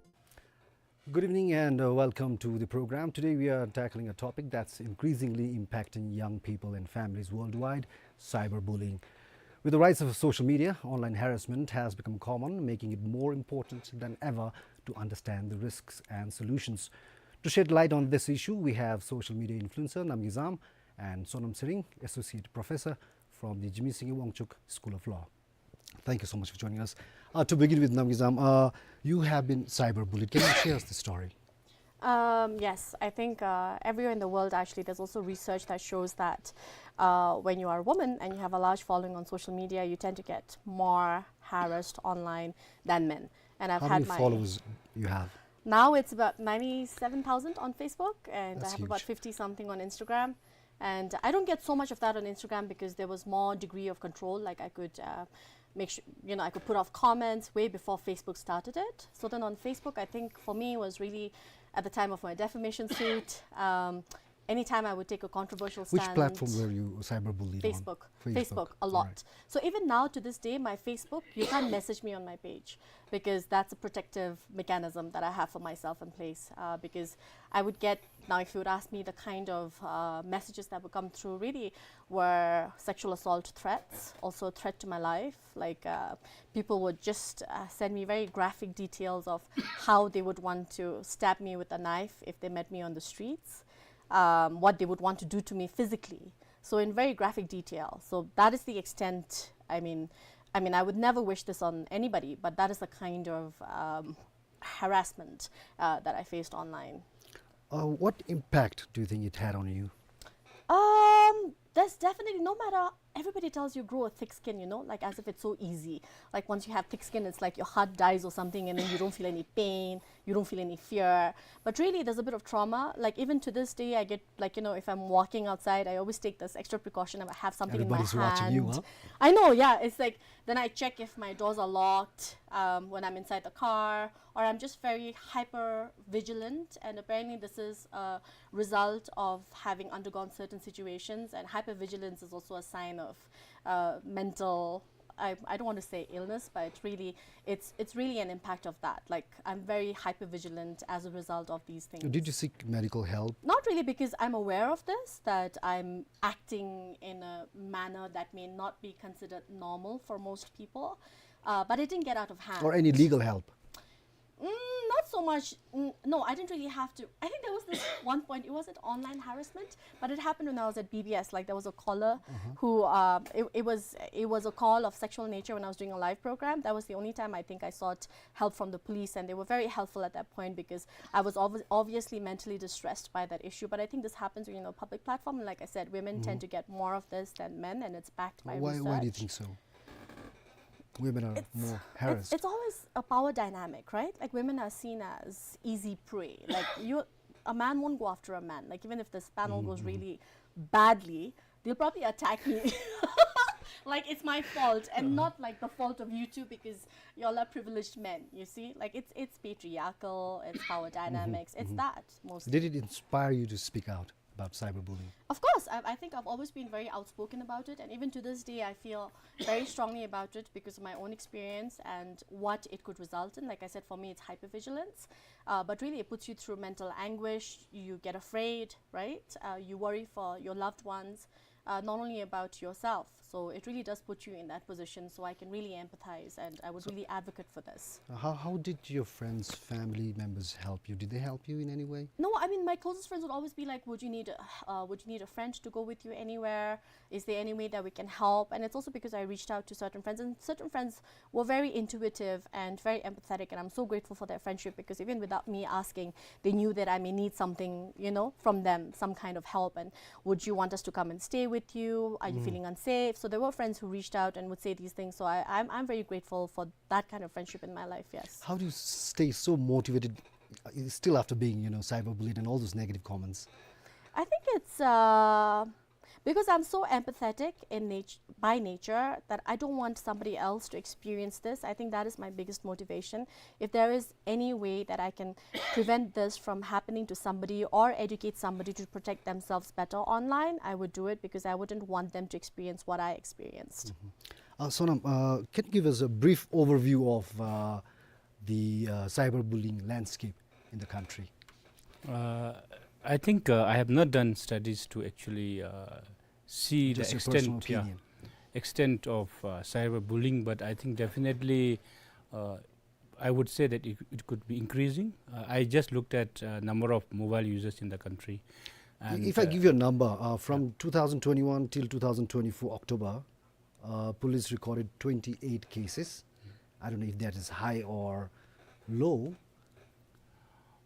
Good evening and, uh, welcome to the program. Today we are tackling a topic that's increasingly impacting young people and families worldwide, cyberbullying. With the rise of social media, online harassment has become common, making it more important than ever to understand the risks and solutions. To shed light on this issue, we have social media influencer Namgay Zam and Sonam Tshering, Associate Professor from the Jigme Singye Wangchuck School of Law. Thank you so much for joining us. Uh, to begin with, Namgay Zam, uh, you have been cyberbullied. Can you share us the story? Um, yes, I think, uh, everywhere in the world, actually, there's also research that shows that, uh, when you are a woman and you have a large following on social media, you tend to get more harassed online than men. And I've had my... How many followers you have? Now it's about ninety-seven thousand on Facebook, and I have about fifty something on Instagram. And I don't get so much of that on Instagram because there was more degree of control. Like, I could, uh, make sure, you know, I could put off comments way before Facebook started it. So then on Facebook, I think for me it was really at the time of my defamation suit. Um, anytime I would take a controversial Which stand. Platform were you cyberbullied on? Facebook. Facebook, a lot. All right. So even now to this day, my Facebook, you can't message me on my page because that's a protective mechanism that I have for myself in place. Uh, because I would get, now if you would ask me, the kind of uh, messages that would come through really were sexual assault threats, also a threat to my life. Like uh, people would just uh, send me very graphic details of how they would want to stab me with a knife if they met me on the streets, um, what they would want to do to me physically. So in very graphic detail. So that is the extent, I mean, I mean, I would never wish this on anybody, but that is the kind of um, harassment uh, that I faced online. Uh, what impact do you think it had on you? Um, there's definitely, no matter, everybody tells you grow a thick skin, you know, like as if it's so easy. Like once you have thick skin, it's like your heart dies or something, and then you don't feel any pain, you don't feel any fear. But really, there's a bit of trauma. Like even to this day, I get like, you know, if I'm walking outside, I always take this extra precaution. I have something in my hand. Everybody's watching you, huh? I know, yeah. It's like then I check if my doors are locked um, when I'm inside the car, or I'm just very hyper vigilant. And apparently, this is a result of having undergone certain situations. And hyper vigilance is also a sign of uh, mental I, I don't want to say illness, but it's really it's it's really an impact of that. Like I'm very hyper vigilant as a result of these things. Did you seek medical help? Not really, because I'm aware of this, that I'm acting in a manner that may not be considered normal for most people. Uh, but it didn't get out of hand. Or any legal help? Mm, not so much. Mm, no, I didn't really have to. I think there was this one point. It wasn't online harassment, but it happened when I was at B B S. Like there was a caller who, uh, it, it was it was a call of sexual nature when I was doing a live program. That was the only time I think I sought help from the police, and they were very helpful at that point because I was obvi- obviously mentally distressed by that issue. But I think this happens when you're on a public platform, and like I said, women tend to get more of this than men, and it's backed by research. Why do you think so? Women are more harassed. It's, it's always a power dynamic, right? Like women are seen as easy prey. Like you, a man won't go after a man. Like even if this panel goes really badly, they'll probably attack me. Like it's my fault and not like the fault of you two because y'all are privileged men. You see, like it's it's patriarchal, it's power dynamics, it's that mostly. Did it inspire you to speak out about cyberbullying? Of course, I, I think I've always been very outspoken about it, and even to this day, I feel very strongly about it because of my own experience and what it could result in. Like I said, for me, it's hypervigilance, uh, but really it puts you through mental anguish. You get afraid, right? Uh, you worry for your loved ones, uh, not only about yourself. So it really does put you in that position. So I can really empathize, and I would really advocate for this. Uh, how, how did your friends, family members help you? Did they help you in any way? No, I mean, my closest friends would always be like, "Would you need, uh, would you need a friend to go with you anywhere? Is there any way that we can help?" And it's also because I reached out to certain friends, and certain friends were very intuitive and very empathetic, and I'm so grateful for their friendship because even without me asking, they knew that I may need something, you know, from them, some kind of help. And would you want us to come and stay with you? Are you feeling unsafe? So there were friends who reached out and would say these things. So I, I'm, I'm very grateful for that kind of friendship in my life, yes. How do you stay so motivated, uh, still after being, you know, cyberbullied and all those negative comments? I think it's uh, because I'm so empathetic in nat- by nature that I don't want somebody else to experience this. I think that is my biggest motivation. If there is any way that I can prevent this from happening to somebody or educate somebody to protect themselves better online, I would do it because I wouldn't want them to experience what I experienced. Uh, Sonam, uh, can you give us a brief overview of uh, the uh, cyberbullying landscape in the country? Uh, I think uh, I have not done studies to actually uh, see the extent, yeah, extent of uh, cyberbullying, but I think definitely uh, I would say that it, it could be increasing. Uh, I just looked at uh, number of mobile users in the country. And, if I uh, give you a number, uh, from two thousand twenty-one till two thousand twenty-four October, uh, police recorded twenty-eight cases. I don't know if that is high or low.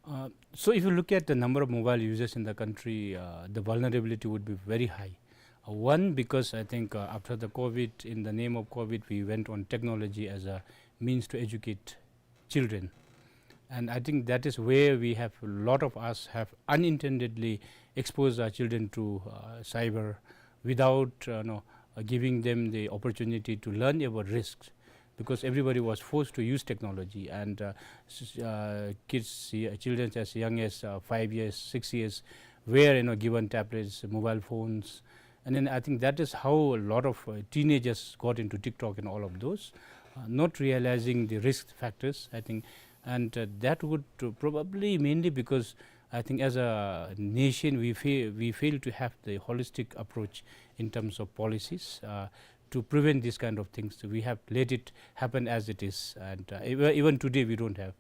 Uh, so if you look at the number of mobile users in the country, uh, the vulnerability would be very high. Uh, one, because I think uh, after the COVID, in the name of COVID, we went on technology as a means to educate children. And I think that is where we have, a lot of us have unintendedly exposed our children to uh, cyber without uh, no, uh, giving them the opportunity to learn about risks, because everybody was forced to use technology, and uh, s- uh, kids, uh, children as young as uh, five years, six years were, you know, given tablets, mobile phones, and then I think that is how a lot of, uh, teenagers got into TikTok and all of those, uh, not realizing the risk factors, I think, and, uh, that would, uh, probably mainly because I think as a nation we fail, we fail to have the holistic approach in terms of policies, uh, to prevent these kind of things. We have let it happen as it is, and, uh, even, even today we don't have,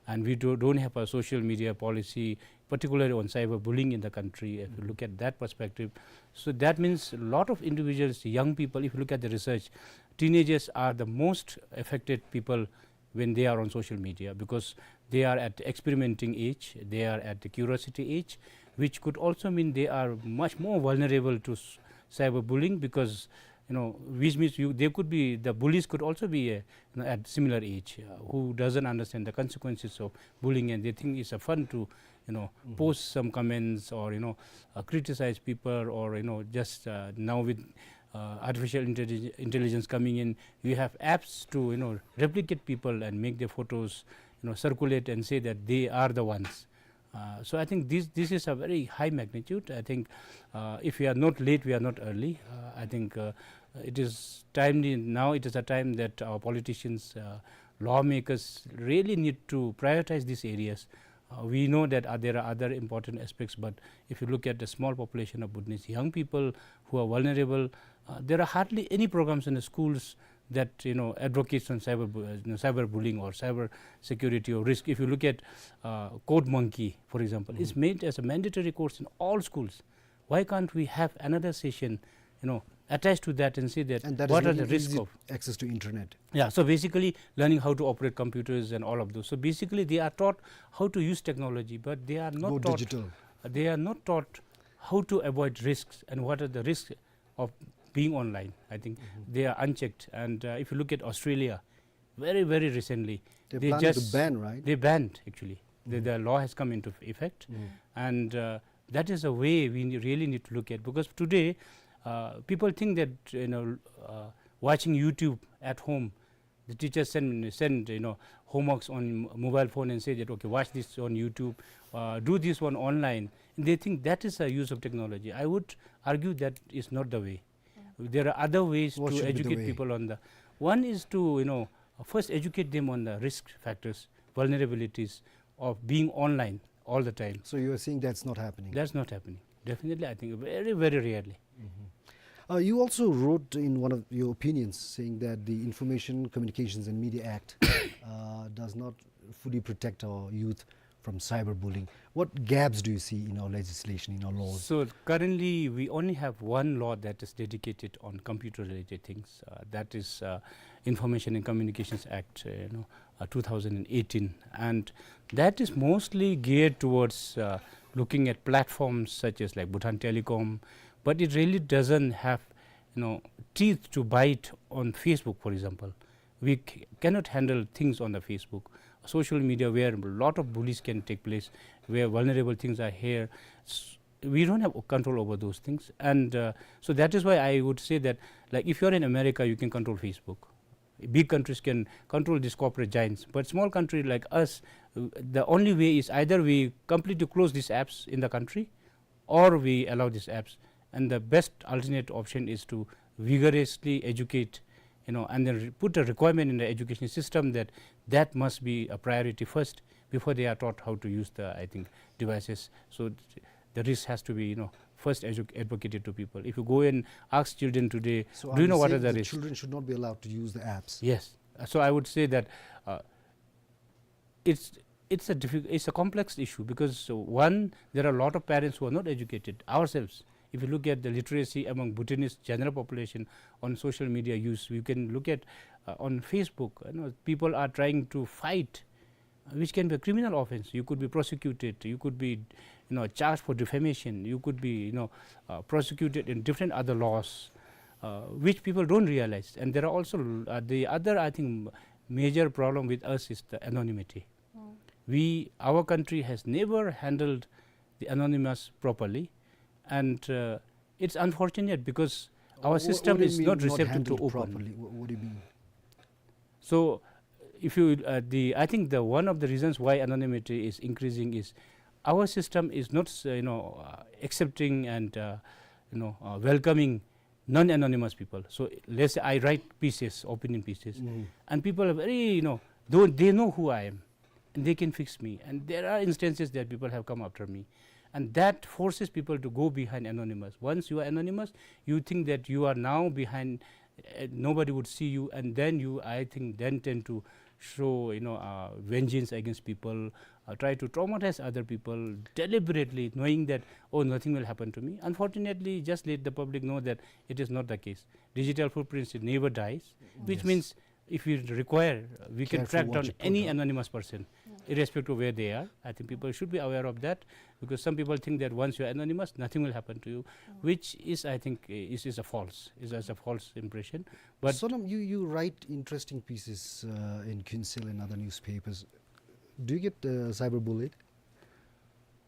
and we do, don't have a social media policy, particularly on cyberbullying in the country, if you look at that perspective. So that means a lot of individuals, young people, if you look at the research, teenagers are the most affected people when they are on social media, because they are at the experimenting age, they are at the curiosity age, which could also mean they are much more vulnerable to s-, cyberbullying, because, you know, which means you, they could be, the bullies could also be, uh, you know, at similar age, uh, who doesn't understand the consequences of bullying, and they think it's a fun to, you know, post some comments or, you know, uh, criticize people, or, you know, just, uh, now with, uh, artificial intellig-, intelligence coming in, you have apps to, you know, replicate people and make their photos, you know, circulate and say that they are the ones. Uh, so I think this, this is a very high magnitude. I think, uh, if we are not late, we are not early. Uh, I think, uh, it is timely now. It is a time that our politicians, uh, lawmakers really need to prioritize these areas. Uh, we know that, uh, there are other important aspects, but if you look at the small population of Bhutanese young people who are vulnerable, uh, there are hardly any programs in the schools that, you know, advocates on cyber bu-, uh, you know, cyberbullying or cyber security or risk. If you look at, uh, Code Monkey, for example, it's made as a mandatory course in all schools. Why can't we have another session, you know, attached to that and say that, and that is what are the really risk easy of access to internet. Yeah, so basically learning how to operate computers and all of those. So basically they are taught how to use technology, but they are not Go taught, digital. They are not taught how to avoid risks and what are the risks of being online. I think they are unchecked. And, uh, if you look at Australia, very, very recently, They they planning to just ban, right? They banned, actually. The, the law has come into effect. And, uh, that is a way we ne-, really need to look at, because today, uh, people think that, you know, uh, watching YouTube at home, the teachers send, send, you know, homeworks on m-, mobile phone and say that, "Okay, watch this on YouTube, uh, do this one online." And they think that is a use of technology. I would argue that is not the way. There are other ways to educate people on the, one is to, you know, first educate them on the risk factors, vulnerabilities of being online all the time. So you are saying that's not happening? That's not happening. Definitely, I think very, very rarely. Uh, you also wrote in one of your opinions saying that the Information Communications and Media Act, uh, does not fully protect our youth from cyberbullying. What gaps do you see in our legislation, in our laws? So currently, we only have one law that is dedicated on computer-related things. Uh, that is, uh, Information and Communications Act, uh, you know, uh, two thousand and eighteen, and that is mostly geared towards, uh, looking at platforms such as, like, Bhutan Telecom, but it really doesn't have, you know, teeth to bite on Facebook, for example. We c-, cannot handle things on the Facebook, social media, where a lot of bullies can take place, where vulnerable things are here. S-, we don't have control over those things. And, uh, so that is why I would say that, like, if you're in America, you can control Facebook. Big countries can control these corporate giants. But small country like us, uh, the only way is either we completely close these apps in the country, or we allow these apps. And the best alternate option is to vigorously educate, you know, and then re-, put a requirement in the education system that that must be a priority first before they are taught how to use the, I think, devices. So th-, the risk has to be, you know, first edu-, advocated to people. If you go and ask children today, so "Do you know what are the risks?" Children should not be allowed to use the apps? Yes. Uh, so I would say that, uh, it's, it's a diffi-, it's a complex issue because, uh, one, there are a lot of parents who are not educated ourselves. If you look at the literacy among Bhutanese general population on social media use, you can look at, uh, on Facebook, you know, people are trying to fight, uh, which can be a criminal offense. You could be prosecuted, you could be, you know, charged for defamation, you could be, you know, uh, prosecuted in different other laws, uh, which people don't realize. And there are also, uh, the other, I think, major problem with us is the anonymity. We, our country has never handled the anonymous properly, and, uh, it's unfortunate because our system is not receptive to open. What do you mean not handled properly? Wha-, what do you mean? So, if you, uh, the, I think the, one of the reasons why anonymity is increasing is Our system is not, uh, you know, uh, accepting and, uh, you know, uh, welcoming non-anonymous people. So let's say I write pieces, opinion pieces, and people are very, you know, though they know who I am, and they can fix me. And there are instances that people have come after me. And that forces people to go behind anonymous. Once you are anonymous, you think that you are now behind, uh, nobody would see you, and then you, I think, then tend to show, you know, uh, vengeance against people, uh, try to traumatize other people deliberately, knowing that, "Oh, nothing will happen to me." Unfortunately, just let the public know that it is not the case. Digital footprints, it never dies, which means if we require, uh, we can track down any anonymous person, irrespective of where they are. I think people should be aware of that, because some people think that once you are anonymous, nothing will happen to you, which is, I think, i- is, is a false, is, is a false impression. But Sonam, you, you write interesting pieces, uh, in Kuensel and other newspapers. Do you get, uh, cyberbullied?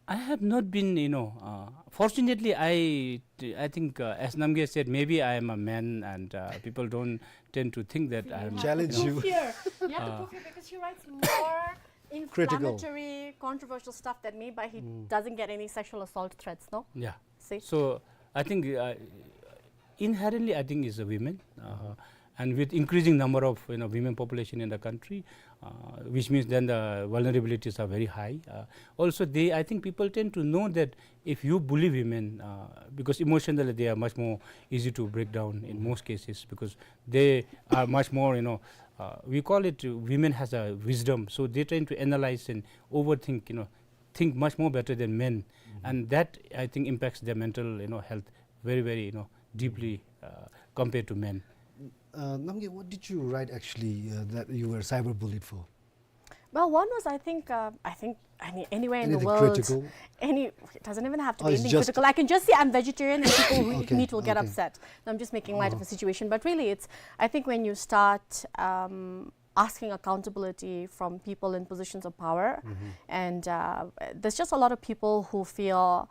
I have not been, you know, uh, fortunately, I, I think, uh, as Namgay said, maybe I am a man and, uh, people don't tend to think that I am, Challenge you. Fear. You have to prove fear because he writes more inflammatory, controversial stuff than me, but he doesn't get any sexual assault threats, no? Yeah. See? So I think, uh, inherently, I think, is a women, uh, and with increasing number of, you know, women population in the country, uh, which means then the vulnerabilities are very high. Uh, also, they, I think people tend to know that if you bully women, uh, because emotionally they are much more easy to break down in most cases, because they are much more, you know, uh, we call it, uh, women has a wisdom, so they tend to analyze and overthink, you know, think much more better than men, and that, I think, impacts their mental, you know, health very, very, you know, deeply, uh, compared to men. Uh, Namgay, what did you write actually, uh, that you were cyberbullied for? Well, one was, I think, uh, I think, I mean, anywhere in the world, any, it doesn't even have to be anything critical. I can just say I'm vegetarian and people who eat meat will get upset. No, I'm just making light of a situation. But really, it's, I think when you start, um, asking accountability from people in positions of power, and, uh, there's just a lot of people who feel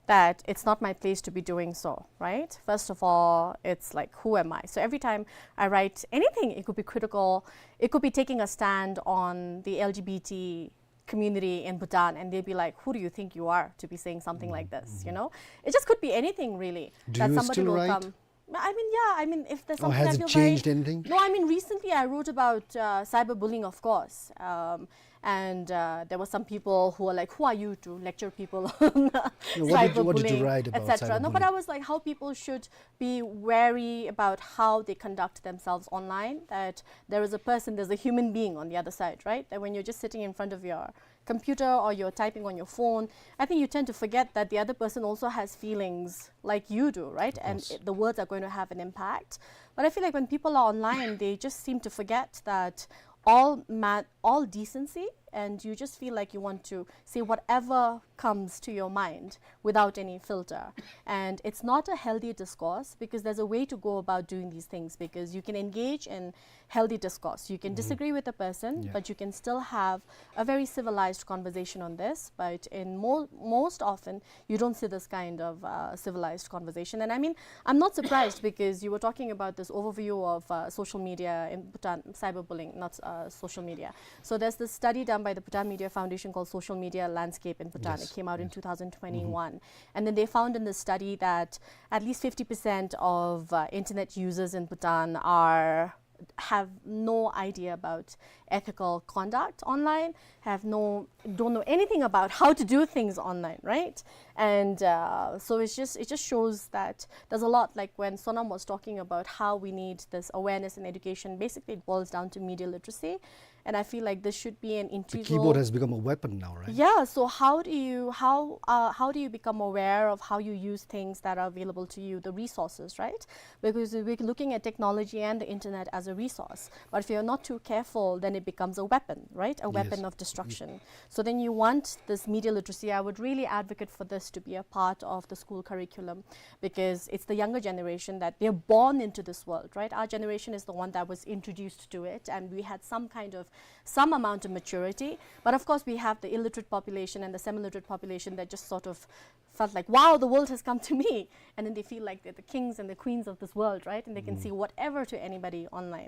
that it's not my place to be doing so, right? First of all, it's like, who am I? So every time I write anything, it could be critical, it could be taking a stand on the L G B T community in Bhutan, and they'd be like, "Who do you think you are to be saying something like this?" You know, it just could be anything really. Do you still write? Come. I mean, yeah, I mean, if there's something I feel very, no, I mean, recently I wrote about, uh, cyberbullying, of course. Um, and, uh, there were some people who were like, "Who are you to lecture people on cyberbullying, et cetera?" No, but I was like, how people should be wary about how they conduct themselves online, that there is a person, there's a human being on the other side, right? That when you're just sitting in front of your computer or you're typing on your phone, I think you tend to forget that the other person also has feelings like you do, right? And it, the words are going to have an impact. But I feel like when people are online, they just seem to forget that all ma-, all decency, and you just feel like you want to say whatever comes to your mind without any filter. And it's not a healthy discourse, because there's a way to go about doing these things, because you can engage in healthy discourse. You can disagree with a person, but you can still have a very civilized conversation on this. But in mo-, most often, you don't see this kind of, uh, civilized conversation. And I mean, I'm not surprised because you were talking about this overview of, uh, social media in Bhutan, cyberbullying, not, uh, social media. So there's this study done by the Bhutan Media Foundation called Social Media Landscape in Bhutan. It came out in two thousand twenty-one. And then they found in the study that at least fifty percent of, uh, internet users in Bhutan are have no idea about ethical conduct online, have no, don't know anything about how to do things online, right? And, uh, so it's just, it just shows that there's a lot, like when Sonam was talking about how we need this awareness and education, basically it boils down to media literacy. And I feel like this should be an integral. The keyboard has become a weapon now, right? Yeah, so how do you, how, uh, how do you become aware of how you use things that are available to you, the resources, right? Because we're looking at technology and the internet as a resource. But if you're not too careful, then it becomes a weapon, right? A weapon of destruction. So then you want this media literacy. I would really advocate for this to be a part of the school curriculum, because it's the younger generation that they're born into this world, right? Our generation is the one that was introduced to it, and we had some kind of, some amount of maturity. But of course, we have the illiterate population and the semi-literate population that just sort of felt like, "Wow, the world has come to me." And then they feel like they're the kings and the queens of this world, right? And they can say whatever to anybody online.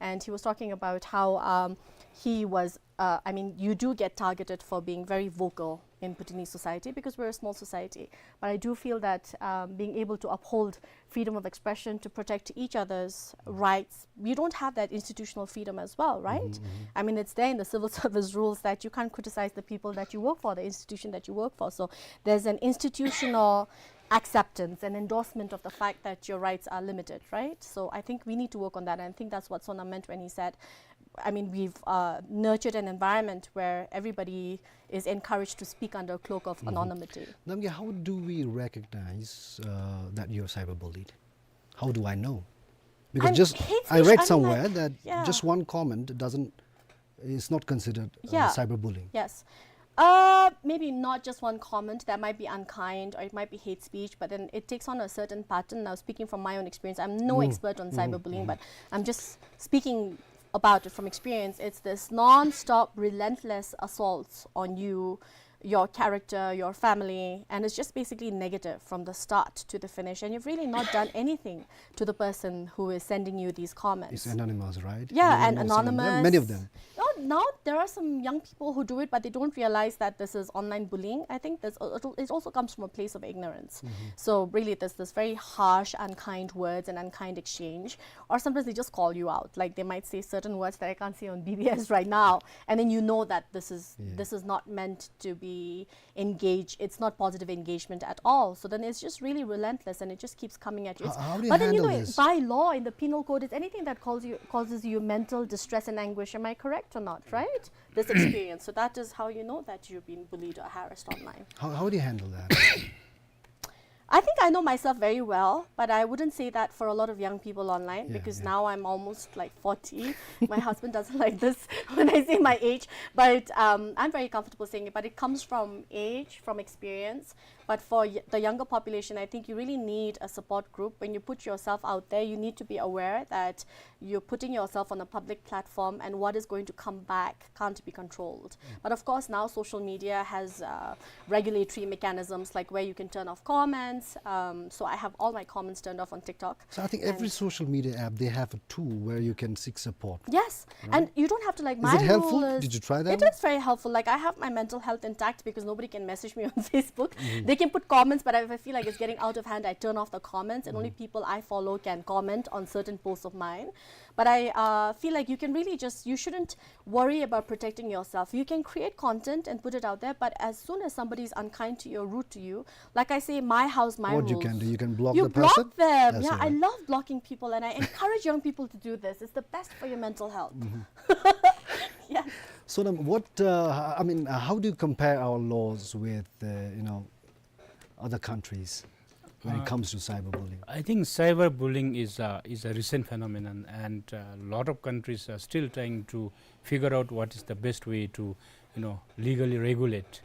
And he was talking about how, um, he was, uh, I mean, you do get targeted for being very vocal in Bhutanese society because we're a small society. But I do feel that, um, being able to uphold freedom of expression, to protect each other's rights, we don't have that institutional freedom as well, right? I mean, it's there in the civil service rules that you can't criticize the people that you work for, the institution that you work for. So there's an institutional acceptance and endorsement of the fact that your rights are limited, right? So I think we need to work on that, and I think that's what Sonam meant when he said, I mean, we've, uh, nurtured an environment where everybody is encouraged to speak under a cloak of anonymity. Namgay, how do we recognize, uh, that you're cyberbullied? How do I know? Because just I read somewhere that just one comment doesn't, is not considered, uh, cyberbullying. Yes. Uh, maybe not just one comment. That might be unkind, or it might be hate speech, but then it takes on a certain pattern. Now, speaking from my own experience, I'm no expert on cyberbullying, but I'm just speaking about it from experience. It's this non-stop, relentless assaults on you, your character, your family, and it's just basically negative from the start to the finish, and you've really not done anything to the person who is sending you these comments. It's anonymous, right? Yeah, and anonymous. Many of them. No, now there are some young people who do it, but they don't realize that this is online bullying. I think this, it also comes from a place of ignorance. So really, there's this very harsh, unkind words and unkind exchange. Or sometimes they just call you out. Like, they might say certain words that I can't say on B B S right now, and then you know that this is, this is not meant to be engage, it's not positive engagement at all. So then it's just really relentless, and it just keeps coming at you. But then, you know, by law in the penal code, it's anything that calls you, causes you mental distress and anguish. Am I correct or not? Right? This experience. So that is how you know that you've been bullied or harassed online. How, how do you handle that? I think I know myself very well, but I wouldn't say that for a lot of young people online, because now I'm almost, like, forty. My husband doesn't like this when I say my age, but, um, I'm very comfortable saying it. But it comes from age, from experience. But for y-, the younger population, I think you really need a support group. When you put yourself out there, you need to be aware that you're putting yourself on a public platform, and what is going to come back can't be controlled. But of course, now social media has, uh, regulatory mechanisms, like, where you can turn off comments. Um, so I have all my comments turned off on TikTok. So I think every social media app, they have a tool where you can seek support. Yes, and you don't have to, like, my rule is, did you try that? It is very helpful. Like, I have my mental health intact because nobody can message me on Facebook. They can put comments, but if I feel like it's getting out of hand, I turn off the comments, and only people I follow can comment on certain posts of mine. But I, uh, feel like you can really just, you shouldn't worry about protecting yourself. You can create content and put it out there, but as soon as somebody is unkind to you or rude to you, like I say, my house, my rules. What you can do, you can block the person. You block them. Yeah, I love blocking people, and I encourage young people to do this. It's the best for your mental health. Yeah. So then, what, uh, I mean, uh, how do you compare our laws with, uh, you know, other countries when it comes to cyberbullying? I think cyberbullying is a, is a recent phenomenon, and a lot of countries are still trying to figure out what is the best way to, you know, legally regulate.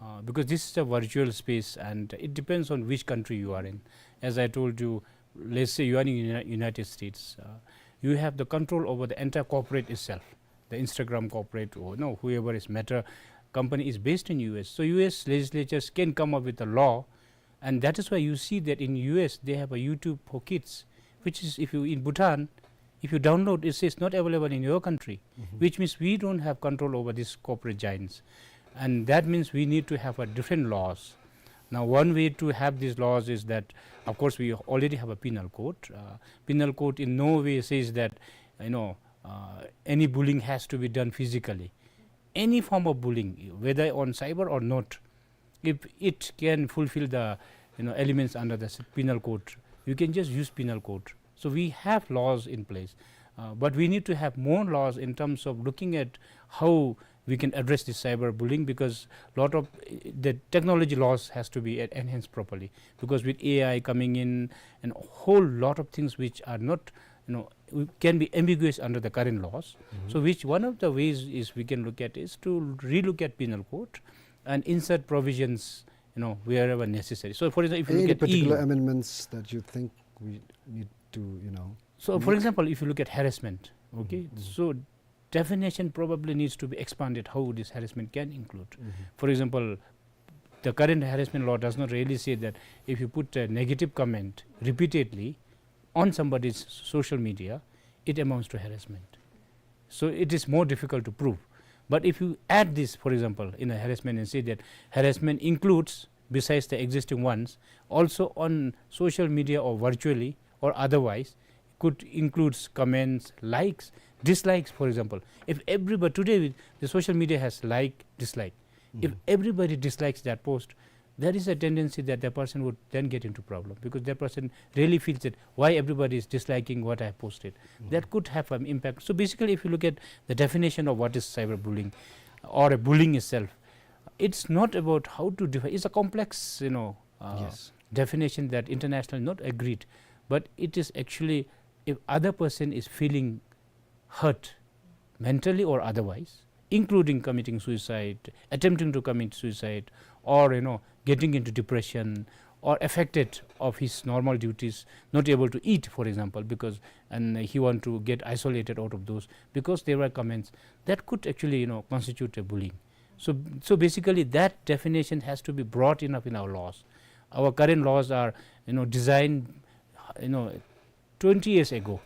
Uh, because this is a virtual space, and it depends on which country you are in. As I told you, let's say you are in Uni-, United States, uh, you have the control over the entire corporate itself. The Instagram corporate, or, no, whoever is, Meta company is based in U S. So U S legislatures can come up with a law, and that is why you see that in U S they have a YouTube for kids, which is, if you, in Bhutan, if you download, it says not available in your country, which means we don't have control over these corporate giants. And that means we need to have a different laws. Now, one way to have these laws is that, of course, we already have a penal code. Uh, penal code in no way says that, you know, uh, any bullying has to be done physically. Any form of bullying, whether on cyber or not, if it can fulfill the, you know, elements under the s-, penal code, you can just use penal code. So we have laws in place, uh, but we need to have more laws in terms of looking at how we can address this cyberbullying, because lot of, uh, the technology laws has to be en-, enhanced properly, because with A I coming in and a whole lot of things which are not, you know, can be ambiguous under the current laws. So which one of the ways is we can look at is to relook at penal code and insert provisions, you know, wherever necessary. So, for example, if you look at any particular amendments that you think we need to, you know, so, for example, if you look at harassment, okay, so definition probably needs to be expanded how this harassment can include. For example, the current harassment law does not really say that if you put a negative comment repeatedly on somebody's social media, it amounts to harassment. So it is more difficult to prove. But if you add this, for example, in a harassment and say that harassment includes, besides the existing ones, also on social media or virtually or otherwise, could includes comments, likes, dislikes, for example. If everybody, today the social media has like, dislike. If everybody dislikes that post, there is a tendency that that person would then get into problem, because that person really feels that why everybody is disliking what I have posted. That could have an impact. So basically, if you look at the definition of what is cyberbullying or a bullying itself, it's not about how to define. It's a complex, you know, uh, Yes. definition that internationally not agreed, but it is actually if other person is feeling hurt mentally or otherwise, including committing suicide, attempting to commit suicide, or, you know, getting into depression, or affected of his normal duties, not able to eat, for example, because, and he want to get isolated out of those because there were comments that could actually, you know, constitute a bullying. So, so basically, that definition has to be broad enough in our laws. Our current laws are, you know, designed, you know, twenty years ago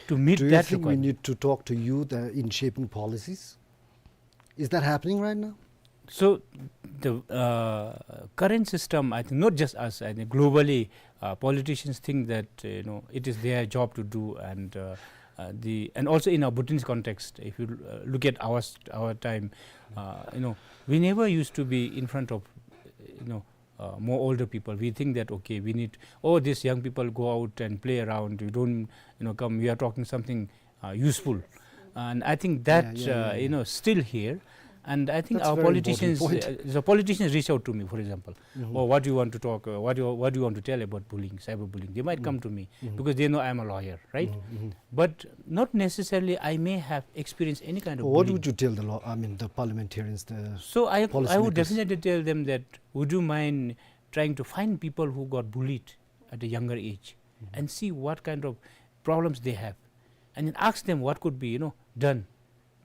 to meet Do you that think we requirement. Need to talk to youth uh, in shaping policies? Is that happening right now? So the uh, current system, I think, not just us, I think globally, uh, politicians think that, uh, you know, it is their job to do, and uh, uh, the, and also in our Bhutanese context, if you uh, look at our st- our time, uh, you know, we never used to be in front of, you know, uh, more older people. We think that, okay, we need, oh, these young people go out and play around. You don't, you know, come. We are talking something uh, useful, and I think that, Yeah, yeah, uh, yeah, you know, still here. And I think That's a our very important politicians, point. Uh, the politicians reach out to me, for example, Mhm. or what do you want to talk? Uh, what do you what do you want to tell about bullying, cyberbullying? They might come to me Mhm. because they know I am a lawyer, right? Mhm, mhm. But not necessarily I may have experienced any kind of What bullying. Would you tell the law? I mean, the parliamentarians, the So I, I would policymakers? Definitely tell them that, would you mind trying to find people who got bullied at a younger age and see what kind of problems they have, and then ask them what could be, you know, done.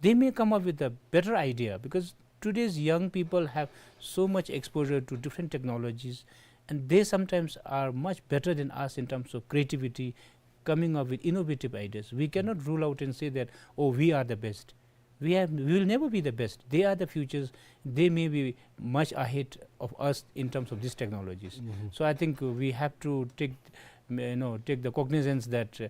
They may come up with a better idea, because today's young people have so much exposure to different technologies, and they sometimes are much better than us in terms of creativity, coming up with innovative ideas. We cannot rule out and say that, oh, we are the best. We have, we will never be the best. They are the futures. They may be much ahead of us in terms of these technologies. Mhm. So I think we have to take, you know, take the cognizance that uh,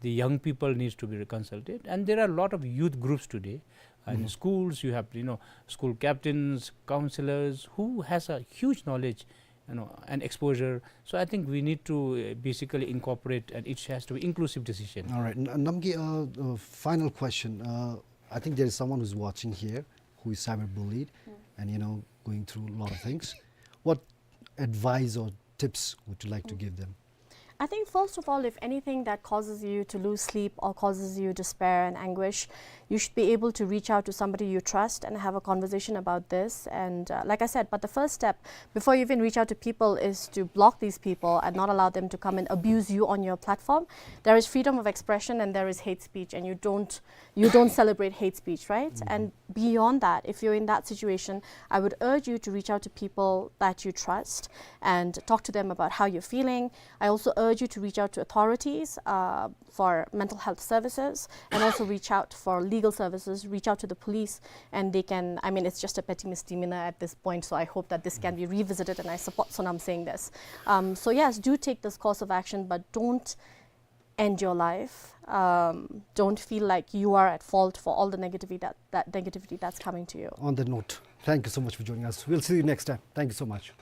the young people needs to be consulted. And there are a lot of youth groups today. And Mhm. Schools, you have, you know, school captains, counselors, who has a huge knowledge, you know, and exposure. So I think we need to uh, basically incorporate, and it has to be inclusive decision. All right. N- Namgay, uh, uh, final question. Uh, I think there is someone who's watching here who is cyberbullied and, you know, going through a lot of things. What advice or tips would you like to give them? I think, first of all, if anything that causes you to lose sleep or causes you despair and anguish, you should be able to reach out to somebody you trust and have a conversation about this. And uh, like I said, but the first step before you even reach out to people is to block these people and not allow them to come and abuse you on your platform. There is freedom of expression and there is hate speech, and you don't you don't celebrate hate speech, right? And beyond that, if you're in that situation, I would urge you to reach out to people that you trust and talk to them about how you're feeling. I also urge you to reach out to authorities uh, for mental health services, and also reach out for legal services, reach out to the police, and they can, I mean, it's just a petty misdemeanor at this point, so I hope that this can be revisited, and I support Sonam saying this. Um, so yes, do take this course of action, but don't end your life. Um, don't feel like you are at fault for all the negativity that, that negativity that's coming to you. On that note, thank you so much for joining us. We'll see you next time. Thank you so much.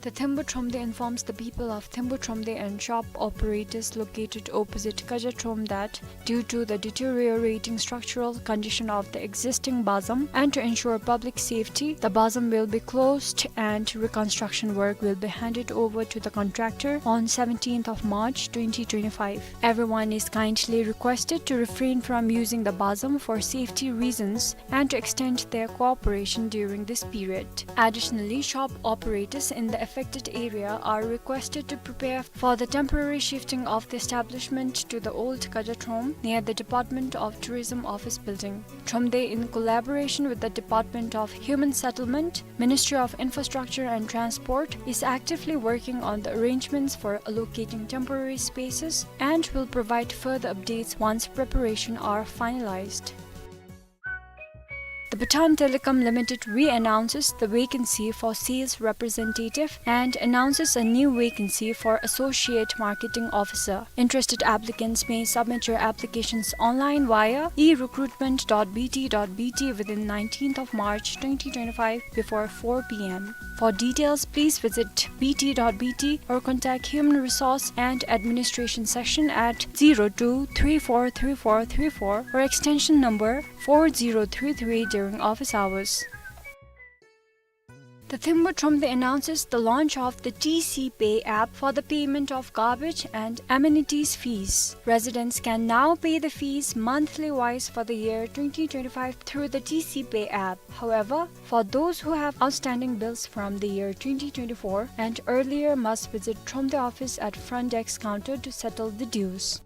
The Thembu Thromde informs the people of Thembu Thromde and shop operators located opposite Kaja Throm that due to the deteriorating structural condition of the existing bazam and to ensure public safety, the bazam will be closed and reconstruction work will be handed over to the contractor on seventeenth of March twenty twenty-five. Everyone is kindly requested to refrain from using the bazam for safety reasons and to extend their cooperation during this period. Additionally, shop operators in the affected area are requested to prepare for the temporary shifting of the establishment to the old Kajatrom near the Department of Tourism office building. Thromde, in collaboration with the Department of Human Settlement, Ministry of Infrastructure and Transport, is actively working on the arrangements for allocating temporary spaces and will provide further updates once preparations are finalized. The Bhutan Telecom Limited re-announces the vacancy for sales representative and announces a new vacancy for associate marketing officer. Interested applicants may submit your applications online via e recruitment dot b t dot b t within nineteenth of March twenty twenty-five before four p m. For details, please visit b t dot b t or contact Human Resource and Administration section at zero two three four three four three four or extension number four zero three three during office hours. The Thimphu Thromde announces the launch of the T C Pay app for the payment of garbage and amenities fees. Residents can now pay the fees monthly wise for the year twenty twenty-five through the T C Pay app. However, for those who have outstanding bills from the year twenty twenty-four and earlier, must visit Thromde office at front desk counter to settle the dues.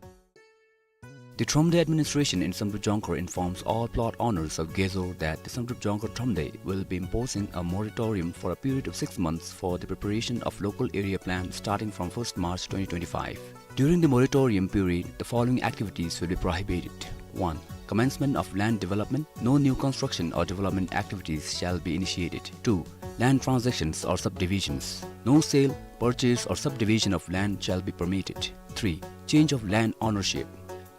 The Thromde administration in Samdrup Jongkhar informs all plot owners of Gezo that the Samdrup Jongkhar Thromde will be imposing a moratorium for a period of six months for the preparation of local area plan starting from first March twenty twenty-five. During the moratorium period, the following activities will be prohibited. One, commencement of land development. No new construction or development activities shall be initiated. Two, land transactions or subdivisions. No sale, purchase or subdivision of land shall be permitted. Three, change of land ownership.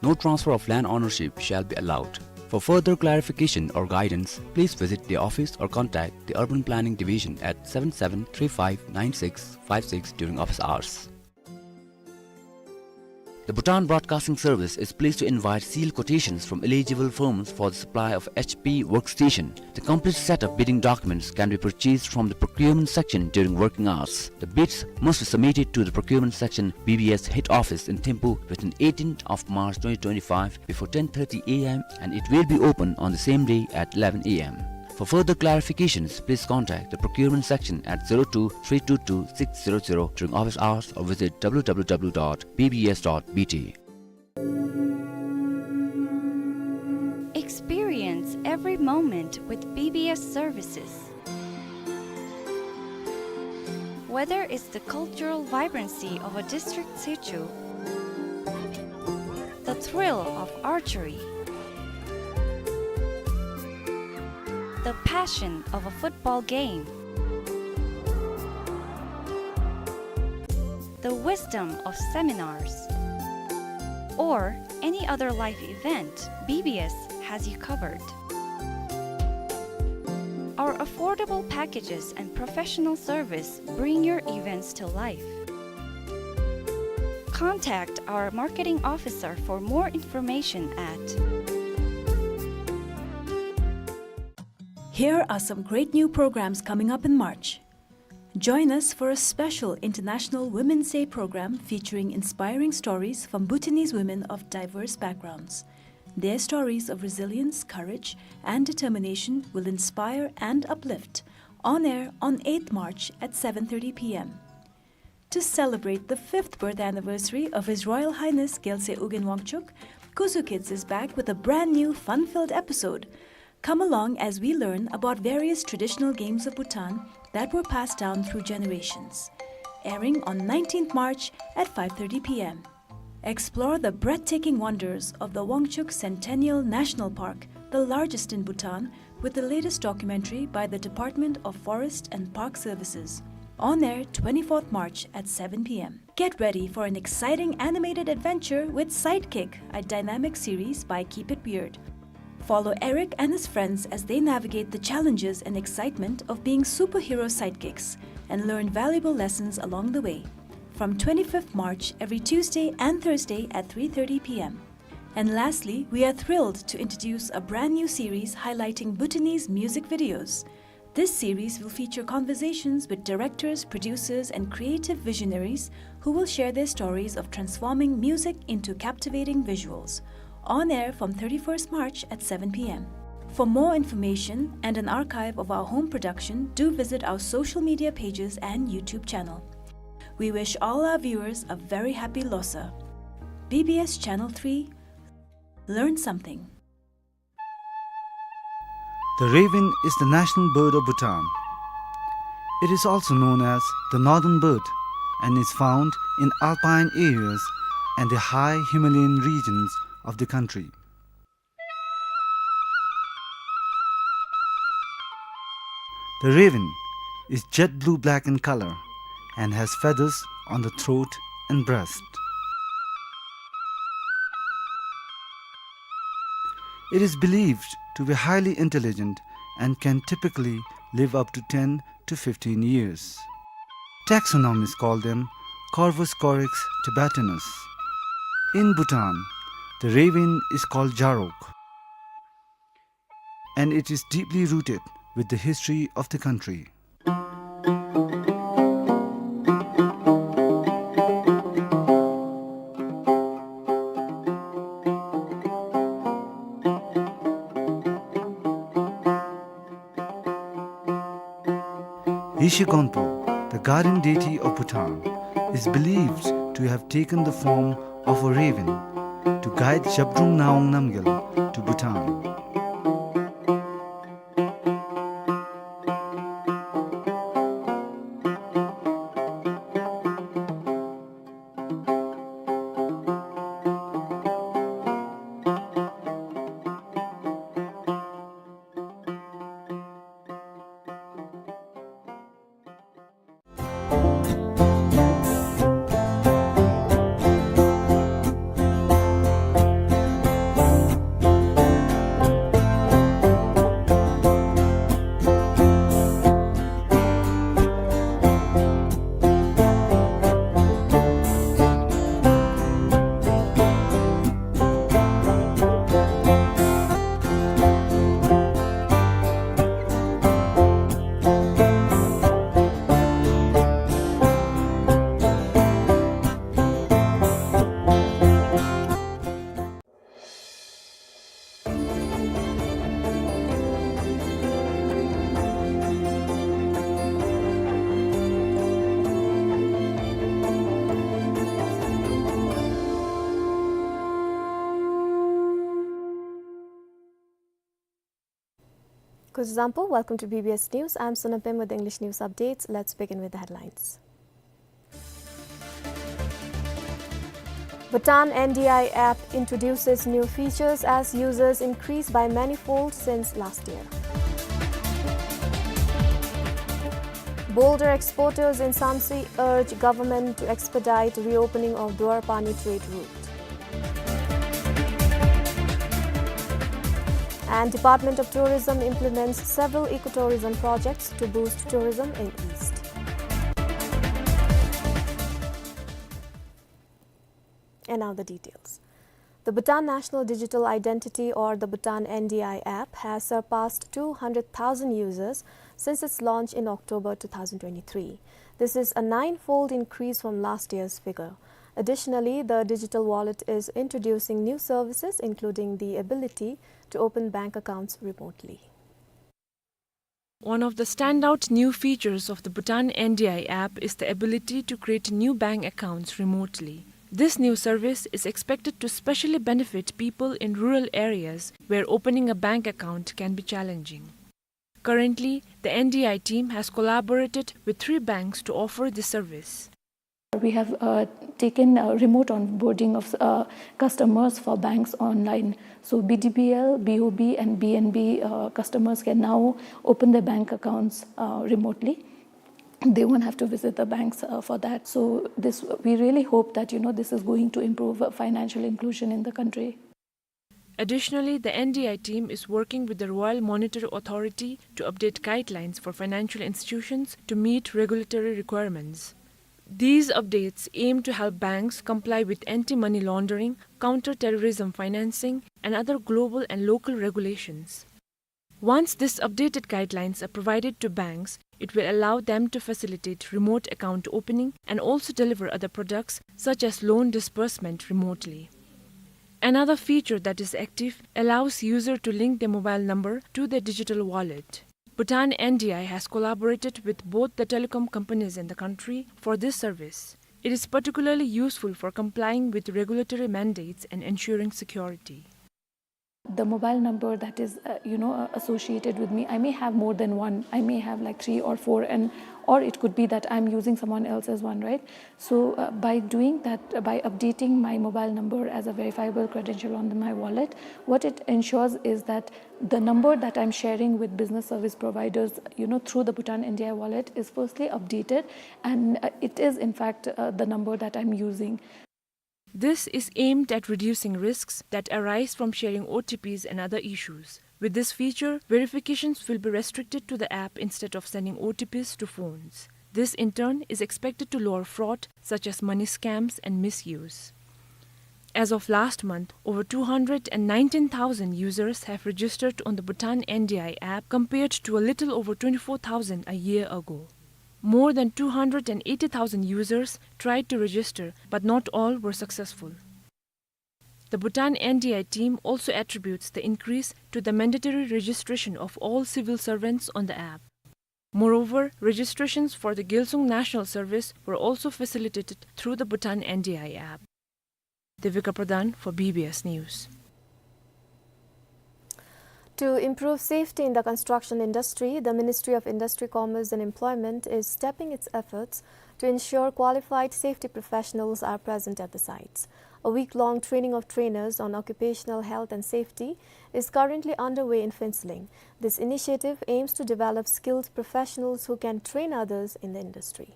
No transfer of land ownership shall be allowed. For further clarification or guidance, please visit the office or contact the Urban Planning Division at seven seven three five nine six five six during office hours. The Bhutan Broadcasting Service is pleased to invite sealed quotations from eligible firms for the supply of H P workstation. The complete set of bidding documents can be purchased from the procurement section during working hours. The bids must be submitted to the procurement section, B B S head office in Thimphu within eighteenth of March twenty twenty-five before ten thirty a m, and it will be open on the same day at eleven a m. For further clarifications, please contact the procurement section at zero two three two two six zero zero during office hours or visit w w w dot b b s dot b t. Experience every moment with B B S services. Whether it's the cultural vibrancy of a district Sechu, the thrill of archery, the passion of a football game, the wisdom of seminars, or any other life event, B B S has you covered. Our affordable packages and professional service bring your events to life. Contact our marketing officer for more information at. Here are some great new programs coming up in March. Join us for a special International Women's Day program featuring inspiring stories from Bhutanese women of diverse backgrounds. Their stories of resilience, courage, and determination will inspire and uplift. On air on eighth March at seven thirty p m. To celebrate the fifth birth anniversary of His Royal Highness Gyaltsuen Ugyen Wangchuck, Kuzu Kids is back with a brand new fun-filled episode. Come along as we learn about various traditional games of Bhutan that were passed down through generations. Airing on nineteenth March at five thirty p m. Explore the breathtaking wonders of the Wangchuck Centennial National Park, the largest in Bhutan, with the latest documentary by the Department of Forest and Park Services. On air twenty-fourth March at seven p m. Get ready for an exciting animated adventure with Sidekick, a dynamic series by Keep It Weird. Follow Eric and his friends as they navigate the challenges and excitement of being superhero sidekicks and learn valuable lessons along the way. From twenty-fifth March, every Tuesday and Thursday at three thirty p m. And lastly, we are thrilled to introduce a brand new series highlighting Bhutanese music videos. This series will feature conversations with directors, producers, and creative visionaries who will share their stories of transforming music into captivating visuals. On air from thirty-first March at seven p m. For more information and an archive of our home production, do visit our social media pages and YouTube channel. We wish all our viewers a very happy Losar. B B S Channel three, learn something. The raven is the national bird of Bhutan. It is also known as the northern bird and is found in alpine areas and the high Himalayan regions of the country. The raven is jet blue-black in color and has feathers on the throat and breast. It is believed to be highly intelligent and can typically live up to ten to fifteen years. Taxonomists call them Corvus corax tibetanus. In Bhutan, the raven is called Jarok, and it is deeply rooted with the history of the country. Yeshe Gonpo, the guardian deity of Bhutan, is believed to have taken the form of a raven to guide Zhabdrung Ngawang Namgyal to Bhutan. Kuzuzangpo, welcome to B B S News. I'm Sonam Pem with English news updates. Let's begin with the headlines. Bhutan N D I app introduces new features as users increase by manifold since last year. Boulder exporters in Samtse urge government to expedite reopening of Dwarpani trade route. And Department of Tourism implements several ecotourism projects to boost tourism in East. And now the details. The Bhutan National Digital Identity, or the Bhutan N D I app, has surpassed two hundred thousand users since its launch in October two thousand twenty-three. This is a nine-fold increase from last year's figure. Additionally, the digital wallet is introducing new services, including the ability to open bank accounts remotely. One of the standout new features of the Bhutan N D I app is the ability to create new bank accounts remotely. This new service is expected to specially benefit people in rural areas where opening a bank account can be challenging. Currently, the N D I team has collaborated with three banks to offer this service. We have, uh, taken, uh, remote onboarding of, uh, customers for banks online. So B D B L, B O B, and B N B, uh, customers can now open their bank accounts, uh, remotely. They won't have to visit the banks, uh, for that. So this, we really hope that, you know, this is going to improve, uh, financial inclusion in the country. Additionally, the N D I team is working with the Royal Monetary Authority to update guidelines for financial institutions to meet regulatory requirements. These updates aim to help banks comply with anti-money laundering, counter-terrorism financing, and other global and local regulations. Once these updated guidelines are provided to banks, it will allow them to facilitate remote account opening and also deliver other products such as loan disbursement remotely. Another feature that is active allows user to link their mobile number to their digital wallet. Bhutan N D I has collaborated with both the telecom companies in the country for this service. It is particularly useful for complying with regulatory mandates and ensuring security. The mobile number that is, uh, you know, uh, associated with me, I may have more than one. I may have, like, three or four, and, or it could be that I'm using someone else's one, right? So, uh, by doing that, uh, by updating my mobile number as a verifiable credential on my wallet, what it ensures is that the number that I'm sharing with business service providers, you know, through the Bhutan N D I wallet is firstly updated, and, uh, it is in fact, uh, the number that I'm using. This is aimed at reducing risks that arise from sharing O T Ps and other issues. With this feature, verifications will be restricted to the app instead of sending O T Ps to phones. This, in turn, is expected to lower fraud, such as money scams and misuse. As of last month, over two hundred and nineteen thousand users have registered on the Bhutan N D I app, compared to a little over twenty-four thousand a year ago. More than two hundred and eighty thousand users tried to register, but not all were successful. The Bhutan N D I team also attributes the increase to the mandatory registration of all civil servants on the app. Moreover, registrations for the Gyalsung National Service were also facilitated through the Bhutan N D I app. Devika Pradhan for B B S News. To improve safety in the construction industry, the Ministry of Industry, Commerce and Employment is stepping its efforts to ensure qualified safety professionals are present at the sites. A week-long training of trainers on occupational health and safety is currently underway in Phuentsholing. This initiative aims to develop skilled professionals who can train others in the industry.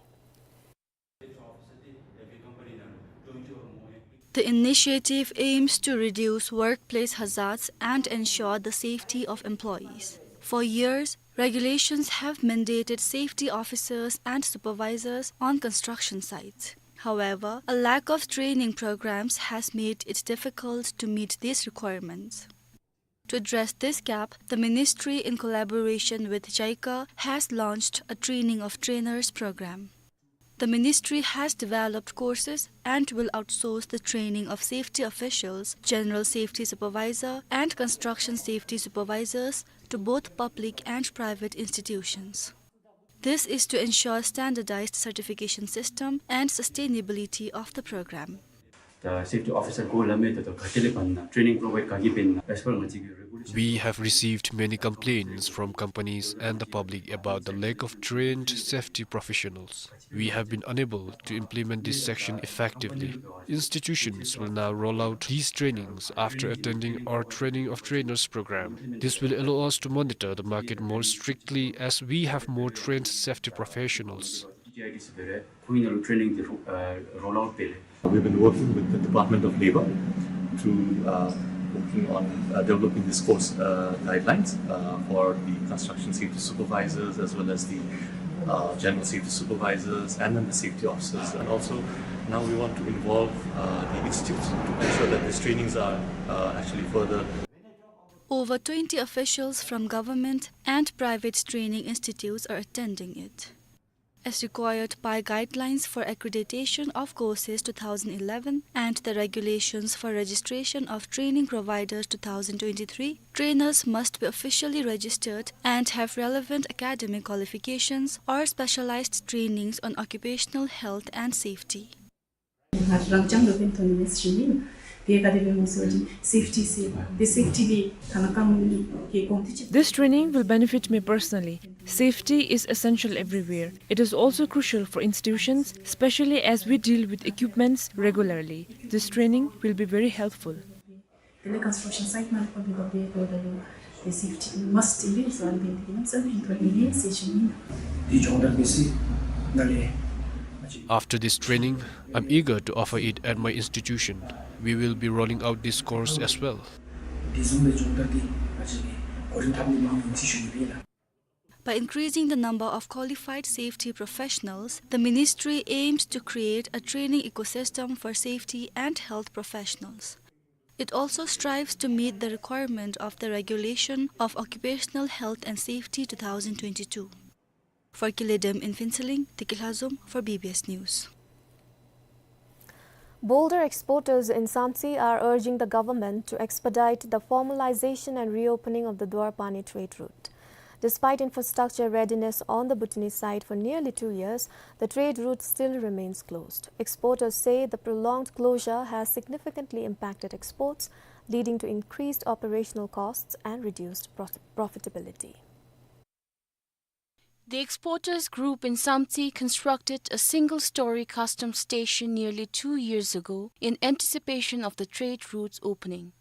The initiative aims to reduce workplace hazards and ensure the safety of employees. For years, regulations have mandated safety officers and supervisors on construction sites. However, a lack of training programs has made it difficult to meet these requirements. To address this gap, the ministry, in collaboration with JICA, has launched a training of trainers program. The ministry has developed courses and will outsource the training of safety officials, general safety supervisor, and construction safety supervisors to both public and private institutions. This is to ensure standardized certification system and sustainability of the program. The safety officer go lame the khatele panna training provide kagi penna as per ngachi regulation. We have received many complaints from companies and the public about the lack of trained safety professionals. We have been unable to implement this section effectively. Institutions will now roll out these trainings after attending our training of trainers program. This will allow us to monitor the market more strictly as we have more trained safety professionals. We've been working with the Department of Labor to, uh, working on, uh, developing this course, uh, guidelines, uh, for the construction safety supervisors as well as the, uh, general safety supervisors and then the safety officers. And also now we want to involve, uh, the institutes to ensure that these trainings are, uh, actually further. Over twenty officials from government and private training institutes are attending it. As required by guidelines for accreditation of courses two thousand eleven and the regulations for registration of training providers two thousand twenty-three, trainers must be officially registered and have relevant academic qualifications or specialized trainings on occupational health and safety. This training will benefit me personally. Safety is essential everywhere. It is also crucial for institutions, especially as we deal with equipments regularly. This training will be very helpful. After this training, I'm eager to offer it at my institution. We will be rolling out this course as well. By increasing the number of qualified safety professionals, the ministry aims to create a training ecosystem for safety and health professionals. It also strives to meet the requirement of the Regulation of Occupational Health and Safety two thousand twenty-two. For Kile Dem in Phuentsholing, Tiki Lhazom for B B S News. Boulder exporters in Samtse are urging the government to expedite the formalization and reopening of the Duarpani trade route. Despite infrastructure readiness on the Bhutanese side for nearly two years, the trade route still remains closed. Exporters say the prolonged closure has significantly impacted exports, leading to increased operational costs and reduced pro-, profitability. The exporters group in Samtse constructed a single-story customs station nearly two years ago in anticipation of the trade route's opening.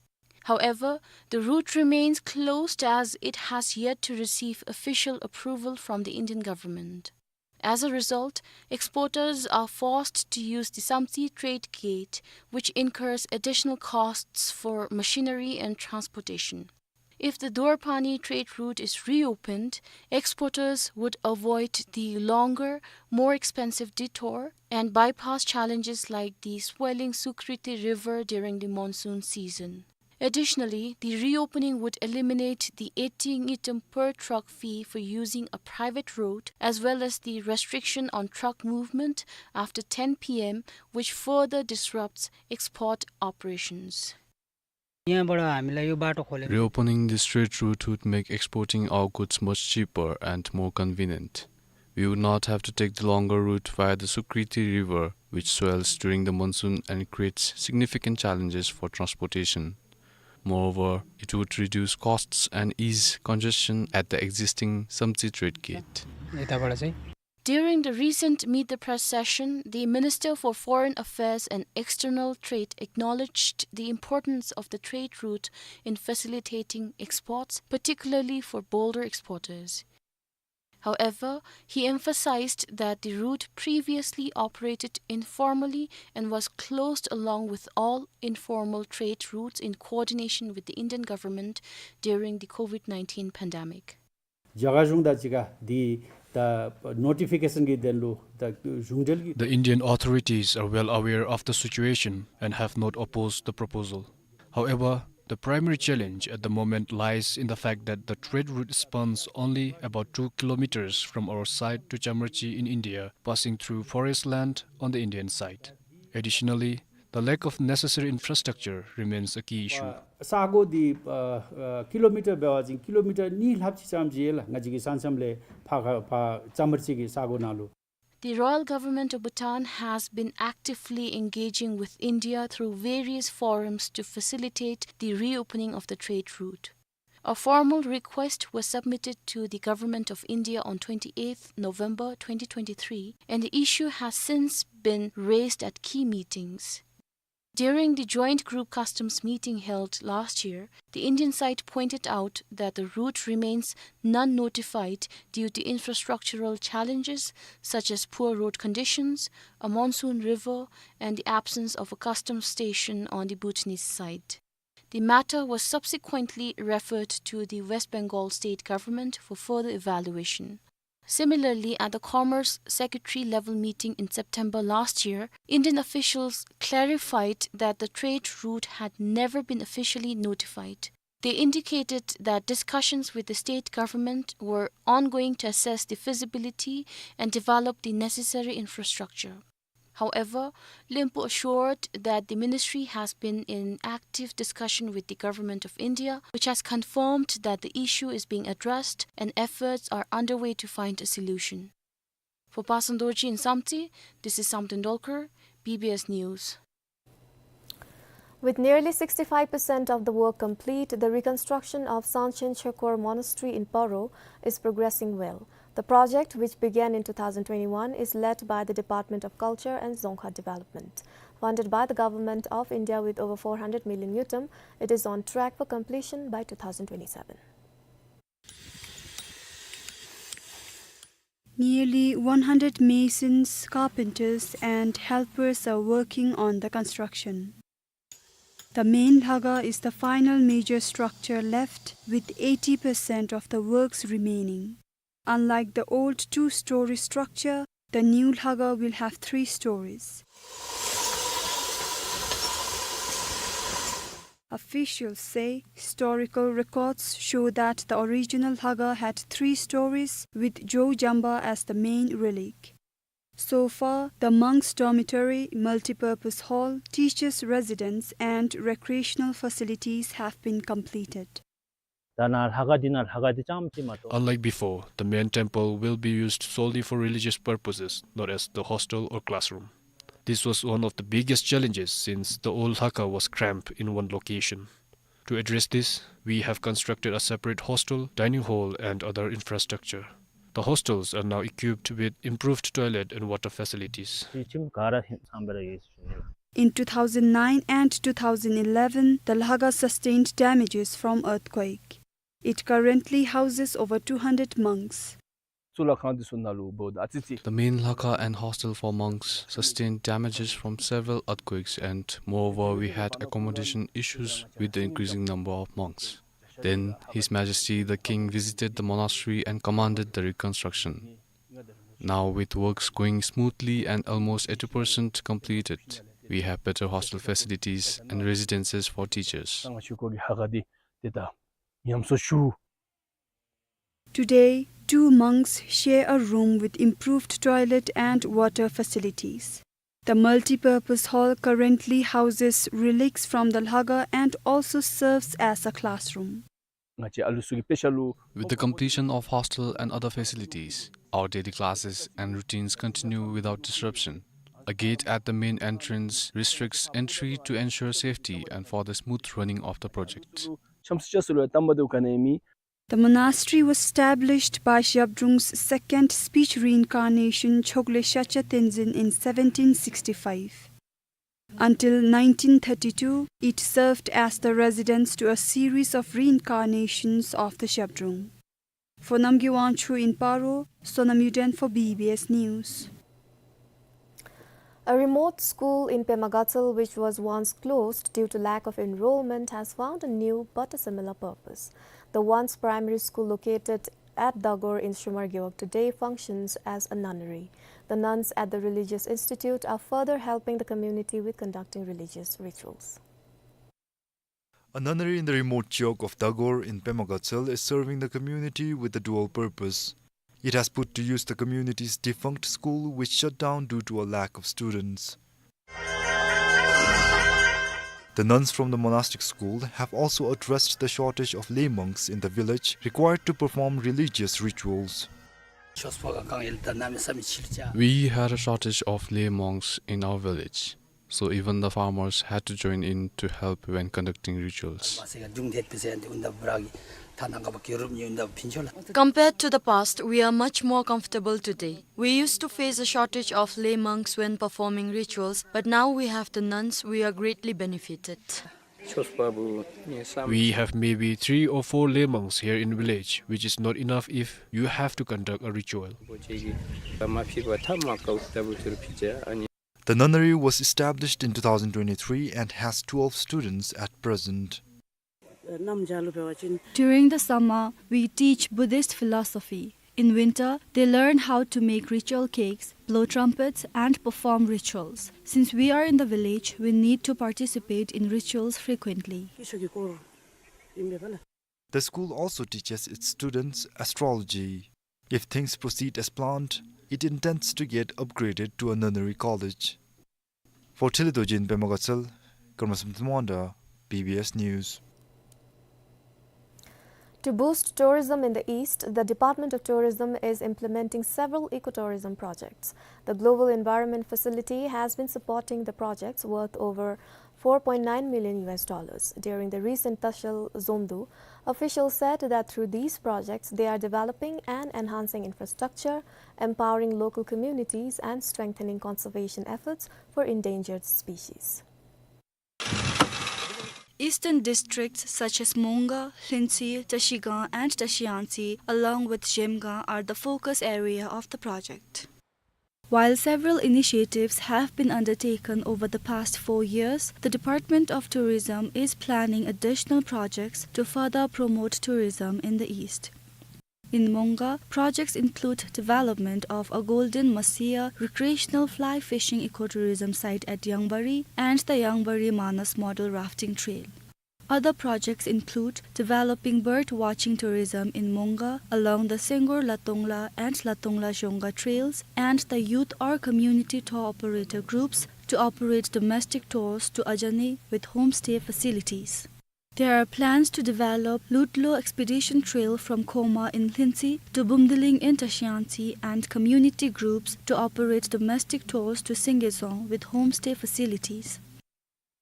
However, the route remains closed as it has yet to receive official approval from the Indian government. As a result, exporters are forced to use the Samtse trade gate, which incurs additional costs for machinery and transportation. If the Duarpani trade route is reopened, exporters would avoid the longer, more expensive detour and bypass challenges like the swelling Sukriti River during the monsoon season. Additionally, the reopening would eliminate the eighty ngultrum per truck fee for using a private road, as well as the restriction on truck movement after ten P M, which further disrupts export operations. यहाँबाट हामीलाई यो बाटो खोलेर Reopening this trade route would make exporting our goods much cheaper and more convenient. We would not have to take the longer route via the Sukriti River, which swells during the monsoon and creates significant challenges for transportation. Moreover, it would reduce costs and ease congestion at the existing Samtse trade gate. यताबाट चाहिँ During the recent Meet the Press session, the Minister for Foreign Affairs and External Trade acknowledged the importance of the trade route in facilitating exports, particularly for Boulder exporters. However, he emphasized that the route previously operated informally and was closed along with all informal trade routes in coordination with the Indian government during the COVID nineteen pandemic. जग्गा ह्रुङ्दा चिका दि the notification की देन लु द ह्रुङ्डेल की The Indian authorities are well aware of the situation and have not opposed the proposal. However, the primary challenge at the moment lies in the fact that the trade route spans only about two kilometers from our site to Chamarchi in India, passing through forest land on the Indian side. Additionally, the lack of necessary infrastructure remains a key issue. सागो दि kilometre बेवाजिङ kilometre नि ल्हाप्ची चामर्ची ला ङाजिकी सानसमले फा फा चामर्ची की सागो नालु. The Royal Government of Bhutan has been actively engaging with India through various forums to facilitate the reopening of the trade route. A formal request was submitted to the Government of India on twenty-eighth November twenty twenty-three, and the issue has since been raised at key meetings. During the Joint Group Customs meeting held last year, the Indian side pointed out that the route remains non-notified due to infrastructural challenges such as poor road conditions, a monsoon river, and the absence of a customs station on the Bhutanese side. The matter was subsequently referred to the West Bengal state government for further evaluation. Similarly, at the Commerce Secretary level meeting in September last year, Indian officials clarified that the trade route had never been officially notified. They indicated that discussions with the state government were ongoing to assess the feasibility and develop the necessary infrastructure. However, Lempo assured that the ministry has been in active discussion with the Government of India, which has confirmed that the issue is being addressed and efforts are underway to find a solution. For Pasan Dorji in Samtse, this is Samten Dolkar, B B S News. With nearly sixty-five percent of the work complete, the reconstruction of Sanchen Chekor Monastery in Paro is progressing well. The project, which began in two thousand twenty-one, is led by the Department of Culture and Dzongkha Development. Funded by the Government of India with over four hundred million ngultrum, it is on track for completion by two thousand twenty-seven. Nearly one hundred masons, carpenters, and helpers are working on the construction. The main lhaga is the final major structure left, with eighty percent of the works remaining. Unlike the old two-story structure, the new lhaga will have three stories. Officials say historical records show that the original lhaga had three stories, with Zhou Jamba as the main relic. So far, the monks' dormitory, multipurpose hall, teachers' residence, and recreational facilities have been completed. ད་ནཱ་ལྷ་ཁང་འདི་ནང་ལྷ་ཁང་འདི་རྐྱངམ་ཅིག་མ་གཏོགས། Unlike before, the main temple will be used solely for religious purposes, not as the hostel or classroom. This was one of the biggest challenges since the old Lhakha was cramped in one location. To address this, we have constructed a separate hostel, dining hall, and other infrastructure. The hostels are now equipped with improved toilet and water facilities. In two thousand nine and two thousand eleven, the Lhakha sustained damages from earthquake. It currently houses over two hundred monks. གཙུག་ལག་ཁང་འདི་ཚུ་ནང་ལུ་འབདཝ་ད་ཨ་ཙི་ཅིག། The main Lhakha and hostel for monks sustained damages from several earthquakes, and moreover, we had accommodation issues with the increasing number of monks. Then, His Majesty the King visited the monastery and commanded the reconstruction. Now, with works going smoothly and almost eighty percent completed, we have better hostel facilities and residences for teachers. Today, two monks share a room with improved toilet and water facilities. The multipurpose hall currently houses relics from the Lhakha and also serves as a classroom. With the completion of hostel and other facilities, our daily classes and routines continue without disruption. A gate at the main entrance restricts entry to ensure safety and for the smooth running of the project. The monastery was established by Zhabdrung's second speech reincarnation, Chokley Shacha Tenzin, in seventeen sixty-five. Until nineteen thirty-two, it served as the residence to a series of reincarnations of the Zhabdrung. For Namgay Wangchuk in Paro, Sonam Yuden for B B S News. A remote school in Pema Gatshel, which was once closed due to lack of enrollment, has found a new but a similar purpose. The once primary school located at Dagor in Shumar Gewog today functions as a nunnery. The nuns at the religious institute are further helping the community with conducting religious rituals. A nunnery in the remote Gewog of Dagor in Pema Gatshel is serving the community with a dual purpose. It has put to use the community's defunct school, which shut down due to a lack of students. The nuns from the monastic school have also addressed the shortage of lay monks in the village required to perform religious rituals. We had a shortage of lay monks in our village. So even the farmers had to join in to help when conducting rituals. Compared to the past, we are much more comfortable today. We used to face a shortage of lay monks when performing rituals, but now we have the nuns, we are greatly benefited. We have maybe three or four lay monks here in village, which is not enough if you have to conduct a ritual. The nunnery was established in two thousand twenty-three and has twelve students at present. During the summer, we teach Buddhist philosophy. In winter, they learn how to make ritual cakes, blow trumpets, and perform rituals. Since we are in the village, we need to participate in rituals frequently. The school also teaches its students astrology. If things proceed as planned, it intends to get upgraded to a nunnery college. For Thelidorji in Pema Gatshel, Karmasam Thanmawanda, B B S News. To boost tourism in the East, the Department of Tourism is implementing several ecotourism projects. The Global Environment Facility has been supporting the projects worth over four point nine million U S dollars. During the recent Tashal Zomdu, officials said that through these projects, they are developing and enhancing infrastructure, empowering local communities, and strengthening conservation efforts for endangered species. Eastern districts such as Monga, Hlintswil, Trashigang, and Trashiyangtse, along with Zhemgang, are the focus area of the project. While several initiatives have been undertaken over the past four years, the Department of Tourism is planning additional projects to further promote tourism in the East. In Monga, projects include development of a golden mahseer recreational fly fishing ecotourism site at Yangbari and the Yangbari Manas model rafting trail. Other projects include developing bird watching tourism in Monga along the Senggor-Latongla and Latongla-Shonga trails, and the youth or community tour operator groups to operate domestic tours to Ajani with homestay facilities. There are plans to develop Lutlo Expedition Trail from Khoma in Lhintsi to Bumdiling in Tashiangtsi, and community groups to operate domestic tours to Singezong with homestay facilities.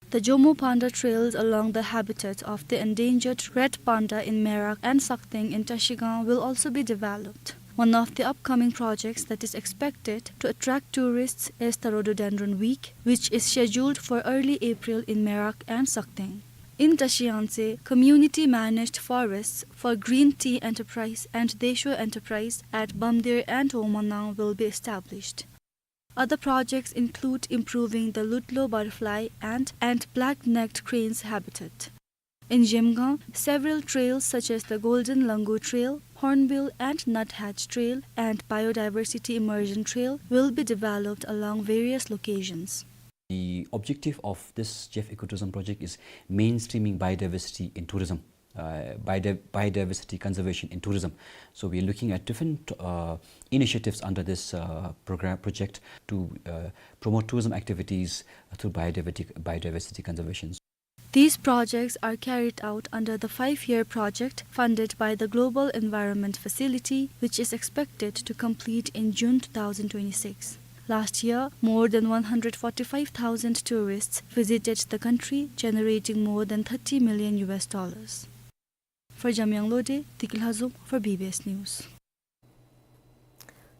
The Jomo Panda trails along the habitat of the endangered red panda in Merak and Sakteng in Tashigang will also be developed. One of the upcoming projects that is expected to attract tourists is the Rhododendron Week, which is scheduled for early April in Merak and Sakteng. In Tashiangtse, community-managed forests for Green Tea Enterprise and Desho Enterprise at Bamdir and Omanang will be established. Other projects include improving the Lutlo butterfly and, and black-necked crane's habitat. In Zemgang, several trails such as the Golden Langur Trail, Hornbill and Nuthatch Trail, and Biodiversity Immersion Trail will be developed along various locations. The objective of this Jeff Ecotourism project is mainstreaming biodiversity in tourism, uh, biodi-, biodiversity conservation in tourism. So we are looking at different, uh, initiatives under this, uh, program, project to, uh, promote tourism activities through biodiversity, biodiversity conservation. These projects are carried out under the five-year project funded by the Global Environment Facility, which is expected to complete in June two thousand twenty-six. Last year, more than one hundred forty-five thousand tourists visited the country, generating more than thirty million U S dollars. For Jamyang Lode, Dikilhazum for B B S News.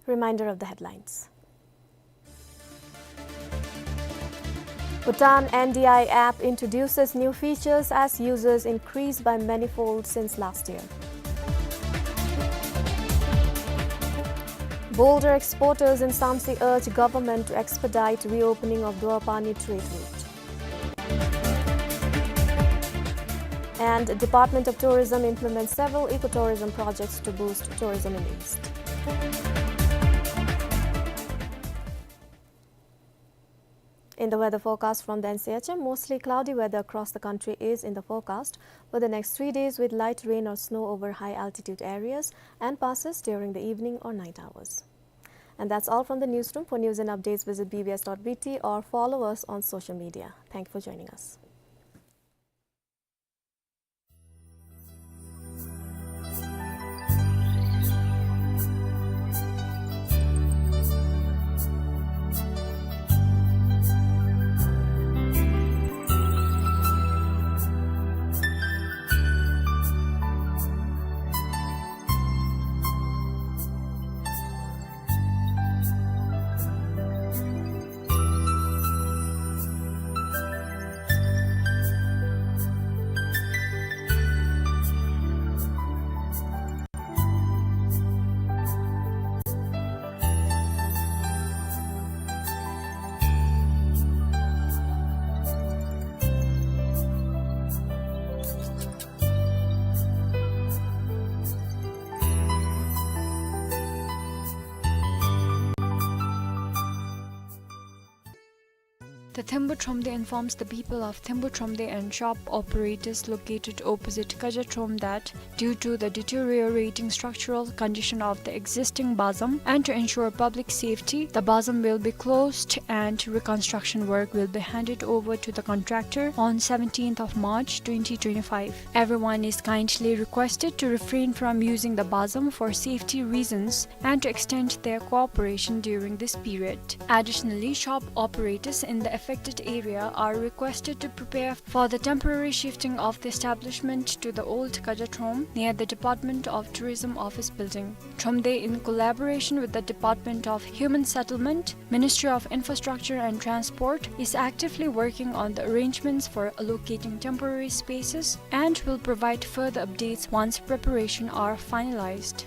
Reminder of the headlines. Bhutan N D I app introduces new features as users increase by manifold since last year. Boulder exporters in Samtse urge government to expedite reopening of Duarpani trade route. And Department of Tourism implements several ecotourism projects to boost tourism in East. In the weather forecast from the N C H M, mostly cloudy weather across the country is in the forecast for the next three days, with light rain or snow over high altitude areas and passes during the evening or night hours. And that's all from the newsroom. For news and updates, visit B B S dot B T or follow us on social media. Thank you for joining us. The Thembu Thromde informs the people of Thembu Thromde and shop operators located opposite Kaja Throm that due to the deteriorating structural condition of the existing bazam and to ensure public safety, the bazam will be closed and reconstruction work will be handed over to the contractor on seventeenth of March twenty twenty-five. Everyone is kindly requested to refrain from using the bazam for safety reasons and to extend their cooperation during this period. Additionally, shop operators in the affected area are requested to prepare for the temporary shifting of the establishment to the old Kaja Throm near the Department of Tourism office building. Thromde, in collaboration with the Department of Human Settlement, Ministry of Infrastructure and Transport, is actively working on the arrangements for allocating temporary spaces and will provide further updates once preparation are finalized.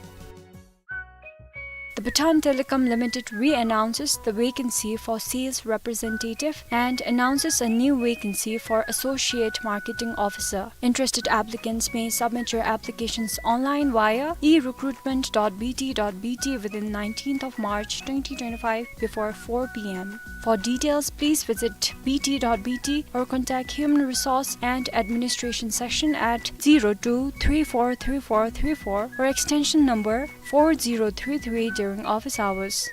The Bhutan Telecom Limited re-announces the vacancy for sales representative and announces a new vacancy for associate marketing officer. Interested applicants may submit your applications online via e recruitment dot b t dot b t within nineteenth of March twenty twenty-five before four p m. For details, please visit b t dot b t or contact Human Resource and Administration section at zero two three four three four three four or extension number four zero three three during office hours.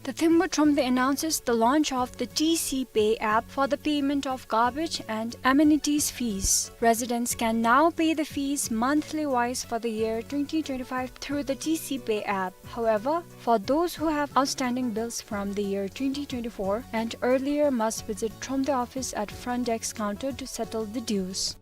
The Thimphu Thromde announces the launch of the T C Pay app for the payment of garbage and amenities fees. Residents can now pay the fees monthly wise for the year twenty twenty-five through the T C Pay app. However, for those who have outstanding bills from the year twenty twenty-four and earlier must visit Thromde office at front desk counter to settle the dues.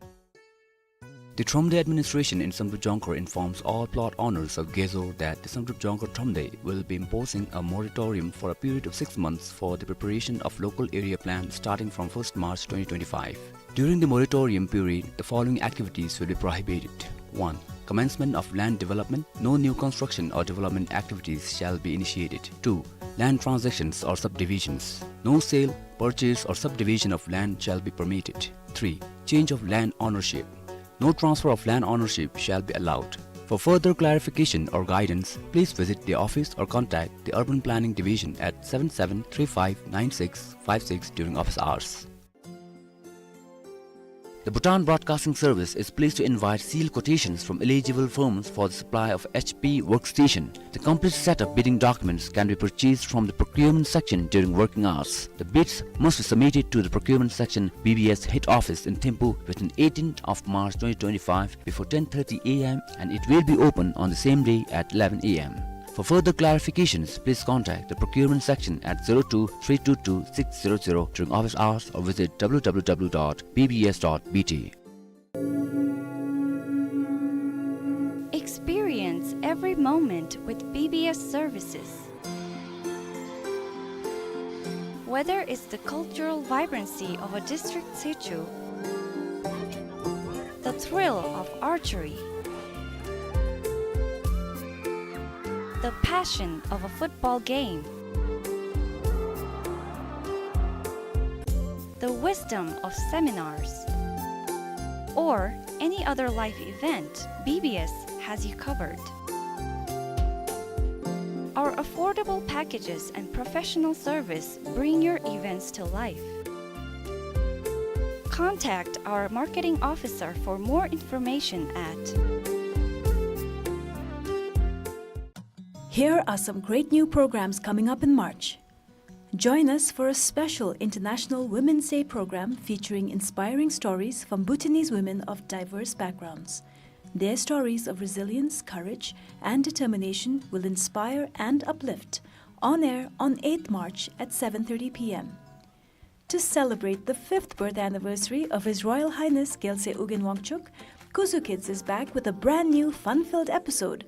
The Thromde administration in Samdrup Jongkhar informs all plot owners of Gezo that the Samdrup Jongkhar Thromde will be imposing a moratorium for a period of six months for the preparation of local area plan starting from first March twenty twenty-five. During the moratorium period, the following activities will be prohibited. One. Commencement of land development. No new construction or development activities shall be initiated. Two. Land transactions or subdivisions. No sale, purchase or subdivision of land shall be permitted. Three. Change of land ownership. No transfer of land ownership shall be allowed. For further clarification or guidance, please visit the office or contact the Urban Planning Division at seven seven three five nine six five six during office hours. The Bhutan Broadcasting Service is pleased to invite sealed quotations from eligible firms for the supply of H P workstation. The complete set of bidding documents can be purchased from the procurement section during working hours. The bids must be submitted to the procurement section B B S head office in Thimphu within eighteenth of March twenty twenty-five before ten thirty A M, and it will be open on the same day at eleven A M. For further clarifications, please contact the procurement section at zero two three two two six zero zero during office hours or visit W W W dot B B S dot B T. Experience every moment with B B S services. Whether it's the cultural vibrancy of a district situ, the thrill of archery, the passion of a football game, the wisdom of seminars, or any other life event, B B S has you covered. Our affordable packages and professional service bring your events to life. Contact our marketing officer for more information at. Here are some great new programs coming up in March. Join us for a special International Women's Day program featuring inspiring stories from Bhutanese women of diverse backgrounds. Their stories of resilience, courage, and determination will inspire and uplift. On air on eighth March at seven thirty p m. To celebrate the fifth birth anniversary of His Royal Highness Gyaltsey Ugyen Wangchuck, Kuzu Kids is back with a brand new fun-filled episode.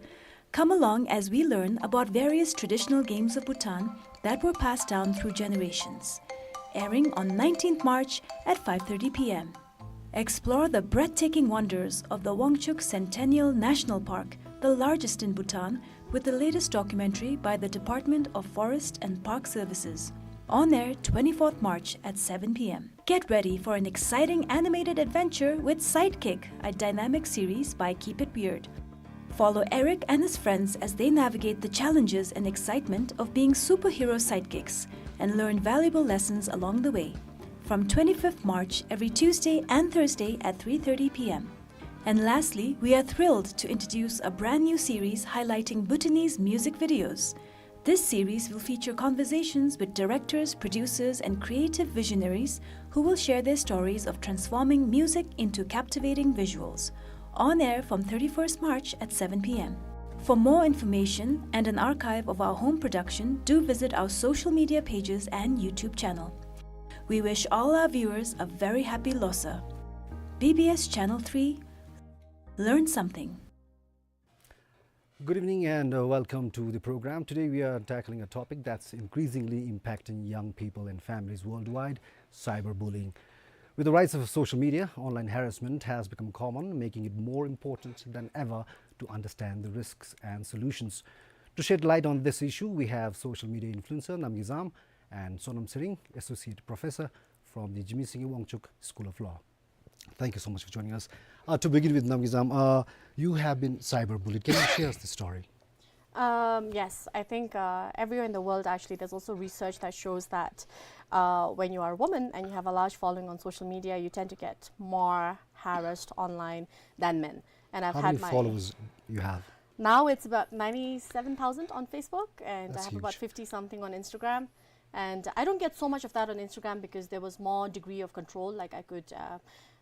Come along as we learn about various traditional games of Bhutan that were passed down through generations. Airing on nineteenth March at five thirty p m. Explore the breathtaking wonders of the Wangchuck Centennial National Park, the largest in Bhutan, with the latest documentary by the Department of Forest and Park Services. On air twenty-fourth March at seven p m. Get ready for an exciting animated adventure with Sidekick, a dynamic series by Keep It Weird. Follow Eric and his friends as they navigate the challenges and excitement of being superhero sidekicks and learn valuable lessons along the way. From twenty-fifth March, every Tuesday and Thursday at three thirty p m. And lastly, we are thrilled to introduce a brand new series highlighting Bhutanese music videos. This series will feature conversations with directors, producers, and creative visionaries who will share their stories of transforming music into captivating visuals. On air from thirty-first March at seven p m. For more information and an archive of our home production, do visit our social media pages and YouTube channel. We wish all our viewers a very happy Losar. B B S Channel three, learn something. Good evening and, uh, welcome to the program. Today we are tackling a topic that's increasingly impacting young people and families worldwide, cyberbullying. With the rise of social media, online harassment has become common, making it more important than ever to understand the risks and solutions. To shed light on this issue, we have social media influencer Namgay Zam and Sonam Tshering, Associate Professor from the Jigme Singye Wangchuck School of Law. Thank you so much for joining us. Uh, to begin with, Namgay Zam, uh, you have been cyberbullied. Can you share us the story? Um, yes, I think uh, everywhere in the world, actually, there's also research that shows that uh, when you are a woman and you have a large following on social media, you tend to get more harassed online than men. And I've How had many my followers you have? Now it's about ninety-seven thousand on Facebook, and That's I have about huge. fifty something on Instagram. And I don't get so much of that on Instagram because there was more degree of control. Like, I could uh,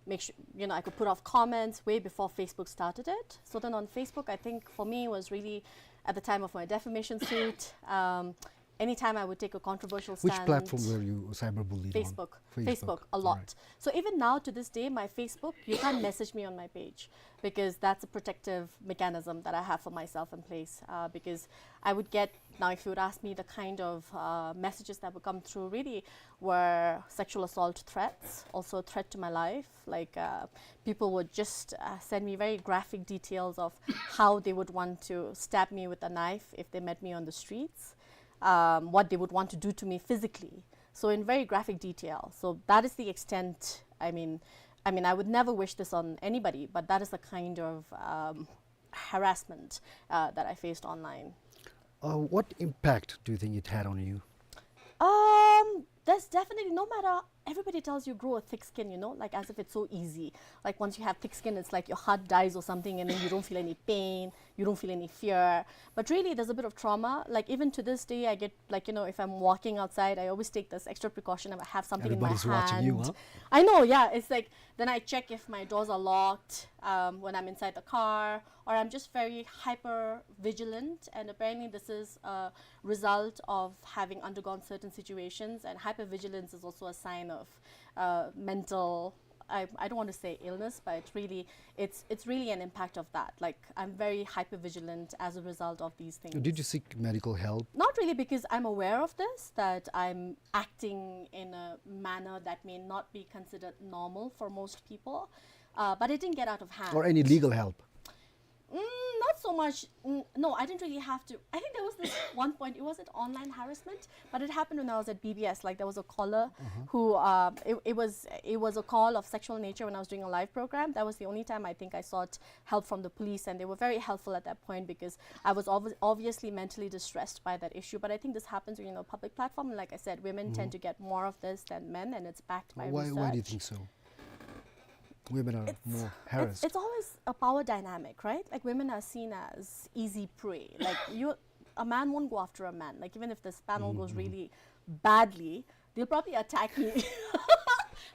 make sure, you know, I could put off comments way before Facebook started it. So then on Facebook, I think for me it was really at the time of my defamation suit. Um, anytime I would take a controversial Which stand. Platform were you cyberbullied on? Facebook. Facebook, a All lot. Right. So even now to this day, my Facebook, you can't message me on my page because that's a protective mechanism that I have for myself in place. Uh, because I would get, now if you would ask me, the kind of uh, messages that would come through really were sexual assault threats, also a threat to my life. Like uh, people would just uh, send me very graphic details of how they would want to stab me with a knife if they met me on the streets, um, what they would want to do to me physically. So in very graphic detail. So that is the extent. I mean, I mean, I would never wish this on anybody, but that is the kind of um, harassment uh, that I faced online. Uh, what impact do you think it had on you? Um, there's definitely, no matter, everybody tells you grow a thick skin, you know, like, as if it's so easy. Like, once you have thick skin, it's like your heart dies or something, and then you don't feel any pain, you don't feel any fear. But really, there's a bit of trauma. Like, even to this day, I get, like, you know, if I'm walking outside, I always take this extra precaution. I have something Everybody's in my watching hand. You, huh? I know, yeah. It's like, then I check if my doors are locked um, when I'm inside the car, or I'm just very hyper vigilant. And apparently, this is a result of having undergone certain situations. And hypervigilance is also a sign of uh, mental. I, I don't want to say illness, but really, it's it's really an impact of that. Like, I'm very hyper vigilant as a result of these things. Did you seek medical help? Not really, because I'm aware of this, that I'm acting in a manner that may not be considered normal for most people. Uh, but it didn't get out of hand. Or any legal help? Mm, not so much. Mm, no, I didn't really have to. I think there was this one point. It wasn't online harassment, but it happened when I was at B B S. Like, there was a caller Mm-hmm. who uh, it, it was it was a call of sexual nature when I was doing a live program. That was the only time I think I sought help from the police, and they were very helpful at that point because I was obvi- obviously mentally distressed by that issue. But I think this happens when you're in a public platform. And like I said, women tend Mm-hmm. to get more of this than men, and it's backed by Why, research. Why do you think so? Women are It's- more It's, harassed. it's always a power dynamic, right? Like, women are seen as easy prey. Like, you, a man won't go after a man. Like, even if this panel goes Mm-hmm. really badly, they'll probably attack me.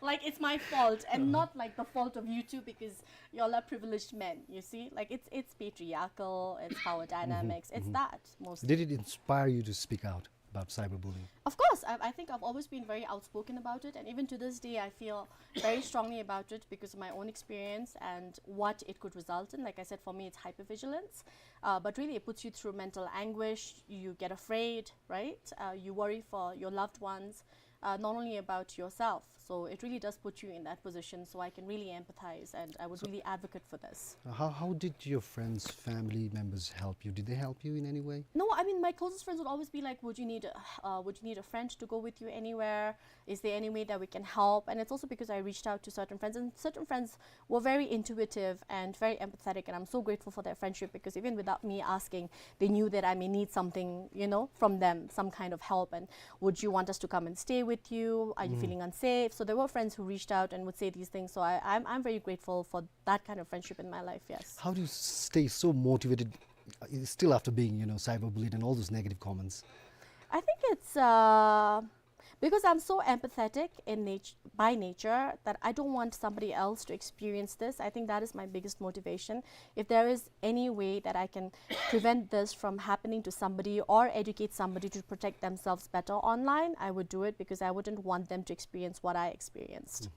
Like, it's my fault, and Uh-huh. not like the fault of you two because y'all are privileged men. You see, like, it's it's patriarchal, it's power dynamics, it's Mm-hmm. that mostly. Did it inspire you to speak out about cyberbullying? Of course, I, I think I've always been very outspoken about it, and even to this day, I feel very strongly about it because of my own experience and what it could result in. Like I said, for me, it's hypervigilance, uh, but really, it puts you through mental anguish. You get afraid, right? Uh, you worry for your loved ones, uh, not only about yourself. So it really does put you in that position. So I can really empathize, and I would really advocate for this. Uh, How, how did your friends, family members help you? Did they help you in any way? No, I mean, my closest friends would always be like, "Would you need a, uh, would you need a friend to go with you anywhere? Is there any way that we can help?" And it's also because I reached out to certain friends, and certain friends were very intuitive and very empathetic, and I'm so grateful for their friendship because even without me asking, they knew that I may need something, you know, from them, some kind of help. And, "Would you want us to come and stay with you? Are you feeling unsafe?" So there were friends who reached out and would say these things. So I, I'm, I'm very grateful for that kind of friendship in my life, yes. How do you stay so motivated, uh, still after being, you know, cyberbullied and all those negative comments? I think it's uh, because I'm so empathetic in nat- by nature that I don't want somebody else to experience this. I think that is my biggest motivation. If there is any way that I can prevent this from happening to somebody or educate somebody to protect themselves better online, I would do it because I wouldn't want them to experience what I experienced.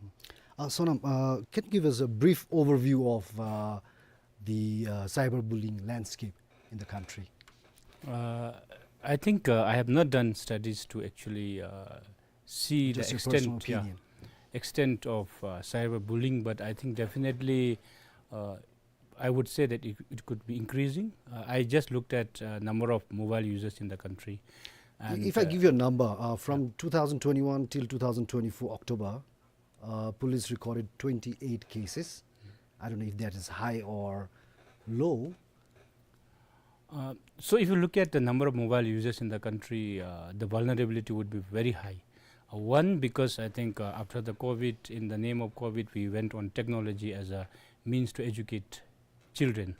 Uh, Sonam, uh, can you give us a brief overview of uh, the uh, cyberbullying landscape in the country? Uh, I think uh, I have not done studies to actually uh, see Just the your personal extent, yeah, opinion. Extent of uh, cyberbullying, but I think definitely uh, I would say that it, it could be increasing. Uh, I just looked at, uh, number of mobile users in the country. And, if I, uh, give you a number, uh, from, yeah, two thousand twenty-one till two thousand twenty-four October, uh, police recorded twenty-eight cases. I don't know if that is high or low. Uh, so if you look at the number of mobile users in the country, uh, the vulnerability would be very high. Uh, one, because I think, uh, after the COVID, in the name of COVID, we went on technology as a means to educate children.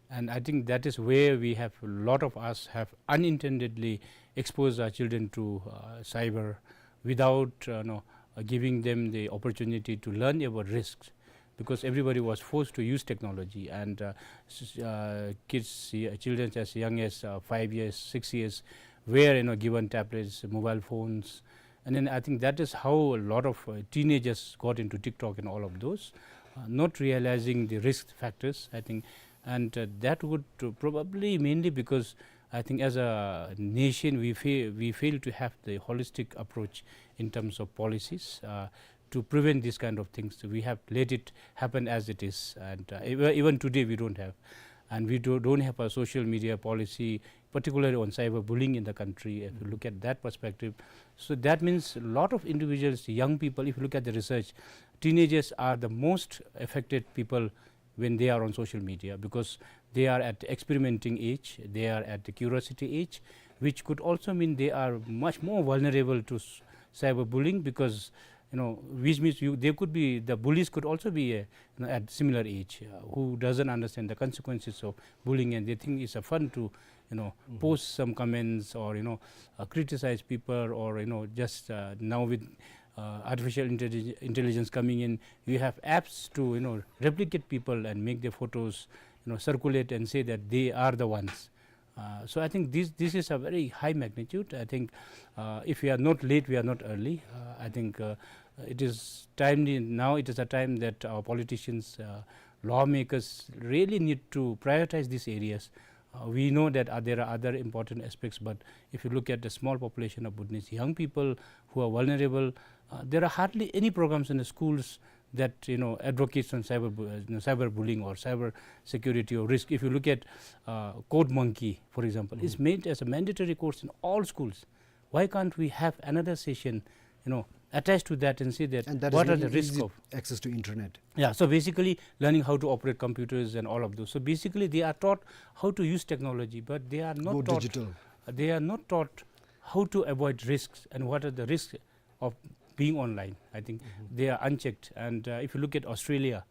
And I think that is where we have, a lot of us have unintendedly exposed our children to, uh, cyber without, uh, no, uh, giving them the opportunity to learn about risks, because everybody was forced to use technology, and, uh, s-, uh, kids, uh, children as young as, uh, five years, six years were, you know, given tablets, mobile phones, and then I think that is how a lot of, uh, teenagers got into TikTok and all of those, uh, not realizing the risk factors, I think, and, uh, that would, uh, probably mainly because I think as a nation we fail, we fail to have the holistic approach in terms of policies, uh, to prevent these kind of things. We have let it happen as it is, and, uh, even, even today we don't have, and we do, don't have a social media policy, particularly on cyberbullying in the country. If you look at that perspective, so that means a lot of individuals, young people, if you look at the research, teenagers are the most affected people when they are on social media, because they are at experimenting age, they are at the curiosity age, which could also mean they are much more vulnerable to s-, cyberbullying, because, you know, which means you, they could be, the bullies could also be, uh, you know, at similar age, uh, who doesn't understand the consequences of bullying, and they think it's a fun to, you know, post some comments or, you know, uh, criticize people, or, you know, just, uh, now with, uh, artificial intellig-, intelligence coming in, you have apps to, you know, replicate people and make their photos, you know, circulate and say that they are the ones. Uh, so I think this, this is a very high magnitude. I think, uh, if we are not late, we are not early. Uh, I think, uh, it is timely now. It is a time that our politicians, uh, lawmakers really need to prioritize these areas. Uh, we know that, uh, there are other important aspects, but if you look at the small population of Bhutanese young people who are vulnerable, uh, there are hardly any programs in the schools that, you know, advocates on cyber bu-, uh, you know, cyberbullying or cyber security or risk. If you look at, uh, Code Monkey, for example, it's made as a mandatory course in all schools. Why can't we have another session, you know, attached to that and say that what are the risk of access to internet? Yeah, so basically learning how to operate computers and all of those. So basically they are taught how to use technology, but they are not taught, they are not taught how to avoid risks and what are the risks of being online. I think they are unchecked. And, uh, if you look at Australia,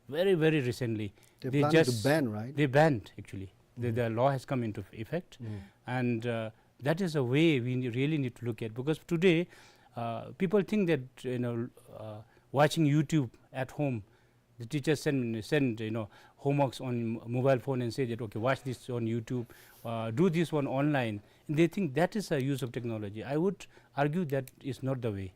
very, very recently, they planning to just ban, right? They banned, actually. The, the law has come into effect. And, uh, that is a way we ne-, really need to look at, because today, uh, people think that, you know, uh, watching YouTube at home, the teachers send, send, you know, homeworks on m-, mobile phone and say that, "Okay, watch this on YouTube, uh, do this one online." And they think that is a use of technology. I would argue that is not the way.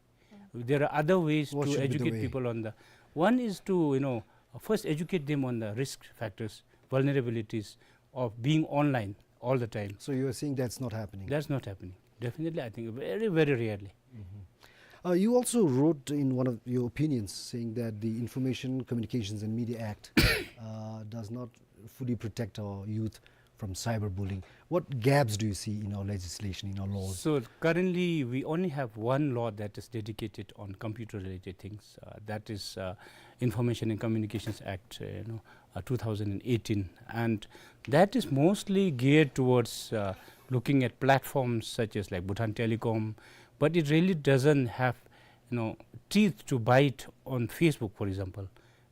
There are other ways to educate people on the, one is to, you know, first educate them on the risk factors, vulnerabilities of being online all the time. So you are saying that's not happening? That's not happening. Definitely, I think very, very rarely. Uh, you also wrote in one of your opinions saying that the Information Communications and Media Act, uh, does not fully protect our youth from cyberbullying. What gaps do you see in our legislation, in our laws? So currently, we only have one law that is dedicated on computer-related things. Uh, that is, uh, Information and Communications Act, uh, you know, uh, two thousand and eighteen, and that is mostly geared towards, uh, looking at platforms such as, like, Bhutan Telecom, but it really doesn't have, you know, teeth to bite on Facebook, for example.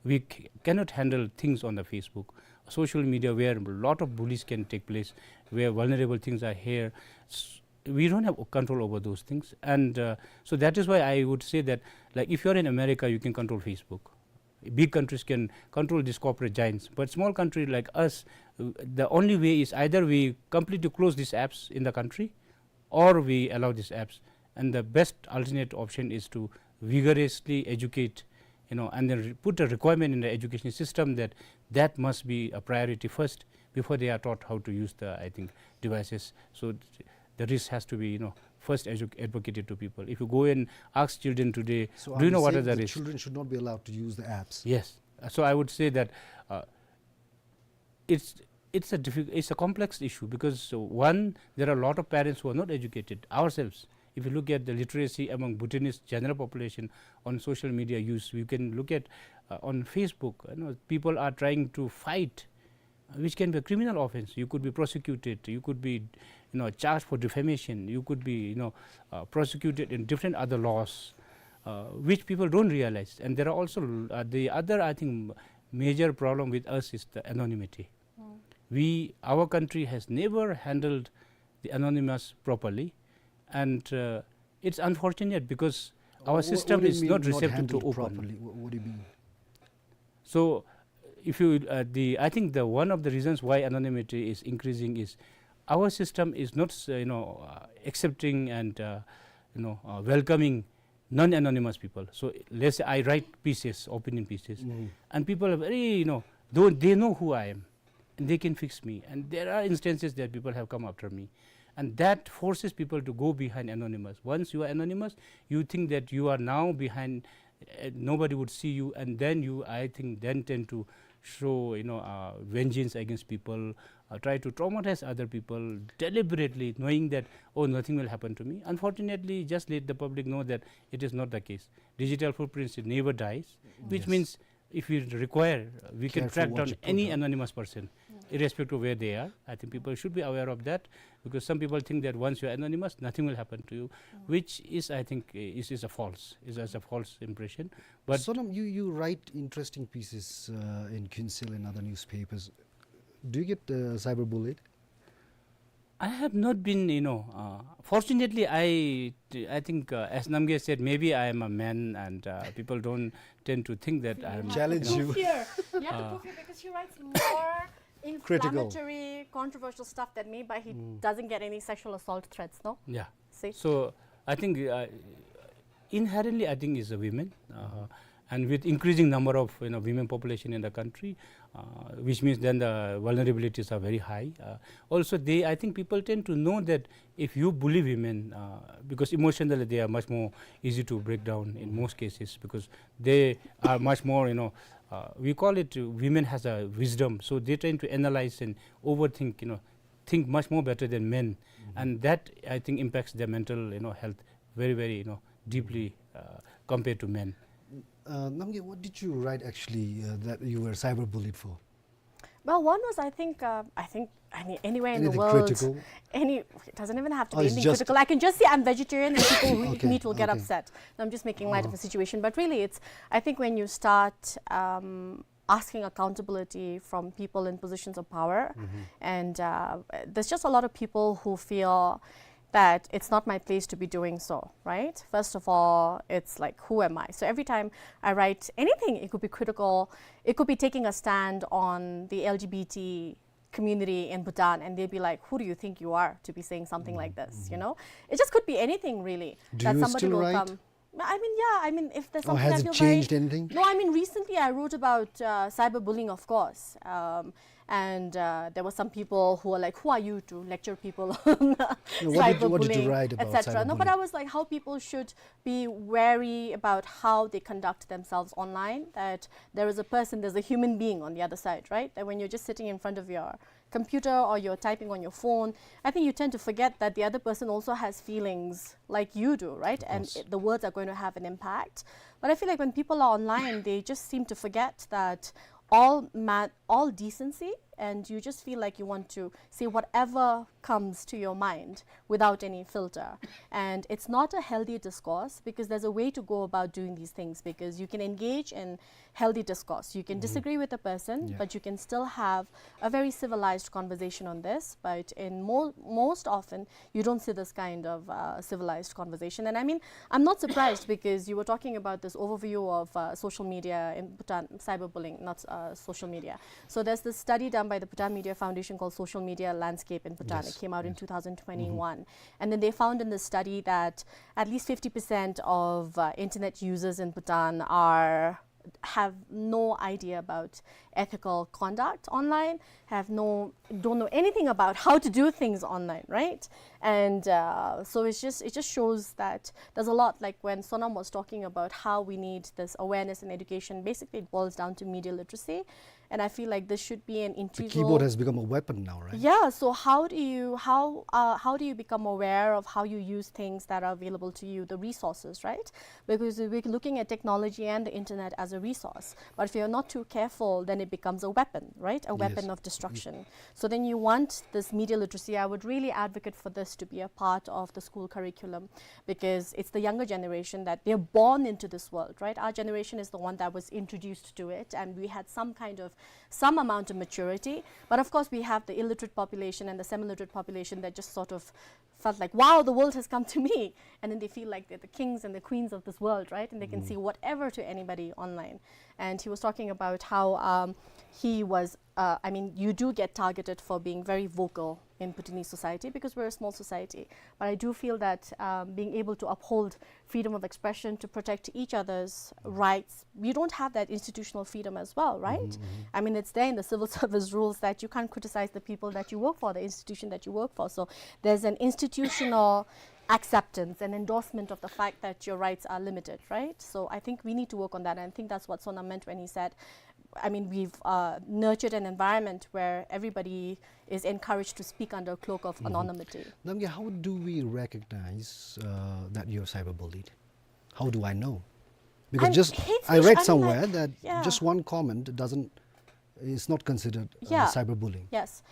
We c-, cannot handle things on the Facebook, social media, where a lot of bullies can take place, where vulnerable things are here. S-, we don't have control over those things. And, uh, so that is why I would say that, like, if you're in America, you can control Facebook. Big countries can control these corporate giants. But small country like us, uh, the only way is either we completely close these apps in the country, or we allow these apps. And the best alternate option is to vigorously educate, you know, and then re-, put a requirement in the education system that that must be a priority first before they are taught how to use the, I think, devices. So th-, the risk has to be, you know, first edu-, advocated to people. If you go and ask children today, so "Do you know what are the risks?" Children should not be allowed to use the apps? Yes. Uh, so I would say that, uh, It's, it's a diffi-, it's a complex issue because, uh, one, there are a lot of parents who are not educated ourselves. If you look at the literacy among Bhutanese general population on social media use, you can look at, uh, on Facebook, you know, people are trying to fight, uh, which can be a criminal offense. You could be prosecuted, you could be, you know, charged for defamation, you could be, you know, uh, prosecuted in different other laws, uh, which people don't realize. And there are also, uh, the other, I think, major problem with us is the anonymity. Mm. We, our country has never handled the anonymous properly, and, uh, it's unfortunate because our Wha-, system what do you is mean not not receptive to handled open. Properly? Wha-, what do you mean? So, if you, uh, the, I think the one of the reasons why anonymity is increasing is our system is not, uh, you know, uh, accepting and, uh, you know, uh, welcoming non-anonymous people. So let's say I write pieces, opinion pieces, Mm. and people are very, you know, though they know who I am, and they can fix me. And there are instances that people have come after me, and that forces people to go behind anonymous. Once you are anonymous, you think that you are now behind, uh, nobody would see you, and then you, I think, then tend to show, you know, uh, vengeance against people, uh, try to traumatize other people deliberately, knowing that, "Oh, nothing will happen to me." Unfortunately, just let the public know that it is not the case. Digital footprints, it never dies, which Yes. means if we require, uh, we can Careful track what down you put any out. anonymous person, Mm. irrespective of where they are. I think people should be aware of that, because some people think that once you are anonymous, nothing will happen to you, Mm. which is, I think, uh, is, is a false, is, is a false impression. But Sonam, you, you write interesting pieces, uh, in Khyentse and other newspapers. Do you get, uh, cyberbullied? I have not been, you know, uh, fortunately, I, I think, uh, as Namgay said, maybe I am a man and, uh, people don't tend to think that I am, Challenge you know, you. Prove here. You have to Uh, prove here because she writes more Critical. inflammatory, controversial stuff than me, but he Mm. doesn't get any sexual assault threats, no? Yeah. See? So, I think, uh, inherently, I think, is a women, uh, Mm-hmm. and with increasing number of, you know, women population in the country, uh, which means then the vulnerabilities are very high. Uh, also, they, I think people tend to know that if you bully women, uh, because emotionally they are much more easy to break down in most cases, because they are much more, you know, uh, we call it, uh, women has a wisdom, so they tend to analyze and overthink, you know, think much more better than men, Mm-hmm. and that, I think, impacts their mental, you know, health very, very, you know, deeply, uh, compared to men. Uh, Namgay, what did you write actually, uh, that you were cyberbullied for? Well, one was, I think, uh, I think, I mean, anywhere in the Anything world, critical? any, it doesn't even have to Oh, be it's anything just critical. I can just say I'm vegetarian and people who eat Okay, meat will get okay. upset. No, I'm just making light of Uh-huh. the situation. But really, it's, I think when you start, um, asking accountability from people in positions of power, Mm-hmm. and, uh, there's just a lot of people who feel that it's not my place to be doing so, right? First of all, it's like, who am I? So every time I write anything, it could be critical, it could be taking a stand on the L G B T community in Bhutan, and they'd be like, "Who do you think you are to be saying something like this?" You Mm-hmm. know, it just could be anything really. Do That you somebody still will write? come. I mean, yeah, I mean, if there's Or something has I it feel changed very anything? No, I mean, recently I wrote about, uh, cyberbullying, of course. Um, and, uh, there were some people who were like, "Who are you to lecture people on No, what did you, what did you cyberbullying, write about et cetera?" No, but cyberbullying? I was like, how people should be wary about how they conduct themselves online, that there is a person, there's a human being on the other side, right? That when you're just sitting in front of your computer or you're typing on your phone, I think you tend to forget that the other person also has feelings like you do, right? Of And course. it, the words are going to have an impact. But I feel like when people are online, they just seem to forget that all ma-, all decency, and you just feel like you want to say whatever comes to your mind without any filter. And it's not a healthy discourse, because there's a way to go about doing these things, because you can engage in healthy discourse. You can Mm-hmm. disagree with a person, Yeah. but you can still have a very civilized conversation on this. But in mo-, most often, you don't see this kind of, uh, civilized conversation. And I mean, I'm not surprised because you were talking about this overview of, uh, social media in Bhutan, cyberbullying, not, uh, social media. So there's this study done by the Bhutan Media Foundation called Social Media Landscape in Bhutan. Yes, It came out in yes. two thousand twenty-one. Mm-hmm. And then they found in the study that at least fifty percent of, uh, internet users in Bhutan are, have no idea about ethical conduct online, have no, don't know anything about how to do things online, right? And, uh, so it's just, it just shows that there's a lot, like when Sonam was talking about how we need this awareness and education, basically it boils down to media literacy. And I feel like this should be an integral. The keyboard has become a weapon now, right? Yeah, so how do you, how, uh, how do you become aware of how you use things that are available to you, the resources, right? Because we're looking at technology and the internet as a resource. But if you're not too careful, then it becomes a weapon, right? A weapon, yes, of destruction. So then you want this media literacy. I would really advocate for this to be a part of the school curriculum, because it's the younger generation that they're born into this world, right? Our generation is the one that was introduced to it, and we had some kind of, some amount of maturity. But of course, we have the illiterate population and the semi-literate population that just sort of felt like, "Wow, the world has come to me." And then they feel like they're the kings and the queens of this world, right? And they can, mm-hmm, say whatever to anybody online. And he was talking about how, um, he was, uh, I mean, you do get targeted for being very vocal in Bhutanese society because we're a small society. But I do feel that, um, being able to uphold freedom of expression, to protect each other's rights, we don't have that institutional freedom as well, right? Mm-hmm, mm-hmm. I mean, it's there in the civil service rules that you can't criticize the people that you work for, the institution that you work for. So there's an institutional acceptance and endorsement of the fact that your rights are limited, right? So I think we need to work on that, and I think that's what Sonam meant when he said, I mean, we've, uh, nurtured an environment where everybody is encouraged to speak under a cloak of, mm-hmm, anonymity. Namgay, how do we recognize, uh, that you're cyberbullied? How do I know? Because, and just, hate speech, I read, I mean, somewhere, like, that, yeah, just one comment doesn't, is not considered, uh, yeah, cyberbullying. Yes.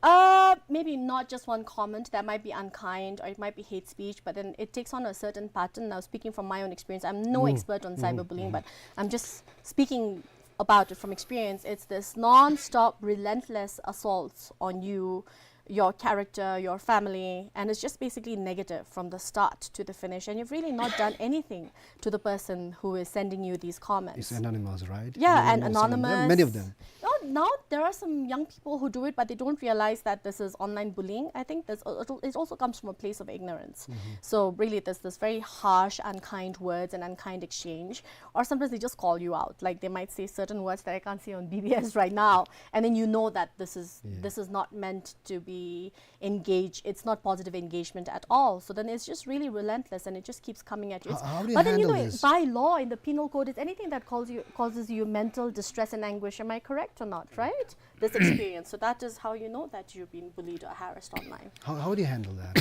Uh, maybe not just one comment. That might be unkind, or it might be hate speech, but then it takes on a certain pattern. Now, speaking from my own experience, I'm no, mm, expert on, mm-hmm, cyberbullying, mm-hmm, but I'm just speaking about it from experience. It's this non-stop, relentless assaults on you, your character, your family, and it's just basically negative from the start to the finish. And you've really not done anything to the person who is sending you these comments. It's anonymous, right? Yeah, and anonymous. Many of them. No, now there are some young people who do it, but they don't realize that this is online bullying. I think this, it also comes from a place of ignorance. Mm-hmm. So really, there's this very harsh, unkind words and unkind exchange. Or sometimes they just call you out. Like, they might say certain words that I can't say on B B S right now, and then you know that this is, yeah, this is not meant to be engage, it's not positive engagement at all. So then it's just really relentless, and it just keeps coming at you. How, how do you handle this? But then, you know, by law in the penal code, it's anything that calls you, causes you mental distress and anguish. Am I correct or not, right? This experience. So that is how you know that you've been bullied or harassed online. How, how do you handle that?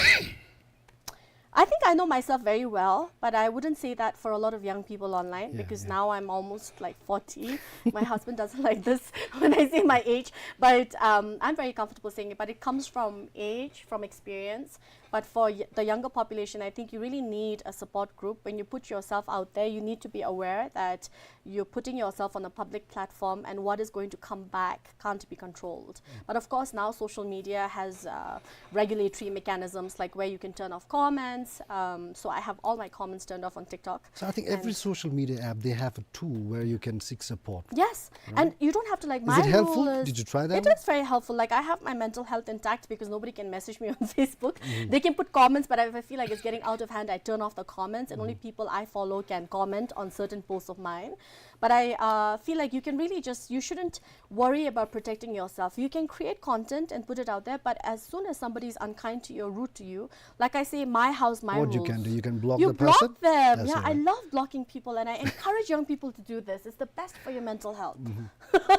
I think I know myself very well, but I wouldn't say that for a lot of young people online, yeah, because, yeah, now I'm almost, like, forty. My husband doesn't like this when I say my age, but, um, I'm very comfortable saying it. But it comes from age, from experience. But for y-, the younger population, I think you really need a support group. When you put yourself out there, you need to be aware that you're putting yourself on a public platform, and what is going to come back can't be controlled. Mm. But of course, now social media has, uh, regulatory mechanisms, like, where you can turn off comments. Um, so I have all my comments turned off on TikTok. So I think every social media app, they have a tool where you can seek support. Yes. Right? And you don't have to, like, my rule is. Is it helpful? Did you try that one? It is very helpful. Like, I have my mental health intact because nobody can message me on Facebook. Mm-hmm. They can put comments, but if I feel like it's getting out of hand, I turn off the comments, and only, mm-hmm, people I follow can comment on certain posts of mine. But I, uh, feel like you can really just, you shouldn't worry about protecting yourself. You can create content and put it out there, but as soon as somebody is unkind to you or rude to you, like I say, my house, my rules. What you can do, you can block the person. You block them. That's all right. Yeah, I love blocking people, and I encourage young people to do this. It's the best for your mental health. Mm-hmm.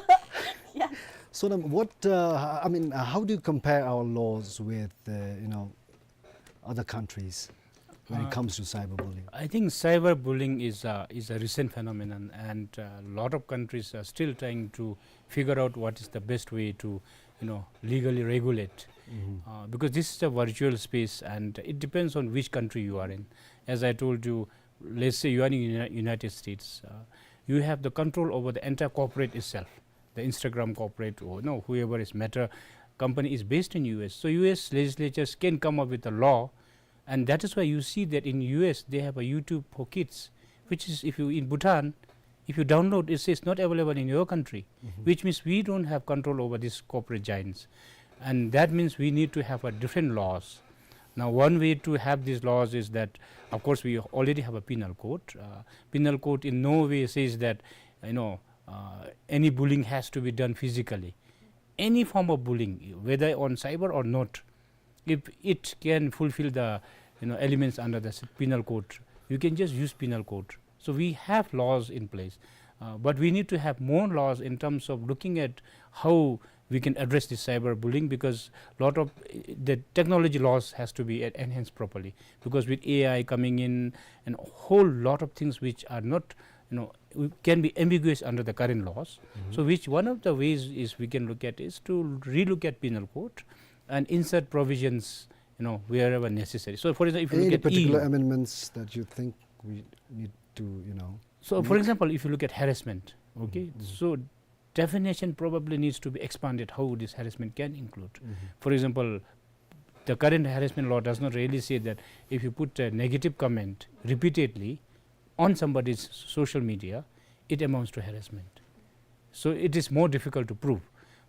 Yeah. Sonam, what, uh, I mean, uh, how do you compare our laws with, uh, you know, other countries when it, uh, comes to cyberbullying? I think cyberbullying is a, is a recent phenomenon, and a lot of countries are still trying to figure out what is the best way to, you know, legally regulate. Mm-hmm. Uh, because this is a virtual space, and it depends on which country you are in. As I told you, let's say you are in Uni-, United States, uh, you have the control over the entire corporate itself. The Instagram corporate, or, no, whoever is Meta company is based in U S. So U S legislatures can come up with a law, and that is why you see that in U S they have a YouTube for kids, which is, if you, in Bhutan, if you download, it says not available in your country, mm-hmm, which means we don't have control over these corporate giants. And that means we need to have a different laws. Now, one way to have these laws is that, of course, we already have a penal code. Uh, penal code in no way says that, you know, uh, any bullying has to be done physically. Any form of bullying, whether on cyber or not, if it can fulfill the, you know, elements under the s-, penal code, you can just use penal code. So we have laws in place. Uh, but we need to have more laws in terms of looking at how we can address this cyberbullying, because lot of, uh, the technology laws has to be en-, enhanced properly. Because with A I coming in and a whole lot of things which are not, you know, we, can be ambiguous under the current laws. Mm-hmm. So which one of the ways is we can look at is to relook at penal code and insert provisions, you know, wherever necessary. So for example, if you look at particular amendments that you think we need to, you know, so for example, if you look at harassment, okay, mm-hmm, so definition probably needs to be expanded, how this harassment can include. Mm-hmm. For example, the current harassment law does not really say that if you put a negative comment repeatedly on somebody's social media, it amounts to harassment. So it is more difficult to prove.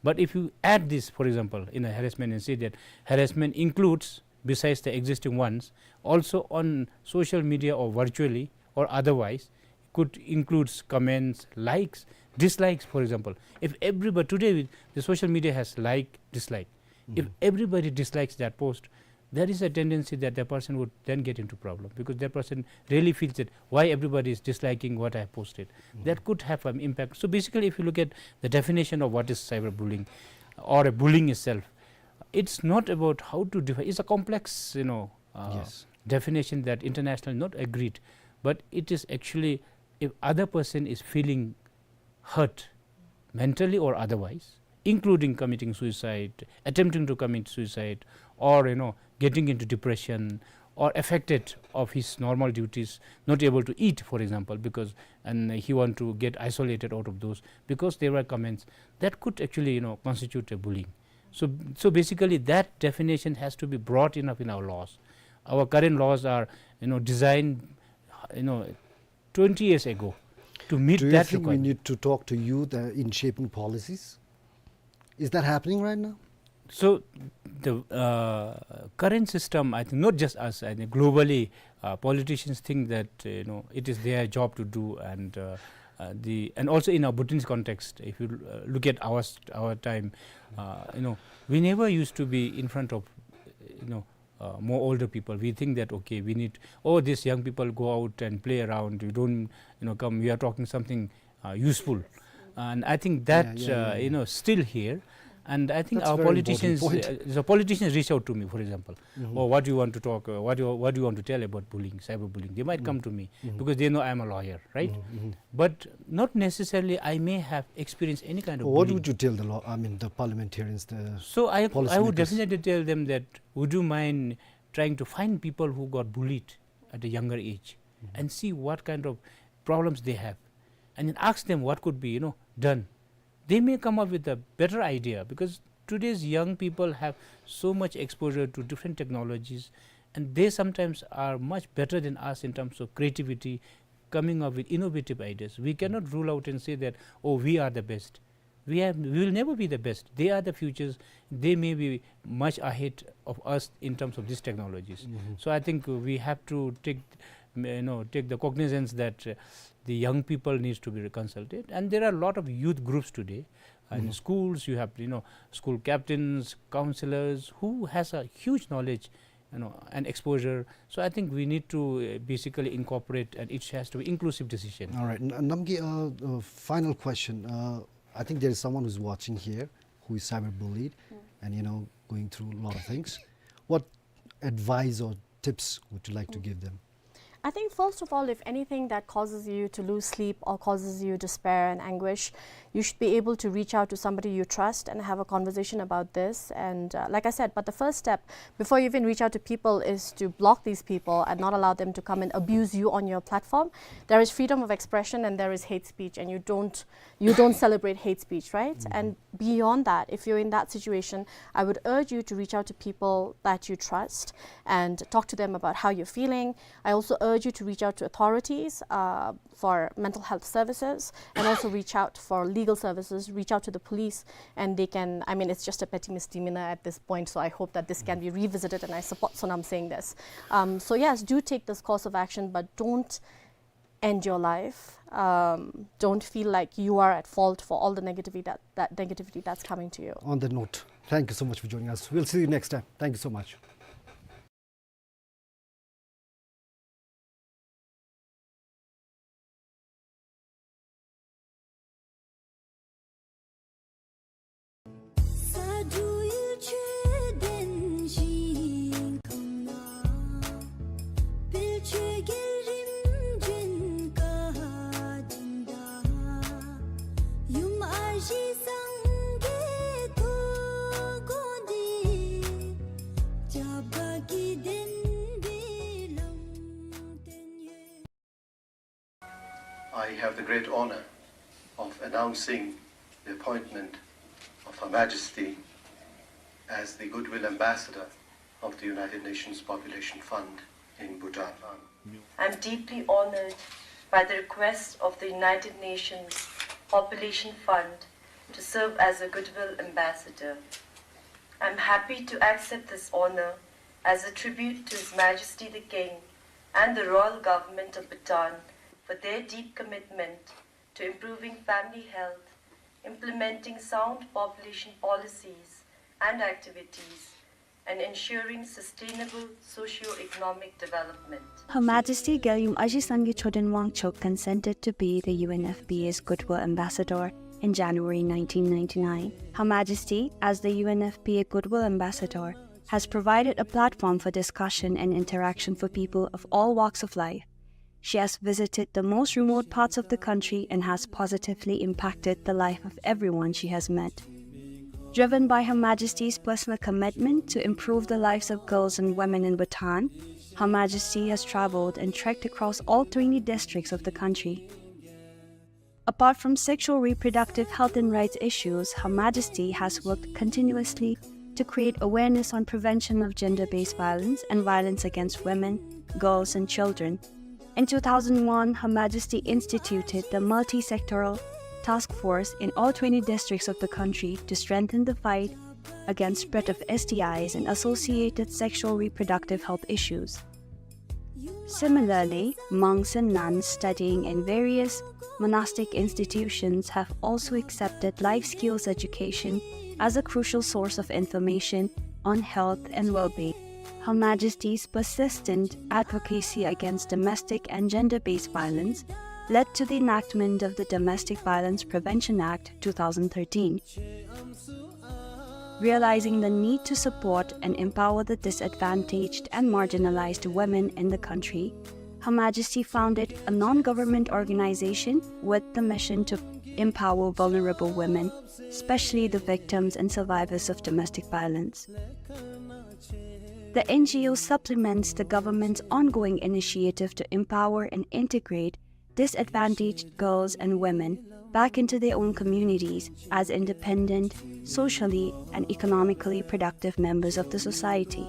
But if you add this, for example, in a harassment and say that harassment includes, besides the existing ones, also on social media or virtually or otherwise, could includes comments, likes, dislikes, for example. If everybody, today with the social media has like, dislike. If, mm-hmm, everybody dislikes that post, there is a tendency that the person would then get into problem, because that person really feels that why everybody is disliking what I have posted. Mm-hmm. That could have an impact. So basically, if you look at the definition of what is cyberbullying or a bullying itself, it's not about how to define. It's a complex, you know, uh, yes, definition that internationally not agreed, but it is actually if other person is feeling hurt mentally or otherwise, including committing suicide, attempting to commit suicide, or, you know, getting into depression, or affected of his normal duties, not able to eat, for example, because, and he want to get isolated out of those because there were comments that could actually, you know, constitute a bullying. So, so basically, that definition has to be broad enough in our laws. Our current laws are, you know, designed, you know, twenty years ago to meet that requirement. Do you think we need to talk to youth, uh, in shaping policies? Is that happening right now? So the, uh, current system, I think, not just us, I think globally, uh, politicians think that, uh, you know, it is their job to do, and, uh, uh, the, and also in our Bhutanese context, if you, uh, look at our st-, our time, uh, you know, we never used to be in front of, you know, uh, more older people. We think that, okay, we need, oh, these young people go out and play around. You don't, you know, come, we are talking something, uh, useful. And I think that, yeah, yeah, uh, yeah, you know, still here. And I think our politicians, uh, the politicians reach out to me, for example. Mm-hmm. Oh, what do you want to talk? Uh, what do you, what do you want to tell about bullying, cyberbullying? They might come to me because they know I'm a lawyer, right? Mm-hmm. But not necessarily I may have experienced any kind of bullying. What would you tell the law, I mean, the parliamentarians, the policymakers? So I, I would definitely tell them that, would you mind trying to find people who got bullied at a younger age and see what kind of problems they have, and then ask them what could be, you know, done. They may come up with a better idea, because today's young people have so much exposure to different technologies, and they sometimes are much better than us in terms of creativity, coming up with innovative ideas. We cannot rule out and say that, oh, we are the best. We have, we will never be the best. They are the futures. They may be much ahead of us in terms of these technologies. Mm-hmm. So I think we have to take, you know, take the cognizance that, uh, the young people needs to be consulted. And there are a lot of youth groups today. Uh, in schools, you have, you know, school captains, counselors, who has a huge knowledge, you know, and exposure. So I think we need to, uh, basically incorporate, and it has to be inclusive decision. All right, N-, Namgay, uh, uh, final question. Uh, I think there is someone who's watching here who is cyberbullied, and, you know, going through a lot of things. What advice or tips would you like to give them? I think, first of all, if anything that causes you to lose sleep or causes you despair and anguish, you should be able to reach out to somebody you trust and have a conversation about this. And, uh, like I said, but the first step, before you even reach out to people, is to block these people and not allow them to come and abuse you on your platform. There is freedom of expression and there is hate speech, and you don't, you don't celebrate hate speech, right? And beyond that, if you're in that situation, I would urge you to reach out to people that you trust and talk to them about how you're feeling. I also urge you to reach out to authorities, uh, for mental health services, and also reach out for legal services, reach out to the police, and they can, I mean, it's just a petty misdemeanor at this point, so I hope that this can be revisited, and I support Sonam saying this. Um, so yes, do take this course of action, but don't end your life. Um, don't feel like you are at fault for all the negativity that, that negativity that's coming to you. On that note, thank you so much for joining us. We'll see you next time. Thank you so much. I have the great honor of announcing the appointment of Her Majesty as the Goodwill Ambassador of the United Nations Population Fund in Bhutan. I'm deeply honored by the request of the United Nations Population Fund to serve as a Goodwill Ambassador. I'm happy to accept this honor as a tribute to His Majesty the King and the Royal Government of Bhutan for their deep commitment to improving family health, implementing sound population policies and activities, and ensuring sustainable socio-economic development. Her Majesty Gyaliyum Aji Sangay Choden Wangchuck consented to be the U N F P A's Goodwill Ambassador in January nineteen ninety-nine. Her Majesty, as the U N F P A Goodwill Ambassador, has provided a platform for discussion and interaction for people of all walks of life. She has visited the most remote parts of the country and has positively impacted the life of everyone she has met. Driven by Her Majesty's personal commitment to improve the lives of girls and women in Bhutan, Her Majesty has traveled and trekked across all twenty districts of the country. Apart from sexual reproductive health and rights issues, Her Majesty has worked continuously to create awareness on prevention of gender-based violence and violence against women, girls, and children. In two thousand one, Her Majesty instituted the multi-sectoral task force in all twenty districts of the country to strengthen the fight against spread of S T Is and associated sexual reproductive health issues. Similarly, monks and nuns studying in various monastic institutions have also accepted life skills education as a crucial source of information on health and well-being. Her Majesty's persistent advocacy against domestic and gender-based violence led to the enactment of the Domestic Violence Prevention Act two thousand thirteen. Realizing the need to support and empower the disadvantaged and marginalized women in the country, Her Majesty founded a non-government organization with the mission to empower vulnerable women, especially the victims and survivors of domestic violence. The N G O supplements the government's ongoing initiative to empower and integrate disadvantaged girls and women back into their own communities as independent, socially and economically productive members of the society.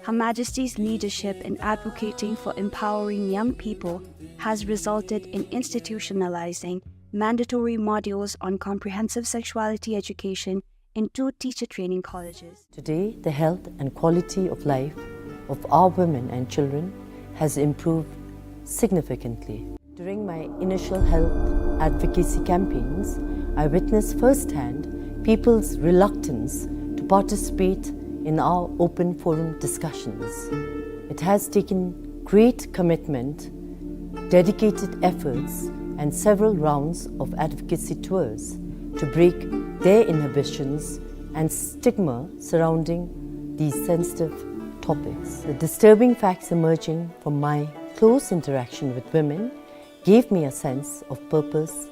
Her Majesty's leadership in advocating for empowering young people has resulted in institutionalizing mandatory modules on comprehensive sexuality education in two teacher training colleges. Today, the health and quality of life of our women and children has improved significantly. During my initial health advocacy campaigns, I witnessed firsthand people's reluctance to participate in our open forum discussions. It has taken great commitment, dedicated efforts, and several rounds of advocacy tours to break their inhibitions and stigma surrounding these sensitive topics. The disturbing facts emerging from my close interaction with women gave me a sense of purpose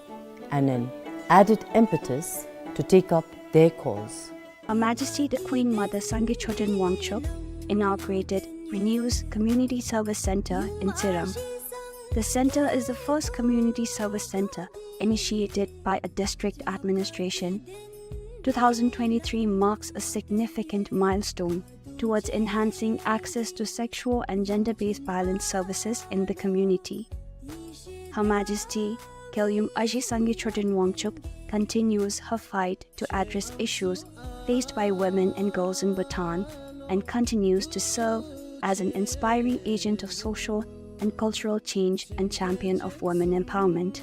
and an added impetus to take up their cause. Her Majesty the Queen Mother Sangay Choden Wangchuck inaugurated Renew's Community Service Center in Tsirang. The center is the first community service center initiated by a district administration. Two thousand twenty-three marks a significant milestone towards enhancing access to sexual and gender-based violence services in the community. Her Majesty Gyaliyum Aji Sangay Choden Wangchuck continues her fight to address issues faced by women and girls in Bhutan and continues to serve as an inspiring agent of social and cultural change and champion of women empowerment.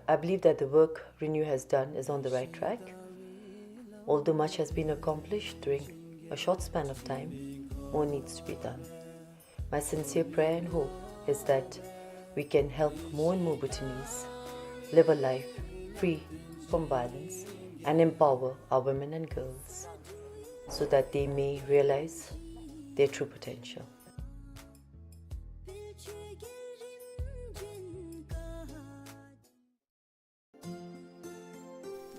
I believe that the work Renew has done is on the right track. Although much has been accomplished during a short span of time, more needs to be done. My sincere prayer and hope is that we can help more and more Bhutanese live a life free from violence and empower our women and girls so that they may realize their true potential.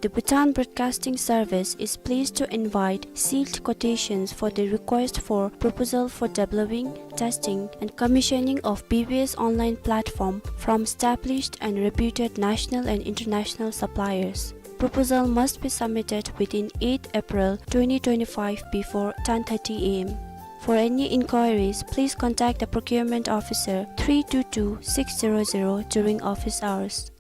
The Bhutan Broadcasting Service is pleased to invite sealed quotations for the request for proposal for developing, testing, and commissioning of B B S online platform from established and reputed national and international suppliers. Proposal must be submitted within eighth April twenty twenty-five before ten thirty A M. For any inquiries, please contact the procurement officer three two two six zero zero during office hours.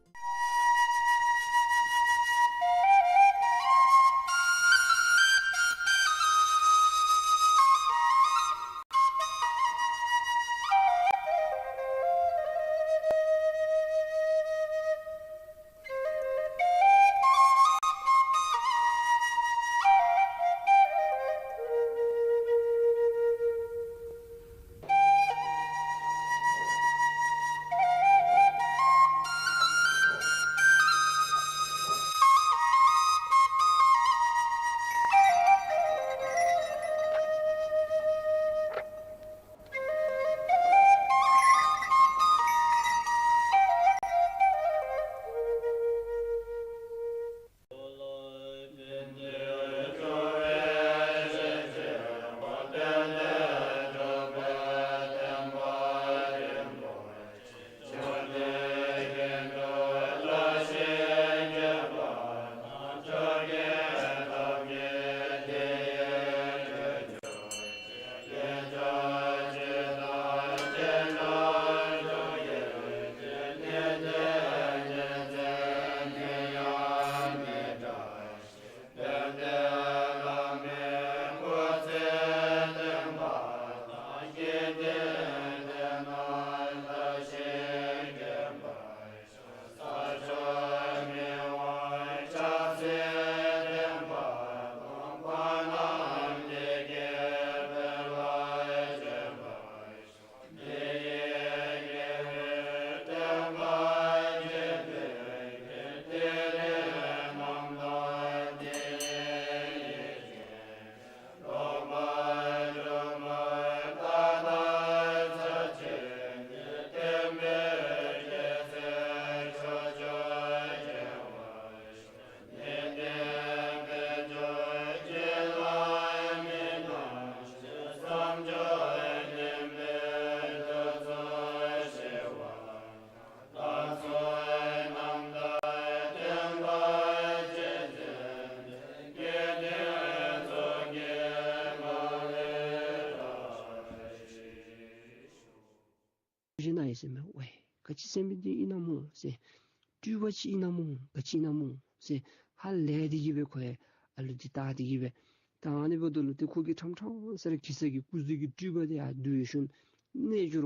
ཞེ་ན་ཡི་ཟེར་མས། ཝའི་ག་ཅི་ཟེར་མི་འདི་ཨིན་ན་སྨོ་ཟེར། སྤྲུལ་པ་ཅིག་ཨིན་ན་སྨོ། ག་ཅི་ཨིན་ན་སྨོ་ཟེར་ཧ་ལས་ཏེ་གི་སྦེ་ཁོ་ཡང་ཨ་ལུ་འདི་བལྟ་སྟེ་གི་སྦེ། ད་ཨ་ནི་འབདཝ་ད་ལུ་ཏེ་ཁོ་གིས་ཕྲང་ཕྲང་ས་ར་གེ་སར་གྱི་སྐུ་གཟུགས་ཀྱི་སྤྲུལ་པ་འདི་ཡར་བསྡུ་ཞིནམ་རྣལ་འབྱོར་